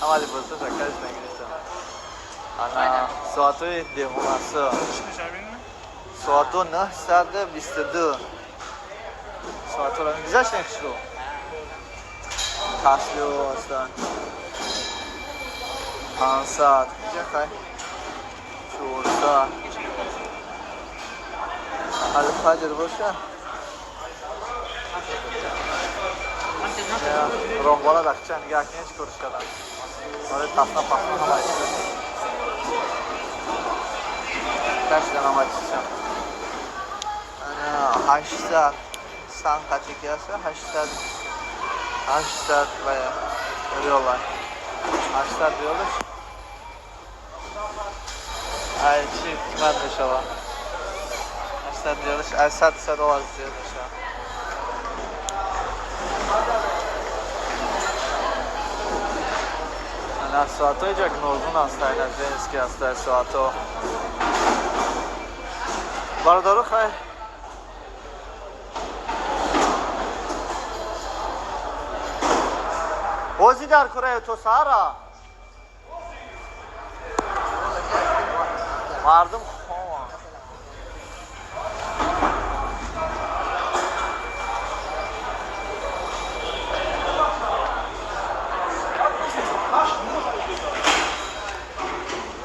Ҳама либосоша кардиш нагирифтам. Ана соатҳои девонаса. Соатҳо 9:22. Соатҳоро гузаштем хушро. Таслио ҳастанд. 500. Инҷа хай 400. Алфаҷр боша. Роҳбалад акча нигоҳ кунед, чӣ корш карданд. Барои тафна пафна ҳама чиз. Кашидан ҳама чизшам. Ана 800 сан қати ки аст, 800 800 ва риола. 800 риолаш. Ай чӣ қимат мешавад? 800 риолаш ай 100 доллар зиёд мешавад. Ана соатҳои ҷа гуногун ҳастанд, ина женский ҳастанд соатҳо. Бародаро, хай бозӣ дар кораё то саҳара мардум хоманд.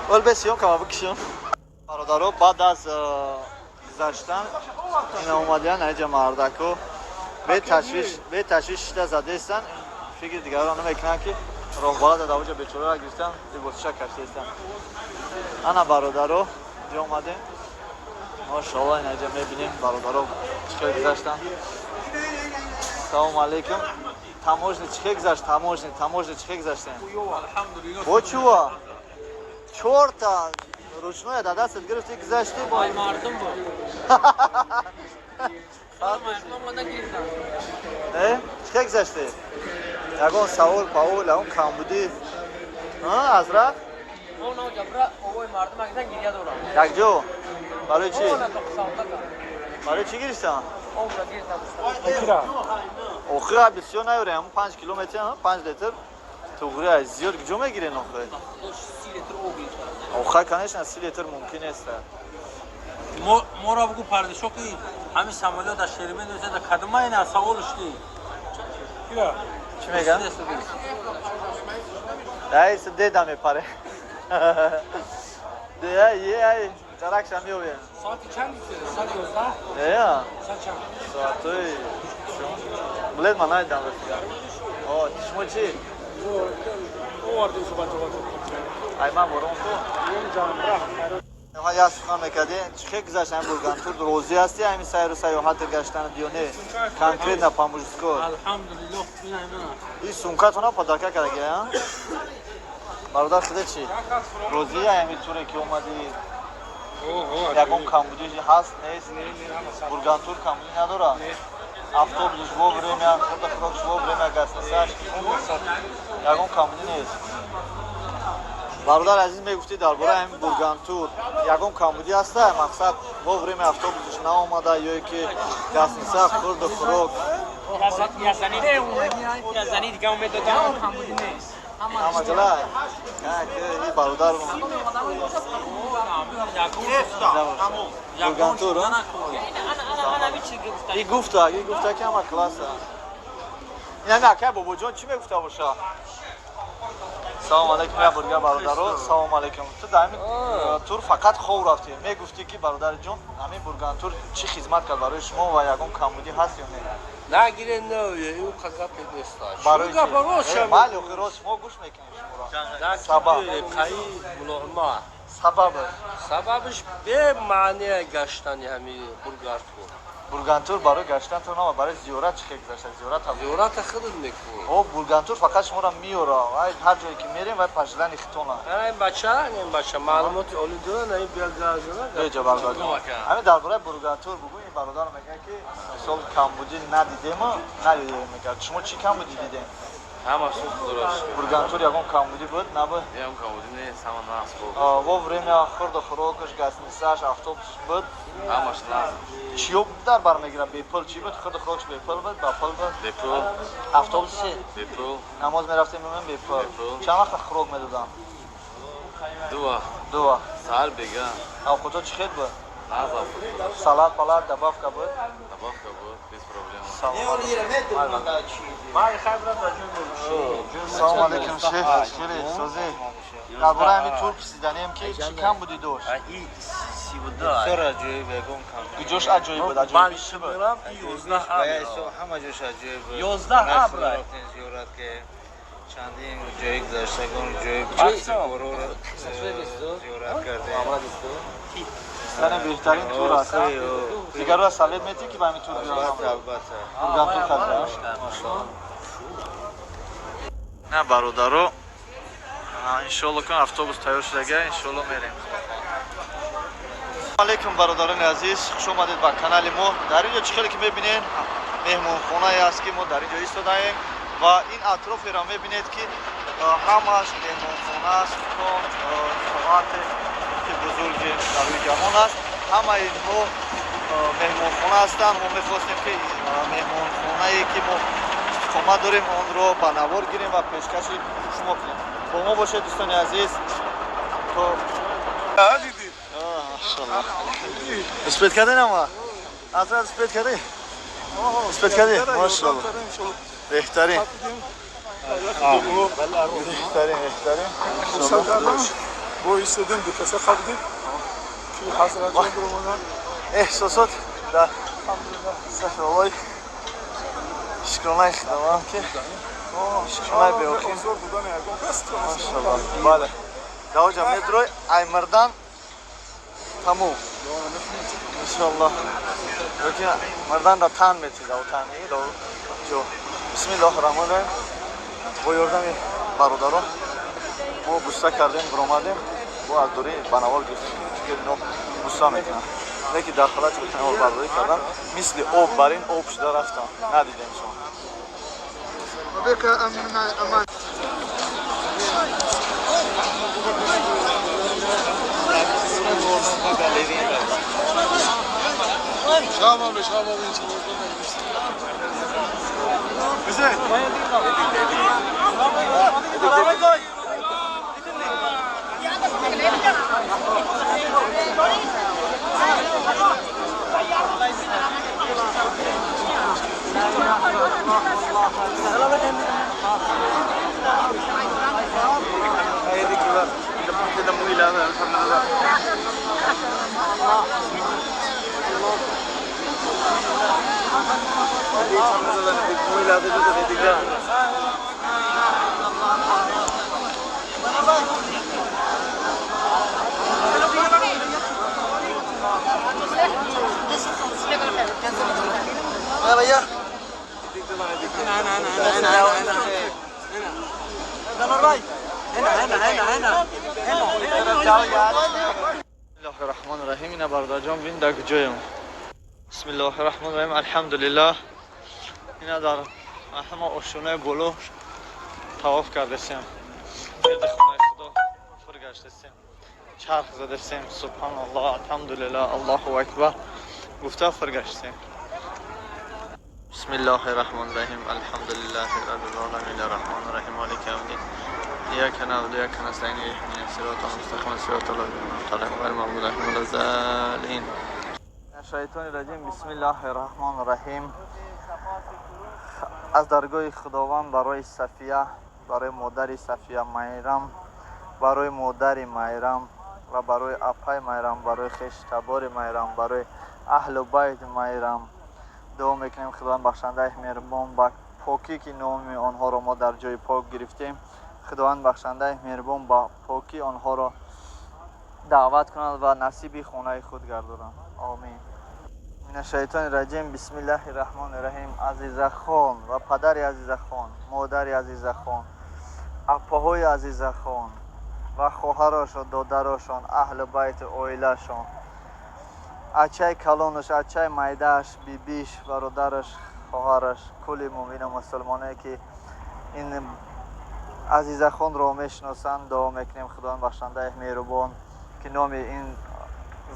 Вол бесиём кама бикишем. Бародаро, баъд аз гузаштан ина омадиян аҷа мардако беташвиш шида задестан, фикри дигарро намекунанд, ки роҳбалад дар оҷа бечораро гирифтан, либосиша кашидастан. Ана бародаро, инҷо омадем. Мошоалло, ина инҷа мебинем бародаро чӣ хел гузаштан. Салому алейкум. Таможня чӣ хел гузашт? Таможня чӣ хел гузаштем? Бо чува? Чорта ручное да дастат гирифти, гузашти бо Ай мардум бо. Мардум нагирифтан. Э? Чӣ хел гузашти? Ягон савол паул, ягон камбудӣ? Ҳазрат? Мо на ҷабра овои мардум агидан гиря дорам. Якҷо? Барои чӣ? Барои чӣ гирифтан? Охир бисёр наёрем, ҳамун 5 километр, 5 литр туғри ай зиёд куҷо мегирен охир? Охир, конечно, 30 литр мумкин нест. Моро бугу пардишо ки ҳамин самолёт аз Шереметьево мезада, кадома ина савол шуди? Чӣ меган? Ай, деда мепаре. Де, ай, ай, даракша меоем. Соати чанд гуфтед? Соати 11? Не, Соат чанд? Соатои билет ман надидам ростига. О, шумо чӣ? Овардем суҳбатро. Ай ман бором ту? Як сухан мекардӣ, чӣ хел гузашт ҳамин Бургантур? Розӣ ҳастӣ ҳамин сайру сайёҳату гаштан ё не? Конкретно по-мужско. Алҳамдулиллоҳ, ина ина. И сумкатона подарка кардаги, а? Бародар, худе чӣ? Розӣ ҳамин туре ки омадӣ? Ягон камбудӣ ҳаст, нест? Бургантур камбудӣ надорад? Автобусш вовремя, хурда хӯрокш вовремя, гостиницаш ягон камбудӣ нест. Бародар азиз, мегуфтӣ дар бораи ҳамин Бургантур ягон камбудӣ ҳаста? Мақсад, вовремя автобусш наомада ё ки гостиница, хурду хӯрок? Язани дига умед додам, камбудӣ нест. Ҳама ҷала и бародар Бургантур и гуфта ки ҳама класса. Ин акай бобоҷон чӣ мегуфта боша? Салом алейкум, я бурга бародаро, салом алейкум. Ту дар ҳамин тур фақат хов рафтӣ. Мегуфтӣ ки бародари ҷон, ҳамин Бургантур чӣ хизмат кард барои шумо ва ягон камбудӣ ҳаст ё не? Нагире, не, ӯ гапе нест. Барои чӣ? Майли, охи рост мо гӯш мекунем шуморо. Сабаб? Қаи мулоҳима. Сабабаш? Сабабаш бемаъне гаштани ҳамин Бургантур. Бургантур барои гаштан ту нама, барои зиёрат чӣ хел гузашта? Зиёрат ҳам. Зиёрата худат мекунӣ. О, Бургантур фақат шуморо меёра. Ай ҳар ҷое ки мерем, вай паждани хитона. Ана ин бача, ин бача маълумоти олӣ дорад, ин биё газана. Беҷа бародар. Ҳамин дар бораи Бургантур бугӯ, ин бародар мегӯяд ки мисол камбудӣ надидем, надидем мегӯяд. Шумо чӣ камбудӣ дидем? Ҳама суз дуруст. Бургантур ягон камбудӣ буд, набуд? Ягон камбудӣ нест, ҳама нағз буд. Вовремя хурду хӯрокаш, гостиницаш, автобусш буд? Ҳамаш нағз. Чиё дар бар мегирад? Бепул чӣ буд? Хурду хӯрокаш бепул буд, ба пул буд? Бепул. Автобус чӣ? Бепул. Намоз мерафтем, мемем бепул. Чанд вақт хӯрок медодам? Ду вақт. Ду вақт. Саҳар, бега. Авқото чӣ хел буд? Салат, палат, добавка будет? Добавка будет, без проблем. Салом алейкум, шеф. Хеле созе. Дар бораи ҳамин тур пурсиданем, ки чӣ кам буди дошт? Бисёр аҷоиб, ягон кам. Куҷош аҷоиб буд? Аҷоиб чӣ буд? Ҳама ҷош аҷоиб буд. 11 абра. Зиёрат ки чандин ҷои гузаштагон, ҷои зиёрат кардем. Яъне беҳтарин тур аст. Дигарро совет метиҳӣ, ки ба ҳамин тур биёянд? Албатта. Гурган тур харида? На, бародаро, иншоалло кун автобус тайёр шудага, иншоалло мерем. Алейкум, бародарони азиз, хуш омадед ба канали мо. Дар ин ҷо чӣ хеле ки мебинед, меҳмонхонае аст, ки мо дар ин ҷо истодаем ва ин атроферо мебинед, ки ҳамааш меҳмонхона аст. То соате ки бузурги дар рӯи ҷаҳон аст, ҳамаи инҳо меҳмонхона ҳастанд. Мо мехостем, ки меҳмонхонае, ки мо истиқомат дорем, онро ба навор гирем ва пешкаши шумо кунем. Бо мо бошед, дӯстони азиз, то успеть кардем. Ама ҳазрат, успеть кардем, успеть кардем. Машалло, беҳтарин, беҳтарин, беҳтарин. Бо истодем, ду каса қабдем, ки ҳазратҷон биромадан. Эҳсосот дар сафи шукронаи Худованд, ки шукронаи беохир. Машалло, бале, давоҷа медрой ай мирдан тамом, иншоалло. Лекин мирдан да тан метида тан ҷо. Бисмиллоҳи раҳмони раҳим. Бо ёрдами бародарон мо буста кардем, биромадем, бо аз дури ба навор гирифтем, чунки ино буста мекунанд. Лекин дар ҳолати наворбардорӣ кардан мисли об бар ин об шуда рафтам, надидем шумо. Бисмиллоҳи раҳмони раҳим. Ина, бародарҷон, бин, дар куҷоем? Бисмиллоҳи раҳмони раҳим, алҳамдулиллаҳ. Ина дар ҳама ошонаи боло тавоф кардасем, гирди хонаи Худо фур гаштасем, чарх задасем, субҳаналлоҳ, алҳамдулиллаҳ, аллоҳу акбар гуфта фур гаштем. Бисмиллоҳи раҳмони раҳим, алҳамдулиллаҳи раббил оламин, арраҳмони раҳим, малики явмиддин, إياك نعبد وإياك نستعين، اهدنا الصراط المستقيم، صراط الذين أنعمت عليهم غير المغضوب عليهم ولا الضالين. الشیطان الرجیم. بسم الله الرحمن الرحیم. از درگاه خداوند برای صفیه، برای مادر صفیه میرم، برای مادر میرم و برای اپای میرم، برای خویشتبار میرم، برای اهل بیت میرم دعا میکنیم. خداوند بخشنده مهربان با پاکی که نام آنها را ما در جای پاک گرفتیم، خداوند بخشنده مهربان با پاکی آنها را دعوت کند و نصیب خانه خود گردانند. آمین. من الشیطان الرجیم. بسم الله الرحمن الرحیم. عزیزه خان و پدر عزیزه خان، مادر عزیزه خان، اپاهای عزیزه خان و خواهراشان، دادراشان، اهل بیت، оилашон، ачаи калонаш، ачаи майдааш، бибиш، бародараш، хоҳараш، кулли муъмину мусулмоне, ки ин Азизахонро мешиносанд, дуо мекунем Худованд бахшандаи меҳрубон, ки номи ин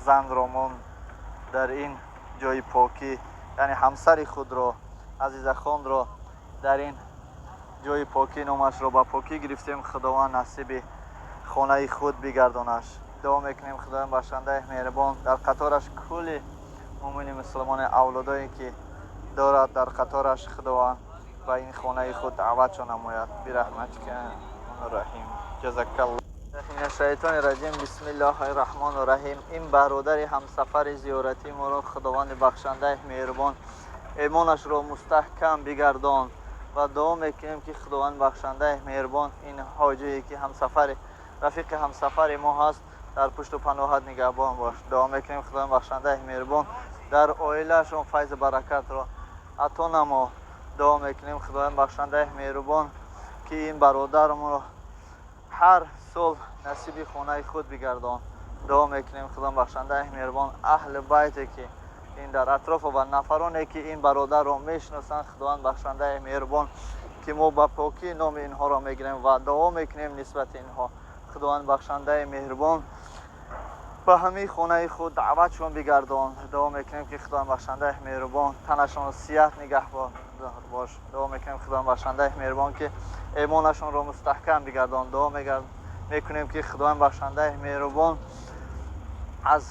занро мо дар ин ҷои покӣ, яъне ҳамсари худро, Азизахонро дар ин ҷои покӣ номашро ба покӣ гирифтем, Худованд насиби хонаи худ бигардонаш. Дуо мекунем, Худои бахшандаи меҳрубон дар қатораш кулли муъмини мусулмони авлодое ки дорад, дар қатораш Худованд ба ин хонаи худ даъватшон намояд. Бираҳматика раҳим. Ҷазакаллоҳ. Шайтони раҷим. Бисмиллоҳи раҳмони раҳим. Ин бародари ҳамсафари зиёратии моро Худованди бахшандаи меҳрубон имонашро мустаҳкам бигардон ва дуо мекунем, ки Худованд бахшандаи меҳрубон ин ҳоҷие ки ҳамсафари рафиқи ҳамсафари мо ҳаст, дар пушту паноҳат нигаҳбон бош. Дуо мекунем, Худованд бахшандаи меҳрубон дар оилаашон файзу баракатро ато намо. Дуо мекунем, Худованд бахшандаи меҳрубон, ки ин бародарамонро ҳар сол насиби хонаи худ бигардон. Дуо мекунем, Худованд бахшандаи меҳрубон аҳли байте ки ин дар атроф ва нафароне ки ин бародарро мешиносанд, Худованд бахшандаи меҳрубон, ки мо ба покӣ номи инҳоро мегирем ва дуо мекунем нисбати инҳо, Худованд бахшандаи меҳрубон ба ҳамаи хонаи худ даъватшон бигардон. Дуо мекунем, ки Худованд бахшандаи меҳрубон танашонро сиҳат нигаҳбон бош. Дуо мекунем, Худованд бахшандаи меҳрубон, ки имонашонро мустаҳкам бигардон. Дуо мекунем, ки Худованд бахшандаи меҳрубон аз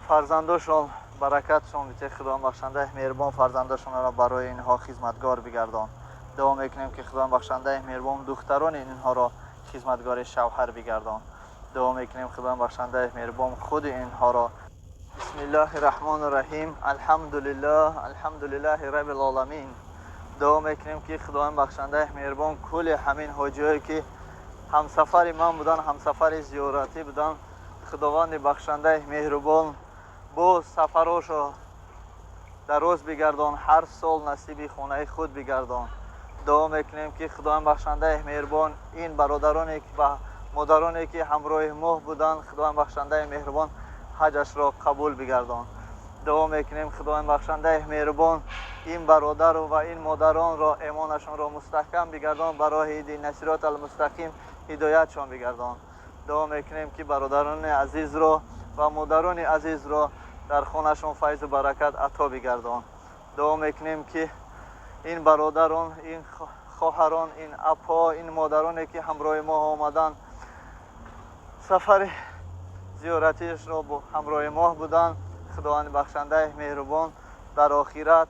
фарзандошон баракатшон бите. Худованд бахшандаи меҳрубон фарзандошонро барои инҳо хизматгор бигардон. Дуо мекунем, ки Худованд бахшандаи меҳрубон духтарони инҳоро хизматгори шавҳар бигардон. Дуо мекунем, Худованд бахшандаи меҳрубон худи инҳоро. Бисмиллоҳи раҳмони раҳим. Алҳамдулиллоҳ, алҳамдулиллоҳи раббил оламин. Дуо мекунем, ки Худованд бахшандаи меҳрубон кулли ҳамин ҳоҷиҳое ки ҳамсафари ман буданд, ҳамсафари зиёратӣ буданд, Худованди бахшандаи меҳрубон боз сафарошо дароз бигардон, ҳар сол насиби хонаи худ бигардон. Дуо мекунем, ки Худованд бахшандаи меҳрубон ин бародароне ва модароне ки ҳамроҳи мо буданд, Худованд бахшандаи меҳрубон ҳаҷашро қабул бигардон. Дуо мекунем, Худованд бахшандаи меҳрубон ин бародару ва ин модаронро имонашонро мустаҳкам бигардон, ба роҳи дин сироти алмустақим ҳидоятшон бигардон. Дуо мекунем, ки бародарони азизро ва модарони азизро дар хонашон файзу баракат ато бигардон. Дуо мекунем, ки ин бародарон, ин хоҳарон, ин апо, ин модароне ки ҳамроҳи мо омаданд, сафари зиёратишро ҳамроҳи мо буданд, Худованди бахшандаи меҳрубон дар охират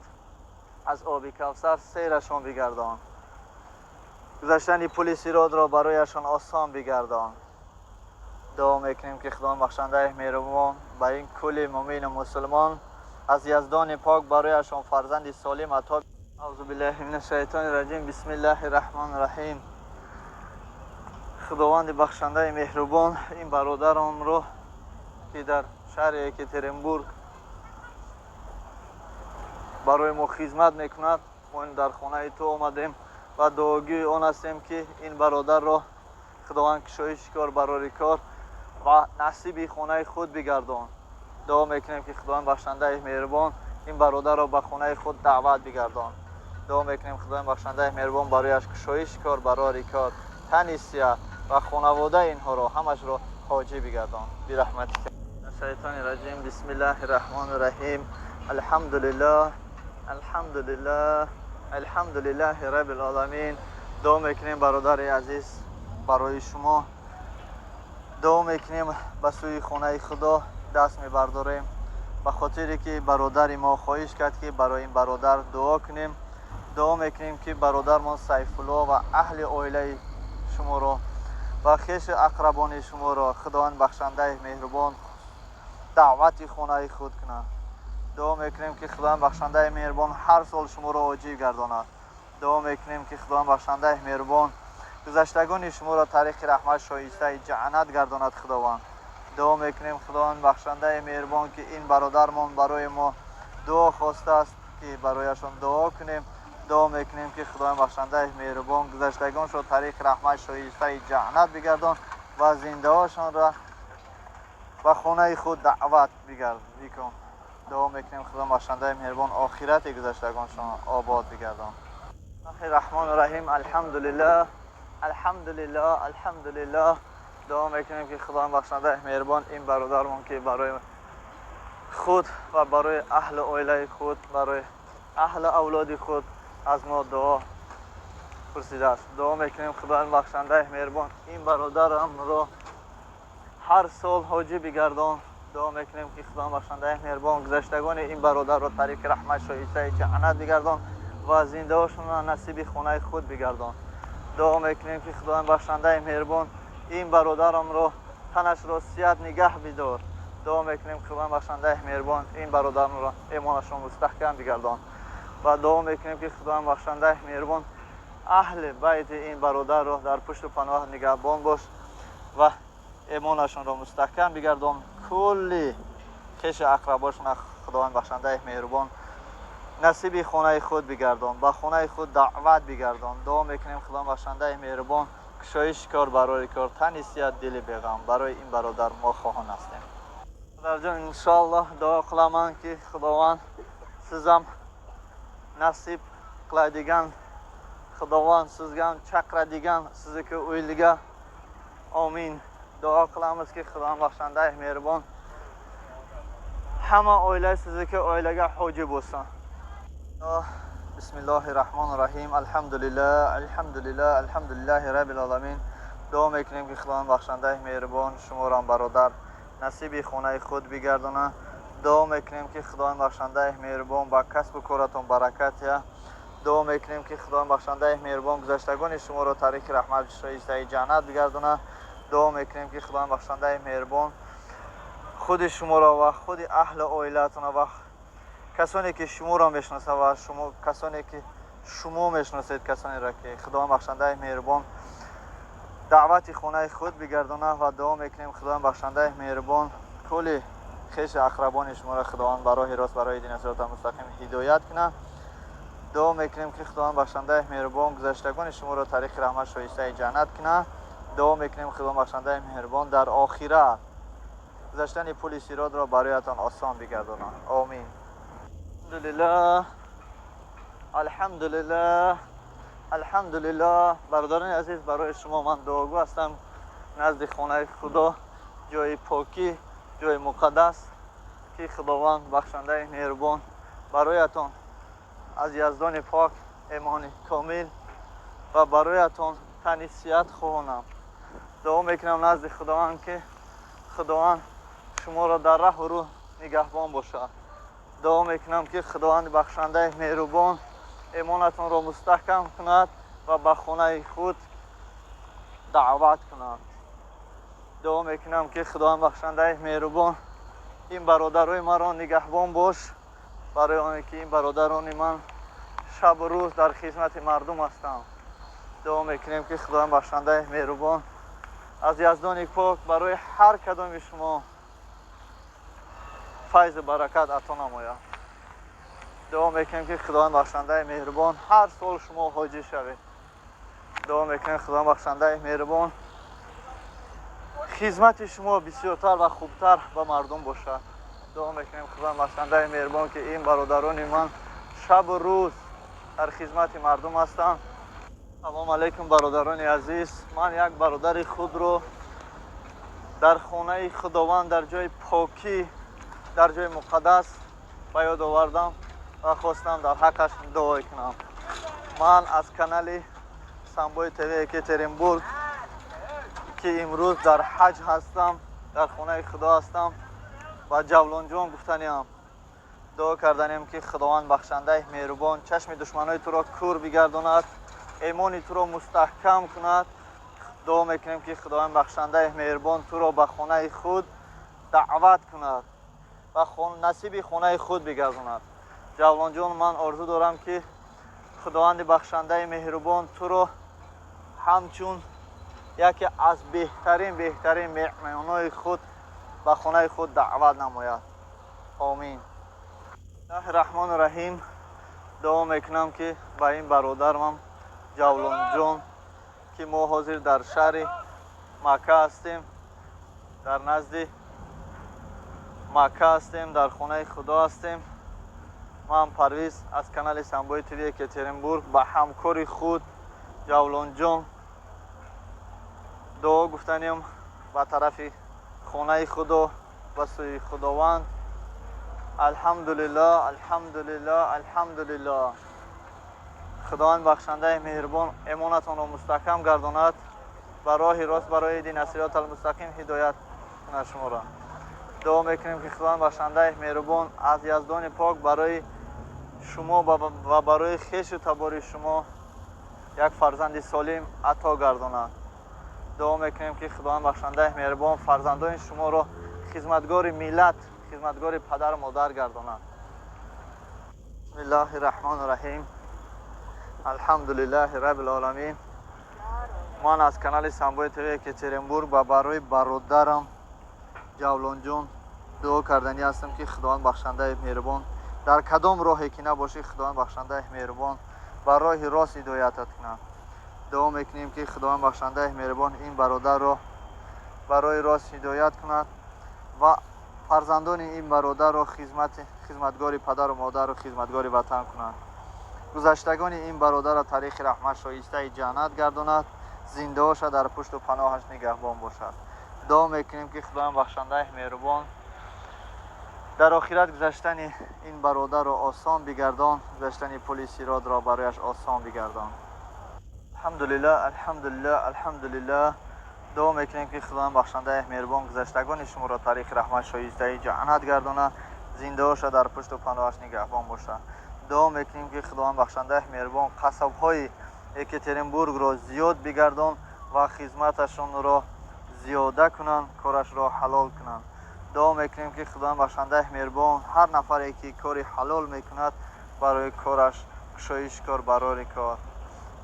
аз оби Кавсар сейрашон бигардон, гузаштани пули сиротро барояшон осон бигардон. Дуо мекунем, ки Худованд бахшандаи меҳрубон ба ин кулли муъмину мусулмон аз Яздони пок барояшон фарзанди солим ато. Аузу биллаҳи минаш шайтони раҷим. Бисмиллаҳи раҳмони раҳим. Худованди бахшандаи меҳрубон ин бародаронро ки дар шаҳри Екатеринбург барои мо хизмат мекунад, мо дар хонаи ту омадем ва дуогӯи он ҳастем, ки ин бародарро Худованд кушоиши кор, барори кор ва насиби хонаи худ бигардон. Дуо мекунем, ки Худованд бахшандаи меҳрубон ин бародарро ба хонаи худ даъват бигардон. Дуо мекунем, Худованд бахшандаи меҳрубон барояш кушоиши кор, барори кор, тани сиҳат ва хонаводаи инҳоро ҳамашро ҳоҷӣ бигардон. Бираҳматика. Шайтони раҷим. Бисмиллаҳи раҳмони раҳим. Алҳамдулиллоҳ, алҳамдулиллоҳ, алҳамдулиллаҳи раббил оламин. Дуо мекунем, бародари азиз, барои шумо дуо мекунем, ба сӯи хонаи Худо даст мебардорем, ба хотире ки бародари мо хоҳиш кард, ки барои ин бародар дуо кунем. Дуо мекунем, ки бародармон Сайфулло ва аҳли оилаи шуморо ва хешу ақрабони шуморо Худованд бахшандаи меҳрубон даъвати хонаи худ кунад. Дуо мекунем, ки Худованд бахшандаи меҳрубон ҳар сол шуморо оҷиб гардонад. Дуо мекунем, ки Худованд бахшандаи меҳрубон гузаштагони шуморо тариқи раҳмат шоистаи ҷаннат гардонад. Худованд, дуо мекунем, Худованд бахшандаи меҳрубон, ки ин бародармон барои мо дуо хостааст, ки барояшон дуо кунем. Дуо мекунем, ки Худованд бахшандаи меҳрубон гузаштагоншро тариқи раҳмат шоистаи ҷаннат бигардон ва зиндаҳошонро ба хонаи худ даъват бикун. Дуо мекунем, Худованд бахшандаи меҳрубон охирати гузаштагоншон обод бигардон. Раҳмону раҳим. Алҳамдулиллоҳ, алҳамдулиллоҳ, алҳамдулиллоҳ. Дуо мекунем, ки Худованд бахшандаи меҳрубон ин бародармон, ки барои худ ва барои аҳли оилаи худ, барои аҳли авлоди худ аз мо дуо пурсидааст, дуо мекунем, Худованд бахшандаи меҳрубон ин бародарамро Ҳар сол ҳоҷӣ бигардон. Дуо мекунем, ки Худованд бахшандаи меҳрубон гузаштагони ин бародарро тариқи раҳмат шоистаи ҷаннат бигардон ва зиндаҳошонро насиби хонаи худ бигардон. Дуо мекунем, ки Худованд бахшандаи меҳрубон ин бародарамро танашро сиҳат нигаҳ бидор. Дуо мекунем, Худованд бахшандаи меҳрубон ин бародарамро имонашро мустаҳкам бигардон ва дуо мекунем, ки Худованд бахшандаи меҳрубон аҳли байти ин бародарро дар пушту паноҳ нигаҳбон бош ва имонашонро мустаҳкам бигардон. Кулли хешу ақрабошона Худованд бахшандаи меҳрубон насиби хонаи худ бигардон, ба хонаи худ даъват бигардон. Дуо мекунем, Худованд бахшандаи меҳрубон кушоиши кор барои кор, тани сиҳат, дили беғам барои ин бародар мо хоҳон ҳастем. Бародарҷон, иншоаллоҳ дуо qilaman, ки Худованд сизам насиб qiladigan, Худованд sizga ham chaqiradigan sizniki uyliga. Omin. Duo qilamiz, ki Худованд бахшандаи меҳрубон ҳама оила sizniki oilaga hoji bo'lsin. Бисмиллоҳи раҳмони раҳим. Алҳамдулиллаҳ, алҳамдулиллаҳ, алҳамдулиллаҳи раббил оламин. Дуо мекунем, ки Худованд бахшандаи меҳрубон шуморо бародар насиби хонаи худ бигардонад. Дуо мекунем, ки Худованд бахшандаи меҳрубон ба касбу коратон баракат диҳад. Дуо мекунем, ки Худованд бахшандаи меҳрубон гузаштагони шуморо тариқи раҳмат шоистаи ҷаннат бигардонад. Дуо мекунем, ки Худованд бахшандаи меҳрубон худи шуморо ва худи аҳли оилаатонро ва касоне ки шуморо мешиносад ва шумо касоне ки шумо мешиносед, касонеро ки Худованд бахшандаи меҳрубон даъвати хонаи худ бигардонад. Ва дуо мекунем, Худованд бахшандаи меҳрубон кулли хешу ақрабони шуморо Худованд ба роҳи рост, барои дини сироти мустақим ҳидоят кунад. Дуо мекунем, ки Худованд бахшандаи меҳрубон гузаштагони шуморо тариқи раҳмат шоистаи ҷаннат кунад. Дуо мекунем, Худованд бахшандаи меҳрубон дар охират гузаштани пули сиротро бароятон осон бигардонад. Омин. Алҳамдулиллаҳ, алҳамдулиллаҳ, алҳамдулиллаҳ. Бародарони азиз, барои шумо ман дуогӯ ҳастам назди хонаи Худо, ҷои покӣ, ҷои муқаддас, ки Худованд бахшандаи меҳрубон бароятон аз Яздони пок имони комил ва бароятон тани сиҳат хоҳонам. Дуо мекунам назди Худованд, ки Худованд шуморо дар раҳу рӯҳ нигаҳбон бошад. Дуо мекунам, ки Худованди бахшандаи меҳрубон имонатонро мустаҳкам кунад ва ба хонаи худ даъват кунад. Дуо мекунам, ки Худованд бахшандаи меҳрубон ин бародарои маро нигаҳбон бош, барои оне ки ин бародарони ман шабу рӯз дар хизмати мардум ҳастанд. Дуо мекунем, ки Худованд бахшандаи меҳрубон аз Яздони пок барои ҳар кадоми шумо файзу баракат ато намояд. Дуо мекунем, ки Худованд бахшандаи меҳрубон ҳар сол шумо ҳоҷӣ шавед. Дуо мекунем, Худованд бахшандаи меҳрубон хизмати шумо бисёртар ва хубтар ба мардум бошад. Дуо мекунем, Худованд бахшандаи меҳрубон, ки ин бародарони ман шабу рӯз дар хизмати мардум ҳастанд. Салому алайкум, бародарони азиз. Ман як бародари худро дар хонаи Худованд, дар ҷои покӣ, дар ҷои муқаддас ба ёд овардам ва хостам дар ҳаққаш дуо кунам. Ман аз канали Самбои ТВ Екатеринбург, ки имрӯз дар ҳаҷ ҳастам, дар хонаи Худо ҳастам, ба Ҷавлонҷон гуфтаниам, дуо карданем, ки Худованд бахшандаи меҳрубон чашми душманои туро кур бигардонад, имони туро мустаҳкам кунад. Дуо мекунем, ки Худованд бахшандаи меҳрубон туро ба хонаи худ даъват кунад ва насиби хонаи худ бигардонад. Ҷавлонҷон, ман орзу дорам, ки Худованди бахшандаи меҳрубон туро ҳамчун яке аз беҳтарин меҳмонои худ ба хонаи худ даъват намояд. Омин. Бисмиллаҳи раҳмони раҳим. Дуо мекунам, ки ба ин бародарам Ҷавлонҷон, ки мо ҳозир дар шаҳри Макка ҳастем, дар назди Макка ҳастем, дар хонаи Худо ҳастем, ман Парвиз аз канали Самбои ТВ Екатеринбург ба ҳамкори худ Ҷавлонҷон дуо гуфтанем ба тарафи хонаи Худо, ба сӯи Худованд. Алҳамдулиллоҳ, алҳамдулиллоҳ, алҳамдулиллоҳ. Худованд бахшандаи меҳрубон имонатонро мустаҳкам гардонад, ба роҳи рост, барои дин сироти алмустақим ҳидоят кунад шуморо. Дуо мекунем, ки Худованд бахшандаи меҳрубон аз Яздони пок барои шумо ва барои хешу табори шумо як фарзанди солим ато гардонад. Дуо мекунем, ки Худованд бахшандаи меҳрубон фарзандони шуморо хизматгори миллат, хизматгори падару модар гардонад. Бисмиллаҳи раҳмони раҳим, алҳамдулиллаҳи раббил оламин. Ман аз канали Самбои ТВ Екатеринбург ва барои бародарам Ҷавлонҷон дуо карданӣ ҳастам, ки Худованд бахшандаи меҳрубон дар кадом роҳе ки набошӣ, Худованд бахшандаи меҳрубон ба роҳи рост ҳидоятат кунад. Дуо мекунем, ки Худованд бахшандаи меҳрубон ин бародарро ба роҳи рост ҳидоят кунад ва фарзандони ин бародарро хизматгори падару модару хизматгори ватан кунад. Гузаштагони ин бародарро тариқи раҳмат шоистаи ҷаннат гардонад, зиндаоша дар пушту паноҳаш нигаҳбон бошад. Дуо мекунем, ки Худованд бахшандаи меҳрубон дар охират гузаштани ин бародарро осон бигардон, гузаштани пули сиротро барояш осон бигардон. Алҳамдулиллаҳ, алҳамдулиллаҳ, алҳамдулиллаҳ. Дуо мекунем, ки Худованд бахшандаи меҳрубон гузаштагони шуморо тариқи раҳмат шоистаи ҷаннат гардонад, зиндаоша дар пушту паноҳаш нигаҳбон бошад. Дуо мекунем, ки Худованд бахшандаи меҳрубон қассобҳои Екатеринбургро зиёд бигардон ва хизматашонро зиёда кунанд, корашро ҳалол кунанд. Дуо мекунем, ки Худованд бахшандаи меҳрубон ҳар нафаре ки кори ҳалол мекунад, барои кораш кушоиш кор, барори кор.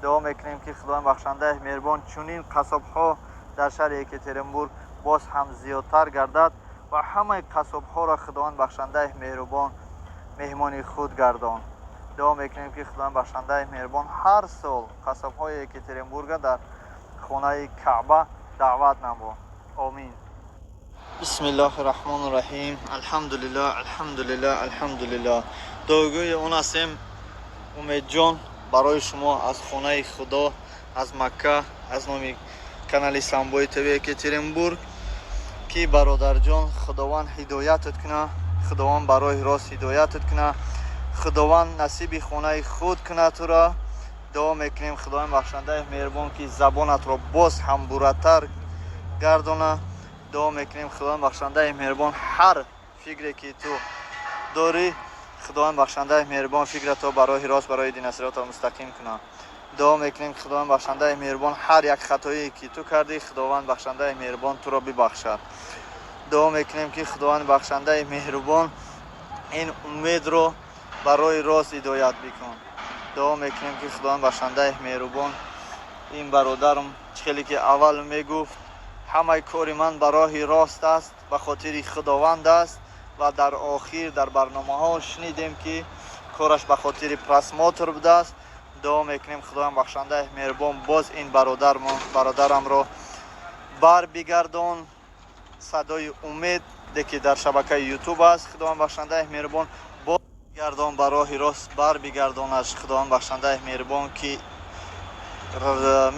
Дуо мекунем, ки Худованд бахшандаи меҳрубон чунин қассобҳо дар шаҳри Екатеринбург боз ҳам зиёдтар гардад ва ҳамаи қассобҳоро Худованд бахшандаи меҳрубон меҳмони худ гардон. Дуо мекунем, ки Худованд бахшандаи меҳрубон ҳар сол қассобҳои Екатеринбурга дар хонаи Каъба даъват намо. Омин. Бисмиллоҳи раҳмони раҳим, алҳамдулиллоҳ, алҳамдулиллоҳ, алҳамдулиллоҳ. Дуогӯи он ҳастем, Умедҷон, барои шумо аз хонаи Худо, аз Макка, аз номи канали Самбои ТВ Екатеринбург, ки бародарҷон, Худованд ҳидоятат кунад, Худованд ба роҳи рост ҳидоятат кунад, Худованд насиби хонаи худ кунад туро. Дуо мекунем, Худованд бахшандаи меҳрубон, ки забонатро боз ҳам буратар гардонад. Дуо мекунем, Худованд бахшандаи меҳрубон ҳар фикре ки ту дорӣ, Худованд бахшандаи меҳрубон фикрато ба роҳи рост, барои дина сирота мустақим кунад. Дуо мекунем, Худованд бахшандаи меҳрубон ҳар як хатое ки ту кардӣ, Худованд бахшандаи меҳрубон туро бибахшад. Дуо мекунем, ки Худованд бахшандаи меҳрубон ин умедро ба роҳи рост ҳидоят бикун. Дуо мекунем, ки Худованд бахшандаи меҳрубон ин бародарам чӣ хеле ки аввал мегуфт, ҳамаи кори ман ба роҳи рост аст, ба хотири Худованд аст, ва дар охир дар барномаҳо шунидем, ки кораш ба хотири просмотр будааст. Дуо мекунем, Худованд бахшандаи меҳрубон боз ин бародарамро бар бигардон. Садои умед ки дар шабакаи Ютуб аст, Худованд бахшандаи меҳрубон боз бигардон, ба роҳи рост бар бигардонаш. Худованд бахшандаи меҳрубон, ки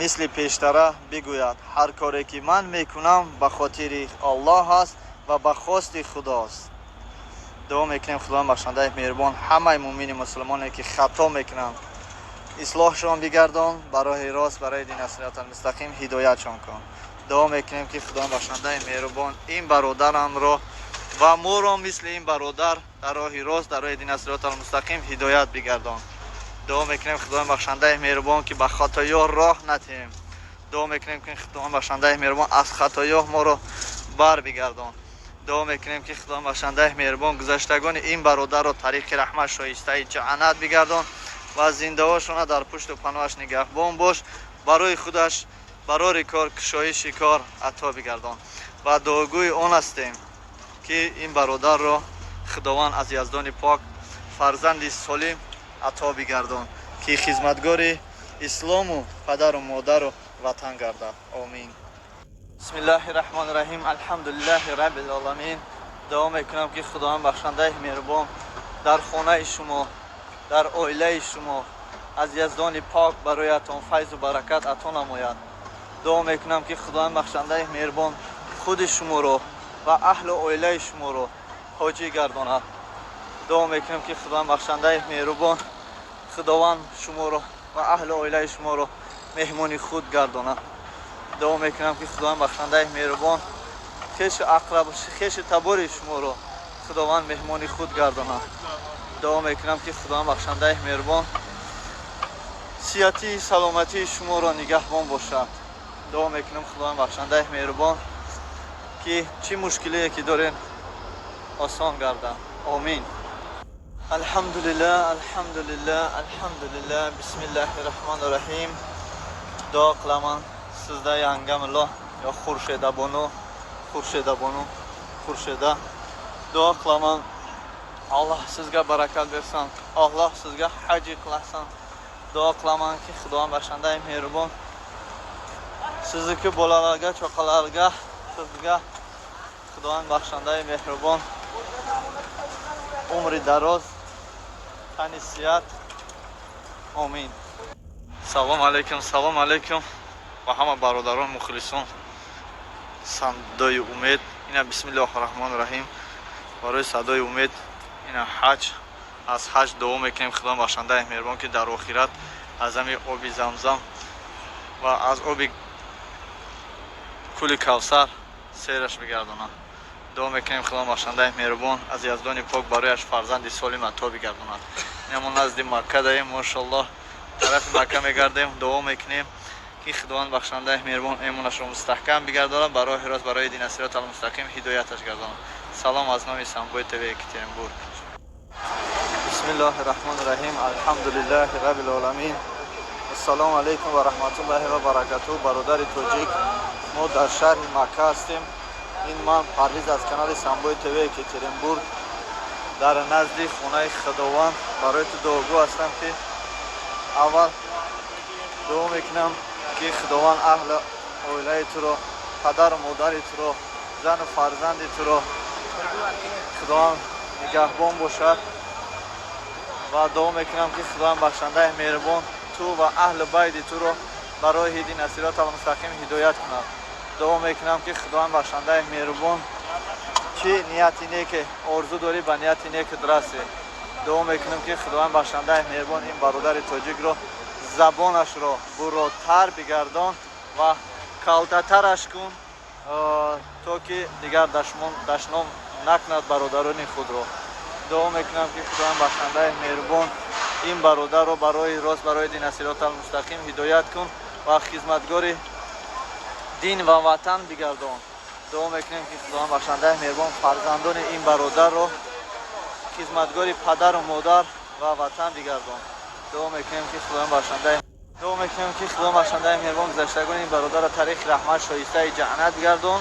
мисли пештара бигӯяд, ҳар коре ки ман мекунам, ба хотири Аллоҳ аст ва ба хости Худост. Дуо мекунем, Худованд бахшандаи меҳрубон ҳамаи муъмини мусулмоне ки хато мекунанд, ислоҳшон бигардон, ба роҳи рост, барои дина сироти мустақим ҳидоятшон кун. Дуо мекунем, ки Худованд бахшандаи меҳрубон ин бародарамро ва моро мисли ин бародар дар роҳи рост, дар роҳи дина сироти мустақим ҳидоят бигардон. Дуо мекунем, Худованд бахшандаи меҳрубон, ки ба хатоё роҳ натиҳем. Дуо мекунем, ки Худованд бахшандаи меҳрубон аз хатоё моро бар бигардон. Дуо мекунем, ки Худованд бахшандаи меҳрубон гузаштагони ин бародарро тариқи раҳмат шоистаи ҷаннат бигардон ва зиндаҳошона дар пушту паноҳаш нигаҳбон бош, барои худаш барори кор, кушоиши кор ато бигардон. Ва дуогӯи он ҳастем, ки ин бародарро Худованд аз Яздони пок фарзанди солим ато бигардон, ки хизматгори ислому падару модару ватан гардад. Омин. Бисмиллаҳи раҳмони раҳим, алҳамдулиллаҳи раббил оламин. Дуо мекунам, ки Худованд бахшандаи меҳрубон дар хонаи шумо, дар оилаи шумо аз Яздони пок бароятон файзу баракат ато намояд. Дуо мекунам, ки Худованд бахшандаи меҳрубон худи шуморо ва аҳлу оилаи шуморо ҳоҷӣ гардонад. Дуо мекунам, ки Худованд бахшандаи меҳрубон, Худованд шуморо ва аҳлу оилаи шуморо меҳмони худ гардонад. Дуо мекунам, ки Худованд бахшандаи меҳрубон Хешу ақраб, хешу табори шуморо Худованд меҳмони худ гардонад. Дуо мекунам, ки Худованд бахшандаи меҳрубон сиҳатӣ, саломатии шуморо нигаҳбон бошад. Дуо мекунам, Худованд бахшандаи меҳрубон, ки чӣ мушкилие ки дорем, осон гардад. Омин. Алҳамдулиллаҳ, алҳамдулиллаҳ, алҳамдулиллаҳ. Бисмиллаҳи раҳмони раҳим. Дуо qilaman sizda, yangamillo yo Xurshida bonu, Xurshida bonu, Xurshida. Дуо qilaman, Alloh sizga barakat bersin, Alloh sizga haji qilasin. Дуо qilaman, ки Худованд бахшандаи меҳрубон sizniki bolalarga, choqalarga, sizga Худованд бахшандаи меҳрубон умри дароз, тани сиҳат. Омин. Салом алейкум, салом алейкум ба ҳама бародарон, мухлисон Садои Умед. Ина, бисмиллоҳи раҳмони раҳим, барои Садои Умед, ина, ҳаҷ, аз ҳаҷ дуо мекунем, Худо бахшандаи меҳрубон, ки дар охират аз ҳами оби Замзам ва аз оби кӯли Кавсар сераш бигардонад. Дуо мекунем, Худо бахшандаи меҳрубон аз Яздони пок барояш фарзанди солим ато бигардонад. Ина, мо назди Макка даем, мошаллоҳ, тарафи Макка мегардем. Дуо мекунем, ки Худованд бахшандаи меҳрубон эмонашро мустаҳкам бигардонад, ба роҳи рост, барои дина сироти алмустақим ҳидояташ гардонад. Салом аз номи Самбои ТВ Екатеринбург. Бисмиллоҳи раҳмони раҳим. Алҳамдулиллаҳи раббил оламин. Ассалому алайкум ва раҳматуллоҳи ва баракатуҳ. Бародари тоҷик, мо дар шаҳри Макка ҳастем. Ин ман Парвиз аз канали Самбои ТВ Екатеринбург, дар назди хонаи Худованд барои ту дуогӯ ҳастам, ки аввал дуо мекунам, ки Худованд аҳли оилаи туро, падару модари туро, зану фарзанди туро Худованд нигаҳбон бошад ва дуо мекунам, ки Худованд бахшандаи меҳрубон ту ва аҳли байти туро барои дин сироти алмустақим ҳидоят кунад. Дуо мекунам, ки Худованд бахшандаи меҳрубон чӣ нияти неке орзу дорӣ, ба нияти некат расӣ. Дуо мекунам, ки Худованд бахшандаи меҳрубон ин бародари тоҷикро забонашро буротар бигардон ва калтатараш кун, то ки дигар дашном накунад бародарони худро. Дуо мекунам, ки Худованд бахшандаи меҳрубон ин бародарро барои рост, барои дина сироти алмустақим ҳидоят кун ва хизматгори дин ва ватан бигардон. Дуо мекунем, ки Худованд бахшандаи меҳрубон фарзандони ин бародарро хизматгори падару модар ва ватан бигардон. Дуо мекунем, ки Худованд бахшандаи, дуо мекунем, ки Худованд бахшандаи меҳрубон гузаштагони ин бародарро тариқи раҳмат шоистаи ҷаннат бигардон,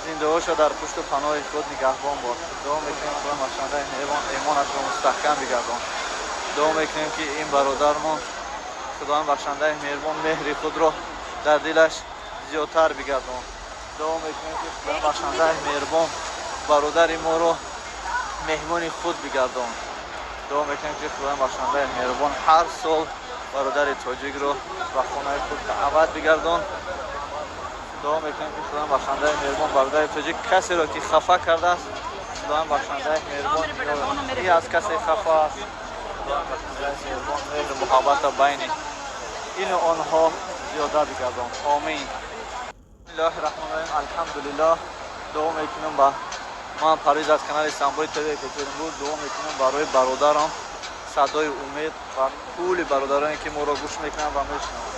зиндаҳошо дар пушту паноҳи худ нигаҳбон бод. Дуо мекунем, Худованд бахшандаи меҳрубон имонашро мустаҳкам бигардон. Дуо мекунем, ки ин бародармон Худованд бахшандаи меҳрубон меҳри худро дар дилаш зиёдтар бигардон. Дуо мекунем, ки Худованд бахшандаи меҳрубон бародари моро меҳмони худ бигардон. Дуо мекунем, ки Худованд бахшандаи меҳрубон ҳар сол бародари тоҷикро ба хонаи худ даъват бигардон. Дуо мекунем, ки Худованд бахшандаи меҳрубон бародари тоҷик касеро ки хафа кардааст, Худованд бахшандаи меҳрубон и аз касе хафа аст, Худованд бахшандаи меҳрубон меҳру муҳаббата байни ину онҳо зиёда бигардон. Омин. Бисмиллоҳи раҳмони раҳим. Алҳамдулиллоҳ. Дуо мекунам ба ман Парвиз аз канали Самбои ТВ Екатеринбург. Дуо мекунам барои бародарам Садои Умед ва кулли бародароне, ки моро гӯш мекунанд ва мешунаванд.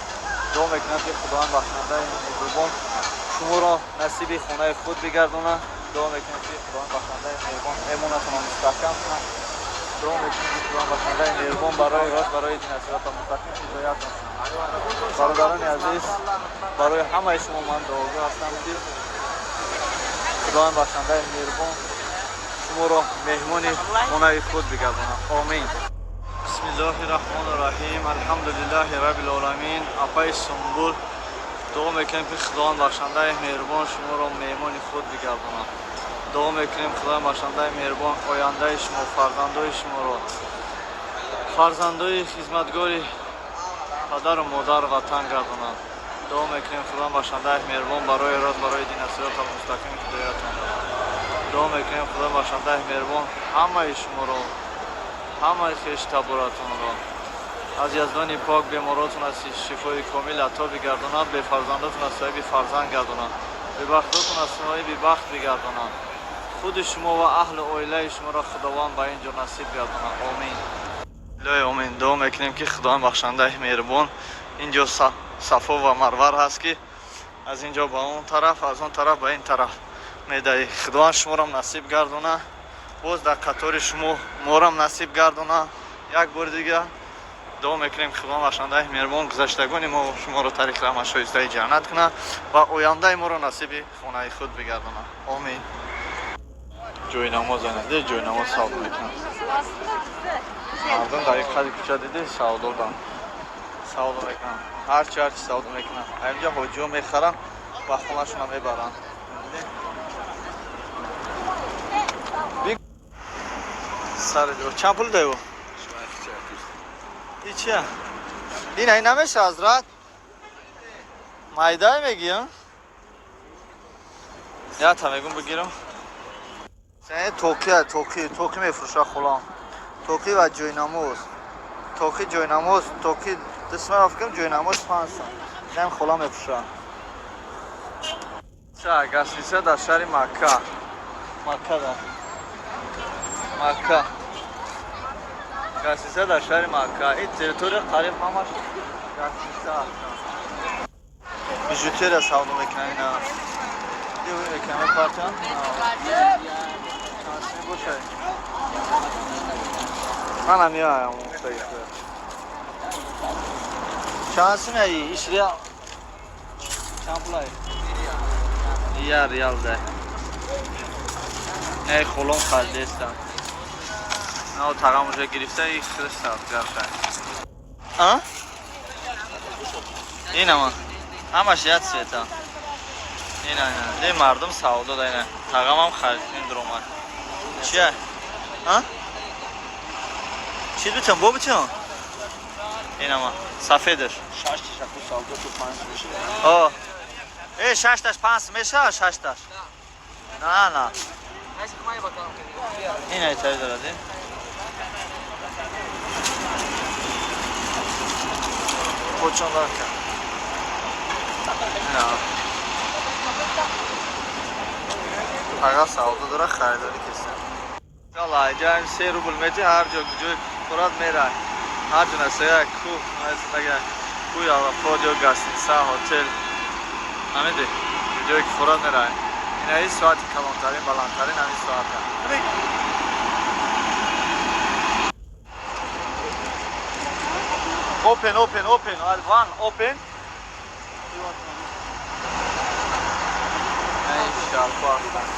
Дуо мекунам, ки Худованд бахшандаи меҳрубон шуморо насиби хонаи худ бигардонад. Дуо мекунем, ки Худованд бахшандаи меҳрубон эмонатонро мустаҳкам кунад. Дуо мекунем, ки Худованд бахшандаи меҳрубон барои рост, барои дин сироти мустақим ҳидоятон кунад. Бародарони азиз, барои ҳамаи шумо ман дуогӯ ҳастам, ки Худованд бахшандаи меҳрубон шуморо меҳмони хонаи худ бигардонад. Омин. Бисмиллоҳи раҳмони раҳим. Алҳамдулиллаҳи раббил оламин. Апаи Сумбул, дуо мекунем, ки Худованд бахшандаи меҳрубон шуморо меҳмони худ бигардонад. Дуо мекунем, Худованд бахшандаи меҳрубон ояндаи шумо, фарзандои шуморо фарзандои хизматгори падару модар, ватан гардонад. Дуо мекунем, Худованд бахшандаи меҳрубон барои рост, барои дина сироти мустақим ҳидоятон. Дуо мекунем, Худованд бахшандаи меҳрубон ҳамаи шуморо, ҳамаи хештаборатонро аз Яздони пок беморотон аз шифои комил ато бигардонад, бефарзандотон аз соҳиби фарзанд гардонад. Бебахтотонро соҳиби бахт бигардонад. Худи шумо ва аҳлу оилаи шуморо Худованд ба ин ҷо насиб гардонад. Омин. Илоҳи омин. Дуо мекунем, ки Худованд бахшандаи меҳрубон ин ҷо Сафо ва Марвар ҳаст, ки аз ин ҷо ба он тараф, аз он тараф ба ин тараф медаҳӣ. Худованд шуморам насиб гардона, боз дар қатори шумо морам насиб гардона. Як бори дига дуо мекунем, Худованд бахшандаи меҳрубон гузаштагони мо шуморо тариқи раҳмат шоистаи ҷаннат кунад ва ояндаи моро насиби хонаи худ бигардонад. Омин. Ҷои намоз анаде, ҷои намоз савдо мекунанд мардум дар ин қади кӯча. Диди, савдодан савдо мекунанд, ҳарчи ҳарчи савдо мекунанд. Инҷа ҳоҷиҳо мехаранд, ба хонашона мебаранд. Сари чанд пул даё? И чия? Ин ай намеша, ҳазрат? Майдай мегӣ? Ята мегум, бигирам. Тоқия, тоқи, тоқи мефурӯша хулам. Тоқи ва ҷойнамоз. Тоқи, ҷойнамоз, тоқи дисма фикрам, ҷойнамоз 5 сом. Инам хола мефурӯша. Гостиница дар шаҳри Макка. Макка да. Макка. Гостиница дар шаҳри Макка. Ин территория қариб ҳамаш гостиница ҳастанд. Бижутерия савдо мекунанд ина. Мекунам партиян. Чанд бошад? Манам меоям. Чанд сум ай? Иш реал. Чанд пул ай? Я реал да. Эй, холом харидестам. На тағам уже гирифта и христа гарша. А? Инама. Ҳамаш як цвета. Ина, ина. Де мардум савдо да ина. Тағамам харидин дуромад. Чия? А? Чиз битам, бо битам? Инама. Сафедаш. О. Э, шашташ панс меша, шашташ. На, на. Ина итари дорад, Почон лака. Ина. Ага, савдо дора, харидорӣ кистам. Иншаллоҳ, иҷа 3 рубл мети, ҳар ҷо ҷои хӯрад мерай. Ҳар ҷо насая кӯҳ, агар кӯҳи Арафот ё гостиница, ҳотел. Ҳамиди, ҷое ки хӯрад мерай. Ина ин соати калонтарин, баландтарин ҳамин соата. Open, open, open. One, open. Ин шарфа ҳастанд.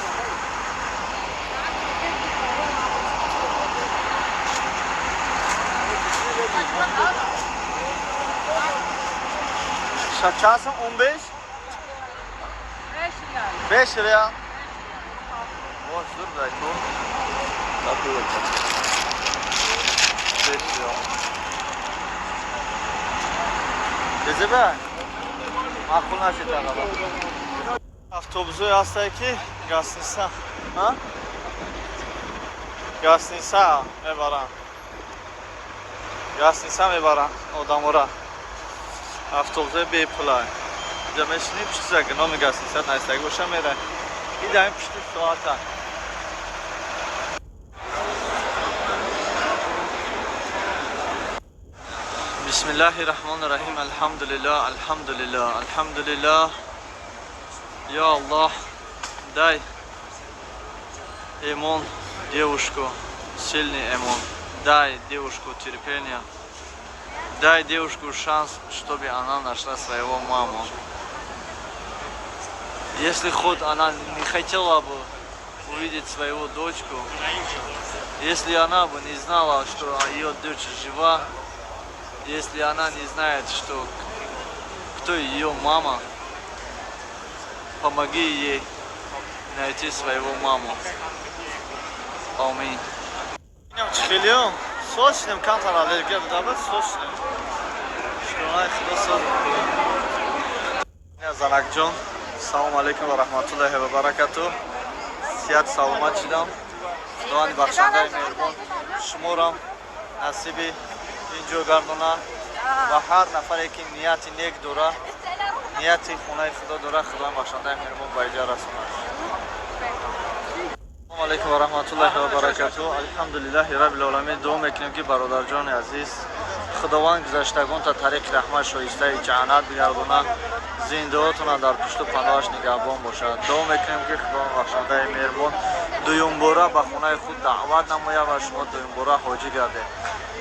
Чанд сум? 15? 5 реал. О, зур дай ту. 5 реал. Ҷазиба? Маъқул нашид тағаба. Автобусҳое ҳастае, ки гостиница, а? Гостиница мебаранд. Гостиница мебаранд одамора. Автобусҳои бепулай. Инҷа мешинӣ, пушти номи гостиница навистагӣ боша, мерай. Идаем пушти соата. بسم الله الرحمن الرحيم. الحمد لله، الحمد لله، الحمد لله. يا الله، дай имон девушку, сильный имон. Дай девушку терпение. Дай девушку шанс, чтобы она нашла своего маму. Если хоть она не хотела бы увидеть свою дочку, если она бы не знала, что ее дочь жива, если она не знает, что кто ее мама, помоги ей найти своего маму. Аминь. Хелиом, сочным камтар аллергия додабад, сочным. Шукронаи Худо, соз. Занакҷон, салому алейкум ва раҳматуллоҳи ва баракату. Сиҳат саломат шидам. Худованди бахшандаи меҳрубон шуморам насиби ин ҷо гардона ва ҳар нафаре ки нияти нек дора. Нияти хонаи Худо дорад, Худои бахшандаи меҳрубон ба иҷа расонад. Ассалому алайкум ва раҳматуллоҳи ва баракатуҳ. Алҳамдулиллаҳи раббил оламин. Дуо мекунем, ки бародарҷони азиз, Худованд гузаштагонта тариқи раҳмат шоистаи ҷаннат бигардонад, зиндаотона дар пушту паноҳаш нигаҳбон бошад. Дуо мекунем, ки Худованд бахшандаи меҳрубон дуюмбора ба хонаи худ даъват намояд ва шумо дуюмбора ҳоҷӣ гардед.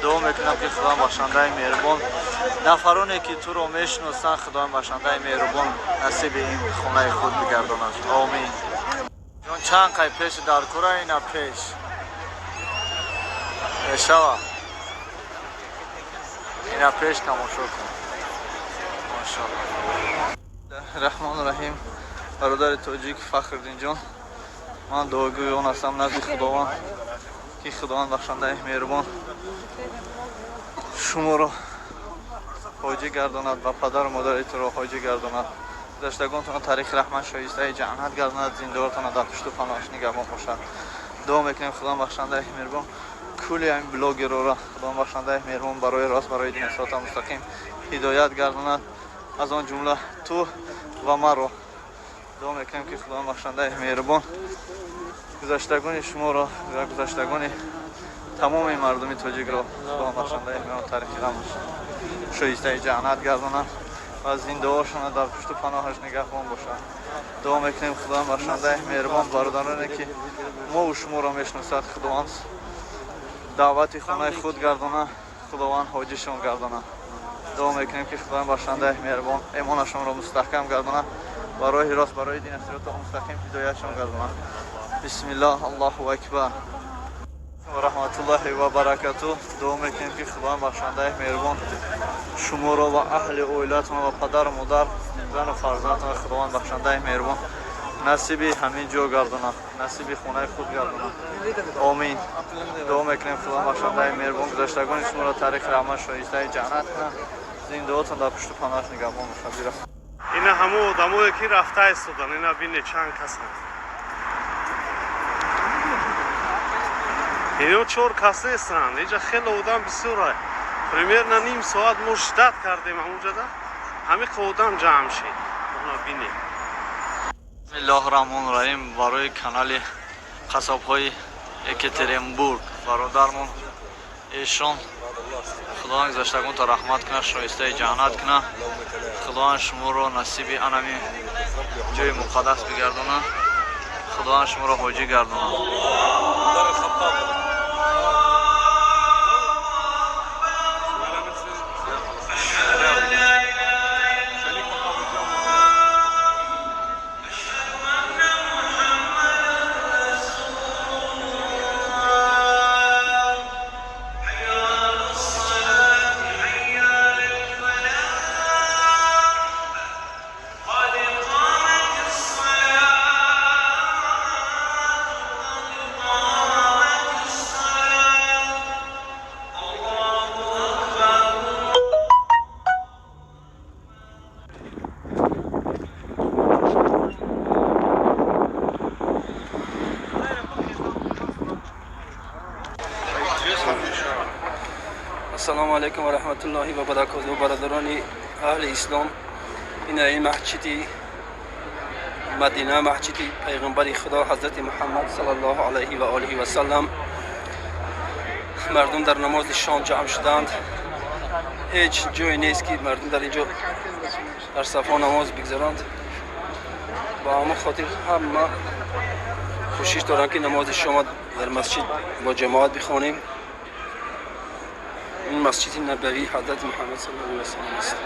Дуо мекунам, ки Худованд бахшандаи меҳрубон нафароне, ки туро мешиносанд, Худованд бахшандаи меҳрубон насиби ин хонаи худ бигардонад. Омин. Ҷон, чанд қай пеши дар кура ина пеш мешава, ина пеш тамошо кун. Машалло. Раҳмону раҳим. Бародари тоҷик Фахриддинҷон, ман дуогӯи он ҳастам назди Худованд, ки Худованд бахшандаи меҳрубон шуморо ҳоҷӣ гардонад ва падару модари туро ҳоҷӣ гардонад, гузаштагонтонро тариқи раҳмат шоистаи ҷаннат гардонад, зиндаготонро дар пушту паноҳаш нигаҳбон бошад. Дуо мекунем, Худованд бахшандаи меҳрубон кулли ҳамин блогерора Худованд бахшандаи меҳрубон барои рост, барои дини сирота мустақим ҳидоят гардонад, аз он ҷумла ту ва маро. Дуо мекунем, ки Худованд бахшандаи меҳрубон гузаштагони шуморо ва гузаштагони тамоми мардуми тоҷикро Худованд бахшандаи меҳрубон тариқи раҳмат шоистаи ҷаннат гардонад ва зиндаҳошонро дар пушту паноҳаш нигаҳбон бошад. Дуо мекунем, Худованд бахшандаи меҳрубон бародароне, ки мову шуморо мешиносад, Худованд даъвати хонаи худ гардонад, Худованд ҳоҷишон гардонад. Дуо мекунем, ки Худованд бахшандаи меҳрубон эмонашонро мустаҳкам гардонад, ба роҳи рост, барои дини сироти мустақим ҳидоятшон гардонад. Бисмиллоҳ, Аллоҳу акбар ва раҳматуллоҳи ва баракатуҳ. Дуо мекунем, ки Худованд бахшандаи меҳрубон шуморо ва аҳли оилатон ва падару модар, зану фарзандатон Худованд бахшандаи меҳрубон насиби ҳамин ҷо гардонад, насиби хонаи худ гардонад. Омин. Дуо мекунем, Худованд бахшандаи меҳрубон гузаштагони шуморо тариқи раҳмат шоистаи ҷаннат кунад, зиндаотон дар пушту паноҳаш нигаҳбон бошад. Ина ҳамон одамое, ки рафта истодан, ина бине, чанд касанд. Ино чор кас нестанд, иҷа хеле одам бисёра. Примерно ним соат мо ждать кардем ҳамунҷада, ҳамиқа одам ҷамъ шид. Ина бине. Бисмиллоҳи раҳмони раҳим. Барои канали қассобҳои Екатеринбург бародармон эшон, Худованд гузаштагонто раҳмат кунад, шоистаи ҷаннат кунад, Худованд шуморо насиби анами ҷои муқаддас бигардонад, Худованд шуморо ҳоҷӣ гардонад. Ассалому алайкум ва раҳматуллоҳи ва баракотуҳ. Бародарони аҳли ислом, ин ин маҳҷиди Мадина, маҳҷиди пайғамбари Худо ҳазрати Муҳаммад саллаллоҳу алайҳи ва олиҳи васаллам. Мардум дар намози шом ҷамъ шуданд. Ҳеҷ ҷое нест, ки мардум дар инҷо дар сафҳо намоз бигзаранд. Ба ҳамон хотир ҳама кӯшиш доранд, ки намози шома дар масҷид бо ҷамоат бихонем. Ин масҷиди набавии ҳазрати Муҳаммад саллаллоҳу алайҳи васаллам аст.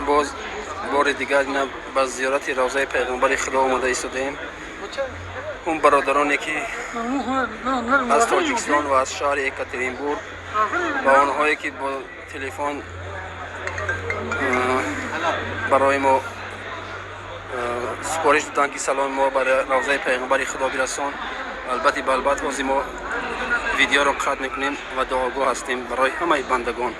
Боз бори дигар ина ба зиёрати равзаи пайғамбари Худо омада истодаем. Он бародароне, ки аз Тоҷикистон ва аз шаҳри Екатеринбург ва онҳое, ки бо телефон барои мо супориш доданд, ки саломи мо ба равзаи пайғамбари Худо бирасон, албатти балбат ҳозир мо Видеоро қатъ мекунем ва дуогӯ ҳастем барои ҳамаи бандагон.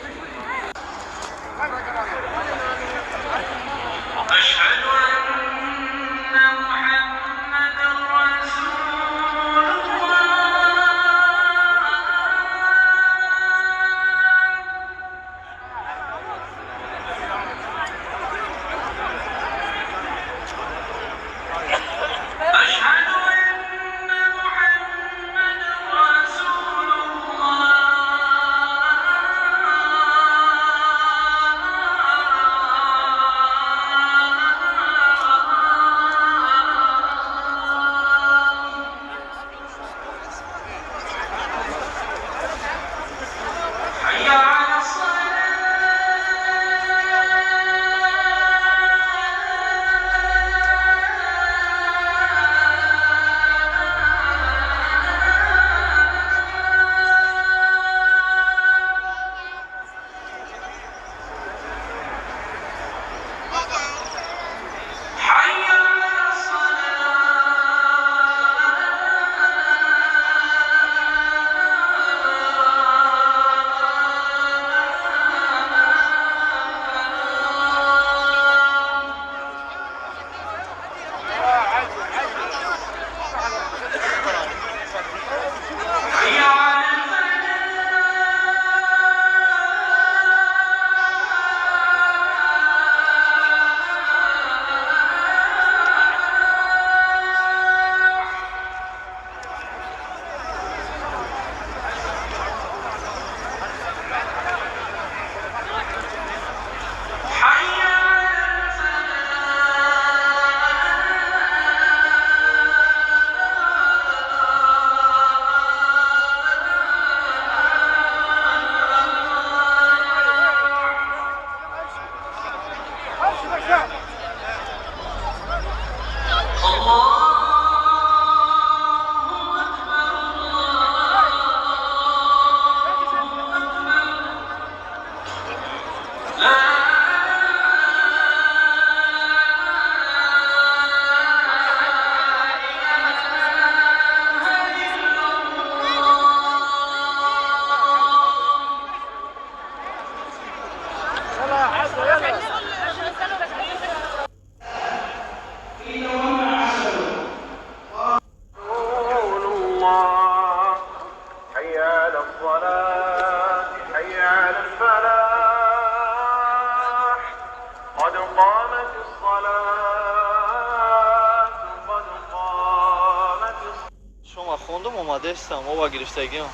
Шума хондум, омадестам, ова гирифтагиам.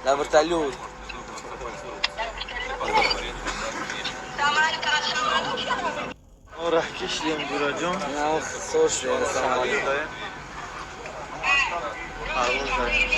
На вертолет. Ора кишлем, Бураҷон. Слушай, салом алейкум. Парвоз дорем.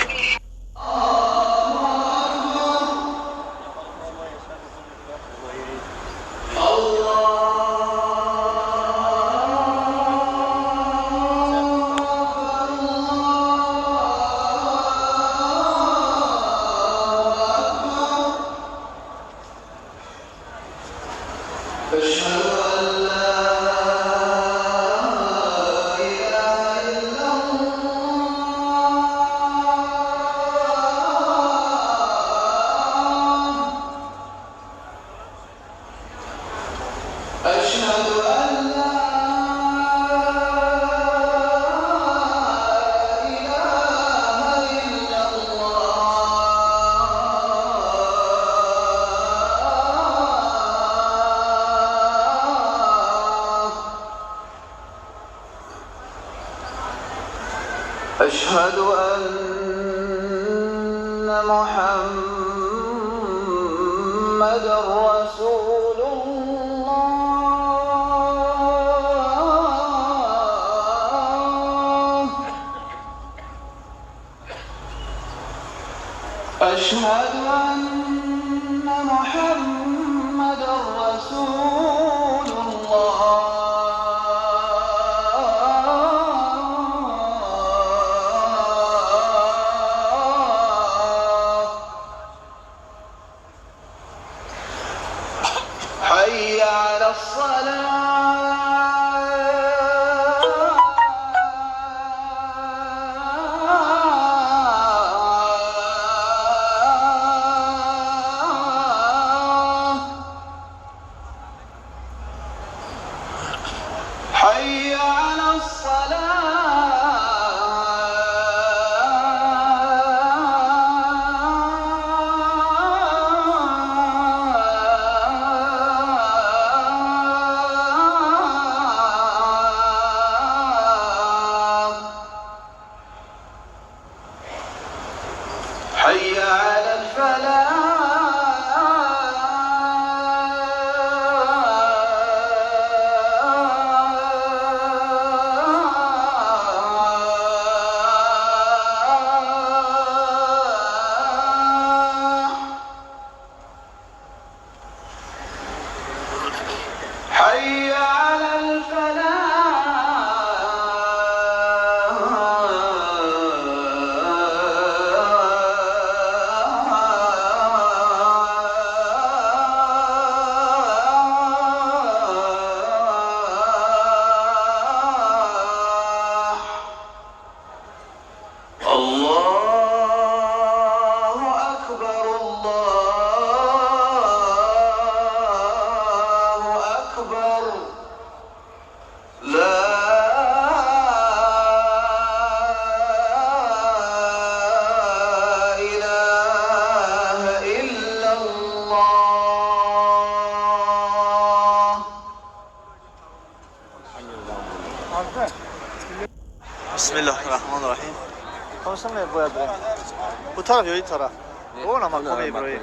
أشهد أن محمدا رسول الله. أشهد أن محمدا رسول الله. حي على الصلاة. حي على الصلاة حي على الفلاح حي على الفلاح الله أكبر الله أكبر لا إله إلا الله. Bismillahirrahmanirrahim. Konuşalım бояд бирем. Бу тараф ё ин тараф? О, макоми Иброҳим.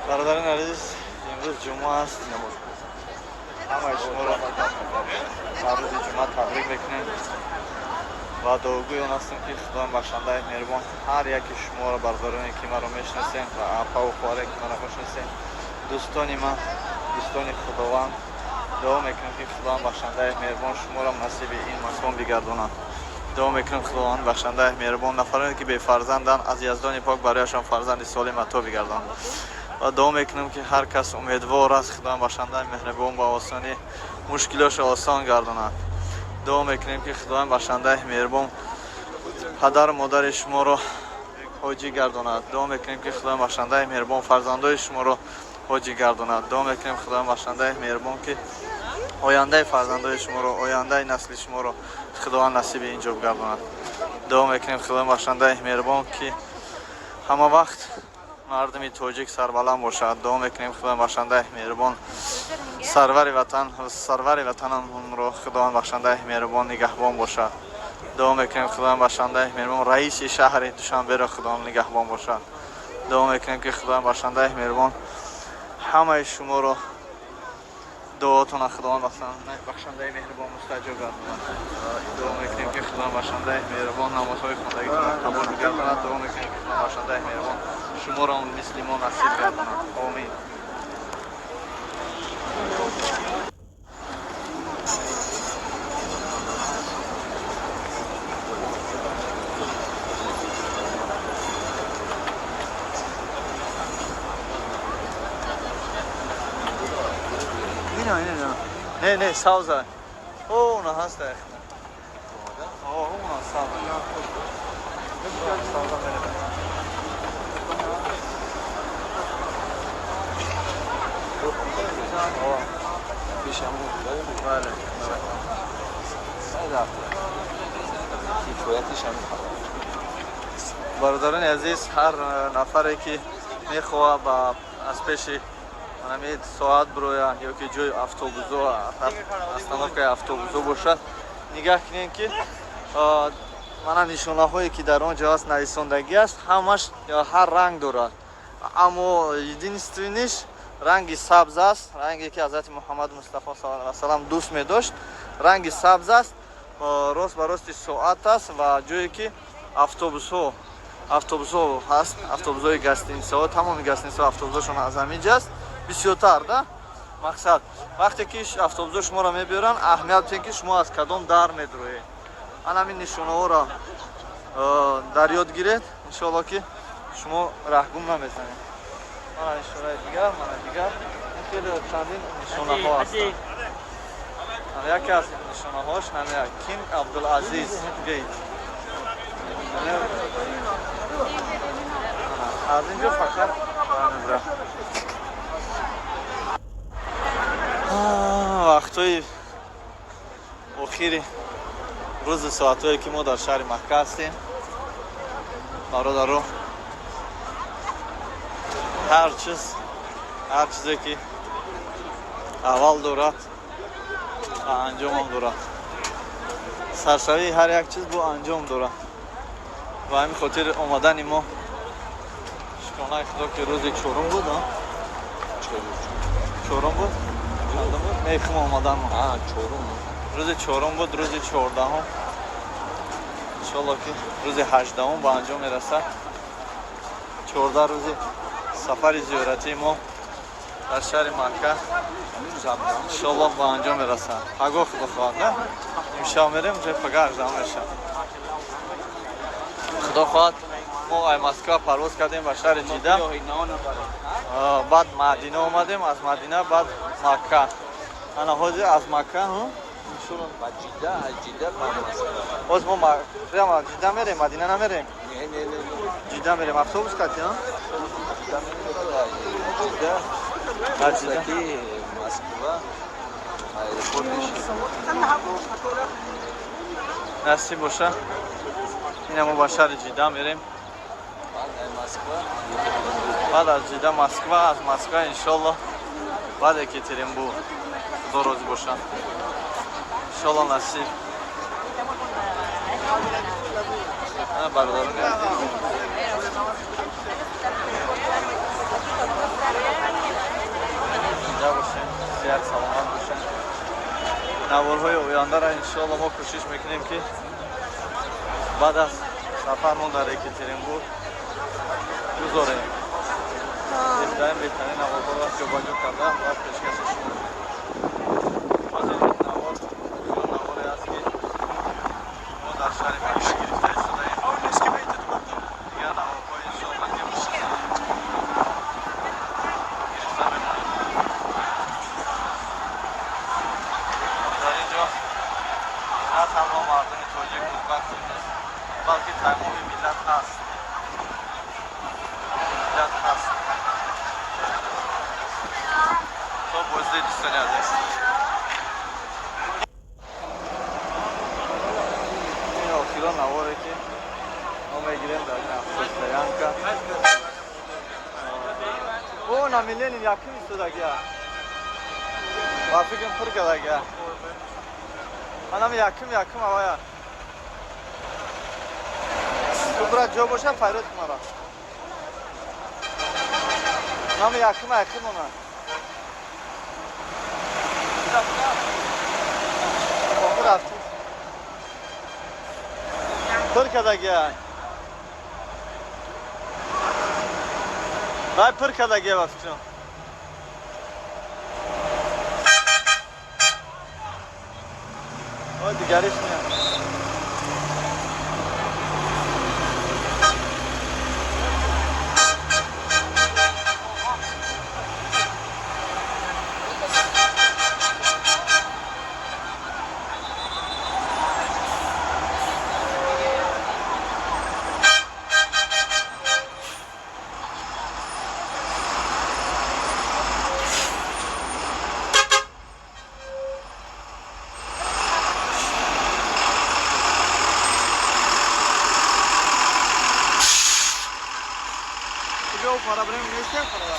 Бародарони азиз, имрӯз ҷумъа аст. Ҳамаи шуморо ба рӯзи ҷумъа табрик мекунем ва дуогӯи он ҳастем, ки Худои бахшандаи меҳрубон ҳар яки шуморо, бародароне ки маро мешиносем ва апаву хоҳаре ки маро мешиносем, дӯстони ман, дӯстони Худованд, дуо мекунем, ки Худованд бахшандаи меҳрубон шуморо насиби ин макон бигардонад. Дуо мекунем, Худованд бахшандаи меҳрубон нафароне ки бефарзанданд, аз Яздони пок барояшон фарзанди солим ато бигардонад. Ва дуо мекунем, ки ҳар кас умедвор аст, Худованд бахшандаи меҳрубон ба осонӣ мушкилошро осон гардонад. Дуо мекунем, ки Худованд бахшандаи меҳрубон падару модари шуморо ҳоҷӣ гардонад. Дуо мекунем, ки Худованд бахшандаи меҳрубон фарзандои шуморо ҳоҷӣ гардонад. Дуо мекунем, Худованд бахшандаи меҳрубон, ки ояндаи фарзандои шуморо, ояндаи насли шуморо Худованд насиби ин ҷо бигардонад. Дуо мекунем, Худованд бахшандаи меҳрубон, ки ҳама вақт мардуми тоҷик сарбаланд бошад. Дуо мекунем, Худованд бахшандаи меҳрубон сарвари ватан, сарвари ватанамонро Худованд бахшандаи меҳрубон нигаҳбон бошад. Дуо мекунем, Худованд бахшандаи меҳрубон раиси шаҳри Душанберо Худованд нигаҳбон бошад. Дуо мекунем, ки Худованд бахшандаи меҳрубон ҳамаи шуморо дуотона Худованд бахшандаи меҳрубон мустаҷоб гардонад. Дуо мекунем, ки Худованд бахшандаи меҳрубон намозҳои хондагитонро қабул бигардонад. Дуо мекунем, ки Худованд бахшандаи меҳрубон шуморо мисли мо насиб гардонад. Омин. Ино. Не, не, савза. О, уна ҳаст. О, уна савза. Савза меравад. Бале. Бародарони азиз, ҳар нафаре ки мехоҳад ба аз пеши ҳамин соат бирояд ё ки ҷои автобусо, остановкаи автобусо бошад, нигаҳ кунем, ки мана нишонаҳое ки дар он ҷо аст, нависондагӣ аст, ҳамаш ҳар ранг дорад, аммо единственныйш ранги сабз аст, ранге ки ҳазрати Муҳаммад Мустафо саллаллоҳу алайҳи васаллам дӯст медошт, ранги сабз аст, рост ба рости соат аст ва ҷое ки автобусҳо ҳаст, автобусҳои гостиницаҳо, тамоми гостиницаҳо автобусҳошон аз ҳамин ҷо аст бисёртар да. Мақсад, вақте ки автобусҳо шуморо мебиёранд, аҳамият бидиҳед, ки шумо аз кадом дар медроед. Ана ҳамин нишонаҳоро дар ёд гиред, иншоалло, ки шумо раҳгум намезанед. Мана нишонаи дигар, мана дигар, хеле чандин нишонаҳо ҳастанд. Яке аз нишонаҳош ҳамин Кинг Абдулазиз Gate. Аз ин ҷо фақат вақтҳои Охири рӯзи соатҳое ки мо дар шаҳри Макка ҳастем, бародаро, ҳар чиз, ҳар чизе ки аввал дорад ва анҷомам дорад, саршавии ҳар як чиз бо анҷом дорад. Ва ҳамин хотир омадани мо, шукронаи Худо, ки рӯзи чорум буд, чорум буд, чандум буд, мехм омадан мо рӯзи чорум буд, рӯзи 14-ум, иншолло ки рӯзи 18-ум ба анҷом мерасад. 14 рӯзи сафари зиёратии мо дар шаҳри Макка иншолло ба анҷом мерасад. Пагоҳ, Худо хоҳад, на, имшаб мерем, уже пага 18-ум мешавад. Худо хоҳад, мо ай Москва парвоз кардем ба шаҳри Ҷида, баъд Мадина омадем, аз Мадина баъд Макка. Ана ҳозир аз Макка боз мо прямо Ҷида мерем, Мадина намерем, Ҷида мерем. Автобус кати аз Ҷида насиб боша, ина мо ба шаҳри Ҷида мерем, баъд аз Ҷида Москва, аз Москва иншолло баъд Екатеринбург. Худо розӣ боша, иншолло насиб. Бародарони азиз, зинда бошем, сиҳат саломат бошем. Наворҳои ояндаро иншолло мо кӯшиш мекунем, ки баъд аз сафармон дар Екатеринбург гузорем. Беҳтарин, беҳтарин наворҳоро ҷобаҷо карда ва пешкаши шумо. Ҳозир навор наворе аст, ки мо дар шаҳри Макка гирифта истодаем. Дигар наворҳои иншолло ки гирифта мемонем. Дар ин ҷо на танҳо мардуми тоҷик, узбак, қирғиз, балки тамоми миллат ҳаст, миллат ҳаст. То боздид, дӯстони азиз. Ин охирон наворе, ки мо мегирем дар ин автостоянка. О, нами Ленин якум истодагия, ба фикрам пур кардагия. Манами якум, якум авая. Ту брат, ҷо боша, файрод кунара. Нами якум якум она. Рафтӣ, пур кардагия, вай пур кардагия, ба фикрам. О, дигариш меяд. Пора брем нестем, пора.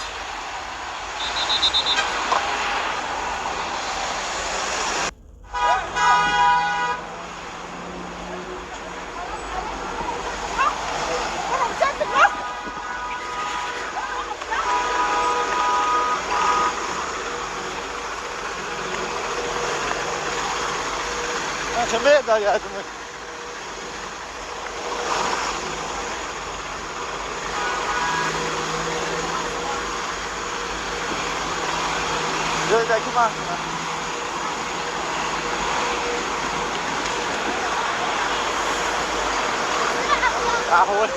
Чаме да ядем. Ҷойдаки ман аҳвол.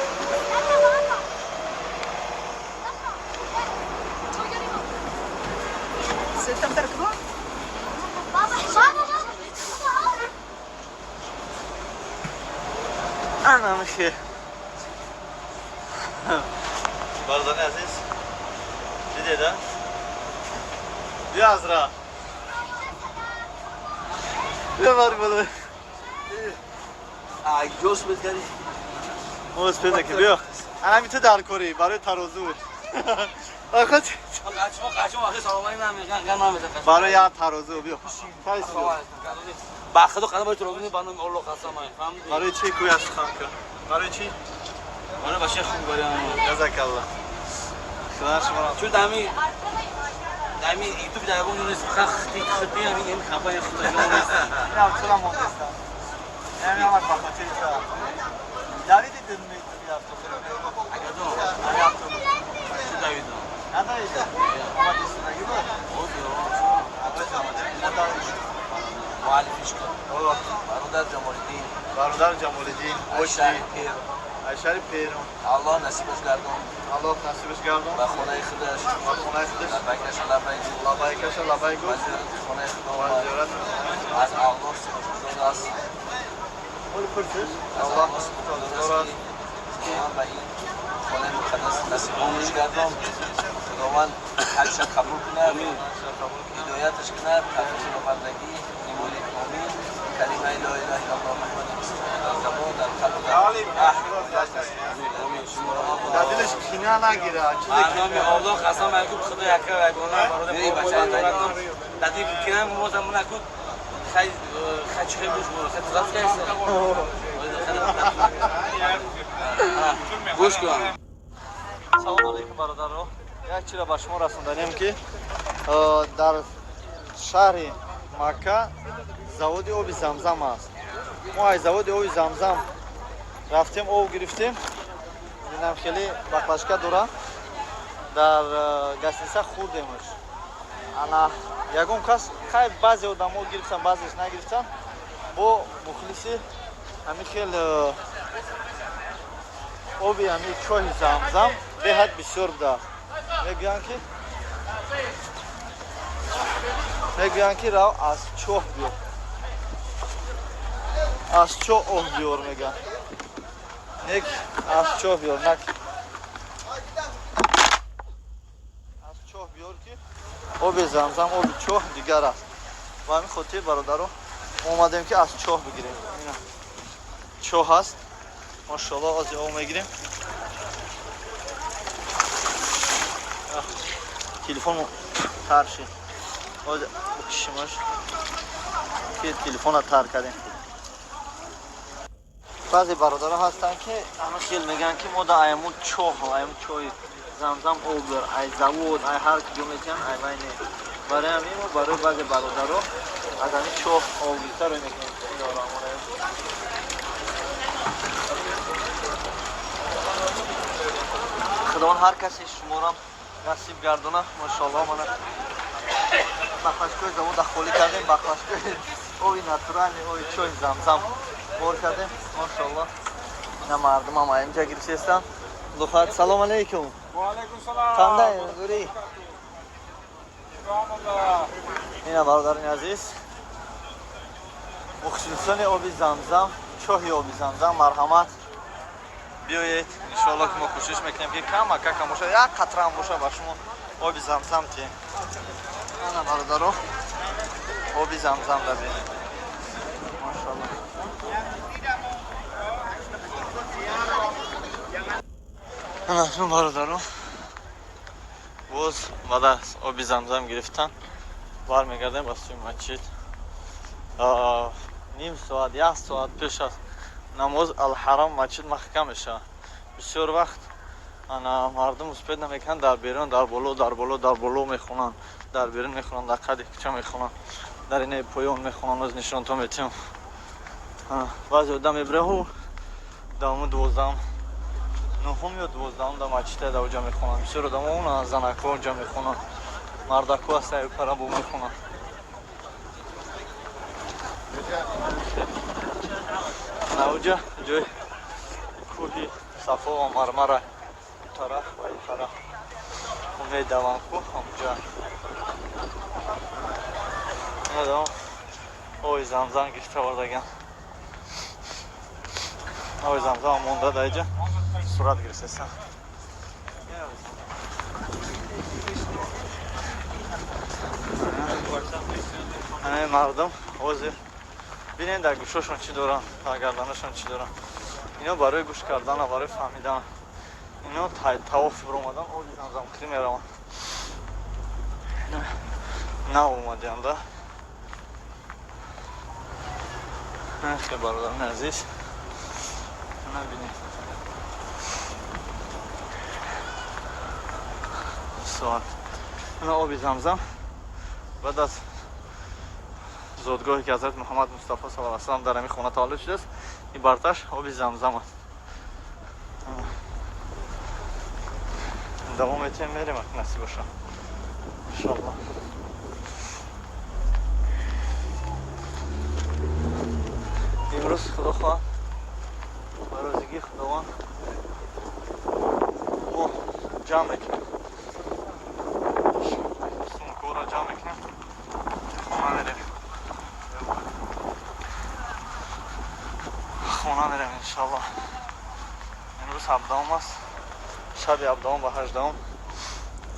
Ана михе. Бародари азиз, дидеда? Биё, Азра. Бибар боло. Ай, ҷос бедгари. Мо спед ки биё. Ана ту дар кори барои тарозу. Охот. Барои як тарозу биё. Ба худо қадам барои тарозу ба номи Аллоҳ қасам. Барои чӣ кӯяш сухан кун? Барои чӣ? Барои бачаи хуб барои. Ҷазакаллоҳ. Худо шумо. Чун дами дами ютуб дар ягон нест, хати хати ҳамин ин компания худо нест. Инам чаро мондастам. Ҳамин ҳамаш ба хотири ту. Давиди дунми автобус. Агадо. Ага автобус. Чӣ давидам? Надавида. Омади судаги буд? Муаллифиш кун. Бародар Ҷамолиддин. Бародар Ҷамолиддин. Оши Пир. Аз шаҳри Перун. Аллоҳ насибаш гардон. Аллоҳ насибаш гардон. Ба хонаи худаш. Ба хонаи худаш. Лаббайкаша лаббайк гуфт. Лаббайкаша лаббайк гуфт. Ба зиёрати хонаи худо Ба омад. зиёрати Аз Аллоҳ сипосгузор аст. Оли пурсиш. Аз Аллоҳ Аллоҳ сипосгузор сипосгузор аст. аст, ки Худованд ба ин хонаи муқаддас насибонаш гардон. Худованд ҳаҷша қабул кунад, ҳидояташ кунад, тавфиқи бандагӣ, имони комил, калимаи ла илаҳа иллаллоҳ Муҳаммади расулуллоҳ дар забон, дар қалб, дар аҳл Дар дилаш кина нагира. Чизе Ба номи Аллоҳ қасам алайкум, худо яка ва ягона бародар. Эй, бача, Дади кина мозам накун. Хай хай чӣ гӯш бо хай тузат кайса. Гӯш кун. Салом алейкум, бародаро. Як чиро ба шумо расонданем, ки дар шаҳри Макка заводи оби Замзам аст. Мо аз заводи оби Замзам рафтем, об гирифтем. Инам хеле баклажка дора. Дар гостиница хӯрдемаш. Ана ягон кас хай, баъзе одамо гирифтан, баъзеш нагирифтан. Бо мухлиси ҳамин хел оби ҳамин чоҳи Замзам беҳад бисёр будааст. Мегӯянд, ки рав аз чоҳ биёр, аз чоҳ об биёр мегӯянд. Нек аз чоҳ биёр, нак аз чоҳ биёр, ки оби Замзам, оби чоҳ дигар аст. Ба ҳамин хотир, бародаро, мо омадем, ки аз чоҳ бигирем. Ина чоҳ ҳаст, машоалло, ози об мегирем. Телефон тар шид, ози бикишимаш, ки телефона тар кардем. Баъзе бародаро ҳастанд, ки ҳама хел мегӯянд, ки мо да айму чоҳ, айму чоҳи Замзам об биёр, ай завод, ай ҳар куҷо метиҳанд, ай вай не. Барои ҳамин мо барои баъзе бародаро аз ҳамин чоҳ об гирифта рӯй мекунем. Бисмиллоҳир-раҳмонир-раҳим. Худованд ҳар касе шуморо насиб гардона, машоалло. Мана баклажкои завода холӣ кардем, баклажкои оби натуральный, оби чоҳи Замзам бор кардем, машоалло. Ина мардумам инҷа гирифтестанд. Луфат, салом алейкум. Ваалайкум салом. Қандай гури? Субҳаналлоҳ. Ина, бародарони азиз, мухлисони оби Замзам, чоҳи оби Замзам, марҳамат, биёед. Иншоалло, ки мо кӯшиш мекунем, ки камака кам боша, як қатраам боша, ба шумо оби Замзам тиҳем. Ана, бародаро, оби Замзам дабинем, машоалло. Ана шумо, бародаро, боз баъд аз оби Замзам гирифтан бармегардем ба сӯи масҷид. Ним соат, як соат пеш аз намоз Алҳарам масҷид маҳкам мешавад. Бисёр вақт ана мардум успеть намекунанд, дар берун, дар боло, дар боло, дар боло мехонанд, дар берун мехонанд, дар қади кӯча мехонанд, дар инаи поён мехонанд. Оз нишонтон метиҳам. Баъзе одам мебираҳу давому 12-ам, нуҳум ё 12-ам дар масҷида дар оҷа мехонанд. Бисёр одамо она занакҳо онҷа мехонанд, мардакҳо ҳастанд, парабо мехонанд. Науҷа ҷои кӯҳи Сафо ва Мармара, тараф ва ин тараф медавам ку ҳамҷа. Медавам, оби Замзам гирифта овардаган. Оби Замзам монда дар иҷа сурат гирифтесан. Ҳамаи мардум ҳозир. Бинед, дар гӯшошон чӣ доранд, дар гарданашон чӣ доранд. Ино барои гӯш кардана, барои фаҳмидан. Ино тавоф биромадан, оби замзамхӯрӣ мераванд. Нав омадианда. Хе, бародарони азиз, набинед, соат ина оби замзам баъд аз зодгоҳе ки ҳазрат Муҳаммад Мустафо саллаллоҳу алайҳи васаллам дар ҳамин хона таваллуд шудааст, ин барташ оби замзам аст. Давом метиҳем, мерем, насиб боша, иншоаллоҳ. Имрӯз, худо хоҳад, ба розигии Худованд мо ҷамъ мекунем, сумкаро ҷамъ мекунем, хона мерем, хона мерем, иншаллоҳ. Имрӯз 17-ум аст, шаби 17-ум ба 18-ум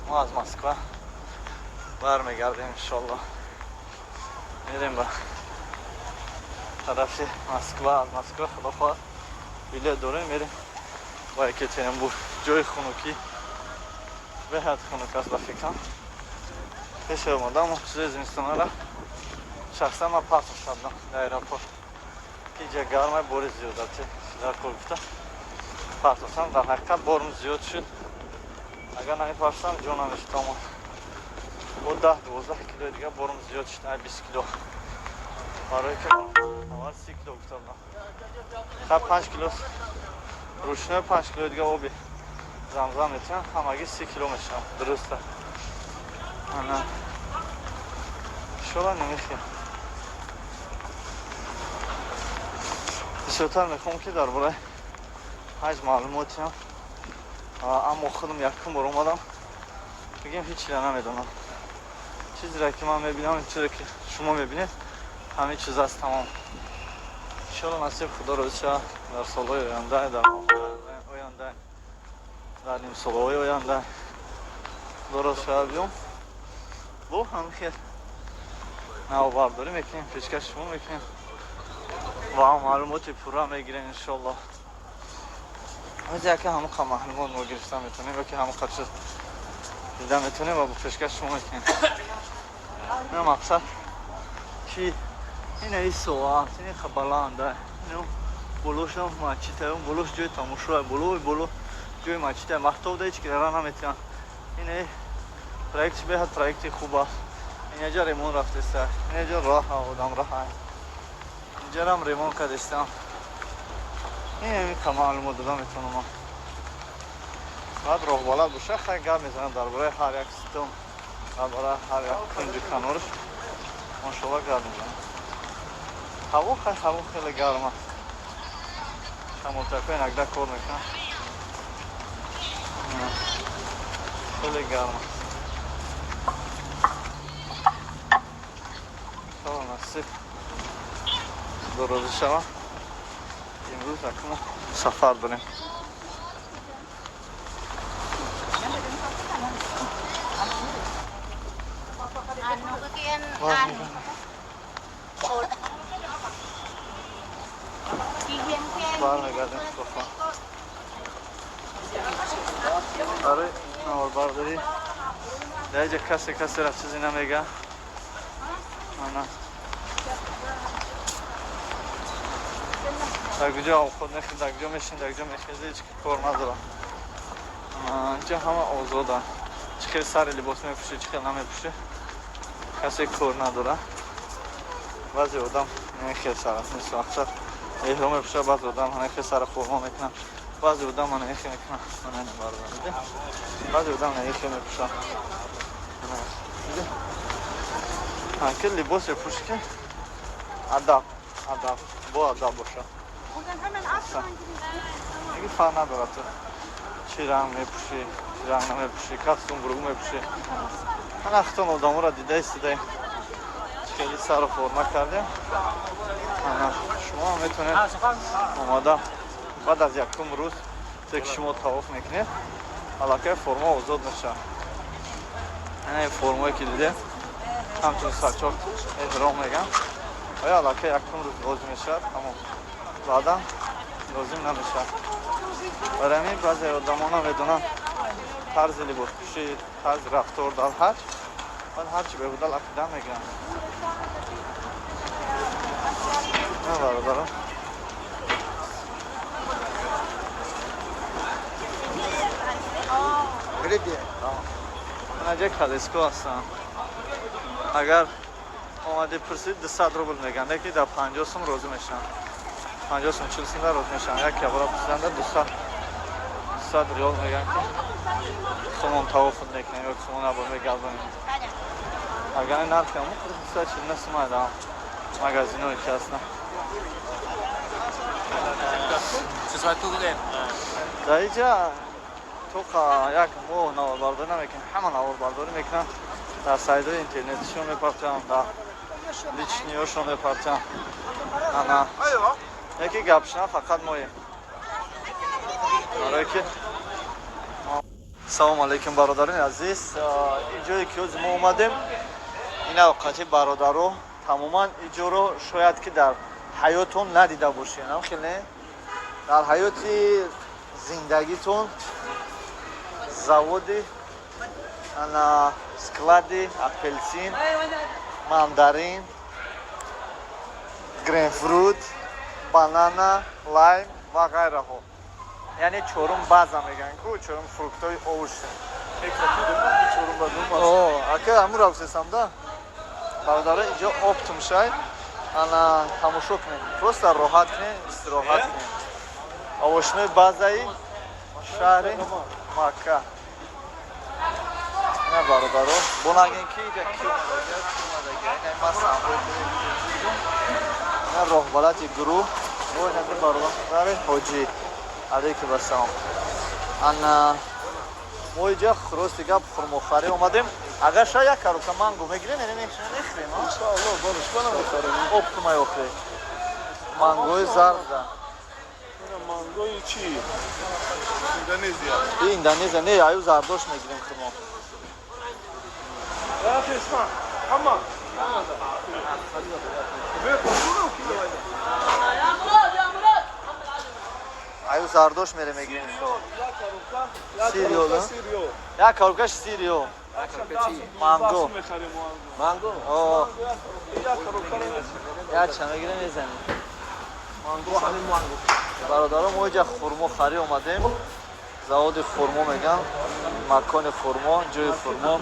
мо аз Москва бармегардем, иншаллоҳ. Мерем ба тарафи Москва. Аз Москва, худо хоҳад, билет дорем, мерем ба Екатеринбург, ҷои хунукӣ, беҳад хунук аст. Ба фикрам, пеши омадам чизои зимистонара шахсан ман партош кардам дар аэропорт, ки ҷа гармай, бори зиёдати дар кор гуфта партосам. Дар ҳақиқат борм зиёд шуд. Агар намепартосам, ҷо намешуд. Тамом, бо 10-12 килои дига борм зиёд шуд, ай 20 кило, барое ки аввал 30 кило гуфта будам. Хай, 5 кило рӯшнои, 5 килои дига оби замзам метиҳам, ҳамагӣ 30 кило мешавам, дуруста. Ана, иншолла, намехӯям. Бисёртар мехоҳам, ки дар бораи ҳаҷ маълумотиам, аммо худам якум бор омадам, бигем, ҳеҷ чиза намедонам. Чизеро ки ман мебинам, чизе ки шумо мебинед, ҳамин чиз аст, тамом. Иншолла, насиб Худо розӣ шавад, дар солҳои оянда, дар оянда, дар нимсолаҳои оянда, Худо розӣ шавад, биём, бо ҳамин хел навбардорӣ мекунем, пешкаши шумо мекунем ва маълумоти пурра мегирем, иншоллоҳ. Ҳози яке ҳамон маълумот мо гирифта метавонем ё ки ҳамон чиз дида метавонем ва пешкаши шумо мекунем. Ина мақсад чи? Ина и соат, ин баланда, ину болошам масҷида, болош ҷои тамошоа, болои боло ҷои масҷида, махтобда ҳеҷ ки рара наметиҳанд. Ин проектш беҳад проекти хуб аст. Инаҷа ремонт рафтеста, инаҷа роҳа, одам роҳа, инҷарам ремонт кардестам. Ин ҳамин маълумот дода метавонам. Баъд роҳбалад боша, хай, гап мезанам дар бораи ҳар як ситон, дар бораи ҳар як кунҷи канораш, машолла, гап мезанам. Ҳаво, хай, ҳаво хеле гарм аст, шамолчакҳо инакда кор мекунанд, хеле гарм аст. Иншолла, насиб Худо розӣ шавад, имрӯз акнун сафар дорем. Бармегардем софа барои наворбардорӣ. Дар инҷа касе касеро чизе намега. Ана, дар куҷо овқот мехӯрӣ, дар куҷо мешинӣ, дар куҷо мехезӣ, ҳеҷ кор надорам. Инҷа ҳама озоданд. Чӣ хел сари либос мепӯшӣ, чӣ хел намепӯшӣ, касе кор надорад. Баъзе одам хел сар мақсад эҳром мепӯшад, баъзе одам хел сара форма мекунад, баъзе одам мана хел мекунад, баъзе одам хел мепӯшад. Ки либосе пӯшӣ, ки адаб, адаб, бо адаб бошад. Диги фарқ надорад, ту чӣ ранг мепӯшӣ, чӣ ранг намепӯшӣ, костюм буругу мепӯшӣ. Ана, хитон одаморо дида истодаем, хеле сару форма кардем. Ана, шумо метавонед омада, баъд аз якум рӯз, те ки шумо тавоф мекунед, аллакай форма озод мешавад. Ана, ин формое ки дидем, ҳамчун сачоқ эҳром меган. Оя аллакай якум рӯз лозим мешавад, тамом, баъдан лозим намешавад. Барои ҳамин баъзе одамо намедонанд тарзи либоспӯшӣ, тарзи рафтор дар ҳаҷ, баъд ҳарчи беҳуда лақида мегиранд. На, бародарон, анаҷа калеско ҳастанд. Агар омадӣ пурсид, 200 рубл мегӯянд, леки дар 50 сум розӣ мешаванд, 50 сум, 40 сум розӣ мешаванд. Як ябора пурсиданда, 200 риёл мегӯянд, ки хумон тавофуд мекунем ё хумон або мегардонем. Агар нархи ҳамон 249 сум дар магазиное ки ҳастанд. Дар иҷа тоқа як моҳ наворбардорӣ намекунем, ҳама наворбардорӣ мекунанд, дар сайтҳои интернетишон мепартоянд, дар личныйҳошон мепартоянд. Ана яке гапшина фақат моем, барое ки. Салому алайкум, бародарони азиз. Ин ҷое ки ҳозир мо омадем, ин авқати бародаро, тамоман ин ҷоро шояд ки дар ҳаётон надида бошед, ам хел не, дар ҳаёти зиндагитон. Заводи, ана склади апелсин, мандарин, грейпфрут, банана, лайм ва ғайраҳо, яъне чорум база мегӯянд ку, чорум фруктҳои овощи. Ака, ҳамун равсесам да, бародаро, инҷо оптом шай, ана тамошо кунед, просто роҳат кунед, истироҳат кунед. Овощной базаи шаҳри Макка. Ина, бародаро, бонагин ки иҷа ки омадагия, ки омадагия. Ина ман ина роҳбалати гурӯҳ бо ина бародари ҳоҷӣ, алейкум ассалом. Ана мо иҷа рости гап хурмохарӣ омадем. Агар ша як коробка манго мегирем, яъне мехӯрем. Иншоалло, болиш бана мехарем. Оптумай охре мангои зарда. Мангои чи? Индонезия. Индонезия не, аю зардош мегирем хурмо. يا اخي اسمع محمد. يا مراد، يا مراد. Аю зардош мере мегирем. Сирио, як коробкаш сирио. Манго. Манго? О. Як ча мегирем, мезанем. Манго, ҳамин манго. Бародаро, мо иҷа хурмо харӣ омадем. Заводи хурмо меган, макони хурмо, ҷои хурмо,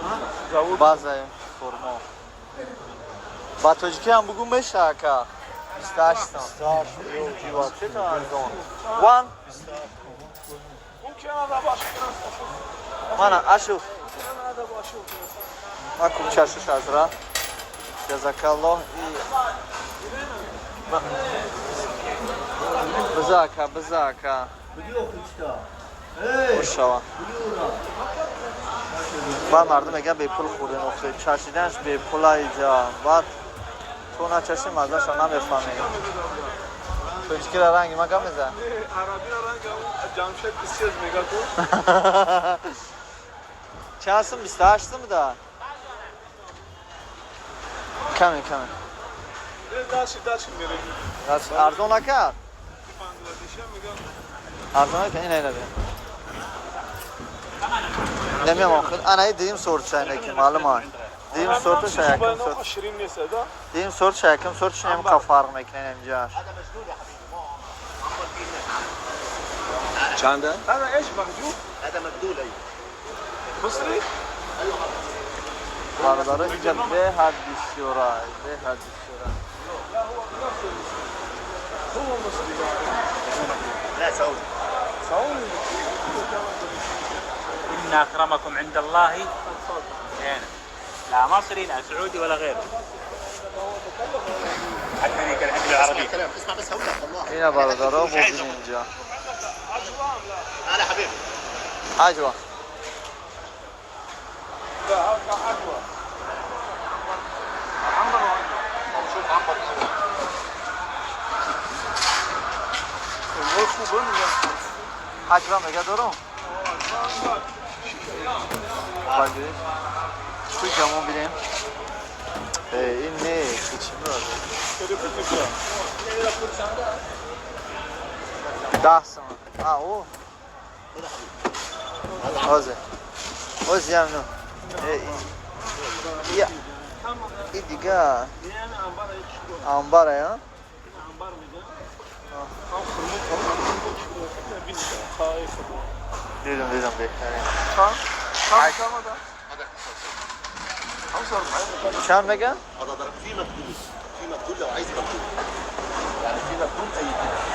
базаи хурмо. Ба тоҷикӣ ҳам бугӯ меша, ака. 28 сом. Вообще-то арзон. Ван? Мана, ашу. Ма кумчашуш азра. Ҷазакаллоҳ. И биза, ака, биза, ака. Хушшава. Баъд мардум мегӯяд, бепул хӯрдем, охи чашиданаш бепула иҷа. Баъд то начаши, маззаша намефаҳмем. Тоҷикира ранги ма гап мезан? Арабира ранги Ҷамшед бисёр мега ку. Чанд сум? 28 сум да? Каме, каме. Дальше, дальше мерем. Арзон накард? Бангладеша меган. Арзон накард, ина, ина бин. Намеам охир. Ана дим сорт чайна ки маълума. Дим сорташ якум сорт. Ширин нест, да? Дим сорт якум сорт нем қа фарқ мекунем инҷаш. چنده؟ هذا ايش محجوب؟ هذا مبدول، ايوه. مصري؟ Бародаро, инҷа беҳад бисёра, беҳад бисёра. لا، هو نفسه مصري. هو مصري. لا، سعودي. سعودي. إن أكرمكم عند الله هنا، لا مصري لا سعودي ولا غيره، حتى ذيك الأكل العربي. كلام، اسمع بس، هقول لك والله. Ина, бародаро, бубинем инҷа. تعالى يا حبيبي. Аҷва. لا، هذا عجوة. عنبر وعجوة. شوف عنبر الاول. خوبه. Аҷва мега дорум? Бале. Чӣ ҷамон бинем? Ин не, чӣ бародар? 10 сомон. А, о. Озе. Озе ям ну. Я. И дига. Амбара, я? Дидам, дидам, беҳтарин. Чанд меган? في مقدور، في مقدور لو عايز مقدور، يعني في مقدور اي كده.